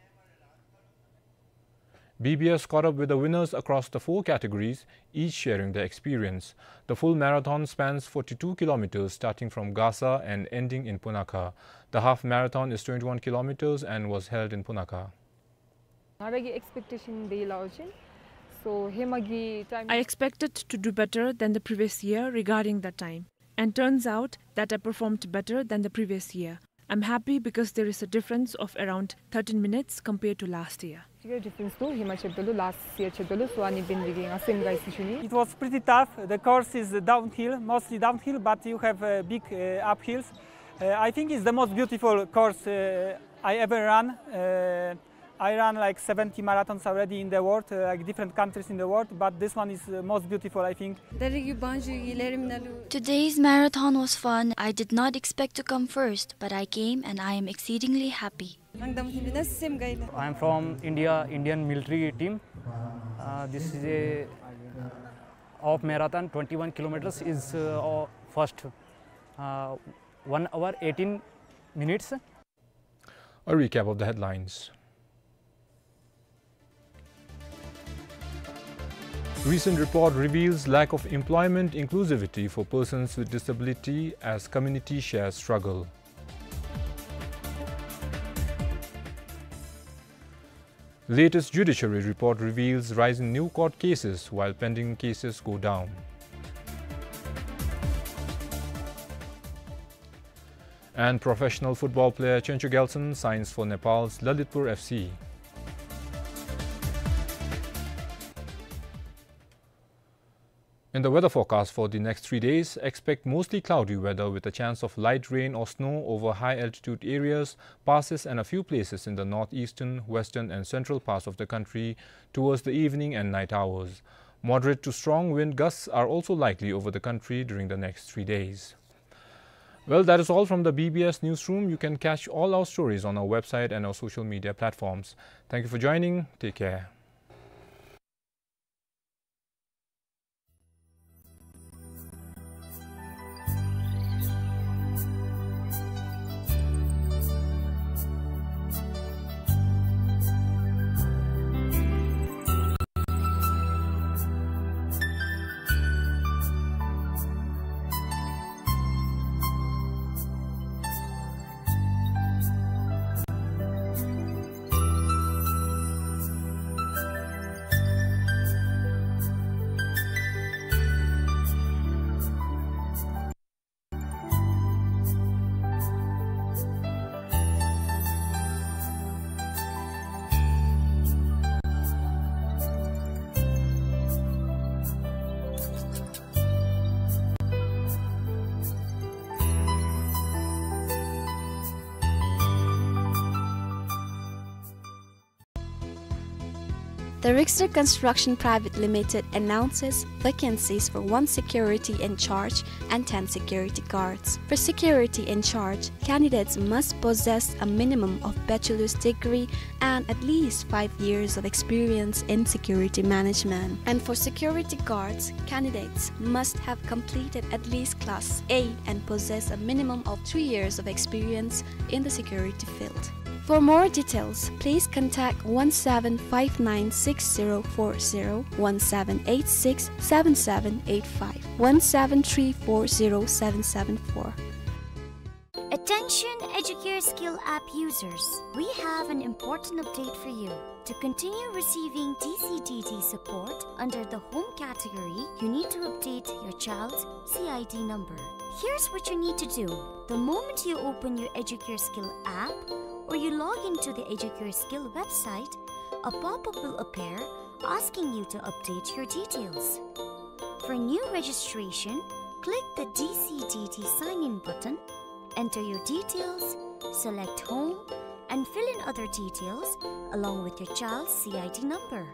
B B S caught up with the winners across the four categories, each sharing their experience. The full marathon spans forty-two kilometers, starting from Gasa and ending in Punakha. The half marathon is twenty-one kilometers and was held in Punakha. ང་ར་གི་ཨེགསི་པེག་ཊེ་ཤཱན་དེ་ལ་འོ་ཅིན། སོ་ཧེ་མ་གི་ཊའིམ། I expected to do better than the previous year regarding the time, and turns out that I performed better than the previous year. I'm happy because there is a difference of around thirteen minutes compared to last year. ཅིག་ཌི་ཕེརེནསི་འདུག་ཧེ་མ་ཆེད་དུ་ལུ་ལཱསཊ་ཡིར་ཆེད་དུ་ལུ། སོ་ཨ་ནི་འབད་ནི་དེ་གིས་ང་སེམས་དགའ་ཡི་ཟེར་ཞུ་ནི། It was pretty tough. The course is downhill, mostly downhill, but you have uh, big uh, uphills. Uh, I think it's the most beautiful course uh, I ever run. Uh, I ran like seventy marathons already in the world, uh, like different countries in the world, but this one is uh, most beautiful, I think. ད་རེས་ཀྱི་བང་ཞུ་གི་ལས་རིམ་ནང་ལུ། Today's marathon was fun. I did not expect to come first, but I came and I am exceedingly happy. ང་དང་ཧི་བི་ན་སེམས་དགའ་ཡི་ལགས། I am from India, Indian military team. Uh, this is a half marathon, twenty-one kilometers is uh, our first uh, one hour eighteen minutes. A recap of the headlines. Recent report reveals lack of employment inclusivity for persons with disability as community shares struggle. Latest judiciary report reveals rise in new court cases while pending cases go down. And professional football player Chencho Gelson signs for Nepal's Lalitpur F C. In the weather forecast for the next three days, expect mostly cloudy weather with a chance of light rain or snow over high altitude areas, passes and a few places in the northeastern, western and central parts of the country towards the evening and night hours. Moderate to strong wind gusts are also likely over the country during the next three days. Well, that is all from the B B S newsroom. You can catch all our stories on our website and our social media platforms. Thank you for joining. Take care. The Richter Construction Private Limited announces vacancies for one security in charge and ten security guards. For security in charge, candidates must possess a minimum of bachelor's degree and at least five years of experience in security management. And for security guards, candidates must have completed at least class eight and possess a minimum of two years of experience in the security field. For more details, please contact one seven five nine six zero four zero, one seven eight six seven seven eight five, one seven three four zero seven seven four. Attention Educare Skill App users, we have an important update for you. To continue receiving D C D D support under the Home category, you need to update your child's C I D number. Here's what you need to do. The moment you open your Educare Skill app or you log into the Educare Skill website, a pop-up will appear asking you to update your details. For new registration, click the D C D D sign-in button, enter your details, select home, and fill in other details along with your child's C I D number.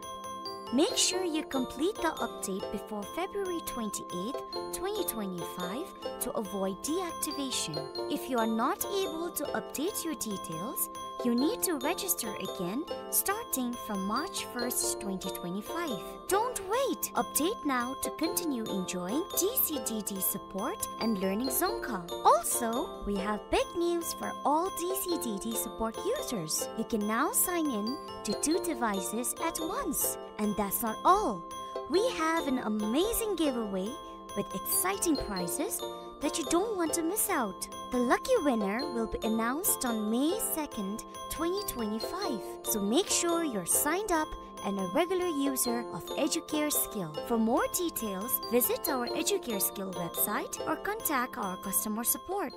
Make sure you complete the update before February twenty-eighth, twenty twenty-five to avoid deactivation. If you are not able to update your details, you need to register again starting from March first, twenty twenty-five. Don't wait! Update now to continue enjoying D C D D support and learning Dzongkha. Also, we have big news for all D C D D support users. You can now sign in to two devices at once. And that's not all. We have an amazing giveaway with exciting prizes that you don't want to miss out. The lucky winner will be announced on May second, twenty twenty-five. So make sure you're signed up and a regular user of Educare Skill. For more details, visit our Educare Skill website or contact our customer support.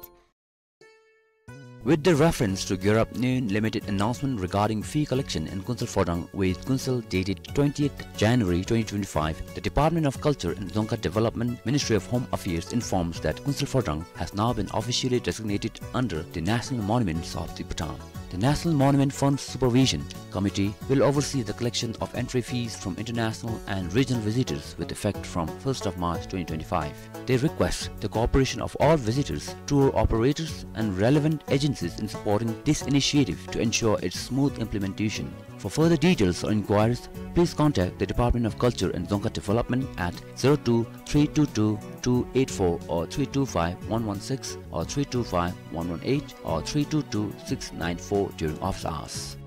With the reference to Gyurap Nyoen Limited announcement regarding fee collection in Kunsel Phodrang with Kunsel dated twentieth January twenty twenty-five, the Department of Culture and Dzongkha Development, Ministry of Home Affairs informs that Kunsel Phodrang has now been officially designated under the National Monuments of the Bhutan. The National Monument Fund Supervision Committee will oversee the collection of entry fees from international and regional visitors with effect from first of March twenty twenty-five. They request the cooperation of all visitors, tour operators, and relevant agencies in supporting this initiative to ensure its smooth implementation. For further details or inquiries, please contact the Department of Culture and Dzongkha Development at zero two three two two two eight four or three two five one one six or three two five one one eight or three two two six nine four during office hours.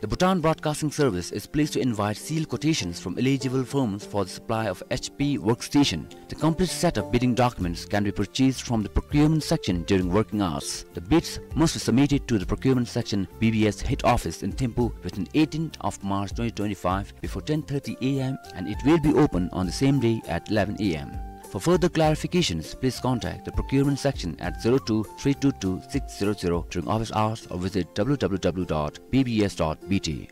The Bhutan Broadcasting Service is pleased to invite sealed quotations from eligible firms for the supply of H P workstation. The complete set of bidding documents can be purchased from the procurement section during working hours. The bids must be submitted to the procurement section, B B S head office in Thimphu within eighteenth of March twenty twenty-five before ten thirty A M, and it will be open on the same day at eleven A M. For further clarifications, please contact the procurement section at zero two three two two six zero zero during office hours or visit W W W dot B B S dot B T.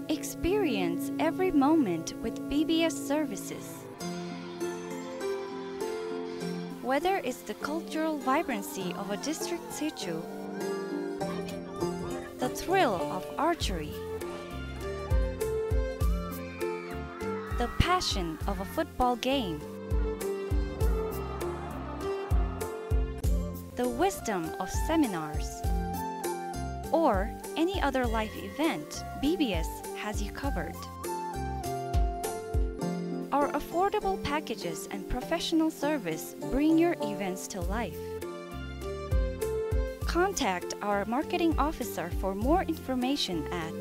Experience every moment with B B S services. Whether it's the cultural vibrancy of a district situ, the thrill of archery, the passion of a football game, the wisdom of seminars, or any other life event, B B S has you covered. Our affordable packages and professional service bring your events to life. Contact our marketing officer for more information at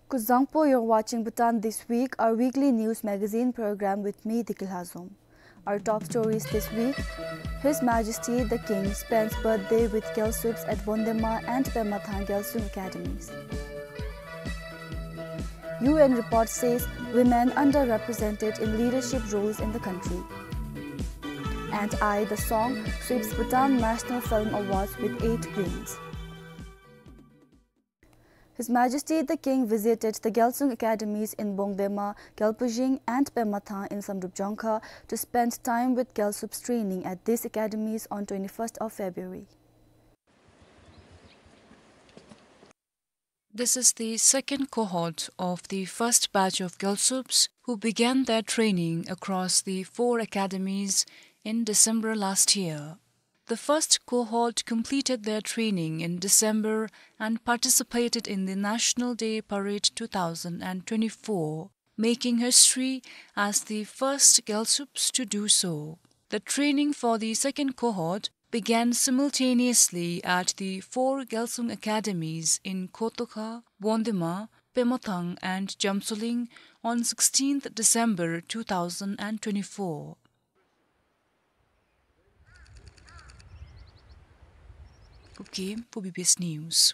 Kuzuzangpo, you're watching Bhutan This Week, our weekly news magazine program with me, Dikil Hazom. Our top stories this week: His Majesty the King spends birthday with Gyaltsubs at Bongdema and Pemathang Gyalsung Academies. U N report says women underrepresented in leadership roles in the country. And I, the Song sweeps Bhutan National Film Awards with eight wins. His Majesty the King visited the Gyalsung Academies in Bongdema, Gyalpujing and Pemathang in Samdrup Jongkha to spend time with Gyaltsubs training at these academies on twenty-first of February. This is the second cohort of the first batch of Gyaltsubs who began their training across the four academies in December last year. The first cohort completed their training in December and participated in the National Day Parade two thousand and twenty-four, making history as the first Gyaltshups to do so. The training for the second cohort began simultaneously at the four Gyalsung academies in Kotokha, Bondema, Pemothang and Jamsoling on sixteenth December two thousand and twenty-four. Kuki for B B S News.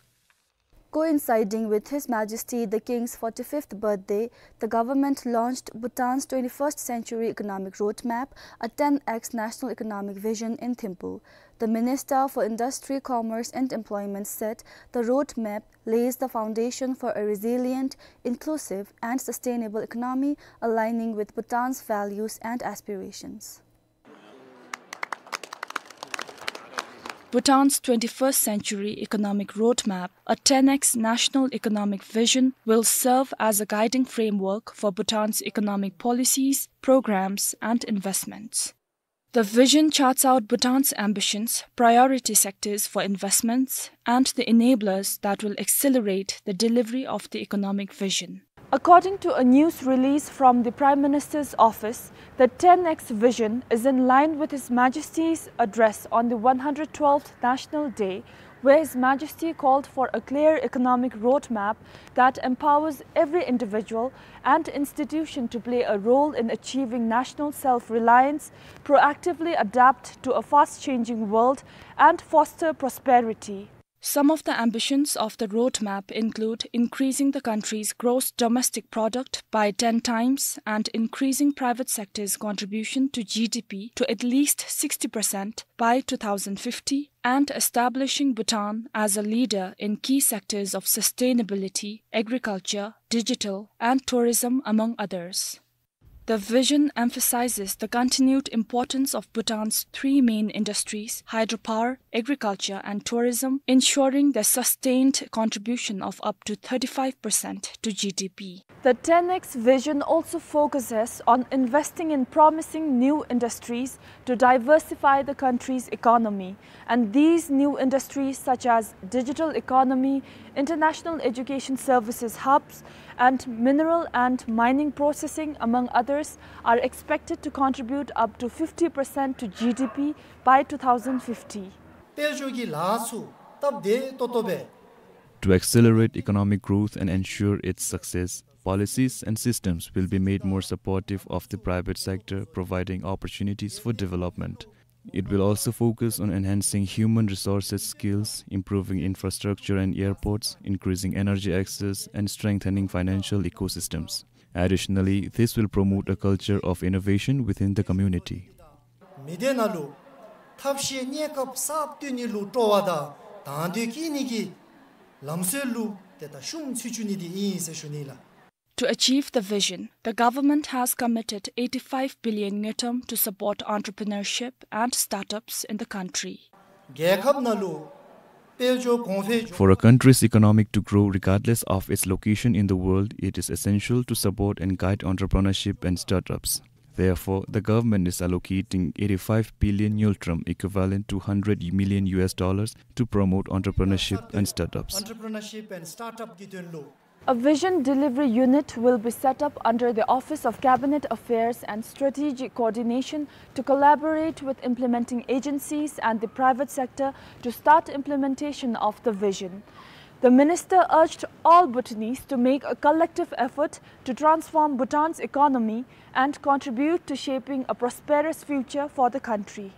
Coinciding with His Majesty the King's forty-fifth birthday, the government launched Bhutan's twenty-first Century Economic Roadmap, a ten X National Economic Vision in Thimphu. The Minister for Industry, Commerce and Employment said the roadmap lays the foundation for a resilient, inclusive and sustainable economy aligning with Bhutan's values and aspirations. Bhutan's twenty-first Century Economic Roadmap, a ten X National Economic Vision, will serve as a guiding framework for Bhutan's economic policies, programs, and investments. The vision charts out Bhutan's ambitions, priority sectors for investments, and the enablers that will accelerate the delivery of the economic vision. According to a news release from the Prime Minister's office, the ten X vision is in line with His Majesty's address on the one hundred twelfth National Day, where His Majesty called for a clear economic roadmap that empowers every individual and institution to play a role in achieving national self-reliance, proactively adapt to a fast-changing world, and foster prosperity. Some of the ambitions of the roadmap include increasing the country's gross domestic product by ten times and increasing private sector's contribution to G D P to at least sixty percent by two thousand fifty and establishing Bhutan as a leader in key sectors of sustainability, agriculture, digital, and tourism, among others. The vision emphasizes the continued importance of Bhutan's three main industries, hydropower, agriculture, and tourism, ensuring their sustained contribution of up to thirty-five percent to G D P. The ten X vision also focuses on investing in promising new industries to diversify the country's economy. And these new industries, such as digital economy, international education services hubs, and mineral and mining processing, among others, are expected to contribute up to fifty percent to G D P by two thousand fifty. དཔལ་འབྱོར་གྱི་ལཱ་ཚུ་སྟབས་བདེ་ཏོག་ཏོ་སྦེ། To accelerate economic growth and ensure its success, policies and systems will be made more supportive of the private sector, providing opportunities for development. It will also focus on enhancing human resources skills, improving infrastructure and airports, increasing energy access, and strengthening financial ecosystems. Additionally, this will promote a culture of innovation within the community. མི་སྡེ་ནང་ལུ་ཐབས་ཤེས་གནས་སྐབས་གསརཔ་བཏོན་ནི་ལུ་སྤྲོ་བ་དང་དང་འདོད་བསྐྱེད་ནི་གི་ལམ་སྲོལ་ལུ་ཏེ་ད་ཤུགས་ཚུད་བཅུག་ནི་འདི་ཨིན་ཟེར་ཞུ་ནི་ལགས། To achieve the vision, the government has committed eighty-five billion ngultrum to support entrepreneurship and startups in the country. རྒྱལ་ཁབ་ནང་ལུ་དཔལ་འབྱོར་གོང་འཕེལ། For a country's economic to grow regardless of its location in the world, it is essential to support and guide entrepreneurship and startups. Therefore, the government is allocating eighty-five billion ngultrum, equivalent to hundred million U S dollars, to promote entrepreneurship and startups. Entrepreneurship and startup གི་དོན་ལུ། A vision delivery unit will be set up under the Office of Cabinet Affairs and Strategic Coordination to collaborate with implementing agencies and the private sector to start implementation of the vision. The minister urged all Bhutanese to make a collective effort to transform Bhutan's economy and contribute to shaping a prosperous future for the country.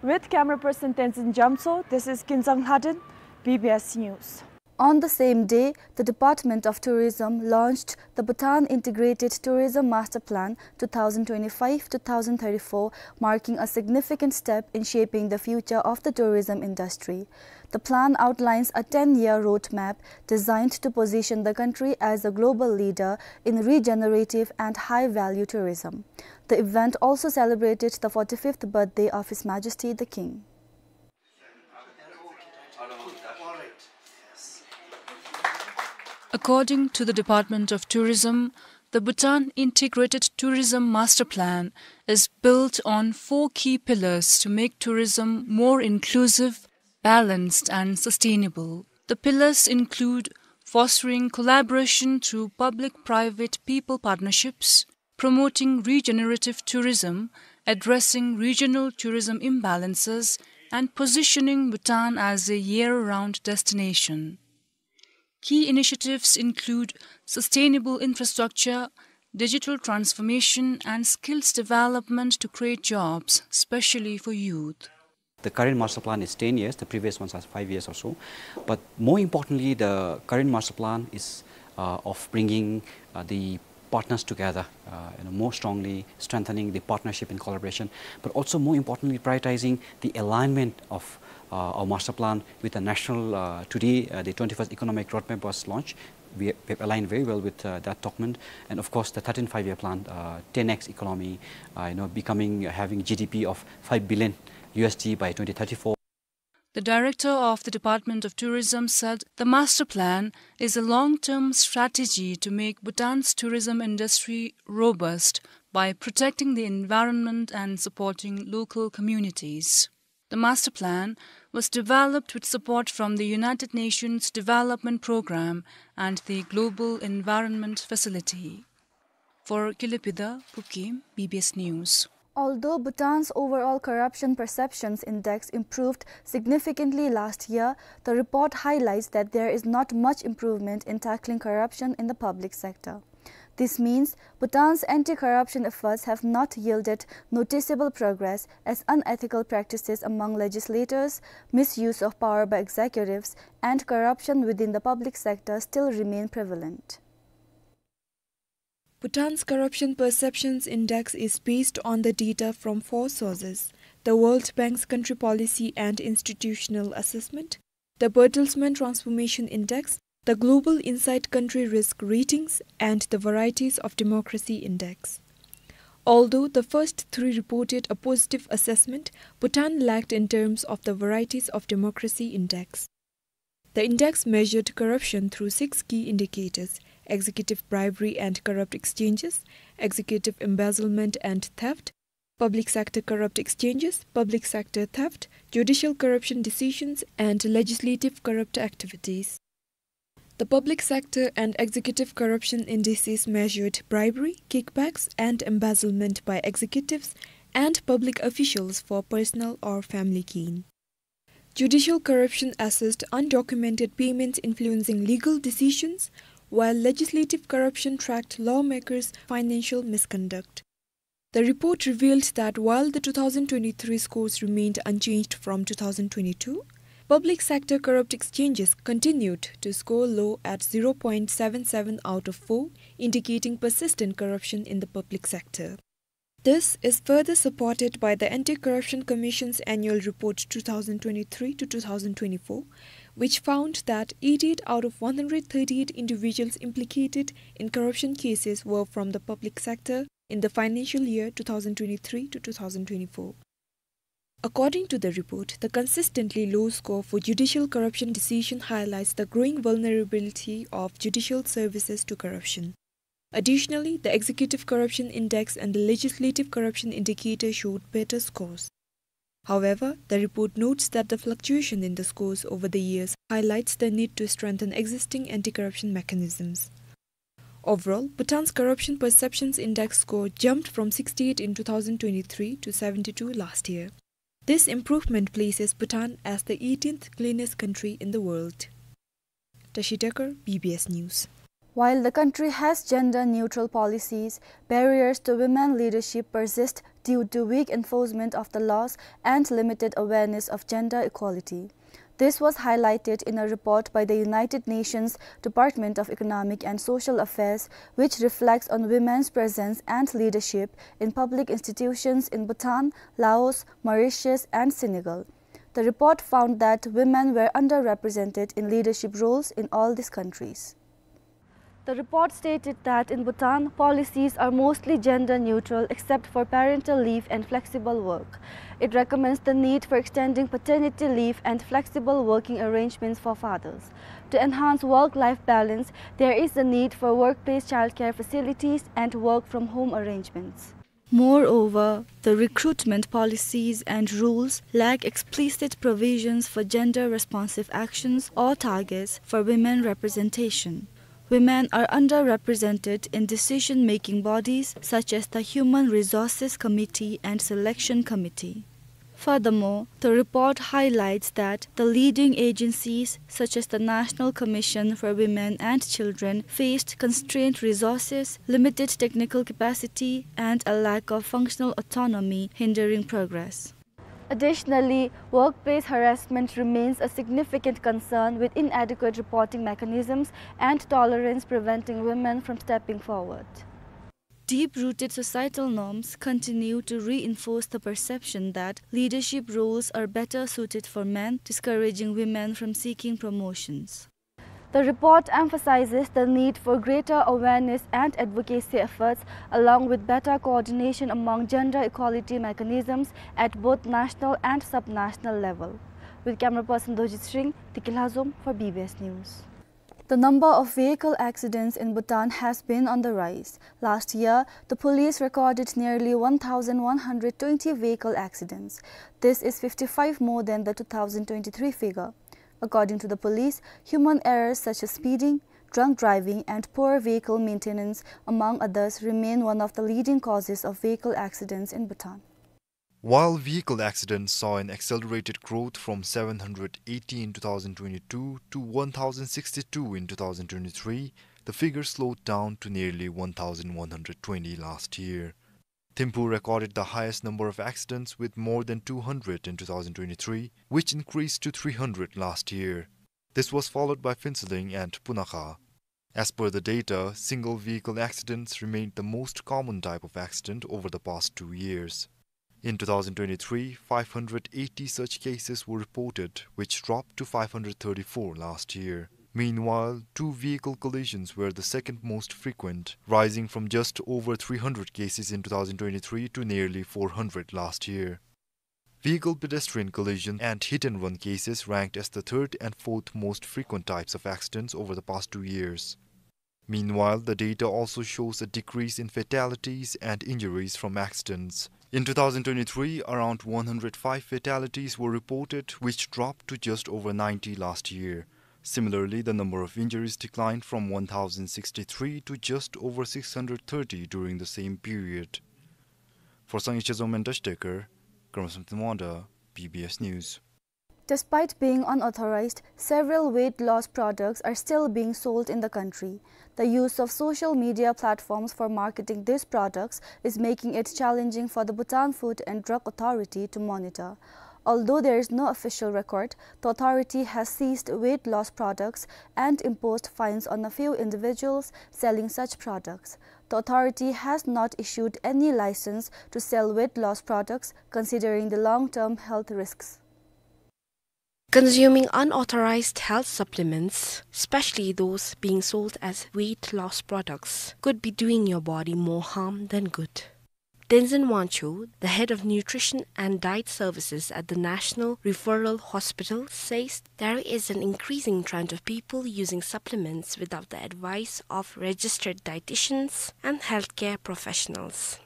With camera person Tenzin Jamso, this is Kinzang Lhaden, B B S News. On the same day, the Department of Tourism launched the Bhutan Integrated Tourism Master Plan two thousand twenty-five two thousand thirty-four, marking a significant step in shaping the future of the tourism industry. The plan outlines a ten-year roadmap designed to position the country as a global leader in regenerative and high-value tourism. The event also celebrated the forty-fifth birthday of His Majesty the King. According to the Department of Tourism, The Bhutan Integrated Tourism Master Plan is built on four key pillars to make tourism more inclusive, balanced, and sustainable. The pillars include fostering collaboration through public-private people partnerships, promoting regenerative tourism, addressing regional tourism imbalances, and positioning Bhutan as a year-round destination. Key initiatives include sustainable infrastructure, digital transformation, and skills development to create jobs, especially for youth. The current master plan is ten years, the previous ones are five years or so. But more importantly, the current master plan is, uh, of bringing, uh, the partners together, uh, you know, more strongly strengthening the partnership and collaboration, but also more importantly, prioritizing the alignment of, uh, our master plan with the national, uh, today, uh, the twenty-first Economic Roadmap was launched. We, we have aligned very well with, uh, that document. And of course, the thirteenth Five-Year Plan, uh, ten X economy, uh, you know, becoming, having G D P of five billion U S D by twenty thirty-four. The director of the Department of Tourism said the master plan is a long-term strategy to make Bhutan's tourism industry robust by protecting the environment and supporting local communities. The master plan was developed with support from the United Nations Development Programme and the Global Environment Facility. For Kilipida Pukim, B B S News. Although Bhutan's overall corruption perceptions index improved significantly last year, the report highlights that there is not much improvement in tackling corruption in the public sector. This means Bhutan's anti-corruption efforts have not yielded noticeable progress, as unethical practices among legislators, misuse of power by executives, and corruption within the public sector still remain prevalent. Bhutan's Corruption Perceptions Index is based on the data from four sources: the World Bank's Country Policy and Institutional Assessment, the Bertelsmann Transformation Index, the Global Insight Country Risk Ratings, and the Varieties of Democracy Index. Although the first three reported a positive assessment, Bhutan lagged in terms of the Varieties of Democracy Index. The index measured corruption through six key indicators: executive bribery and corrupt exchanges, executive embezzlement and theft, public sector corrupt exchanges, public sector theft, judicial corruption decisions, and legislative corrupt activities. The public sector and executive corruption indices measured bribery, kickbacks, and embezzlement by executives and public officials for personal or family gain. Judicial corruption assessed undocumented payments influencing legal decisions, while legislative corruption tracked lawmakers' financial misconduct. The report revealed that while the two thousand twenty-three scores remained unchanged from two thousand twenty-two, public sector corrupt exchanges continued to score low at zero point seven seven out of four, indicating persistent corruption in the public sector. This is further supported by the Anti-Corruption Commission's Annual Report two thousand twenty-three to two thousand twenty-four, which found that eighty-eight out of one hundred thirty-eight individuals implicated in corruption cases were from the public sector in the financial year two thousand twenty-three to two thousand twenty-four. According to the report, the consistently low score for judicial corruption decision highlights the growing vulnerability of judicial services to corruption. Additionally, the Executive Corruption Index and the Legislative Corruption Indicator showed better scores. However, the report notes that the fluctuation in the scores over the years highlights the need to strengthen existing anti-corruption mechanisms. Overall, Bhutan's Corruption Perceptions Index score jumped from sixty-eight in two thousand twenty-three to seventy-two last year. This improvement places Bhutan as the eighteenth cleanest country in the world. Tashi Dekar, B B S News. While the country has gender-neutral policies, barriers to women leadership persist due to weak enforcement of the laws and limited awareness of gender equality. This was highlighted in a report by the United Nations Department of Economic and Social Affairs, which reflects on women's presence and leadership in public institutions in Bhutan, Laos, Mauritius, and Senegal. The report found that women were underrepresented in leadership roles in all these countries. The report stated that in Bhutan, policies are mostly gender neutral except for parental leave and flexible work. It recommends the need for extending paternity leave and flexible working arrangements for fathers. To enhance work-life balance, there is a need for workplace childcare facilities and work-from-home arrangements. Moreover, the recruitment policies and rules lack explicit provisions for gender-responsive actions or targets for women representation. Women are underrepresented in decision-making bodies such as the Human Resources Committee and Selection Committee. Furthermore, the report highlights that the leading agencies, such as the National Commission for Women and Children, faced constrained resources, limited technical capacity, and a lack of functional autonomy, hindering progress. Additionally, workplace harassment remains a significant concern, with inadequate reporting mechanisms and tolerance preventing women from stepping forward. Deep-rooted societal norms continue to reinforce the perception that leadership roles are better suited for men, discouraging women from seeking promotions. The report emphasizes the need for greater awareness and advocacy efforts, along with better coordination among gender equality mechanisms at both national and subnational level. With camera person Dojit Singh, Tiki Lhazom for B B S News. The number of vehicle accidents in Bhutan has been on the rise. Last year, the police recorded nearly one thousand one hundred twenty vehicle accidents. This is fifty-five more than the two thousand twenty-three figure. According to the police, human errors such as speeding, drunk driving, and poor vehicle maintenance, among others, remain one of the leading causes of vehicle accidents in Bhutan. While vehicle accidents saw an accelerated growth from seven hundred eighty in two thousand twenty-two to one thousand sixty-two in two thousand twenty-three, the figure slowed down to nearly one thousand one hundred twenty last year. Thimphu recorded the highest number of accidents, with more than two hundred in two thousand twenty-three, which increased to three hundred last year. This was followed by Phuentsholing and Punakha. As per the data, single vehicle accidents remained the most common type of accident over the past two years. In two thousand twenty-three, five hundred eighty such cases were reported, which dropped to five hundred thirty-four last year. Meanwhile, two vehicle collisions were the second most frequent, rising from just over three hundred cases in two thousand twenty-three to nearly four hundred last year. Vehicle pedestrian collision and hit and run cases ranked as the third and fourth most frequent types of accidents over the past two years. Meanwhile, the data also shows a decrease in fatalities and injuries from accidents. In two thousand twenty-three, around one hundred five fatalities were reported, which dropped to just over ninety last year. Similarly, the number of injuries declined from one thousand sixty-three to just over six hundred thirty during the same period. For Sangye Chezom and Dash Decker, Kramsam Thamwanda, B B S News. Despite being unauthorized, several weight loss products are still being sold in the country. The use of social media platforms for marketing these products is making it challenging for the Bhutan Food and Drug Authority to monitor. Although there is no official record, the authority has seized weight loss products and imposed fines on a few individuals selling such products. The authority has not issued any license to sell weight loss products, considering the long-term health risks. Consuming unauthorized health supplements, especially those being sold as weight loss products, could be doing your body more harm than good. Tenzin Wangchuk, the head of nutrition and diet services at the National Referral Hospital, says there is an increasing trend of people using supplements without the advice of registered dietitians and healthcare professionals.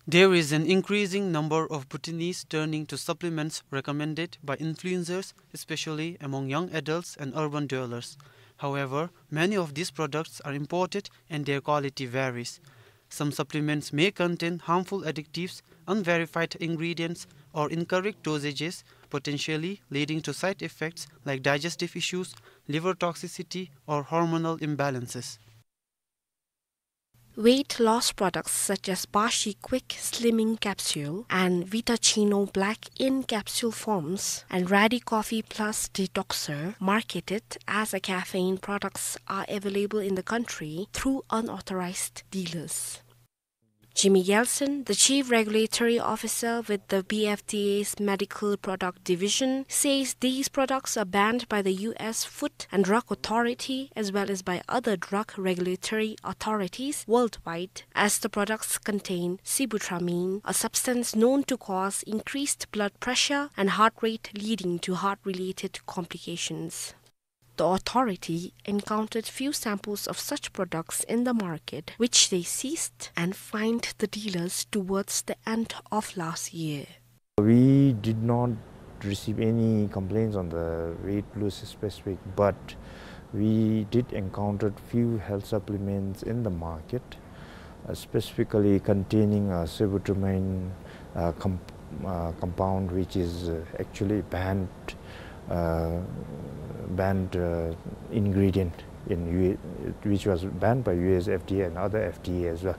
There is an increasing number of Bhutanese turning to supplements recommended by influencers, especially among young adults and urban dwellers. However, many of these products are imported and their quality varies. Some supplements may contain harmful additives, unverified ingredients, or incorrect dosages, potentially leading to side effects like digestive issues, liver toxicity, or hormonal imbalances. Weight loss products such as Bashi Quick Slimming Capsule and Vitachino Black in capsule forms and Radi Coffee Plus Detoxer, marketed as a caffeine products, are available in the country through unauthorized dealers. Jimmy Gelson, the Chief Regulatory Officer with the B F D A's Medical Product Division, says these products are banned by the U S Food and Drug Authority as well as by other drug regulatory authorities worldwide, as the products contain sibutramine, a substance known to cause increased blood pressure and heart rate, leading to heart-related complications. The authority encountered few samples of such products in the market, which they seized and fined the dealers towards the end of last year. We did not receive any complaints on the weight loss specific, but we did encounter few health supplements in the market, uh, specifically containing a sibutramine, uh, com-, uh, compound, which is, uh, actually banned, uh, banned, uh, ingredient in U-, which was banned by U S F D A and other F D A as well.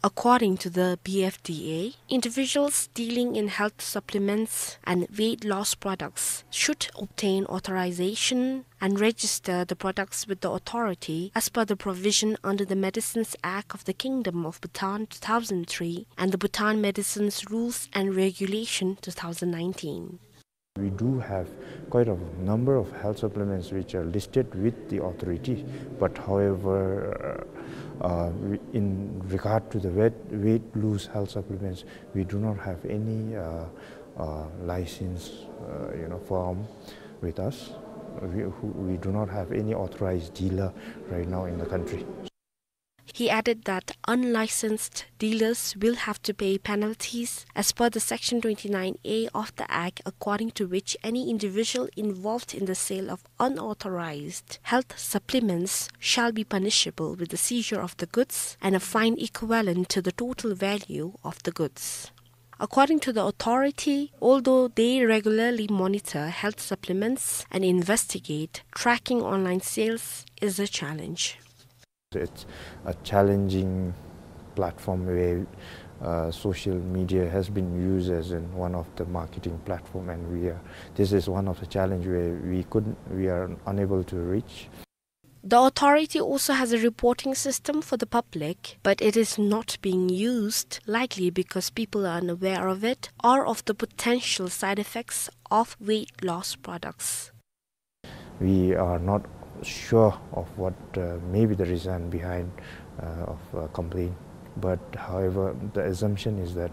According to the B F D A, individuals dealing in health supplements and weight loss products should obtain authorization and register the products with the authority as per the provision under the Medicines Act of the Kingdom of Bhutan two thousand three and the Bhutan Medicines Rules and Regulation two thousand nineteen. We do have quite a number of health supplements which are listed with the authority, but however, uh, uh, we, in regard to the weight, weight loss health supplements, we do not have any, uh, uh, license, uh, you know, form with us. We, who, we do not have any authorized dealer right now in the country. He added that unlicensed dealers will have to pay penalties as per the Section twenty-nine A of the Act, according to which any individual involved in the sale of unauthorized health supplements shall be punishable with the seizure of the goods and a fine equivalent to the total value of the goods. According to the authority, although they regularly monitor health supplements and investigate, tracking online sales is a challenge. It's a challenging platform where, uh, social media has been used as in one of the marketing platform, and we are, this is one of the challenge where we couldn't, we are unable to reach. The authority also has a reporting system for the public, but it is not being used, likely because people are unaware of it or of the potential side effects of weight loss products. We are not sure of what, uh, may be the reason behind, uh, of, uh, complaint. But however, the assumption is that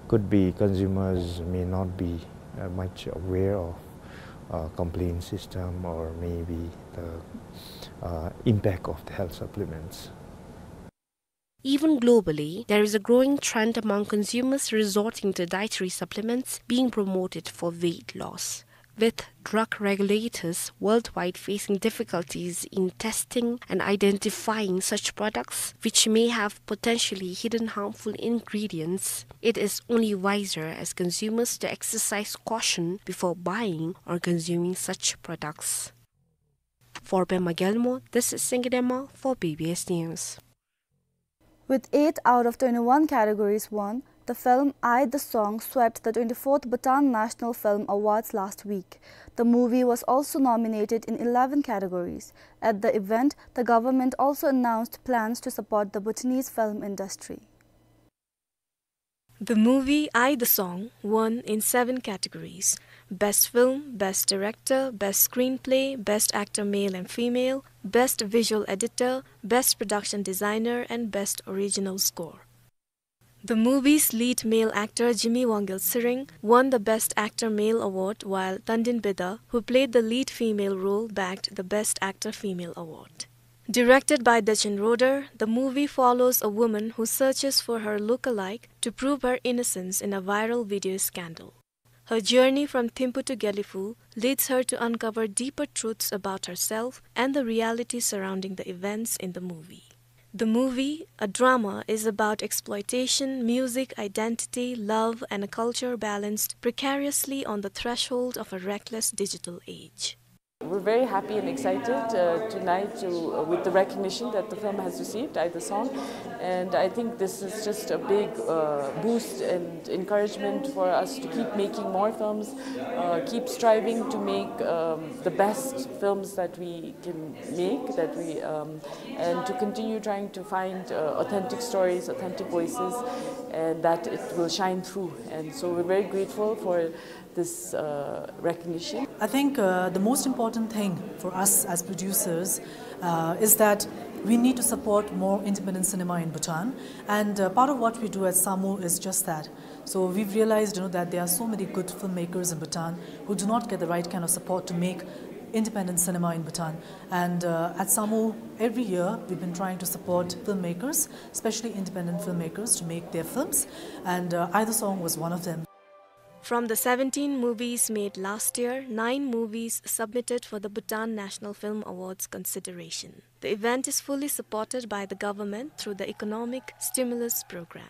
could be consumers may not be, uh, much aware of, uh, complaint system or maybe the, uh, impact of the health supplements. Even globally, there is a growing trend among consumers resorting to dietary supplements being promoted for weight loss, with drug regulators worldwide facing difficulties in testing and identifying such products, which may have potentially hidden harmful ingredients. It is only wiser as consumers to exercise caution before buying or consuming such products. For Pema Gyalmo, this is Singye Dema for B B S News. With eight out of twenty-one categories won, the film I, the Song swept the twenty-fourth Bhutan National Film Awards last week. The movie was also nominated in eleven categories. At the event, the government also announced plans to support the Bhutanese film industry. The movie I, the Song won in seven categories: Best Film, Best Director, Best Screenplay, Best Actor Male and Female, Best Visual Editor, Best Production Designer, and Best Original Score. The movie's lead male actor Jimmy Wangyal Tshering won the Best Actor Male Award, while Tandin Beda, who played the lead female role, bagged the Best Actor Female Award. Directed by Dechen Roder, the movie follows a woman who searches for her look-alike to prove her innocence in a viral video scandal. Her journey from Thimphu to Gelephu leads her to uncover deeper truths about herself and the reality surrounding the events in the movie. The movie, a drama, is about exploitation, music, identity, love, and a culture balanced precariously on the threshold of a reckless digital age. We're very happy and excited, uh, tonight to, uh, with the recognition that the film has received, Aida Song. And I think this is just a big, uh, boost and encouragement for us to keep making more films, uh, keep striving to make, um, the best films that we can make, that we, um, and to continue trying to find, uh, authentic stories, authentic voices, and that it will shine through. And so we're very grateful for this, uh, recognition. I think, uh, the most important thing for us as producers, uh, is that we need to support more independent cinema in Bhutan. And, uh, part of what we do at SAMU is just that. So we've realized, you know, that there are so many good filmmakers in Bhutan who do not get the right kind of support to make independent cinema in Bhutan. And, uh, at SAMU, every year, we've been trying to support filmmakers, especially independent filmmakers, to make their films. And, uh, Aida Song was one of them. From the seventeen movies made last year, nine movies submitted for the Bhutan National Film Awards consideration. The event is fully supported by the government through the Economic Stimulus Program.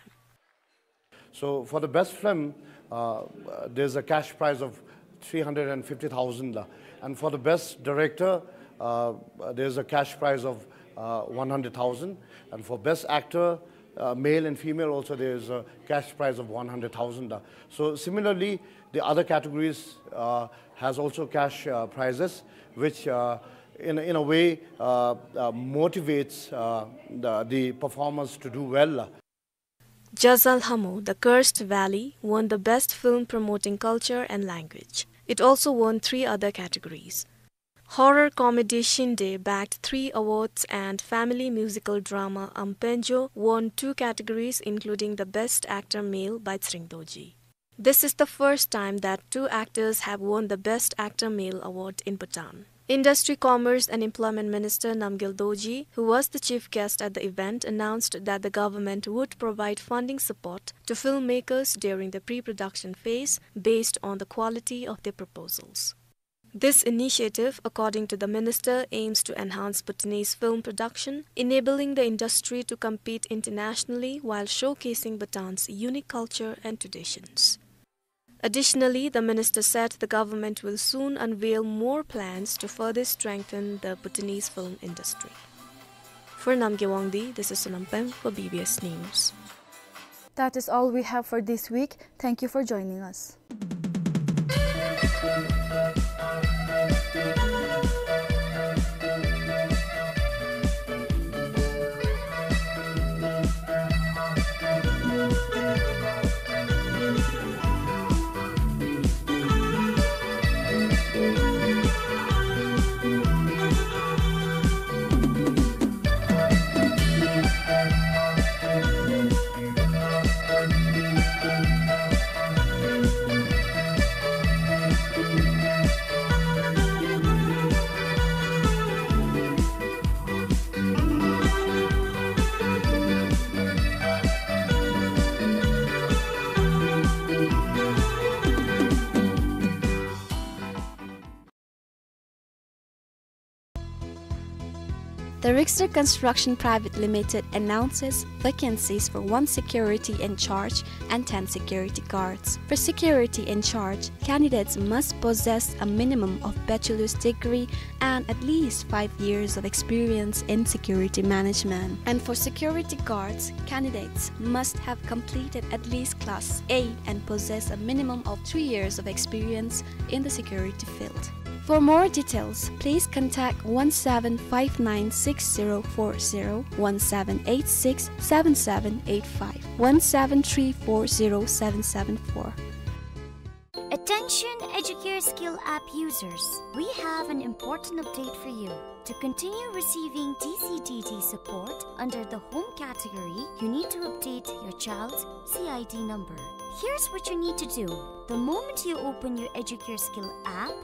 So for the best film, uh, there's a cash prize of three hundred and fifty thousand, uh, and for the best director, uh, there's a cash prize of, uh, one hundred thousand, and for best actor, uh, male and female also, there's a cash prize of one hundred thousand. So similarly, the other categories, uh, has also cash, uh, prizes, which, uh, in, in a way, uh, uh, motivates, uh, the, the performers to do well. Jazalhamo, The Cursed Valley won the Best Film Promoting Culture and Language. It also won three other categories. Horror comedy Shinde bagged three awards and family musical drama Ampenjo won two categories, including the Best Actor Male by Tshering Dorji. This is the first time that two actors have won the Best Actor Male award in Bhutan. Industry, Commerce and Employment Minister Namgyel Dorji, who was the chief guest at the event, announced that the government would provide funding support to filmmakers during the pre-production phase based on the quality of their proposals. This initiative, according to the minister, aims to enhance Bhutanese film production, enabling the industry to compete internationally while showcasing Bhutan's unique culture and traditions. Additionally, the minister said the government will soon unveil more plans to further strengthen the Bhutanese film industry. For Namgay Wangdi, this is Sonam Peng for B B S News. That is all we have for this week. Thank you for joining us. The Rickster Construction Private Limited announces vacancies for one security in charge and ten security guards. For security in charge, candidates must possess a minimum of bachelor's degree and at least five years of experience in security management. And for security guards, candidates must have completed at least class eight and possess a minimum of three years of experience in the security field. For more details, please contact one seven five nine six zero four zero, one seven eight six seven seven eight five, one seven three four zero seven seven four. Attention Educare Skill app users, we have an important update for you. To continue receiving D C D D support under the home category, you need to update your child's C I D number. Here's what you need to do. The moment you open your Educare Skill app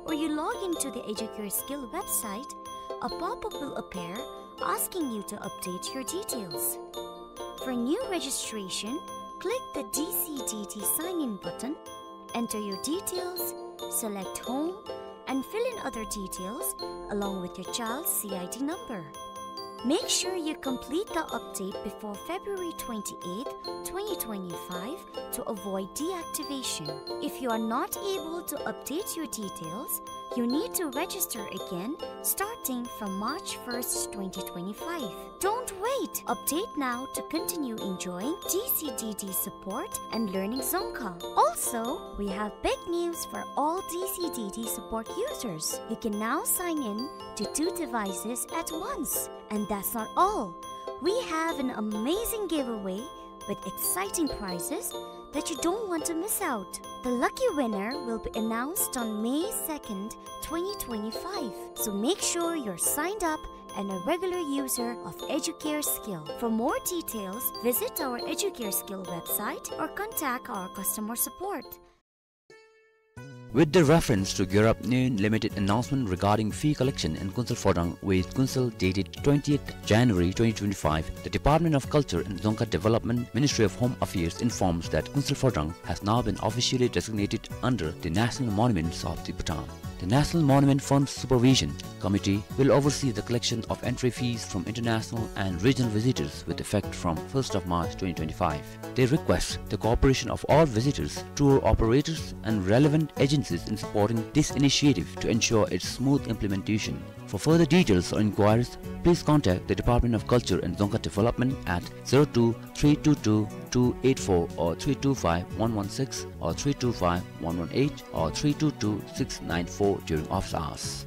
or you log into the Educare Skill website, a pop-up will appear asking you to update your details. For new registration, click the D C D D sign in button, enter your details, select home, and fill in other details along with your child's C I D number. Make sure you complete the update before February twenty-eighth, twenty twenty-five to avoid deactivation. If you are not able to update your details, You need to register again starting from March first, twenty twenty-five. Don't wait! Update now to continue enjoying D C D D support and learning Dzongkha. Also, we have big news for all D C D D support users. You can now sign in to two devices at once. And that's not all. We have an amazing giveaway with exciting prizes that you don't want to miss out. The lucky winner will be announced on May second, twenty twenty-five. So make sure you're signed up and a regular user of Educare Skill. For more details, visit our Educare Skill website or contact our customer support. With the reference to Gyurap Nyein Limited announcement regarding fee collection in Kunsel Phodrang with Kunsel dated twentieth January twenty twenty-five, the Department of Culture and Dzongkha Development, Ministry of Home Affairs informs that Kunsel Phodrang has now been officially designated under the National Monuments of the Bhutan. The National Monument Fund Supervision Committee will oversee the collection of entry fees from international and regional visitors with effect from first of March twenty twenty-five. They request the cooperation of all visitors, tour operators, and relevant agencies in supporting this initiative to ensure its smooth implementation. For further details or inquiries, please contact the Department of Culture and Dzongkha Development at zero two three two two two eight four or three two five one one six or three two five one one eight or three two two six nine four during office hours.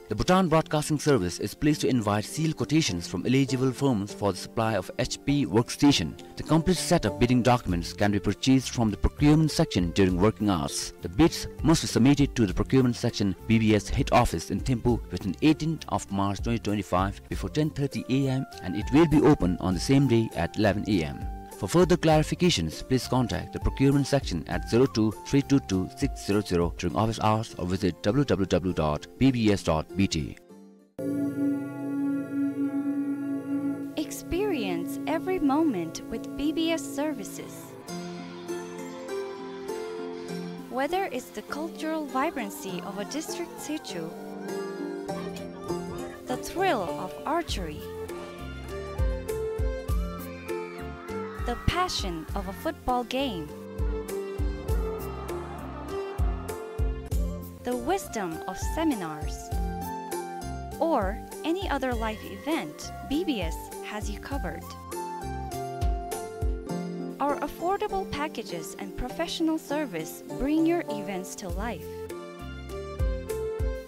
The Bhutan Broadcasting Service is pleased to invite sealed quotations from eligible firms for the supply of H P workstation. The complete set of bidding documents can be purchased from the procurement section during working hours. The bids must be submitted to the procurement section B B S head office in Thimphu within eighteenth of March twenty twenty-five before ten thirty A M, and it will be open on the same day at eleven A M. For further clarifications, please contact the procurement section at zero two three two two six zero zero during office hours or visit W W W dot B B S dot B T. Experience every moment with B B S services. Whether it's the cultural vibrancy of a district situ, the thrill of archery, the passion of a football game, the wisdom of seminars, or any other life event, B B S has you covered. Our affordable packages and professional service bring your events to life.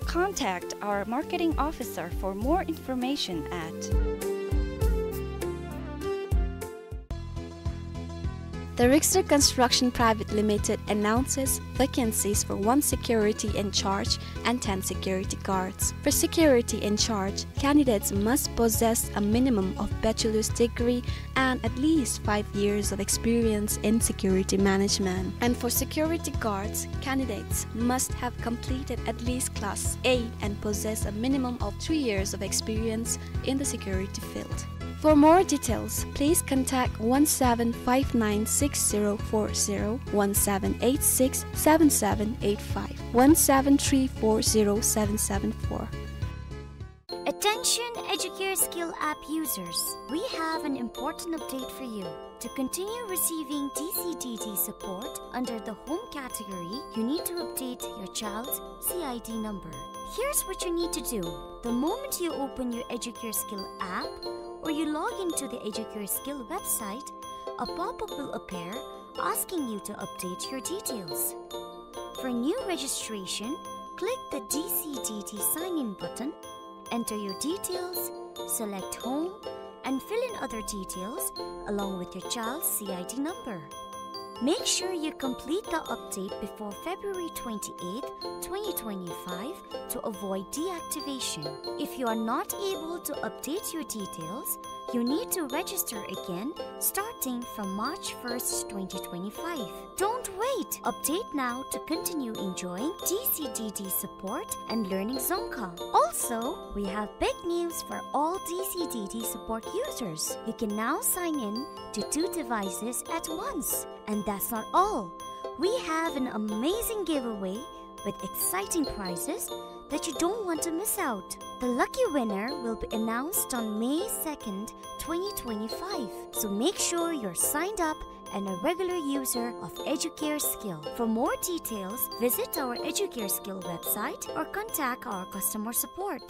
Contact our marketing officer for more information at The Rickster Construction Private Limited announces vacancies for one security in charge and ten security guards. For security in charge, candidates must possess a minimum of bachelor's degree and at least five years of experience in security management. And for security guards, candidates must have completed at least class eight and possess a minimum of two years of experience in the security field. For more details, please contact one seven five nine six zero four zero, one seven eight six seven seven eight five, one seven three four zero seven seven four. Attention Educare Skill app users, we have an important update for you. To continue receiving D C D D support under the home category, you need to update your child's C I D number. Here's what you need to do. The moment you open your Educare Skill app or you log into the Educare Skill website, a pop-up will appear asking you to update your details. For new registration, click the D C D D sign-in button, enter your details, select home, and fill in other details along with your child's C I D number. Make sure you complete the update before February twenty-eighth, twenty twenty-five to avoid deactivation. If you are not able to update your details, you need to register again starting from March first, twenty twenty-five. Don't wait! Update now to continue enjoying D C D D support and learning Dzongkha. Also, we have big news for all D C D D support users. You can now sign in to two devices at once. And that's not all. We have an amazing giveaway with exciting prizes that you don't want to miss out. The lucky winner will be announced on May second, twenty twenty-five. So make sure you're signed up and a regular user of Educare Skill. For more details, visit our Educare Skill website or contact our customer support.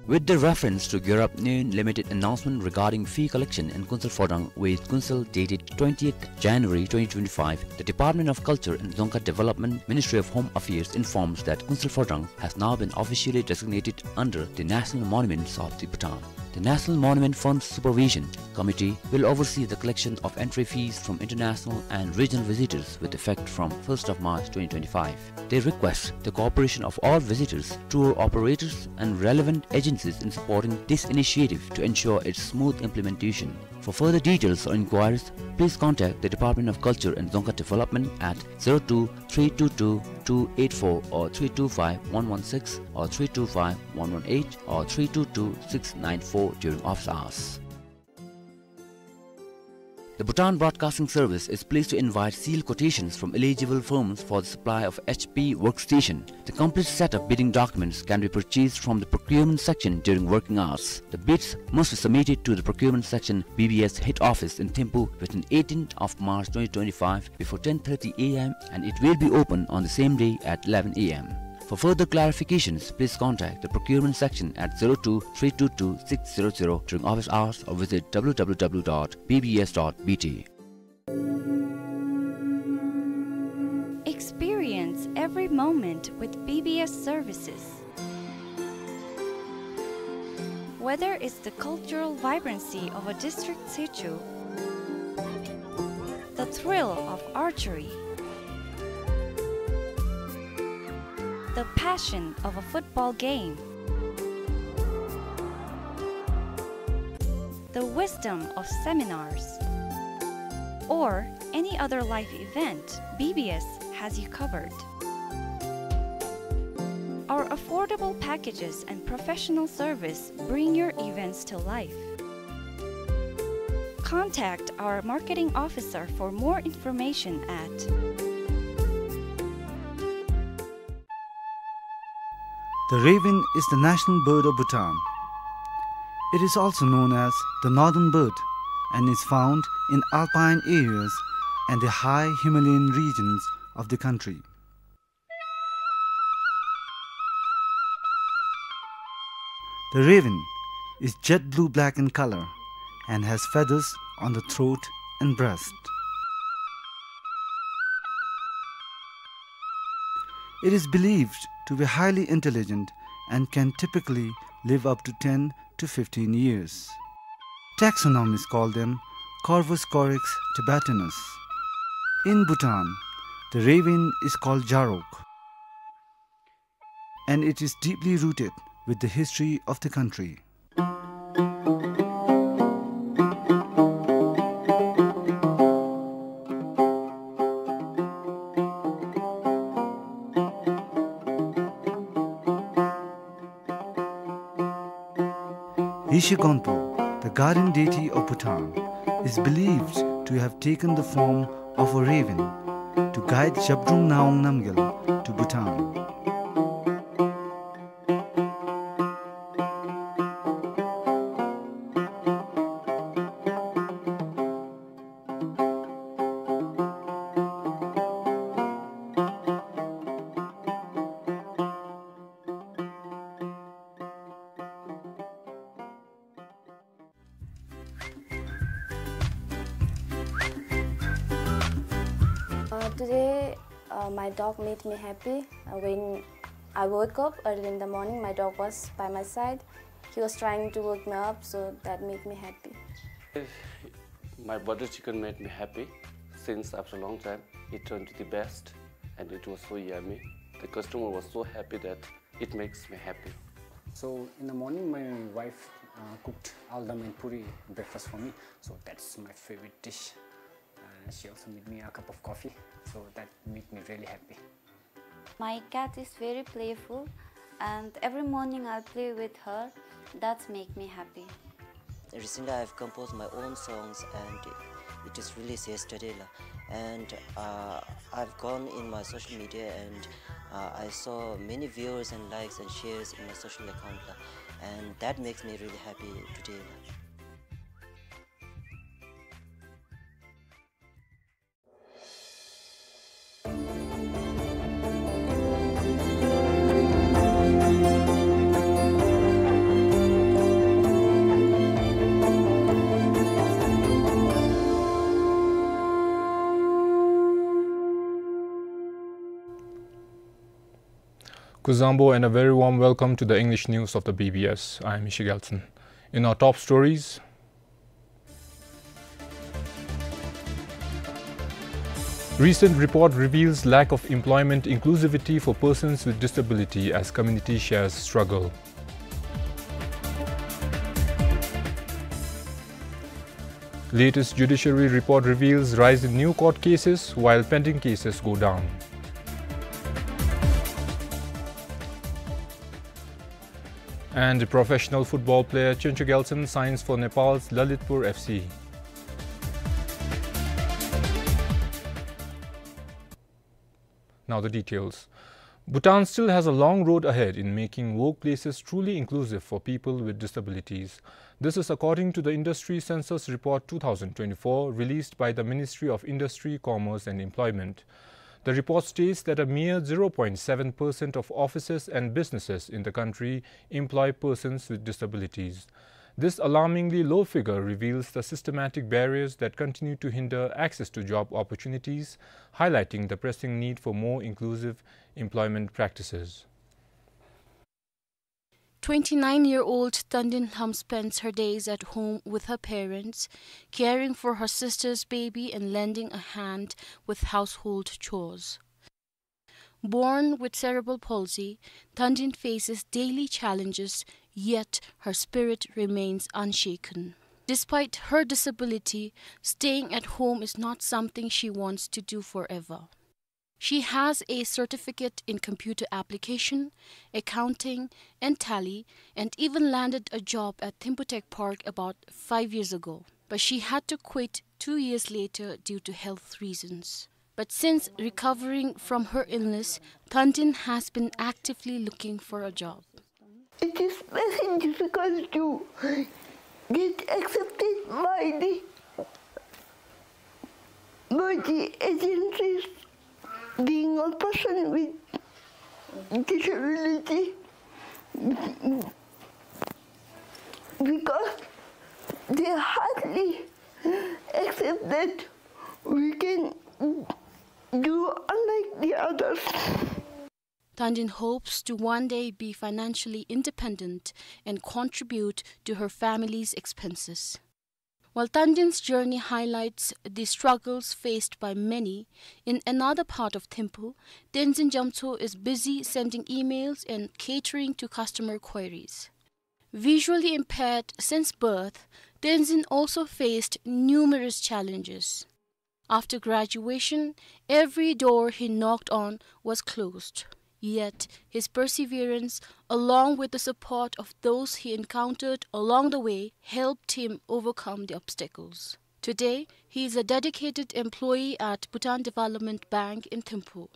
With the reference to Gyurap Nyein Limited announcement regarding fee collection in Kunsel Phodrang with Kunsel dated twentieth January twenty twenty-five, the Department of Culture and Dzongkha Development, Ministry of Home Affairs informs that Kunsel Phodrang has now been officially designated under the National Monuments of the Bhutan. The National Monument Fund Supervision Committee will oversee the collection of entry fees from international and regional visitors with effect from first of March twenty twenty-five. They request the cooperation of all visitors, tour operators, and relevant agencies in supporting this initiative to ensure its smooth implementation. For further details or inquiries, please contact the Department of Culture and Dzongkha Development at zero two three two two two eight four or three two five one one six or three two five one one eight or three two two six nine four during office hours. The Bhutan Broadcasting Service is pleased to invite sealed quotations from eligible firms for the supply of H P workstation. The complete set of bidding documents can be purchased from the procurement section during working hours. The bids must be submitted to the procurement section B B S head office in Thimphu within eighteenth of March twenty twenty-five before ten thirty A M, and it will be open on the same day at eleven A M. For further clarifications, please contact the procurement section at zero two three two two six zero zero during office hours or visit W W W dot B B S dot B T. Experience every moment with B B S services. Whether it's the cultural vibrancy of a district situ, the thrill of archery, the passion of a football game, the wisdom of seminars, or any other life event, B B S has you covered. Our affordable packages and professional service bring your events to life. Contact our marketing officer for more information at The raven is the national bird of Bhutan. It is also known as the northern bird and is found in alpine areas and the high Himalayan regions of the country. The raven is jet blue-black in color and has feathers on the throat and breast. It is believed to be highly intelligent and can typically live up to ten to fifteen years. Taxonomists call them Corvus corax tibetanus. In Bhutan, the raven is called Jarok, and it is deeply rooted with the history of the country. Yeshe Gonpo, the guardian deity of Bhutan, is believed to have taken the form of a raven to guide Zhabdrung Ngawang Namgyal to Bhutan. Uh, today, uh, my dog made me happy. Uh, when I woke up early in the morning, my dog was by my side. He was trying to wake me up, so that made me happy. My butter chicken made me happy since after a long time. It turned to the best, and it was so yummy. The customer was so happy that it makes me happy. So in the morning, my wife, uh, cooked aldam and puri breakfast for me. So that's my favorite dish. Uh, she also made me a cup of coffee. So that made me really happy. My cat is very playful, and every morning I play with her. That's make me happy. Recently, I've composed my own songs, and it is released yesterday, la. And, uh, I've gone in my social media, and, uh, I saw many viewers and likes and shares in my social account, la. And that makes me really happy today, la. Kuzuzangpo and a very warm welcome to the English news of the B B S. I am Ishi Gelson. In our top stories, recent report reveals lack of employment inclusivity for persons with disability as community shares struggle. Latest judiciary report reveals rise in new court cases while pending cases go down. And professional football player Chencho Gelson signs for Nepal's Lalitpur F C. Now the details. Bhutan still has a long road ahead in making workplaces truly inclusive for people with disabilities. This is according to the Industry Census Report two thousand twenty-four, released by the Ministry of Industry, Commerce and Employment. The report states that a mere zero point seven percent of offices and businesses in the country employ persons with disabilities. This alarmingly low figure reveals the systematic barriers that continue to hinder access to job opportunities, highlighting the pressing need for more inclusive employment practices. Twenty-nine-year-old Tandin Lham spends her days at home with her parents, caring for her sister's baby and lending a hand with household chores. Born with cerebral palsy, Tandin faces daily challenges, yet her spirit remains unshaken. Despite her disability, staying at home is not something she wants to do forever. She has a certificate in computer application, accounting, and tally, and even landed a job at Thimphu Tech Park about five years ago. But she had to quit two years later due to health reasons. But since recovering from her illness, Tandin has been actively looking for a job. It is very difficult to get accepted by the, by the agencies, being a person with disability, because they hardly accept that we can do unlike the others. Tandin hopes to one day be financially independent and contribute to her family's expenses. While Tandin's journey highlights the struggles faced by many, in another part of Thimphu, Tenzin Jamtso is busy sending emails and catering to customer queries. Visually impaired since birth, Tenzin also faced numerous challenges. After graduation, every door he knocked on was closed. Yet, his perseverance, along with the support of those he encountered along the way, helped him overcome the obstacles. Today, he is a dedicated employee at Bhutan Development Bank in Thimphu.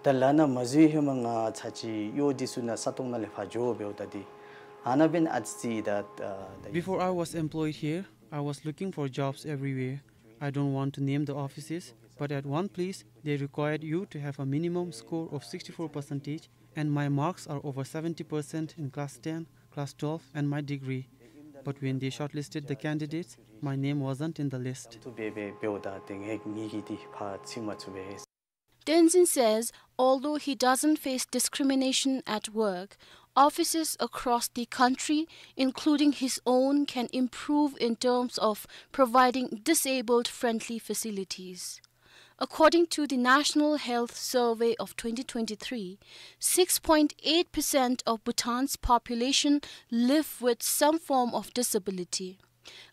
ད་ལ་ན་མ་འཛུལ་ཧེ་མ་ང་ཚ་ཅིག་གཡོག་འདི་ཚུ་ནང་ས་སྟོང་ནང་ལས་ཕར་འགྱོ་འབདཝ་ད་འདི་ཨ་ནཱ་འབདན་ཨ་ཙི་ད་ད། Before I was employed here, I was looking for jobs everywhere. I don't want to name the offices, but at one place they required you to have a minimum score of sixty-four percentage, and my marks are over seventy percent in class ten, class twelve, and my degree. But when they shortlisted the candidates, my name wasn't in the list. ཐུབ་པས་འབདཝ་ད་ཏེ་ངེ་ངེ་གི་འདི་ཕར་ཚུད་མ་ཚུགས་པས། Tenzin says, although he doesn't face discrimination at work, offices across the country, including his own, can improve in terms of providing disabled-friendly facilities. According to the National Health Survey of twenty twenty-three, six point eight percent of Bhutan's population live with some form of disability.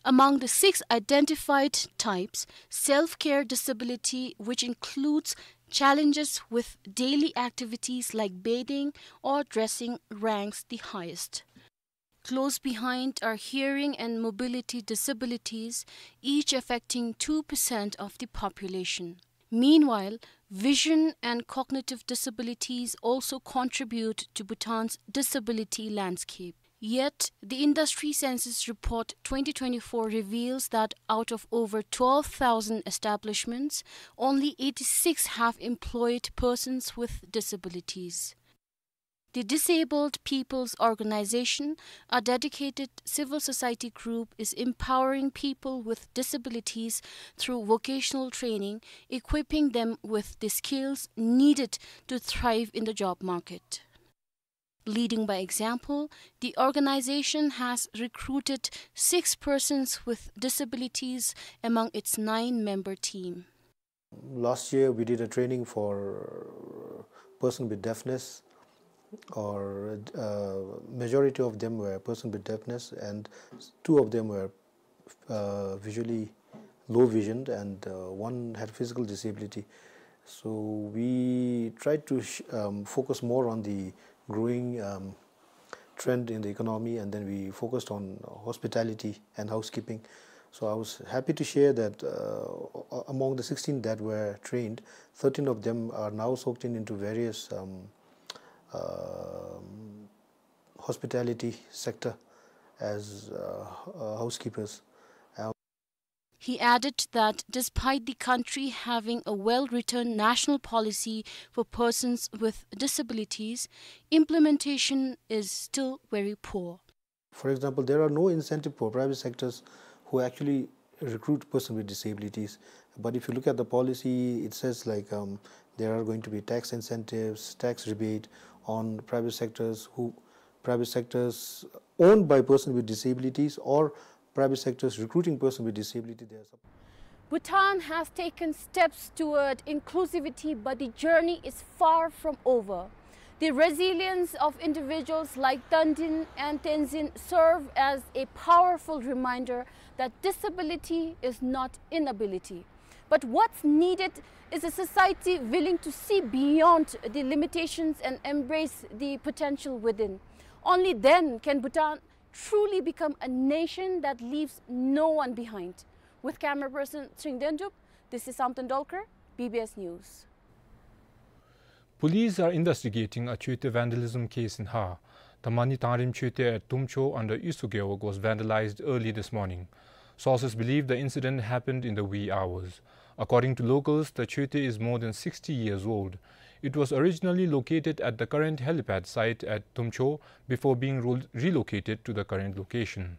Among the six identified types, self-care disability, which includes challenges with daily activities like bathing or dressing, ranks the highest. Close behind are hearing and mobility disabilities, each affecting two percent of the population. Meanwhile, vision and cognitive disabilities also contribute to Bhutan's disability landscape. Yet, the Industry Census Report twenty twenty-four reveals that out of over twelve thousand establishments, only eighty-six have employed persons with disabilities. The Disabled People's Organization, a dedicated civil society group, is empowering people with disabilities through vocational training, equipping them with the skills needed to thrive in the job market. Leading by example, the organization has recruited six persons with disabilities among its nine-member team. Last year, we did a training for person with deafness, or, uh, majority of them were person with deafness, and two of them were, uh, visually low visioned, and, uh, one had physical disability. So we tried to sh-, um, focus more on the growing, um, trend in the economy, and then we focused on hospitality and housekeeping. So I was happy to share that, uh, a-, among the sixteen that were trained, thirteen of them are now soaked in into various, um, um, hospitality sector as, uh, uh, housekeepers. Uh, He added that despite the country having a well-written national policy for persons with disabilities, implementation is still very poor. For example, there are no incentive for private sectors who actually recruit persons with disabilities. But if you look at the policy, it says, like, um, there are going to be tax incentives, tax rebate on private sectors who, private sectors owned by persons with disabilities or private sectors recruiting persons with disability. They are sup- Bhutan has taken steps toward inclusivity, but the journey is far from over. The resilience of individuals like Tandin and Tenzin serve as a powerful reminder that disability is not inability. But what's needed is a society willing to see beyond the limitations and embrace the potential within. Only then can Bhutan truly become a nation that leaves no one behind. With camera person Tring Dendup, this is Samten Dolkar, B B S News. Police are investigating a Choetey vandalism case in Har. The Mani Tangrim Choetey at Tumcho under Isu Gewog was vandalized early this morning. Sources believe the incident happened in the wee hours. According to locals, the Choetey is more than sixty years old. It was originally located at the current helipad site at Tumcho before being ro-, relocated to the current location.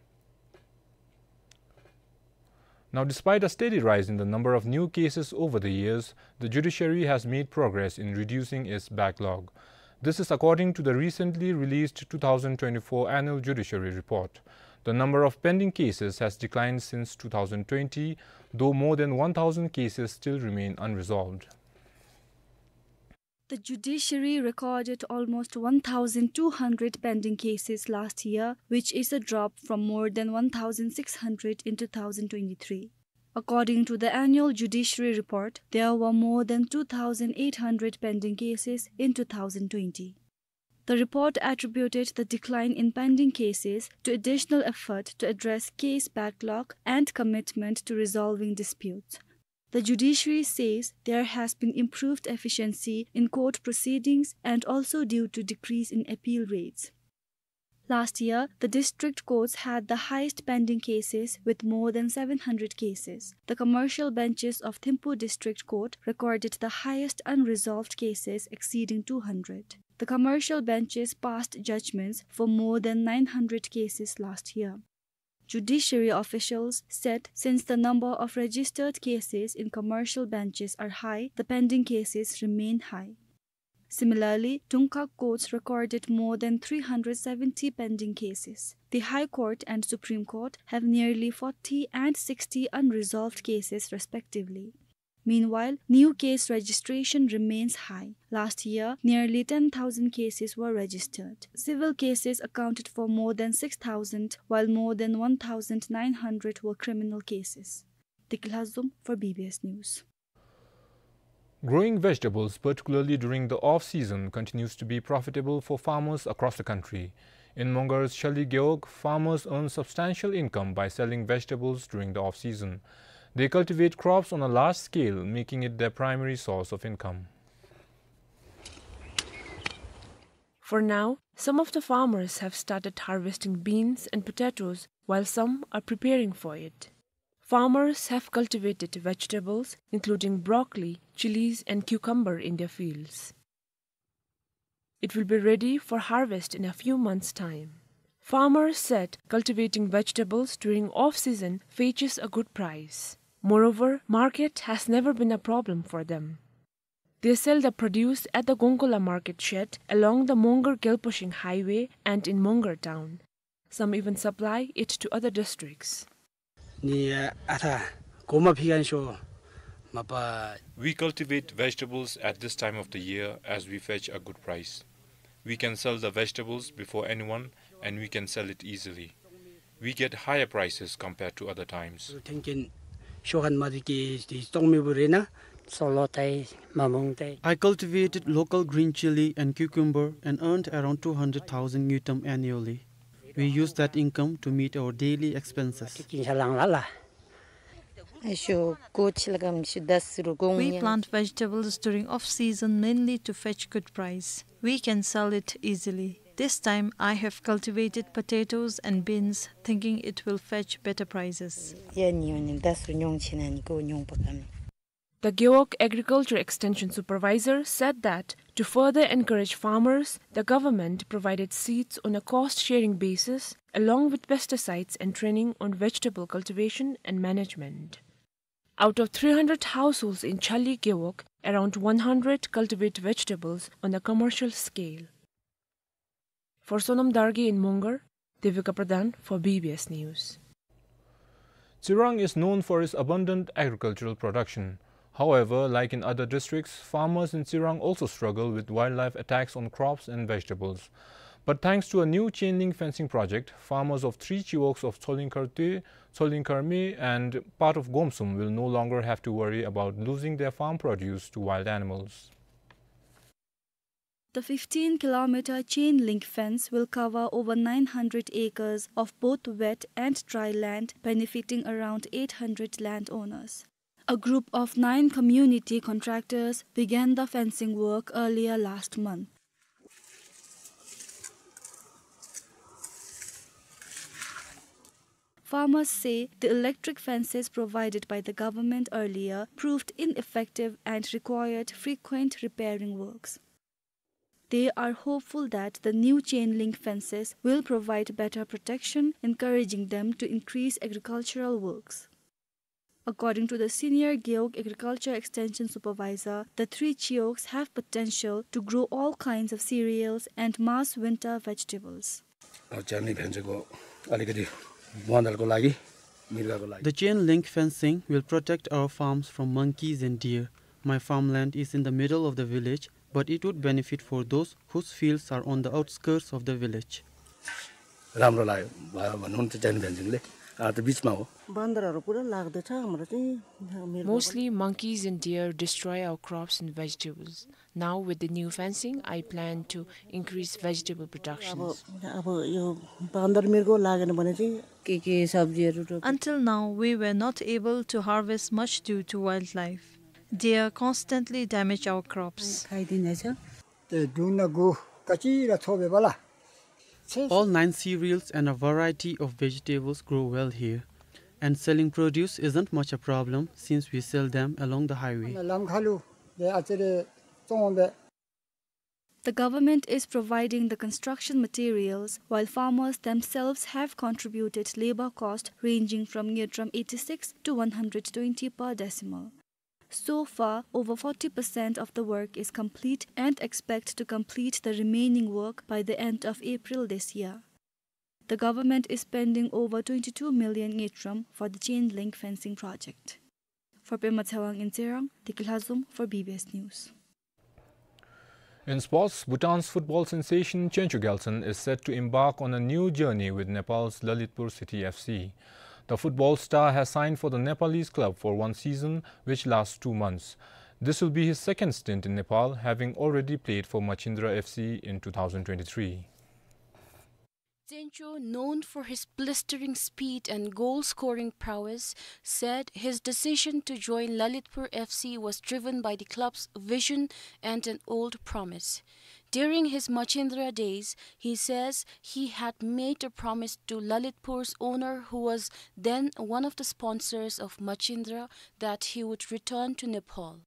Now, despite a steady rise in the number of new cases over the years, the judiciary has made progress in reducing its backlog. This is according to the recently released two thousand twenty-four annual judiciary report. The number of pending cases has declined since two thousand twenty, though more than one thousand cases still remain unresolved. The judiciary recorded almost one thousand two hundred pending cases last year, which is a drop from more than one thousand six hundred in two thousand twenty-three. According to the annual judiciary report, there were more than two thousand eight hundred pending cases in two thousand twenty. The report attributed the decline in pending cases to additional effort to address case backlog and commitment to resolving disputes. The judiciary says there has been improved efficiency in court proceedings and also due to decrease in appeal rates. Last year, the district courts had the highest pending cases with more than seven hundred cases. The commercial benches of Thimphu District Court recorded the highest unresolved cases exceeding two hundred. The commercial benches passed judgments for more than nine hundred cases last year. Judiciary officials said since the number of registered cases in commercial benches are high, the pending cases remain high. Similarly, Dungkhag courts recorded more than three hundred seventy pending cases. The High Court and Supreme Court have nearly forty and sixty unresolved cases respectively. Meanwhile, new case registration remains high. Last year, nearly ten thousand cases were registered. Civil cases accounted for more than six thousand, while more than one thousand nine hundred were criminal cases. Deki Lhazom for B B S News. Growing vegetables, particularly during the off-season, continues to be profitable for farmers across the country. In Mongar's Shali Gewog, farmers earn substantial income by selling vegetables during the off-season. They cultivate crops on a large scale, making it their primary source of income. For now, some of the farmers have started harvesting beans and potatoes, while some are preparing for it. Farmers have cultivated vegetables, including broccoli, chilies, and cucumber in their fields. It will be ready for harvest in a few months' time. Farmers said cultivating vegetables during off-season fetches a good price. Moreover, market has never been a problem for them. They sell the produce at the Gongkola market shed along the Mongar-Gelpashing highway and in Mongar town. Some even supply it to other districts. ནི་ཨ་ཐ་གོ་མ་ཕི་གན་ཤོ་མ་པ། We cultivate vegetables at this time of the year as we fetch a good price. We can sell the vegetables before anyone and we can sell it easily. We get higher prices compared to other times. ཐེན་ཀེན་ཤོ་ཁན་མ་དི་ཀེ་དི་ཏོང་མི་བུ་རེ་ན། སོ་ལོ་ཏའི་མ་མོང་ཏའི། I cultivated local green chili and cucumber and earned around two hundred thousand ngultrum annually. We use that income to meet our daily expenses. ཀིན་ཤ་ལང་ལ་ལ། ཨ་ཤོ་ཀོ་ཆི་ལ་གམ་ཤུ་དཱ་སི་རུ་གོང་། We plant vegetables during off season mainly to fetch good price. We can sell it easily. This time I have cultivated potatoes and beans, thinking it will fetch better prices. ཡ་ནི་ཡོ་ནི་དཱ་སུ་ཉོང་ཆེ་ན་ནི་ཀོ་ཉོང་པ་གམ། The Gewog Agriculture Extension Supervisor said that to further encourage farmers, the government provided seeds on a cost-sharing basis, along with pesticides and training on vegetable cultivation and management. Out of three hundred households in Chali Gewog, around one hundred cultivate vegetables on a commercial scale. For Sonam Dargye in Mongar, Devika Pradhan for B B S News. Tsirang is known for its abundant agricultural production. However, like in other districts, farmers in Tsirang also struggle with wildlife attacks on crops and vegetables. But thanks to a new chain link fencing project, farmers of three chiwogs of Tsolingkhar Tue, Tsolingkhar Me, and part of Gomsum will no longer have to worry about losing their farm produce to wild animals. The fifteen kilometer chain link fence will cover over nine hundred acres of both wet and dry land, benefiting around eight hundred landowners. A group of nine community contractors began the fencing work earlier last month. Farmers say the electric fences provided by the government earlier proved ineffective and required frequent repairing works. They are hopeful that the new chain link fences will provide better protection, encouraging them to increase agricultural works. According to the senior Gewog Agriculture Extension Supervisor, the three chiwogs have potential to grow all kinds of cereals and mass winter vegetables. A, chain link fence को अलिकति बन्दरको लागि, मृगको लागि। The chain link fencing will protect our farms from monkeys and deer. My farmland is in the middle of the village, but it would benefit for those whose fields are on the outskirts of the village. राम्रो लाग्यो, भ-, भन्नु त chain link fence ले। आ, त बिचमा हो। बन्दरहरू पुरा लाग्दछ हाम्रो चाहिँ, मृग। Mostly monkeys and deer destroy our crops and vegetables. Now with the new fencing, I plan to increase vegetable productions. अब, अब यो बन्दर मृग लागेन भने चाहिँ के के सब्जीहरू रोप्नु। Until now, we were not able to harvest much due to wildlife. Deer constantly damage our crops. खाइदिनेछ। त्यो दुन गु कचिला छोबे बला। All nine cereals and a variety of vegetables grow well here, and selling produce isn't much a problem since we sell them along the highway. लमखालु दे अचरे चोंबे। The government is providing the construction materials, while farmers themselves have contributed labor cost ranging from ngultrum eighty-six to one hundred twenty per decimal. So far, over forty percent of the work is complete and expect to complete the remaining work by the end of April this year. The government is spending over twenty-two million ngultrum for the chain link fencing project. For Pema Tshewang in Tsirang, Deki Lhazom for B B S News. In sports, Bhutan's football sensation Chonchu Gyaltsen is set to embark on a new journey with Nepal's Lalitpur City F C. The football star has signed for the Nepalese club for one season, which lasts two months. This will be his second stint in Nepal, having already played for Machindra F C in two thousand twenty-three. Chonchu, known for his blistering speed and goal-scoring prowess, said his decision to join Lalitpur F C was driven by the club's vision and an old promise. During his Machindra days, he says he had made a promise to Lalitpur's owner, who was then one of the sponsors of Machindra, that he would return to Nepal.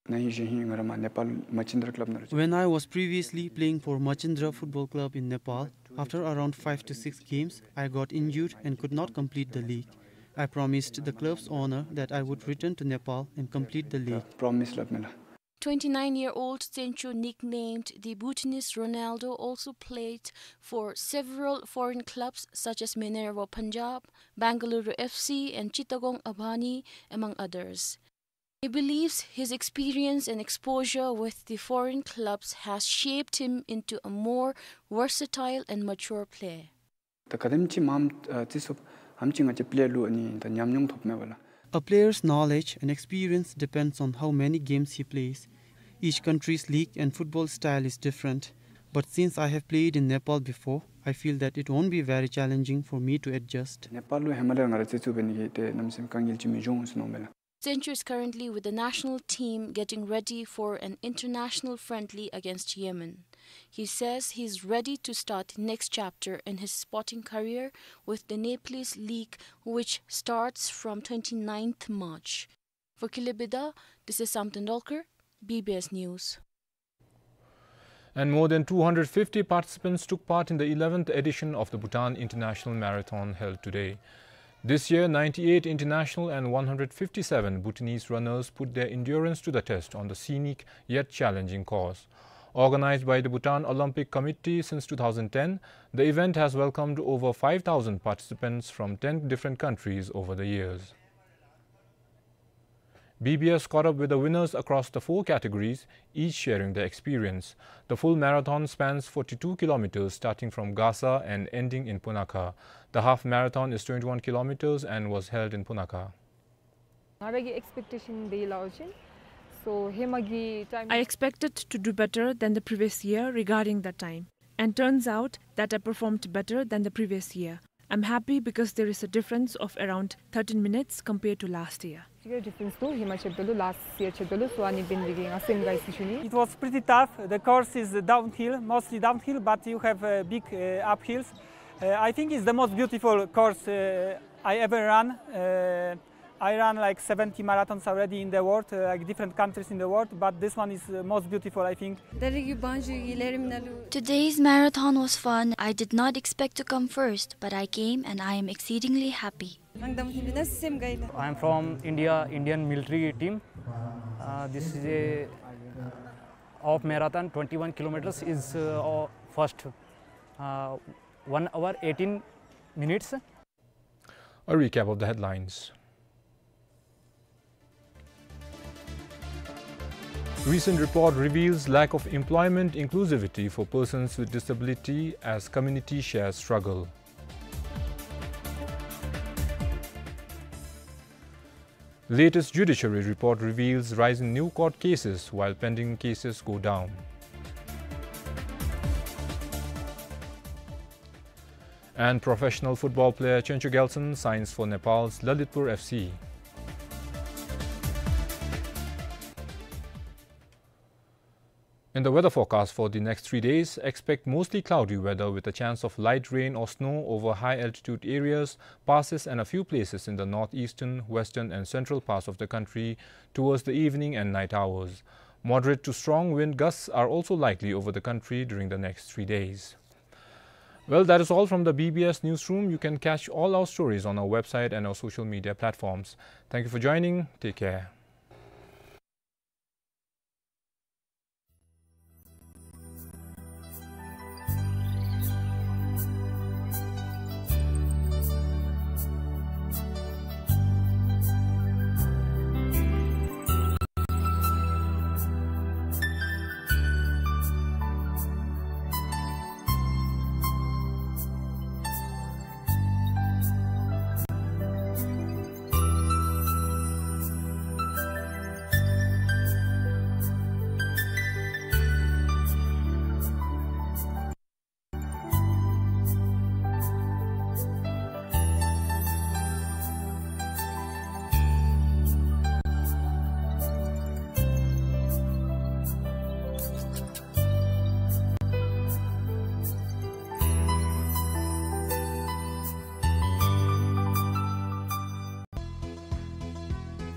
When I was previously playing for Machindra Football Club in Nepal, after around five to six games, I got injured and could not complete the league. I promised the club's owner that I would return to Nepal and complete the league. Twenty-nine-year-old Tsencho, nicknamed the Bhutanese Ronaldo, also played for several foreign clubs such as Minerva Punjab, Bengaluru F C and Chittagong Abani, among others. He believes his experience and exposure with the foreign clubs has shaped him into a more versatile and mature player. ད་ག་དེམ་ཅིག་མངམ་ཨ་རྩིས་སོཔ་ཨ་ནེམ་ཅིག་ང་བཅས་པེ་ལེར་ལུ་ཨ་ནི་ད་ཉམས་མྱོང་ཐོབ་མས་པ་ལགས། A player's knowledge and experience depends on how many games he plays. Each country's league and football style is different, but since I have played in Nepal before, I feel that it won't be very challenging for me to adjust. ནེ་པཱལ་ལུ་ཧེ་མ་ལས་ར་ང་ར་རྩེད་འགྲན་འབད་ནི་གི་ཏེ་གནམ་མེད་ས་མེད་དཀའ་ངལ་ཅིག་མི་འབྱུང་ཟེར་མནོཝ་མས་ལགས། Tsencho is currently with the national team getting ready for an international friendly against Yemen. He says he is ready to start the next chapter in his sporting career with the Nepalese league, which starts from twenty-ninth March. For Kile Bida, this is Sam Tendolkar, B B S News. And more than two hundred fifty participants took part in the eleventh edition of the Bhutan International Marathon held today. This year, ninety-eight international and one hundred fifty-seven Bhutanese runners put their endurance to the test on the scenic yet challenging course. Organized by the Bhutan Olympic Committee since two thousand ten, the event has welcomed over five thousand participants from ten different countries over the years. B B S caught up with the winners across the four categories, each sharing their experience. The full marathon spans forty-two kilometers, starting from Gasa and ending in Punakha. The half marathon is twenty-one kilometers and was held in Punakha. ང་ར་གི་ཨེགསི་པེག་ཊེ་ཤཱན་དེ་ལས་ཅིག་སོ་ཧེ་མ་གི་ཊའིམ། I expected to do better than the previous year regarding the time. And turns out that I performed better than the previous year. I'm happy because there is a difference of around thirteen minutes compared to last year. ཅིག་ཌི་ཕེརེནསི་འདུག་ཧེ་མ་ཆ་བཞགཔ་ད་ལུ་ལཱསཊ་ཡར་ཆ་བཞགཔ་ད་ལུ། སོ་ཨ་ནི་འབད་ནི་དེ་གིས་ང་སེམས་དགའ་ཡི་ཟེར་ཞུ་ནི། It was pretty tough. The course is downhill, mostly downhill, but you have uh, big uh, uphills. Uh, I think it's the most beautiful course uh, I ever run. Uh, I ran like seventy marathons already in the world, uh, like different countries in the world, but this one is uh, most beautiful, I think. Today's marathon was fun. I did not expect to come first, but I came and I am exceedingly happy. I am from India, Indian military team. Uh, this is a half marathon, twenty-one kilometers is uh, our first uh, one hour eighteen minutes. A recap of the headlines. Recent report reveals lack of employment inclusivity for persons with disability as community shares struggle. Latest judiciary report reveals rise in new court cases while pending cases go down. And professional football player Tsencho Gyaltsen signs for Nepal's Lalitpur F C. In the weather forecast for the next three days, expect mostly cloudy weather with a chance of light rain or snow over high altitude areas, passes and a few places in the northeastern, western and central parts of the country towards the evening and night hours. Moderate to strong wind gusts are also likely over the country during the next three days. Well, that is all from the B B S newsroom. You can catch all our stories on our website and our social media platforms. Thank you for joining. Take care.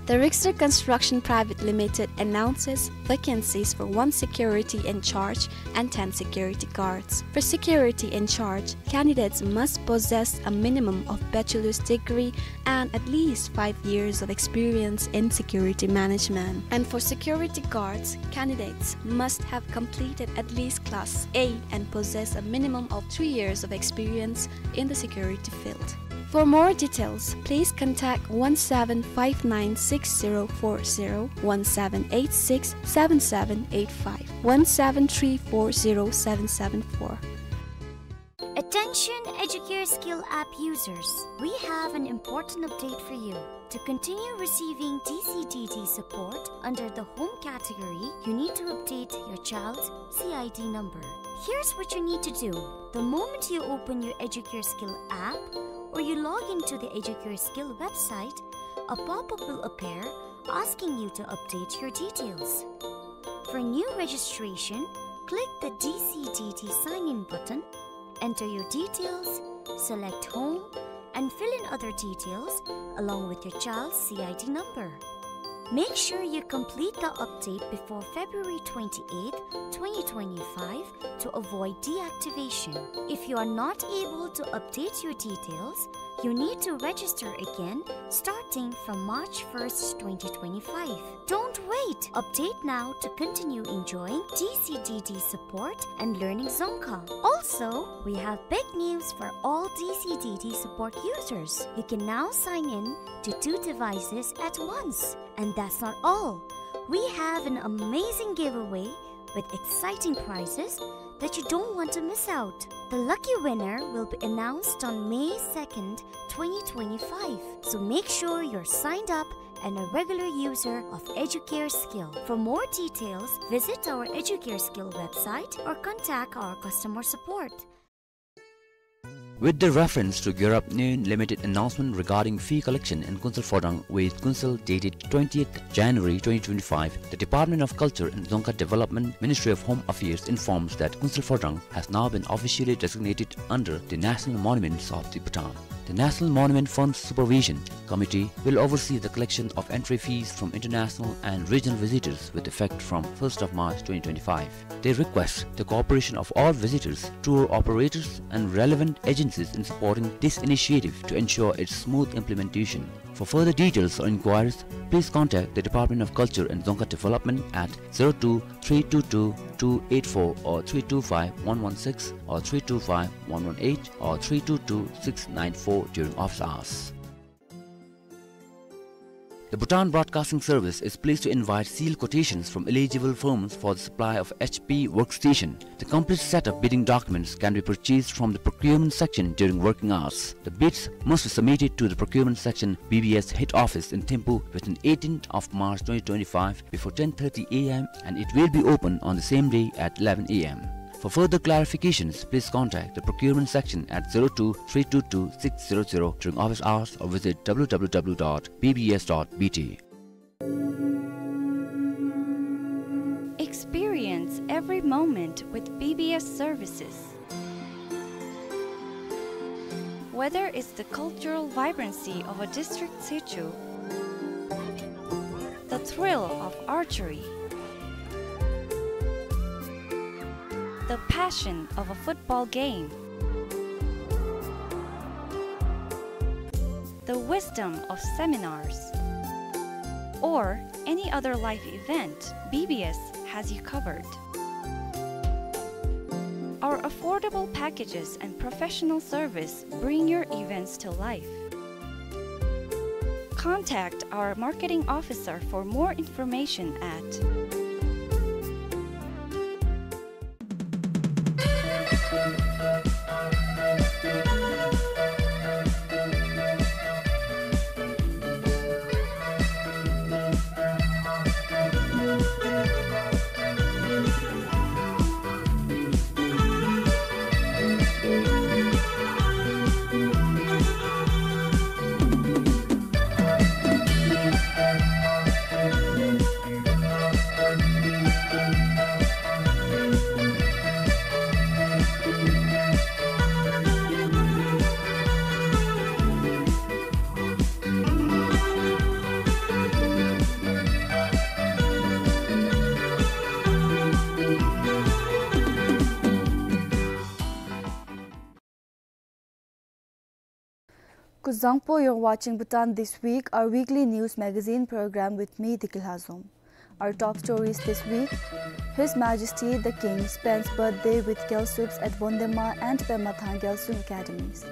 The Rickster Construction Private Limited announces vacancies for one security in charge and ten security guards. For security in charge, candidates must possess a minimum of bachelor's degree and at least five years of experience in security management. And for security guards, candidates must have completed at least class eight and possess a minimum of three years of experience in the security field. For more details, please contact one seven five nine six zero four zero, one seven eight six seven seven eight five, one seven three four zero seven seven four. Attention Educare Skill app users, we have an important update for you. To continue receiving D C D D support under the home category, you need to update your child's C I D number. Here's what you need to do. The moment you open your Educare Skill app or you log into the Educare Skill website, a pop-up will appear asking you to update your details. For new registration, click the D C D D sign in button, enter your details, select home, and fill in other details along with your child's C I D number. Make sure you complete the update before February twenty-eighth, twenty twenty-five to avoid deactivation. If you are not able to update your details, you need to register again starting from March first, twenty twenty-five. Don't wait! Update now to continue enjoying D C D D support and learning Dzongkha. Also, we have big news for all D C D D support users. You can now sign in to two devices at once. And that's not all. We have an amazing giveaway with exciting prizes that you don't want to miss out. The lucky winner will be announced on May second, twenty twenty-five. So make sure you're signed up and a regular user of Educare Skill. For more details, visit our Educare Skill website or contact our customer support. With the reference to Gyurap Nyein Limited announcement regarding fee collection in Kunsel Phodrang with Kunsel dated twentieth January twenty twenty-five, the Department of Culture and Dzongkha Development, Ministry of Home Affairs informs that Kunsel Phodrang has now been officially designated under the National Monuments of the Bhutan. The National Monument Fund Supervision Committee will oversee the collection of entry fees from international and regional visitors with effect from first of March twenty twenty-five. They request the cooperation of all visitors, tour operators, and relevant agencies in supporting this initiative to ensure its smooth implementation. For further details or inquiries, please contact the Department of Culture and Dzongkha Development at zero two three two two two eight four or three two five one one six or three two five one one eight or three two two six nine four during office hours. The Bhutan Broadcasting Service is pleased to invite sealed quotations from eligible firms for the supply of H P workstation. The complete set of bidding documents can be purchased from the procurement section during working hours. The bids must be submitted to the procurement section, B B S head office in Thimphu within eighteenth of March twenty twenty-five before ten thirty A M, and it will be open on the same day at eleven A M. For further clarifications, please contact the procurement section at zero two three two two six zero zero during office hours or visit W W W dot B B S dot B T. Experience every moment with B B S services. Whether it's the cultural vibrancy of a district situ, the thrill of archery, the passion of a football game, the wisdom of seminars, or any other life event, B B S has you covered. Our affordable packages and professional service bring your events to life. Contact our marketing officer for more information at Kuzuzangpo, you're watching Bhutan This Week, our weekly news magazine program with me, Diki Lhazom. Our top stories this week: His Majesty the King spends birthday with Gyalsups at Bondema and Pemathang Gyalsung Academies.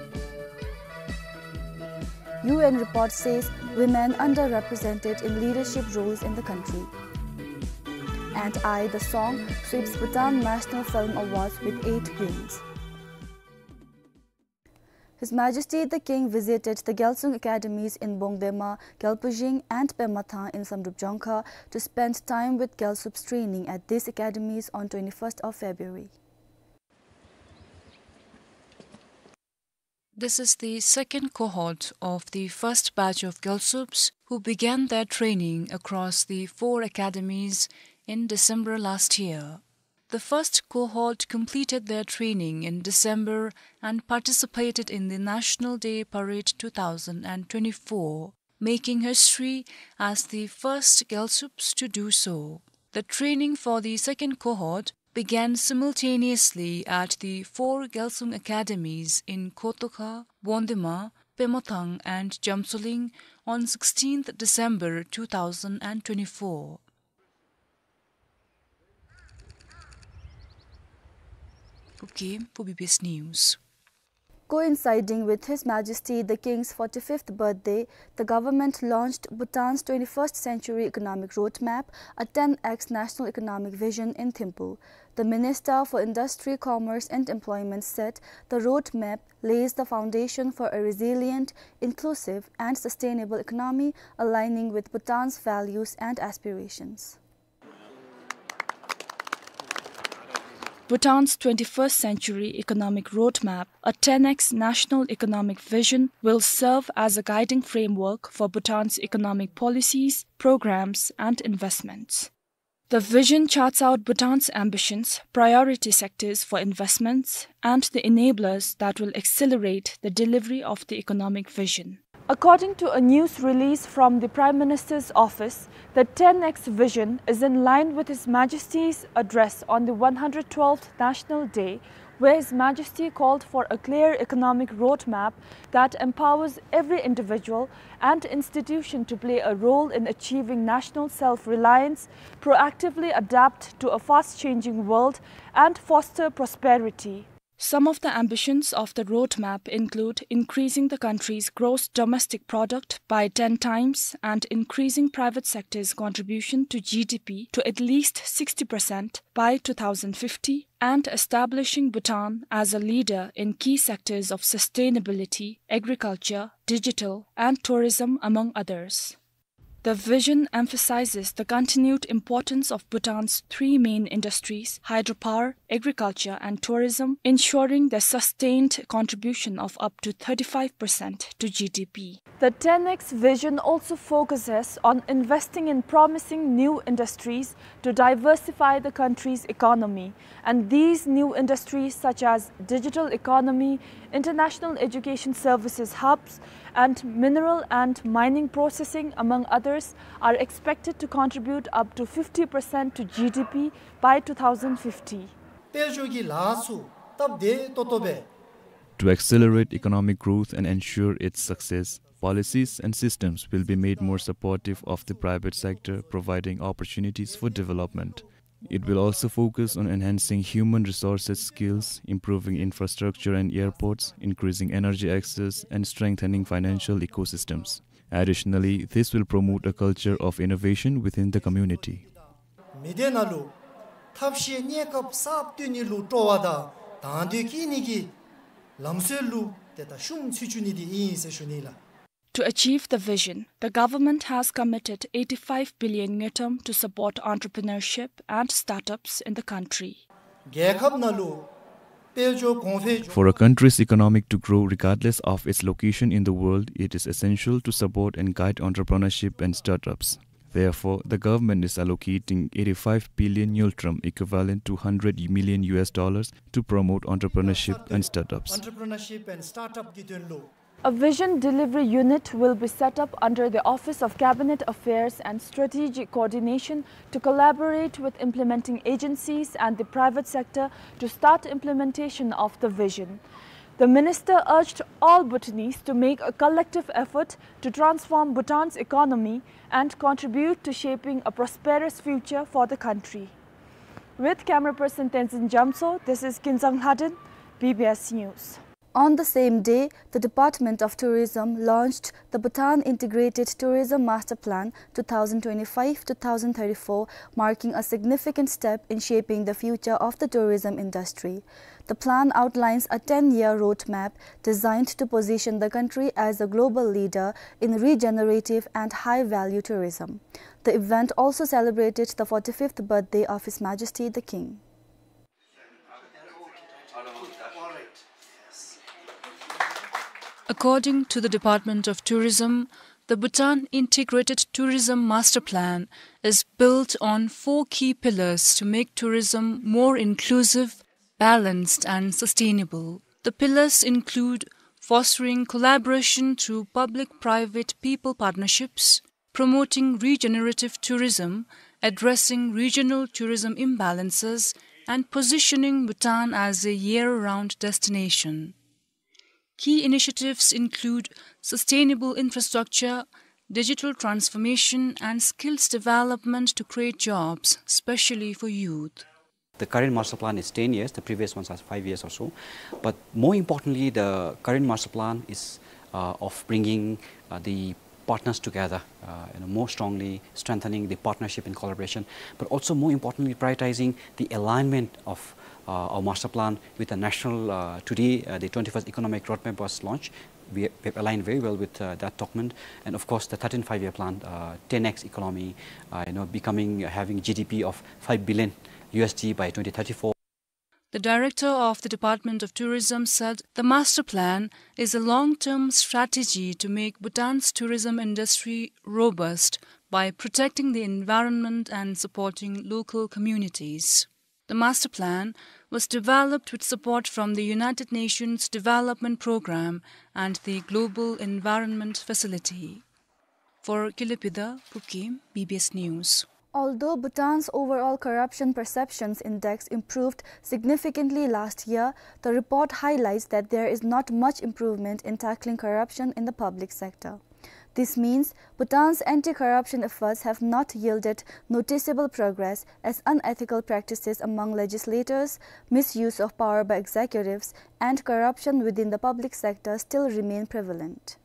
U N report says women underrepresented in leadership roles in the country. And I, the Song sweeps Bhutan National Film Awards with eight wins. His Majesty the King visited the Gyalsung Academies in Bongdema, Gyalpujing and Pemathang in Samdrup Jongkha to spend time with Gyalsups training at these academies on twenty-first of February. This is the second cohort of the first batch of Gyalsups who began their training across the four academies in December last year. The first cohort completed their training in December and participated in the National Day Parade two thousand and twenty-four, making history as the first Gyalsups to do so. The training for the second cohort began simultaneously at the four Gyalsung academies in Khotokha, Bondema, Pemathang and Jamtsoling on sixteenth December two thousand and twenty-four. Kuki, for B B S News. Coinciding with His Majesty the King's forty-fifth birthday, the government launched Bhutan's twenty-first Century Economic Roadmap, a ten X National Economic Vision in Thimphu. The Minister for Industry, Commerce and Employment said the roadmap lays the foundation for a resilient, inclusive and sustainable economy aligning with Bhutan's values and aspirations. Bhutan's twenty-first Century Economic Roadmap, a ten X National Economic Vision, will serve as a guiding framework for Bhutan's economic policies, programs, and investments. The vision charts out Bhutan's ambitions, priority sectors for investments, and the enablers that will accelerate the delivery of the economic vision. According to a news release from the Prime Minister's office, the ten X vision is in line with His Majesty's address on the one hundred twelfth National Day, where His Majesty called for a clear economic roadmap that empowers every individual and institution to play a role in achieving national self-reliance, proactively adapt to a fast-changing world, and foster prosperity. Some of the ambitions of the roadmap include increasing the country's gross domestic product by ten times and increasing private sector's contribution to G D P to at least sixty percent by two thousand fifty and establishing Bhutan as a leader in key sectors of sustainability, agriculture, digital, and tourism, among others. The vision emphasizes the continued importance of Bhutan's three main industries, hydropower, agriculture, and tourism, ensuring their sustained contribution of up to thirty-five percent to G D P. The ten X vision also focuses on investing in promising new industries to diversify the country's economy. And these new industries, such as digital economy, international education services hubs, and mineral and mining processing, among others, are expected to contribute up to fifty percent to G D P by two thousand fifty. དཔལ་འབྱོར་གྱི་ལཱ་ཚུ་སྟབས་བདེ་ཏོག་ཏོ་སྦེ། To accelerate economic growth and ensure its success, policies and systems will be made more supportive of the private sector, providing opportunities for development. It will also focus on enhancing human resources skills, improving infrastructure and airports, increasing energy access, and strengthening financial ecosystems. Additionally, this will promote a culture of innovation within the community. མི་སྡེ་ནང་ལུ་ཐབས་ཤེས་གནས་སྐབས་གསརཔ་བཏོན་ནི་ལུ་སྤྲོ་བ་དང་དང་འདོད་བསྐྱེད་ནི་གི་ལམ་སྲོལ་ལུ་ཏེ་ད་ཤུགས་ཚུ་བཅུག་ནི་འདི་ཨིན་ཟེར་ཞུ་ནི་ལགས། To achieve the vision, the government has committed eighty-five billion ngultrum to support entrepreneurship and startups in the country. རྒྱལ་ཁབ་ནང་ལུ་དཔལ་འབྱོར་གོང་འཕེལ། For a country's economic to grow regardless of its location in the world, it is essential to support and guide entrepreneurship and startups. Therefore, the government is allocating eighty-five billion ngultrum, equivalent to hundred million U S dollars, to promote entrepreneurship and startups. Entrepreneurship and startup གི་དོན་ལུ། A vision delivery unit will be set up under the Office of Cabinet Affairs and Strategic Coordination to collaborate with implementing agencies and the private sector to start implementation of the vision. The minister urged all Bhutanese to make a collective effort to transform Bhutan's economy and contribute to shaping a prosperous future for the country. With camera person Tenzin Jamso, this is Kinzang Lhaden, B B S News. On the same day, the Department of Tourism launched the Bhutan Integrated Tourism Master Plan two thousand twenty-five two thousand thirty-four, marking a significant step in shaping the future of the tourism industry. The plan outlines a ten-year roadmap designed to position the country as a global leader in regenerative and high-value tourism. The event also celebrated the forty-fifth birthday of His Majesty the King. According to the Department of Tourism, the Bhutan Integrated Tourism Master Plan is built on four key pillars to make tourism more inclusive, balanced, and sustainable. The pillars include fostering collaboration through public-private people partnerships, promoting regenerative tourism, addressing regional tourism imbalances, and positioning Bhutan as a year-round destination. Key initiatives include sustainable infrastructure, digital transformation, and skills development to create jobs, especially for youth. The current master plan is ten years, the previous ones are five years or so. But more importantly, the current master plan is, uh, of bringing, uh, the partners together, uh, you know, more strongly strengthening the partnership and collaboration, but also more importantly, prioritizing the alignment of, uh, our master plan with the national, uh, today, uh, the twenty-first Economic Roadmap was launched. We, we align very well with, uh, that document. And of course, the thirteenth Five-Year Plan, uh, ten X economy, uh, you know, becoming, having G D P of five billion U S D by twenty thirty-four. The director of the Department of Tourism said the master plan is a long-term strategy to make Bhutan's tourism industry robust by protecting the environment and supporting local communities. The master plan was developed with support from the United Nations Development Programme and the Global Environment Facility. For Kilepida Kuki, B B S News. Although Bhutan's overall corruption perceptions index improved significantly last year, the report highlights that there is not much improvement in tackling corruption in the public sector. This means Bhutan's anti-corruption efforts have not yielded noticeable progress, as unethical practices among legislators, misuse of power by executives, and corruption within the public sector still remain prevalent.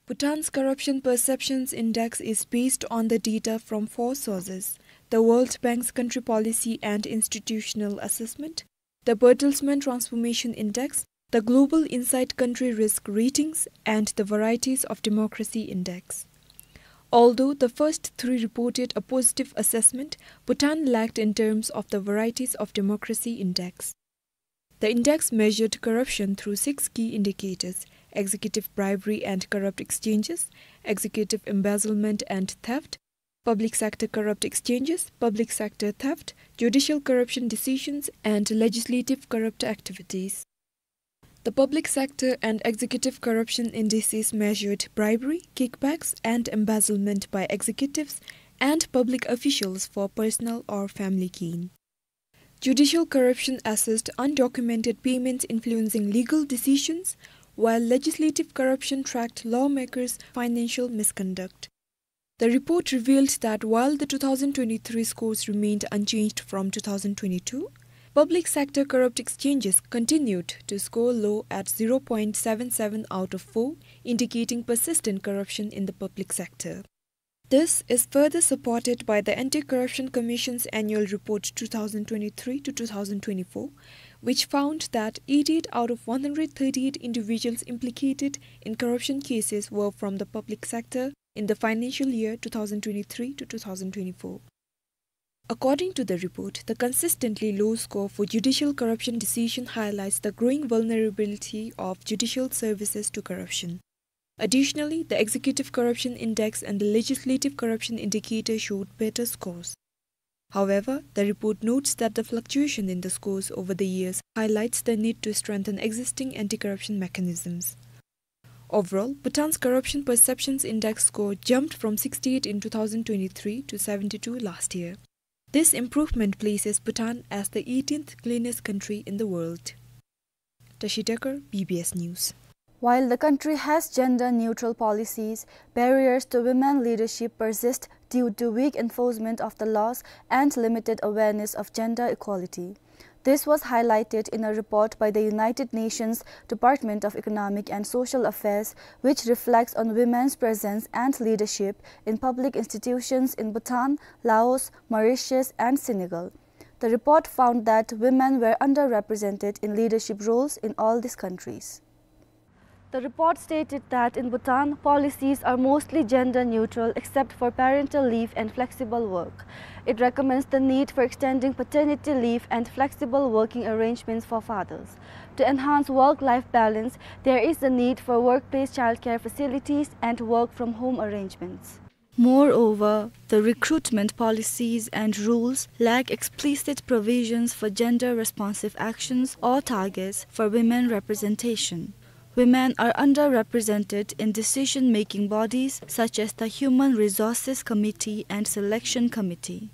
Bhutan's Corruption Perceptions Index is based on the data from four sources: the World Bank's Country Policy and Institutional Assessment, the Bertelsmann Transformation Index, the Global Insight Country Risk Ratings, and the Varieties of Democracy Index. Although the first three reported a positive assessment, Bhutan lagged in terms of the Varieties of Democracy Index. The index measured corruption through six key indicators: executive bribery and corrupt exchanges, executive embezzlement and theft, public sector corrupt exchanges, public sector theft, judicial corruption decisions, and legislative corrupt activities. The public sector and executive corruption indices measured bribery, kickbacks, and embezzlement by executives and public officials for personal or family gain. Judicial corruption assessed undocumented payments influencing legal decisions, while legislative corruption tracked lawmakers' financial misconduct. The report revealed that while the two thousand twenty-three scores remained unchanged from two thousand twenty-two, public sector corrupt exchanges continued to score low at zero point seven seven out of four, indicating persistent corruption in the public sector. This is further supported by the Anti-Corruption Commission's Annual Report two thousand twenty-three to two thousand twenty-four, which found that eighty-eight out of one hundred thirty-eight individuals implicated in corruption cases were from the public sector in the financial year two thousand twenty-three to two thousand twenty-four. According to the report, the consistently low score for judicial corruption decision highlights the growing vulnerability of judicial services to corruption. Additionally, the Executive Corruption Index and the Legislative Corruption Indicator showed better scores. However, the report notes that the fluctuation in the scores over the years highlights the need to strengthen existing anti-corruption mechanisms. Overall, Bhutan's Corruption Perceptions Index score jumped from sixty-eight in two thousand twenty-three to seventy-two last year. This improvement places Bhutan as the eighteenth cleanest country in the world. Tashi Dekar, B B S News. While the country has gender-neutral policies, barriers to women leadership persist due to weak enforcement of the laws and limited awareness of gender equality. This was highlighted in a report by the United Nations Department of Economic and Social Affairs, which reflects on women's presence and leadership in public institutions in Bhutan, Laos, Mauritius, and Senegal. The report found that women were underrepresented in leadership roles in all these countries. The report stated that in Bhutan, policies are mostly gender neutral except for parental leave and flexible work. It recommends the need for extending paternity leave and flexible working arrangements for fathers. To enhance work-life balance, there is the need for workplace childcare facilities and work-from-home arrangements. Moreover, the recruitment policies and rules lack explicit provisions for gender-responsive actions or targets for women representation. Women are underrepresented in decision-making bodies such as the Human Resources Committee and Selection Committee.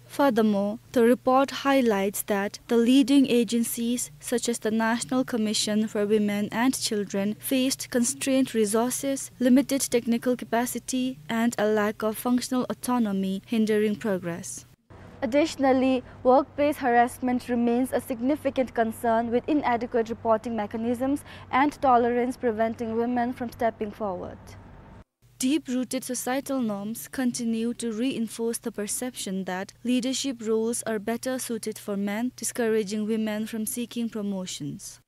Furthermore, the report highlights that the leading agencies, such as the National Commission for Women and Children, faced constrained resources, limited technical capacity, and a lack of functional autonomy, hindering progress. Additionally, workplace harassment remains a significant concern, with inadequate reporting mechanisms and tolerance preventing women from stepping forward. Deep-rooted societal norms continue to reinforce the perception that leadership roles are better suited for men, discouraging women from seeking promotions.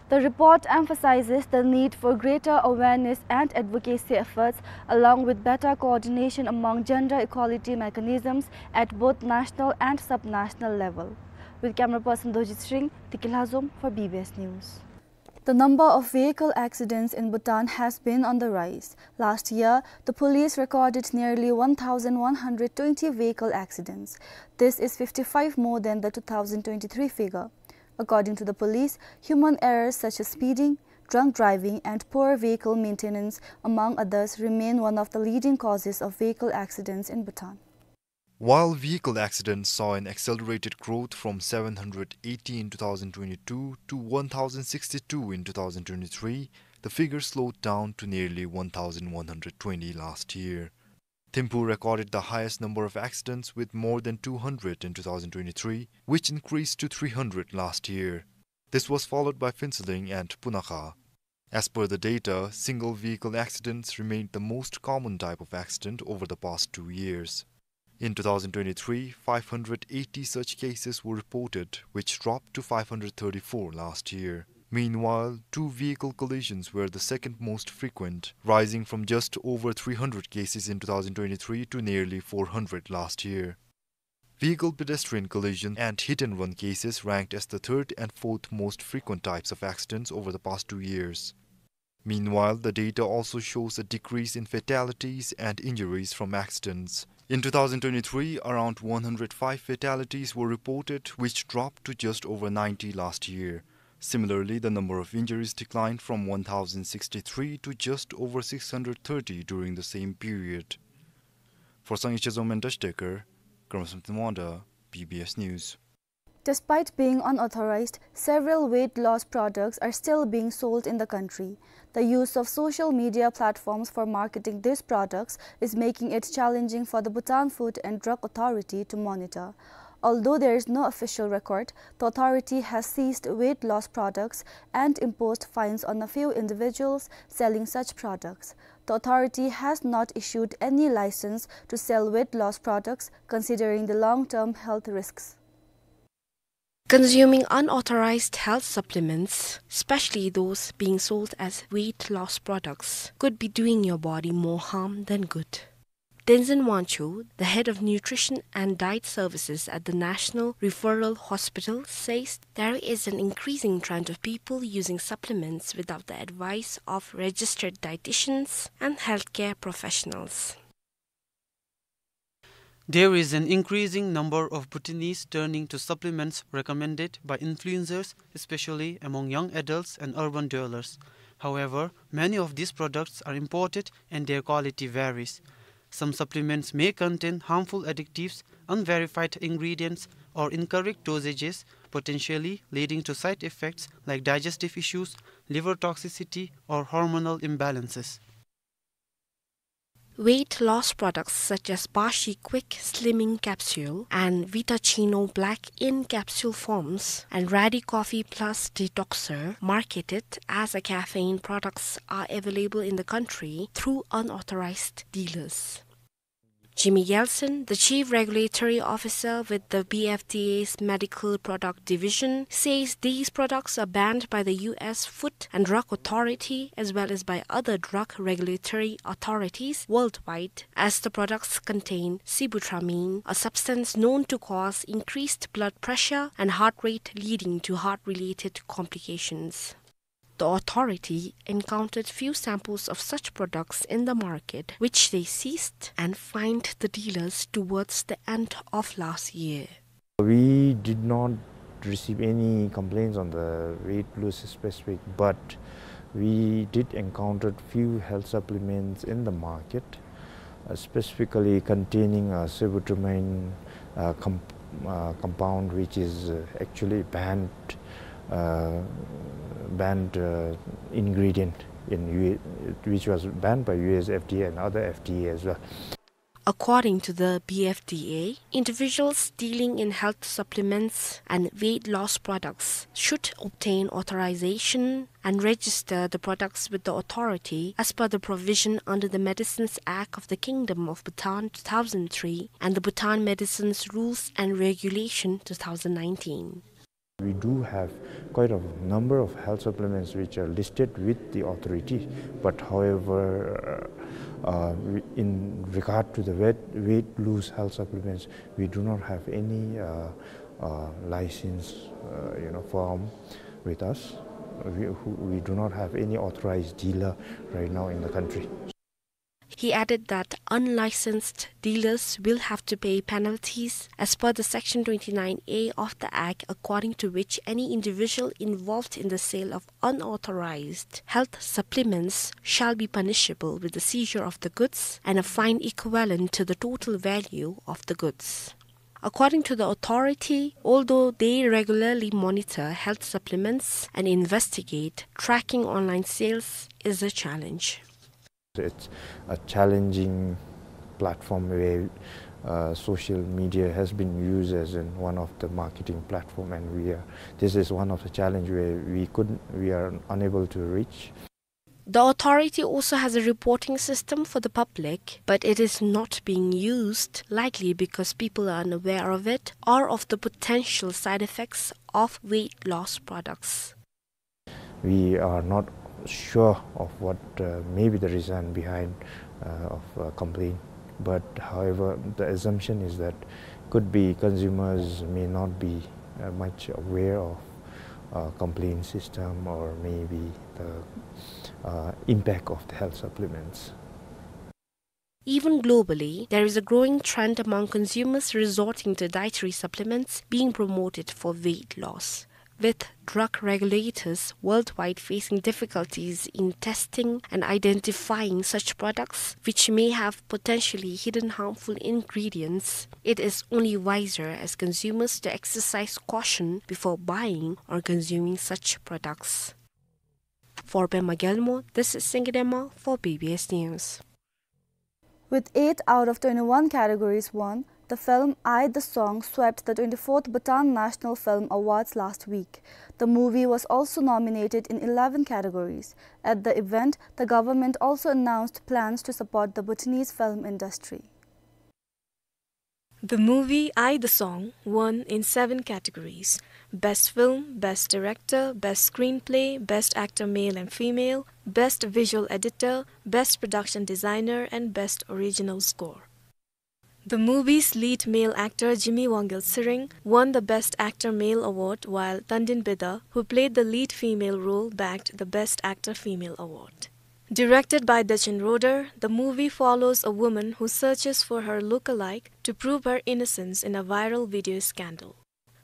The report emphasizes the need for greater awareness and advocacy efforts, along with better coordination among gender equality mechanisms at both national and subnational level. With camera person Dojit Sring, Diki Lhazom for B B S News. The number of vehicle accidents in Bhutan has been on the rise. Last year, the police recorded nearly one thousand one hundred twenty vehicle accidents. This is fifty-five more than the two thousand twenty-three figure. According to the police, human errors such as speeding, drunk driving, and poor vehicle maintenance, among others, remain one of the leading causes of vehicle accidents in Bhutan. While vehicle accidents saw an accelerated growth from seven hundred eighty in two thousand twenty-two to one thousand sixty-two in two thousand twenty-three, the figure slowed down to nearly one thousand one hundred twenty last year. Thimphu recorded the highest number of accidents, with more than two hundred in two thousand twenty-three, which increased to three hundred last year. This was followed by Phuentsholing and Punakha. As per the data, single vehicle accidents remained the most common type of accident over the past two years. In two thousand twenty-three, five hundred eighty such cases were reported, which dropped to five hundred thirty-four last year. Meanwhile, two-vehicle collisions were the second most frequent, rising from just over three hundred cases in two thousand twenty-three to nearly four hundred last year. Vehicle-pedestrian collision and hit-and-run cases ranked as the third and fourth most frequent types of accidents over the past two years. Meanwhile, the data also shows a decrease in fatalities and injuries from accidents. In two thousand twenty-three, around one hundred five fatalities were reported, which dropped to just over ninety last year. Similarly, the number of injuries declined from one thousand sixty-three to just over six hundred thirty during the same period. For Sangay Chezom and Tashi Dekar, Karma Samten Wangda, B B S News. Despite being unauthorized, several weight loss products are still being sold in the country. The use of social media platforms for marketing these products is making it challenging for the Bhutan Food and Drug Authority to monitor. Although there is no official record, the authority has seized weight loss products and imposed fines on a few individuals selling such products. The authority has not issued any license to sell weight loss products, considering the long-term health risks. Consuming unauthorized health supplements, especially those being sold as weight loss products, could be doing your body more harm than good. Tenzin Wangchuk, the head of nutrition and diet services at the National Referral Hospital, says there is an increasing trend of people using supplements without the advice of registered dietitians and healthcare professionals. There is an increasing number of Bhutanese turning to supplements recommended by influencers, especially among young adults and urban dwellers. However, many of these products are imported and their quality varies. Some supplements may contain harmful additives, unverified ingredients, or incorrect dosages, potentially leading to side effects like digestive issues, liver toxicity, or hormonal imbalances. Weight loss products such as Bashi Quick Slimming Capsule and Vitachino Black in capsule forms and Radi Coffee Plus Detoxer, marketed as a caffeine products, are available in the country through unauthorized dealers. Jimmy Yeltsin, the Chief Regulatory Officer with the B F D A's Medical Product Division, says these products are banned by the U S Food and Drug Authority as well as by other drug regulatory authorities worldwide, as the products contain sibutramine, a substance known to cause increased blood pressure and heart rate, leading to heart-related complications. The authority encountered few samples of such products in the market, which they seized and fined the dealers towards the end of last year. We did not receive any complaints on the weight loss specific, but we did encounter few health supplements in the market, uh, specifically containing a sibutramine, uh, com-, uh, compound, which is, uh, actually banned, uh, banned, uh, ingredient in U A, which was banned by U S F D A and other F D A as well. According to the B F D A, individuals dealing in health supplements and weight loss products should obtain authorization and register the products with the authority as per the provision under the Medicines Act of the Kingdom of Bhutan two thousand three and the Bhutan Medicines Rules and Regulation two thousand nineteen. We do have quite a number of health supplements which are listed with the authority, but however, uh, we, in regard to the weight, weight loss health supplements, we do not have any, uh, uh, license, uh, you know, firm with us. We, who, we do not have any authorized dealer right now in the country. He added that unlicensed dealers will have to pay penalties as per the Section twenty-nine A of the Act, according to which any individual involved in the sale of unauthorized health supplements shall be punishable with the seizure of the goods and a fine equivalent to the total value of the goods. According to the authority, although they regularly monitor health supplements and investigate, tracking online sales is a challenge. It's a challenging platform where, uh, social media has been used as in one of the marketing platform, and we are, this is one of the challenge where we couldn't, we are unable to reach. The authority also has a reporting system for the public, but it is not being used, likely because people are unaware of it or of the potential side effects of weight loss products. We are not sure of what, uh, may be the reason behind, uh, of, uh, complaint. But however, the assumption is that could be consumers may not be, uh, much aware of, uh, complaint system or maybe the, uh, impact of the health supplements. Even globally, there is a growing trend among consumers resorting to dietary supplements being promoted for weight loss. With drug regulators worldwide facing difficulties in testing and identifying such products which may have potentially hidden harmful ingredients, it is only wiser as consumers to exercise caution before buying or consuming such products. For Pema Gyalmo, this is Singye Dema for B B S News. With eight out of twenty-one categories won, the film I, the Song swept the twenty-fourth Bhutan National Film Awards last week. The movie was also nominated in eleven categories. At the event, the government also announced plans to support the Bhutanese film industry. The movie I, the Song won in seven categories: Best Film, Best Director, Best Screenplay, Best Actor Male and Female, Best Visual Editor, Best Production Designer, and Best Original Score. The movie's lead male actor Jimmy Wangyal Tshering won the Best Actor Male Award, while Tandin Beda, who played the lead female role, bagged the Best Actor Female Award. Directed by Dechen Roder, the movie follows a woman who searches for her look-alike to prove her innocence in a viral video scandal.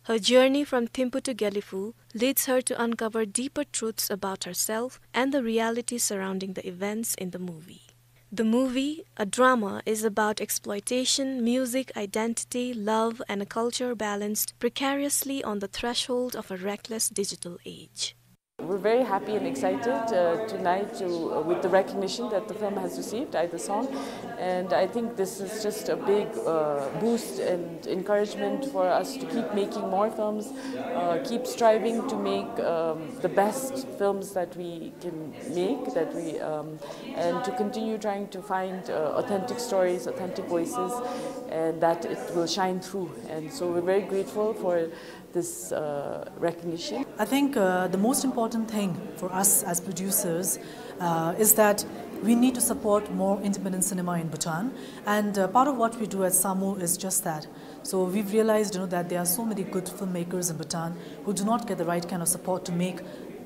Her journey from Thimphu to Gelephu leads her to uncover deeper truths about herself and the reality surrounding the events in the movie. The movie, a drama, is about exploitation, music, identity, love, and a culture balanced precariously on the threshold of a reckless digital age. We're very happy and excited, uh, tonight to, uh, with the recognition that the film has received, Aida Song. And I think this is just a big, uh, boost and encouragement for us to keep making more films, uh, keep striving to make, um, the best films that we can make, that we, um, and to continue trying to find, uh, authentic stories, authentic voices, and that it will shine through. And so we're very grateful for this, uh, recognition. I think, uh, the most important thing for us as producers, uh, is that we need to support more independent cinema in Bhutan. And, uh, part of what we do at SAMU is just that. So we've realized, you know, that there are so many good filmmakers in Bhutan who do not get the right kind of support to make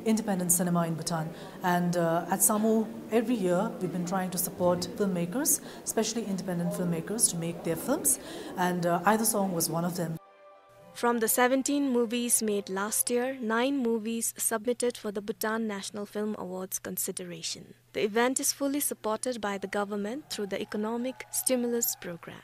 independent cinema in Bhutan. And, uh, at SAMU, every year, we've been trying to support filmmakers, especially independent filmmakers, to make their films. And, uh, Aida Song was one of them. From the seventeen movies made last year, nine movies submitted for the Bhutan National Film Awards consideration. The event is fully supported by the government through the Economic Stimulus Program.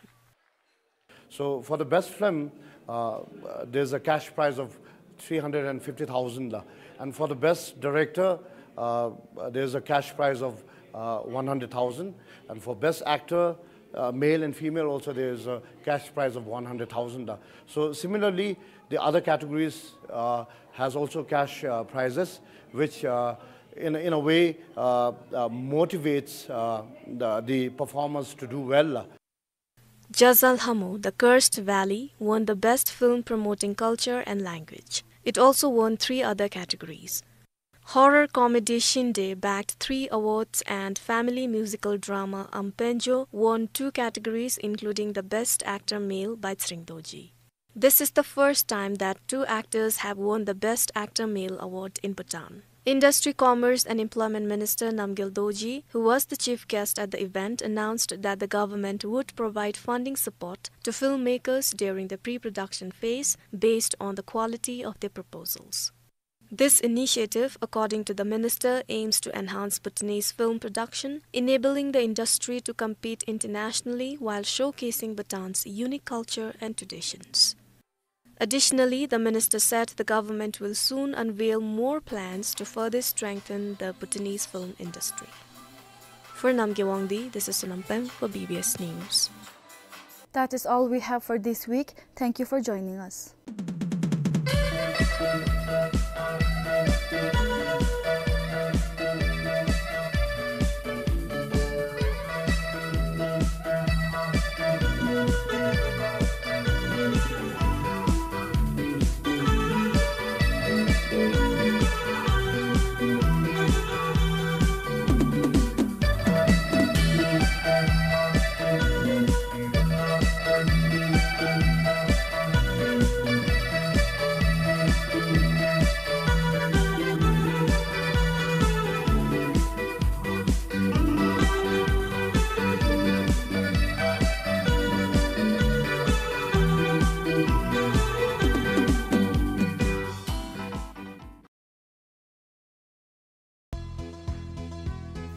So for the best film, uh, there's a cash prize of three hundred and fifty thousand la, and for the best director, uh, there's a cash prize of, uh, one hundred thousand, and for best actor, uh, male and female also, there's a cash prize of one hundred thousand la. So similarly, the other categories, uh, has also cash, uh, prizes, which, uh, in, in a way, uh, uh, motivates, uh, the, the performers to do well la. Jazalhamo, The Cursed Valley, won the Best Film Promoting Culture and Language. It also won three other categories. Horror comedy Shinde bagged three awards, and family musical drama Ampenjo won two categories, including the Best Actor Male by Tshering Dorji. This is the first time that two actors have won the Best Actor Male award in Bhutan. Industry, Commerce and Employment Minister Namgyel Dorji, who was the chief guest at the event, announced that the government would provide funding support to filmmakers during the pre-production phase based on the quality of their proposals. This initiative, according to the minister, aims to enhance Bhutanese film production, enabling the industry to compete internationally while showcasing Bhutan's unique culture and traditions. Additionally, the minister said the government will soon unveil more plans to further strengthen the Bhutanese film industry. For Namgay Wangdi, this is Sonam Peng for B B S News. That is all we have for this week. Thank you for joining us.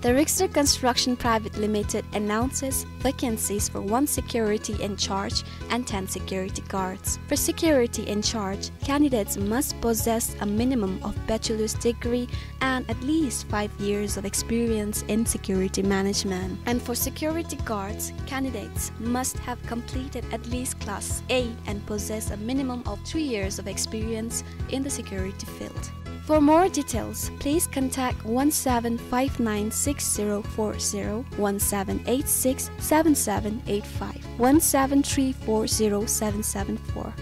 The Rickster Construction Private Limited announces vacancies for one security in charge and ten security guards. For security in charge, candidates must possess a minimum of bachelor's degree and at least five years of experience in security management. And for security guards, candidates must have completed at least Class eight and possess a minimum of three years of experience in the security field. For more details, please contact one seven five nine six zero four zero, one seven eight six seven seven eight five, one seven three four zero seven seven four.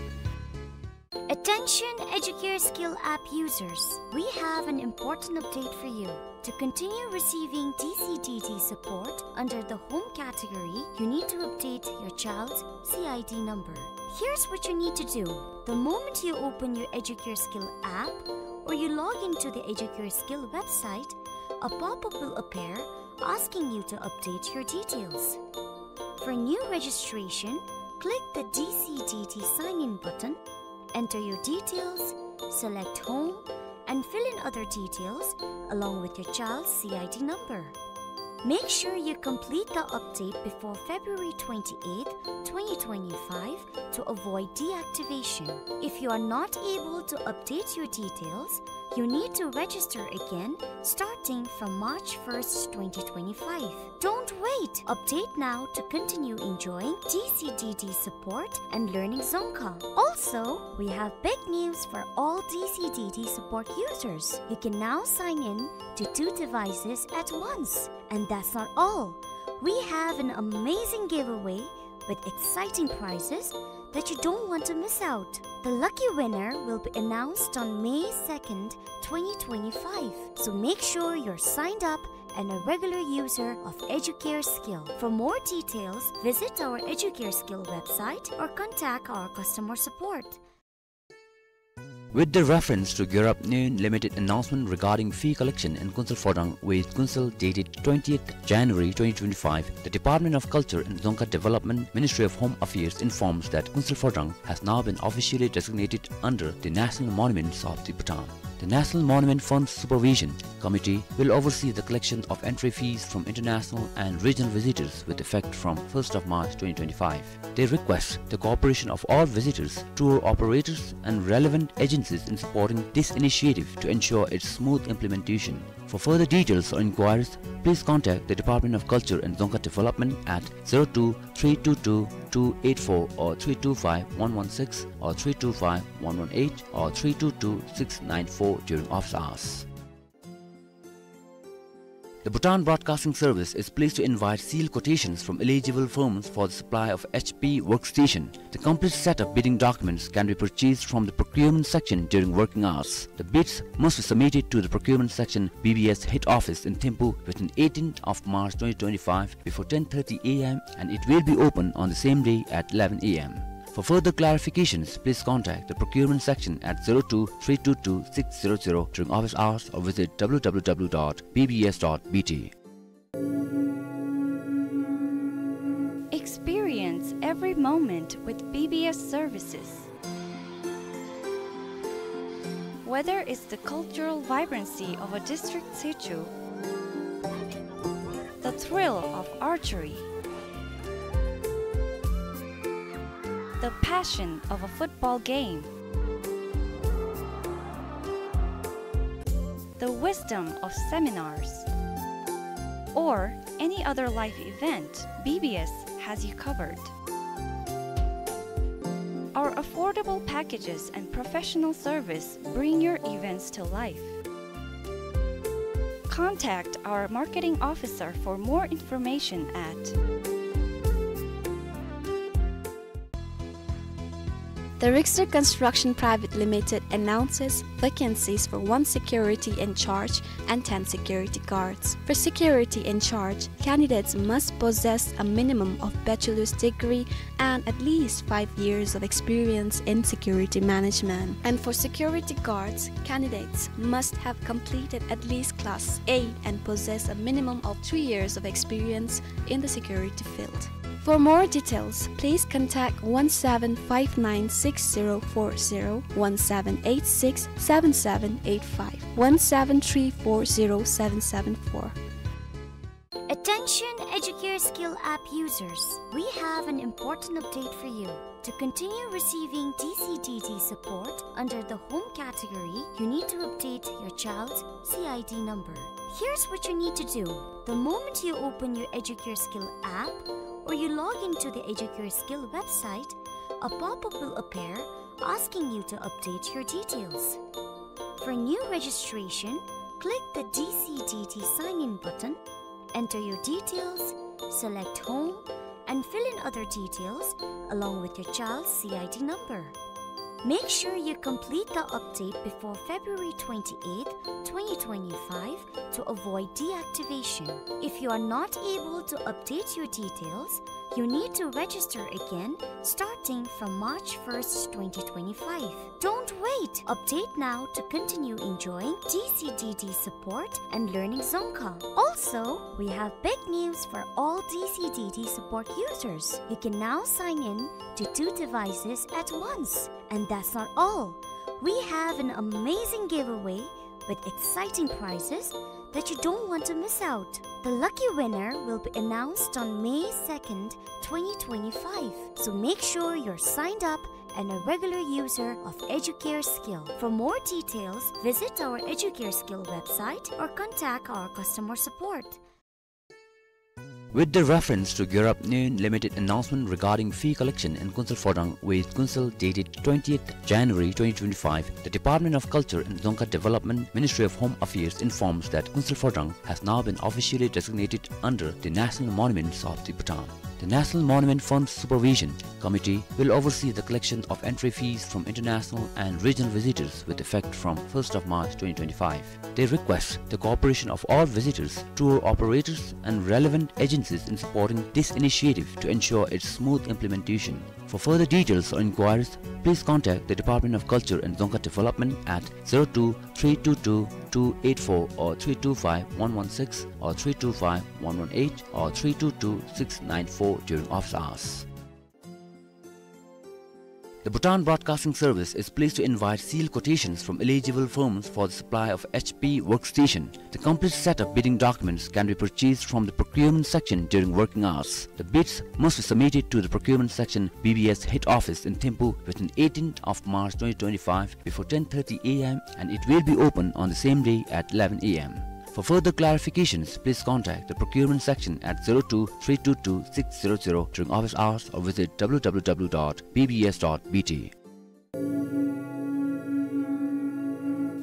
Attention Educare Skill App users, we have an important update for you. To continue receiving D C D T support under the Home category, you need to update your child's C I D number. Here's what you need to do. The moment you open your Educare Skill app or you log into the Educare Skill website, a pop-up will appear asking you to update your details. For new registration, click the D C D T sign-in button, enter your details, select Home, and fill in other details along with your child's C I D number. Make sure you complete the update before February twenty-eighth, twenty twenty-five to avoid deactivation. If you are not able to update your details, you need to register again starting from March first, twenty twenty-five. Don't wait! Update now to continue enjoying D C D D support and learning Dzongkha. Also, we have big news for all D C D D support users. You can now sign in to two devices at once. And that's not all. We have an amazing giveaway with exciting prizes that you don't want to miss out. The lucky winner will be announced on May second, twenty twenty-five. So make sure you're signed up and a regular user of Educare Skill. For more details, visit our Educare Skill website or contact our customer support. With the reference to Gyurap Nyoen Limited announcement regarding fee collection in Kunsel Phodrang with Kunsel dated twentieth January twenty twenty-five, the Department of Culture and Dzongkha Development, Ministry of Home Affairs informs that Kunsel Phodrang has now been officially designated under the National Monuments of the Bhutan. The National Monument Fund Supervision Committee will oversee the collection of entry fees from international and regional visitors with effect from first of March twenty twenty-five. They request the cooperation of all visitors, tour operators, and relevant agencies in supporting this initiative to ensure its smooth implementation. For further details or inquiries, please contact the Department of Culture and Dzongkha Development at zero two three two two two eight four or three two five one one six or three two five one one eight or three two two six nine four during office hours. The Bhutan Broadcasting Service is pleased to invite sealed quotations from eligible firms for the supply of H P workstation. The complete set of bidding documents can be purchased from the procurement section during working hours. The bids must be submitted to the procurement section, B B S head office in Thimphu within eighteenth of March twenty twenty-five before ten thirty A M, and it will be open on the same day at eleven A M. For further clarifications, please contact the procurement section at zero two three two two six zero zero during office hours or visit W W W dot B B S dot B T. Experience every moment with B B S services. Whether it's the cultural vibrancy of a district situ, the thrill of archery, the passion of a football game, the wisdom of seminars, or any other life event, B B S has you covered. Our affordable packages and professional service bring your events to life. Contact our marketing officer for more information at The Richter Construction Private Limited announces vacancies for one security in charge and ten security guards. For security in charge, candidates must possess a minimum of bachelor's degree and at least five years of experience in security management. And for security guards, candidates must have completed at least class eight and possess a minimum of three years of experience in the security field. For more details, please contact one seven five nine six zero four zero, one seven eight six seven seven eight five, one seven three four zero seven seven four. Attention Educare Skill app users, we have an important update for you. To continue receiving D C D D support under the home category, you need to update your child's C I D number. Here's what you need to do. The moment you open your Educare Skill app or you log into the Educare Skill website, a pop-up will appear asking you to update your details. For new registration, click the D C D D sign-in button, enter your details, select home, and fill in other details along with your child's C I D number. Make sure you complete the update before February twenty-eighth, twenty twenty-five to avoid deactivation. If you are not able to update your details, you need to register again starting from March first, twenty twenty-five. Don't wait! Update now to continue enjoying D C D D support and learning Dzongkha. Also, we have big news for all D C D D support users. You can now sign in to two devices at once. And that's not all. We have an amazing giveaway with exciting prizes that you don't want to miss out. The lucky winner will be announced on May second, twenty twenty-five. So make sure you're signed up and a regular user of Educare Skill. For more details, visit our Educare Skill website or contact our customer support. With the reference to Gear Up Noon Limited announcement regarding fee collection in Kunsel Phodrang with Kunsel dated twentieth January twenty twenty-five, the Department of Culture and Dzongkha Development, Ministry of Home Affairs informs that Kunsel Phodrang has now been officially designated under the National Monuments of the Bhutan. The National Monument Fund Supervision Committee will oversee the collection of entry fees from international and regional visitors with effect from first of March twenty twenty-five. They request the cooperation of all visitors, tour operators, and relevant agencies in supporting this initiative to ensure its smooth implementation. For further details or inquiries, please contact the Department of Culture and Dzongkha Development at zero two three two two two eight four or three two five one one six or three two five one one eight or three two two six nine four during office hours. The Bhutan Broadcasting Service is pleased to invite sealed quotations from eligible firms for the supply of H P workstation. The complete set of bidding documents can be purchased from the procurement section during working hours. The bids must be submitted to the procurement section, B B S head office in Thimphu, within eighteenth of March twenty twenty-five before ten thirty A M, and it will be open on the same day at eleven A M. For further clarifications, please contact the procurement section at zero two three two two six zero zero during office hours or visit W W W dot B B S dot B T.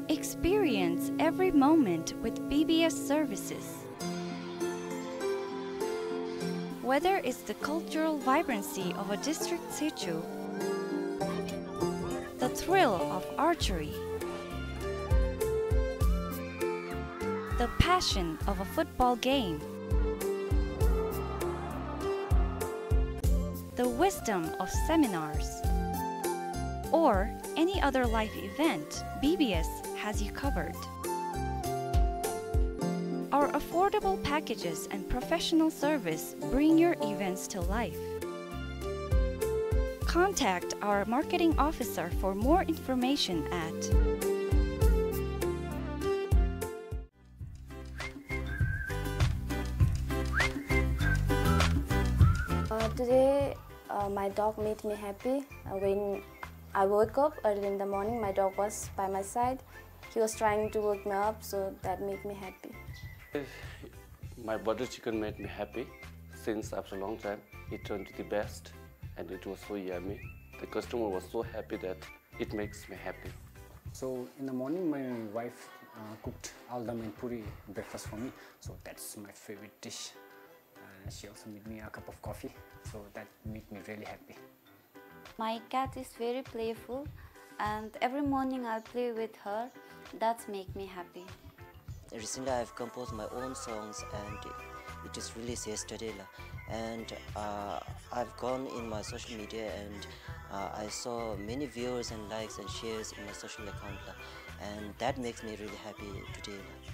Experience every moment with B B S services. Whether it's the cultural vibrancy of a district situ, the thrill of archery, the passion of a football game, the wisdom of seminars, or any other life event, B B S has you covered. Our affordable packages and professional service bring your events to life. Contact our marketing officer for more information at Uh, today, uh, my dog made me happy. Uh, when I woke up early in the morning, my dog was by my side. He was trying to wake me up, so that made me happy. My butter chicken made me happy since after a long time. It turned to the best, and it was so yummy. The customer was so happy that it makes me happy. So in the morning, my wife, uh, cooked aldam and puri breakfast for me. So that's my favorite dish. Uh, she also made me a cup of coffee. So that made me really happy. My cat is very playful, and every morning I play with her. That's make me happy. Recently, I've composed my own songs, and it is released yesterday, la. And, uh, I've gone in my social media, and, uh, I saw many viewers and likes and shares in my social account, la. And that makes me really happy today, la.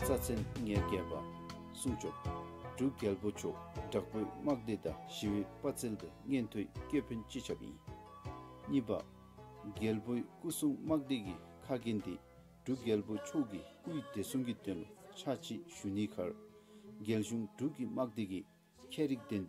རྩ་ཚན་ཉེར་བརྒྱད་པ། སྲུང་སྐྱོབ། འབྲུག་རྒྱལ་པོ་མཆོག་དྲག་པོའི་དམག་སྡེ་དང་ཞི་བའི་དཔའ་རྩལ་དང་མངོན་མཐོའི་སྐྱོད་ཕན་སྤྱི་ཁྱབ་ཨིན། གཉིས་པ། རྒྱལ་པོའི་སྐུ་སྲུང་དམག་སྡེ་གི་ཁ་རྒྱན་འདི་འབྲུག་རྒྱལ་པོ་མཆོག་གི་སྐུའི་བདེ་སྲུང་གི་དོན་ལུ་ཕྱག་ཕྱིད་ཞུ་ནིའི་ཁར་རྒྱལ་གཞུང་འབྲུག་གི་དམག་སྡེ་གི་ཁྱད་རིག་ལྡན་